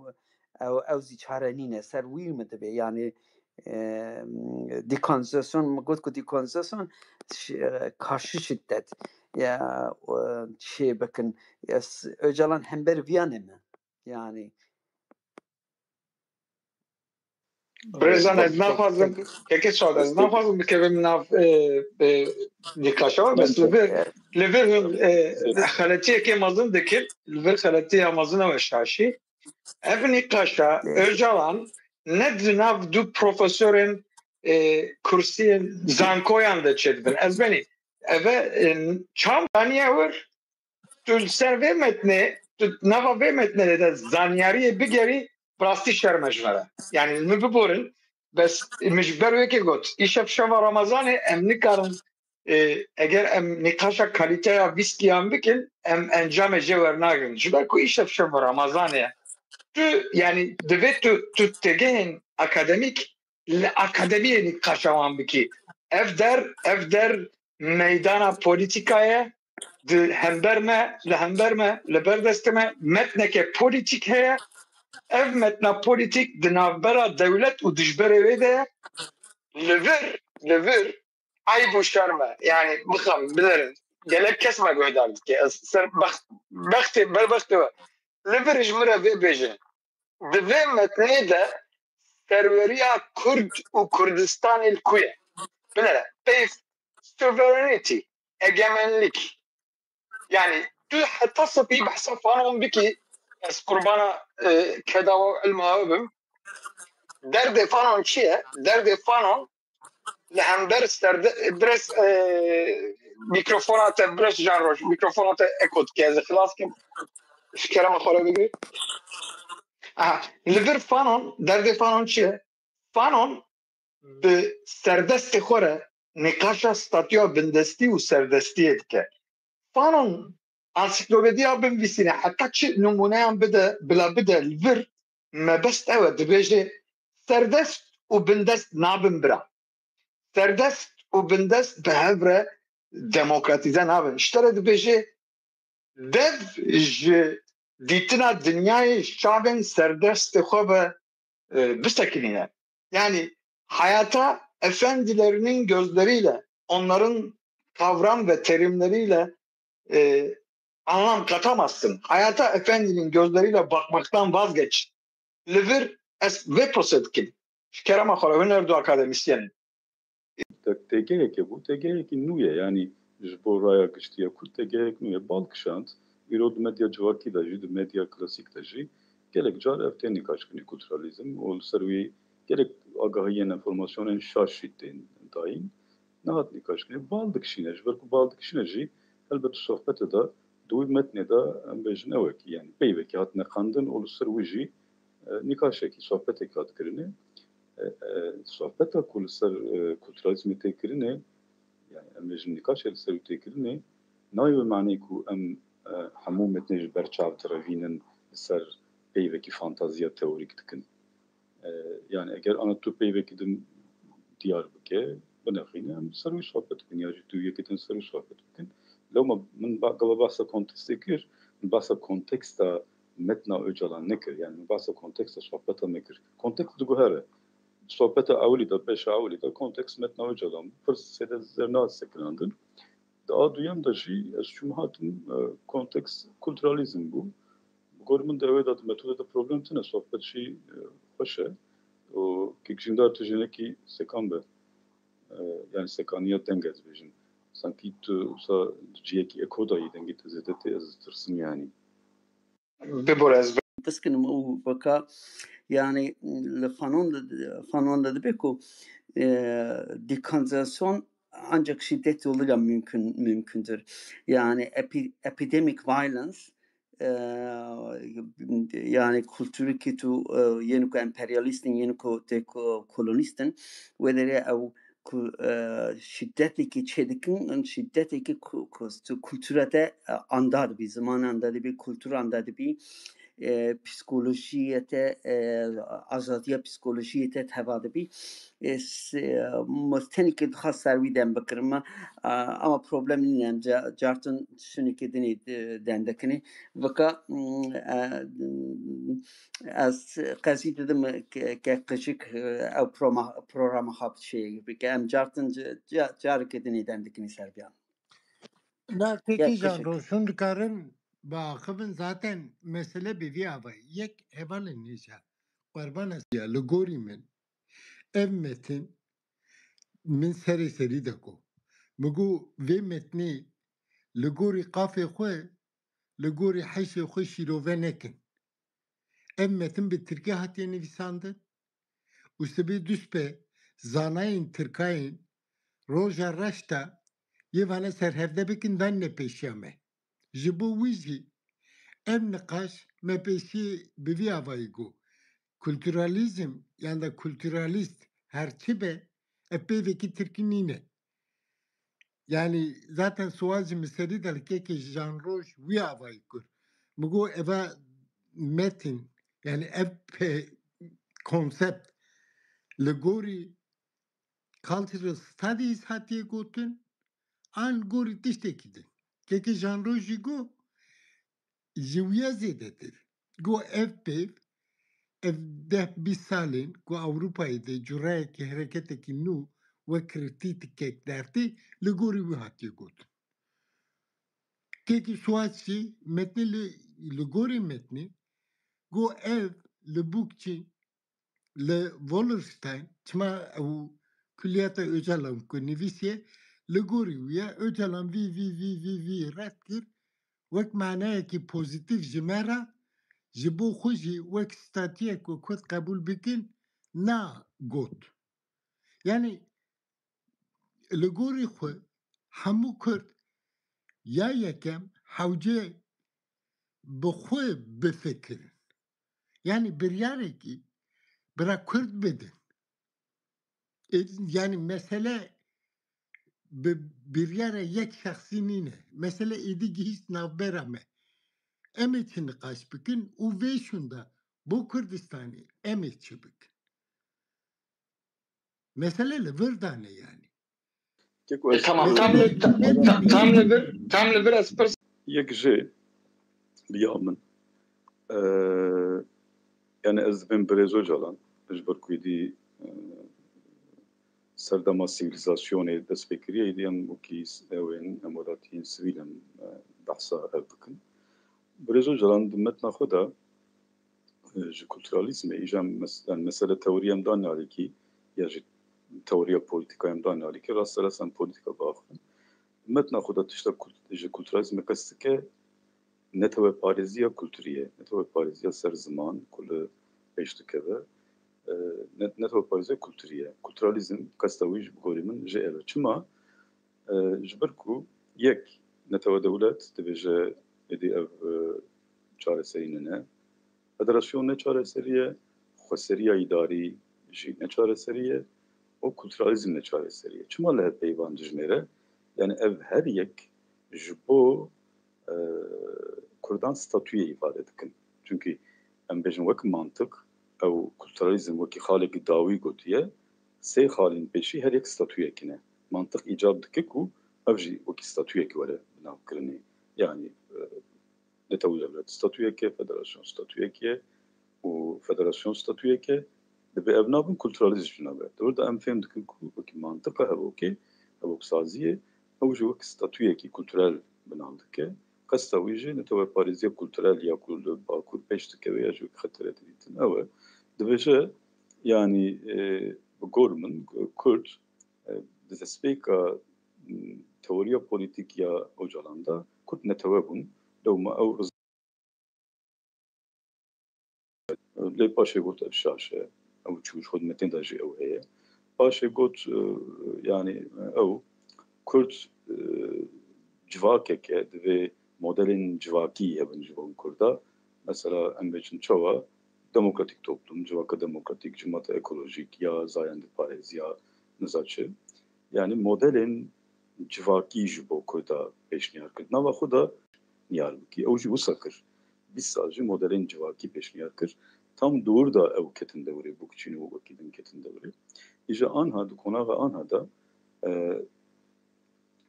ew, ew zî çare nîne, ser wî min dibe. Yani, e, dekolonizasyon, min got ku dekolonizasyon ş-, e, karşı şiddet, ya, e, şey bikin. Ya, s-, Öcalan hember viyan e me. Yani, Birêzan, ez naxwazim, kekê Suad, ez naxwazim bikevim nav, e, e, nîqaşa we, bes li vir, li vir, e, xeletiyekê mezin dikir, li vir xeletiya mezin ew e şaşî. Ev nîqaşa Öcalan ne di nav du profesorên, e, kursiyên zankoyan de çêdibin. Ez benî, eve, e, çav daniye wir, tu li ser vê metnê, tu nava vê metnê de zanyariyê bigerî, bi rastî şerm e ji me re. Yani min biborin, bes min ji ber wê yekê got, îşev şeva Ramazanê em nikarin, e, eger em nîqaşa kalîteya vîskiyan bikin, em encamê jê wernagrin. Ji ber ku îşev şeva Ramazanê ye. Tu, yani divê tu, tu têgehên akademîk li akademiyê nîqaşa wan bikî. Ev der, ev der meydana polîtîka ye, di hember me, li hember me, li ber destê me metneke polîtîk heye. Ev metna polîtîk di navbera dewlet û dijberê wê de ye. Li vir, li vir eyb û şerm e. Yani bixem, binerin. Gelek kes me guhdar dike. Ez ser bext, bextê, berbextê we. Li vir ji min re vê bêje. Di vê metnê de serweriya Kurd û Kurdistanê li ku ye? Binêre, peyv, sovereignty, egemenlik. Yani tu heta sipî behsa Fanon bikî, ez qurbana, e, keda we û ilma we bim. Derdê Fanon çi ye? Derdê Fanon li hember serde-, biraz, e, mikrofona te, biraz Can Roj, mikrofona te eko dike, ez ê xilas kim. Ji kerema xwe re bigirî. Aha, li vir Fanon, derdê Fanon çi ye? Fanon bi serdestê xwe re nîqaşa statûya bindestî û serdestiyê dike. Fanon ansiklopediya binivîsîne, heta çi nimûneyan bide, bila bide li vir, mebest ew e, dibêje, serdest û bindest nabin bira. Serdest û bindest bi hev re demokratîze nabin. Ji te re dibêje, dev ji dîtina dinyayê çavên serdestê xwe ve, e, bisekinîne. Yani hayata efendilerinin gözleriyle, onların kavram ve terimleriyle, e, anlam katamazsın. Hayata efendinin gözleriyle bakmaktan vazgeç. Li vir ez vê pirsê dikim. Ji kerema xwe re, hûn her du akademisyen in. Te-, têgeheke bû, têgehekî nû ye, yanî ji bo raya giştî ya Kurd têgehek nû ye. Bal kişand, îro di medya civakî de jî, di medya klasîk de jî gelek car ev tên nîqaşkirinê kulturalîzm û li ser wî gelek agahiyên, enformasyonên şaş jî tên dayîn. Nehat nîqaşkirinê, bal dikişîne. Ji ber ku bal dikişîne jî, helbet di sohbetê de, di wî metnê de, em bêjin ewekî, yanî peyvekî hatine qandin û li ser wî jî, e, nîqaşekî, sohbetekî hat kirinê. E, e, sohbeta ku li ser, e, kulturalîzmê tê kirinê, yani em bêjin nîqaşê li ser wî tê kirinê, nayê wê maneyê ku em, e, hemû metnê ji ber çav direvînin li ser peyvekî fantaziya teorîk dikin. E, yani eger ana tu peyvekî din diyar bike, binexîne, em li ser wî sohbet bikin, ya jî tu yekê din ser wî sohbet bikin. Lewma min ba-, gava behsa kontekstê kir, min behsa konteksta metna Ocalan nekir. Yani min behsa konteksta sohbeta me kir. Kontekst diguhere. Sohbeta ewilî de, beşa ewilî de kontekst metna Ocalan bû. Pir zêde zer nehat sekinandin. Di a duyem de jî ez çûm hatim, e, kontekst kulturalîzm bû. Bi gor min de ew ê de di metodê de problem tune, sohbet jî, e, xweş e. Û kek Jîndar tu jinekî sekan be. E, yani sekaniya deng ez bêjim. Sankî tu wisa di cihekî eko de yî, dengê te zêde tê, ez ditirsim yani. Bibore ez. Piskinim û weka, yani li Fanon de, Fanon de dibe ku, e, dekolonizasyon ancak şiddet yoluyla mümkün, mümkündür. Yani epi-, epidemic violence, e, yani kulturî ki tu, e, yeni ku emperyalîstin, yeni ku te ku kolonîstin, wê derê ew ku, e, şiddetekî çêdikin, şiddetekî ku, ku tu kultura te, e, anda dibî, ziman anda dibî, kultur anda dibî, e, psîkolojiyê te, e, azadiya psîkolojiyê te teva dibî. E, s-, e, min tenekê dixwest ser wî dem bikirim, e, ama problem nîne, em ca-, cartin şunekê dinê, e, dem dikinê. Vika, mm, e, ez qezî didim ke, ke qijik, e, ew proma-, programa xwe bi çêbike. Em cartin ca-, ca-, careke dinê dem dikinê ser vî. Na, peki, Can Roj, hûn dikarin biaxivin, zaten mesele bi vî avayî. Yek hevalên hêja, qurban ez ya, li gorî min, ev metin min serê serî de got. Min got, vê metnê li gorî qafê xwe, li gorî heşê xwe şîrove nekin. Ev metin bi tirkî hatiye nivîsandin û sibê duspe zanayên tirkayên roja reşta yê vane serhevde bikin, danine pêşiya me. Ji bo wî jî ev niqaş me pêşî bi vî avayî got, kulturalîzm yan da kulturalîst her çi be, ev peyvekî tirkî nîne. Yani zaten sual ji min serî de li kekê Can Roj wî avayî kir. Min got eva metin, yani ev pe-, konsept li gorî cultural studies hatiye gotin, an gorî tiştekî din. Kekê Can Roj jî got, ji wîya zêdetir. Got ev peyv, ev deh bîst salên ku Ewropayê de cureyekî, hereketekî nû wek kritikek dertê, li gorî wî hatiye gotin. Kekî Suwaz jî metnê li, li gorî metnê got ev li Bookchin, li Wallerstein, çima ew kulliyeta Ocalan ku nivîsiye, li gorî wî ye, Ocalan vî, vî, vî, vî, vî red kir, wek manayekî pozîtîf ji me re, ji bo xwe jî wek statuyek ku Kurd qebûl bikin, na got. Yanî li gorî xwe hemû Kurd ya yekem hewce bi xwe bifikirin. Yanî biryarekî bira Kurd bidin. E, yanî mesele bi biryara yek şexsî nîne. Mesele êdî gihîşt navbera me. Em ê çi niqaş bikin û vê şûnda bo Kurdistanê em ê çi bikin? Mesele li vir de ne yanî. Keko, e, ez tamam, tam li, tam, tam li vir, tam li vir ez pirs. Yek jê bi ya min. E, yani ez dibêm Birêz Ocalan, ji ber ku êdî, e, serdema sivîlizasyonê dest pê kiriye, êdî em wekî s-, ew ên, em welatiyên sivîl em, e, behsa ev bikin. Birêz Ocalan di metna xwe de, e, ji kulturalîzmê, îja mes-, yani mesele teorî em dan alîkî, ya jî teoriya polîtîka em dan alîkî, rast e, rast em polîtîka biaxivin. Di metna xwe de tişta kult-, ji kulturalîzmê qest dike, neteweparêziya kulturî ye, neteweparêziya ser ziman ku li pêş dikeve, e, ne-, neteweparêziya kulturî ye. Kulturalîzm qesta wî ji, bi gorî min jê ev e. Çima? E, ji ber ku yek netewe dewlet dibêje êdî ev, e, çareserî nîne. Federasyon ne çareserî ye, xweseriya îdarî jî ne çareserî ye û kulturalîzm ne çareserî ye. Çima li hev peyvan dijmêre? Yani ev her yek ji bo, e, Kurdan statuyê îfade dikin. Çunkî em bêjin wek mantiq, ew kulturalîzm wekî xalekî dawî gotiye, sê xalên pêşî her yek statuyekî ne. Mantiq îcab dike ku ev jî wekî statuyekî were binavkirinê. Yani, e, netew dewlet statuyek e, federasyon statuyek e û federasyon statuyek e, divê ev nabin kulturalîzm jî nabe. Di wir de em fêm dikin ku wekî mantiqa hevokê, hevoksaziyê, ew jî wek statuyekî kulturel bi nav dike. Qesta wî jî neteweparêziya kulturel ya ku li Bakur pêş dikeve ya jî wek xetere didîtin. Ew e. Dibêje, yanî, e, bi gor min, Kurd, e, di destpêka, m, teoriya polîtîk ya Ocalan de Kurd netewe bûn. Lewma ew riz-, lê paşê got ev şaş e. Ew çû ji xwe di metên de jî ew heye. Paşê got, e, yani ew Kurd, e, civakek e, divê modelên civakî hebin ji bo Kurda. Mesela em bêjin çawa demokratîk toplum, civaka demokratîk, civaka ekolojîk ya zayendeparêz ya niza çi. Yani modelên civakî ji bo Kurda pêşniyar kir. Nava xwe de niyar bikî. Ew jî wisa kir. Bîst sal jî modelên civakî pêşniyar kir. Tam di wir de ew ketin dewrê Bookchin û wekî din ketin dewrê. Îja anha di qonaxa anha de, e,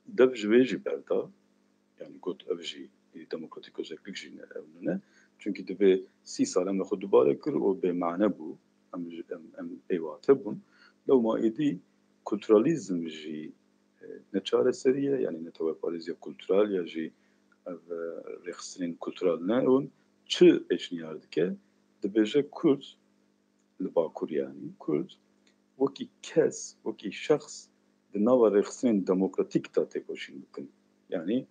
dev ji vê jî berda. Yani got ev jî demokratîk özellik jî ne, ev ne. Çunkî divê sî sal em li xwe dubare kir û bêmane bû. Em, em, em bêwate bûn. Lewma êdî kulturalîzm jî, e, ne çareserî ye, yani neteweparêziya kulturel ya jî ev, e, rêxistinên kulturel ne. Hûn çi pêşniyar dike? Dibêje Kurd li Bakur, yani Kurd wekî kes, wekî şexs di nava rêxistinên demokratîk de têkoşîn bikin. Yani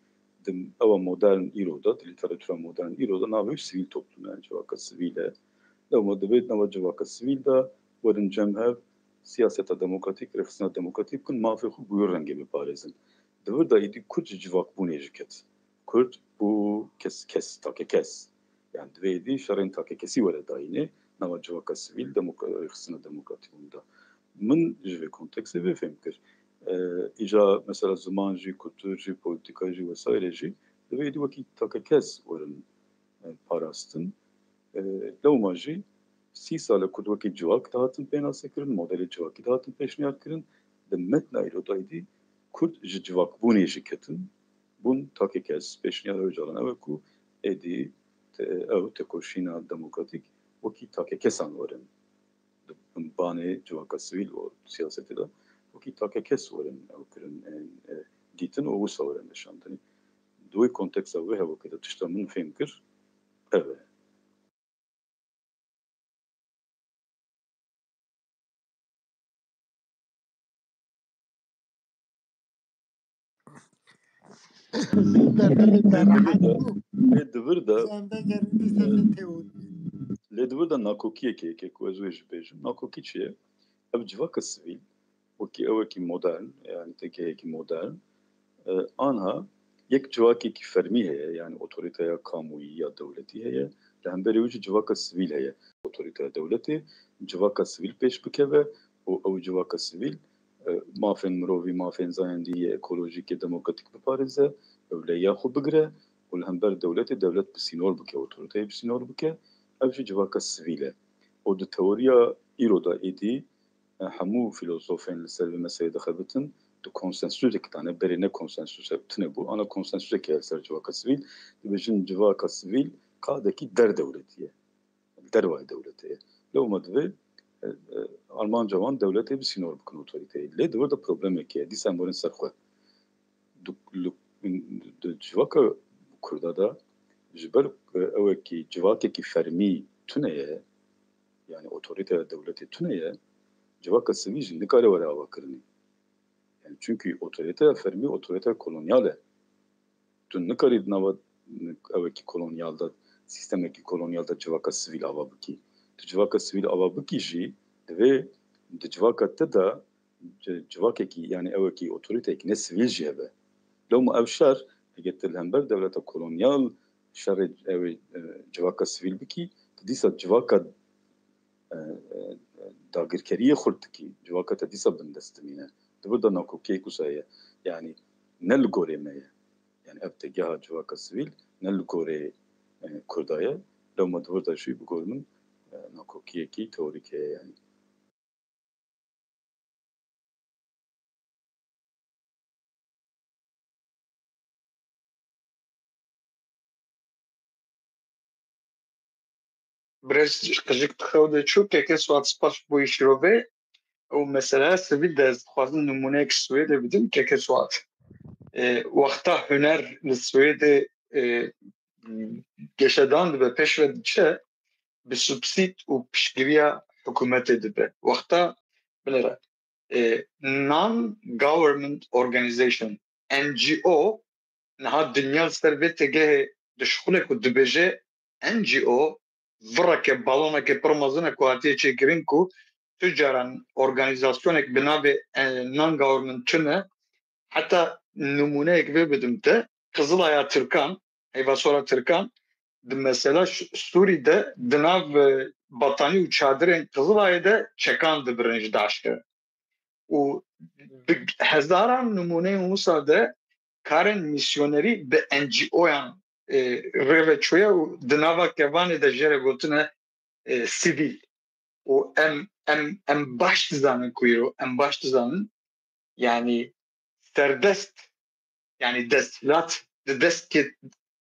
di ewa modern îro de, di lîteratura modern îro de navê wî sivîl toplum e, yani civaka sivîl e. Lewma divê di nava civaka sivîl de werin cem hev, siyaseta demokratîk, rêxistina demokratîk bikin, mafê xwe bi wî rengê biparêzin. Di vir de êdî Kurd ji civakbûnê jî ket. Kurd bû kes, kes, take kes. Yani divê êdî şerên take kesî were dayînê, nava civaka sivîl, demokra-, rêxistina demokratîk hûn de. Min ji vê kontekstê vê fêm kir. E, îca mesela ziman jî, kultur jî, polîtîka jî vesaire jî divê êdî wekî take kes werin, e, parastin. E, lewma jî sî sal e Kurd wekî civak dihatin pênasekirin, modelê civakî dihatin pêşniyarkirin. Di metna îro de êdî Kurd ji civakbûnê jî ketin, bûn take kes. Pêşniyara Ocalan ew e ku êdî te-, ew tekoşîna demokratîk wekî take kesan werin. Di binbanê civaka sivîl û siyasetê de wekî take kes werin ew kirin, e, e, dîtin û wisa werin nişandinê. Di wê konteksta wê hevokê de tişta min fêm kir, ev e. Lê di vir de, lê di vir de, Em vegerîn dîsa vê teoriyê. lê di vir de nakokiyekê yekê ku ez wê jî bêjim. Nakokî çi ye? Ev civaka sivîl, wekî ewekî modern, yani têgehekî modern, e, anha yek civakekî fermî heye, yani otorîteya kamûyî ya dewletî heye, li hemberî wî jî civaka sivîl heye. Otorîteya dewletê civaka sivîl pêş bikeve û ew civaka sivîl, e, mafên mirovî, mafên zayendî yê ekolojîk yê demokratîk biparêze, ewlehiya xwe bigire û li hember dewletê dewlet bi sînor bike, otorîteyê bi sînor bike, ev jî civaka sivîl e. Û di teoriya îro de êdî, e, hemû fîlozofên li ser vê meselê dixebitin, di konsensusek de ne, berê ne konsensusek tune bû, ana konsensusek heye li ser civaka sivîl, dibêjin civaka sivîl qadekî der dewletî ye. Li dervayê dewletê ye. Lewma divê, e, e, armanca wan dewletê bi sînor bikin otorîteyê. Lê di wir de problemekê ye. Dîsa em werin ser xwe. Di, li, di civaka Kurda de ji ber, e, ewekî civakekî fermî tune ye, yani otorîteya dewletê tune ye, civaka sivîl jî nikare were avakirinê. Yani çünkü otorîteya fermî otorîteya kolonyal e. Tu nikarî di nava ewekî kolonyal de, sîstemekî kolonyal de civaka sivîl ava bikî. Tu civaka sivîl ava bikî jî, divê di civaka te de ci-, civakekî, yani ewekî otorîteyekî ne sivîl jî hebe. Lewma ev şer, eger tu li hember dewleta kolonyal şerê ew ê, e, civaka sivîl bikî, tu dîsa civaka, e, e, dagirkeriyê xurt dikî, civaka te dîsa bindest dimîne. Di vir de nakokiyek wisa ye. Yani ne li gorê me ye. Yani ev têgeha civaka sivîl ne li gorê, e, Kurda ye. Lewma di vir de jî bi gor min, e, nakokiyekî teorîk heye yani. Birêz qijik dixew de çû, keke Suat spas bo şîrovê. Ew mesela sivîl de ez dixwazim nimûneyek Swêdê bidim, keke Suat. E, wexta huner li Swêdê, e, geşedan dibe, pêş ve diçe, bi subsîd û piştgiriya hikûmetê dibe. Wexta binêre, e, non-government organization, N G O, niha dinya li ser vê têgehê dişixule ku dibêje N G O, vireke, baloneke pir mezin e ku hatiye çêkirin ku tu caran organîzasyonek bi navê, e, non-government tune, heta nimûneyek vê bidim te, Qizilaya Tirkan, Heyva Sora Tirkan, di mesela Ş-, Sûrî de di nav, e, batanî û çadirên Qizilayê de çekan dibirin ji DAIŞê. Û bi hezaran nimûneyên wisa de karên misyonerî bi N G O'yan, e, rê ve çûye û di nava kevanê de jê re gotine, e, sivîl. Û em, em, em baş dizanin ku îro, em baş dizanin, yani serdest, yani desthilat di dest ke-,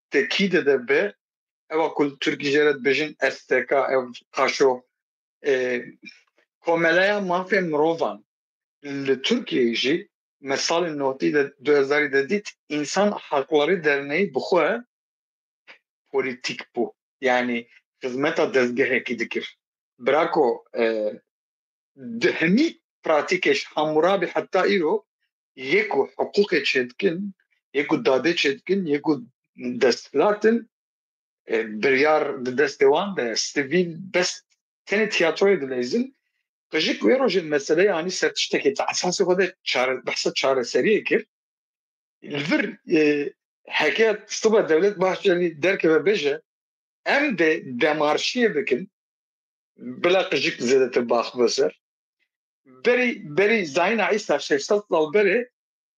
te kî de de be, ewa ku li Tirkî jê re dibêjin S T K, ev kaşo, e, Komeleya Mafê Mirovan li Tirkiyeyê jî me salên nohdî de, du hezarî de dît, Însan Hakları Derneği bi xwe polîtîk bû. Yani xizmeta dezgehekî dikir. Bira ku, e, di hemî pratîkê ji Hammurabi heta îro yê ku hiqûqê çêdikin, yê ku dadê çêdikin, yê ku desthilat in, e, biryar di destê wan de, sivîl bes tenê tiyatroyê dileyzin. Qijik wê rojê meseleya anî ser tiştekê di esasê xwe de çare-, behsa çareseriyê kir. Li vir, e, heke sibe Dewlet Bahçelî derkeve bêje, em dê demarşiyê bikin, bila qijik zêdetir bax bibe ser. Berî, berî zayîna Îsa şeş sed sal berê,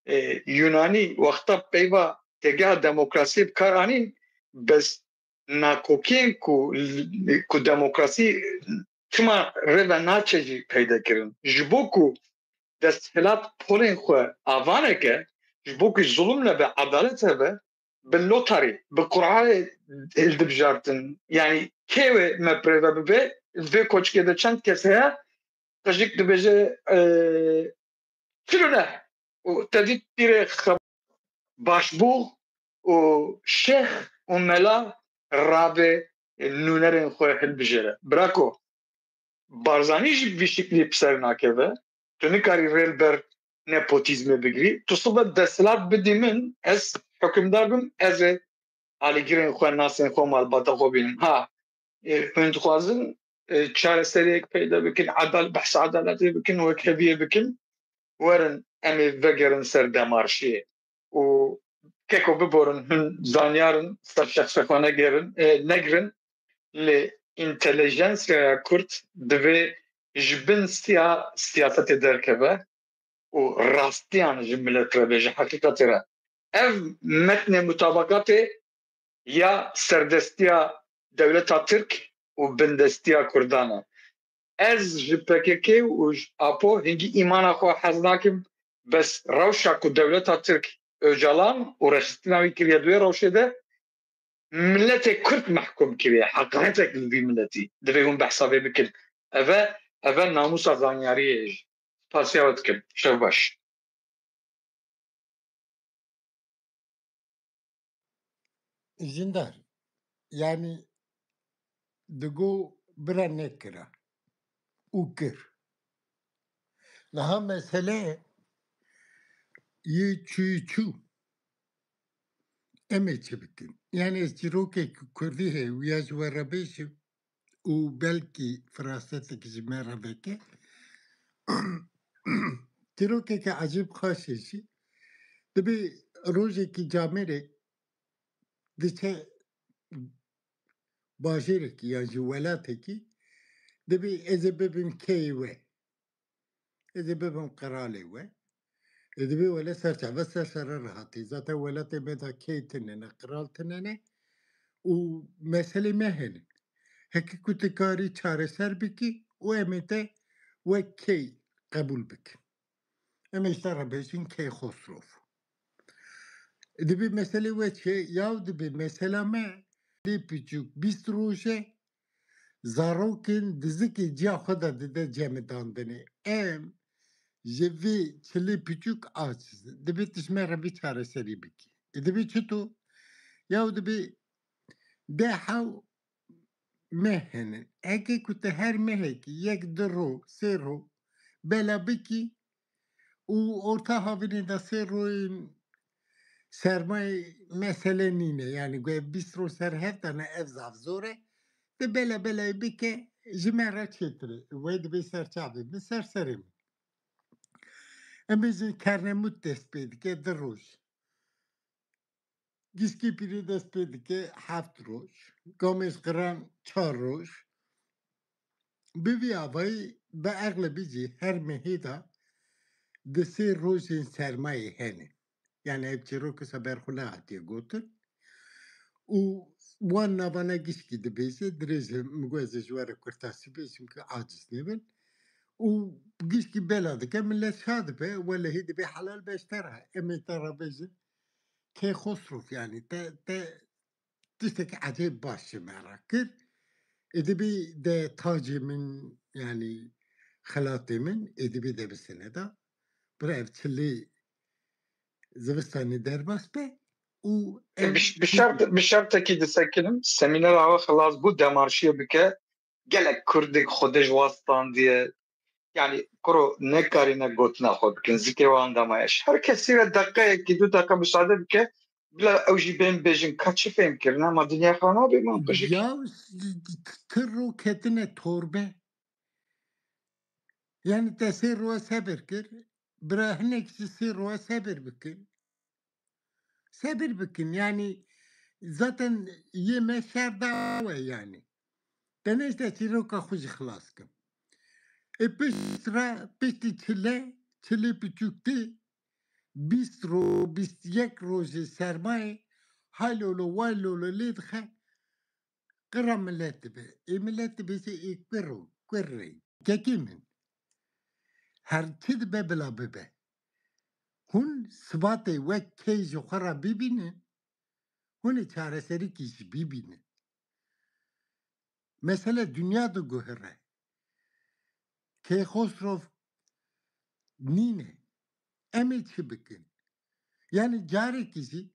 e, Yunanî wexta peyva têgeha demokrasiyê bi kar anîn, bes nakokiyên ku, ku demokrasî çima rê ve naçe jî peyde kirin. Ji bo ku desthilat polên xwe ava neke, ji bo ku zulm nebe, edalet hebe, bi lotarî, bi qurayê hildibjartin. Yani kê wê me bi rê ve bibe, vê koçkê de çend kes heye, qijik dibêje, e, çil û neh û te dît pîrê xe-, başbûx û şêx û mela rabe nûnerên xwe hilbijêre. Bira ku Barzanî jî bi vî şiklî bi ser nakeve, tu nikarî rê li ber nepotîzmê bigirî. Tu sibe desthilat bidî min, ez hukimdar bim, ez ê alîgirên xwe, nasên xwe, malbata xwe bînim. Ha, e, hûn dixwazin, e, çareseriyek peyda bikin, edal-, behsa edaletê bikin, wekheviyê bikin, werin em ê vegerin ser demarşiyê. Û keko biborin, hûn zanyar in, ser şexsê xwe negerin, e, negirin, lê întelijensyaya Kurd divê ji bin siya siyasetê derkeve û rastiyan ji milet re bêje, heqîqetê re. Ev metnê mutabakatê ya serdestiya dewleta Tirk û bindestiya Kurdan e. Ez ji P K K û ji Apo hingî îmana xwe hez nakim, bes rewşa ku dewleta Tirk Ocalan û rêxistina wî kiriye di wê rewşê de, miletê Kurd mehkûm kiriye. Heqaretek li vî miletî. Divê hûn behsa vê bikin. Eve, eve namûsa zanyariyê ye jî. Spasiya we dikim. Şev baş. Jindar, yanî digo bira nekira û kir. Niha mesele yê çû çû. Em ê çi bikin? Yanî ez çîrokek kurdî heye, wiya ji we re bêjim û belkî firasetek ji me re veke. Çîrokeke ecêb xweş e jî. Dibê rojekî camêrek diçe bajêrekî yan jî welatekî, dibê ez ê bibim keyê we. Ez ê bibim qiralê we. Ê dibê wele serçave ser sere re hatî. Zaten welatê me de key tune ne, qiral tune ne û meselê me hene. Heke ku tu karî çareser bikî û em ê te wek key qebûl bikin. Em ê ji te re bêjin Keyxosrof. Dibê meselê we çi ye? Yaw dibê mesela me lê piçûk bîst roj e, zarokên dizikê ciya xwe de dide cemidandinê. Em ji vê çilê piçûk aciz in. Dibê tu ji me re vê çareserî bikî. Ê dibê çito? Yaw dibê deh hew meh hene. Heke ku tu her mehekî yek, du ro, sê ro bela bikî û orta havînê de sê royên sermayê mesele nîne. Yanî ku ev bîst roj ser hev de ne, ev zaf zor e. Tu bela belayê bike, ji me re çêtir e. Wê dibê ser çavê min, ser serê min. Em bêjin kernemût dest pê dike, du roj. Gişkî pîrê dest pê dike heft roj, gamêj qiran çar roj. Bi vî avayî, bi exlebî jî her mehê de di sê rojên sermayê hene. Yani ev çîrok wisa berxwe nehatiye gotin. Û wan navana gişkî dibêje, dirêj e, min got ez ê ji we re kurtasî bêjim ku aciz nebin. Û gişkî bela dike, millet şa dibe, welehî dibê helal be ji te re. Em ê te re bêjin. Keyxosrof, yanî te, te tiştekî ecêb baş ji me re kir. Ê dibî de tacê min, yanî xelatê min, ê dibî de bi sene de. Bira ev çilê zivistanê derbas be û ev Bi, bi şert, bi şertekî disekinim, semînera we xilas bû, demarşiyê bike, gelek Kurdek xwe dê ji we standiye. Yani kuro nekarîne gotina xwe bikin, zikê wan de maye. Ji her kesî re deqeyekî, du deqe müsaade bike, bila ew jî bên bêjin ka çi fêm kirine, ma dinya xwe nabê, ma qijik. Ya ti ro ketine torbe. Yani te sê roye sebir kir, bira hinek ji sê roye sebir bikin. Sebir bikin, yani zaten yê me şer dawe yani. Te ne işte çîroka xwe jî xilas kim. E pişt re, piştî çile, çilê piçûk tê, bîst ro, bîst yek rojê sermayê, haylolo, waylolo lê dixe, qira millet dibe. Ê millet dibêje ê kur o, kur rê. Kekê min. Her çi dibe bila bibe. Hûn sibatê wek key ji xwe re bibînin, hûn ê çareserîkî jî bibînin. Mesele dinya diguhire. Keyxosrof nîne. Em ê çi bikin? Yani carekî jî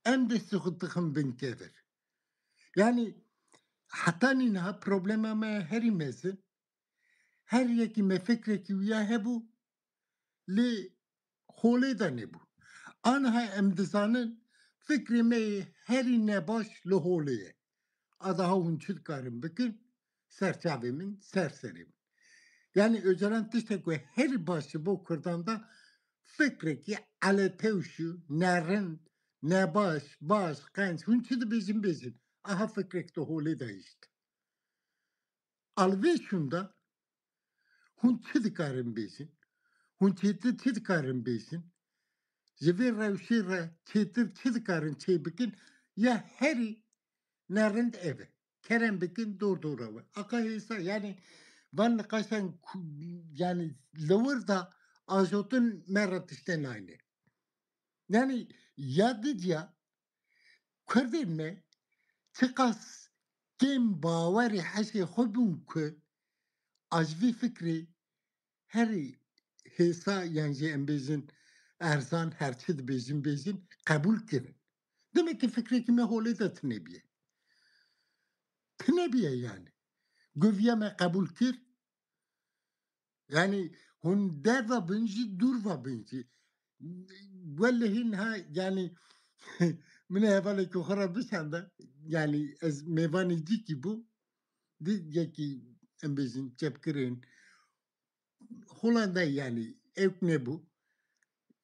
em destê xwe dixin bin kevir. Yani heta nîniha problema me herî mezin, her yekî me fikrekî wiya hebû, lê holê de nebû. Aniha em dizanin fikrê me yê herî nebaş li holê ye. A daha hûn çi dikarin bikin? Ser çavê min, ser serê min. Yani Öcalan tiştek ku herî baş ji bo Kurdan da fikrekî eletewşî, nerind, nebaş, baş, qenc, hûn çi dibêjin bêjin. Aha fikrek di holê de hişt. Alvê şûnda hûn çi dikarin bêjin? Hûn çêtir çi dikarin bêjin? Ji vê rewşê re çêtir çi dikarin çê bikin? Ya herî nerind ev e. Kerem bikin dor dora we. Aka hêsa, yani van niqaşan ku-, yani li wir da ajotin me re tiştê nayne. Yani ya didiya Kurdên me çiqas kêm bawerê heşê xwe bûn ku a ji vî fikrê herî hêsa yan jî em bêjin erzan her çi dibêjin bêjin qebûl kirin. Demek ki fikrekî me holê de tune bûye. Tune bûye yani. Goviya me qebûl kir. Yani hûn derva bin jî, dûrva bin jî. Wellehî niha yani min ê hevalekî xwe re bişanda. Yani ez mêvanê cîkî bûm. Di yekî em bêjin çepkirên Holandayê yani ewk nebû.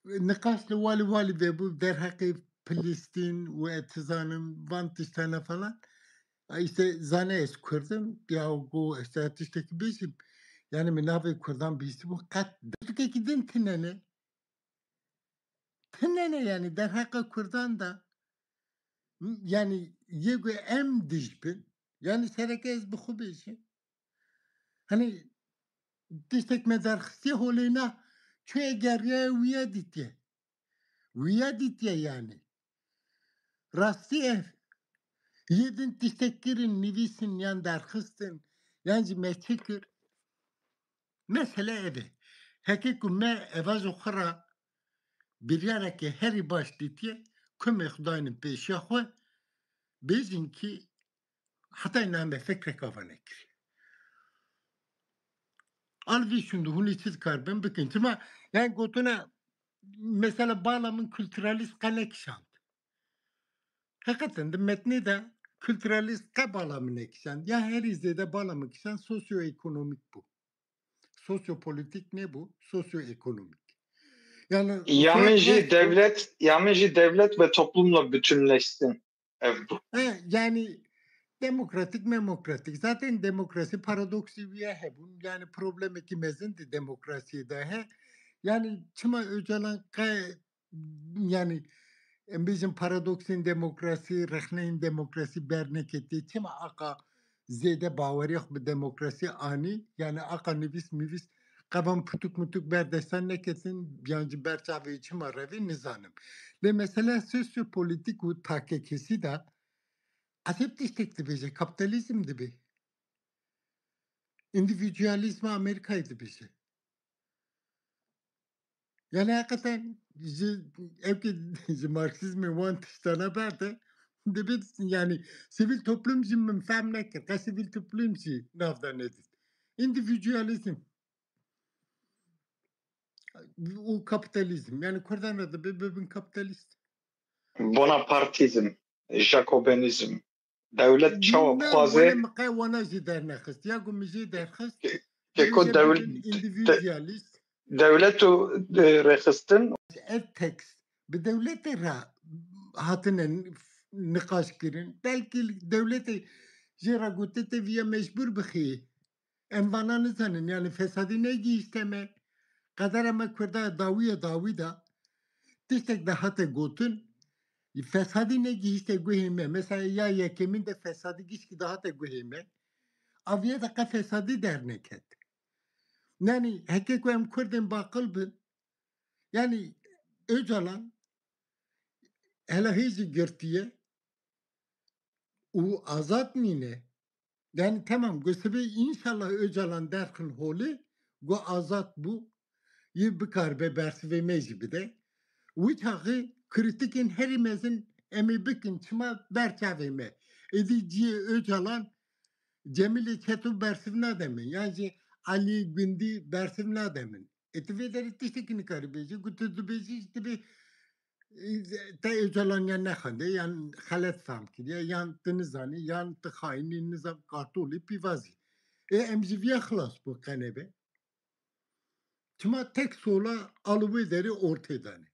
Niqaş li walî walî vebû derheqê Filistîn û ez dizanim van tiştane falan. A, işte zane ez Kurd im, ya got ez te tiştekî bêjim. Yani min navê Kurdan bihîstibû qet. Pirtûkekî din tune ne. Tune ne yani derheqa Kurdan da. Yani yê ku em dij bin. Yani sereke ez bi xwe bêjim. Hani tiştek me derxistiye holê na çûye geriye wiya dîtiye. Wiya dîtiye yani. Rastî ev. Yê din tiştek kirin, nivîsin yan derxistin, yan jî me çi kir? Mesele ev e. Heke ku me eva ji xwe re biryareke herî baş dîtiye, kumê xwe daynin pêşiya xwe, bêjin ki heta înan me fikrek ava nekiriye. Al vî şûnde hûn ê çi dikaribin bikin. Çima yani gotine mesela bala min kulturalîst qe nekişand. Heqeten di metnê de kulturalîst qe bala min nekişand. Ya herî zêde bala min kişand sosyoekonomîk bû. Sosyopolitîk nebû, sosyoekonomîk. Yani Ya min jî sosyoekonomîk devlet, ya min jî devlet ve toplumla bütünleşsin. Ev bû. He, yani demokratik, memokratik. Zaten demokrasi paradoksî wî ye hebûn. Yani problemekî mezin di demokrasiyê de he. Yani çima Öcalan qe, yani em bêjin paradoksên demokrasî, rexneyên demokrasî berneketê. Çima aqa zêde baweriya xwe bi demokrasî anî? Yani aqa nivîs mivîs qevan putuk mutuk ber destan neketin, yan jî ber çavê çima revê nizanim. Lê mesela sosyopolitîk û takekesî de ez hep tiştek dibêje, kapitalizm dibe. Îndîvîdûalîzma Amerîkayê dibêje. Yani heqeten ji, ev ki ji Marksîzmê wan tiştana berde, dibê yani sivîl toplum jî min fehm nekir. Qe sivîl toplum jî nav de nedît. Îndîvîdûalîzm û kapitalizm. Yani Kurdan re dibê bibin kapitalîst. Bonapartîzm, Jakobenîzm. Dewlet çawa bixwaze? Wele min qe wana jî dernexist. Ya ku min jî derxist. Ke-, keko dewlet, îndîvîdûalîst. Dewlet û, e, rêxistin. Ev tekst bi dewletê re hatine niqaş kirin. Belkî dewletê jê re gote te viya mecbûr bixî. Em vana nizanin, yani fesadî negihîşte me. Qedera me Kurda dawî ye, dawî de tiştek de hate gotin, fesadî negihîşte guhê me. Mesela ya yekemîn de fesadî gişkî de hate guhê me. Aviye de qe fesadî derneket. Yani heke ku em Kurdên baqil bin, yani Öcalan hela hê jî girtiye û azad nîne. Yani tamam, gu sibê înşallah Öcalan derxin holê, gu azad bû, yê bikaribe bersivê me jî bide. Wî çaxê krîtikên herî mezin em ê bikin, çima ber çavê me. Êdî cihê Öcalan Cemîlê Çeto bersiv nade min, yan jî Elî Gundî bersiv nade min. Ê tu vê derê tiştekî nikarî bêjî, ku tu dibêjî, tu bê Te Ocalan ya nexwende, yan xelet fam kiriye, yan tu nizanî, yan tu xayinî, nizam kartolî pîvazî. Ê em ji viya xilas bû qenebe. Çima tek sola al wê derê ortê danê.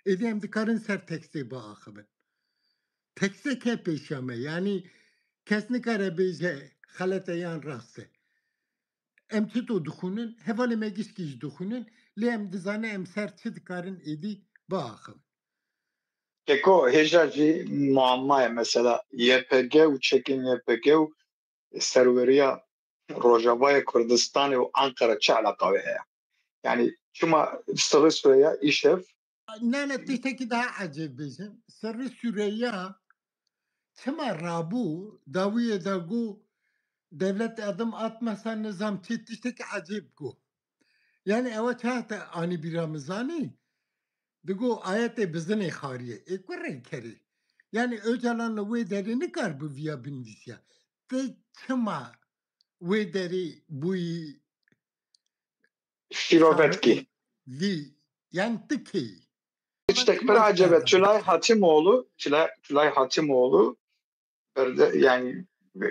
Êdî em dikarin ser tekstê biaxivin. Teksteke pêşiya me, yanî kes nikare bêje xelet e yan rast e. Em çito dixwînin, hevalê me gişkî jî dixwînin, lê em dizane em ser çi dikarin êdî biaxivin. Keko, hêja jî muamma ye mesela Y P G û çekên Y P G û serweriya Rojavayê Kurdistanê û Ankara çi eleqa wê heye? Yani çima Sirri Süreyya îşev Ne ne, tiştekî daha ecêb bêjim. Sirri Süreyya çima rabû, dawiyê de got, devlet adım atmasa nizam çi, tiştekî ecêb got. Yani ewa çawa te anî bîra min zanî? Digo ayetê bizinê xariyê. Ê ku rêkerê? Yani Ocalan li wê derê nikar bi viya binivîsiya. Te çima wê derê bûyî şîrove dikî? Vî, yani tu kê yî? Tiştek pir ecêb e. Tulay Hatimoğlu, Tulay, Tulay Hatimoğlu berde, yani e,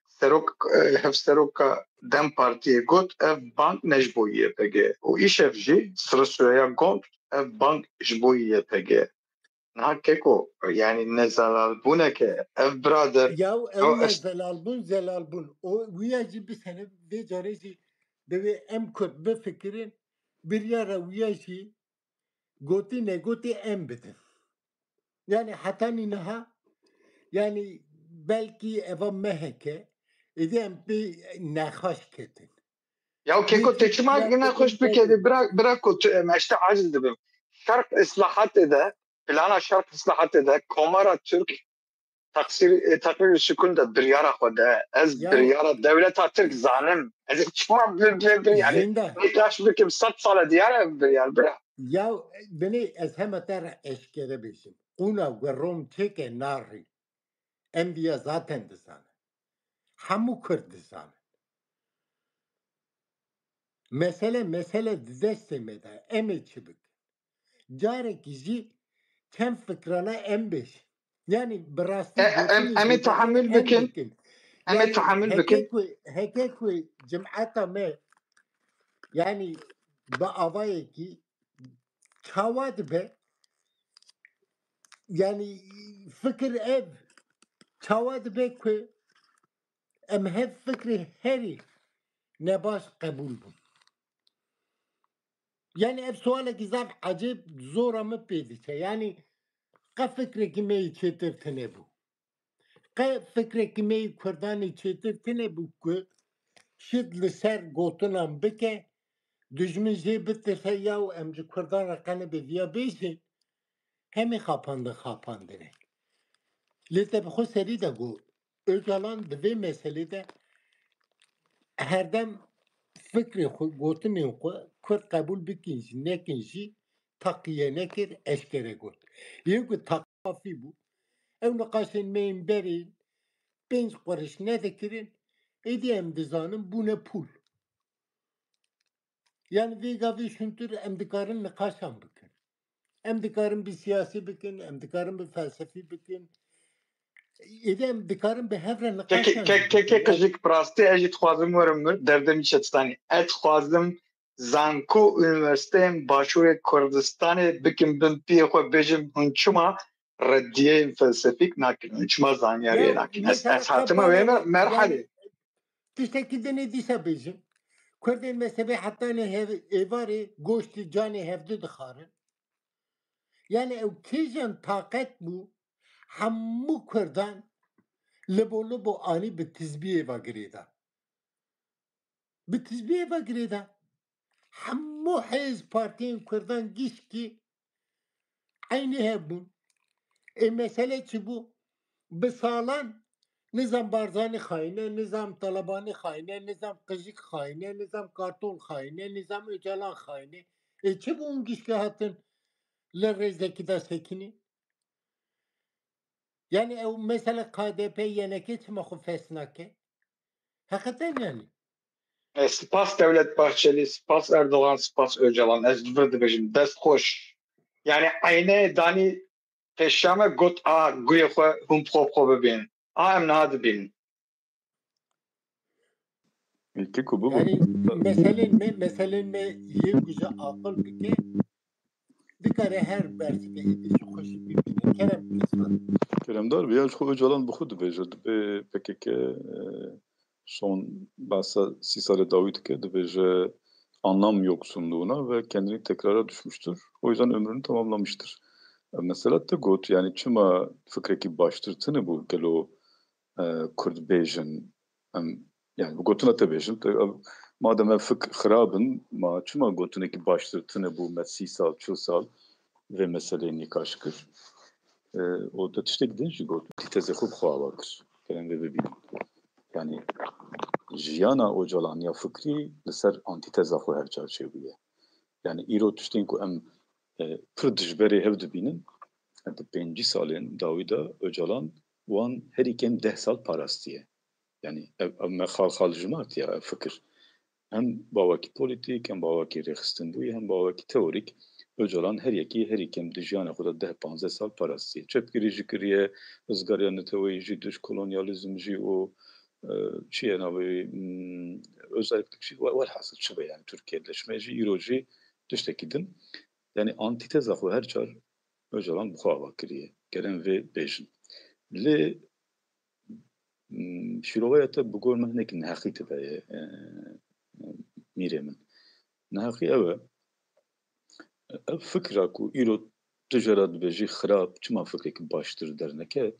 serok, e, hevseroka DEM Partiyê got ev bank ne ji bo Y P G. Û îşev jî Sirri Süreyya got ev bank ji bo Y P G. Niha keko, yani nezelalbûneke ev birader. Ya ew nezelalbûn, zelalbûn. O wiya jî bisene vê carê jî divê em Kurd bifikirin, biryara wiya jî gotî negotî em bidin. Yani hetanî niha, yani belkî eva meheke, êdî em pê nexweş ketin. Ya keko, te çima nexweş bikedî? Bira, bira ku tu, em, ez te aciz dibim. Şerq Islahatê de, plana Şerq Islahatê de Komara Türk taksir, e, takrir sükun de biryara xwe de, ez biryara dewleta Tirk zanim. Ez çima bi, bi, bi, yani nîqaş bikim, sed sal e diyar e biryar bira. Ya binê ez heme te re eşkere bêjim. Qûna we rom çêke narî. Em viya zaten dizanin. Hemû Kurd dizanin. Mesele, mesele di destê me de. Em ê çi bikin? Carekî jî çend fikrana em bêjin. Yani bi rastî em, em ê tahamul bikin. Em ê tahamul bikin. Heke ku, heke ku cimeta me, yani bi avayekî çawa dibe, yani fikir ev çawa dibe ku em hev fikrê herî nebaş qebûl bûn. Yani ev sualekî zaf ecêb zora min pê diçe. Yani qe fikrekî me yî çêtir tune bû. Qe fikrekî me yî Kurdanê çêtir tune bû ku şit li ser gotinan bike, dijmin jê bitirse ya û em ji Kurdan re qe nebe viya bêjin, hemî xapandin xapandine. Lê te bi xwe serî de got, Ocalan di vê meselê de herdem fikrê xwe, gotinên xwe Kurd qebûl bikin jî, nekin jî, taqiye nekir, eşkere got. Yê ku taqafî bû, ew niqaşên me yên berê pênc quriş nedikirin, êdî em dizanin bûne pûl. Yani vê gavê şûntir em dikarin niqaşan bikin. Em dikarin bi siyasî bikin, em dikarin bi felsefî bikin. Êdî em dikarin bi hev re niqaşan bikin. Kekê qijik, bi rastî ez jî dixwazim werim wir, derdê min çi distanî. Ez dixwazim zanko û unîversîteyên Başûrê Kurdistanê bikim bin piyê xwe, bêjim hûn çima reddiyeyên felsefîk nakin, hûn çima zanyariyê nakin. Ez, ez hatime wê merhalê. Tiştekî dinê dîsa bêjim. Kurdên mezhebê hetanê hev, êvarê goştê canê hevdu dixwarin. Yani ew kêjan taqet bû, hemû Kurdan libo libo anî bi tizbiyê ve girêda. Bi tizbiyê ve girêda. Hemû hêz partiyên Kurdan gişkî eynî hebûn. Ê mesele çi bû? Bi salan nizam Barzanî xayîn e, nizam Talebanî xayîn e, nizam Qijik xayîn e, nizam Kartol xayîn e, nizam Ocalan xayîn e. Ê çi bû hûn gişkî hatin li rêzekî de sekinî? Yani ew mesele K D P, Y N K çima xwe fes nake? Heqeten yani. E, spas Devlet Bahçeli, spas Erdoğan, spas Ocalan. Ez li vir dibêjim, dest xweş. Yani eynê danî pêşiya me, got, a, gurê xwe hûn bi xwe bi xwe bibînin. A, em niha dibînin. Eke ku bibo. Yani meselên me, meselên me yê ku ji aqil bike, dikare her bersivê êdî ji xwe jî bibîne. Kerem, lütfen. Keremdar be, ya ji xwe Ocalan bi xwe dibêje, dibê P K K, e, son behsa sî salê dawî dike, dibêje anlam yoksunluğuna ve kendini tekrara düşmüştür. O yüzden ömrünü tamamlamıştır. E, mesela te got, yani çima fikrekî baştir tine bû gelo, e, Kurd bêjin, em, yani bi gotina te bêjin, te, ev, madem ev fikr xirab in, ma çima gotinekî baştir tine bû me sî sal, çil sal vê meseleyê nîqaş kir? E, û te tiştek din jî got, antîtezê xwe bi xwe ava kir. Kerem vê bibînin. Yani jiyana Ocalan ya fikrî li ser antîteza xwe her çar çêbûye. Yani îro tiştên ku em, e, pir dijberê hev dibînin, e, di pêncî salên dawî de Ocalan wan herî kêm deh sal parastiye. Yani ev, ev me xal xal jimart ya ev fikir. Hem bawekî polîtîk, hem bawekî rêxistinbûyî, hem bawekî teorîk Ocalan her yekî herî kêm di jiyana xwe de deh panzdeh sal parastiye. Çepgirî jî kiriye, rizgariya neteweyî jî, dij kolonyalîzm jî û, e, çi ye navê, hmm, özellik jî, we-, welhasil çi be yani Tirkiyeyleşme jî, îro jî tiştekî din. Yani antîteza xwe her çar Ocalan bi xwe ava kiriye. Kerem vê bêjin. Lê, mm, şîroveya te bi gor min hinek neheqî tide ye, e, mîrê min. Neheqî ew e, ev fikra ku îro tu jê re dibêjî xirab, çima fikrek baştir derneket,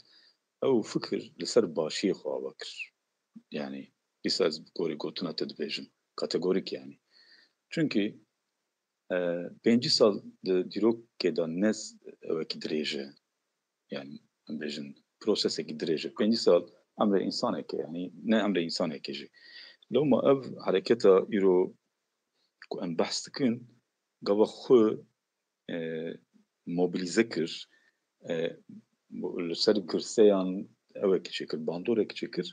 ew fikir li ser başiyê xwe ava kir. Yani, dîsa ez bi gorî gotina te dibêjim. Kategorîk yani. Çunkî, e, pêncî sal di dîrokê de ne ewekî dirêj e. Yani, em bêjin, prosesekî dirêj e. Pêncî sal emrê însanekê, yani ne emrê însanekê jî. Lewma ev hereketa îro ku em behs dikin, gava xwe, e, mobilîze kir, e, li ser girseyan ewekî çêkir, bandorek çêkir,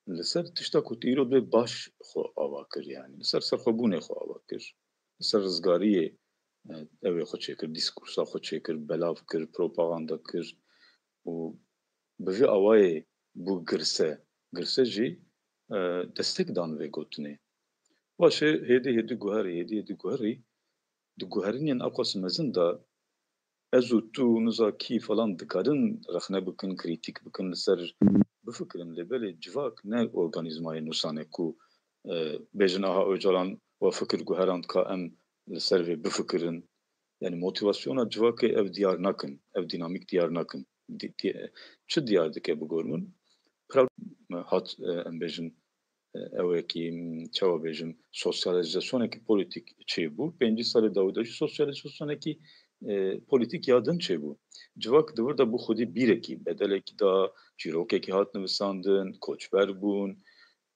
li ser tişta ku tu îro dibê baş xwe ava kir, yani li ser serxwebûnê xwe ava kir, li ser rizgariyê, e, ew ê xwe çêkir, dîskursa xwe çêkir, belav kir, propaganda kir û bi vî awayê bû girse. Girse jî, e, destek dan vê gotinê. Baş e, hêdî hêdî guherî, hêdî hêdî guherî, di guherînên ewqas mezin de ez û tu û niza kî falan dikarin rexne bikin, krîtîk bikin li ser bifikirin. Lê belê civak ne organîzmayê nûsan e ku, e, bêjin aha Ocalan we fikir guherand ka em li ser vê bifikirin. Yani motivasyona civakê ev diyar nakin, ev dînamîk diyar nakin. Di-, di-, çi diyar dike bi gor min? Prag-, hat, e, em bêjin, e, ew yekî, m, çawa bêjim, sosyalizasyonekî polîtîk çêbû. Pêncî salê dawî de jî sosyalizasyonekî, e, polîtîk ya din çêbû. Civak di vir de bû xwedî bîrekî, bedelekî da, çîrokekî hat nivisandin, koçber bûn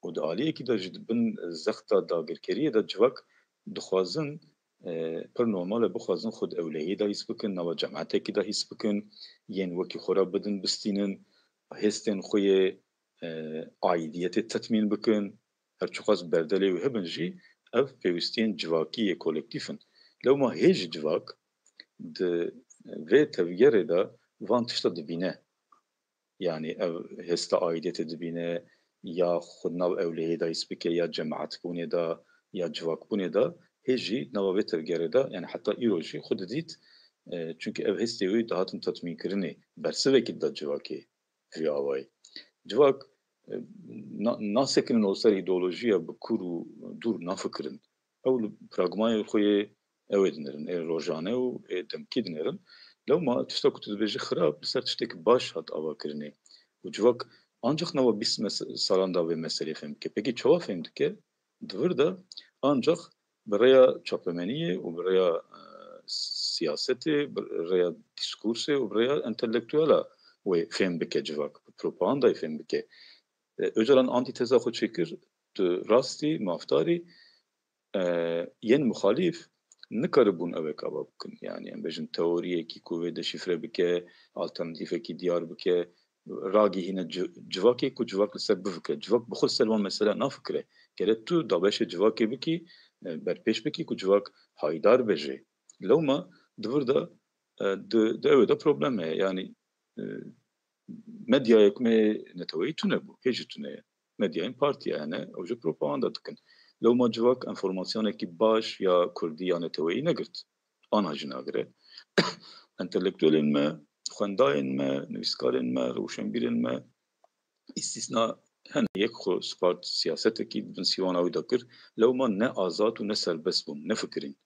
û di aliyekî de jî di bin zexta dagirkeriyê de civak dixwazin, e, pir normal e bixwazin xwe di ewlehiyê de hîs bikin, nava cematekî de hîs bikin, yên wekî xwe re bidin, bistînin, hêstên xwe yê, e, aîdiyetê tetmîn bikin, her çiqas berdelê wî hebin jî, ev pêwîstiyên civakî yê kolektîf in. Lewma hê jî civak di vê tevgerê de van tişta dibîne. Yani ev hêsta aîdiyetê dibîne, ya xwe di nav ewlehiyê de hîs bike, ya cemaetbûnê de, ya civakbûnê de, hê jî nava vê tevgerê de, yani heta îro jî xwe didît, e, çunkî ev hêstê wî dihatin tetmînkirinê, bersivekî dida civakê vî awayî. Civak, e, na-, nasekinin o ser îdeolojiya bi kûr û dûr nafikirin. Ew li pragmayê xwe yê ew ê dinêrin, ê rojane û ê demkî dinêrin. Lewma tişta ku tu dibêjî xirab, li ser tiştekî baş hat avakirinê. Û civak ancaq nava bîst mes-, salan de vê meselê fêm dike. Pekî çawa fêm dike? Di vir de ancaq bi rêya çapemeniyê û bi rêya, e, siyasetê, bi rêya dîskursê û bi rêya entelektuela wê fêm bike civak, bi propagandayê fêm bike. E, Ocalan antîteza xwe çêkir, tu rastî, mafdarî, e, yên muxalîf nikaribûn ew ê kava bikin. Yani, em bêjin teoriyekî ku vê deşîfre bike, alternatîfekî diyar bike, ragihîne ci-, civakê ku civak li ser bifikire. Civak bi xwe li ser wan mesele nafikire. Gerek tu dabeşê civakê bikî, e, berpêş bikî ku civak haydar be jê. Lewma di vir de E, di, di ew de problem heye. Yanî, e, medyayê ku me neteweyî tune bû, hê jî tune ye. Medyayên partiya hene, ew jî propaganda dikin. Lewma civak enformasyonekî baş ya kurdî ya neteweyî negirt. Ana jî nagire. Entelektuelên me, xwendayên me, nivîskarên me, rewşenbîrên me, îstîsna hene, yek xwe spart siyasetekî di bin sîwana wî de kir. Lewma ne azad û ne serbest bûn, nefikirîn.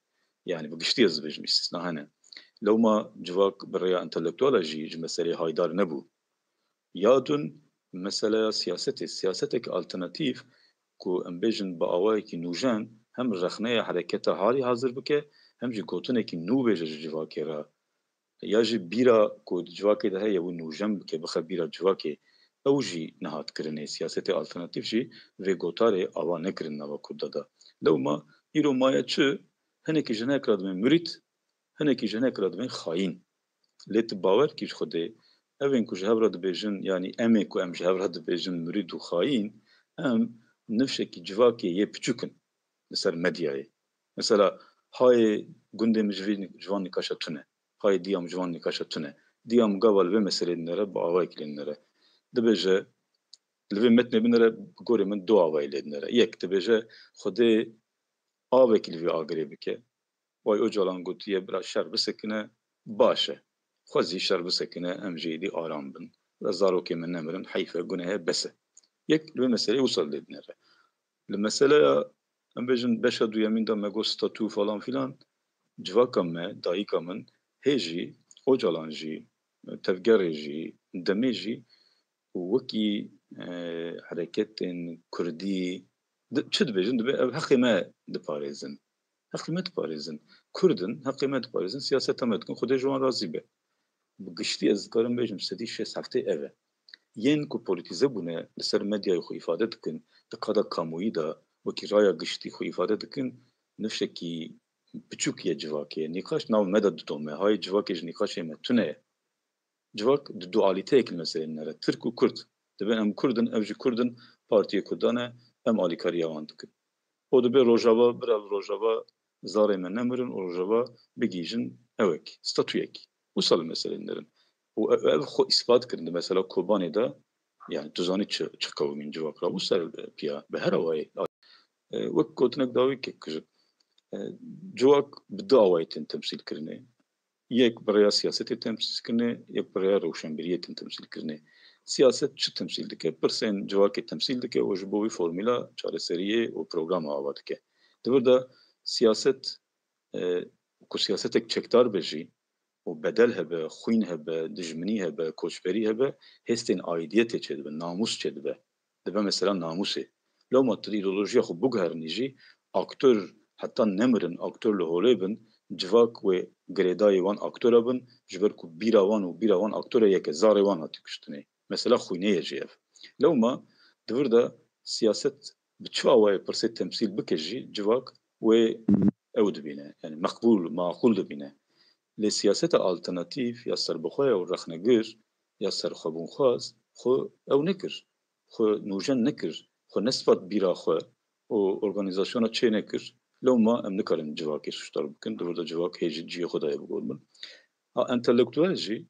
Yanî bi giştî ez dibêjim îstîsna hene. Lewma civak bi rêya entelektuala jî ji meseleyê haydar nebû. Ya din meseleya siyasetê, siyasetek alternatîf ku em bêjin bi awayekî nûjen hem rexneya hereketa halî hazir bike, hem jî gotinekî nû bêje ji civakê re. Ya jî bîra ku di civakê de heye wî nûjen bike, bixe bîra civakê, ew jî nehat kirinê. Siyasetê alternatîf jî vê gotarê ava nekirin nava Kurda de. Lewma îro maye çi? Hinekî ji hinek re dibên murîd, hinekî ji hinek re dibên xayîn. Lê tu bawer kî ji Xwedê, evên ku ji hev re dibêjin, yanî em ê ku em ji hev re dibêjin murîd û xayîn, em nifşekî civakê yê piçûk in li ser medyayê. Mesela, hayê gundê min ji vî, ji van nîqaşa tune. Hayê diya min ji van nîqaşa tune. Diya min gava li vê meselê dinere, bi awayekî lê dinere. Dibêje, li vê metnê binere, bi gorê min du awayî lê dinere. Yek, dibêje, Xwedê avekî li vê agirê bike. Way Ocalan gotiye, bira şer bisekine, baş e. Xwezî şer bisekine, em jî êdî aram bin. Bira zarokê me nemirin, heyf e, guneh e, bes e. Yek, li vê meseleyê wisa lê dinere. Li meseleya, em bêjin, beşa duyemîn de me got statû falan filan, civaka me, dayika min, hê jî, Ocalan jî, Tevgerê jî, Demê jî, û wekî, e, hereketên kurdî, di-, çi dibêjin, dibê ev heqê me diparêzin. Heqê me diparêzin. Kurd in, heqê me diparêzin, siyaseta me dikin, Xwedê ji wan razî be. Bi giştî ez dikarim bêjim, sedî şêst heftê ev e. Yên ku polîtîze bûne, li ser medyayê xwe îfade dikin, di qada kamoyî de wekî raya giştî xwe îfade dikin, nifşekî piçûk ye civakê. Nîqaş nav me de didome. Hayê civakê ji nîqaşê me tune ye. Civak di dualîteyek li meselê dinere. Tirk û Kurd. Dibê em Kurd in, ev jî Kurd in, partiyê Kurdan e, em alîkariya wan dikin. Û dibê Rojava, bira li Rojava zarê me nemirin û Rojava bigihîjin ewek, statuyek. Wisa li meselê dinerin. Û ev, ev xwe îspat kirin di mesela Kobanê de, yani tu zanî çi, çi qewimîn civak ra wisa piya, bi her awayê. E, wek gotinek dawî kek kir. E, civak bi du awayê tên temsîl kirinê. Yek bi rêya siyasetê temsîl kirinê, yek bi rêya rewşenbîriyê tên temsîl kirinê. Siyaset çi temsîl dike? Pirsên civakê temsîl dike û ji bo wî formûla çareseriyê û programa ava dike. Di vir de siyaset, e, ku siyasetek çekdar be jî û bedel hebe, xwîn hebe, dijminî hebe, koçberî hebe, hêstên aîdiyetê çêdibe, namûs çêdibe. Dibe mesela namûsê. Lewma tu îdeolojiya xwe biguherinî jî, aktor heta nemirin, aktor li holê bin, civak wê girêdayî wan aktora bin, ji ber ku bîra wan û bîra wan aktora yek e, zarê wan hatî kuştinê. Mesela xwînê ye jî ev. Lewma di vir de siyaset bi çi awayê pirsê temsîl bike jî, civak wê ew dibîne. Yani meqbûl, maqûl dibîne. Lê siyaseta alternatîf ya serbixwe ya û rexnegir ya serxwebûnxwaz xwe ew nekir. Xwe nûjen nekir. Xwe nespat bîra xwe û organîzasyona çê nekir. Lewma em nikarin civakê sûcdar bikin. Di vir de civak hê jî cihê xwe daye bi gor min. Ha, entelektuel jî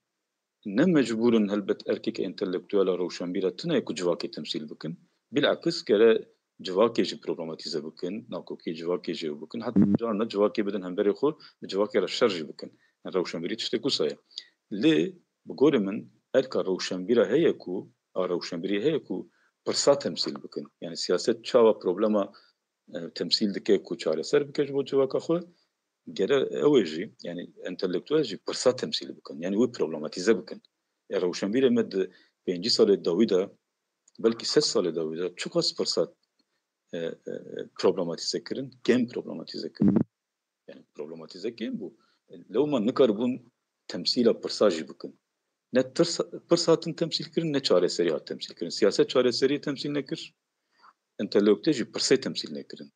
ne mecbûr in helbet erkeke entelektuela rewşenbîra tune ye ku civakê temsîl bikin. Bilakis gere civakê jî problematîze bikin, nakokiyê civakê jî ew bikin. Heta carna civakê bidin hemberê xwe, bi civakê re şer jî bikin. Yani rewşenbîrî tiştek wisa ye. Lê bi gorê min erka rewşenbîra heye ku, a rewşenbîrî heye ku pirsa temsîl bikin. Yani siyaset çawa problema, e, temsîl dike ku çareser bike ji bo civaka xwe, gere ew ê jî, yani entelektuel jî pirsa temsîl bikin. Yani wê problematîze bikin. E, rewşenbîrê me di pêncî salê dawî de, belkî sed salê dawî de çiqas pirsa, e, e, problematîze kirin, kêm problematîze kirin. Yani problematîze kêm bû. Lewma nikaribûn temsîla pirsa jî bikin. Ne tirs, pirs hatin temsîl kirin, ne çareserî hat temsîl kirin. Siyaset çareseriyê temsîl nekir, entelektuel jî pirsê temsîl nekirin.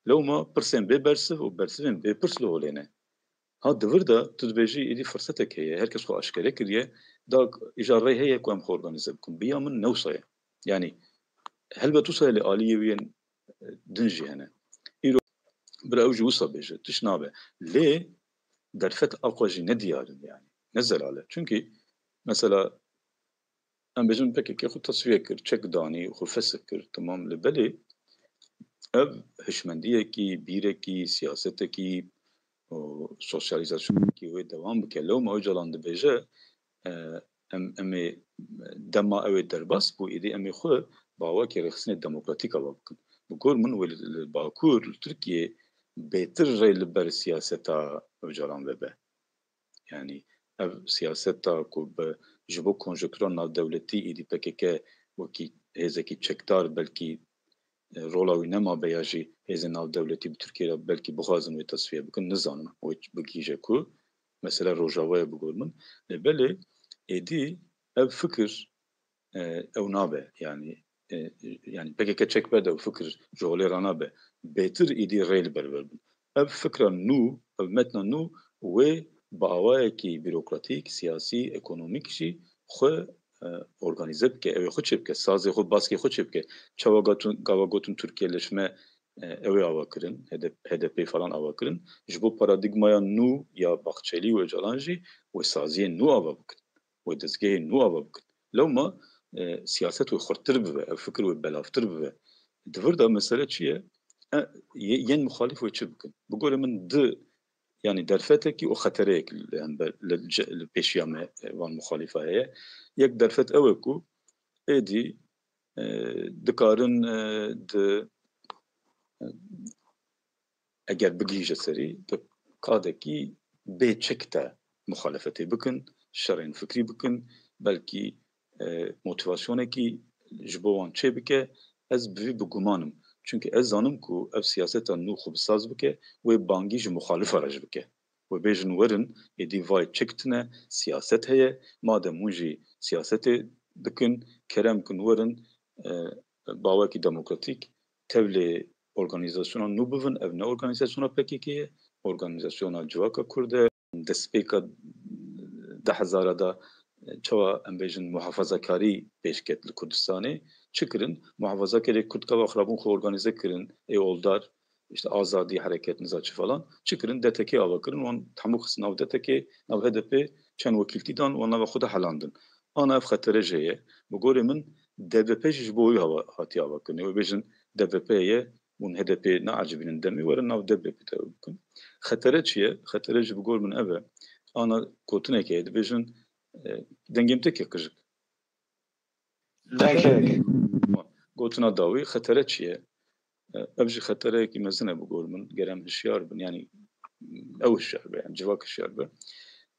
Lewma pirsên bê bersiv û bersivên bê pirs li holê ne. Ha, di vir de tu dibêjî, êdî firsetek heye, her kes xwe aşkere kiriye, da îja rê heye ku em xwe organîze bikin. Bi ya min ne wisa ye. Yani, helbet wisa ye, lê aliyê wî yên, e, din jî hene. Îro bira ew jî wisa bêje, tişt nabe. Lê derfet aqwa jî ne diyar in yani. Ne zelal e. Çunkî mesela em bêjin P K K xwe tasfiye kir, çek danî, xwe fesh kir, temam, li belê ev hişmendiyekî, bîrekî, siyasetekî û sosyalîzasyonekî wê dewam bike. Lewma Ocalan dibêje, e, em, em ê dema ew ê derbas bû, êdî em ê xwe bi awakê rêxistinê demokratîk ava bikin. Bi gor min wê li, li Bakur, li Tirkiyê bêtir rê li ber siyaseta Ocalan vebe. Yanî ev siyaseta ku bi, ji bo konjonktura navdewletî êdî P K K wekî hêzekî çekdar belkî, e, rola wî nemabe ya jî hêzên navdewletî bi Tirkiyê re belkî bixwazin wê tesfiye bikin, nizanim wê bigihîje ku. Mesele Rojava ye bi gor min. Lê belê êdî ev fikir, e, ew nabe. Yanî, e, yanî P K K çek berde ew fikir ji holê re nabe. Bêtir êdî rê li ber verbin. Ev fikra nû, ev metna nû wê bi awayekî bürokratîk, siyasî, ekonomîk jî xwe, e, organîze bike, ew ê xwe çêbike, sazê xwe, baskê xwe çêbike. Çawa gatun-, gava gotin Tirkiye leşme, e, ew ê ava kirin, H D P, H D P falan ava kirin. Ji bo paradîgmaya nû ya Bahçelî û Ocalan jî wê saziyên nû ava bikin. Wê dezgehê nû ava bikin. Lewma, e, siyaset wê xurttir bibe, ev fikir wê belavtir bibe. Di vir de mesele çi ye? E, ye-, yên muxalîf wê çi bikin? Bi gorê min di, yanî derfetekî û xetereyek li hember, li, ce-, li pêşiya me, e, van muxalîfa heye. Yek derfet ew e ku êdî, e, dikarin, e, di, e, eger bigihîje serî, bi qadekî bê çek de muxalefetê bikin, şerên fikrî bikin, belkî, e, motivasyonekî ji bo wan çêbike, ez bi vî bi guman im. Çunkî ez zanim ku ev siyaseta nû xwe bi saz bike, wê bangî ji muxalifa re jî bike. Wê bêjin werin, êdî vay çek tune, siyaset heye, madem hûn jî siyasetê dikin, kerem kin werin, e, bi awakî demokratîk tevlê organîzasyona nû bivin, ev ne organîzasyona P K K ye, organîzasyona civaka Kurd e. Destpêka du hezara de çawa em bêjin muhafazakarî pêş ket li Kurdistanê. Çi kirin? Muhafazakarê Kurd gava xwe rabûn xwe organîze kirin, ê oldar, işte Azadî Hereket, niza çi falan. Çi kirin? D T K ava kirin, wan hemû xistin nav D T K, nav H D P, çend wekîltî dan, wan nava xwe de helandin. Ana ev xetere jê ye. Bi gorê min D B P jî ji bo wî hava, hatiye ava kirinê. Wê bêjin D B P ye, hûn H D P neecibînin demê, werin nav D B P de ew bikin. Xetere çi ye? Xetere jî bi gor min ev e. Ana gotinek heye, dibêjin, e, dengê min têke qijik. Dengê. Gotina dawî, xetere çi ye? E, ev jî xetereyekî mezin e bi gor min. Ger em hişyar bin, yanî ew hişyar be, yanî civak hişyar be.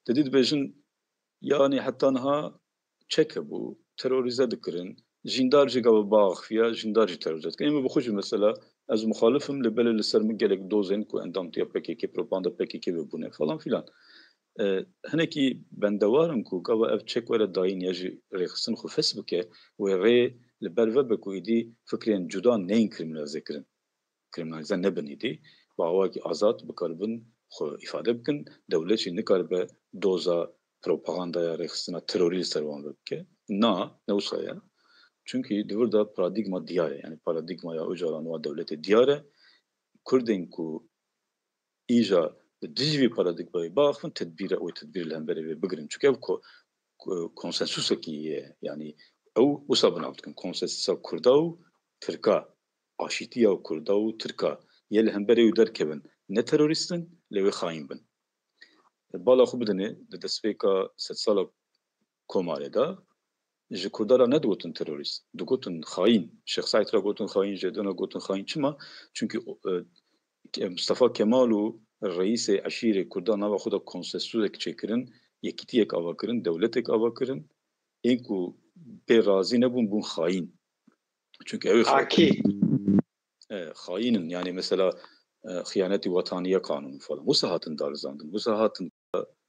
Te dî dibêjin, yanî heta niha çek hebû, terorîze dikirin. Jîndar jî gava biaxifiya, jîndar jî terorîze dikirin. Ê min bi xwe jî mesela, ez muxalif im, lê belê li ser min gelek dozên ku endamtiya P K K, propaganda P K K vebûne falan filan. E, hinekî bendewar in ku gava ev çek were dayîn ya jî rêxistin xwe fes bike, wê rê li ber vebe ku êdî fikrên cuda neyên krîminalîze kirin. Krîminalîze nebin êdî, bi awayekî azad bikaribin xwe îfade bikin. Dewlet jî nikaribe doza propagandaya rêxistina terorî li ser wan vebike. Na, ne wisa ye. Çunkî di vir de paradîgma diyar e. Yanî paradîgmaya Ocalan û a dewletê diyar e. Kurdên ku îja li dijî vî paradîgmayê biaxivin, tedbîre, wê tedbîr li hemberê vê bigirin. Çunke ev ko-, ko-, konsensusekî ye. Yanî ew wisa binav dikin. Konsensusa Kurda û Tirka, aşîtiya Kurda û Tirka yê li hemberê wî derkevin, ne terorîst in, lê wê xayîn bin. Bala xwe bidinê, di destpêka sedsala Komarê de ji Kurda re nedigotin terorîst, digotin xayîn. Şêx Seîd re gotin xayîn, Jêdona gotin xayîn. Çima? Çunkî, e, Ke-, Mustafa Kemal û reîsê eşîrê Kurda nava xwe de konsensusek çêkirin, yekîtiyek ava kirin, dewletek ava kirin. Ên ku pê razî nebûn, bûn xayîn. Çunke ew ê xwe- Akî. E, xayîn in. Yanî mesela, e, xiyanetî wataniye kanûn falan. Wisa hatin darizandin. Wisa hatin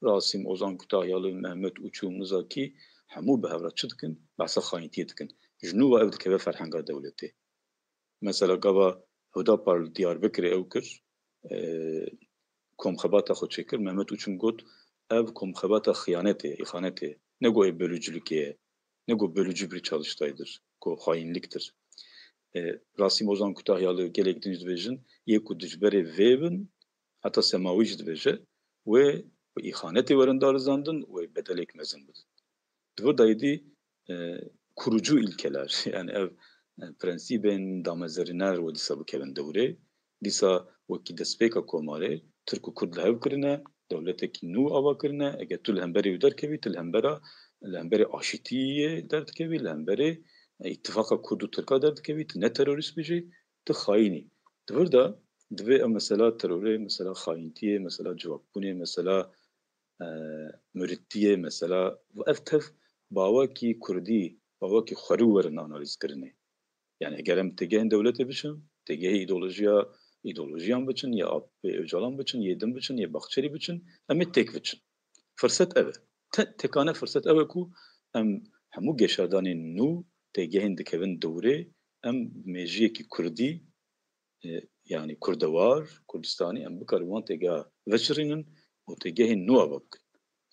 Rasim, Ozan Kütahyalı, Mehmet Uçum, Zaki hemû bi hev re çi dikin? Behsa xayîntiyê dikin. Ji nû ve ev dikeve ferhenga dewletê. Mesela gava Hudapar li Diyarbekirê ew kir, e, komxebata xwe çêkir. Mehmet Uçum got, ev komxebata xiyanetê, îxanetê. Ne got ê bölücülükê ye. Ne got bölücü bir çalıştaydır. Got hainliktir. E, Rasim Ozan Kütahyalı gelek din jî dibêjin, yê ku dijberê vê bin, heta Semawi jî dibêje, wê îxanetê werin darizandin, wê bedelek mezin bidin. Di vir de êdî, e, kurucu ilkeler, yani ev, e, prensîbên damezirîner wê dîsa bikevin dewrê. Dîsa wekî destpêka komarê Tirk û Kurd li hev kirine, dewletekî nû ava kirine. Eger tu li hemberî wî derkevî, tu li hembera, li hemberî aşîtiyê derdikevî, li hemberî, e, îtifaqa Kurd û Tirka derdikevî, tu ne terorîst bî jî, tu xayîn î. Di vir de divê ev mesela terorê, mesela xayîntiyê, mesela civakbûnê, mesela, e, muritiyê, mesela ev tev bawekî kurdî, bawekî xwerû werin analîzkirinê. Yani eger em têgehên dewletê biçin, têgehê îdeolojiya, îdeolojiyan biçin, ya Apê Ocalan biçin, yê din biçin, yê Baxçelî biçin, em ê têk biçin. Firset ev e. Te-, tekane firset ew e ku em hemû geşadanên nû têgehên dikevin dewrê, em bi mêjiyekî kurdî, e, yani kurdewar, Kurdistanî, em bikarin wan têgeha veşirînin û têgehên nû ava bikin.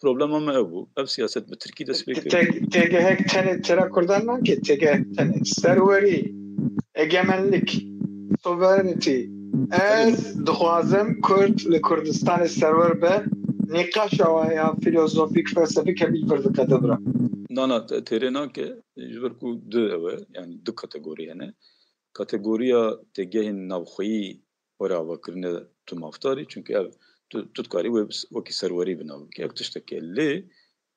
Problema me ew bû. Ev siyaset bi tirkî dest pê kir. Tê-, têgehek tenê tera Kurdan nake, têgehek tenê serwerî, egemenlik, sovereignty. Ez dixwazim Kurd li Kurdistanê serwer be. Nîqaşa wa ya filozofîk, felsefîk hemî li vir dike, dibira. Na, na, te-, têrê nake, ji ber ku du ew e, yani du kategorî hene. Kategoriya têgehên navxweyî were avakirine tu mafdarî, çunkî ev tu, tu dikarî wê wekî serwerî bi nav bikî. Ev tiştek e. Lê,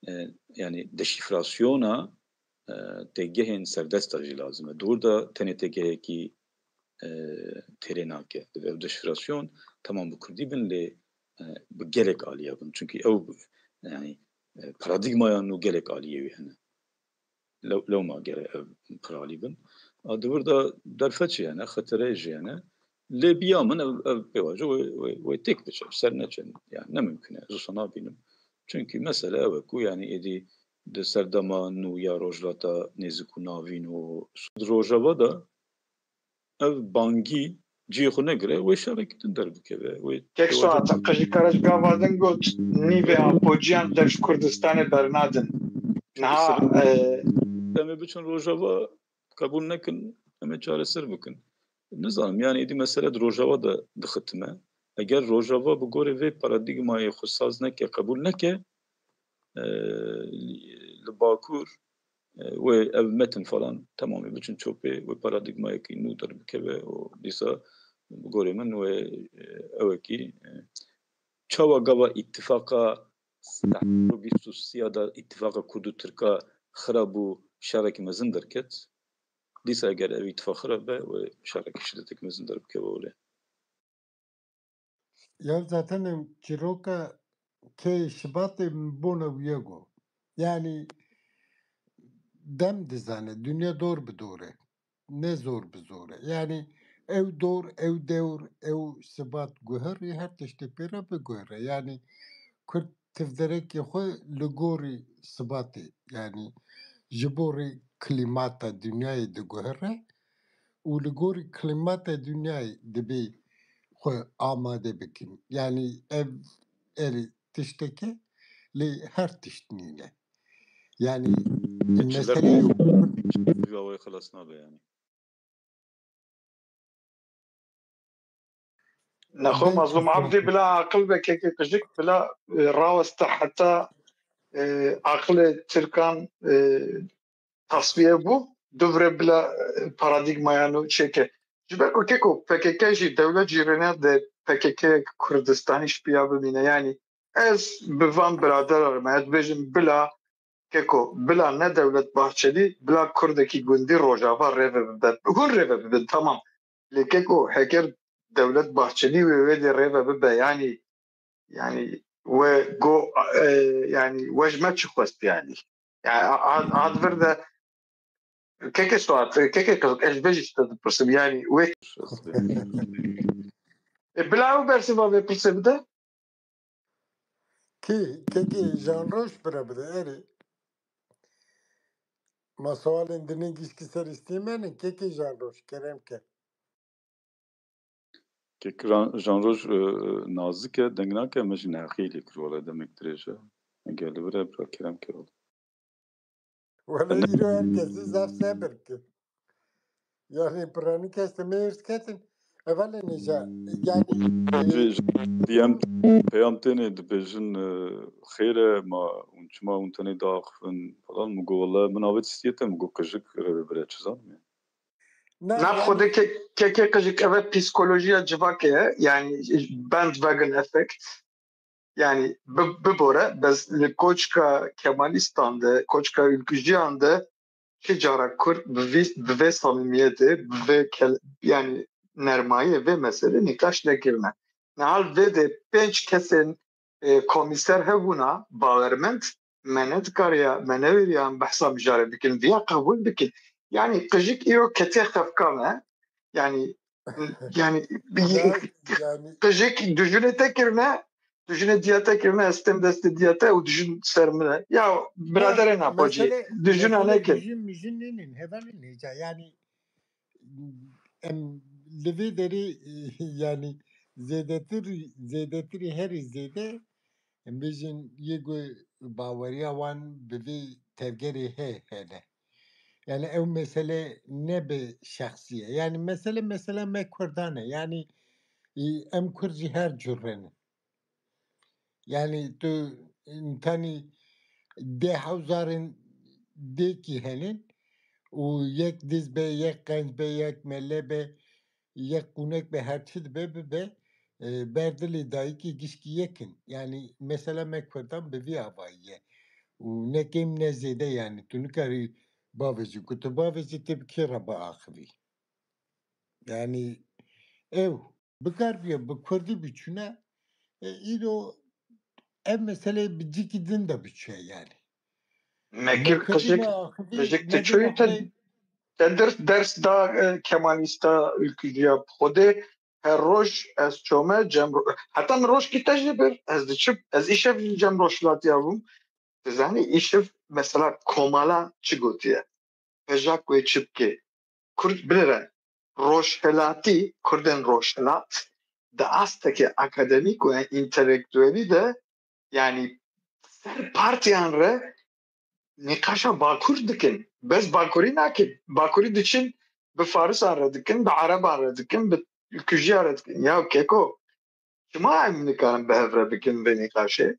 e, yani deşîfrasyona, e, têgehên serdesta jî lazim e. Di wir de tenê têgehekî, e, têrê nake. Divê ew deşîfrasyon temam bi kurdî bin, lê, e, bi gelek alî hebin. Çunkî ew, yani, e, paradîgmaya nû gelek aliyê wî hene. Lew-, lewma gere ev piralî bin. A, di wir de derfet jî hene, xetere jî hene. Lê bi ya min ev, ev pêvajo wê, wê, wê têk biçe, ser neçe. Yani ne mimkun e, ez wisa nabînim. Çunkî mesele ew e ku yani êdî di serdema nû ya Rojhilata Nêzik û Navîn û Rojava de ev bangî cihê xwe negire, wê şerekî din derbikeve. Wê Kek Suat, qijîkara ji gava din got, nîvê Apociyan dev ji Kurdistanê bernadin. Niha, e, em ê biçin Rojava, qebûl nekin, em ê çareser bikin. Nizanim, yani êdî mesele di Rojava de dixitime. Eger Rojava bi gorê vê paradîgmayê xwe saz neke, qebûl neke, e, li Bakur, e, wê ev metin falan temamê biçin çopê, wê paradîgmayekî nû derbikeve û dîsa bi gorê min wê, e, ewekî, e, çawa gava îtifaqa bîst û sê ya de îtifaqa Kurd û Tirka xira bû, şerekî mezin derket. Dîsa eger ev îtifaq xira be, wê şerekî şidetek mezin derbikeve olê. Ya zaten ew çîroka kê Şibatê bona wî ye got. Yani dem dizane, dinya dor bi dor e. Ne zor bi zor e. Yani ew dor, ew dewr, ew sibat guherî, her tiştê pê re biguhere. Yani Kurd tivderekê xwe li gorî sibatê, yani ji borî klîmata dinyayê diguhere û li gorî klîmata dinyayê dibê xwe amade bikin. Yani ev erê tişteke, lê her tişt nîne. Yani mesele ew. Xilas nabe yani. Nexwe Mazlûm Abdî bila aqil be, kekê qijik bila, e, raweste heta, e, aqilê Tirkan, e, tasfiye bû, dûvre bila, e, paradîgmaya nû çêke. Ji ber ku keko P K K jî dewlet jî rêne de P K K Kurdistanî ji piya bimîne. Yanî ez bi van biraderan me, ez dibêjim bila keko, bila ne Dewlet Bahçelî, bila kurdekî gundî Rojava rêve bibe. Hûn rêve bibin, tamam. Lê keko, heger Dewlet Bahçelî wê wê dê rêve bibe, yanî, yanî we go, e, yanî we ji me çi xwest yanî? Yani, a, a, a di vir de keke Suat, keke Qizil, ez ji vê jî ji te dipirsim. Yani, wê e, bila ew bersiva vê pirsê bide. Kî, kekê Jan Roj pire bide, erê. Ma sualên dinê gişkî ser îstîmenin, kekê Jan Roj, kerem ke. Kek Ran-, Jan Roj, e, nazik e, deng nake, me jî neheqî lê kir, wele demek dirêj e. Eger li vir e, bira kerem ke wele. Wele Ne- îro her kesî zaf sebir kir. Yani piranî kes de me hêrs ketin, Hevalê nêja, yani, Ji, ji, diyem peyam tênê dibêjin, e, xêr e, ma hûn çima hûn tenê diaxivin falan, min got, wele min avêt stiyete, min got, qijik, e, bire çi zanim ya. na, Na, yani, xwedê ke-, kekê qijik, eve psîkolojiya civakê ye, yani bandwagon effect. Yani bi-, bibore, bes li koçka Kemalîstan de, koçka ülküciyan de çi cara Kurd bi vî, bi vê samîmiyetê, bi vê kel-, yani nermayiyê vê meselê nîqaş nekirine. Nihal vê de pênc kesên, e, komîser hebûna, bawermend, me nedikariya, me nevêriya em behsa mijarê bikin, viya qebûl bikin. Yani qijik îro ketiye xefka me. Yani, yani, ya, yani, qijik dijûnê te kirine, dijûnê diya te kirine, ez têm destê diya te û dijûn ser min e. Ya biraderê na, Napocî, mesele, dijûna mesele nekin. Dijûn mijûn nînin, hevalê nêca. Yani, em li vê derê, yani, zêdetir, zêdetirî herî zêde, em bêjin, yê ku baweriya wan bi vê tevgerê he-, hene. Yani, ew mesele ne bi şexsî ye. Yani, mesele, mesela me Kurdan e. Yani, e, em Kurd jî her cure ne. Yani, tu, e, tenî deh hezarên dêkî henin û yek diz be, yek qenc be, yek mele be, yek qûnek be, her çi dibe bibe, e, berdilê dayikê gişkî yek in. Yani, mesela me Kurdan bi vî avayî ye. Û ne kêm ne zêde, yani, tu nikarî bavêjî. Ku tu bavêjî, tu bi kê re biaxivî? Yani, ew, bikar bûye, bi Kurdî biçûne, e, îro ev mesele bi cîkî din de biçûye, yani. Me kir qijik, qijik te çûyî te, te dir-, ders da, e, Kemalîsta ülkücüya bi Xwedê her roj ez çome cem ro-, heta min rojkî te jê bir, ez diçim, ez îşev jî cem rojhilatiya bûm. Dizanî îşev mesela Komala çi gotiye? Pejak wê çi bike? Kurd binêre rojhilatî, Kurdên rojhilat di asteke akademîk û entelektuelî de, yani ser partiyan re nîqaşa Bakur dikin. Bes Bakurî nakin. Bakurî diçin bi Farisan re dikin, bi Ereban re dikin, bi Kujiya re dikin. Ya keko, çima em nikarin bi hev re bikin vê nîqaşê?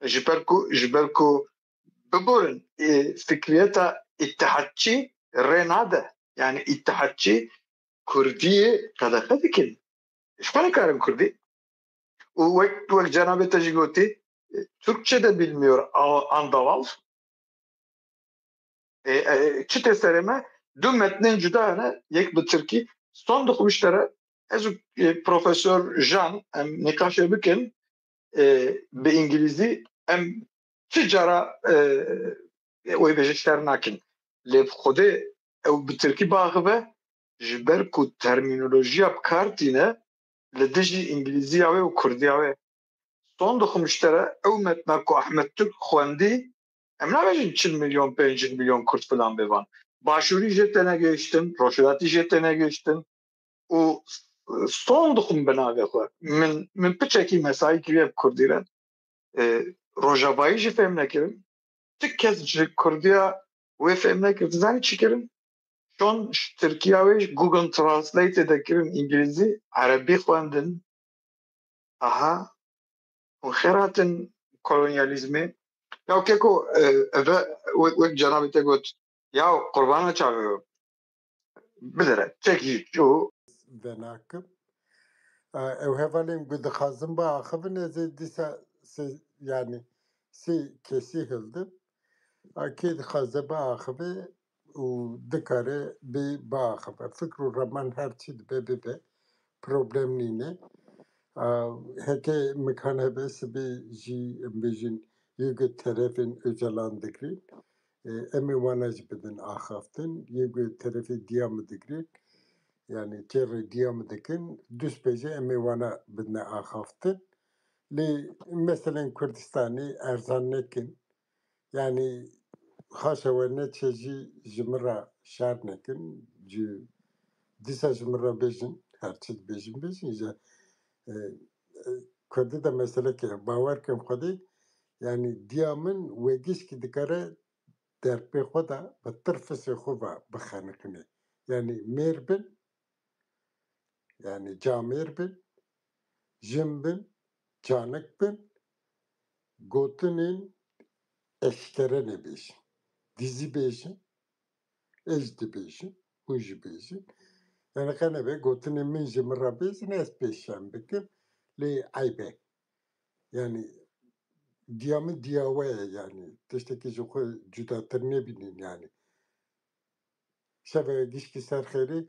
Ji ber ku, ji ber ku biborin, e, fikriyeta îttihatçî rê nade. Yani îttihatçî Kurdiyê qedexe dikin. Ji xwe nikarin Kurdî. Û wek, wek cenabê te jî gotî, e, Türkçe de bilmiyor a-, andaval. E, e, çi tê serê me? Du metnên cuda hene, yek bi tirkî. Son dixwim ji te re, ez û, e, Profesor Jan em nîqaşê bikin, e, bi îngilîzî, em çi cara, e, e, wê bêje şer nakin. Lê bi Xwedê ew bi tirkî biaxive, ji ber ku termînolojiya bi kar tîne, li dijî îngilîziya wê û kurdiya wê. Son dixwim ji te re, ew metna ku Ahmet Türk xwendî, em nabêjin çil milyon, pêncî milyon kurd filan bê van. Başûrî jê tênegihiştin, rojhilatî jê tênegihiştin û son dixwim bi navê xwe. Min, min piçekî mesayî kiriye bi kurdî re. E, rojavayî jî fêm nekirin. Ti kes ji kurdiya wê fêm nekir. Dizanî çi kirin? Çon ji Tirkiya wê ji Google Translate de kirin îngilîzî, erebî xwendin. Aha. Hûn xêr hatin kolonyalîzmê. Ya keko, e, eve wek, wek cenabê te got, ya qurbana çavê bidire. Çek jî çû. Venakim. E, ew hevalên ku dixwazin biaxivin, ez ê dîsa sê, yani sê kesî hildim. A, kê dixwaze biaxive û dikare bê biaxive. Fikr û reman her çi dibe bibe. Problem nîne. A, heke mikan hebe sibê jî em bêjin yê ku terefên Ocalan digrîn. E, em ê wana jî bidin axaftin. Yê ku terefê diya min digrîn. Yani çê rê diya min dikin. Dûspê jî em ê wana bidine axaftin. Lê meselên Kurdistanê erzan nekin. Yani xaşa we neçe jî ji min re şer nekin. Ji, dîsa ji min re bêjin, her çi dibêjin, bêjin. Ji, e, e, Kurdî de meseleke, bawer kin Xwedê, yani diya min wê gişkî dikare derpê xwe de bi tirfisê xwe ve bixeniqîne. Yanî mêr bin, yanî camêr bin, jin bin, canik bin, gotinên eşkere nebêjin. Dî zî bêjin, ez dibêjim, hûn jî bêjin. Yanî qe nebe gotinên min ji min re bêjin, ez pêşiyan bikim, lê eyb e. Yanî diya min diya we ye, yanî tiştekî ji xwe cudatir nebînin yanî. Şeve gişkî ser xêrê.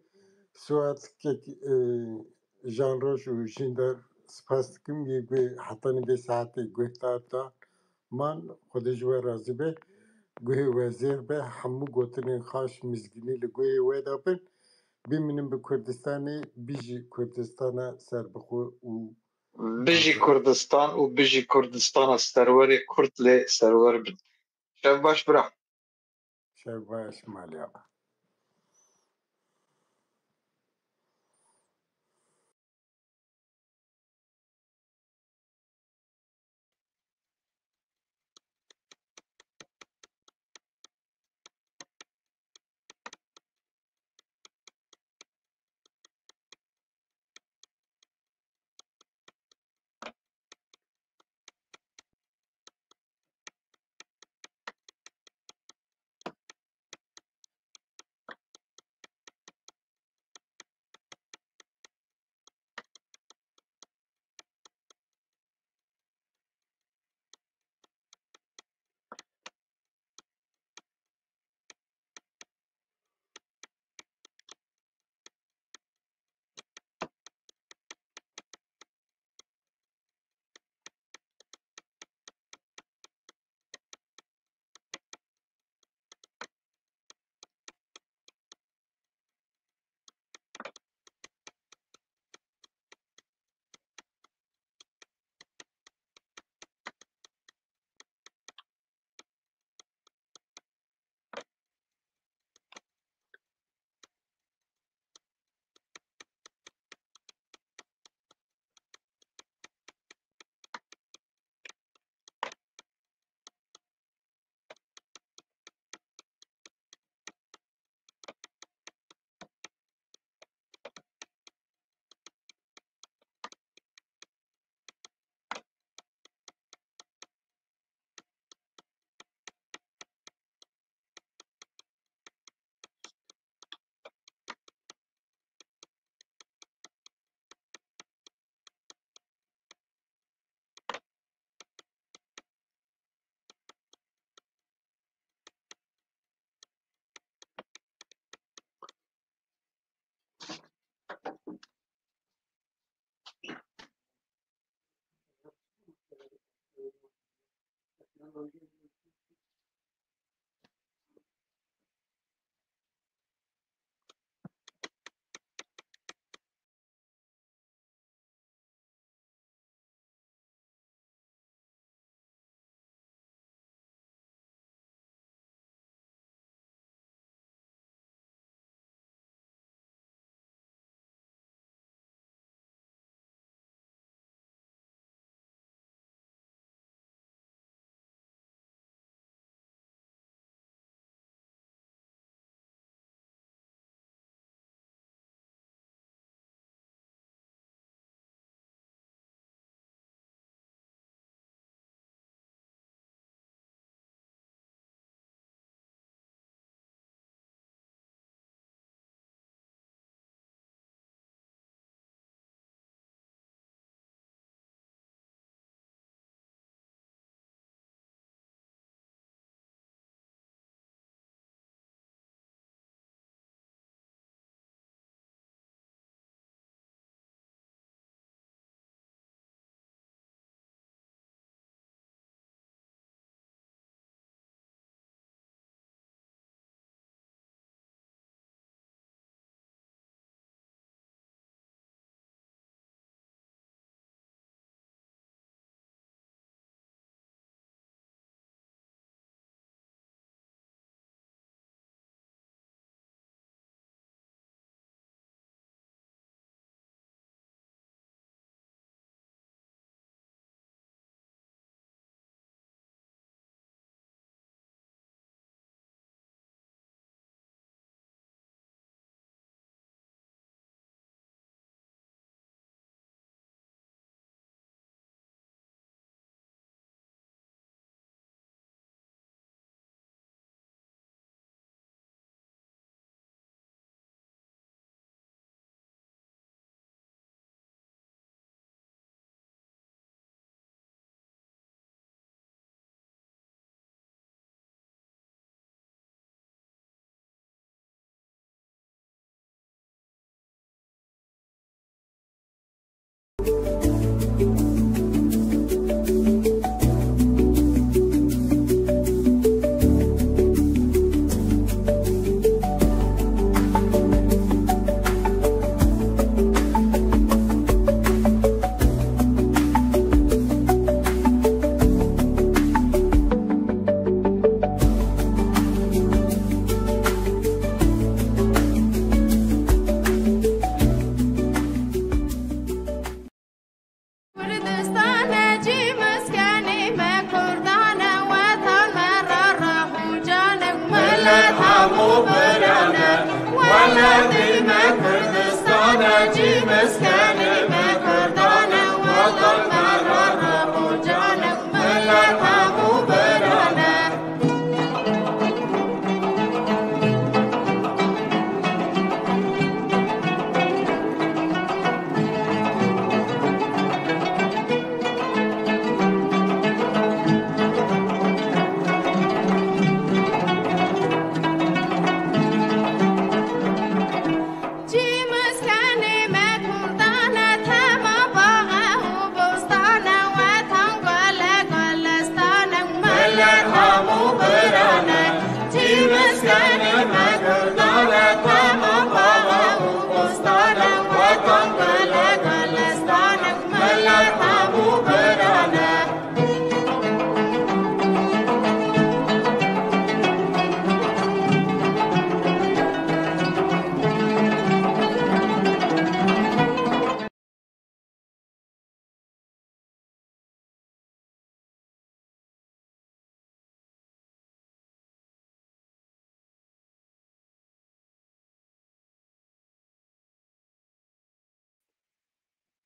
Suat kek, e, Jan Roj û Jîndar spas dikim. Yê guh hetanî vê saetê guhdar dan man. Xwedê ji we razî be. Guhê we zêr be. Hemû gotinên xaş mizgînî li guhê we de bin. Bimînin bi Kurdistanê, bijî Kurdistana serbixwe û Bijî Kurdistan û bijî Kurdistana serwerê Kurd lê serwer bin. Şev baş bira. Şev baş, maliya.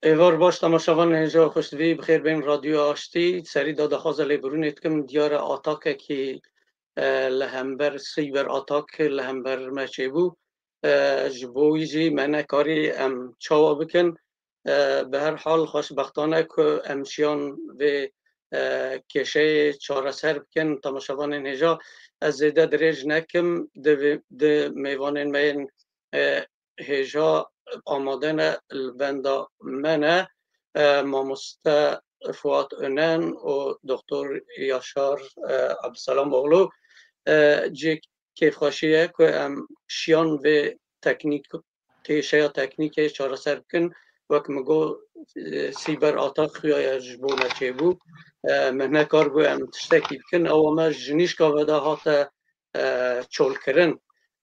Êvar baş, temaşevanên hêja xweştivî, bi xêr bên Radyoya Aştî. Serî de daxwaza lêbirûnê dikim, diyar e atakekî, e, li hember, sîber atak li hember me çêbû. E, ji bo wî jî me nekarî em çawa bikin. E, bi her hal xweşbextane ku em şiyan vê, e, kêşeyê çareser bikin. Temaşevanên hêja, ez zêde dirêj nekim, di vê, di mêvanên me yên, e, hêja amade ne, li benda me ne, e, mamoste Fuat Önen û doktor Yaşar, e, Abdulselam Oğlu. E, cihê kêfxweşî ye ku em şiyan vê teknîk, kêşeya teknîkê çareser bikin. Wek min got, e, sîber atak xuya ye ji bo me çêbû. E, me nekaribû em tiştekî bikin. Ewa me ji nîşka ve de hate, e, çolkirin.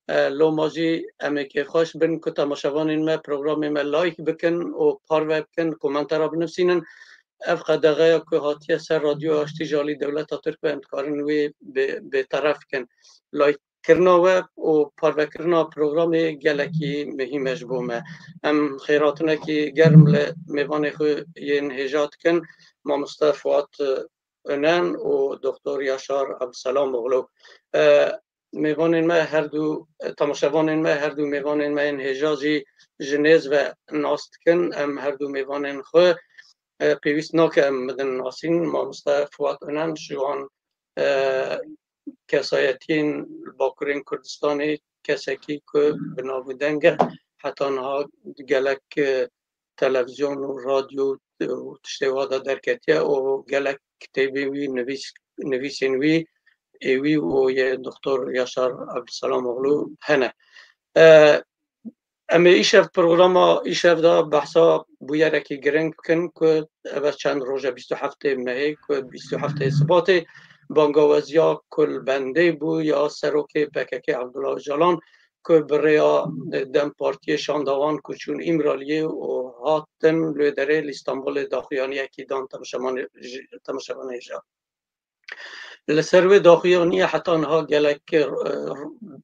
E, loma jî em ê kêfxweş bin ku temaşevanên me programê me like bikin û parve bikin, komentara binivîsînin. Ev qedexeya ku hatiye ser Radyoya Aştî ji alî dewleta Tirk ve em dikarin wê bê-, bêteref bikin. Like kirina we û parvekirina programê gelekî muhîm e ji bo me. Em xêratinekî germ li mêvanê xwe yên hêja dikin, mamoste Fuat, e, Önen û doktor Yaşar Abdulselam Oğlu. E, mêvanên me her du, temaşevanên me her du mêvanên me yên hêja jî ji nêz ve nas dikin. Em her du mêvanên xwe, e, pêwîst nake em bidin nasîn. Mamoste Fuat Önen ji wan, e, kesayetiyên li Bakurên Kurdistanê kesekî ku bi nav û deng e, heta niha gelek, e, televîzyon û radyo û tiştê wa de derketiye û gelek kitêbên wî, nivîs, nivîsên wî, ê wî û yê doktor Yaşar Abdulselam Oğlu hene. E, em ê îşev programa îşev de behsa bûyerekî giring bikin ku ev çend roje bîst û heftê mehê ku bîst û heftê Sibatê bangawaziya ku li bendê bû ya serokê P K K Abdullah Öcalan ku bi rêya DEM Partiyê şanda wan ku çûn Îmraliyê û hatin li wê derê li Îstanbulê daxuyaniyekî dan temaşevanê-, ji-, temaşevanê hêja. Li ser wê daxuyaniyê heta niha gelek, e,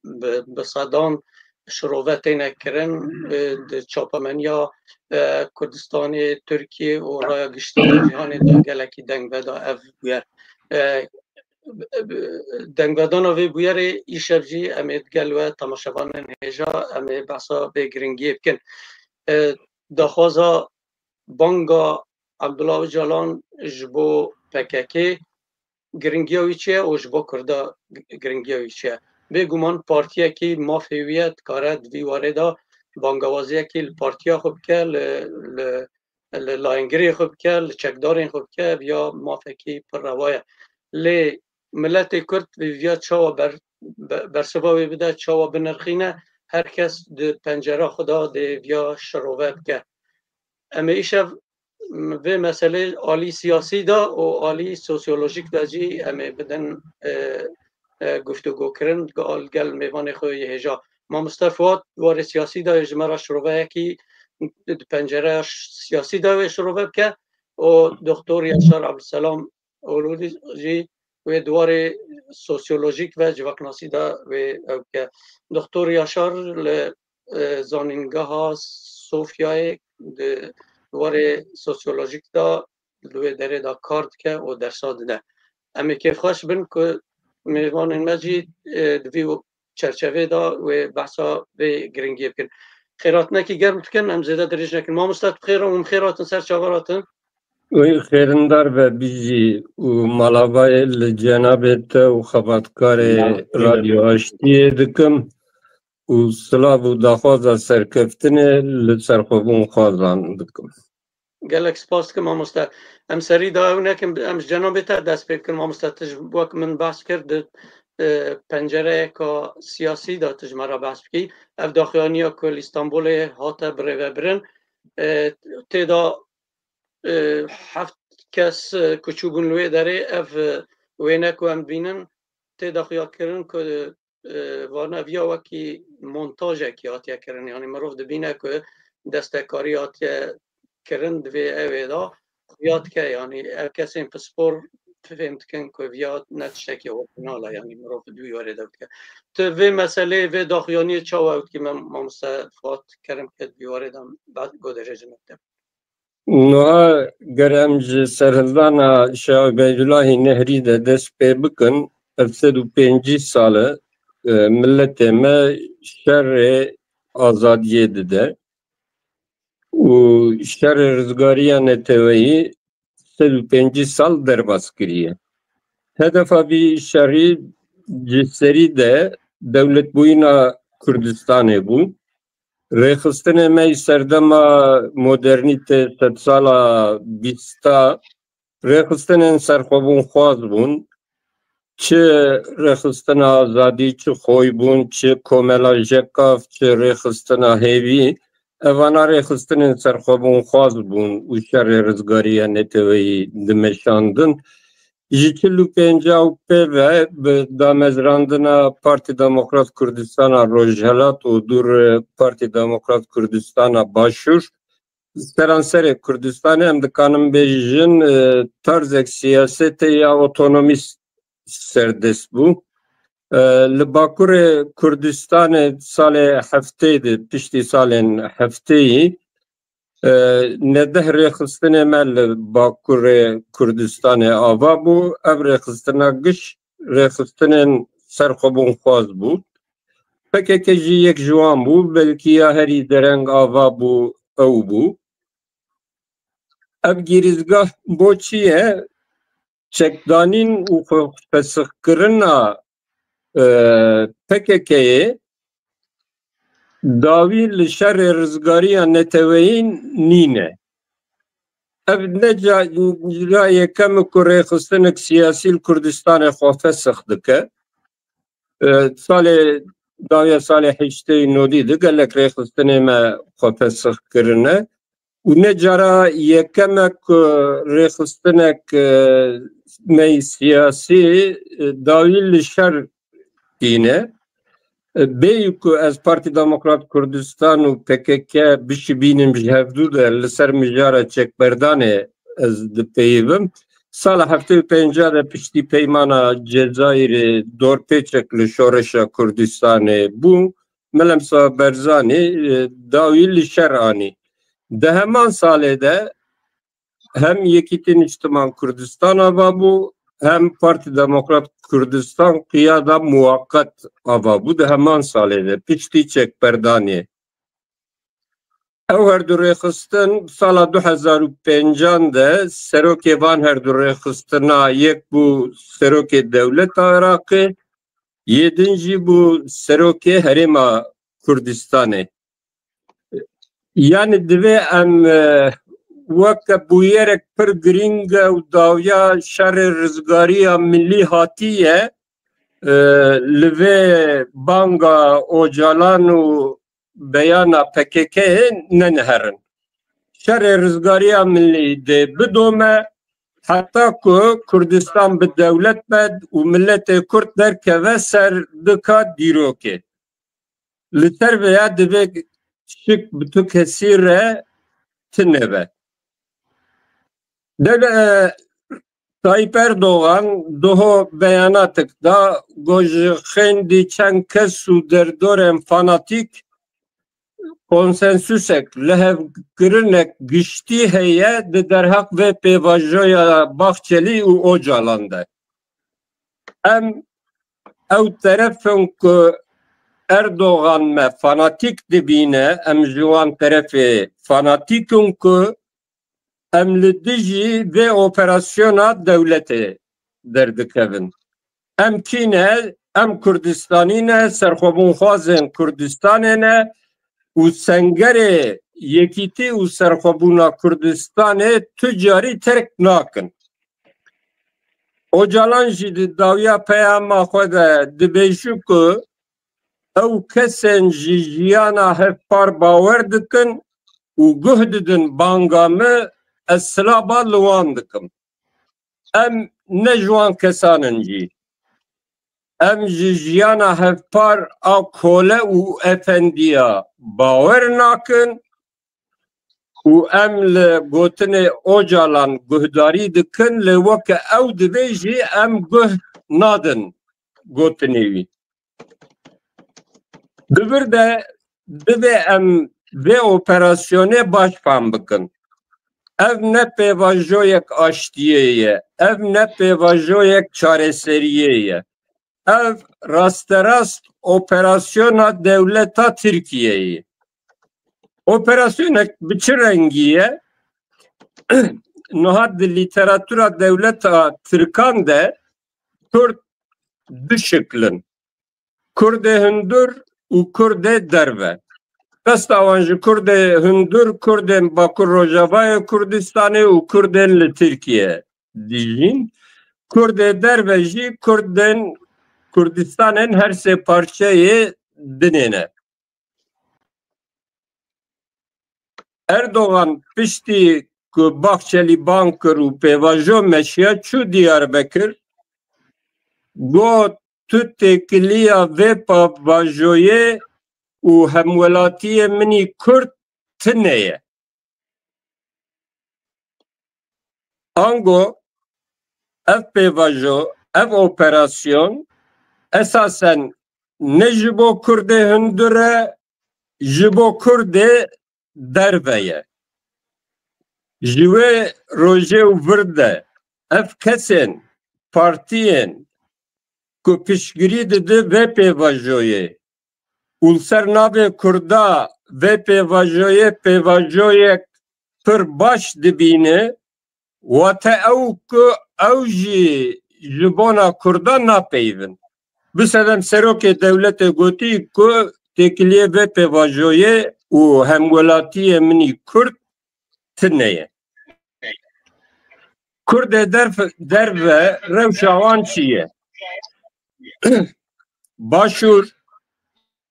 bi, bi sedan şirove têne kirin, e, di çapemeniya, e, Kurdistanê, Tirkiyê û raya giştî ya cîhanê de gelekî dengveda ev bûyer. E, dengvedana vê bûyerê îşev jî em ê digel we temaşevanên hêja em ê behsa vê giringiyê bikin. E, daxwaza banga Abdullah Öcalan ji bo P K K giringiya wî çi ye û ji bo Kurda giringiya wî çi ye? Bêguman partiyekî mafê wî ye, dikare di vî warê de bangawaziyekî li partiya xwe bike, li, li, li layengirê xwe bike, li çekdarên xwe bike, ev ya mafekî pir rewa ye. Lê miletê Kurd vê viya çawa ber-, be-, bersiva wê bide, çawa binirxîne, her kes di pencera xwe de dê viya şirove bike. Em ê îşev vê meselê alî siyasî de û alî sosyolojîk de jî em ê bidin, e, e, guftûgokirin gel, gel mêvanê xwe yê hêja. Mamoste Fuat, di warê siyasî de ji me re şiroveyekî di pencereya siyasî de wê şirove bike û doktor Yaşar Abdulselam Oğlu jî wê di warê sosyolojîk ve civaknasî de wê ew bike. Doktor Yaşar li, e, Zanîngeha Sofyayê di warê sosyolojîk de li wê derê de kar dike û dersa dide. Em ê kêfxweş bin ku mêvanên me jî, e, di vî çerçevê de wê behsa vê giringiyê bikin. Xêratinekî germ dikin, em zêde dirêj nekin. Mamoste, tu bi xêr, hûn bi xêr hatin ser çavan hatin. Wê xêrindar be bijî û malabayê li cenabê te û xebatkarê Radyo Aştiyê dikim û silav û daxwaza serkeftinê li ser xwebûn xwazan dikim. Gelek spas dikim, mamoste. Em serî da ew nekin, em ji cenabê te dest pê bikin, mamoste. Tu ji, wek min behs kir, di, e, pencereyeka siyasî de tu ji me re behs bikî. Ev daxuyaniya ku li Îstanbulê hate birêvebirin, e, tê de, e, heft kes, e, ku çûbûn li wê derê, ev, e, wêne ku em dibînin, tê de xuya kirin ku, e, e, vana viya wekî montajekî hatiye kirin. Yanî mirov dibîne ku destekarî hatiye kirin, divê ew ê de xuya dike. Yanî ev kesên pispor fêm dikin ku viya ne tiştekî orîjinal e, yanî mirov di wî warê de dike. Tu vê meseleyê, vê daxuyaniyê çawa ew dikî, me mamoste Fuat, kerem ke di wî warê de guhdarêjî me bide. Niha ger em ji serhildana Şêx Ubeydulahî Nehrî de dest pê bikin, ev sed û pêncî sal e, e, miletê me şerê azadiyê dide û şerê rizgariya neteweyî sed û pêncî sal derbas kiriye. Hedefa vî şerî ciserî de dewletbûyîna Kurdistanê bû. Rêxistinê me yî serdema modernîtê sedsala bîsta rêxistinên serxwebûnxwaz bûn. Çi rêxistina azadî, çi xoy bûn, çi komela Jekav, çi rêxistina Hêvî, evana rêxistinên serxwebûnxwaz bûn û şerê rizgariya neteweyî dimeşandin. Ji çil û pênca û pê ve bi damezrandina Partî Demokrat Kurdistana Rojhelat û dûr Partî Demokrat Kurdistana Başûr, seranserê Kurdistanê em dikanin bêjin, e, tarzek siyasetê ya otonomî s-, serdest bû. E, li Bakurê Kurdistanê salê heftê de, piştî salên heftêyî, e, neh rêxistinê me li Bakurê Kurdistanê ava bû. Ev rêxistina giş rêxistinên serxwebûnxwaz bû. P K K jî yek ji wan bû, belkî ya herî dereng ava bû, ew bû. Ev gîrizgah bo çi ye? Çekdanîn û xwefesixkirina, e, P K K'yê dawî li şerê rizgariya neteweyî nîne. Ev ne ca, ca yekem e ku rêxistinek siyasî li Kurdistanê xwe fesix dike. E, salê, dawiya salê heştê û nodî de gelek rêxistinê me xwe fesix kirine. Û ne cara yekem e ku rêxistinek, e, me yî siyasî, e, dawî li şer tîne. E, bêyî ku ez Partî Demokrat Kurdistan û P K K bişibînim ji hevdû de li ser mijara çekberdanê ez dipeyivim. Sala heftê û pênca de piştî peymana Cezayirê dorpêçek li şoreşa Kurdistanê bû. Milemsa Berzanî, e, dawî li şer anî. Di heman salê de hem Yekîtî Niştiman Kurdistan ava bû, hem Partî Demokrat Kurdistan Qiyada Muwaqet ava bû di heman salê de, piştî çekberdanê. Ew her du rêxistin sala du hezar û pêncan de serokê van her du rêxistina yek bû serokê dewleta Iraqê, yê din jî bû serokê Herêma Kurdistanê. Yanî divê em, e, weke bûyerek pir girîng e û dawiya şerê rizgariya milî hatiye, e, li vê banga Ocalan û beyana P K K'yê neniherin. Şerê rizgariya milî dê bidome, heta ku Kurdistan bi dewlet be û miletê Kurd derkeve ser dika dîrokê. Li ser vêya divê şik bi tu kesî re tune be. Dewle-, e, Tayyip Erdogan doho beyanatek da, got, ji xêndî çend kes û derdorên fanatîk konsensusek, lihevkirinek giştî heye di derheq vê pêvajoya Bahçelî û Ocalan de. Em ew teref in ku Erdogan me fanatîk dibîne, em ji wan terefê fanatîk in ku em li dijî vê operasyona dewletê derdikevin. Em kî ne? Em Kurdistanî ne, serxwebûnxwazên Kurdistanê ne û sengerê yekîtî û serxwebûna Kurdistanê tu carî terk nakin. Ocalan jî di dawiya peyama xwe de dibêjî ku ew kesên ji jiyana hevpar bawer dikin û guh didin banga min, ez silaba li wan dikim. Em ne ji wan kesan in jî. Em ji jiyana hevpar a kole û efendiya bawer nakin û em li gotinê Ocalan guhdarî dikin, lê weke ew dibê jî em guh nadin gotinê wî. Di vir de divê em vê operasyonê baş fam bikin. Ev ne pêvajoyek aştiyê ye, ev ne pêvajoyek çareseriyê ye. Ev rasterast operasyona dewleta Tirkiyeyê ye. Operasyonek bi çi rengî ye? Niha di lîteratura dewleta Tirkan de Kurd du şikl in. Kurdê hundir û Kurdê derve. Qesta wan ji Kurdê hundir, Kurdên Bakur Rojavayê Kurdistanê û Kurdên li Tirkiye dijîn. Kurdê derve jî Kurdên Kurdistanên her sê parçeyê dinê ne. Erdogan piştî ku Bahçelî bang kir û pêvajo meşiya, çû Diyarbekir, got, tu têkiliya vê pêvajoyê û hemwelatiyê min î Kurd tune ye. Ango ev pêvajo, ev operasyon esasen ne ji bo Kurdê hundir e, ji bo Kurdê derve ye. Ji wê rojê û vir de ev kesên, partiyên ku piştgirî dide vê pêvajoyê û li ser navê Kurda vê pêvajoyê pêvajoyek pir baş dibîne, wate ew ku ew jî ji bona Kurda napeyivin. Bi sedem serokê dewletê gotî ku têkiliyê vê pêvajoyê û hemwelatiyê min î Kurd tune ye. Kurdê derf-, derve rewşa wan çi ye? Başûr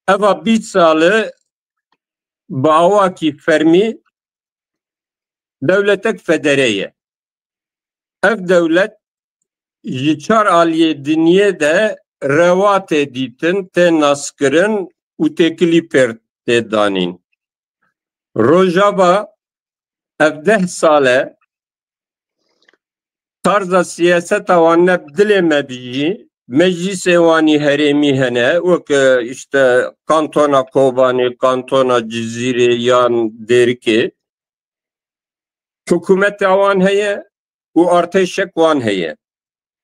eva bîst sal e bi awakî fermî dewletek federe ye. Ev dewlet ji çar aliyê dinyê de rewa tê dîtin, tê naskirin û têkilî pêr tê danîn. Rojava ev deh sal e tarza siyaseta wan ne bi dilê me bijî, meclîsê wan î herêmî hene, wek, e, işte, kantona Kobanê, kantona Cizîrê yan Dêrikê. Hikûmeta wan heye û artêşek wan heye.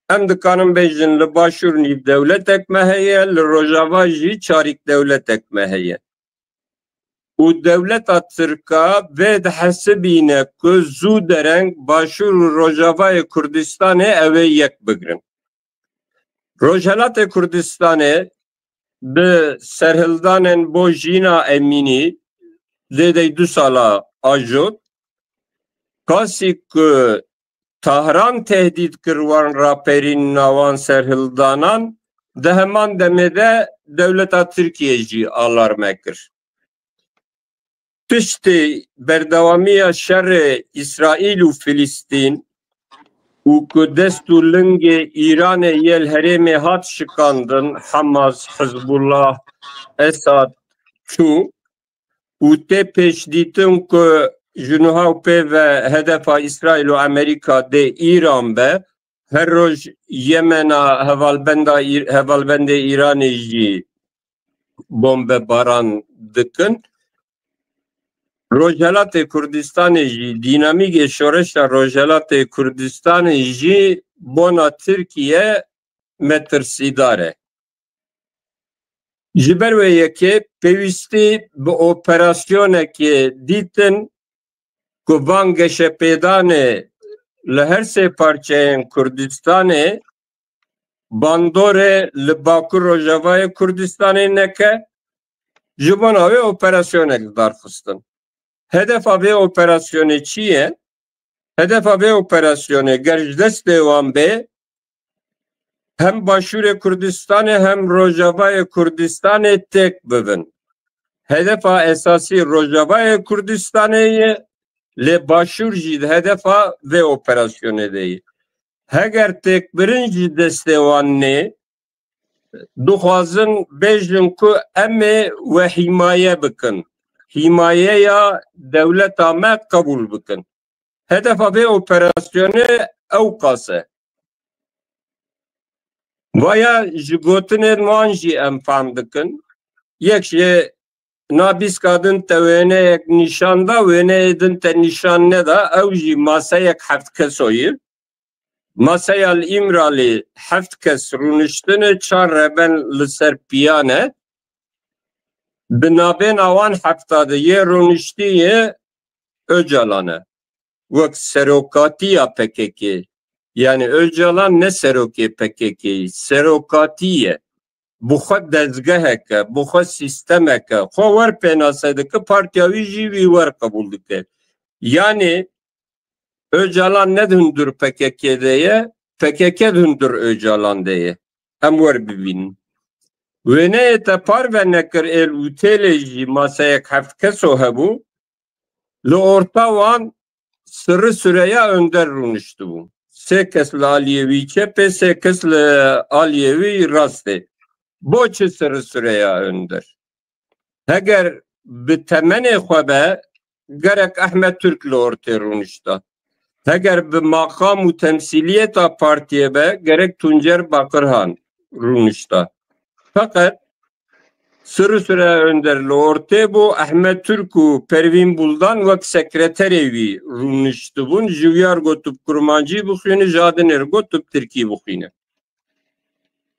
Em dikarin bêjin, li Başûr nîv dewletek me heye, li Rojava jî çarîk dewletek me heye. Û dewleta Tirka vê dihesibîne ku zû dereng Başûr û Rojavayê Kurdistanê ew ê yek bigrin. Rojhelatê Kurdistanê bi serhildanên bo Jîna Emînî, zêdeyî du sala ajot, kasî ku Tahran tehdît kir wan raperîn nawan serhildanan, di heman demê de dewleta Tirkiye jî alarme kir. Piştî berdewamiya şerê Îsraîl û Filistîn û ku dest û lingê Îranê yê li herêmê hat şikandin, Hamas, Hizbullah, Esad çû û tê pêşdîtin ku ji niha û pê ve hedefa Îsraîl û Amerîka dê Îran be, her roj Yemena hevalbenda Îr-, hevalbendê Îranê jî bombebaran dikin. Rojhelatê Kurdistanê jî, dînamîkê şoreşa Rojhelatê Kurdistanê jî bona Tirkiye metirsîdar e. Ji ber wê yekê pêwîstî bi operasyonekê dîtin ku van geşepêdanê li her sê parçeyên Kurdistanê bandorê li Bakur Rojavayê Kurdistanê neke, ji bona wê operasyonek darxistin. Hedefa vê operasyonê çi ye? Hedefa vê operasyonê ger ji destê wan bê, hem Başûrê Kurdistanê hem Rojavayê Kurdistanê têk bibin. Hedefa esasî Rojavayê Kurdistanê ye, lê Başûr jî di hedefa vê operasyonê de ye. Heger têkbirin ji destê wan nê, dixwazin bêjin ku em ê we hîmaye bikin. Hîmayeya dewleta me qebûl bikin. Hedefa vê operasyonê ew qas e. Vaya ji gotinên wan jî em fehm dikin. Yek jê na bîska din te wêneyek nîşan da, wêneyê din te nîşan neda, ew jî maseyek heft kesoyî. Maseya li Îmralî heft kes rûniştine, çar reben li ser piyan e. Di navbêna wan hefta de yê rûniştî yê Ocalan e. Wek serokatiya P K K. Yani Ocalan ne serokê P K K, serokatî ye. Bi xwe dezgehek e, bi xwe sîstemek e. Xwe wer pênase dike, partiya wî jî wî wer qebûl dike. Yani Ocalan ne di hundir P K K de ye, P K K di hundir Ocalan de ye. Em wer bibînin. Wêneyê te parve nekir, êl û têlê jî maseyek heft keso hebû. Li orta wan Sirri Süreya Önder rûniştibû. Sê kes li aliyê wî çepê, sê kes li aliyê wî rastê. Bo çi Sirri Süreya Önder? Heger bi temenê xwe be, gerek Ehmed Türk li ortê rûnişta. Heger bi maqam û temsîliyeta partiyê be, gerek Tuncer Bakirhan rûnişta. Feqet Sirri Süreya Önder li ortê bû, Ehmed Türk û Pervîn Buldan wek sekreterê wî rûniştibûn, ji wî re got tu bi kurmancî bixwîne, ji adinê re got tu bi tirkî bixwîne.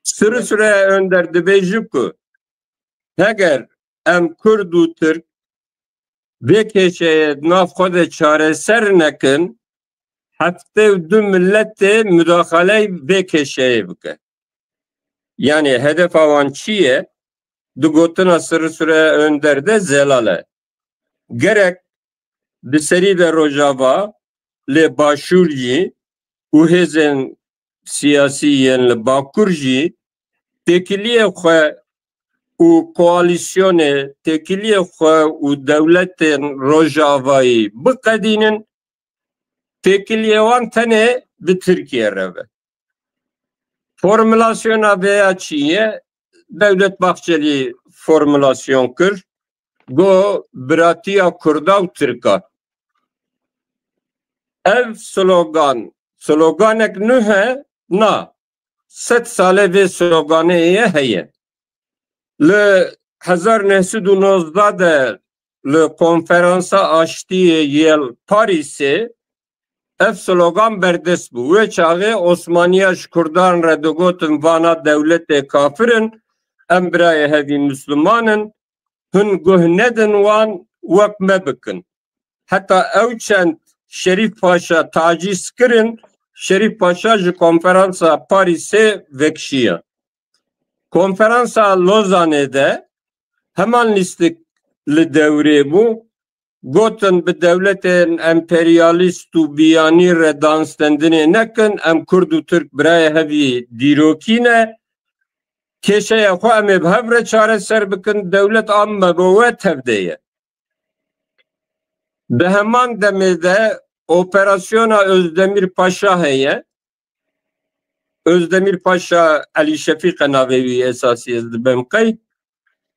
Sirri Süreya Önder dibêje ku heger em Kurd û Tirk vê kêşeyê di nav xwe de çareser nekin, heftê û du miletê mudaxaleyê vê kêşeyê bike. Yani hedefa wan çi ye? Di gotina Sirri Süreya Önder de zelal e. Gerek di serî de Rojava, lê Başûr jî û hêzên siyasî yên li Bakur jî têkiliyê xwe û koalîsyonê, têkiliyê xwe û dewletên Rojavayî biqedînin, têkiliyê wan tenê bi Tirkiye re be. Formulasyona vêya çi ye? Dewlet Bahçelî formulasyon kir, got biratiya Kurda û Tirka. Ev slogan, sloganek nû he? Na. Sed sale vê sloganê ye heye. Li hezar neh sed û nozdeh de li Konferansa Aştiyê yê li Parîsê ev slogan berdest bû. Wê çaxê Osmaniya ji Kurdan re digotin, vana dewletê kafir in, em birayê hevî Misliman in, hûn guh nedin wan, wek me bikin. Heta ew çend Şerîf Paşa tacîz kirin, Şerîf Paşa ji Konferansa Parîsê vekişiya. Konferansa Lozanê de heman lîstik li dewrê bû, gotin bi dewletên emperyalîst û biyanî re danstendinê nekin, em Kurd û Tirk birayê hevî dîrokî ne, kêşeya xwe em ê bi hev re çareser bikin, dewlet a me bo we tevde ye. Di heman demê de operasyona Özdemir Paşa heye. Özdemir Paşa, Elî Şefîq e navê wî esasî, ez dibêm qey.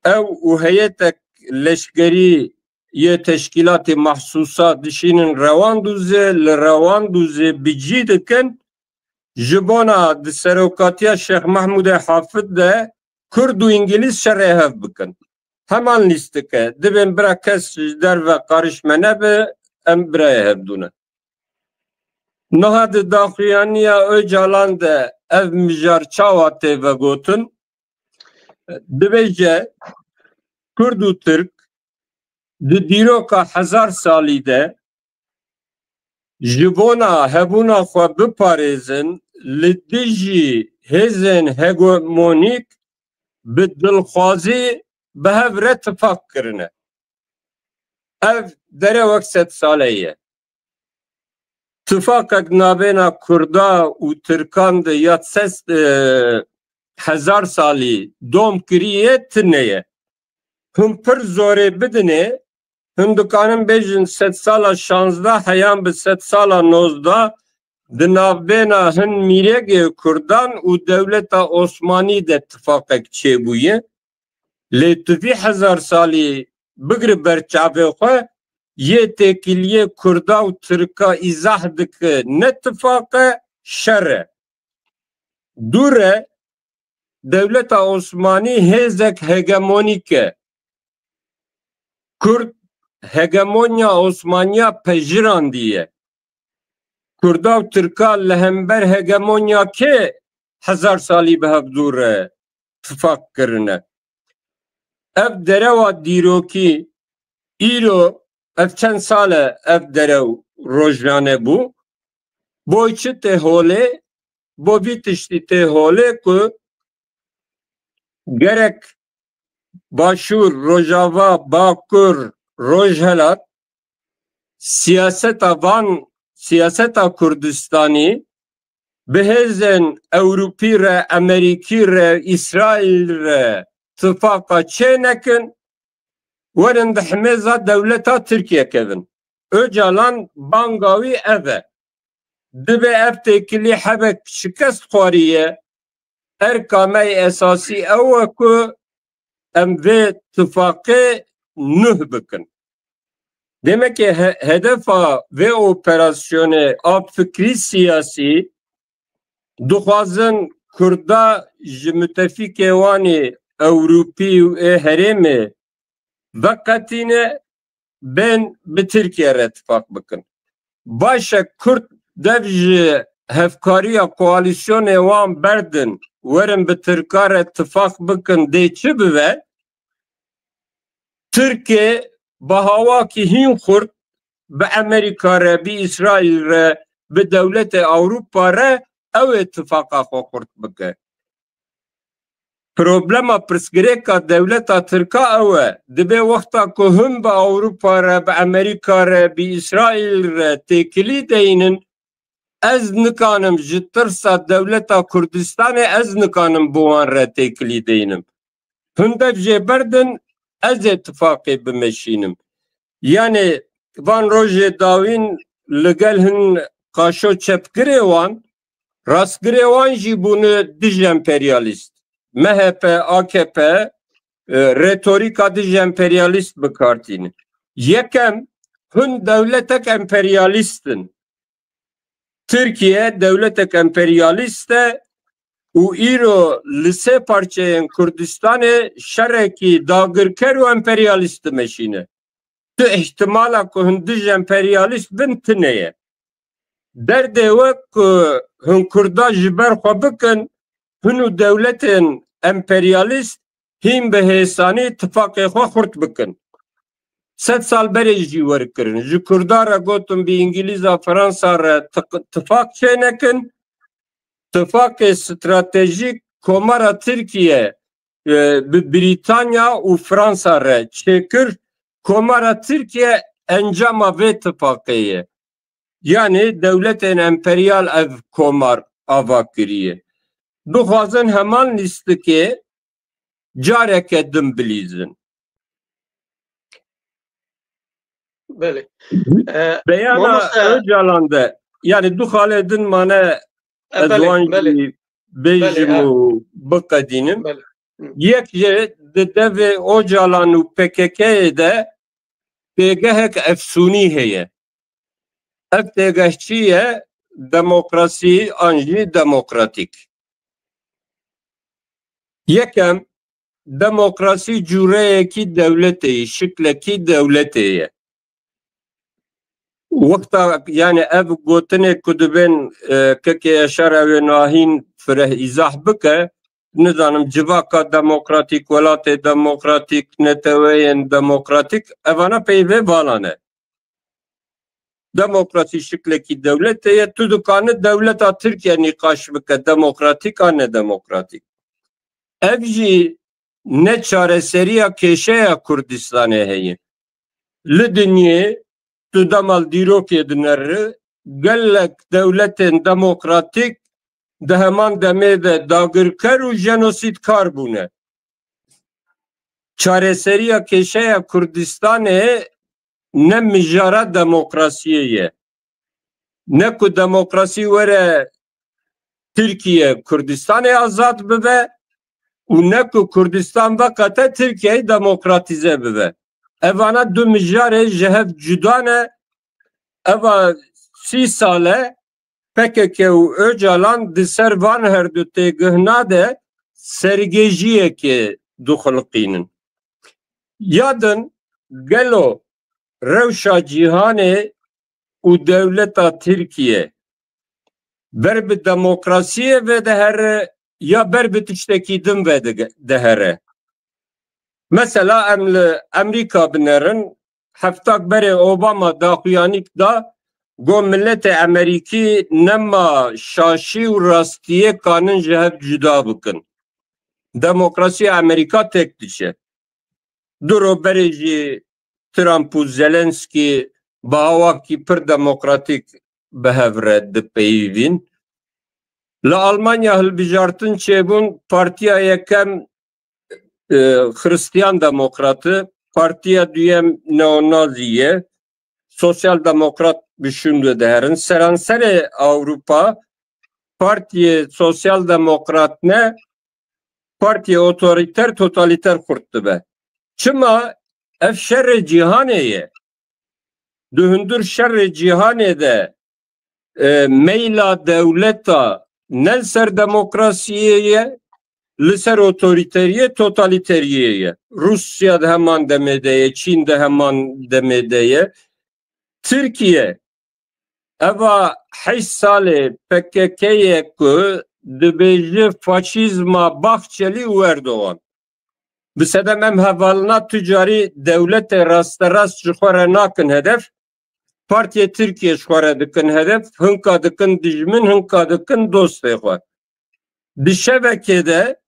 Ew û heyetek leşkerî yê Teşkîlatê Mahsusa dişînin Rewandûzê, li Rewandûzê bi cî dikin, ji bona di serokatiya Şêx Mehmûdê Hafid de Kurd û Îngilîz şerê hev bikin. Heman lîstik e. Dibên bira kes ji derve qarîş me nebe, em birayê hev dû ne. Niha di daxuyaniya Ocalan de ev mijar çawa tê vegotin? Dibêje, Kurd û Tirk di dîroka hezar salî de ji bona hebûna xwe biparêzin, li dijî hêzên hegemonîk bi dilxwazî bi hev re tifaq kirine. Ev dere wek sed sale ye. Tifaqek navêna Kurda û Tirkan de ya ses, e, hezar salî dom kiriye, tune ye. Hûn pir zorê bidinê, hûn dikarin bêjin sedsala şazdeh heyan bi sedsala nozdeh di navbêna hin mîregê Kurdan û dewleta Osmanî de tifaqek çêbûye. Lê tu vî hezar salî bigire ber çavê xwe, yê têkiliyê Kurda û Tirka îzah dike, ne tifaq e, şer e. Dûr e, dewleta Osmanî hêzek hegemonîk e. Kurd hegemonya Osmaniya pejirandiye. Kurda û Tirka li hember hegemonya kê hezar salî bi hevdû re tifaq kirine. Ev derewa dîrokî îro, ev çend sal e ev derew rojnane bû. Bo çi tê holê? Bo vî tiştî tê holê ku gerek Başûr, Rojava, Bakur, Rojhelat siyaseta van, siyaseta Kurdistanî bi hêzên Ewropî re, Amerîkî re, Îsraîl re tifaqa çê nekin, werin di himêza dewleta Tirkiye kevin. Ocalan banga wî ev e. Dibe ev têkilî hebek şikest xwariye. Erka me yê esasî ew e ku em vê tifaqê nuh bikin. Demekê he-, hedefa vê operasyonê a fikrî siyasî dixwazin Kurda ji mitefîkê wan ê Ewropî û ê herêmê veqetîne, bên bi Tirkiye re tifaq bikin. Baş e, Kurd dev ji hevkariya koalîsyonê wan berdin, werin bi Tirka re tifaq bikin, dê çi bibe? Tirkê bi hawakî hîn xurt bi Amerîka re, bi Îsraîl re, bi dewletê Ewropa re ew ê tifaqa xwe xurt bike. Problema, pirsgirêka dewleta Tirka ew e. Dibe wexta ku hûn bi Ewropa re, bi Amerîka re, bi Îsraîl re têkilî deynin, ez nikanim ji tirsa dewleta Kurdistanê, ez nikanim bi wan re têkilî deynim. Hûn dev jê berdin, ez ê tifaqê bimeşînim. Yanê van rojê dawîn li gel hin qaşo çepgirê wan, rastgirê wan jî bûne dij emperyalîst. M H P, A K P, e, retorîka dij emperyalîst bi kar tînin. Yekem, hûn dewletek emperyalîst in. Tirkiye dewletek emperyalîst e û îro li sê parçeyên Kurdistanê şerekî dagirker û emperyalîst dimeşîne. Tu îhtimala ku hûn dij emperyalîst bin tune ye. Derdê we ku hûn Kurda ji ber xwe bikin, hûn û dewletên emperyalîst hîn bi hêsanî tifaqê xwe xurt bikin. Sed sal berê jî wer kirin. Ji Kurda re gotin, bi Îngilîza, Fransa re tiq-, tifaq çê nekin. Tifaqê stratejîk Komara Tirkiye, e, bi Brîtanya û Fransa re çêkir. Komara Tirkiye encama vê tifaqê ye. Yanî dewletên emperyal ev komar ava kiriye. Dixwazin heman lîstikê careke din bilîzin. Belê. E, Beyana mamoste Ocalan de, yanî du xalê din mane, E, ez belê, wan belê. jî bêjim Belê, e. û biqedînim. Belê. Hı. Yek jê di devê Ocalan û P K K'yê de têgehek efsûnî heye. Ev têgeh çi ye? Demokrasî an jî demokratîk. Yekem, demokrasî cûreyekî dewletê ye, şiklekî dewletê ye. Wexta, yani ev gotinê ku dibên, e, kekê Eşar ew ê nahîn fireh îzah bike, nizanim, civaka demokratîk, welatê demokratîk, neteweyên demokratîk, evana peyvê vala ne. Demokrasî şiklekî dewletê ye. Tu dikane dewleta Tirkiye nîqaş bike, demokratîk an nedemokratîk. Ev jî ne çareseriya kêşeya Kurdistanê heye. Li dinyê tu dema li dîrokê dineri, gelek dewletên demokratîk di heman demê de dagirker û jenosîdkar bûne. Çareseriya kêşeya Kurdistanê ne mijara demokrasiyê ye. Ne ku demokrasî were Tirkiye Kurdistanê azad bibe û ne ku Kurdistan veqete Tirkiyeyê demokratîze bibe. Evana du mijarê ji hev cuda ne. Eva sî sal e P K K û Ocalan di ser van herdu têgihna de sergêjiyekê dixuliqînin. Ya din, gelo rewşa cîhanê û dewleta Tirkiye ber bi demokrasiyê vedihere ya ber bi tiştekî din vedihere? Mesela em li Emerîka binerin, heftak berê Obama daxuyanîk da, got miletê Emerîkî nema şaşî û rastiyê kanin ji hev cuda bikin. Demokrasiya Emerîka tek diçe. Du ro berê jî Trump û Zelenskî bi awakî pir demokratîk bi hev re dipeyivîn. Li Almanya hilbijartin çêbûn, partiya yekem, e, Xristiyan Demokrat e, partiya duyem neonazî ye, Sosyal Demokrat bi şûn ve diherin. Seranserê Ewropa partiyê Sosyal Demokrat ne, partiyê otorîter, totalîter xurt dibe. Çima? Ev şerê cîhanê ye. Di hundir şerê cîhanê de, e, meyla dewleta ne li ser demokrasiyê ye, li ser otorîteriyê, totalîteriyê ye. Rûsya di heman demê de ye, Çîn di heman demê de ye. Tirkiye, eva heşt salê P K K ye ku dibêje faşîzma Bahçelî û Erdogan. Bi sedem em hevalina tu carî dewletê rasterast ji xwe re nakin hedef, partiyê Tirkiye ji xwe re dikin hedef, hinka dikin dijmin, hinka dikin dostê xwe. Di şevekê de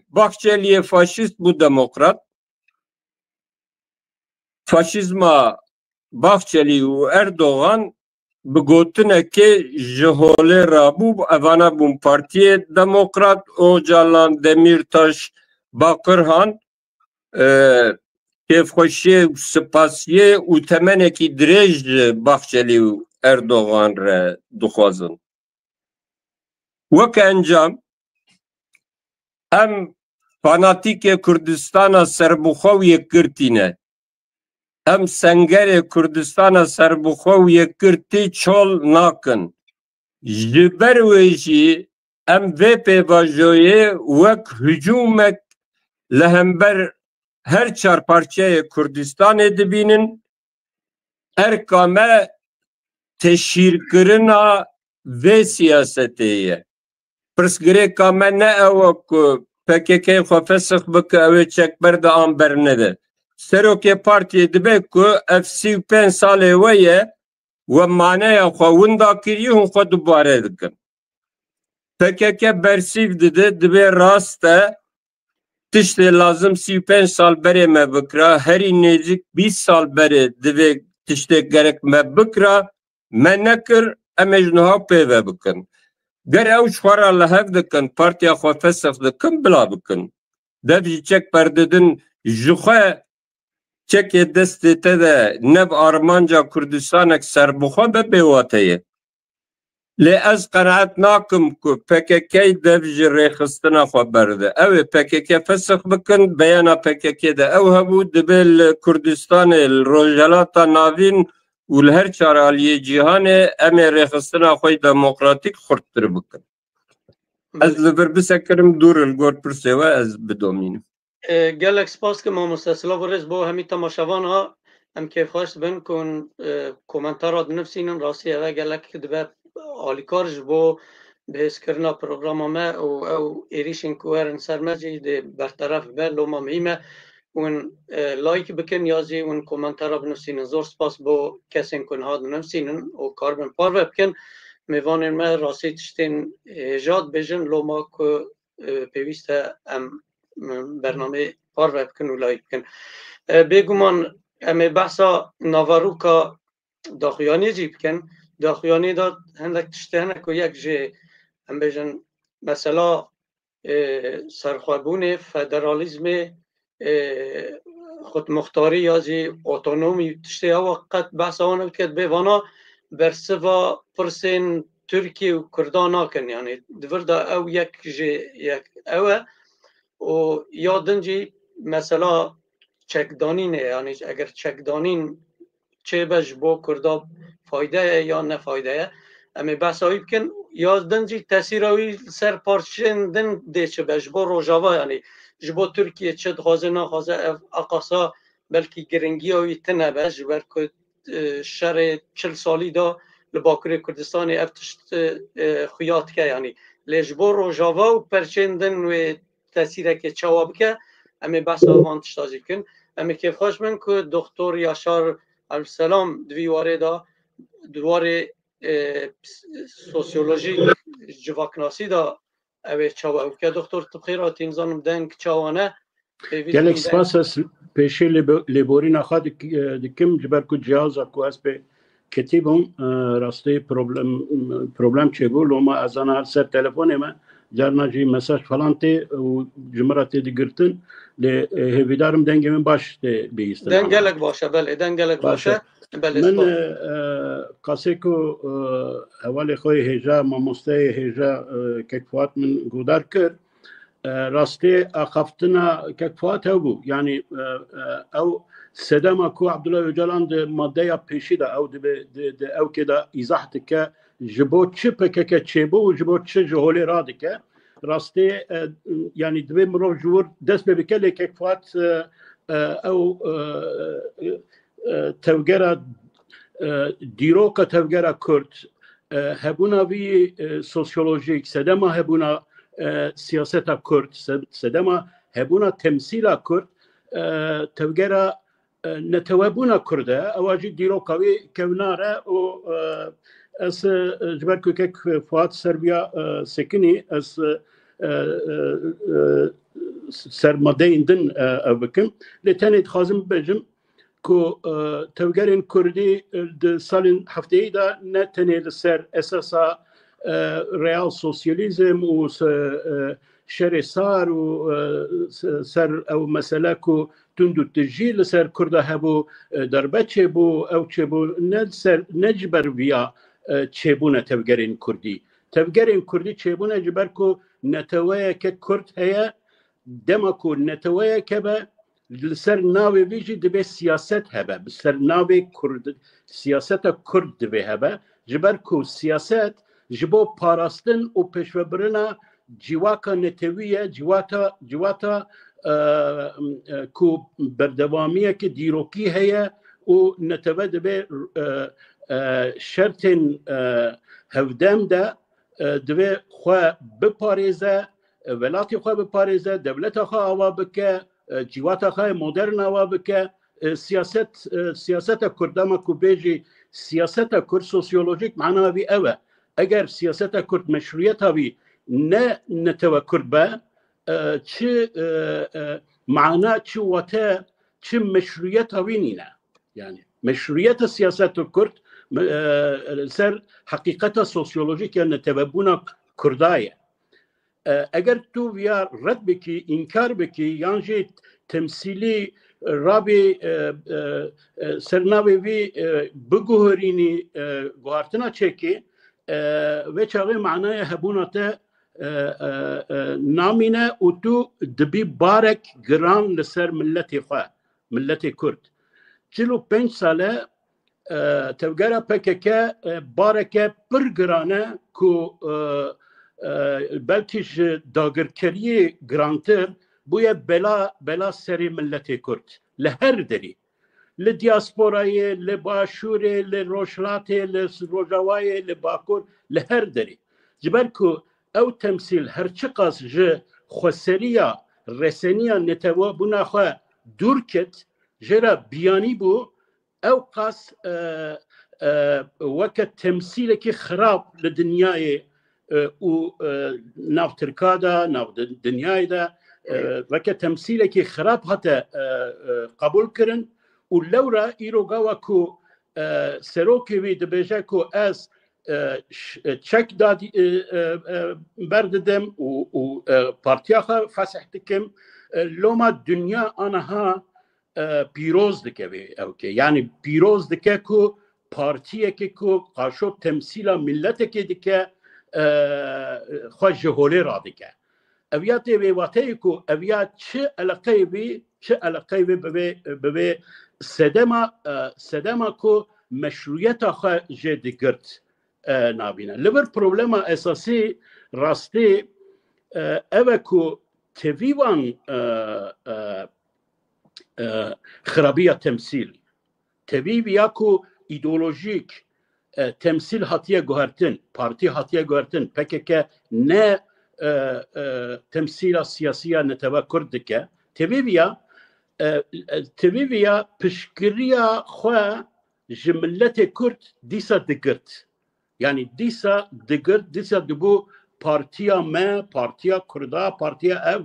Bahçeliyê faşîst bû demokrat. Faşîzma Bahçelî û Erdogan bi gotinekê ji holê rabû, evana bûn Partiyê Demokrat, Ocalan, Demîrtaş, Bakirhan, e, kêfxweşiyê û spasiyê û temenekî dirêj ji Bahçelî û Erdogan re dixwazin. Weke encam, em fanatîkê Kurdistana serbixwe û yekgirtî ne. Em sengerê Kurdistana serbixwe û yekgirtî çol nakin. Ji ber wê jî em vê pêvajoyê wek hicûmek li hember her çar parçeyê Kurdistanê dibînin. Erka me teşhîrkirina vê siyasetê ye. Pirsgirêka me ne ew e ku P K K xwe fesix bike, ew ê çek berde an bernede. Serokê partiyê dibe ku ev sî û pênc salê we ye, we maneya xwe winda kiriye, hûn xwe dubare dikin. P K K bersîv dide, dibê rast e, tiştê lazim sî û pênc sal berê me bikira, herî nêzîk bîst sal berê divê tiştê gerek me bikira, me nekir, em ê ji niha pê ve bikin. Ger ew ji xwe re li hev dikin, partiya xwe fesix dikin, bila bikin. Dev jî çek berdidin, ji xwe çekê destê te de ne bi armanca Kurdistanek serbixwe be bêwate ye. Lê ez qenaet nakim ku P K K dev ji rêxistina xwe berde. Ew ê P K K fesix bikin, beyana P K K de ew hebû, dibe li Kurdistanê, li Rojhelata Navîn û li her çar aliyê cîhanê em ê rêxistina xwe yê demokratîk xurttir bikin. Ez li vir bisekirim, dûr li gor pirsê we ez bidomînim. E, gelek spas dikim mamoste. Silav û rêz bo hemî temaşevana. Em kêfxweş dibin ku hûn, e, komentara dinivsînin. Rastî ev e gelek dibe alîkar ji bo bihêzkirina programa me û ew êrîşên ku werin ser me jî dê berteref bibe. Loma me hî me hûn, e, like bikin ya jî hûn komentara binivsînin. Zor spas bo kesên ku niha dinivsînin û karibin parve bikin. Mêvanên me rastî tiştên hêja dibêjin. Loma ku e, pêwîst e em, e, bernameyê parve bikin û layîk bikin. E, bêguman em ê behsa naveroka daxuyaniyê jî bikin. Daxuyaniyê de hindek tiştê hene ku yek jê, em bêjin, mesela, e, serxwebûnê, federalîzmê, e, xudmuxtarî ya jî otonomî, tiştê ewa qet behsa wan nebike, dibê vana bersiva pirsên Tirkiye û Kurda nakin. Yanî di vir de ew yek ji yek ew e û ya din jî mesela çekdanînê, yanî eger çekdanîn çêbe ji bo Kurda fayde ye ya ne fayde ye, em ê behsa wî bikin. Ya din jî tesîra wî li ser parçeyên din dê çi be ji bo Rojava, yanî ji bo Tirkiye çi dixwaze naxwaze, ev aqasa belkî giringiya wî tune be, ji ber ku, e, şerê çil salî de li Bakurê Kurdistanê ev tişt, e, xuya dike, yanî. Lê ji bo Rojava û perçên din wê tesîrekê çawa bike, em ê behsa van tişta jî bikin. Em ê kêfxweş bin ku Doktor Yaşar Elselam di vî warê de, di warê, e, sosyolojî, civaknasî de ew ê çawa ew bike. Doktor, tu bi xêr hatî, nizanim deng çawa ne. Pêvî Gelek dikim deng. Spas, ez pêşî lêbo-, lêborîna xwe dik-, e, dikim, ji ber ku cihaza ku ez pê ketî bûm, e, rastî problem, problem çêbû. Loma ez ana her ser telefonê me, carna jî mesaj falan tê û ji min re tê digirtin. Lê, e, hêvîdarim dengê min baş tê bihîstin. Deng gelek baş e, belê, deng gelek baş e. Belê, min, spas. E, e, qasê ku, e, hevalê xwe yê hêja, mamosteyê hêja, e, kek Fuat min guhdar kir. E, rastê axaftina kek Fuat hebû. Yanî, e, e, ew sedema ku Abdullah Öcalan di maddeya pêşî de ew dibe, di, di ewkê de îzah dike, ji bo çi P K K çêbû û ji bo çi ji holê radike. Rastê, e, yanî divê mirov ji wir dest pê bike, lê kek Fuat, e, e, ew, e, e, tevgera, e, dîroka tevgera Kurd, e, hebûna vî, e, sosyolojîk, sedema hebûna, e, siyaseta Kurd, se-, sedema hebûna temsîla Kurd, e, tevgera, e, netewebûna Kurd e. Ewa jî dîroka wî kevnar e û, e, ez, e, ji ber ku kek Fuat ser viya, e, sekinî, ez, e, e, e, e, ser madeyên din, e, ev bikim. Lê tenê dixwazim bibêjim, ku, e, tevgerên Kurdî, e, di salên hefteyî de ne tenê li ser esasa, e, real sosyalîzm û se-, e, şerê sar û, e, se-, ser ew mesele ku tund û tijî li ser Kurda hebû, e, darbe çêbû, ew çêbû, ne li ser, ne ji ber viya, e, çêbûne tevgerên Kurdî. Tevgerên Kurdî çêbûne ji ber ku neteweyeke Kurd heye, dema ku neteweyek hebe, li ser navê vî jî divê siyaset hebe. Bi ser navê Kurd, siyaseta Kurd divê hebe. Ji ber ku siyaset ji bo parastin û pêşvebirina civaka netewî ye, civata, civata, e, e, ku berdewamiyeke dîrokî heye û netewe divê, e, e, şertên, e, hevdem de, e, divê xwe biparêze, e, welatê xwe biparêze, dewleta xwe ava bike, e, civata xwe modern ava bike. E, siyaset, e, siyaseta Kurd, dema ku bêjî siyaseta Kurd, sosyolojîk mana vî ew e. Eger siyaseta Kurd meşrûyeta vî ne netewe Kurd be, e, çi, e, e, mana, çi wate, çi meşrûyeta wî nîne. Yani meşrûyeta siyaseta Kurd, e, li ser heqîqeta sosyolojîk ya netewebûna Kurda ye. E, eger tu viya red bikî, înkar bikî, yan jî temsîlî rabî, e, e, e, ser navê vî, e, biguherînî, e, guhartina çêkî, e, vê çaxê manaya hebûna te, e, e, e, namîne û tu dibî barek giran li ser miletê xwe, miletê Kurd. Çil û pênc sal e, e, tevgera P K K, e, bareke pir giran e ku, e, e, belkî ji dagirkeriyê girantir bûye bela, bela serê miletê Kurd. Li her derî. Li diasporayê, li başûrê, li rojhilatê, li rojavayê, li bakur, li her derî. Ji ber ku ew temsîl her çiqas ji xweseriya, reseniya netewebûna xwe dûr ket, jê re biyanî bû, ew qas, e, e, weke temsîlekî xirab li dinyayê, e, û, e, nav Tirka de, nav di-, dinyayê de, e, weke temsîlekî xirab hate, e, e, qebûl kirin û lewra îro gava ku, e, serokê wî dibêje ku ez, e, ş-, e, çek dadî, e, e, e, berdidim û, û, e, partiya xwe fesih dikim, e, loma dinya aniha, e, pîroz dike vê ewkê. Yani pîroz dike ku partiyekê ku qaşo temsîla miletekê dike, e, xwe ji holê radike. Ev ya tê vê wateyê ku ev ya çi eleqeyê vî, çi eleqeyê vî bi vê, bi vê sedema, e, sedema ku meşrûyeta xwe jê digirt, e, nabîne. Li vir problema esasî rastî, e, ev e ku tevî wan, e, e, e, xirabiya temsîl. Tevî viya ku îdeolojîk, e, temsîl hatiye guhertin, partî hatiye guhertin, P K K ne, e, e, temsîla siyasiya netewa Kurd dike. Tevî viya, e, e, tevî viya piştgiriya xwe ji miletê Kurd dîsa digirt. Yanî dîsa digirt, dîsa dibû partiya me, partiya Kurda, partiya ev,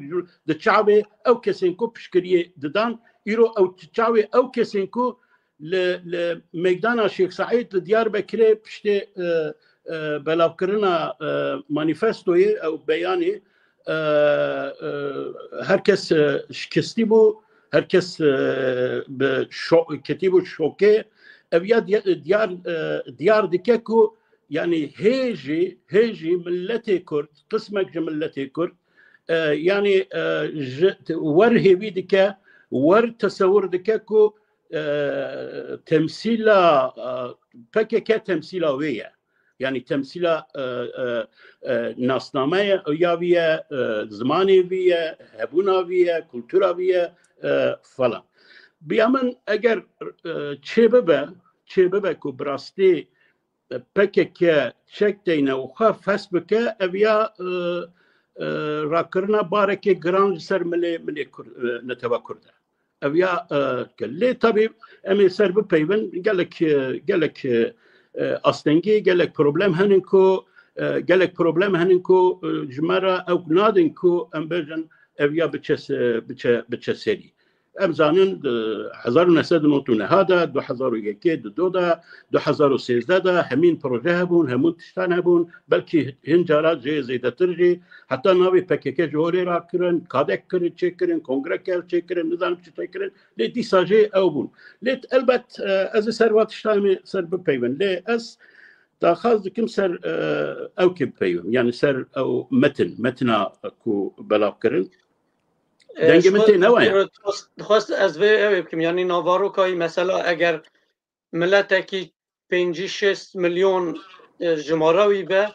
di çavê ew kesên ku piştgiriyê didan, îro ew çavê ew kesên ku li, li meydana Şêx Seîd li Diyarbekirê piştê, e, e, belavkirina, e, manîfestoyê, ew beyanê, e, e, her kes, e, şikestî bû, her kes, e, bi şo-, ketî bû şokê. Ev ya diya-, diyar, e, diyar dike ku, yanî hê jî, hê jî miletê Kurd, qismek ji miletê Kurd, e, yanî, e, ji, wer hêvî dike, wer tesewir dike ku, e, temsîla, e, P K K temsîla wê ye. Yanî temsîla, e, e, e, nasnameya ya vî ye, e, zimanê vî ye, hebûna vî ye, kultura vî ye, e, falan. Biya min eger, e, çêbibe, çêbibe ku bi rastî, e, P K K çek deyne û xwe fes bike, ev ya, e, e, rakirina barekê giran li ser milê, milê Kur-, e, netewa Kurd e. Ev ya, e, ke lê tabî em ê ser bipeyvin, gelek, e, gelek, e, e, astengî, gelek problem henin ku, e, gelek problem henin ku, e, ji me re ew nadin ku em bêjin ev ya biçe se-, biçe, biçe serî. Em zanin di hezar û neh sed û nod û neh de, du hezar û yekê di do de, du hezar û sêzdeh de hemîn proje hebûn, hemûn tiştan hebûn, belkî hin cara jê zêdetir jî, heta navê P K K ji holê rakirin, kadek kirin, çêkirin, kongre kel çêkirin, nizanim çi çêkirin, lê dîsa jê ew bûn. Lê elbet, e, ez ê ser va tiştan em ê ser bipeyvin. Lê ez daxwaz dikim ser, e, ew kê bipeyvim, yanî ser ew metin, metina ku belav kirin. E, Dengê min tê newe ya. Dixwest, dixwest ez vê ew ê bikim. Yanî navarokayî mesela eger miletekî pêncî şêst milyon, e, jimara wî be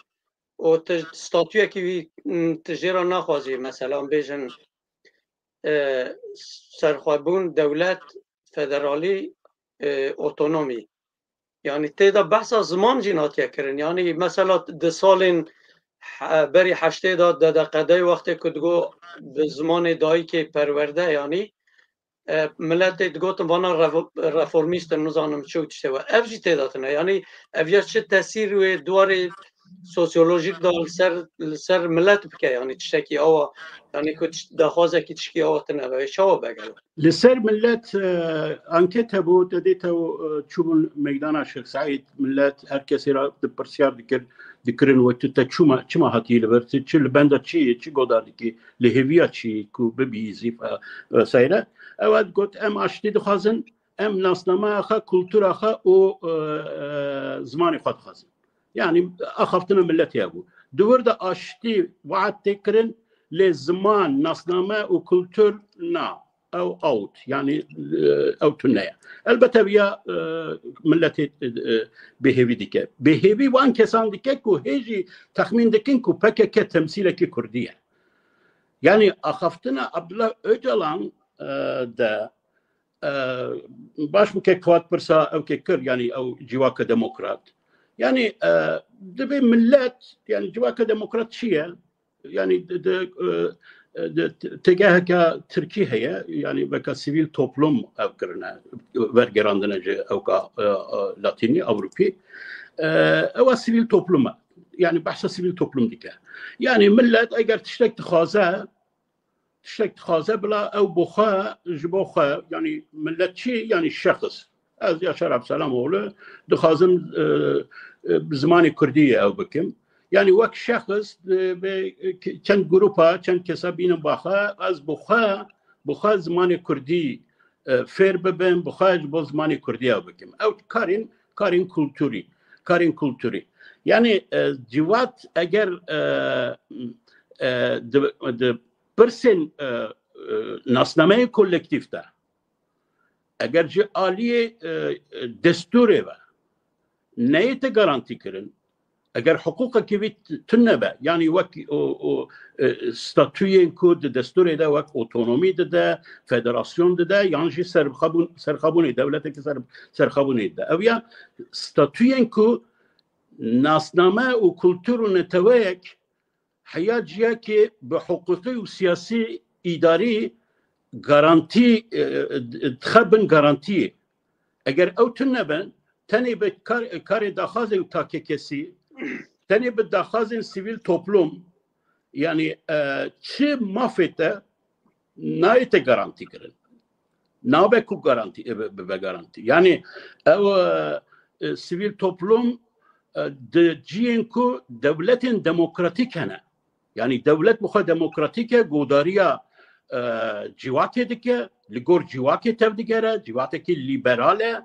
û tu statuyekî wî, m, tu jê re naxwazî, mesela, em bêjin, e, serxwebûn, dewlet, federalî, e, otonomî. Yanî tê de behsa ziman jî natiye kirin. Yanî mesela di salên he-, berî heştê de D D Q D wextê ku digo bi zimanê dayikê perwerde, yanî, e, miletê digotin vana revo-, reformîst in, nizanim çi û tiştê we. Ev jî tê de tine. Yanî ev ya çi tesîr wê di warê sosyolojîk de li ser, li ser milet bike, yanî tiştekî awa, yanî ku tiş-, daxwazekî tişkî awa tine be, çawa be gelo? Li ser milet, e, anket hebû, te dê te, e, çûbûn meydana Şêx Seîd, milet her kesê re di pirsyar dikir, dikirin, wek tu te çûma, çima hatî li vir, tu çi li benda çi yî, çi godar dikî, li hêviya çi yî ku bibî zîfa, e, vesaire. Ew got, em aştî dixwazin, em nasnameya xwe, kultura xwe û, e, e, zimanê xwe dixwazin. Yanî axaftina miletê hebû. Di wir de aştî we'd tê kirin, lê ziman, nasname û kultur na. Ew out. Yanî, e, ew tune ye. Elbet ev ya, e, miletê, e, e, bêhêvî dike. Bêhêvî wan kesan dike ku hê jî texmîn dikin ku P K K temsîlekî kurdî ye. Yanî axaftina Abdullah Ocalan, e, de, e, baş bû kek Fuat pirsa ew kek kir, yanî ew civaka demokrat. Yanî, e, divê milet, yanî civaka demokrat çi ye? Yanî di, di, e, e, di t-, têgeheke tirkî heye, yanî weka sivîl toplum ev kirine, wergerandine ji ewka, e, e, latînî, ewropî. E, ewa sivîl toplum e. Yanî behsa sivîl toplum dike. Yanî milet eger tiştek dixwaze, tiştek dixwaze bila ew bo xwe, ji bo xwe, yanî milet çi, yanî şexs. Ez Yaşar Abselamoğlu dixwazim, e, e, bi zimanê kurdî ew bikim. Yanî wek şexs, e, vê, e, çend grupa, çend kesa bînim ba xwe, ez bi xwe, bi xwe zimanê kurdî, e, fêr bibim, bi xwe ji bo zimanê kurdî ew bikim. Ew karên, karên kulturî, karên kulturî. Yanî, e, civat eger, e, e, di, di pirsên, e, e, nasnameyê kolektîf de, eger ji aliyê, e, e, destûrê ve neyê te garantî kirin, Eger hiqûqekî wî tune be, yanî wek o, o e, statuyên ku di destûrê de wek otonomî dide, federasyon dide, yan jî serxabûn, serxabûnê, dewletekî ser, serxabûnê dide. Ew ya statuyên ku nasname û kultur û neteweyek heya ciyakê bi hiqûqî û siyasî, îdarî garantî, e, e, dixe bin garantiyê. Eger ew tune bin, tenê bi kar, karê daxwazên takekesî, tenê bi daxwazên sivîl toplum, yanî, e, çi mafê te nayê te garantî kirin. Nabe ku garantî, e, bi, bi, be garantî. Yanî ew, e, e, sivîl toplum, e, di ciyên ku dewletên demokratîk hene. Yanî dewlet bi xwe demokratîk e, godariya, e, civakê dike, li gor civakê tevdigere, civakekî lîberal e,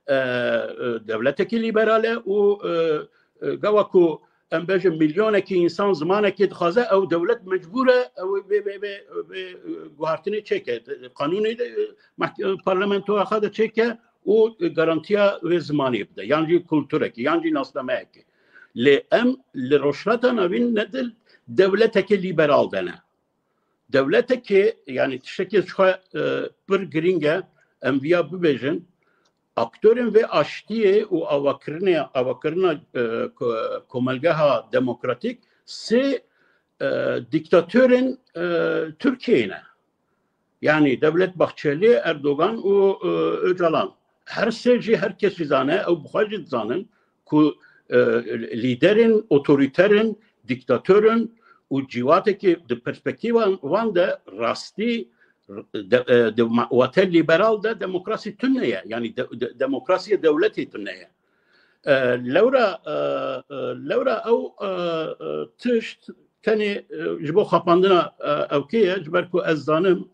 e, e, dewletekî lîberal e û, e, e, gava ku em bêjin milyonekî însan zimanekê dixwaze, ew dewlet mecbûr e, ew vê, vê, vê, vê, e, guhartinê çêke, qanûnê de, e, meh-, e, parlamentoya xwe de çêke û garantiya vê zimanê bide, yan jî kulturekê, yan jî nasnameyekê. Lê em li Rojhilata Navîn ne di dewletekê lîberal de ne. Dewletekê, yanî tiştekê ji xwe, e, pir girîng e, em viya bibêjin, aktorên vê aştiyê û avakirinê, avakirina, e, ko-, komelgeha demokratîk sê, e, dîktatorên, e, Tirkiyeyê ne. Yanî Devlet Bahçeli, Erdogan û, e, Ocalan. Her sê jî her kes jî zane, ew bi xwe jî dizanin ku, e, lîderên otorîter in, dîktator in û cîwatekî di perspektîfa wan de rastî de, e, di ma-, wate lîberal de demokrasî tune ye. Yanî de, de, demokrasiyê dewletê tune ye. E, lewra, e, e, lewra ew, e, e, tişt tenê, e, ji bo xapandina, e, ewkê ye, ji ber ku ez zanim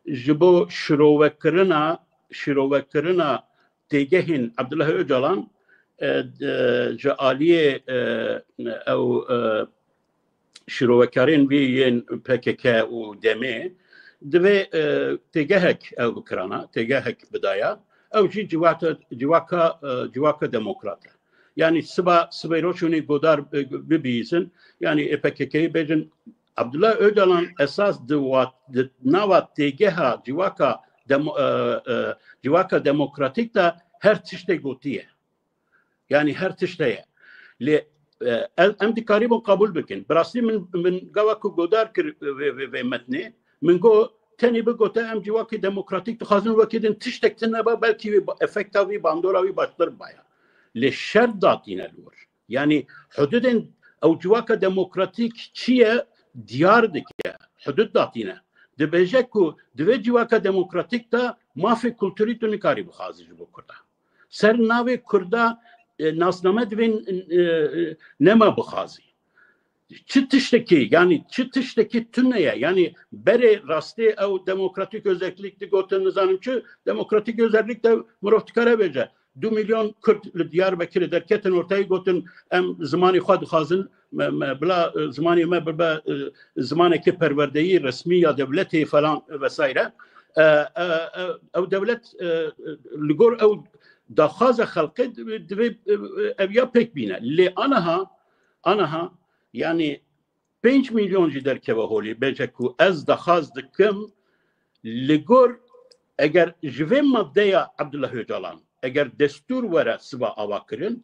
ji bo şirovekirina, şirovekirina têgehên Abdullah Ocalan, e, e, ji aliyê, e, ew, e, şirovekarên vî yên P K K û demê divê, e, têgehek ew bikirana, têgehek bidaya. Ew jî civata, civaka, e, civaka demokrat e. Yanî siba, sibê roj hûnî godar, e, bibihîzin. Yanî ê P K K'yê bêjin, Abdullah Ocalan esas di wat-, di nava têgeha civaka demo-, e, e, civaka demokratîk de her tiştê gotiye. Yanî her tişt heye. Lê, e, em, em dikarîbin qebûl bikin. Bi rastî min, min gava ku godar kir vê, vê, vê metnê, min got, tenê bigote em civakê demokratîk dixwazin wekî din tiştek tune be, belkî wî ba-, efekta wî, bandora wî baştir baya. Lê şert datîne li wir. Yanî hududên ew civaka demokratîk çi ye diyar dike. Hudud datîne. Dibêje ku di vê civaka demokratîk de mafê kulturî tu nikarî bixwazî ji bo Kurda. Ser navê Kurda, e, nasname divê, e, e, nema bixwazî. Çi tiştekî, yanî çi tiştekî tune ye. Yanî berê rastê ew demokratîk özellik digotin, nizanim çi, demokratîk özellik de mirov dikare bêje. Du milyon Kurd li Diyarbekirê derketin ortayê, gotin, em zimanê xwe dixwazin, me, me, bila, e, zimanê me bibe, e, zimanekî perwerdeyî, resmî ya dewletê falan vesaire. E, e, e, ew dewlet, e, li gor ew daxwaza xelkê divê, divê, e, ev ya pêk bîne. Lê aniha, aniha, yanî pênc milyon jî derkeve holê, bêje ku ez daxwaz dikim, li gor, eger ji vê maddeya Abdullah Ocalan, eger destûr were siba ava kirin,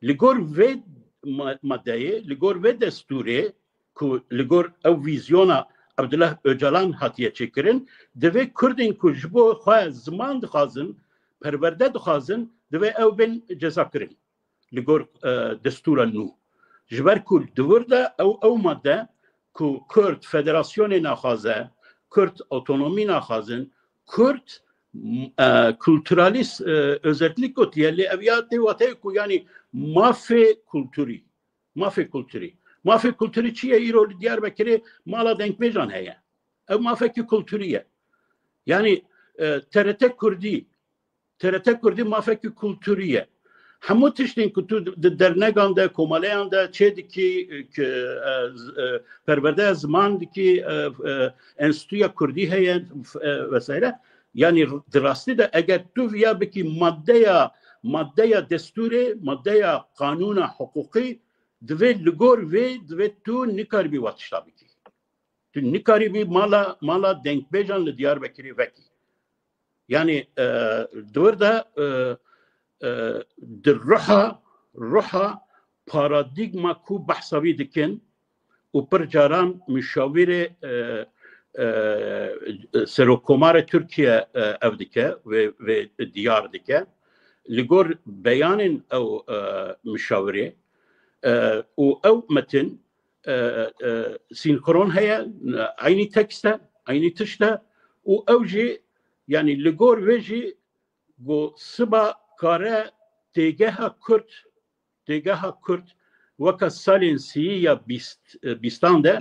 li gor vê ma-, maddeyê, li gor vê destûrê ku li gor ew vîzyona Abdullah Ocalan hatiye çêkirin, divê Kurdên ku ji bo xwe ziman dixwazin, perwerde dixwazin, divê ew bên cezakirin li gor, e, destûra nû. Ji ber ku di wir de ew, ew madde ku Kurd federasyonê naxwaze, Kurd otonomî naxwazin, Kurd, m-, e, kulturalîst, e, özellik gotiye, lê ev ya tê wateyê ku yanî mafê kulturî, mafê kulturî. Mafê kulturî çi ye? Îro li Diyarbekirê mala dengbêjan heye. Ev mafekî kulturî ye. Yanî, e, T R T Kurdî, T R T Kurdî mafekî kulturî ye. Hemû tiştên ku tu di dernegan de, komeleyan de çê dikî, ki, e, z-, e, perwerdeya ziman dikî, e, e, enstitûya kurdî heye, f-, e, vesaire. Yanî di rastî de eger tu viya bikî maddeya, maddeya destûrê, maddeya qanûna hiqûqî, divê li gor vê, divê tu nikaribî wa tişta bikî. Tu nikaribî mala, mala dengbêjan li Diyarbekirê vekî. Yani, e, di wir de, e, e, di ruha, ruha paradîgma ku behsa wî dikin û pir caran muşawirê, e, e, Serokkomarê Tirkiye, e, ev dike, vê, vê diyar dike. Li gor beyanên ew, e, muşawirê, e, û ew metin, e, e, sînkron heye, eynî tekst e, eynî tişt e û ew jî, yani li gor vê jî ku siba kare têgeha Kurd, têgeha Kurd weke salên sî ya bîst, e, bîstan de,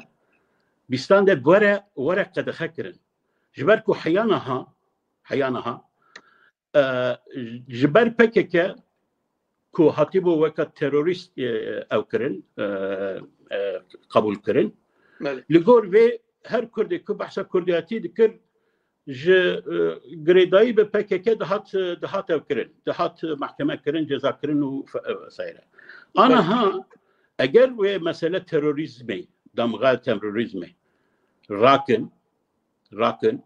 bîstan de were, were qedexe kirin. Ji ber ku heya niha, heya niha, e, ji ber P K K ku hatibû weke terorîst, e, ew kirin, e, e, qebûl kirin. Belê. Li gor vê her Kurdê ku behsa Kurdiyatî dikir, ji, e, girêdayî bi P K K dihat, dihat ev kirin, dihat mehkeme kirin, ceza kirin û fe-, e, vesaire. Ana Belê. ha, eger wê mesele terorîzmê, damga terorîzmê rakin, rakin,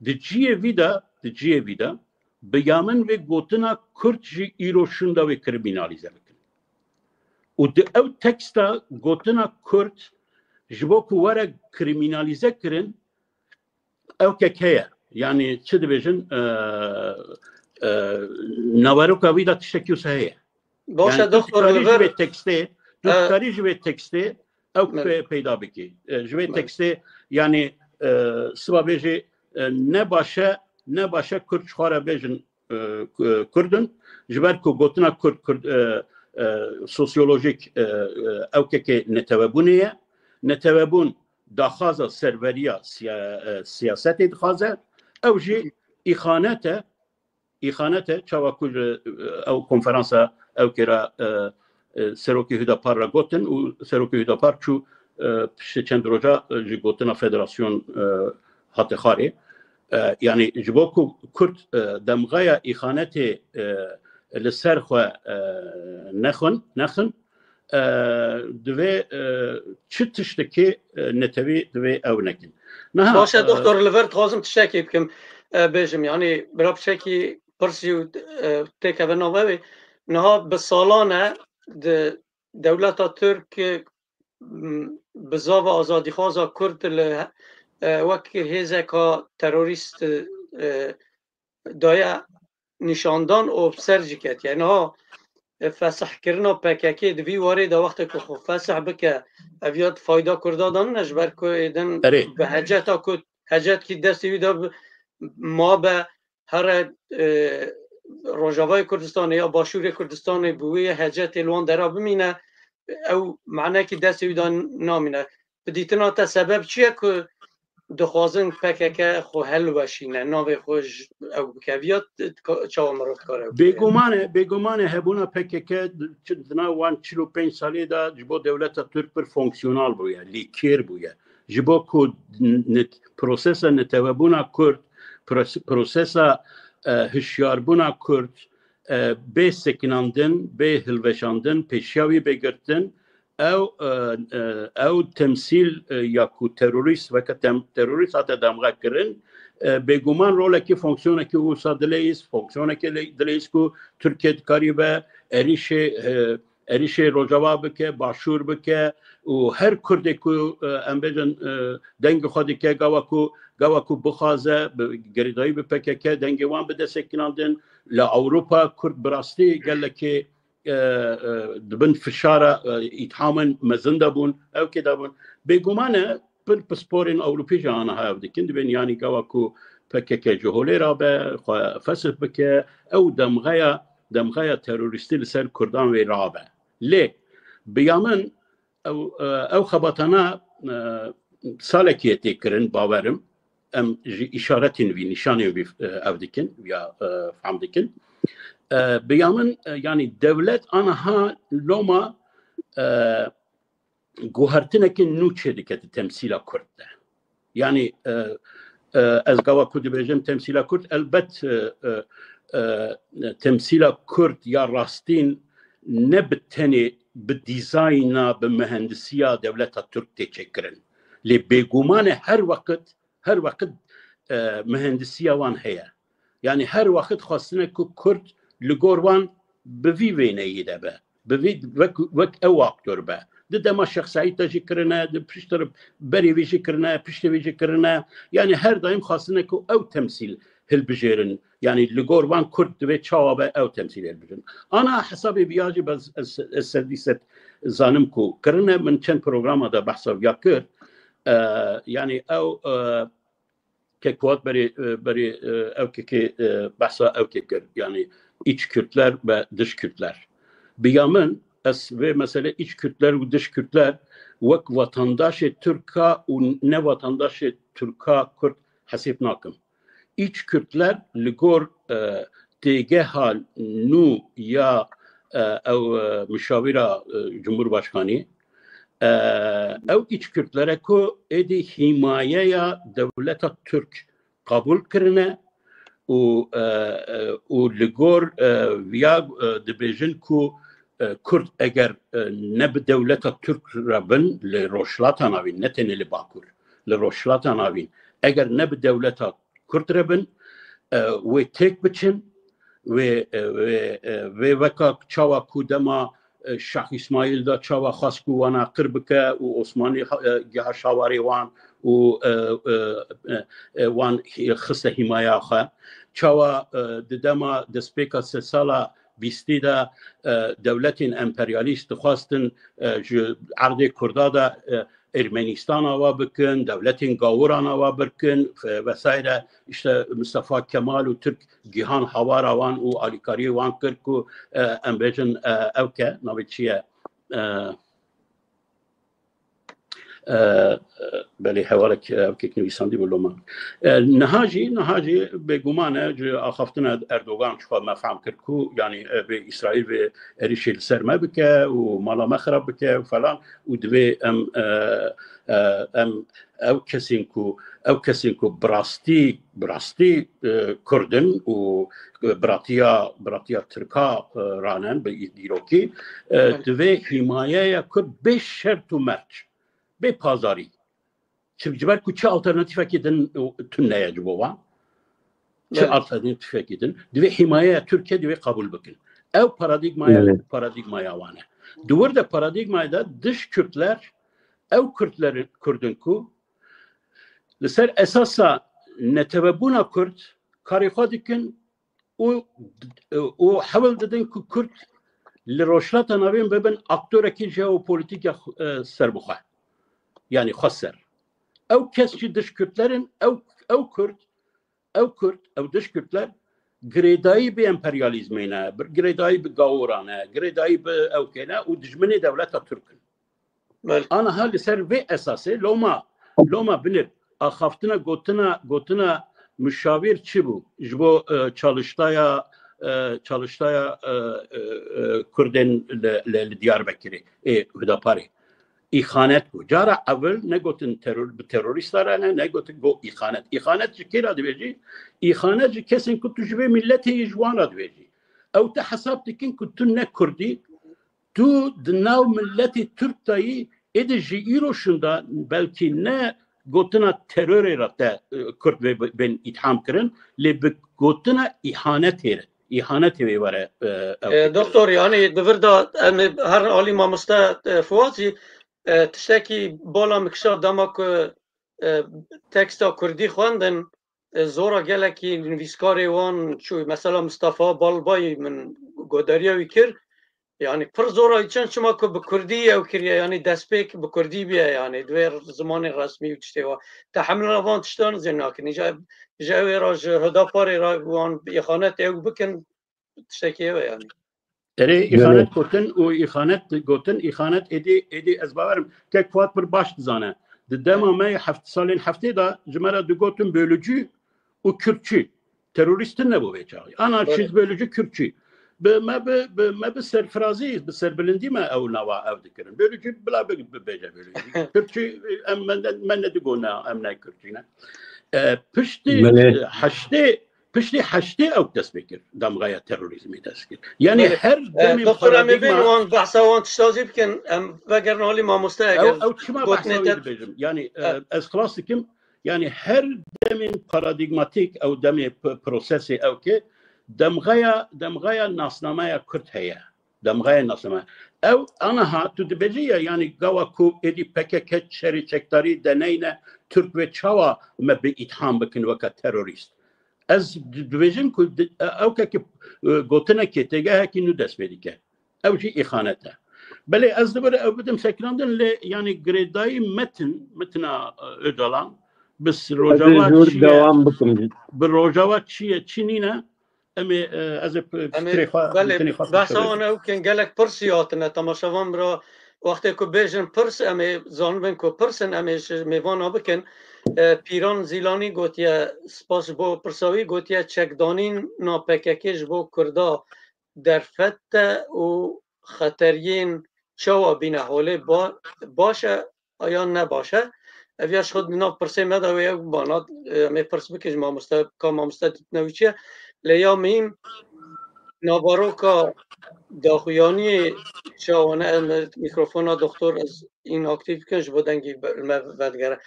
di cihê vî de, di cihê vî de, bi ya min vê gotina Kurd jî îro şûnda wê kriminalîze bikin. Û di ew teksta gotina Kurd ji bo ku were kriminalîze kirin, ew kek heye. Yani çi dibêjin, e, e, naveroka wî de tiştekî wisa heye. Baş e, yani, tu doktor, dikarî ji vê tekstê, tu, e, dikarî ji vê tekstê ew, evet, pe-, peyda bikî. E, ji vê, evet, tekstê, yani, e, siba bêjî, e, ne baş e, ne baş e Kurd ji xwe re bêjin, e, ku-, e, Kurd in. Ji ber ku gotina Kurd, Kurd, e, e, sosyolojîk, e, e, ew kekê netewebûnê ye. Netewebûn daxwaza serveriya siya-, e, siyasetê dixwaze. Ew jî îxanet e, îxanet e, çawa ku ji, e, ew konferansa ew kêra, e, e, Serokê Hüdapar re gotin û Serokê Hüdapar çû, e, piştî çend roja, e, ji gotina federasyon, e, hate xwarê. E, yani ji bo ku Kurd, e, demxeya îxanetê, e, li ser xwe, e, nexin, nexin, e, divê, e, çi tiştekê, e, netewî divê ew nekin. Niha, Baş e, e, doktor, li vir dixwazim tiştekî bikim, e, bêjim. Yani bira piçekî pirsî û, e, têkeve nava wê. Niha bi salan e di dewleta Tirk, m, bizava azadîxwaza Kurd li, e, wek hêzeka terorîst, e, daye nîşandan û bi ser jî ketiye. Niha, e, fesihkirina P K K di vî warê de wextê ku xwe fesih bike, ev ya fayda Kurda de nîne, ji ber ku êdin Erê. bi heceta ku hecetkî destê wî de bi-, mabe, here, e, Rojavayê Kurdistanê ya Başûrê Kurdistanê bi wê hecetê li wan dera bimîne, ew manekî destê wî de namîne. Bi dîtina te sebeb çi ye ku dixwazin P K K xwe helweşîne, navê xwe ji ew bike? Viya t-, t-, çawa mirov dikare ew bike? Bêguman e, bêguman e hebûna P K K di, di nav wan çil û pênc salê de ji bo dewleta Tirk pir fonksiyonal bûye, lêkêr bûye. Ji bo ku n-, nit-, prosesa netewebûna Kurd, pros-, prosesa, e, hişyarbûna Kurd, e, bê sekinandin, bê hilweşandin, pêşiya wî bê girtin, ew, e, e, ew temsîl, e, ya ku terorîst, weke tem-, terorîst hate damga kirin, e, bêguman rolekî, fonksiyonekî wisa dileyîz, fonksiyonekî le-, dileyîz ku Tirkiye dikaribe êrîşê, e, êrîşê Rojava bike, Başûr bike û her Kurdê ku, e, em bêjin, e, dengê xwe dike, gava ku, gava ku bixwaze, bi, girêdayî bi P K K, dengê wan bide sekinandin, li Ewropa Kurd bi rastî gelekê, e, e, di bin fişara, e, îthamên mezin de bûn, ew kê de bûn. Bêguman e, pir pisporên Ewropî jî aniha ev dikin, dibên yanî gava ku P K K ji holê rabe, xwe fesih bike, ew demxeya, demxeya terorîstî li ser Kurdan wê rabe. Lê bi ya min ew, e, ew xebatana, e, salekî ye tê kirin, bawerim. Em ji îşaretên wî, nîşanên wî, e, ev dikin, ya, e, fehm dikin. E, bi ya min, e, yanî dewlet aniha loma, e, guhertineke nû çêdike di temsîla Kurd de. Yanî, e, e, ez gava ku dibêjim temsîla Kurd, elbet, e, e, e, temsîla Kurd ya rastîn ne bi tenê bi dîzayna, bi mihendisiya dewleta Tirk tê çêkirin. Lê bêguman e her weqt, her weqt, e, mihendisiya wan heye. Yanî her weqt xwestine ku Kurd li gor wan bi vî wêneyî de be. Bi vî wek, wek ew aktor be. Di dema Şêx Seîd de jî kirine, di piştre berê vî jî kirine, piştê vî jî kirine. Yanî her daîm xwestine ku ew temsîl hilbijêrin. Yanî li gor wan Kurd divê çawa be ew temsîl hilbijêrin. Ana hesabê viya jî ez, ez, ez sedî sed zanim ku kirine, min çend programa de behsa viya kir. E, yanî ew, e, Kek Fuat berê, e, berê, e, ew kekê, e, behsa ew kek kir. Yanî iç Kürtler ve dış Kürtler. Bi ya min, ez vê mesele iç Kürtler û dış Kürtler wek vatandaşê Tirka û ne vatandaşê Tirka Kurd hesêb nakim. İç Kürtler li gor, e, têgeha nû ya, e, ew, e, muşawira, e, Cumhurbaşkanî, e, ew iç Kürtlere ku êdî hîmayeya dewleta Tirk qebûl kirine û, e, e, û li gor, e, viya, e, dibêjin ku, e, Kurd eger, e, ne bi dewleta Tirk re bin li Rojhilata Navîn, ne tenê li Bakur, li Rojhilata Navîn, eger ne bi dewleta Kurd re bin, e, wê têk biçin, wê, e, wê, e, wê weka çawa ku dema, e, Şah Îsmaîl da çawa xwest ku wana qir bike û Osmanî ha-, e, giha şawarê wan û, e, e, e, e, wan xiste hîmaya xwe. Çawa, e, di dema destpêka sesala bîstî de, e, dewletên emperyalîst dixwestin, e, ji erdê Kurda de, e, Ermenîstan ava bikin, dewletên gawiran ava bikin, e, vesaire. İşte Mustafa Kemal û Tirk gihan hawara wan û alîkariyê wan kir ku, e, em bêjin, e, ew ke navê çi ye? E, e, e, belê hevalek, e, ew kek nivîsandî bû loma. E, niha jî, niha jî bêguman e, ji axaftina Erdogan çixwe me fehm kir ku, yanî, e, vê Îsraîl vê êrîşê li ser me bike û mala me xirab bike û falan û divê em, e, e, em ew kesên ku, ew kesên ku bi rastî, bi rastî, e, Kurd in û, e, biratiya, biratiya Tirka, e, ranen bi dîrokî, e, Evet. Divê hîmayeya Kurd bê şert û merc, bê pazarî. Çi, ji ber ku çi alternatîfekî din tune ye ji bo wan? Çi Evet. Alternatîfekî din? Divê hîmayeya Tirkiye divê qebûl bikin. Ew paradîgmaya, Evet. Paradîgmaya wan e. Di wir de paradîgmayê de dış Kürtler, ew Kürtlerin, Kurdin ku li ser esasa netewebûna Kurd karê xwe dikin û, û hewl didin ku Kurd li Rojhilata Navîn bibin aktorekî jeopolîtîk ya xwe, e, serbixwe. Yanî xweser. Ew kes jî dış Kürtlerin, ew, ew Kurd, ew Kurd, ew dış Kürtler girêdayî bi emperyalîzmê ne, bi, girêdayî bi gaworan e, girêdayî bi ewkê ne û dijminê dewleta Tirk in. Belê. Aniha li ser vê esasê loma, loma binêr axaftina gotina, gotina muşawir çi bû? Ji bo, e, çalıştaya, e, çalıştaya, e, e, e, Kurdên li, li, li Diyarbekirê, ê Hudaparê. Îxanet bû. Cara ewil negotin teror, bi terorîsta re ne, negotin got îxanet. Îxanet ji kê re dibêjî? Îxanet ji kesên ku tu ji vê miletê yî ji wan re dibêjî. Ew te hesab dikin ku tu ne Kurdî, tu di nav miletê Tirk de yî, êdî ji îro şûnda belkî ne gotina terorê re te, e, Kurd vê bi-, bên îtham kirin, lê bi gotina îhanetê re, îhanetê wê were, e, ew E, fikir. Doktor, yanî di vir de em ê her alî mamoste, e, Fuat jî, e, tiştekî bala min kişa dema ku, e, teksta Kurdî xwendin, e, zora gelekî nivîskarê wan çû. Mesela Mistefa Balbay min godariya wî kir. Yanî pir zora çend çima ku bi Kurdî ew kiriye, yanî destpêk bi Kurdî bûye, yanî divê zimanê resmî û tiştê wa. Te hemla van tiştan zê nakin. Ji, ji ew ê re ji Hudaparê re wan îxanet ew bikin, tiştekî ew e yanî. Erê, Belê. Îxanet gotin û îxanet gotin, îxanet êdî, êdî ez bawerim, kek Fuat pir baş dizane. Di dema Evet. me heft-, salên heftê de ji me re digotin bölücü û Kürtçü. Terorîst tune bû vê çaxê. Ana Evet. Siz bölücü Kürtçü. Bi me bi, bi me bi serfirazî, bi serbilindî me ew nava ew dikirin. Bölücü bila bi, bibêje bölücü. Kürtçü, em, me ne, me nedigo ne, em ne Kürtçü ne. E, piştî, Belê. E, heştê Piştî heştê ew dest pê kir, demxeya terorîzmê dest kir. Yanî Belê. her E, demên doktor, em ê bên paradîgma wan behsa wan tişta jî bikin. Em vegerin alî mamoste ew, eger ew çima gotinê behsa wê te dibêjim. Yanî, e, E. ez xilas dikim. Yanî her demên paradîgmatîk ew demê p-, prosesê ew ke demxeya, demxeya nasnameya Kurd heye. Demxeya nasname. Ew aniha tu dibêjî ya, yanî gawa ku êdî P K K şerê çekdarî deneyne Tirk wê çawa me bi îtham bikin weke terorîst? Ez di-, dibêjim ku di-, ew kekî, e, gotinekê têgehekî nû dest pê dike. Ew jî îxanet e. Belê ez dibir ew bidim sekinandin lê yanî girêdayî metin, metina, e, Ocalan bi s-, Ez ê Rojava jor çi ye, dewam bikim. bi Rojava çi ye, çi nîne, em ê, e, ez ê p-, Em ê, fikrê xwe, belê, tenê xwe behsa pişirêjim. wan ew kin gelek pirs jî hatine. Temaşevan bira, wextê ku bêjin pirs, em ê zanibin ku pirs in, em ê ji mêvana bikin. E, Pîran Zîlanî gotiye, spas ji bo pirsa wî, gotiye çekdanîna P K K ji bo Kurda derfet e û xeteriyên çawa bîne holê ba-, baş e, yan ne baş e. Ev ya ji xwe di nav pirsê me de wê ew bana, e, em ê pirs bikin ji mamoste, ka mamoste dîtina wî çi ye. Lê ya mîm, naveroka daxuyaniyê çawa ne, em mikrofona doktor ez înaktîf bikin ji bo dengî be-, me vedigere.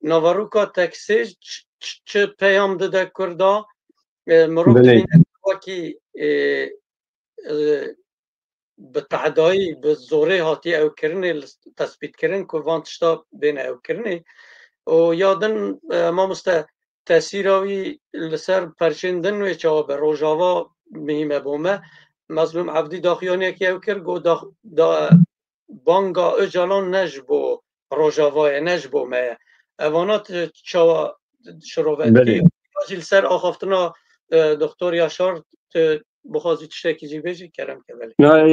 Naveroka teksê ç-, ç-, çi peyam dide Kurda? E, mirov Belê. dibîne wekî, e, e, bi tehdayî, bi zorê hatiye ew kirinê, li, tespîtkirin ku van tişta bêne ew kirinê. Û ya din, e, mamoste, tesîra wî li ser perçên din wê çawa be? Rojava muhîm e bo me. Mezlûm Evdî daxuyaniyekî ew kir, got da, da, banga Ocalan ne ji bo Rojava ye, ne ji bo me ye. Evana tu çawa şirove dikî? Belê. Ya jî li ser axaftina, e, Doktor Yaşar, tu bixwazî tiştekî jî bêjî, kerem ke belê. Na, e,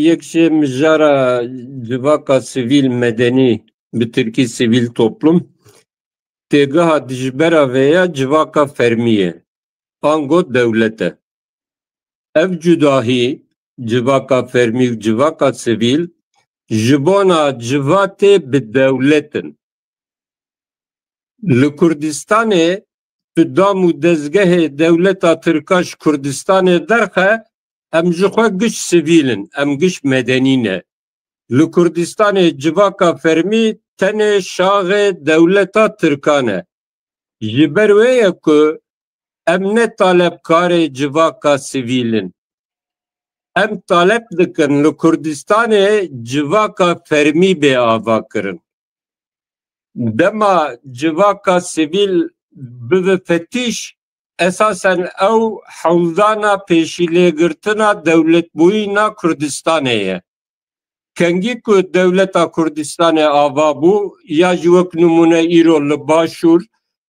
yek jê mijara civaka sivîl medenî, bi tirkî sivîl toplum, têgeha dijbera vê ya civaka fermî ye. Ango dewlet e. Ev cudahî, civaka fermî û civaka sivîl, ji bona civatê bi dewlet in. Li Kurdistanê tu dam û dezgehê dewleta Tirka ji Kurdistanê derxe, em ji xwe giş sivîl in, em giş medenî ne. Li Kurdistanê civaka fermî tenê şaxê dewleta Tirkan e. Ji ber wê ye ku em ne talebkarê civaka sivîl in. Em taleb dikin li Kurdistanê civaka fermî bê avakirin. Dema civaka sivîl bibe fetîş, esasen ew hewldana pêşîlêgirtina dewletbûyîna Kurdistanê ye. Kengî ku dewleta Kurdistanê ava bû, ya jî wek nimûne îro li Başûr,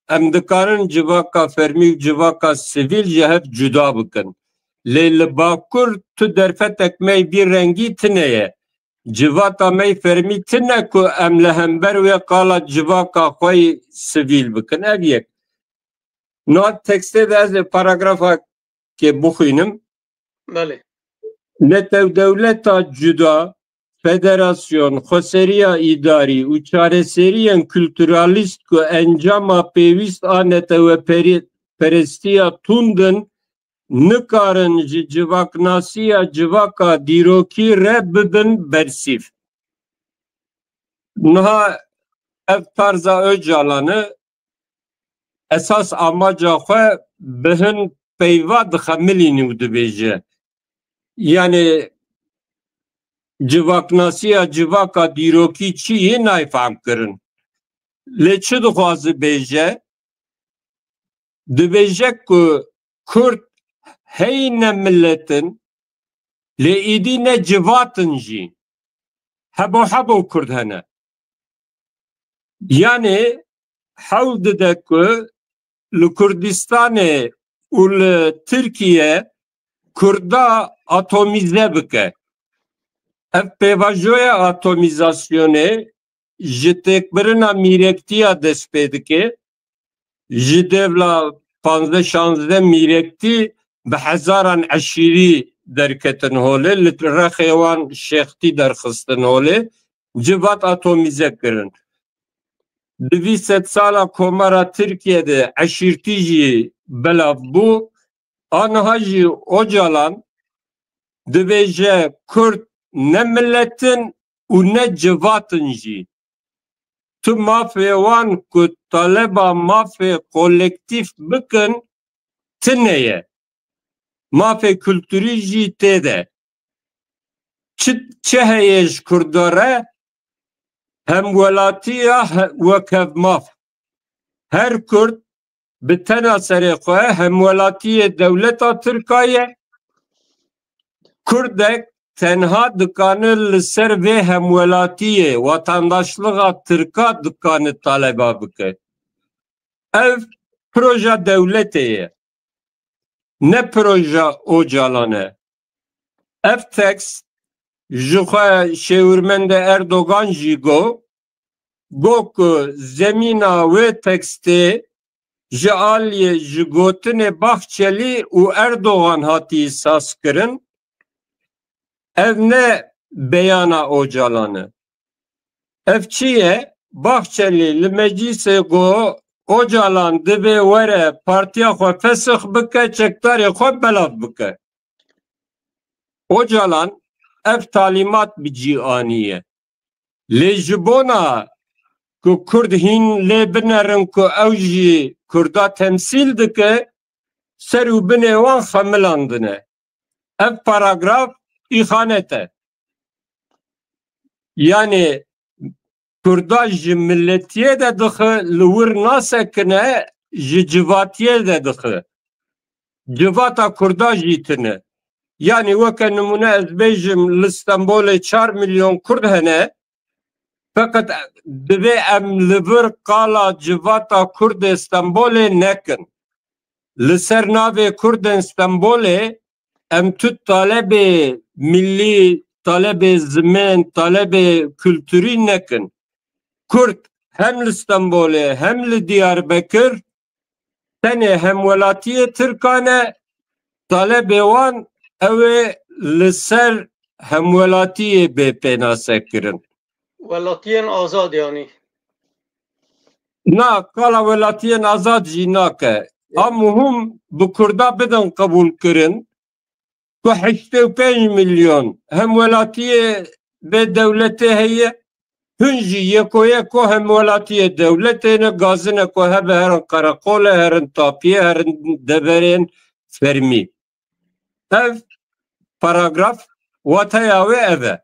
em dikarin civaka fermî û civaka sivîl ji hev cuda bikin. Lê li Bakur tu derfetek me yî vî rengî tune ye. Civata me yî fermî tune ku em li hember wê qala civaka xwe yî sivîl bikin. Ev yek. Niha tekstê de ez ê paragrafakê bixwînim. Belê. Netewdewleta cuda, federasyon, xweseriya îdarî û çareseriyên kulturalîst ku encama pêwîst a neteweperi-, perestiya tund in, nikarin ji civaknasiya civaka dîrokî re bibin bersîv. Niha ev tarza Ocalan e, esas amaca xwe bi hin peyva dixemilîne û dibêje. Yanî civaknasiya civaka dîrokî çi yê nayê fehmkirin. Lê çi dixwaze bêje? Dibêje ku Kurd hey ne milet in, lê êdî ne civat in jî. Hebo hebo Kurd hene. Yanî hewl dide ku li Kurdistanê û li Tirkiye Kurda atomîze bike. Ev pêvajoya atomîzasyonê ji têkbirina mîrektiya dest pê dike. Ji dêvla panzdeh şanzdeh mîrektî bi hezaran eşîrî derketin holê, li rexê wan şêxtî derxistin holê, civat atomîze kirin. Di vî sedsala Komara Tirkiye de eşîrtî jî belav bû, Aniha jî Ocalan dibêje Kurd ne milet in û ne civat in jî. Tu mafê wan ku taleba mafê kolektîf bikin tune ye. Mafê kulturî jî tê de. Çi, çi heye ji Kurda re? Hemwelatiya he-, wekhev maf. Her Kurd bi tena serê xwe hemwelatiyê dewleta Tirka ye. Kurdek tenha dikane li ser vê hemwelatiyê, watandaşlixa Tirka dikane taleba bike. Ev proja dewletê ye. Ne proja Ocalan e. Ev tekst ji xwe şêwirmendê Erdogan jî got, got ku zemîna wê tekstê ji aliyê, ji gotinê Bahçelî û Erdogan hatî saz kirin. Ev ne beyana Ocalan e. Ev çi ye? Bahçelî li meclîsê got, Ocalan divê were partiya xwe fesix bike, çekdarê xwe belav bike. Ocalan ev talîmat bi cî aniye. Lê ji bona ku Kurd hîn lê binerin ku ew jî Kurda temsîl dike, ser û binê wan xemilandine. Ev paragraf îxanet e. Yanî Kurda ji miletiyê de dixe, li wir nasekine, ji civatiyê de dixe. Civata Kurda jî tune. Yanî weke nimûne ez bêjim, li Stenbolê çar milyon Kurd hene, feqet divê em li vir qala civata Kurdê Stenbolê nekin. Li ser navê Kurdên Stenbolê em tu talebê millî, talebê zimên, talebê kulturî nekin. Kurd hem li Stenbolê hem li Diyarbekir tenê hemwelatiyê Tirkan e, talebê wan ew ê li ser hemwelatiyê bê pênasekirin. Welatiyên azad yanî? Na, qala welatiyên azad jî nake. A muhim bi Kurda bidin qebûlkirin ku heştê û pênc milyon hemwelatiyê bê dewletê heye, hin jî yeko yeko hemwelatiyê dewletê ne, gazine ku hebe herin qereqolê, herin tapiyê, herin deverên fermî. Ev paragraf wateya wê ev e.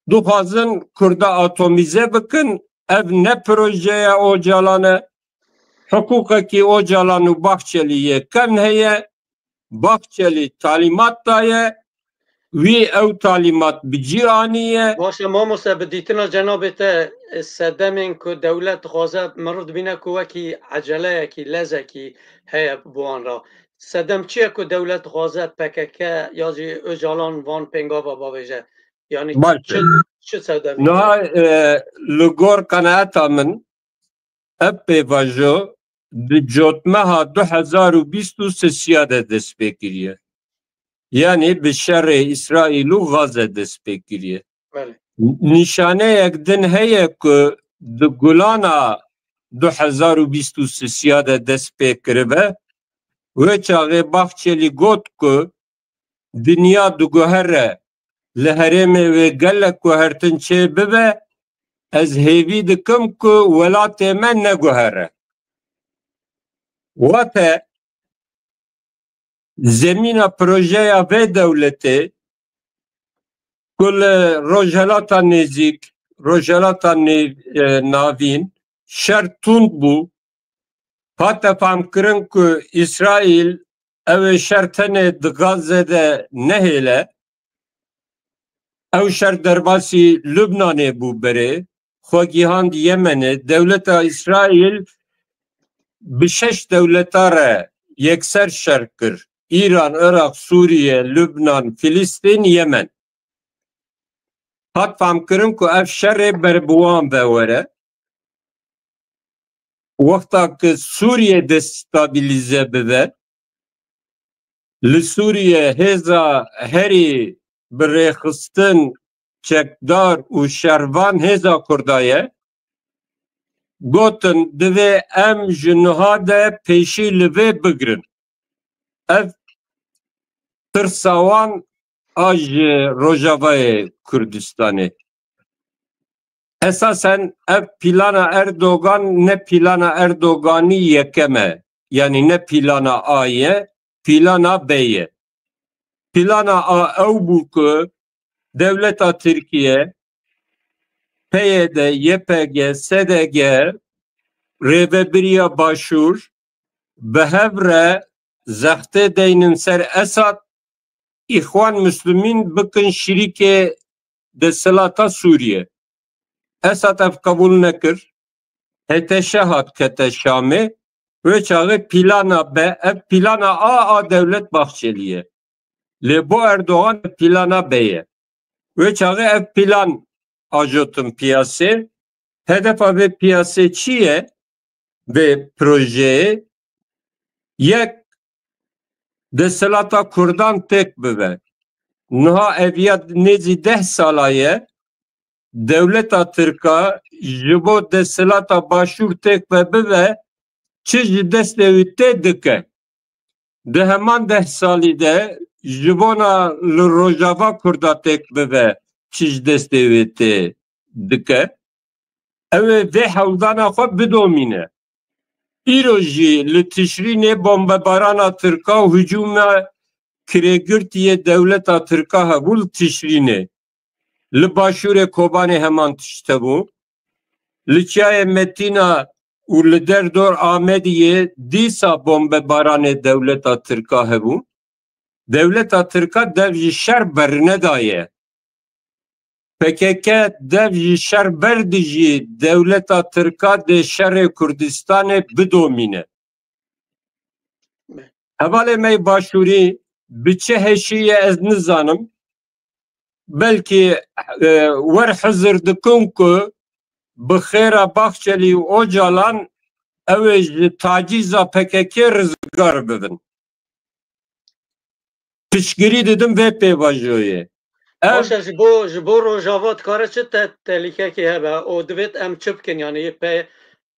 Dixwazin Kurda atomîze bikin. Ev ne projeya Ocalan e. Hiqûqekî Ocalan û Bahçelî yê kevn heye. Bahçelî talîmat daye. Wî ew talîmat bi cî aniye. Baş e, mamoste, bi dîtina cenabê te, sedemên ku dewlet dixwaze, mirov dibîne ku wekî eceleyekî, lezekî heye bi wan re. Sedem çi ye ku dewlet dixwaze P K K ya jî Ocalan van pêngava bavêje? Yanî Baş çi, e. Çi sedemê? Niha, e, li gor qenaeta min, ev pêvajo di cotmeha du hezar û bîst û sisiya de dest pê kiriye. Yanî bi şerê Îsraîl û Gaze dest pê kiriye. Belê. Nîşaneyek din heye ku di Gulana du hezar û bîst û sisiya de dest pê kiribe. Wê çaxê Bahçelî got ku dinya diguhere, li herêmê wê gelek guhertin çê bibe, ez hêvî dikim ku welatê me neguhere. Wate zemîna projeya vê dewletê ku li Rojhelata Nêzîk, Rojhelata Nê-, e, Navîn şer tund bû, hate famkirin ku Îsraîl ew ê şer tenê di Gaze de nehêle, ew şer derbasî Lubnanê bû berê, xwe gihand Yemenê. Dewleta Îsraîl bi şeş dewleta re yekser şer kir. Îran, Iraq, Sûriye, Lubnan, Filistîn, Yemen. Hat famkirin ku ev şerê ber bi wan ve were. Wexta ku Sûriye destabilize bibe, li Sûriye hêza herî bi rêxistin çekdar û şervan hêza Kurda ye, gotin, divê em ji niha de pêşî li vê bigrin. Ev tirsa wan a ji Rojavayê Kurdistanê. Esasen ev plana Erdogan ne plana Erdoganî yekem e. Yanî ne plana A ye, plana B ye. Plana A ew bû ku dewleta Tirkiye, P Y D, Y P G, S D G, Rêvebiriya Başûr bi hev re zextê deynin ser Esad, Îxwan Muslimîn bikin şirîkê desthilata Sûriye. Esad ev qebûl nekir. H T Ş hat kete Şamê. Wê çaxê plana B, ev plana A a Dewlet Bahçelî ye. Lê bo Erdogan ev plana B ye. Wê çaxê ev plan ajotin piyasê. Hedefa vê piyasê çi ye? Vê projeyê yek desthilata Kurdan têk bibe. Niha ev ya nêzî deh sala ye, dewleta Tirka ji bo desthilata Başûr têk ve bibe, çi ji destê wî tê dike. Di heman deh salî de ji bona li Rojava Kurda têk bibe, çi ji destê wê tê dike. Ew ê vê hewldana xwe bidomîne. Îro jî li Tişrînê bombebarana Tirka û hicûma kirêgirtiyê dewleta Tirka hebû li Tişrînê. Li başûrê Kobanê heman tişt hebû. Li Çiyayê Metîna û li derdor Amediyê dîsa bombebaranê dewleta Tirka hebû. Dewleta Tirka dev ji şer bernedaye. P K K dev ji şer berdijî dewleta Tirka dê şerê Kurdistanê bidomîne. Hevalê me yê Başûrî bi çi heşî ye ez nizanim. Belkî, e, wer hizir dikin ku bi xêra Bahçelî û Ocalan ew ê ji tacîza P K K rizgar bibin. Piştgirî didin vê pêvajoyê. Ev Baş e, ji bo, ji bo Rojava dikare çi te-, tehlîkekê hebe û divêt em çi bikin? Yanî pe-,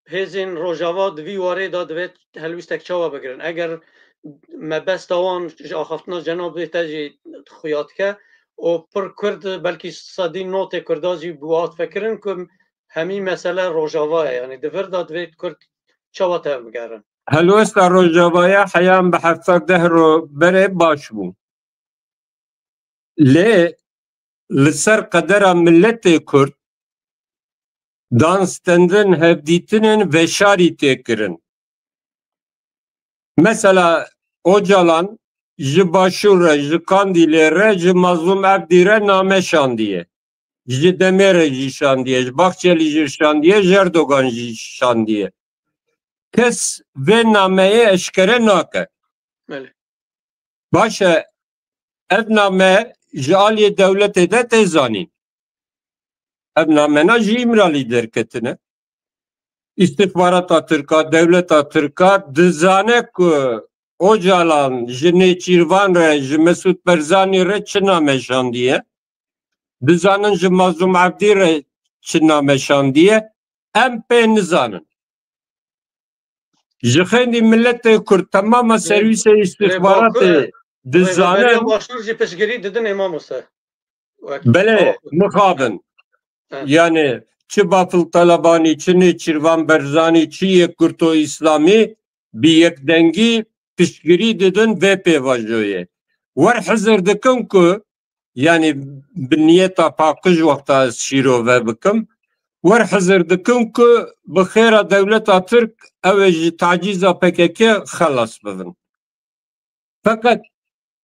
hêzên Rojava di vî warê de divêt helwîstek çawa bigirin? Eger mebesta wan ji axaftina cenabê te jî xuya dike û pir Kurd, belkî sedî notê Kurda jî bi wan difikirin ku hemî mesele Rojava ye. Yanî di vir de divêt Kurd çawa tevbigerin? Helwesta Rojavaya heya em bi heft sed deh ro berê baş bû. Lê li ser qedera miletê Kurd dan stendin hevdîtinên veşarî tê kirin. Mesela Ocalan ji Başûr re, ji Kandîlê re, ji Mazlûm Evdî re name şandiye. Ji Demê re jî şandiye, ji Bahçelî jî şandiye, ji Erdogan jî şandiye. Kes vê nameyê eşkere nake. Belê. Baş e, ev name ji aliyê dewletê de tê zanîn. Ev namena ji Îmralî derketine. Îstixbarata Tirka, dewleta Tirka dizane ku Ocalan ji Nêçîrvan re, ji Mesûd Berzanî re çi name şandiye. Dizanin ji Mazlûm Evdî re çi name şandiye. Em pê nizanin. Ji xêndî miletê Kurd, temama serwîsê îstixbaratê dizane. Rêveberiya Başûr jî piştgirî didin ê mamoste. Wek Belê, mixabin. He. Yani çi Bafil Talebanî, çi Nêçîrvan Berzanî, çi Yekgurto Îslamî bi yekdengî piştgirî didin vê pêvajoyê. Wer hizir dikin ku, yani bi niyeta paqij wexta ez şîrove bikim, wer hizir dikin ku bi xêra dewleta Tirk ew ê ji tacîza P K K xelas bibin. Feqet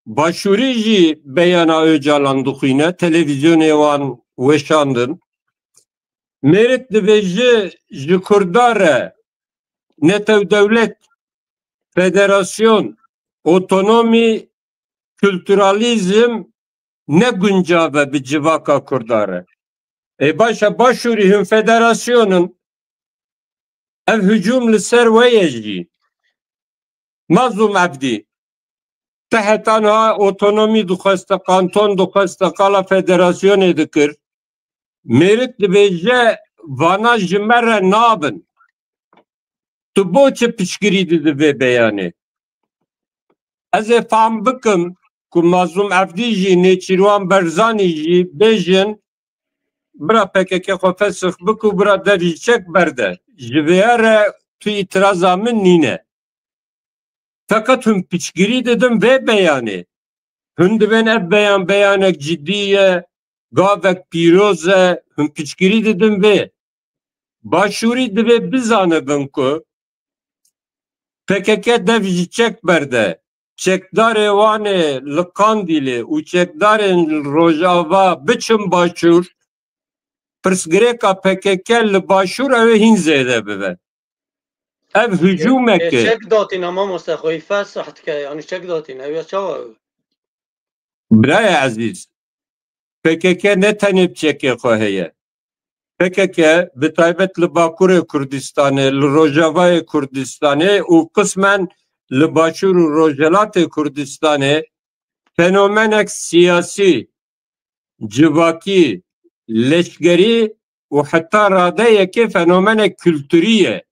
Başûrî jî beyana Ocalan dixwîne, televîzyonê wan weşandin. Mêrik dibêje ji Kurda re netewdewlet, federasyon, otonomî, kulturalîzm ne guncav e bi civaka Kurda re. Ê baş e, Başûrî hûn federasyon in. Ev hicûm li ser we ye jî. Mazlûm Evdî, te heta niha otonomî dixweste, kanton dixweste, qala federasyonê dikir. Mêrik dibêje, vana ji me re nabin. Tu bo çi piştgirî didî vê beyanê? Ez ê fam bikim ku Mazlûm Evdî jî, Nêçîrwan Berzanî jî bêjin, bira P K K xwe fesix bik û bira dev ji çek berde. Ji vê re tu îtiraza min nîne. Feqet hûn piçgirî didin vê beyanê. Hûn dibên ev beyan beyanek cidî ye, gavek pîroz e, hûn piçgirî didin vê. Başûrî divê bizanibin ku P K K dev ji çek berde. Çekdarê wan ê li Qandîlê û çekdarên li Rojava biçin başûr, pirsgirêka P K K li başûr ew ê hîn zêde bibe. Ev hicûmek e. Çek datîne mamoste, xweyî fesih dike, yanî çek datîne, ew ya çawa ew? Birayê ezîz, P K K ne tenê bi çekê xwe heye. P K K bi taybet li Bakurê Kurdistanê, li Rojavayê Kurdistanê û qismen li Başûr û Rojhilatê Kurdistanê fenomenek siyasî, civakî, leşkerî û heta radeyekê fenomenek kulturî ye.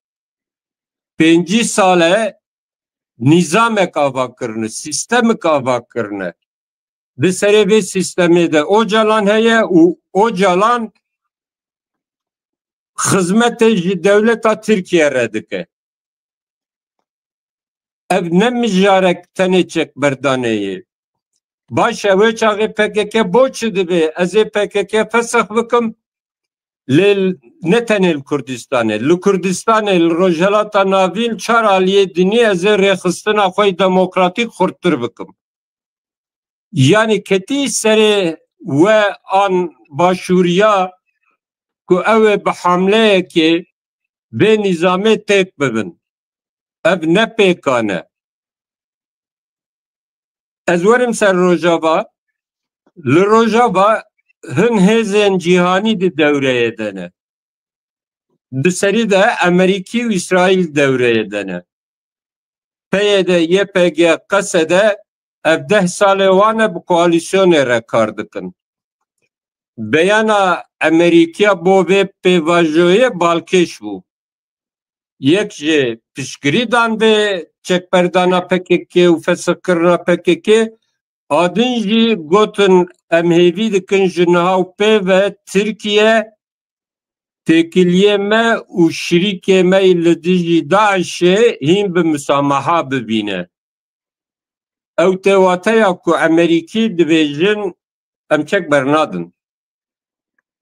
Pêncî sal e nîzamek ava kirine, sîstemik ava kirine. Di serê vê sîstemê de Ocalan heye û Ocalan xizmetê ji dewleta Tirkiye re dike. Ev ne mijarek tenê çekberdanê ye. Baş e, wê çaxê P K K bo çi dibe? Ez ê P K K fesix bikim. Lê ne tenê li Kurdistanê. Li Kurdistanê, li Rojhelata Navîn, çar aliyê dinî ez ê rêxistina xwe yê demokratîk xurttir bikim. Yanî ketî serê we an başûriya ku ew ê bi hamleyekê vê nîzamê têk bibin. Ev ne pêkan e. Ez werim ser Rojava. Li Rojava hin hêzên cîhanî di dewreyê de ne. Di serî de Amerîkî û Îsraîl dewreyê de ne. P Y D, Y P G, Qesede, ev deh salê wan e bi koalîsyonê re kar dikin. Beyana Amerîkiya bo vê pêvajoyê balkêş bû. Yek jê piştgirî dan vê çekberdana P K K û fesixkirina P K K, a din jî gotin, em hêvî dikin ji niha û pê ve Tirkiye têkiliyê me û şirîkê me yî li dijî DAIŞ'ê hîn bi misamaha bibîne. Ew tê wateya ku Amerîkî dibêjin, em çek bernadin.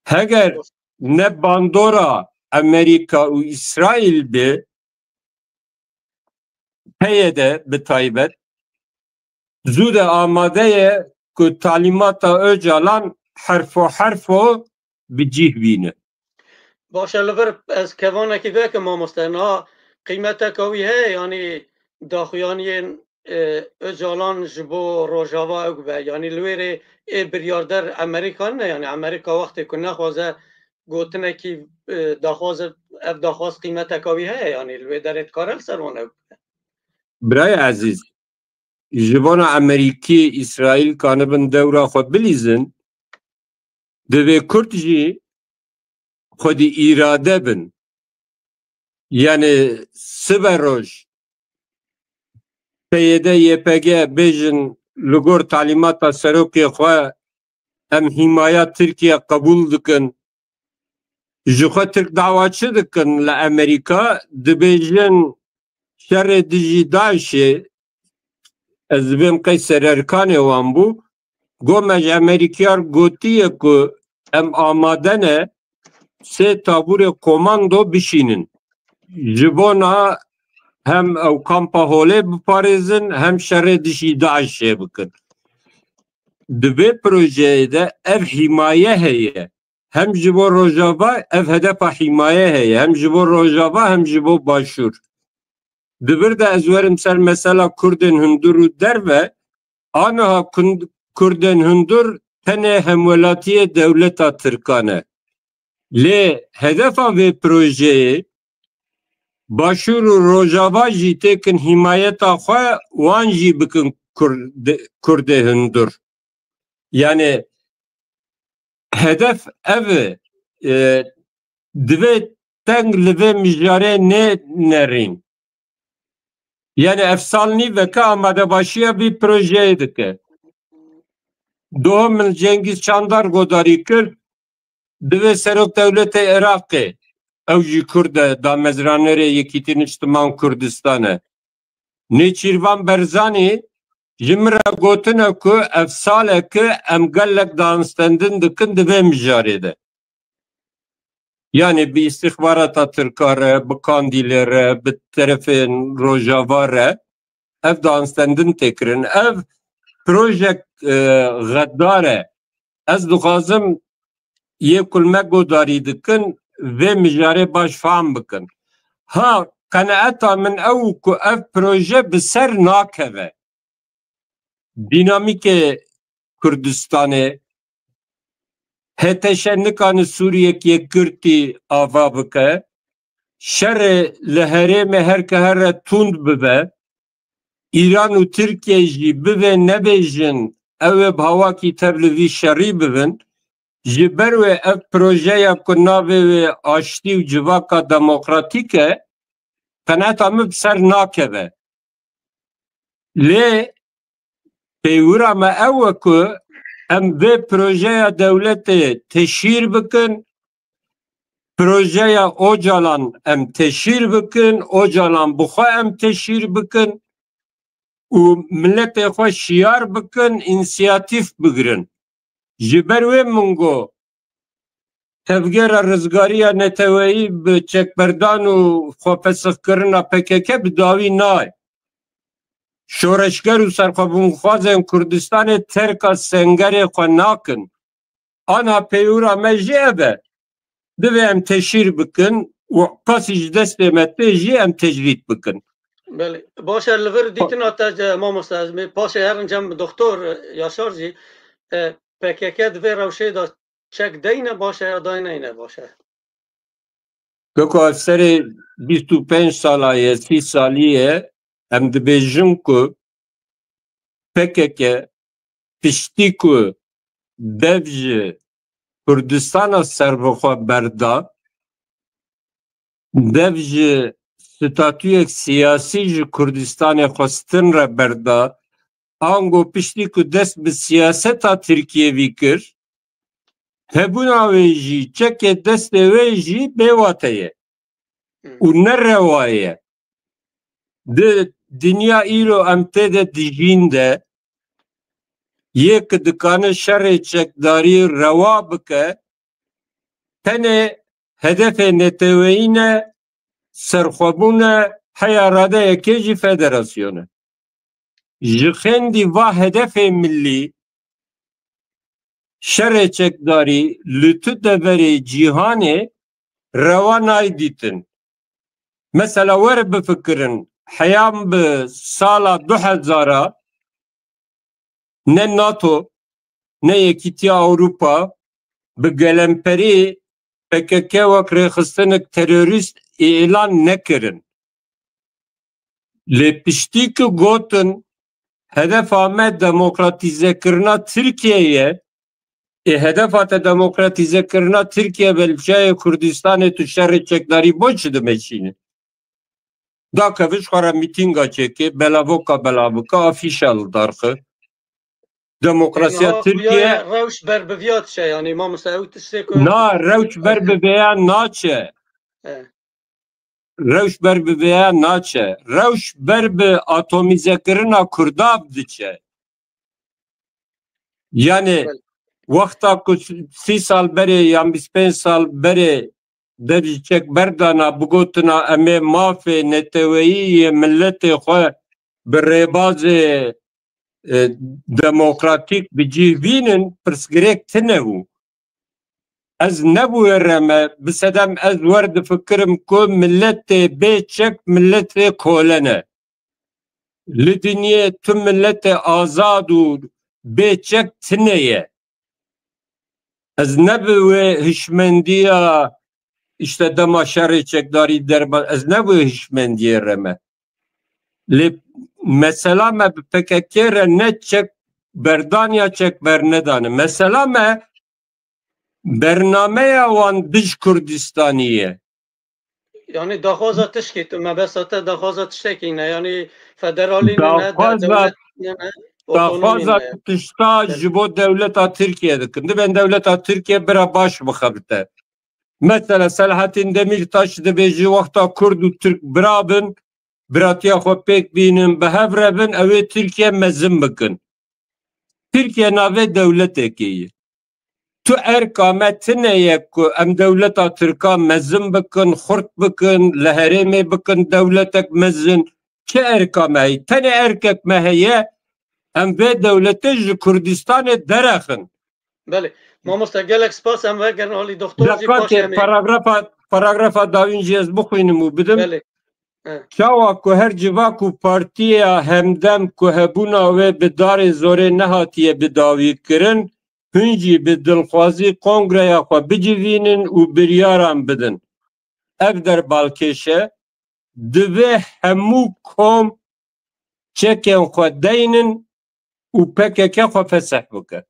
Heger ne bandora Amerîka û Îsraîl be, P Y D bi taybet, zû de amade ye ku talîmata Ocalan herfo herfo bi cih bîne. Baş e, li vir ez kevanekî vekim mamoste. Niha qîmeteka wî heye, yanî daxuyaniyên, e, Ocalan ji bo Rojava ew be. Yanî li wê rê ê biryarder Amerîka ne, yanî Amerîka wextê ku nexwaze gotinekî, e, daxwaze, ev daxwaz qîmeteka wî heye, yanî li wê derê dikare li ser wan ew bibe. Birayê ezîz, ji bona Amerîkî, Îsraîl kanibin dewra xwe bilîzin, divê Kurd jî xwedî îrade bin. Yanî sibe roj P Y D, Y P G bêjin li gor talîmata serokê xwe em hîmaya Tirkiye qebûl dikin. Ji xwe Tirk dawa çi dikin li Amerîka? Dibêjin şerê dijî DAIŞ'ê, ez dibêm qey sererkanê wan bû, got me ji Amerîkiyar gotiye ku em amade ne sê tabûrê komando bişînin. Ji bona hem ew kampa holê biparêzin, hem şerê dijî DAIŞ'ê bikin. Di vê projeyê de ev hîmaye heye. Hem ji bo Rojava ev hedefa hîmaye heye, hem ji bo Rojava, hem ji bo Başûr. Di vir de ez werim ser mesela Kurdên hundir û derve, aniha Kun-, Kurdên hundir tenê hemwelatiyê dewleta Tirkan e. Lê hedefa vê projeyê Başûr û Rojava jî têkin hîmayeta xwe, wan jî bikin Kurd-, Kurdê hundir. Yanî hedef ev e, e, divê teng li vê mijarê nênerîn. Yani ev sal nîveke amadebaşiya vî projeyê dike. Doho min Cengiz Çandar godarî kir, divê serok dewletê Iraqê, ew jî Kurd e, damezranerê Yekîtî Niştiman Kurdistan e. Nêçîrvan Berzanî ji min re gotine ku ev saleke em gelek danstendin dikin di vê mijarê de. Yani bi îstixbarata Tirka re, bi Kandîlê re, bi terefên Rojava re ev danstendin tê kirin. Ev projek, e, xeddar e. Ez dixwazim yê ku li me godarî dikin vê mijarê baş fam bikin. Ha, qenaeta min ew ku ev proje bi ser nakeve. Dînamîkê Kurdistanê, H T Ş nikane Sûriyek yekgirtî ava bike, şerê li herêmê her ke here tund bibe, Îran û Tirkiye jî bivê nebêjin ew ê bi hawakî tev li vî şerî bibin, ji ber wê ev projeya ku navê wê aştî û civaka demokratîk e, qenaeta min bi ser nakeve. Lê peywira me ew e ku em vê projeya dewletê teşhîr bikin, projeya Ocalan em teşhîr bikin, Ocalan bi xwe em teşhîr bikin û miletê xwe şiyar bikin, însiyatîf bigirin. Ji ber wê min got, tevgera rizgariya neteweyî bi çekberdan û xwefesixkirina P K K bi dawî nayê. Şoreşger û serxwebûnxwazên Kurdistanê terka sengerê xwe nakin. Ana peywira me jî ev e. Divê em teşhîr bikin û qasî ji destê me tê jî em tecrîd bikin. Belê. Baş e, li vir dîtina te, e, mamoste, ez ê paşê herin cem doktor, e, Yaşar jî, e, P K K di vê rewşê de çek deyne baş e ya dayneyne baş e? Weko ev serê bîst û pênc sala ye, sî salî ye, em dibêjin ku P K K piştî ku dev ji Kurdistana serbixwe berda, dev ji statuyek siyasî ji Kurdistanê xwestin re berda, ango piştî ku dest bi siyaseta Tirkiyevî kir, hebûna wê jî, çekê destê wê jî bêwate ye û ne rewa ye. Di dinya îro em tê de dijîn de, yê ki dikane şerê çekdarî rewa bike, tenê hedefê neteweyî ne, serxwebûn e, heya radeyekê jî federasyon e. Ji xêndî va hedefê millî, şerê çekdarî li tu deverê cîhanê rewa nayê dîtin. Mesela were bifikirin, heyam bi sala du hezar a ne NATO, ne Yekîtiya Ewropa bi gelemperî P K K wek rêxistinek terorîst îlan nekirin. Lê piştî ku gotin, hedefa me demokratîzekirina Tirkiye ye, ê hedefa te demokratîzekirina Tirkiye be, li çiyayê Kurdistanê tu şerê çekdarî bo çi dimeşînî? Dakeve ji xwe re mîtînga çêke, belavoka belavike, afîşa li dar xe. Demokrasiya Tirkiye. Rewş ber bi viya diçe, yanî mamoste, ew tiştê ku Na, rewş ber bi vêya naçe. E. Rewş ber bi vêya naçe. Rewş ber bi atomîzekirina Kurda diçe. Yani wexta ku sî sal berê yan bîst pênc sal berê dev ji çek berdana, bigotina em ê mafê neteweyî yê miletê xwe bi rêbazê, e, demokratîk bi cih bînin, pirsgirêk tine bû. Ez nebûye re me, bi sedem ez wer difikirim ku miletê bê çek miletê kole ne. Li dinyê tu miletê azad û bê çek tine ye. Ez ne bi wê hişmendiya, işte, dema şerê çekdarî derba, ez ne bi wê hişmendiyê re me. Lê mesela me bi P K K re ne çek berdan ya çek bernedane. Mesela me bernameya wan dij Kurdistanî ye. Yanî daxwaza tişkî tu, mebesta te daxwaza tiştekî ne, yanî federalî ne, ne, de-, Daxwaza dewlet ne, ne, otonomî daxwaza ne. Tişta Belê. Ji bo dewleta Tirkiye dikin. Dibên dewleta Tirkiye bira baş bixebite. Mesela Selahattin Demirtaş dibêje wexta Kurd û Tirk bira bin, biratiya xwe pêk bînin, bi hev re bin, ew ê Tirkiye mezin bikin. Tirkiye navê dewletekê ye. Tu erka me tine ye ku em dewleta Tirka mezin bikin, xurt bikin, li herêmê bikin dewletek mezin. Çi erka me heye? Tenê erkek me heye, em vê dewletê ji Kurdistanê derexin. Belê. Mamoste, gelek spas, em vegerin alî doktor jî, paşê Deqatê em ê paragrafa, paragrafa dawîn jî ez bixwînim û bidim. Belê. He. Çawa ku her civak û partiya Hemdem ku hebûna wê bi darê zorê nehatiye bidawîkirin, hûn jî bi dilxwazî kongreya xwe bicivînin û biryaran bidin. Ev der balkêş e, divê hemû kom çekên xwe deynin û P K K xwe fesih bike.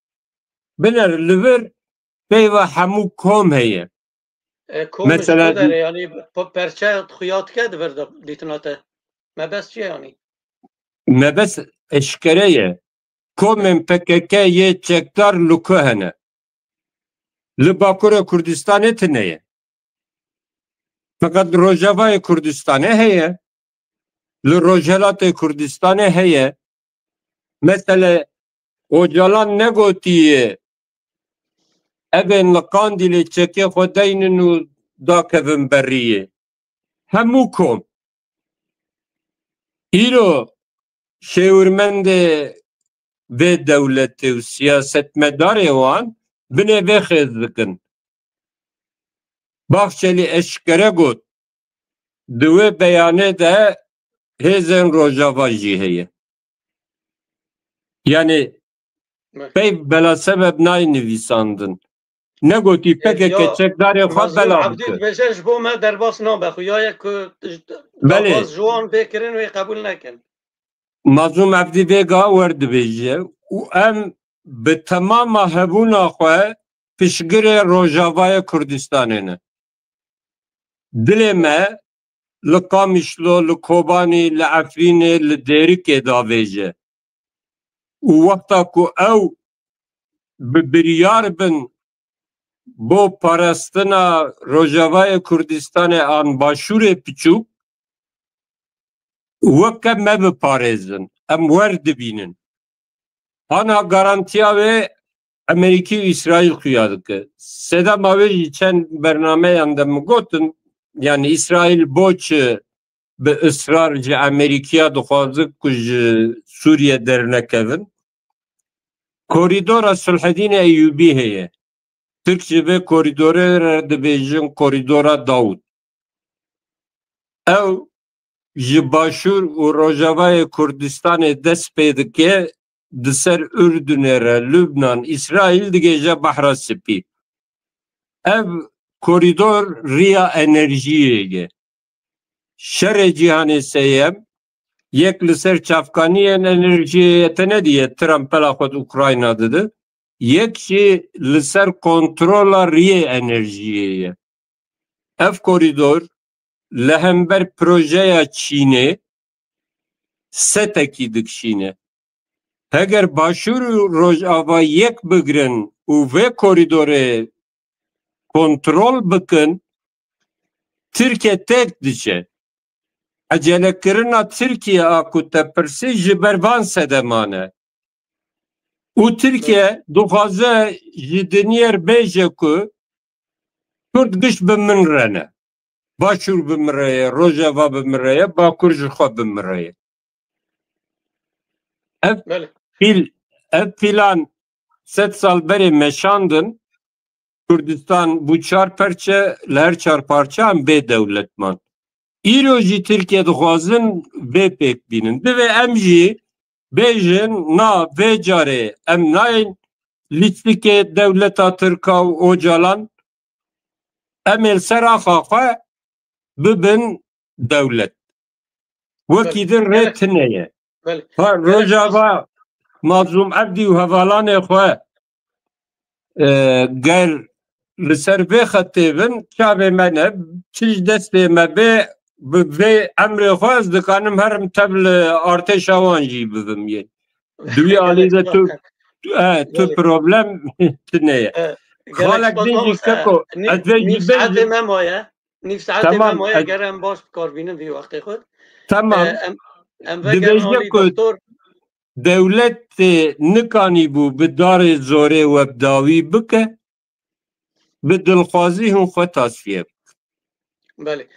Biner li vir peyva hemû kom heye. E, kom ji Mesela ku derê, yanî pe-, perçe xuya dike di vir de dîtina te? Mebest çi ye yanî? Mebest eşkere ye. Komên P K K yê çekdar li ku hene? Li Bakurê Kurdistanê tune ye. Feqet li Rojavayê Kurdistanê heye. Li Rojhelatê Kurdistanê heye. Mesele Ocalan negotiye, evên li Qandîlê çekê xwe deynin û dakevin beriyê. Hemû kom. Îro şêwirmendê vê dewletê û siyasetmedarê wan binê vê xêz dikin. Bahçelî eşkere got, di wê beyanê de hêzên Rojava jî heye. Yani, peyv belasebeb nayê nivîsandin. Negotî P K K çekdarê xwe bela bike. Dibêje ji bo me derbas nabe, xuya ye ku Belê. Daxwaz ji wan bê kirin wê qebûl nekin. Mazlûm Evdî vêga wer dibêje û em bi temama hebûna xwe piştgirê Rojavayê Kurdistanê ne. Dilê me li Qamişlo, li Kobanî, li Efrînê, li Dêrikê davêje. Û wexta ku ew bi biryar bin bo parastina Rojavayê Kurdistanê an Başûrê Piçûk, weke me biparêzin, em wer dibînin. Ana garantiya wê Amerîkî û Îsraîl xuya dike. Sedema wê jî çend bernameyan de min gotin, yani Îsraîl bo çi bi israr ji Amerîkiya dixwaze ku ji Sûriye dernekevin? Korîdora Sulhedînê Eyûbî heye. Tirk ji vê korîdorê re dibêjin Korîdora Dawûd. Ew ji Başûr û Rojavayê Kurdistanê dest pê dike, di ser Urdunê re, Lubnan, Îsraîl digêje Behra Spî. Ev korîdor riya enerjiyê ye. Şerê cîhanê seyem, yek li ser çavkaniyên enerjiyê ye, te nediye Trump pela xwe di Ukrayna dide, yek jî li ser kontrola riyê enerjiyê ye. Ev korîdor li hember projeya Çînê setekî dikişîne. Heger Başûr û Rojava yek bigrin û vê korîdorê kontrol bikin, Tirkiye têk diçe. Ecelekirina Tirkiye a ku te pirsî ji ber van sedeman e. Û Tirkiye dixwaze ji dinyê re bêje ku Kurd giş bi min re ne. Başûr bi min re ye, Rojava bi min re ye, Bakur ji xwe bi min re ye. Ev Belê. pîl, ev pîlan sed sal berê meşandin, Kurdistan bû çar perçe, li her çar parçe em bê dewlet man. Îro jî Tirkiye dixwazin vê pêk bînin. Divê em jî bêjin, na, vê carê em nayên lîstikê dewleta Tirka û Ocalan, em ê li ser axa xwe bibin dewlet. Wekî Belê. din rê Gelek. tune ye. Belê. Ha, Gelek. Rojava Mazlûm Evdî û hevalanê xwe, e, ger Li ser vê xetê bin, çavê me ne, çi ji destê me bê, bi vê emrê xwe ez dikanim herim tev li artêşa wan jî bibim yê. Di wî alî de tu, e, tu problem tune ye. Xalek din jî keko, ez vê jî nîv saetê me maye. Nîv saetê me maye, ger em baş bi kar bînin vî wextê xwe. Tamam. E, em, em vegerin alî doktor. Dewletê nikanîbû bi darê zorê we bi dawî bike, bi dilxwazî hûn xwe tasfiye bikin. Belê.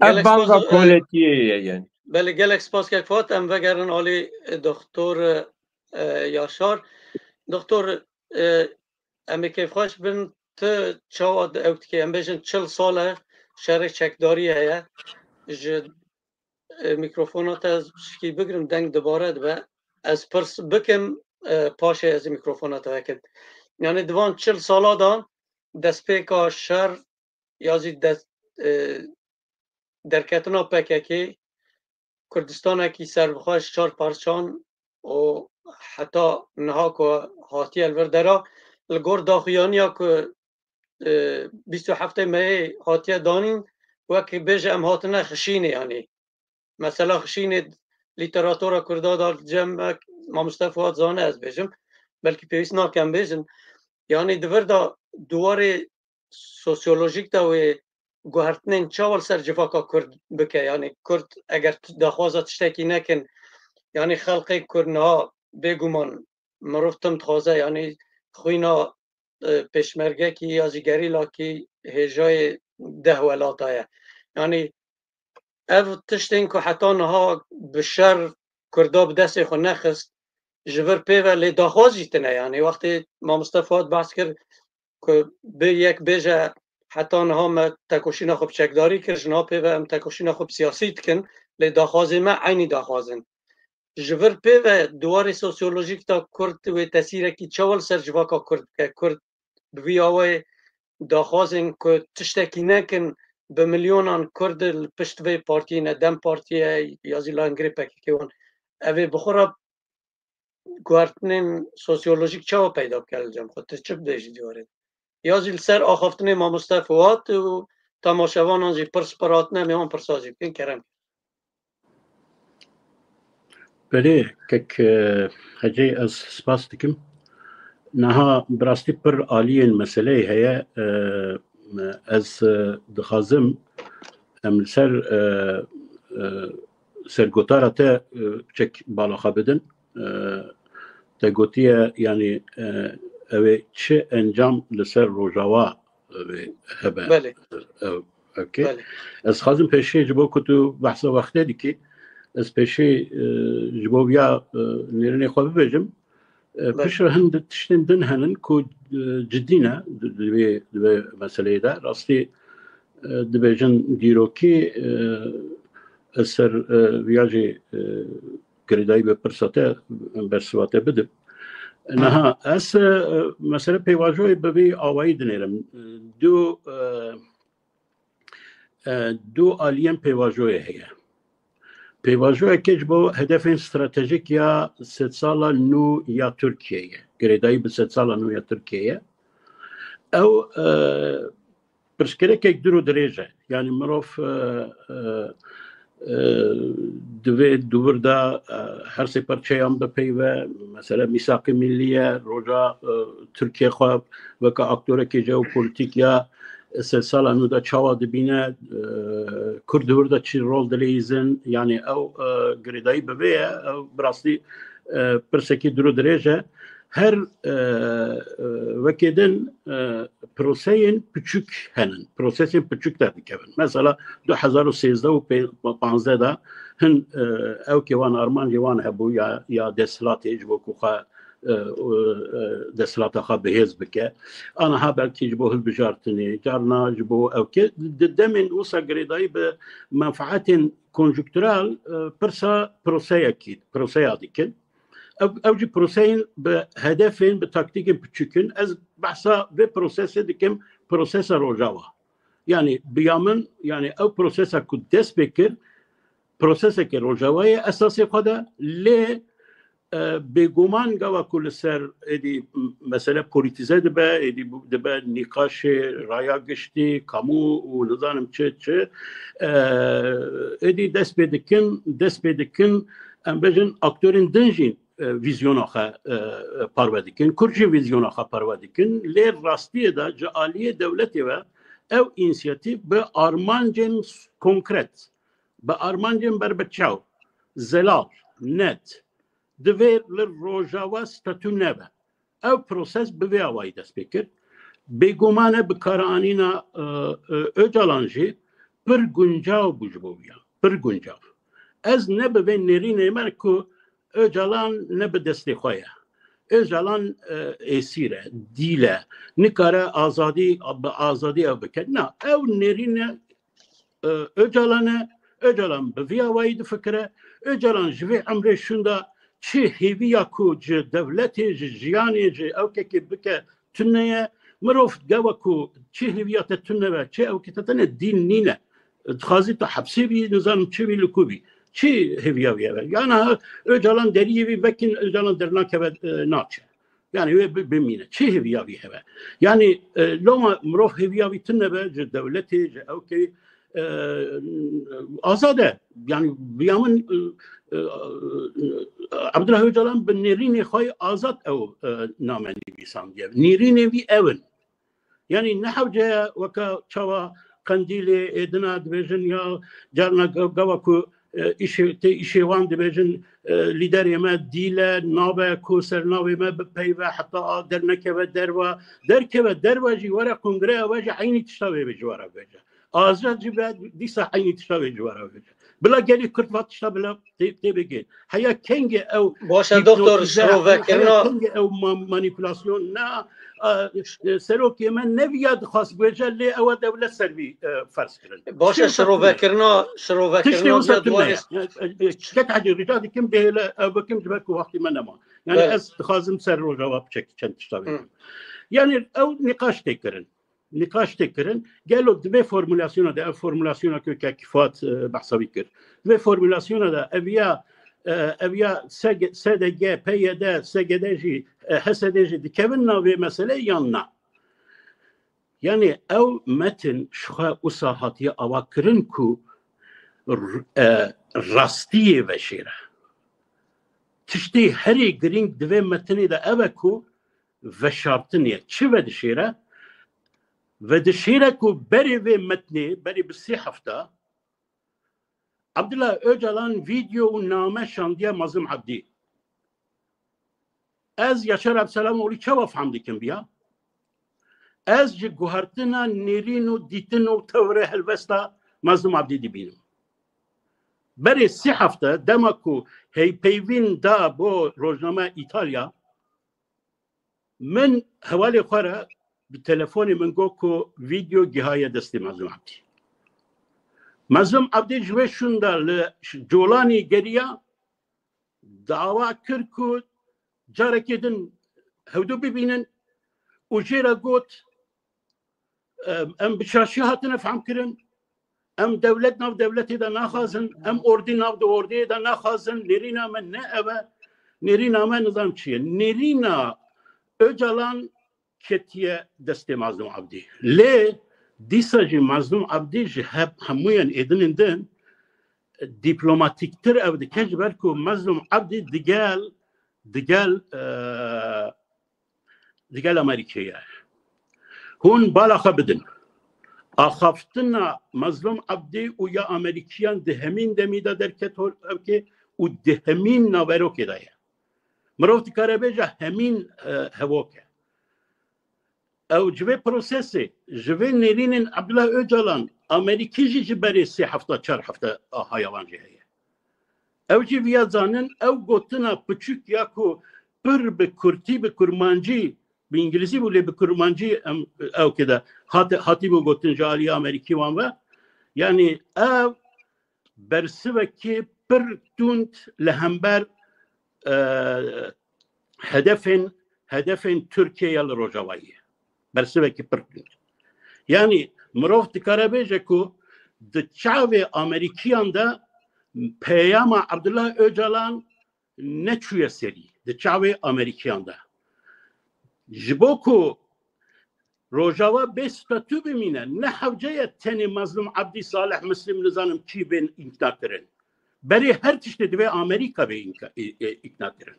Ev banga koletiyê ye yani. Belê, gelek spas kek Fuat. Em vegerin alî, e, doktor, e, Yaşar. Doktor, e, em ê kêfxweş bin, tu çawa di ew dikê? Em bêjin çil sal e şerê çekdarî heye. Ji e, mikrofona te ez pişikî bigrim, deng dibare dibe. Ez pirs bikim, e, paşê ez ê mikrofona te vekim. Yani di van çil sala de destpêka şer ya jî dest, e, derketina P K K Kurdistanekî serbixwe ji çar parçan û heta niha ku hatiye li vir dera, li gor daxuyaniya ku e, bîst û heftê meyê hatiye danîn, wek bêje em hatine Xişînê, yanî. Mesela Xişînê lîteratura Kurda da cem me, mamoste Fuat zane ez bêjim, belkî pêwîst nake em bêjin. Yanî di vir de duwarê sosyolojîk de wê guhertinên çawa li ser civaka Kurd bike, yanî Kurd eger t-, daxwaza tiştekî nekin, yanî xelqê Kurd niha bêguman mirov tim dixwaze, yanî xwîna e, pêşmergekî ya jî gerîlakî hêjayê deh welata ye. Yanî ev tiştên ku heta niha bi şer Kurda bi destê xwe nexist, ji vir pê ve lê daxwaz jî tine. Yanî wextê mamoste Fuat behs kir ku bi yek bêje heta niha me tekoşîna xwe bi çekdarî kir, ji niha pê ve em tekoşîna xwe bi siyasî dikin, lê daxwazê me eynî daxwazin. Ji vir pê ve di warê sosyolojîk de Kurd wê tesîrekî çawa li ser civaka Kurd bike? Kurd bi vî awayê daxwazên ku tiştekî nekin bi milyonan Kurd li pişt vê partiyê ne, DEM Partiyê ya jî lengirê P K K wan. Ev ê bi xwe re guhertinên sosyolojîk çawa peyda bike li cem xwe? Tu çi dibêjî di warê de? Ya jî li ser axaftinê mamoste Fuat û temaşevanan jî pirs pir hatine, em ê wan pirsa jî bikin, kerem. Belê, kek, e, Hecê, ez spas dikim. Niha bi rastî pir aliyên meseleyê heye. E, ez, e, dixwazim em li ser, e, e, sergotara te, e, çek bala xwe bidin. E, te gotiye, yanî, e, ew ê çi encam li ser Rojava, e, hebe? Belê. Ew, okey. Belê. Ez xwazim pêşî ji bo ku tu behsa wextê dikî, ez pêşî, e, ji bo viya, e, nêrînê xwe bibêjim. E, belê. Piştre hin di tiştên din henin ku, e, cidî ne di, di vê, di vê meseleyê de. Rastî, e, dibêjin dîrokî, e, ez ser, e, viya jî, e, girêdayî bi pirsa te, bersiva te bidim. Niha ez, e, mesele pêvajoyê bi vî awayî dinêrim. Du, e, e, du aliyên pêvajoyê heye. Pêvajoyeke ji bo hedefên stratejîk ya sedsala nû ya Tirkiyeyê ye. Girêdayî bi sedsala nû ya Tirkiyeyê ye. Ew, e, pirsgirêkek dûr û dirêj e. Yanî mirov, e, e, e, divê dûvir de, e, her sê parçeyan bipeyve. Mesela mîsaqê millî ye, roja, e, Tirkiye xwe weke aktorekî jeopolîtîk ya, e, sedsala nû de çawa dibîne, e, Kurd di wir de çi rol dileyîzin, yanî ew, e, girêdayî bi vê ye, ew bi rastî, e, pirsekî dûr û dirêj e. Her, e, e, wekê din, e, proseyên piçûk henin, prosesên piçûk derdikevin. Mesela du hezar û sêzdeh û panzdeh de hin, e, ewkê wan, armancê wan hebû ya, ya desthilatê ji bo ku xwe, e, e, desthilata xwe bihêz bike. Aniha belkî ji bo hilbijartinê, carna ji bo ewkê, di demên wisa girêdayî bi menfaetên konjunktural, e, pirsa proseyekî, proseya dikin. Ev, ew jî proseyên bi hedefên, bi taktîkên piçûk in. Ez behsa vê prosesê dikim, prosesa Rojava. Yanî bi ya min, yanî ew prosesa ku dest pê kir, proseseke Rojava ye esasê xwe de, lê E, bêguman gava ku li ser êdî mesele polîtîze dibe, êdî dibe nîqaşê raya giştî, kamû û nizanim çi çi, e, êdî dest pê dikin, dest pê dikin, em bêjin aktorên din jî, e, vîzyona xwe, e, parve dikin, Kurd jî vîzyona xwe parve dikin. Lê rastiyê de ji aliyê dewletê ve ew însiyatîf bi armancên konkret, bi armancên berbiçav, zelal, net, divê li Rojava statû nebe. Ew proses bi vê awayî dest pê kir. Bêguman e bikaranîna, e, e, Ocalan jî pir guncav bû ji bo wî ya. Pir guncav. Ez ne bi vê nêrînê me ku Ocalan ne bi destê xwe ye. Ocalan, e, êsîr e, dîl e. Nikare azadî, bi azadî ew bike. Na, ew nêrîne, e, Ocalan e. Ocalan bi vî awayî difikire. Ocalan ji vê emrê şûnda çi hêviya ku ji dewletê, ji jiyanê, ji ewkekê bike tune ye. Mirov gava ku çi hêviya te tune be, çi ewkê te tune dîl nîne. Dixwazî tu hepsê bî, nizanim çi bî, li ku bî. Çi hêviya wî hebe? Yana Ocalan deriyê wî vekin, Ocalan dernakeve, e, naçe. Yani wê bi-, bimîne. Çi hêviya wî hebe? Yani, e, loma mirov hêviya wî tune be, ji dewletê, ji ewkê, e, azad e. Yani biya min, e, e, Abdullah Ocalan bi nêrînê xwe azad ew, e, name nivîsandiye. Nêrînê wî ew in. Yani ne hewce ye weke çawa Qendîlê êdina dibêjin ya carna ge-, gava ku, e, îşê, tê îşê wan dibêjin, e, lîderê me dîl e, nabe ku ser navê me bipeyve heta a dernekeve derva. Derkeve derva jî were kongreya we jî eynî tişta wê ji we re bêje. Azad jî be dîsa eynî tişta wê ji we re bêje. Bila gelî Kurd va tişta bila tê, tê bigê. Heya kengê ew Baş e, doktor, hîpnotize, şirovekirina heya kengê ew ma-, manîpulasyon ne, e, e, serokê me neviya dixwast bêje, lê ew dewlet ser vî, e, ferz kirin. Baş e, Şiyo şirovekirina, şirovekirina Tiştê wisa tune ye. E, e, e, Kek Hecî, rica dikim bêhêle ew bikim ji ber ku wextî me nema. Yani Belê. Ez dixwazim ser Rojava biçek çend tişta Hı. bêjim. Yani ew nîqaş tê kirin. Nîqaş tê kirin. Gelo di vê formulasyona de, ev formulasyona ku Kek Fuat, e, behsa wî kir. Di vê formulasyona de ev ya, e, ev ya S G, S D G, P Y D, S G D jî, e, H S D jî dikevin navê mesele yan na? Yani ew metin ji xwe wisa hatiye ava kirin ku r-, e, rastiyê veşêre. Tiştê herî girîng di vê metinê de ev e ku veşartin e. Çi vedişêre? Vedişêre ku berê vê metnê, berê bi sê hefta, Abdullah Ocalan vîdeo û name şandiye Mazlum Abdî. Ez Yaşar Abselamoğlu çawa fehm dikim biya? Ez ji guhertina nêrîn û dîtin û tewrê helwesta Mazlum Abdî dibînim. Berê sê hefte dema ku heypeyvîn da bo rojname Îtalya, min hevalê xwe re bi telefonê min got ku vîdeo gihaye destê Mazlum Abdî. Mazlum Abdî ji wê şûnda li Colanî geriya, dawa kir ku carekê din hewdû bibînin û jê re got, em, em bi şaşî hatine fehmkirin, em dewlet nav dewletê de naxwazin, em ordî nav de ordiyê de naxwazin, nêrîna me ne ev e, nêrîna me nizam çi ye. Nêrîna Ocalan ketiye destê Mazlum Abdî. Lê dîsa jî Mazlum Abdî ji heb-, hemûyan êdinên din dîplomatîktir ev dike, ji ber ku Mazlum Abdî digel, digel, e, digel Amerîkê ye. Hûn bala xwe bidin. Axaftina Mazlum Abdî û ya Amerîkiyan di hemîn demî de derket hol ewkê û di hemîn naverokê de ye. Mirov dikare bêje hemîn, e, hevok e. Ew ji vê prosesê, ji vê nêrînên Abdullah Ocalan, Amerîkî jî ji berê sê hefta, çar hefta a haya wan jî heye. Ew jî viya zanin, ew gotina piçûk ya ku pir bi kurtî, bi kurmancî, bi îngilîzî bû lê bi kurmancî em, ew kê de hat-, hatîbû gotin ji alî Amerîkî wan ve. Yanî ev bersivekî pir tund li hember, e, hedefên, hedefên Tirkiyeyê ya li Rojavayê ye. Bersivekî pir tund. Yanî mirov dikare bêje ku di çavê Amerîkiyan de peyama Abdullah Ocalan neçûye serî di çavê Amerîkiyan de. Ji bo ku Rojava bê statû bimîne, ne hewce ye tenê Mezlûm Ebdî, Salih Mislîm, nizanim kî bên îkna kirin. Berê her tiştê divê Amerîka bê înka-, e, e, îkna kirin.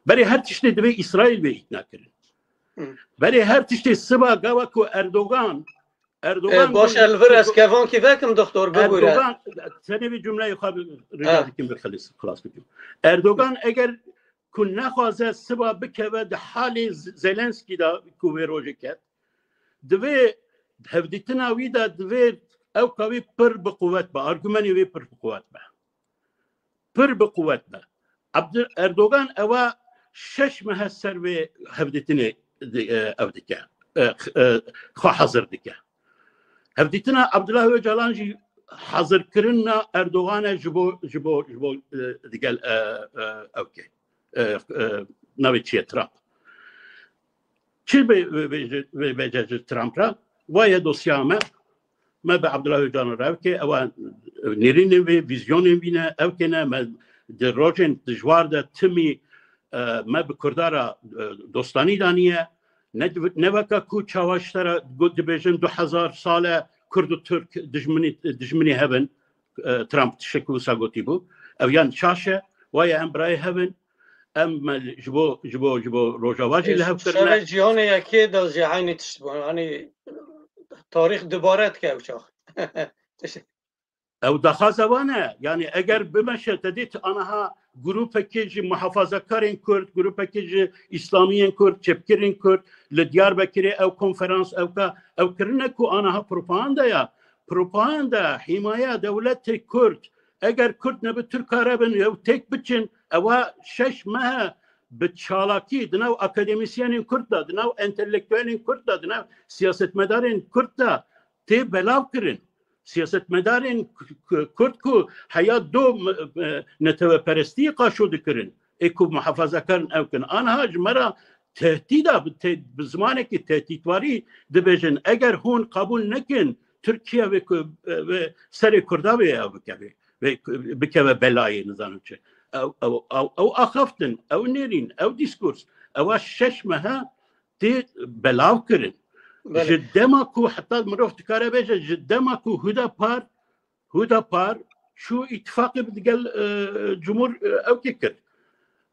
Berê her tiştê divê Îsraîl bê îkna kirin. Hı. Berê her tiştê siba gava ku Erdogan, Erdogan E, baş, ku-, el vir ez kevankî vekim, doktor, bibûre. Erdogan, tenê vê cumleyê xwe bi-, rica Ha. dikim, bi xilis-, xilas bikim. Erdogan eger ku nexwaze siba bikeve di halê Z-, Zelenskî de ku vê rojê ket, divê hevdîtina wî de divê ew ka wî pir bi quwet be, argumenê wî pir bi quwet be. Pir bi quwet be. Abdul Erdogan ewa şeş mehe ser vê hevdîtinê di-, e, ev dike. E, x-, e, xwe hazir dike. Hevdîtina Abdullah Ocalan jî hazirkirina Erdogan e ji bo, ji bo, ji bo, e, digel, e, e, ew ke. E, e, navê çi ye, Trump. Çi be, be, be, be, be, be, Trump ra? Wa ye dosya me. Me bi Abdullah Ocalan re ew ke, ewa nêrînên vê, vîzyonên vî ne, ew ke ne, me di rojên dijwar de timî, e, me bi Kurda re, e, dostanî daniye. Ne, ne weka ku çawa ji te re got, dibêjin du hezar sal e Kurd û Tirk dijminî, dijminî hebin. E, Trump tiştek wisa gotî bû. Ev yan şaş e, wa ye em birayê hev in. Em me ji bo, ji bo, ji bo Rojava jî li hev kirine. Şerê cîhanê yekê de jî eynî tişt bû. Yanî tarîx dubare dike ew çax. Ew daxwaza wan e. Yanî eger bimeşe, te dît aniha grûpekê ji muhafazakarên Kurd, grûpekê ji îslamiyên Kurd, çepgirên Kurd li Diyarbekirê ew konferans, ew ka, ew kirine ku aniha propaganda ya, propaganda, hîmaya dewletê Kurd, eger Kurd nebi Tirk kare bin, ew têk biçin, ewa şeş mehe bi çalakî di nav akademîsyenên Kurd de, di nav entelektuelên Kurd de, di nav siyasetmedarên Kurd de tê belav kirin. Siyasetmedarên k-, k-, Kurd ku heya do m-, e, neteweperestiyê qaşo dikirin, ê ku muhafazakar in ew kin. Aniha ji me re tehdîda bi te-, bi zimanekî tehdîtwarî dibêjin, eger hûn qebûl nekin, Tirkiye vê ku, e, vê serê Kurda vê ew bikeve, vê ku, bikeve belayê, nizanim çi. Ew, ew, ew, ew axaftin, ew nêrîn, ew dîskurs, ewa şeş mehe tê belav kirin. Belê. Ji dema ku heta mirov dikare bêje, ji dema ku Hudapar, Hudapar çû îtifaqê bi digel, e, Cumhur, e, ewkê kir.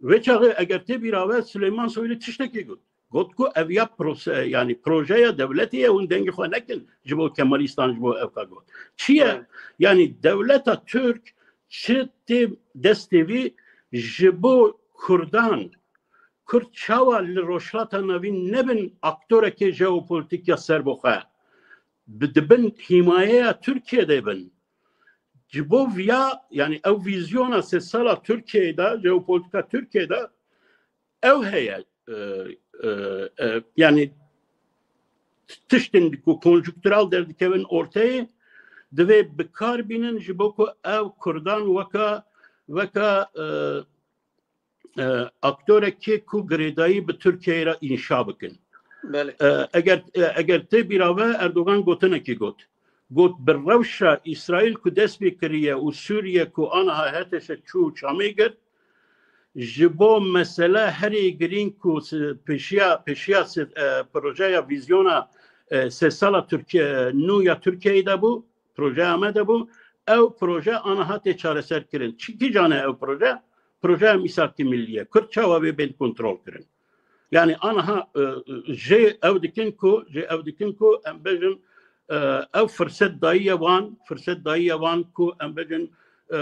Vê çaxê eger tê bîra we, Silêman Soylî tiştekê got. Got ku ev ya prose-, yanî projeya dewletê ye, hûn dengê xwe nekin ji bo Kemalîstan, ji bo ewka got. Çi ye? Evet. Yanî dewleta Tirk çi tê destê vî ji bo Kurdan, Kurd çawa li Rojhilata Navîn nebin aktorekê jeopolitîk ya serbixwe, bi, di bin hîmayeya Tirkiyê de bin. Ji bo viya, yanî ew vîzyona sê sala Tirkiyeyê de, jeopolitîka Tirkiyeyê de ew heye, e, e, e, yanî tiştên ku konjunktural derdikevin orteyê, divê bi kar bînin ji bo ku ew Kurdan weka, weka, e, e, aktorekê ku girêdayî bi Tirkiyeyê re înşa bikin. Belê. E, eger, e, eger tê bîra we, Erdogan gotinekî got. Got, bi rewşa Îsraîl ku dest pê kiriye û Sûriye ku aniha H T Ş çû Şamê girt, ji bo mesele herî girîng ku si-, pêşiya, pêşiya si-, e, projeya vîzyona, e, sê sala Tirkiye, nû ya Tirkiyeyê de bû, projeya me de bû, ew proje aniha tê çareser kirin. Çi kîjan e ew proje? Projeya mîsakê millî ye. Kurd çawa bê bên kontrol kirin? Yanî aniha, e, jê ew dikin ku, jê ew dikin ku em bêjin, e, ew firset dayiye wan, firset dayiye wan ku em bêjin, e,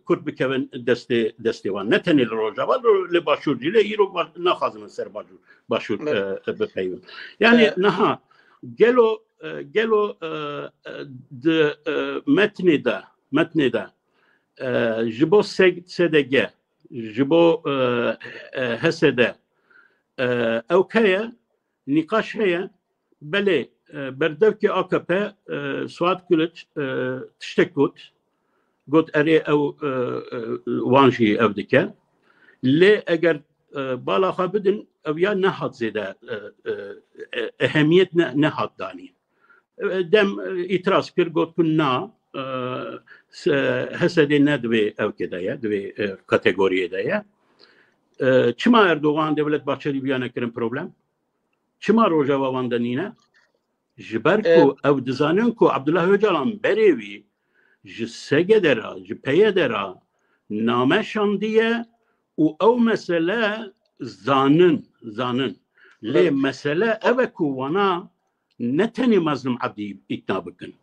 Kurd bikevin destê, destê wan. Ne tenê li Rojava, li, li Başûr jî, lê îro ba-, naxwazim ser Başûr, Başûr, Evet. e, e, bipeyivim. Yanî Evet. niha gelo, e, gelo, e, e, di, e, metnê de, metnê de, e, ji bo S-, S D G, ji bo, e, e, H S D, e, ew heye, nîqaş heye, belê, e, berdevkê A K P, e, Suat Kiliç, e, tiştek got, got, erê ew, e, e, wan jî ev dike. Lê eger, e, bala xwe bidin, ew ya nehat zêde, e, e, e, ehemiyet ne, nehat danîn. E, dem, e, îtiraz kir, got ku na, e, se-, H S D ne di vê ewkê de ye, di vê, e, kategoriyê de ye. E, çima Erdogan Devlet Bahçelî biyane kirin problem? Çima Rojava wan de nîne? Ji ber ku ew dizanin ku Abdullah Ocalan berê wî ji S G D re, ji P Y D re name şandiye û ew mesele zanin, zanin. Lê mesele ev e ku wana ne tenê Mazlûm Ebdî îkna bikin.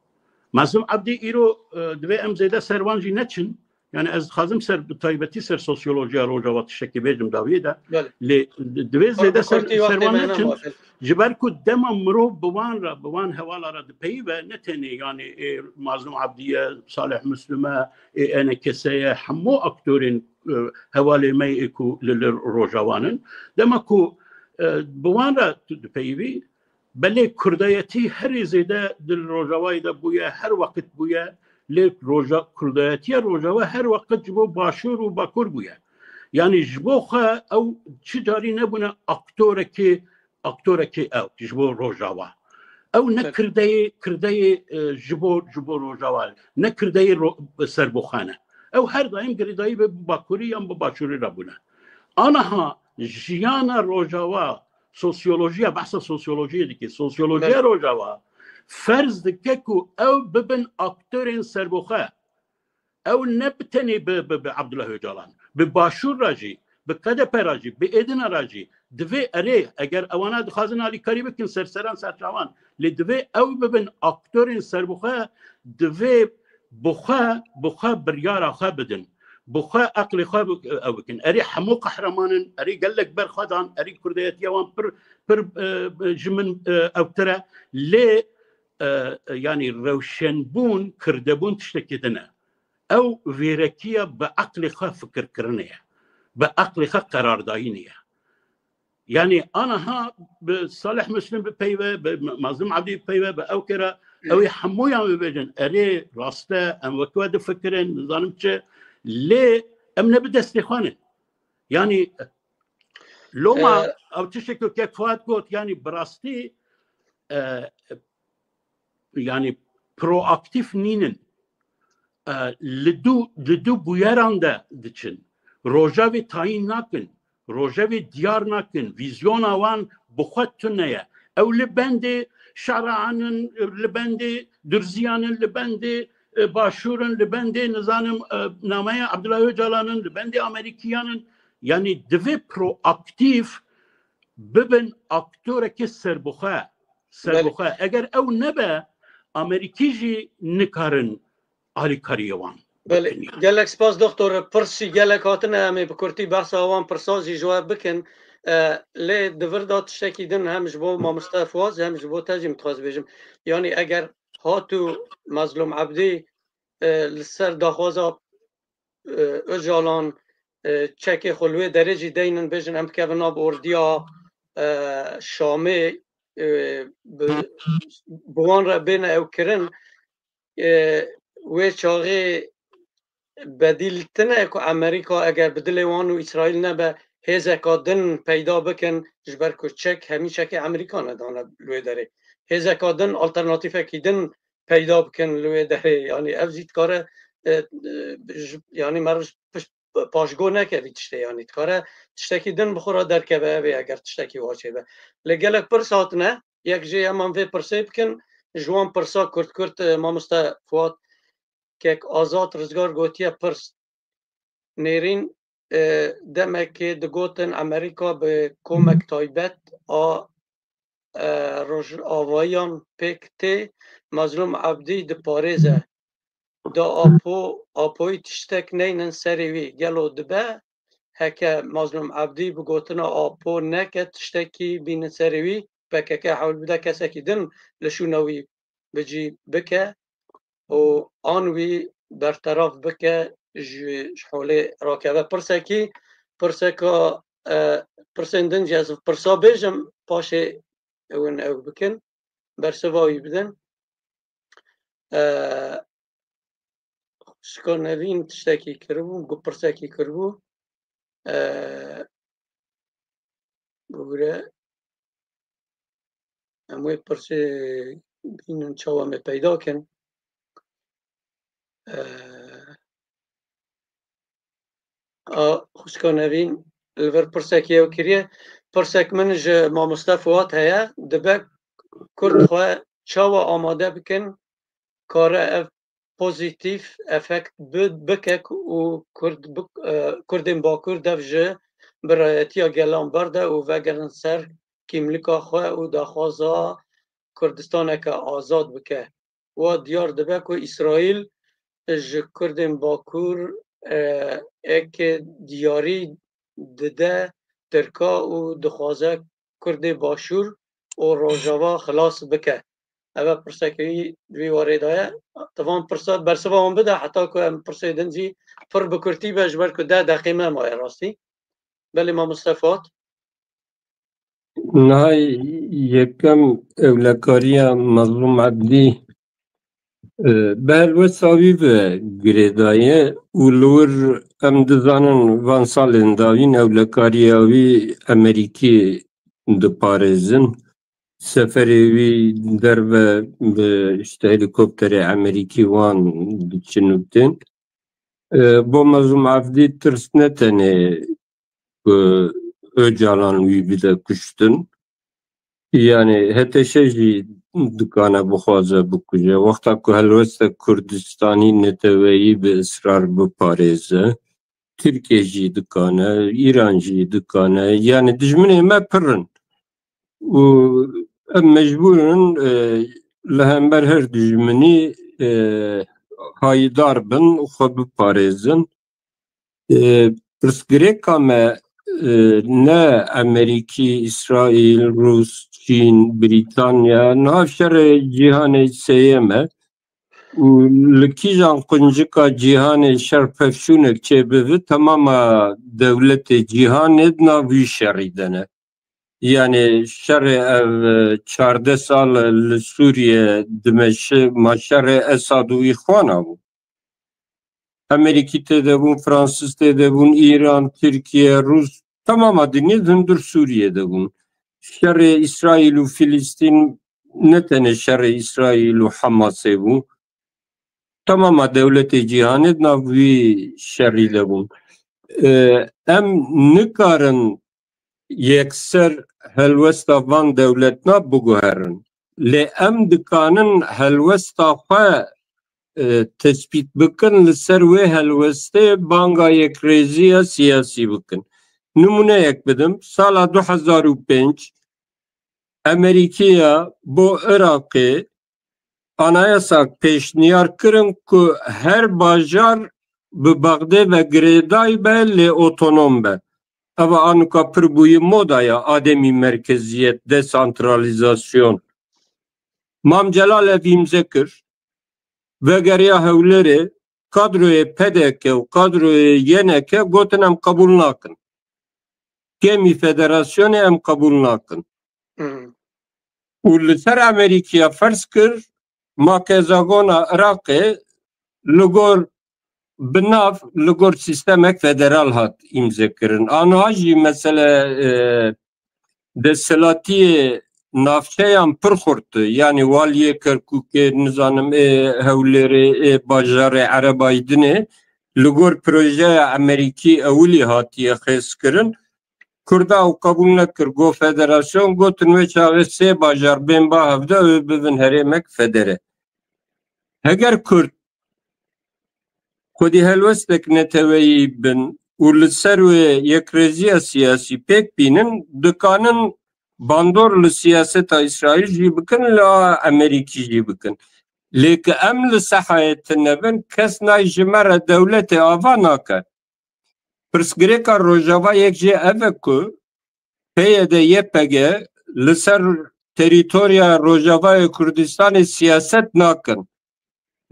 Mazlûm Ebdî îro, e, divê em zêde ser wan jî neçin. Yani ez dixwazim ser, bi taybetî ser sosyolojiya Rojava tiştekî bêjim dawiyê de. Belê. Lê di-, divê zêde ser, ser wan neçin. Ji ber ku dema mirov bi wan re, bi wan hewala re dipeyive, ne tenê yani ê Mazlûm Ebdî ye, Salih Muslim e, ê E N K S ye, hemû aktorên, e, hevalê me yê ku li, li Rojava nin. Dema ku, e, bi wan re tu dipeyivî, belê kurdayetî herî zêde di Rojavayê de bûye, her weqt bûye, lê roja-, kurdayetiya Rojava her weqt ji bo Başûr û Bakur bûye. Yani ji bo xwe ew çi carî nebûne aktorekê, aktorekê ew ji bo Rojava. Ew ne kirdeyê, kirdeyê, e, ji bo, ji bo Rojava, ne kirdeyê ro-, serbixwe ne. Ew her daim girêdayî bi Bakurî yan bi Başûrî re bûne. Aniha jiyana Rojava, sosyolojiya, behsa sosyolojiyê dike. Sosyolojiya Rojava ferz dike ku ew bibin aktorên serbixwe. Ew ne bi tenê bi, bi, bi Abdullah Ocalan, bi Başûr re jî, bi K D P re jî, bi Êdîna re jî, divê erê, eger ewana dixwazin alîkarî bikin ser seran serçavan, lê divê ew bibin aktorên serbixwe, divê bi xwe, bi xwe biryara xwe bidin. Bi xwe eqlê xwe bi-, ew bikin. Erê hemû qehreman in, erê gelek ber xwe dan, erê kurdayetiya wan pir, pir, e, ji min, e, ewtir e. Lê, e, e, yanî rewşenbûn, kirdebûn tiştekî din e. Ew vêrekiya bi eqlê xwe fikirkirinê ye. Bi eqlê xwe qerardayînê ye. Yani aniha bi Salih Muslim bipeyve, bi Mazlum Abdî bipeyve, bi ew kere, ew ê hemûyan bibêjin, erê, rast e, em wek we difikirin, nizanim çi, lê em ne bi destê xwe ne. Yani loma, e, ew tiştek ku kek Fuat got, yani bi rastî, e, yani proaktîf nînin. E, li dû, li dû bûyeran de diçin. Rojavê tayîn nakin. Rojevê diyar nakin. Vîzyona wan bi xwe tune ye. Ew li bendê Şarahan in, li bendê Durziyan in, li bendê, e, Başûr in, li bendê, nizanim, e, nameya Abdullah Ocalan in, li bendê Amerîkiyan in. Yani divê proaktîf bibin aktorekî serbixwe. Serbixwe. Eger ew nebe, Amerîkî jî nikarin alîkariyê wan. Belê. Gelek spas doktor. Pirs jî gelek hatine, em ê bi kurtî behsa wan pirsa jî ji we bikin. E, lê di vir de tiştekî din hem ji bo mamoste Fuaz hem ji bo te jî min dixwest bêjim. Yanî eger hatû Mazlûm Ebdî, e, li ser daxwaza, e, Ocalan, e, çekê xwe li wê derê jî deynin, bêjin em bikevin nav ordiya, e, Şamê, e, bi, bi wan re bêne ew kirin. E, wê çaxê bedîl tine ku Amerîka eger bi dilê wan û Îsraîl nebe, hêzeka din peyda bikin, ji ber ku çek, hemî çekê Amerîka nedane li wê derê. Hêzeka din, alternatîfekî din peyda bikin li wê derê. Yanî ev jî dikare, e, e, ji, yanî meriv ji pişt paşgo neke vî tiştê, yanî dikare tiştekî din bi xwe re derkeve, ev ê eger tiştekî wiha çêbe. Lê gelek pirs hatine, yek jê heman vê pirsê bikin, ji wan pirsa kurt kurt, e, mamoste Fuat, kek Azad Rizgar gotiye pirs. Nêrîn, e, demekê digotin Amerîka bi komek taybet a, e, Rojavayiyan pêk tê, Mazlûm Ebdî diparêze. Da Apo, Apoyî tiştek neynin serê wî. Gelo dibe heke Mazlûm Ebdî bi gotina Apo neke tiştekî bînin serê wî, P K K hewl bide kesekî din li şûna wî bi cî bike û an wî berteraf bike, ji, ji holê rakeve. Pirsekî, pirseka, e, pirsên din jî ez pirsa bêjim, paşê hûn ew bikin, bersiva wî bidin. E, Xwişka Nevîn tiştekî kiribû, got pirsekî kiribû. E, bigure. Em wê pirsê bînin çawa me peyda kin. E, a, xwişka Nevîn, li vir pirsekî ew kiriye. Pirsek min ji mamoste Fuat heye, dibe Kurd xwe çawa amade bikin, kare ev pozîtîf efekt bi-, bike û Kurd bik-, e, Kurdên Bakur dev ji birayetiya gelan berde û vegerin ser kîmlika xwe û daxwaza Kurdistaneke azad bike. Wa diyar dibe ku Îsraîl ji Kurdên Bakur, e, eke diyarî dide Tirka û dixwaze Kurdê Başûr û Rojava xilas bike. Ev e pirseke wî di vî warê de ye. Ti van pirsa bersiva wan bide heta ku em pirsê din jî pir bi kurtî be, ji ber ku deh deqê me maye rastî. Belê mamoste Fuat. Niha yekem ewlekariya Mezlûm Ebdî, e, bi helwesta wî ve girêdaye û li wir em dizanin van salên dawîn ewlekariya wî Emerîkî diparêzin. Seferê wî derve bi, işte, helîkopterê Emerîkî wan diçin û tên. E, bo Mezlûm Ebdî tirs ne tenê ku Ocalan wî bide kuştin. Yani H T Ş jî dikane bixwaze bikuje. Wexta ku helweste Kurdistanî neteweyî bi israr biparêze, Tirkiye jî dikane, Îran jî dikane. Yani dijminê me pir in. Û em mecbûr in, e, li hember her dijminî, e, hayîdar bin û xwe biparêzin. E, pirsgirêka me, e, ne Emerîkî, Îsraîl, Rûs, Çîn, Brîtanya, niha şerê cîhanê sêyem e. Û li kîjan quncika cîhanê şer pevçûnek çêbivi, temama dewletê cîhanê di nav wî şerî de ne. Yani şerê ev, e, çardeh sal li Sûriye dimeşi, ma şerê Esad û Îxwana bû. Emerîkî tê de bûn, Fransîz tê de bûn, Îran, Tirkiye, Rûs, temama dinyê di hundir Sûriye de bûn. Şerê Îsraîl û Filistîn ne tenê şerê Îsraîl û Hamasê bû. Temama dewletê cîhanê di nav wî şerî de bûn. E, em nikarin yekser helwesta van dewletna biguherin. Lê em dikanin helwesta xwe, e, tespît bikin, li ser wê helwestê banga yekrêziya siyasî bikin. Nimûneyek bidim, sala du hezar û pênc Emerîkiya bo Iraqê anayasak pêşniyar kirin ku her bajar bi Bexdê ve girêdayî be, lê otonom be. Eva anuka pir bûye moda ya ademî merkeziyet, desantralizasyon. Mam Celal ev îmze kir, vegeriya Hewlêrê, kadroyê P D K û kadroyê Y N K gotin em qebûl nakin. Kêmî federasyonê em qebûl nakin. Hmm. Û li ser Amerîkaya ferz kir, makezagona Iraqê li gor bi nav, li gor sîstemek federal hat îmzekirin. Aniha jî mesele, e, desthilatiyê navçeyan pir xurt e. Yani waliyê Kerkûkê, nizanim ê Hewlêrê, ê bajarê Erebaydinê li gor projeya Emerîkî ewilî hatiye xêzkirin. Kurda ew qebûl nekir, got federasyon, gotin wê çaxê sê bajar bên ba hevde, ew ê bibin herêmek federe. Heger Kurd xwedî helwestek neteweyî bin û li ser wê yekrêziya siyasî pêk bînin, dikanin bandor li siyaseta Îsraîl jî bikin, li a Emerîkî jî bikin. Lê ki em li sehayê tune bin, kes nayê ji me re dewletê ava nake. Pirsgirêka Rojava yek jê ev e ku P Y D Y P G li ser terîtorya Rojavayê Kurdistanê siyaset nakin.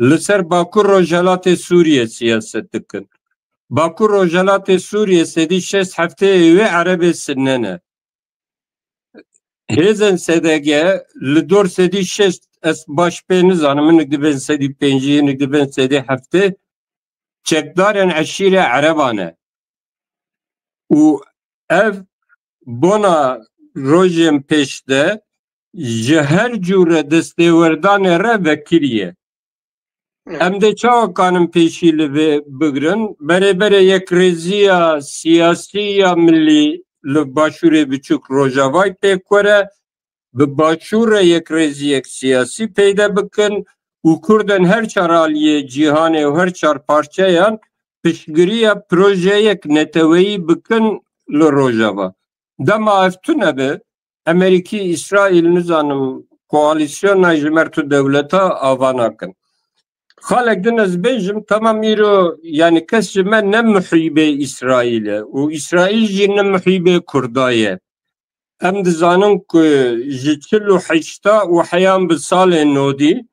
Li ser Bakur Rojhelatê Sûriyê siyaset dikin. Bakur Rojhelatê Sûriyê sedî şêst heftê wê Erebê Sinne ne. Hêzên S D G li dor sedî şêst, ez baş pê nizanim, hinek dibên sedî pêncî, hinek dibên sedî heftê, çekdarên eşîrê Ereban e. Û ev bona rojên pêş de ji her cûre destêwerdanê re vekirî ye. Em dê çawa kanin pêşî li vê bigrin? Berê berê yekrêziya siyasî ya milî li Başûrê Biçûk Rojavayê pêk were, bi Başûr re yekrêziyek siyasî peyde bikin û Kurdan her çar aliyê cîhanê û her çar parçeyan piştgiriya projeyek neteweyî bikin li Rojava. Dema ev tune be, Emerîkî, Îsraîl, nizanim, koalîsyona ji mer tu dewleta ava nakin. Xalek din ez bêjim, temam îro, yanî kes ji me ne muhîbê Îsraîl e û Îsraîl jî ne muhîbê Kurda ye. Em dizanin ku ji çil û heşta û heyan bi salê nodî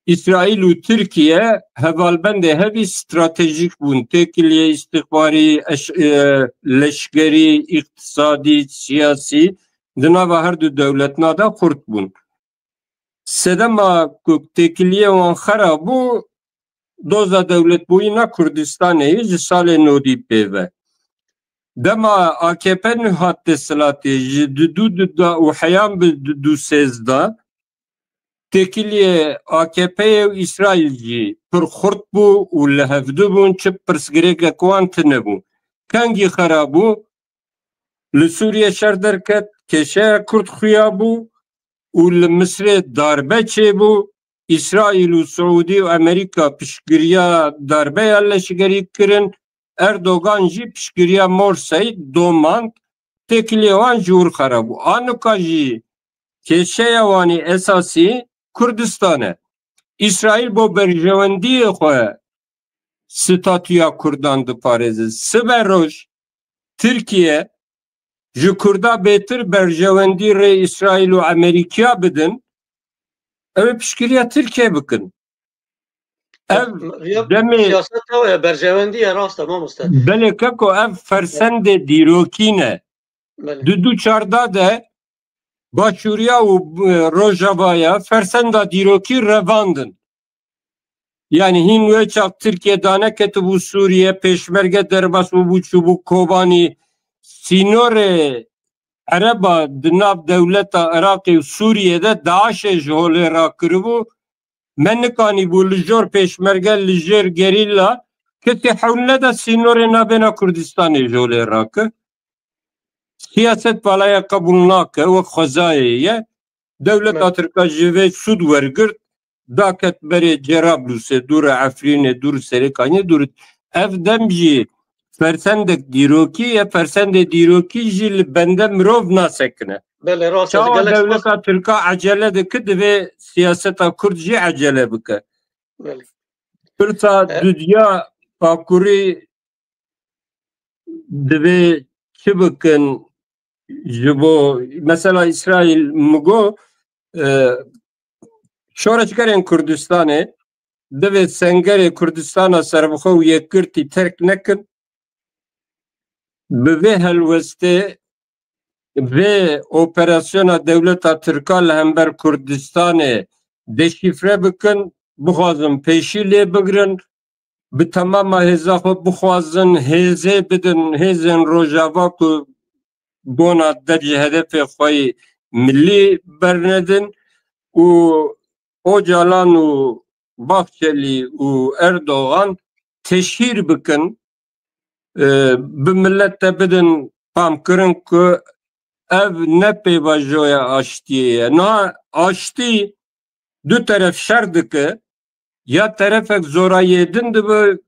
Îsraîl û Tirkiye hevalbendê hevî stratejîk bûn. Têkiliyê îstixbarî, eş-, e, leşkerî, îqtisadî, siyasî di nava her du dewletna de xurt bûn. Sedema ku têkiliyê wan xera bû, doza dewletbûyîna Kurdistanê yê ji salê nodî pê ve. Dema A K P nû hat desthilatê, ji di du du da û heyan bi du du sêzda, têkiliyê A K P'yê û Îsraîl jî pir xurt bû û li hevdu bûn, çi pirsgirêkek wan tune bû. Kengî xera bû, li Sûriye şer derket, kêşeya Kurd xuya bû û li Misrê darbe çêbû. Îsraîl û Siûdî û Amerîka piştgiriya darbeya leşkerî kirin. Erdogan jî piştgiriya Morsey domand, têkiliyê wan ji wir xera bû. Anika jî kêşeya wanî esasî Kurdistan e. Îsraîl bo berjewendiyê xwe statûya Kurdan diparêze. Sibe roj Tirkiye ji Kurda bêtir berjewendî rê Îsraîl û Amerîkiya bidin, ew ê piştgiriya Tirkiye bikin. Ev Riya demê siyaset ew e, berjewendî ye, rast e, mamoste. Belê keko, ev fersendê dîrokî ne. Belê. Du du çarda de Başûriya û, e, Rojavaya fersenda dîrokî revandin. Yani hîn wê çax Tirkiye daneketibû Sûriye, pêşmerge derbas bûbû, çûbû Kobanî, sînorê Ereba di nav dewleta Iraqê û Sûriye de DAIŞê ji holê rakiribû. Me nikanîbû li jor pêşmerge, li jêr gerîla, kesê hewl neda sînorê navbêna Kurdistanê ji holê rake. Siyaset balaya qebûl nake, wek xwezayê ye. Dewleta Tirka ji vê sûd wergirt, daket berê Cerablusê, dûre Efrînê, dûr Serêkaniyê, dûr. Ev dem jî fersendek dîrokî ye, fersendê dîrokî jî li bende mirov nasekine. Belê, rast e. Çawa gelek dewleta Tirka ecele dike, divê siyaseta Kurd jî ecele bike. Belê. Pirsa E- dudiya Bakurî divê çi bikin ji bo, mesela Îsraîl mi got, e, şoreşgerên Kurdistanê divê sengerê Kurdistana serbixwe û yekgirtî terk nekin. Bi vê helwestê vê operasyona dewleta Tirka li hember Kurdistanê deşîfre bikin, bixwazin pêşî lê bigrin, bi temama hêza xwe bixwazin hêzê bidin, hêzên Rojava ku bona der ji hedefê xwe yê milî bernedin û Ocalan û Bahçelî û Erdogan teşhîr bikin, e, bi millet de bidin famkirin ku ev ne pêvajoya aştiyê ye. Niha aştî du teref şer dike, ya terefek zorayê din dibe,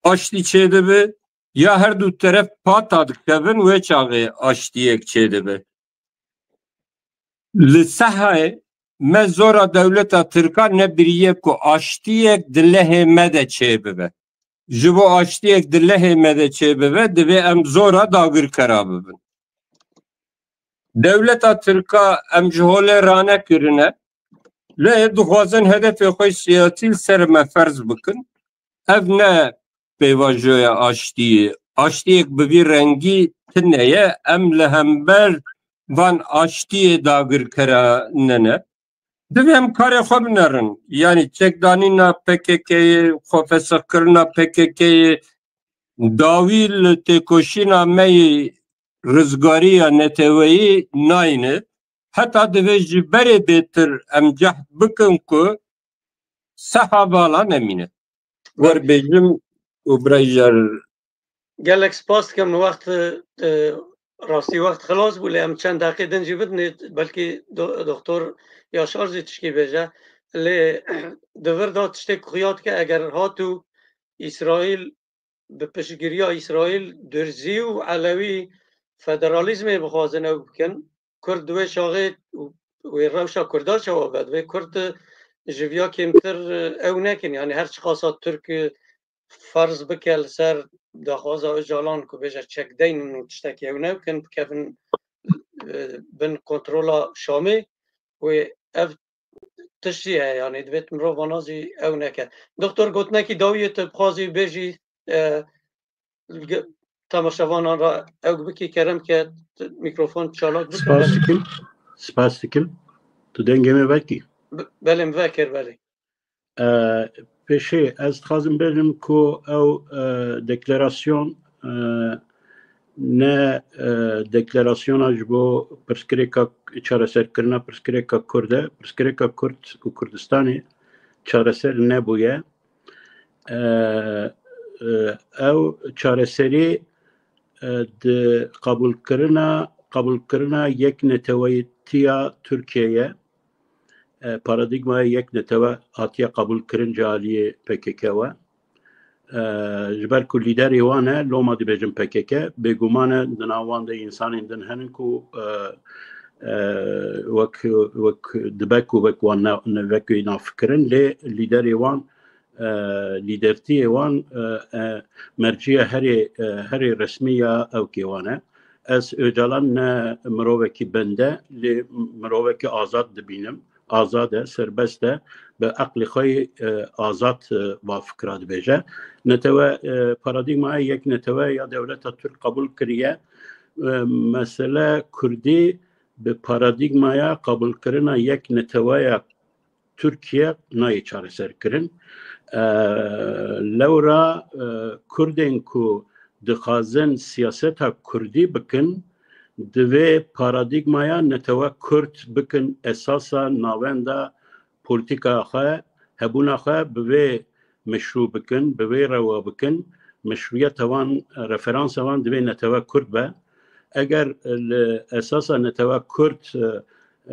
aştî çêdibe, ya her du teref pata dikevin, wê çaxê aştiyek çêdibe. Li sehayê me zora dewleta Tirka nebiriye ku aştiyek di lehê me de çêbibe. Ji bo aştiyek di lehê me de çêbibe, divê em zora dagirkera bibin. Dewleta Tirka em ji holê ranekirine, lê dixwazin hedefê xwe siyasî li ser me ferz bikin. Ev ne pêvajoya aştiyê. Aştiyek bi vî rengî tune ye. Em li hember van aştiyê dagirkera nene. Divê em karê xwe binerin. Yanî çekdanîna P K K'yê, xwefesixkirina P K K'yê, dawî li têkoşîna me yê rizgariya neteweyî nayne. Heta divê ji berê bêtir em cehd bikin ku Seha bala nemîne. Wer bêjim û birayî jar. Gelek spas dikim, wext, e, rastî wext xilas bû, lê em çend deqê din jî bidinê, belkî do-, doktor Yaşar jî tişkî bêje. Lê di vir de tiştê xuya dike, eger hatû Îsraîl bi piştgiriya Îsraîl Durzî û Elewî federalîzmê bixwazin ew bikin, Kurd di wê çaxê û wê rewşa Kurda çawa be? Divê Kurd ji viya kêmtir ew nekin. Yani her çiqasa Tirk ferz bike li ser daxwaza Ocalan ku bêje çekdeyn û tiştekî ew nekin, bikevin, e, bin kontrola Şamê. Wê ev tişt jî heye, yani divêt mirov vana jî ew neke. Doktor, gotinekî dawiyê tu bixwazî bêjî, e, ge-, temaşevanan re ew bikî, kerem ke t-, mikrofon çalak bike. Spas dikim. Spas dikim. Tu dengê me vekî. Be-, belê, min vekir, belê. E, pêşê ez dixwazim bêjim ku ew, e, deklarasyon, e, ne, e, deklarasyona ji bo pirsgirêka, çareserkirina pirsgirêka Kurd e. Pirsgirêka Kurd û Kurdistanê çareser nebûye. E, e, ew çareserî, e, di qebûlkirina, qebûlkirina yekneteweyîtiya Tirkiyeyê ye. E, paradîgmaya yeknetewe hatiye qebûlkirin ji aliyê P K K we. E, ji ber ku lîderê wan e, loma dibêjin P K K, bêguman e di nav wan de însanên din henin ku, e, e, wek, wek dibe ku wek wan ne, ne, wek wê nafikirin, lê lîderê wan, e, lîdertiyê wan, e, e, merciya herê, e, herê resmî ya ewkê wan e. Ez Ocalan ne mirovekî bende, lê mirovekî azad dibînim. Azad e, serbest e, bi eqlê xwe yê, e, azad, e, va fikra dibêje. Netewe, e, paradîgmaya yek netewe ya dewleta Tirk qebûl kiriye. E, mesele Kurdî bi paradîgmaya qebûlkirina yek neteweya Tirkiye nayê çareserkirin. E, lewra, e, Kurdên ku dixwazin siyaseta Kurdî bikin, divê paradîgmaya netewe Kurd bikin esasa navenda polîtîkaya xwe, hebûna xwe bi vê meşrû bikin, bi vê rewa bikin, meşrûyeta wan, referansa wan divê netewe Kurd be. Eger li esasa netewe Kurd, e,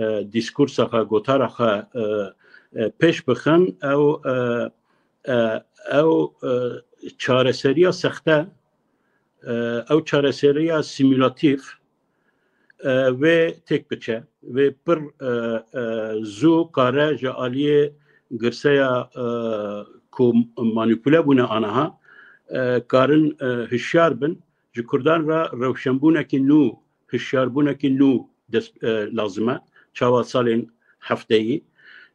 e, dîskursa xwe, gotara xwe, e, e, pêş bixin, ew, e, e, ew, e, çareseriya sexte, e, ew çareseriya simülatîf, e, wê têk biçe, wê pir, e, e, zû kare ji aliyê girseya, e, ku manîpule bûne aniha, e, karin, e, hişyar bin. Ji Kurdan re rewşenbûnekî nû, hişyarbûnekî nû dest, e, lazim e. Çawa salên hefteyî,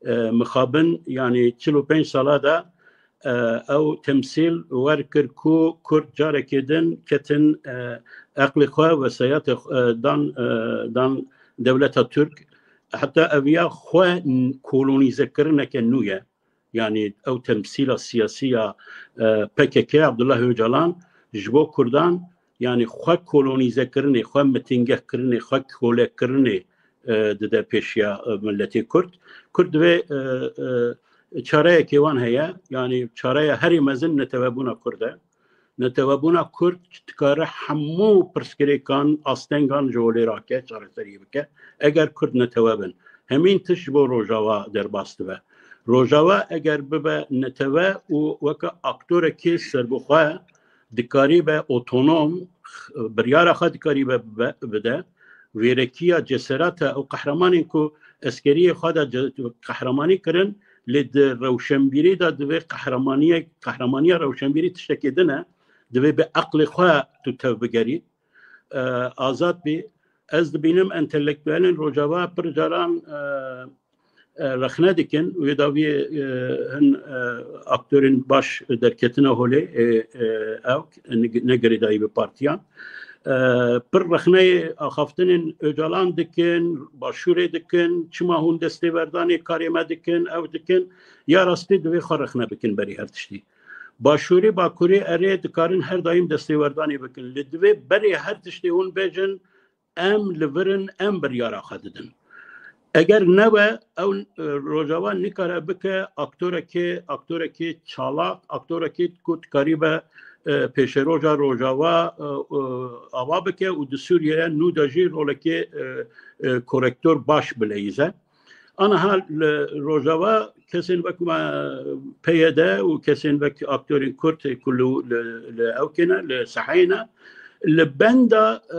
e, mixabin, yanî çil û pênc sala de, e, ew temsîl wer kir ku Kurd carekê din ketin, e, eqlê xwe, wesayetê xwe, e, dan, e, dan dewleta Tirk. Heta eviya xwe n-, kolonîzekirineke nû ye. Yanî ew temsîla siyasî ya, e, P K K, Abdullah Ocalan, ji bo Kurdan, yanî xwe kolonîzekirinê, xwe mitingehkirinê, xwe kolekirinê, e, dide pêşiya, e, miletê Kurd. Kurd divê, e, e, çareyekê wan heye, yanî çareya herî mezin netewebûna Kurd e. Netewebûna Kurd dikare hemû pirsgirêkan, astengan ji holê rake, çareserî bike. Eger Kurd netewe bin, hemîn tişt ji bo Rojava derbas dibe. Rojava eger bibe netewe û weke aktorekî serbixwe, dikarî be otonom, biryara xwe dikarî be, be, bide, wêrekiya ceserata ew qehremanên ku eskeriyê xwe de ce-, qehremanî kirin, lê di rewşenbîrî de divê qehremaniyek, qehremanîya rewşenbîrî tiştekê din e, divê bi eqlê xwe tu tevbigerî, e, azad bî. Ez dibînim entelektuelên Rojava pir caran, e, e, rexne dikin, wê dawiyê, e, hin, e, aktorên baş derketina holê, e, e, ew ne, ne girêdayî bi partiyan. E, pir rexneyê axaftinên Ocalan dikin, Başûrê dikin, çima hûn destêwerdanê karê me dikin, ew dikin, ya rastî divê xwe rexne bikin berî her tiştî. Başûrê, Bakurê erê dikarin her daîm destêwerdanê bikin. Lê divê berê her tiştê hûn bêjin, em li vir in, em biryara xwe didin. Eger nebe, ew, e, Rojava nikare bike aktorekê, aktorekê çalak, aktorekê ku dikaribe, e, pêşeroja Rojava, e, e, ava bike û di Sûriyeye nû de jî rolekê, e, e, korektor baş bileyîze. Aniha li Rojava kesên wek me P Y D û kesên wek aktorên Kurd ku li, li, li ewkê ne, li seheyê ne, li benda, e,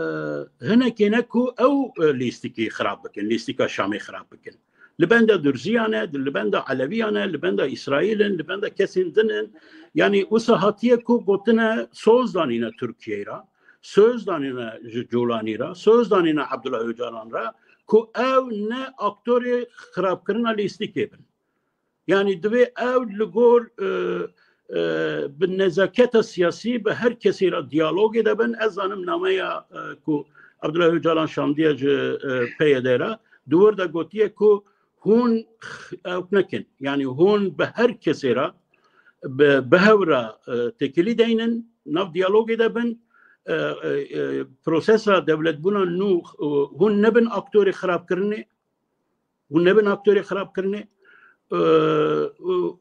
hinekê ne ku ew, e, lîstikî xirab bikin, lîstika Şamê xirab bikin. Li benda Durziyan e, li benda Eleviyan e, li benda Îsraîl in, li benda kesên din in. Yanî wisa hatiye ku gotine soz danîne Tirkiyeyê re, soz danîne ji Colanî re, soz danîne Abdullah Ocalan re ku ew ne aktorê xirabkirina lîstikê bin. Yanî divê ew li gor, e, e, bi nezaketa siyasî bi her kesê re diyalogê de bin. Ez zanim nameya, e, ku Abdullah Ocalan şandiye ji, e, P Y D re, di wir de gotiye ku hûn ew nekin. Yanî hûn bi her kesê re bi, bi hev re, e, têkilî deynin, nav diyalogê de bin, e, e, e, prosesa dewletbûna nû, e, hûn nebin aktorê xirabkirinê, hûn nebin aktorê xirabkirinê. E,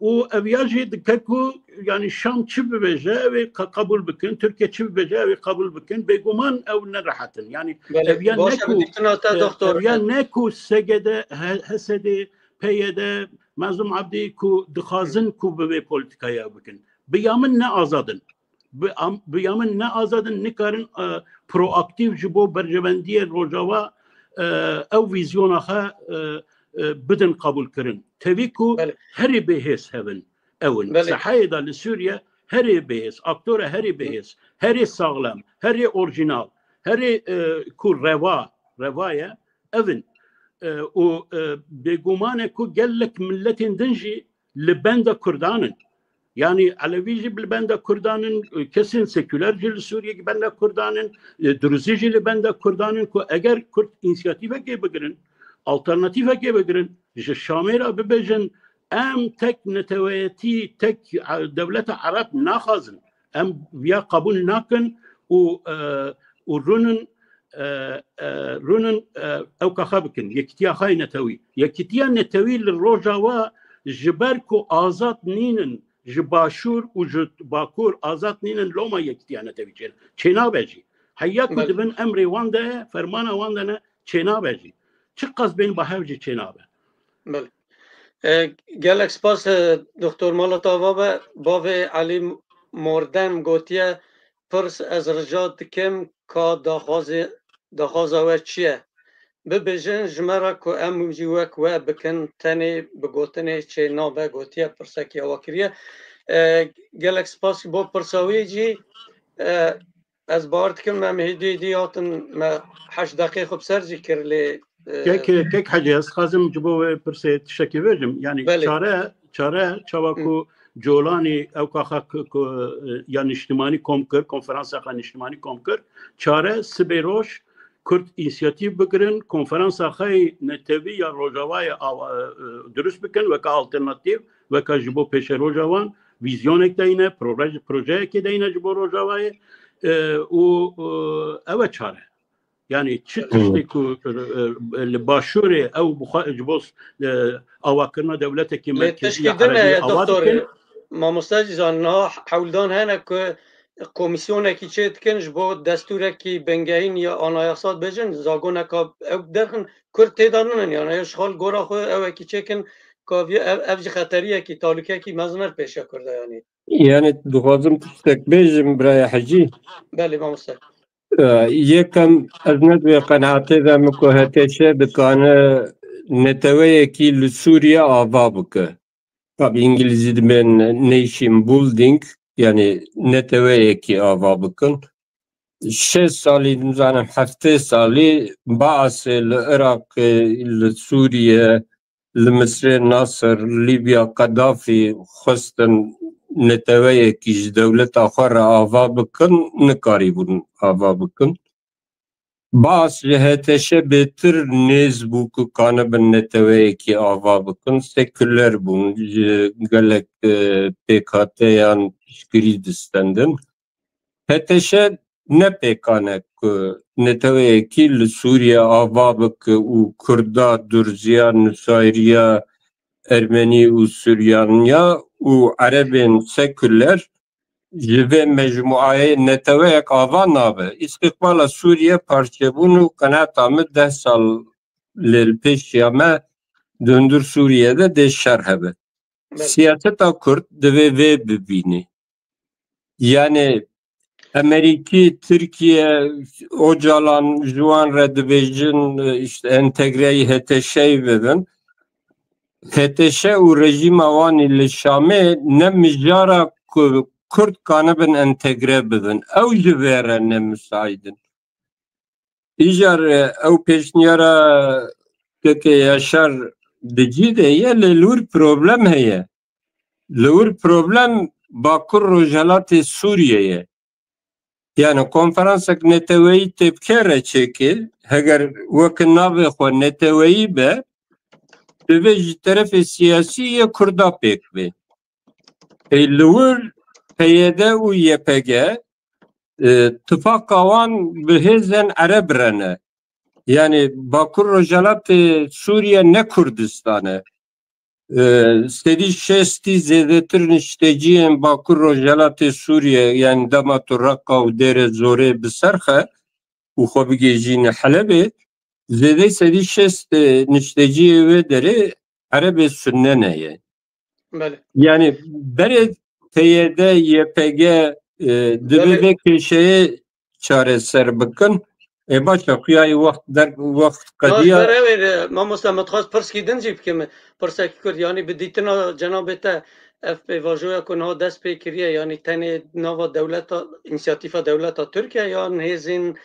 û ev ya jî dike ku, yanî Şam çi bibêje, ew ê qe-, qebûl bikin, Tirkiye çi bibêje, ew ê qebûl bikin. Bêguman ew ne rehet in. Yanî Belê, ev ya baş ne e, ku, bi dîtina te, e, doktor. Ev ya ne ku S G D, H-, H S D, P Y D, Mezlûm Abdî ku dixwazin ku bi vê polîtîkaya bikin. Bi ya min ne azad in. Bi am-, bi ya min ne azad in, nikarin, e, proaktîf ji bo berjewendiyê Rojava, e, ew vîzyona xwe, e, e, bidin qebûlkirin. Tevî ku Belê. herê bêhêz hev in. Ew in. Belê. Seheyê de li Sûriye herê bêhêz, aktora herê bêhêz, herê saxlem, herê orjînal, herê, e, ku reva, reva ye, ev in. E, û, e, bêguman e ku gelek miletên din jî li benda Kurdan in. Yanî Elewî jî li benda Kurdan in, kesên sekûler jî li Sûriyê li benda Kurdan in, e, Duruzî jî li benda Kurdan in ku eger Kurd însiyatîvekê bigirin, alternatîfekê bigirin, ji Şamê re bibêjin, em tek neteweyetî, tek, e, dewleta Ereb naxwazin. Em viya qebûl nakin û, e, û rûnin, e, e, rûnin, e, ew kaxa bikin, yekitiya xwe yê netewî. Yekitiya netewî li Rojava ji ber ku azad nînin, ji Başûr û ji Bakur azad nînin, loma yekitiya netewî çê-, çênabe jî. Heya ku Belê. dibin emrê wan de, fermana wan de ne, çênabe jî. Çiqas bên ba hev jî çênabe. Belê. E, gelek spas, e, Doktor Malat Ava be. Bavê Elî Mordem gotiye, pirs ez rica dikim ka daxwazê, daxwaza we çi ye? Bibêjin ji me re ku em jî wek we bikin, tenê bi gotinê çê nabe, gotiye pirsekî awa kiriye. E, gelek spas bo pirsa wî jî. E, Ez bawer dikim em hêdî hêdî hatin, me heşt deqê xwe bi ser jî kir lê, e, Kek, kek Hecî, ez dixwazim ji bo wê pirsê tiştekî bêjim. Yanî Belê. çare, çare çawa Hı. ku Colanî ew kaxa ku, ku, e, ya niştimanî kom kir, konferansa xwe niştimanî kom kir, çare sibê roj Kurd însiyatîf bigirin, konferansa xwe netewî ya Rojavayê awa, e, e, dirust bikin, weke alternatîf, weke ji bo pêşeroja wan, vîzyonek deyne, proje-, projeyekê deyne ji bo Rojavayê, e, û, e, ew e çare. Yanî çi Hı. tiştê ku, e, e, li Başûrê ew bixwe-, ji bo, e, awakirina dewletekî Lê merkezî tişkî ya din e, Erebî awa doktor, dikin. Mamoste Cîzan, niha hewldan hene ku komîsyonekî çê dikin ji bo destûrekî bingehîn ya anayasa dibêjin, zagoneka ew derxin, Kurd tê de nînin, yani ew ji xal gora xwe ewekî çêkin, ka vî-, ev, ev jî xeteriyekî, talûkekî mezin e li pêşiya Kurda, yani. Yani dixwazim tiştek bêjim, biraya Hecî. Belê, mamoste. E, yekem ez ne di wê qenaatê de me ku H T Ş dikane neteweyekî li Sûriye ava bike. Tabi îngilîzî dibên nation building, yani neteweyekî ava bikin. Şêst salî, nizanim heftê salî Baasê li Iraqê, li Sûriye, li Misrê Nasir, Lîbya Qedafî xwestin neteweyekî ji dewleta xwe re ava bikin, nikarîbûn ava bikin. Baas ji H T Ş bêtir nêz bû ku kanibin neteweyekî ava bikin, sekuler bûn, ji gelek, e, pêkhateyan piştgirî distendin. H T Ş ne pêkan e ku neteweyekî li Sûriye ava bike û Kurda, Durziya, Nusayriya, Ermenî û Suryaniya û Erebên sekuler ji vê mecmuayê neteweyek ava nabe. Îstiqbala Sûriye parçebûn û qenaeta min deh sal lê li pêşiya me di hundir Sûriye de dê şer hebe. Belê. Siyaseta Kurd divê vê bibîne. Yani Amerîkî, Tirkiye, Ocalan ji wan re dibêjin, e, işte entegreyî H T Ş'yî bibin. H T Ş û rejîma wan î li Şamê ne mijara ku Kurd kanibin entegre bibin. Ew ji vê re ne misaîd in. Îcar, e, ew pêşniyara kekê Yaşar di cî de ye, lê li wir problem heye. Li wir problem Bakur Rojhelatê Sûriye ye. Yani konferansek neteweyî tê bike reçekê, heger weke navê xwe neteweyî be, divê ji terefê siyasî yê Kurda pêk bê. Ê li wir P Y D û Y P G, e, tifaqa wan bi hêzên Ereb re ne. Yani Bakur Rojhelatê Sûriye ne Kurdistan e. E, sedî şêstî zêdetir nişteciyên Bakur Rojhelatê Sûriye, yani dema tu Reqa û Dêre Zorê bi ser xe û xwe bigihîjîne Helebê, zêdeyî sedî şêst nişteciyê wê derê Erebê Sunne ne ye. Belê. Yani berê P Y D, Y P G, e, divê Belê. vê kêşeyê çareser bikin. E, baş e, xuya ye wext der, wext Baş qediya. ber ew ê, e, mamoste, min dixwest pirskî din jî bikim. Pirsekî kurt, yani bi dîtina cenabê te ev pêvajoya ku niha dest pê kiriye, yani tenê nava dewleta, însiyatîfa dewleta Tirkiye yan hêzên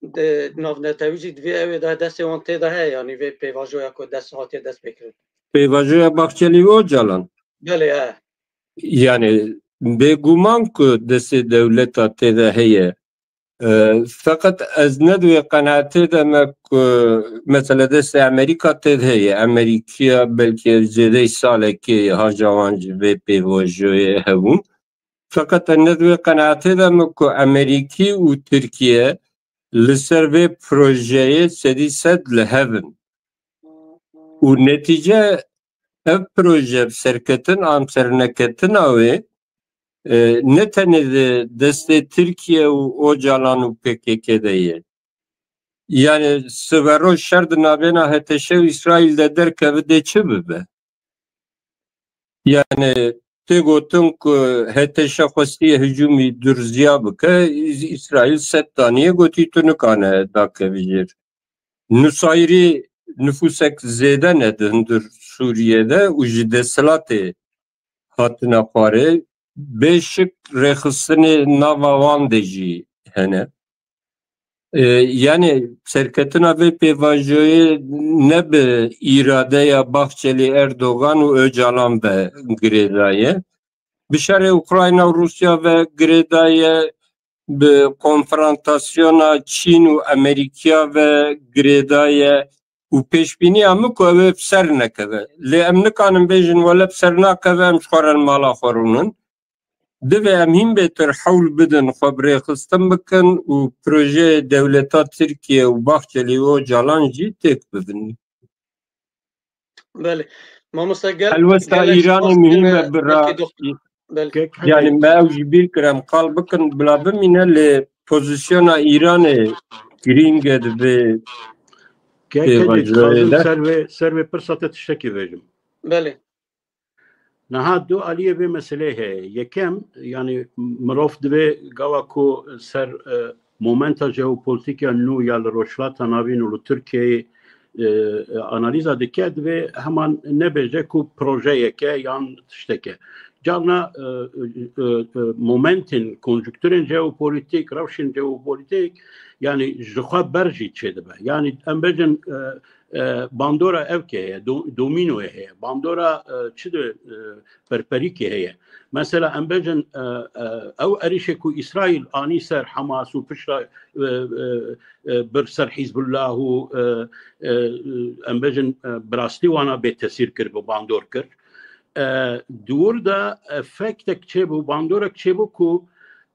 de navnetewî jî divê ew ê de destê wan tê de heye, yani vê pêvajoya ku dest hatiye dest pê kirin. Pêvajoya Bahçelî û Ocalan. Belê, he. Yani bêguman ku destê dewleta tê de heye. E, feqet ez ne di wê qenaetê de me ku mesela destê Amerîka tê de heye. Amerîkiya belkî zêdeyî salekê haja wan ji vê pêvajoyê hebûn. Feqet ez ne di wê qenaetê de me ku Amerîkî û Tirkiye li ser vê projeyê sedî sed li hev in. Û netîce ev proje bi serketin an serneketina wê, e, ne tenê di destê Tirkiye û Ocalan û P K K de ye. Yani siberoj şer di navbêna H T Ş û Îsraîl de derkeve dê çi bibe? Yani tê gotin ku H T Ş xwestiye hicûmî Durziya bike, Îs-, Îsraîl sed daniyê gotî tu nikane dakevî jêr. Nusayirî nifûsek zêde ne di hundir Sûriye de û ji desthilatê hatine xwarê. Bê şik rêxistinê nava wan de jî hene. E, yani serketina vê pêvajoyê ne bi îradeya Bahçelî, Erdogan û Ocalan ve girêdaye. Bi şerê Ukrayna û Rûsya ve girêdaye, bi konfrontasyona Çîn û Amerîkiya ve girêdaye û pêşbîniya min ku ew ê bi ser nekeve. Lê em nikanin bêjin wele bi ser nakeve, em ji xwe re li mala xwe rûnin. Divê em hîn bêtir hewl bidin xwe bi rêxistin bikin û projeyê dewleta Tirkiye û Bahçelî û Ocalan jî têk bibin. Belê. Mamoste gel, Helwesta gelek Îranê spas muhîm dine e bi ra-, belkî doxtur. Belê. Kek Yani Hemîd. me ew jî bîr kir em qal bikin bila bimîne lê pozisyona Îranê girîng e di vê Kek Hemîd, pêvajoyê dixwazim de. ser vê, ser vê pirsa te tiştekî bêjim. Belê. Niha du aliyê vê meseleyê heye. Yekem, yani mirov divê gava ku ser, e, momenta jeopolîtîk ya nû ya li Rojhilata Navîn û li Tirkiyeyê, e, e, analîza dike, divê heman nebêje ku projeyeke yan tişteke. Carna, e, e, e, momentên, konjunkturên jeopolîtîk, rewşên jeopolîtîk, yani ji xwe ber jî çêdibe. Yani em bêjin, e, e, bandora evkê heye, do-, domînoyê heye, bandora, e, çi de, e, perperîkê heye. Mesela em bêjin, e, e, ew êrîşê ku Îsraîl anî ser Hamas û piştre, e, e, e, bir ser Hizbullah û, e, e, em bêjin, e, bi rastî wana bê tesîr kir, bi bandor kir. E, di wir de efektek çêbû, bandorek çêbû ku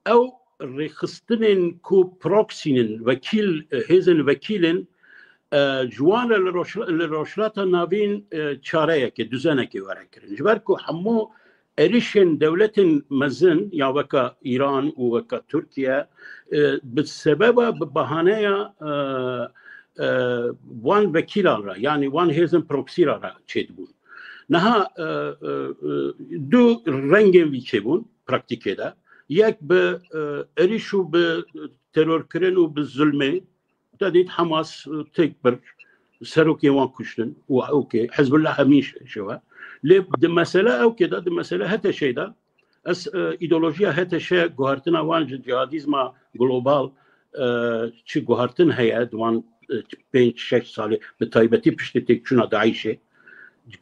ew rêxistinên ku proxy in, wekîl, e, hêzên wekîl in, e, ji wan re li Roj-, li Rojhilata Navîn, e, çareyekê, duzenekê were kirin. Ji ber ku hemû êrişên dewletên mezin ya weka Îran û weka Tirkiye, e, bi sebeba, bi bahaneya, e, e, wan wekîlan re, yanî wan hêzên proxy re çêdibûn. Niha, e, e, e, du rengên vî çêbûn praktîkê de. Yek bi, e, êrîş û bi terorkirin û bi zulmê, te dît Hamas, e, têk bir, serokê wan kuştin û, okey, Hizbullah hemî şewe. Lê di mesele ewkê de, di mesele HTŞ'ê de, ez, e, îdeolojiya HTŞ, guhertina wan ji cihadîzma global, e, çi guhertin heye, di wan, e, pênc şeş salê, bi taybetî piştî têkçûna DAIŞ'ê,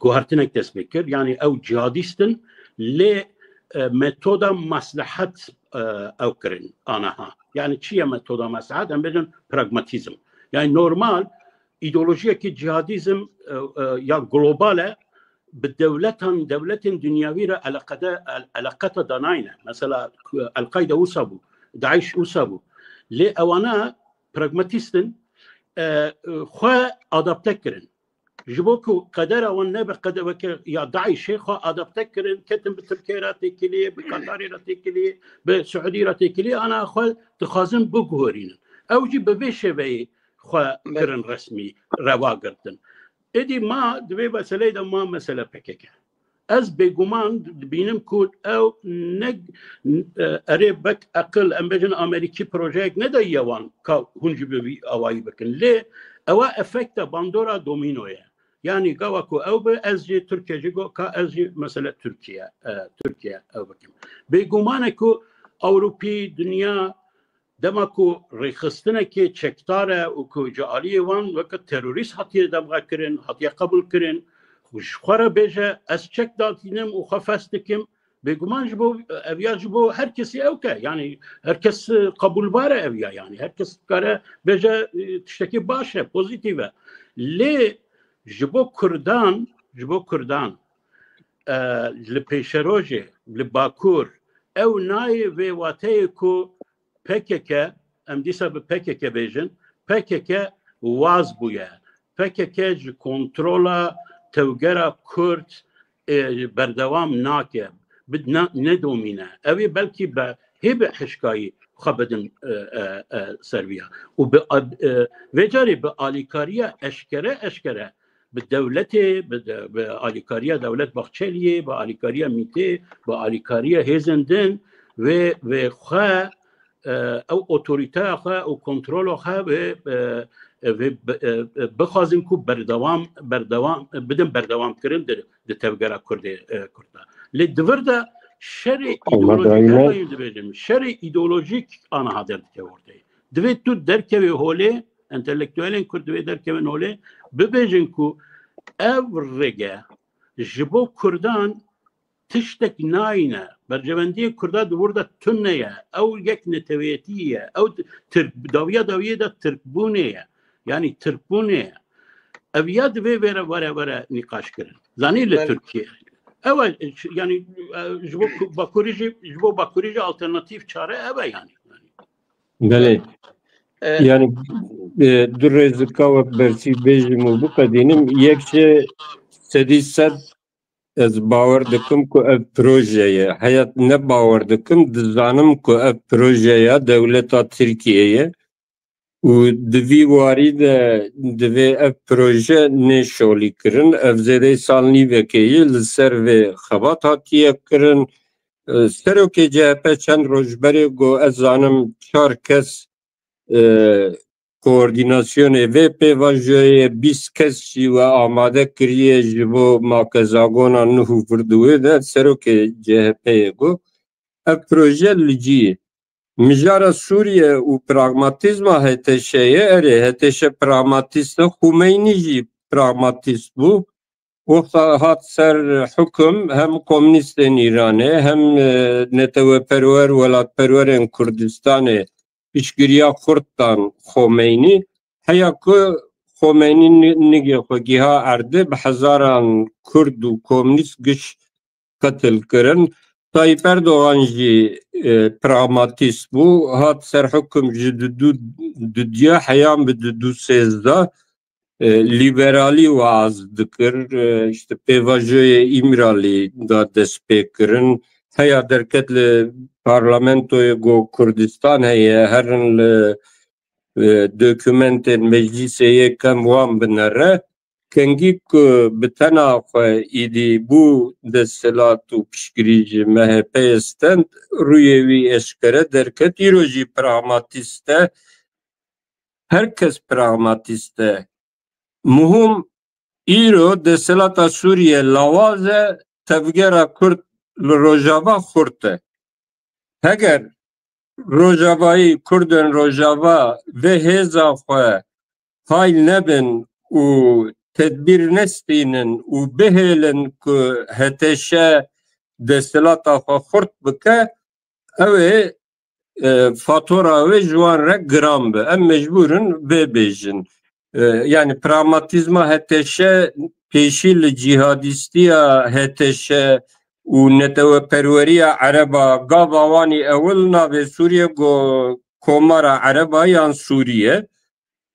guhertinek dest pê kir. Yanî ew cihadîst in, lê, e, metoda meslehet, e, ew kirin aniha. Yanî çi ye metoda meslehet? Em bêjin pragmatîzm. Yanî normal, îdeolojiyekî cihadîzm, e, e, ya global e, bi dewletan, dewletên dinyawî re eleqede, el-, eleqeta danayne. Mesela, El-Qaide wisa bû, DAIŞ wisa bû. Lê ewana pragmatîst in, e, e, xwe adapte kirin. Ji bo ku qedera wan nebe qede weke ya DAIŞ'ê, xwe adapte kirin, ketin bi Tirkiye re têkiliyê, bi Katarê re têkiliyê, bi Siûdî re têkiliyê, ana xwe dixwazin biguherînin. Ew jî bi vê şêveyê xwe Be- kirin resmî, reva girtin. Êdî ma di vê meseleyê de ma mesele P K K. Ez bêguman dibînim ku ew ne, e, erê bek eqil, em bêjin Amerîkî projeyek nedayiye wan ka hûn jî bi vî awayî bikin. Lê ewa efekta bandora domîno ye. Yanî gava ku ew bi, ez jî Tirkiye jî got ka ez jî mesele Tirkiye, e, Tirkiye ew bikim. Bêguman e ku Ewropî, dinya, dema ku rêxistinekê çekdar e û ku ji aliyê wan weke terorîst hatiye demxekirin, hatiye qebûlkirin, ji xwe re bêje, ez çek datînim û xwe fes dikim, bêguman ji bo, ev ya ji bo her kesî ew ke, yanî her kes, e, qebûlbar e ev ya, yanî her kes dikare bêje, e, tiştekî baş e, pozîtîf e. Lê ji bo Kurdan, ji bo Kurdan, e, li pêşerojê, li Bakur, ew nayê vê wateyê ku P K K, em dîsa bi P K K bêjin, P K K waz bûye. P K K ji kontrola tevgera Kurd, e, berdewam nake, bi-, na-, nedomîne. Ew ê belkî bi hê bi hişkayî xwe bidin, e, e, e, ser viya. Û bi, e, vê carê bi alîkariya eşkere, eşkere bi dewletê, bi de-, bi alîkariya Dewlet Bahçeliyê, bi alîkariya MÎT'ê, bi alîkariya hêzên din vê, vê xwe, e, ew otorîteya xwe û kontrola xwe vê, e, e, vê bi-, e, e, bixwazin ku berdewam, berdewam, bidin berdewamkirin di, di tevgera Kurdê, e, Kurd de. Lê di vir de şerê Ama îdeolojîk, daîme her daîm dibêjim, şerê îdeolojîk aniha derdikeve orteyê. Divê tu derkevê holê, entelektuelên Kurd divê derkevin holê, bibêjin ku ev rêge ji bo Kurdan tiştek nayne. Berjewendiyê Kurda di wir de tune ye. Ew yek neteweyetî ye. Ew Tirk, dawiya dawiyê de Tirkbûnê ye. Yanî Tirkbûnê ye. Ev ya divê vere, vere, vere nîqaş kirin. Zanî li Belê. Tirkiye. Ew e, yanî, e, ji bo ku-, Bakurî jî, ji bo Bakurî jî alternatîf çare ev e yanî. Belê. E, Yani, e, du rêzika wek bersî bêjim û biqedînim. Yek jî sedî sed ez bawer dikim ku ev proje ye. Heya ne bawer dikim, dizanim ku ev projeya dewleta Tirkiyê ye. Û di vî warî de divê ev proje nê şolî kirin. Ev zêdeyî sal nîvekê ye li ser vê xebat hatiye kirin. E, serokê C H P çend roj berê got, ez zanim çar kes, e, koordînasyonê vê pêvajoyê, bîst kes jî we amade kiriye ji bo makezagona nuh û vir di wê de, serokê C H P'yê got, ev proje li cî ye. Mijara Sûriye û pragmatîzma H T Ş'ê ye, erê, H T Ş pragmatîst e, Xumeynî jî pragmatîst bû. Wexta hat ser hukum hem komûnîstên Îranê hem, e, neteweperwer, welatperwerên Kurdistanê piştgiriya xurt dan Xomeynî. Heya ku Xomeynî ni-, nigê xwe giha erdê, bi hezaran Kurd û komûnîst giş qetil kirin. Tayyip Erdogan jî e, pragmatîst bû, hat ser hukm ji dudu dudiya heyam bi dudu sêzdeh e, lîberalî waaz dikir, e, işte pêvajoyê Îmralî da dest pê kirin. Heya derket li parlamentoyê go Kurdistan heye, herin li e, dokumentên meclîsê yê kem wan binere. Kengî ku bi tena xwe îdî bû desthilat û piştgirî ji M H P'yê stend, rûyê wî eşkere derket. Îro jî pragmatîst e. Her kes pragmatîst e. Muhim îro desthilata Sûriye lawaz e, tevgera Kurd li Rojava xurt e. Heger Rojavayî, Kurdên Rojava vê hêza xwe qayl nebin û tedbîr nestînin û bihêlin ku H T Ş desthilata xwe xurt bike, ew ê, e, fatora wê ji wan re giran be. Em mecbûr in vê bêjin. E, yani pragmatîzma H T Ş pêşî li cîhadîstiya H T Ş û neteweperweriya Ereba gava wan î ewil navê Sûriye go Komara Ereba yan Sûriye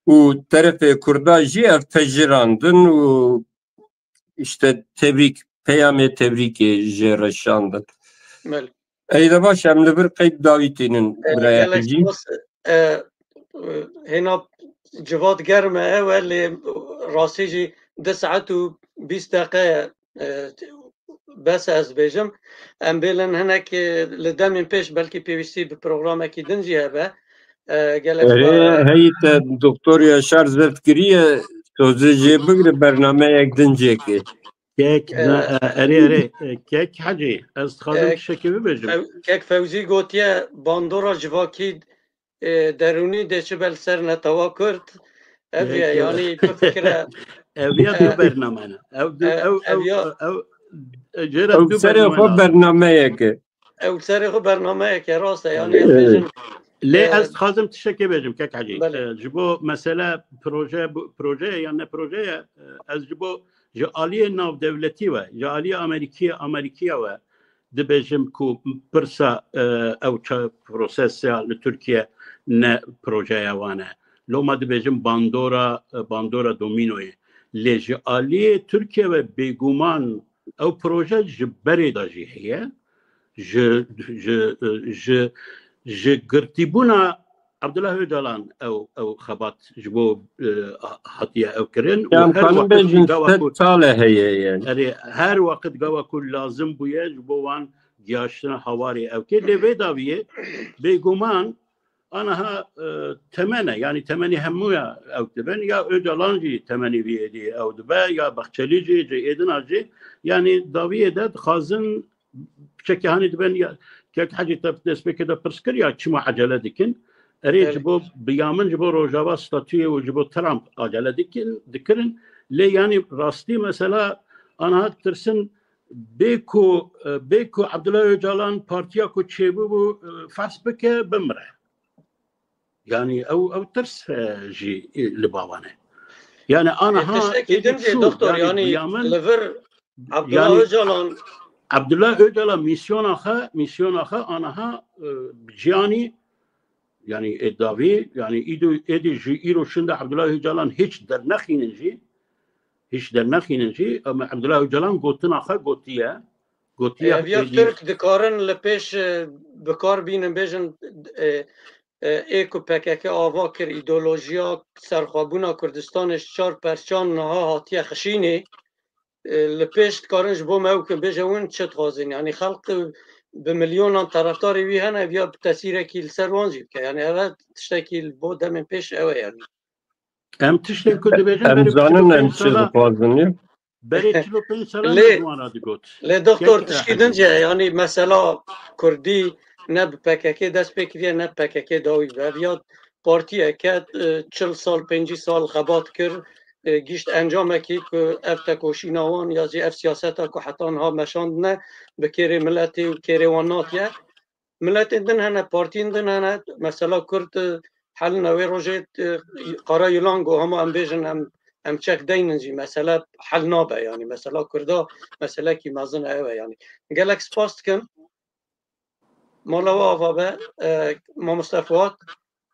û terefê Kurda jî ev pejirandin û işte tebrîk, peyamê tebrîkê jê re şandin. Belê. Ey de baş, em li vir qeyd dawî tînin, e, biraya gelek Hecî. Spas, e, e, hêna civat germ e, ew e, lê rastî jî du saet û bîst deqe ye, e, bes e ez bêjim. Em bêlin hinek, e, li demên pêş belkî pêwîstî bi programekî din jî hebe. E, gelek Erê, spas. Heyî te Doktor Yaşar zeft kiriye, sozê jê bigre bernameyek din jêkê. Kek, e, na, e, erê, erê, e, Kek Hecî, ez dixwazim e, tiştekî bibêjim. Few-, Kek Fewzî gotiye bandora civakî, e, derûnî dê çi be li ser netewa Kurd. Ev ye, yanî bifikire. Ev ya du bername ne. Ev du, e, ev, ev, ev ya, ev, e, jê re ev du serê xwe bernameyek e. Ew serê xwe bernameyek e, rast e, yanî ez bêjim. Lê e, ez dixwazim tiştekê bêjim, Kek Hecî. Belê. E, ji bo mesele proje, bu, proje ye yan ne proje ye, e, ez ji bo ji aliyê navdewletî ve, ji aliyê Amerîkî-, Amerîkiya ve dibêjim ku pirsa, e, ew ça-, prosesa li Tirkiye ne projeya wan e. Loma dibêjim bandora, e, bandora domînoyê. Lê ji aliyê Tirkiye ve bêguman ew proje ji berê de jî heye. Ji, ji, e, ji, ji girtîbûna Abdullah Öcalan ew, ew xebat ji bo, e, hatiye ew kirin û her wexit jî gava ku sed sal e heye yani. Erê, her wexit gava ku lazim bûye ji bo wan gihaştina hawarê ew kê. Lê vê dawiyê bêguman aniha, e, temen e, yani temenî hemûya ew dibin, ya Öcalan jî temenî vî êdî ew dibe, ya Bahçelî jî, cihêdina jî, yani dawiyê de dixwazin Çekê hanî dibên ya, Kek Hecî te destpêkê de pirs kir ya çima ecele dikin? Erê, belê, ji bo, bi ya min ji bo Rojava statuyê û ji bo Trump acele dikin, dikirin. Lê yanî rastî mesela aniha tirsin bê ku, e, bê ku Abdullah Öcalan partiya ku çêbûbû, e, fes bike, bimire. Yani ew, ew tirs, e, jî, e, li ba wan e. Yani aniha tiştekî din jî, doktor, yani li vir Abdullah Öcalan. Abdullah Öcalan mîsyona xwe, mîsyona xwe aniha, e, ciyanî, yani ê dawî, yani îdo, êdî ji îro şinde Abdullah Öcalan hiç dernexînin jî, hiç dernexînin jî, ama Abdullah Öcalan gotina xwe gotiye, gotiye. Ev ya Tirk dikarin li pêş, e, bi kar bînin, bêjin, e, e, ê ku P K K ava kir, îdeolojiya serxwebûna Kurdistanê ji çar perçan niha hatiye xişînê. E, li pêş dikarin ji bo me ew kin bêje win çi dixwazin. Yanî xelq bi milyonan terefdarê wî hene, ev ya bi tesîrekî li ser wan jî bike. Yanî ev tiştekî li bo demên pêş ew e yanî. Em tiştên ku dibêjin, em zanin em çi dixwazin, ya. Berê çil û pênc sala me ji wan re digot. Lê doktor, tişkî din jî, yanî mesela Kurdî ne bi P K K dest pê kiriye, ne P K K dawî ve. Ev ya partiyeke, e, çil sal, pêncî sal xebat kir, e, gişt encamekî ku ev tekoşîna wan ya jî ev siyaseta ku heta niha meşandine bi kêrê miletê û kêrê wan natiye. Miletên din hene, partiyên din hene. Mesela Kurd, e, helin e wê rojê, e, Kara Yulan got, hema em bêjin em, em çek deynin jî, mesele hel nabe, yanî mesela Kurda meselekî mezin e, ew e yanî. Gelek spas dikim. Mala we ava be, e, mamoste Fuat.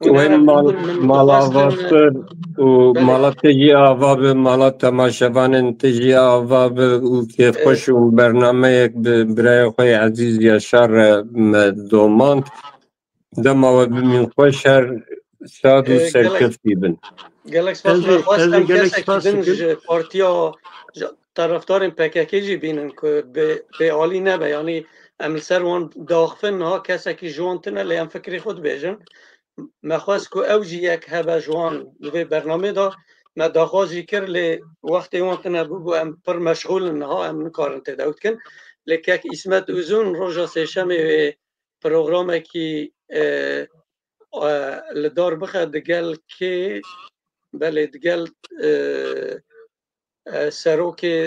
Wê mal, mala Vasir û mala te jî ava be, mala temaşevanên te jî ava be û kêfxweş û bernameyek bi birayê xwe yê ezîz Yaşar re me domand. Dema we bimîn xweş, her şad û serkeftî bin. Gelek spas. Me xwest em kesekî din ji partiya, ji tarafdarên P K K jî bînin ku bê, bêalî nebe. Yanî em li ser wan diaxifin, niha kesekî ji wan tune, lê em fikrê xwe dibêjin. Me xwest ku ew jî yek hebe ji wan di vê bernamê de. Me daxwaz jî kir, lê wextê wan tune bûbû, em pir meşxûl in niha, em nikarin tê de ew dikin. Lê kek Îsmet Uzun roja sêşemê wê programekî, e, e, li dar bixe digel kê, belê digel, e, e, serokê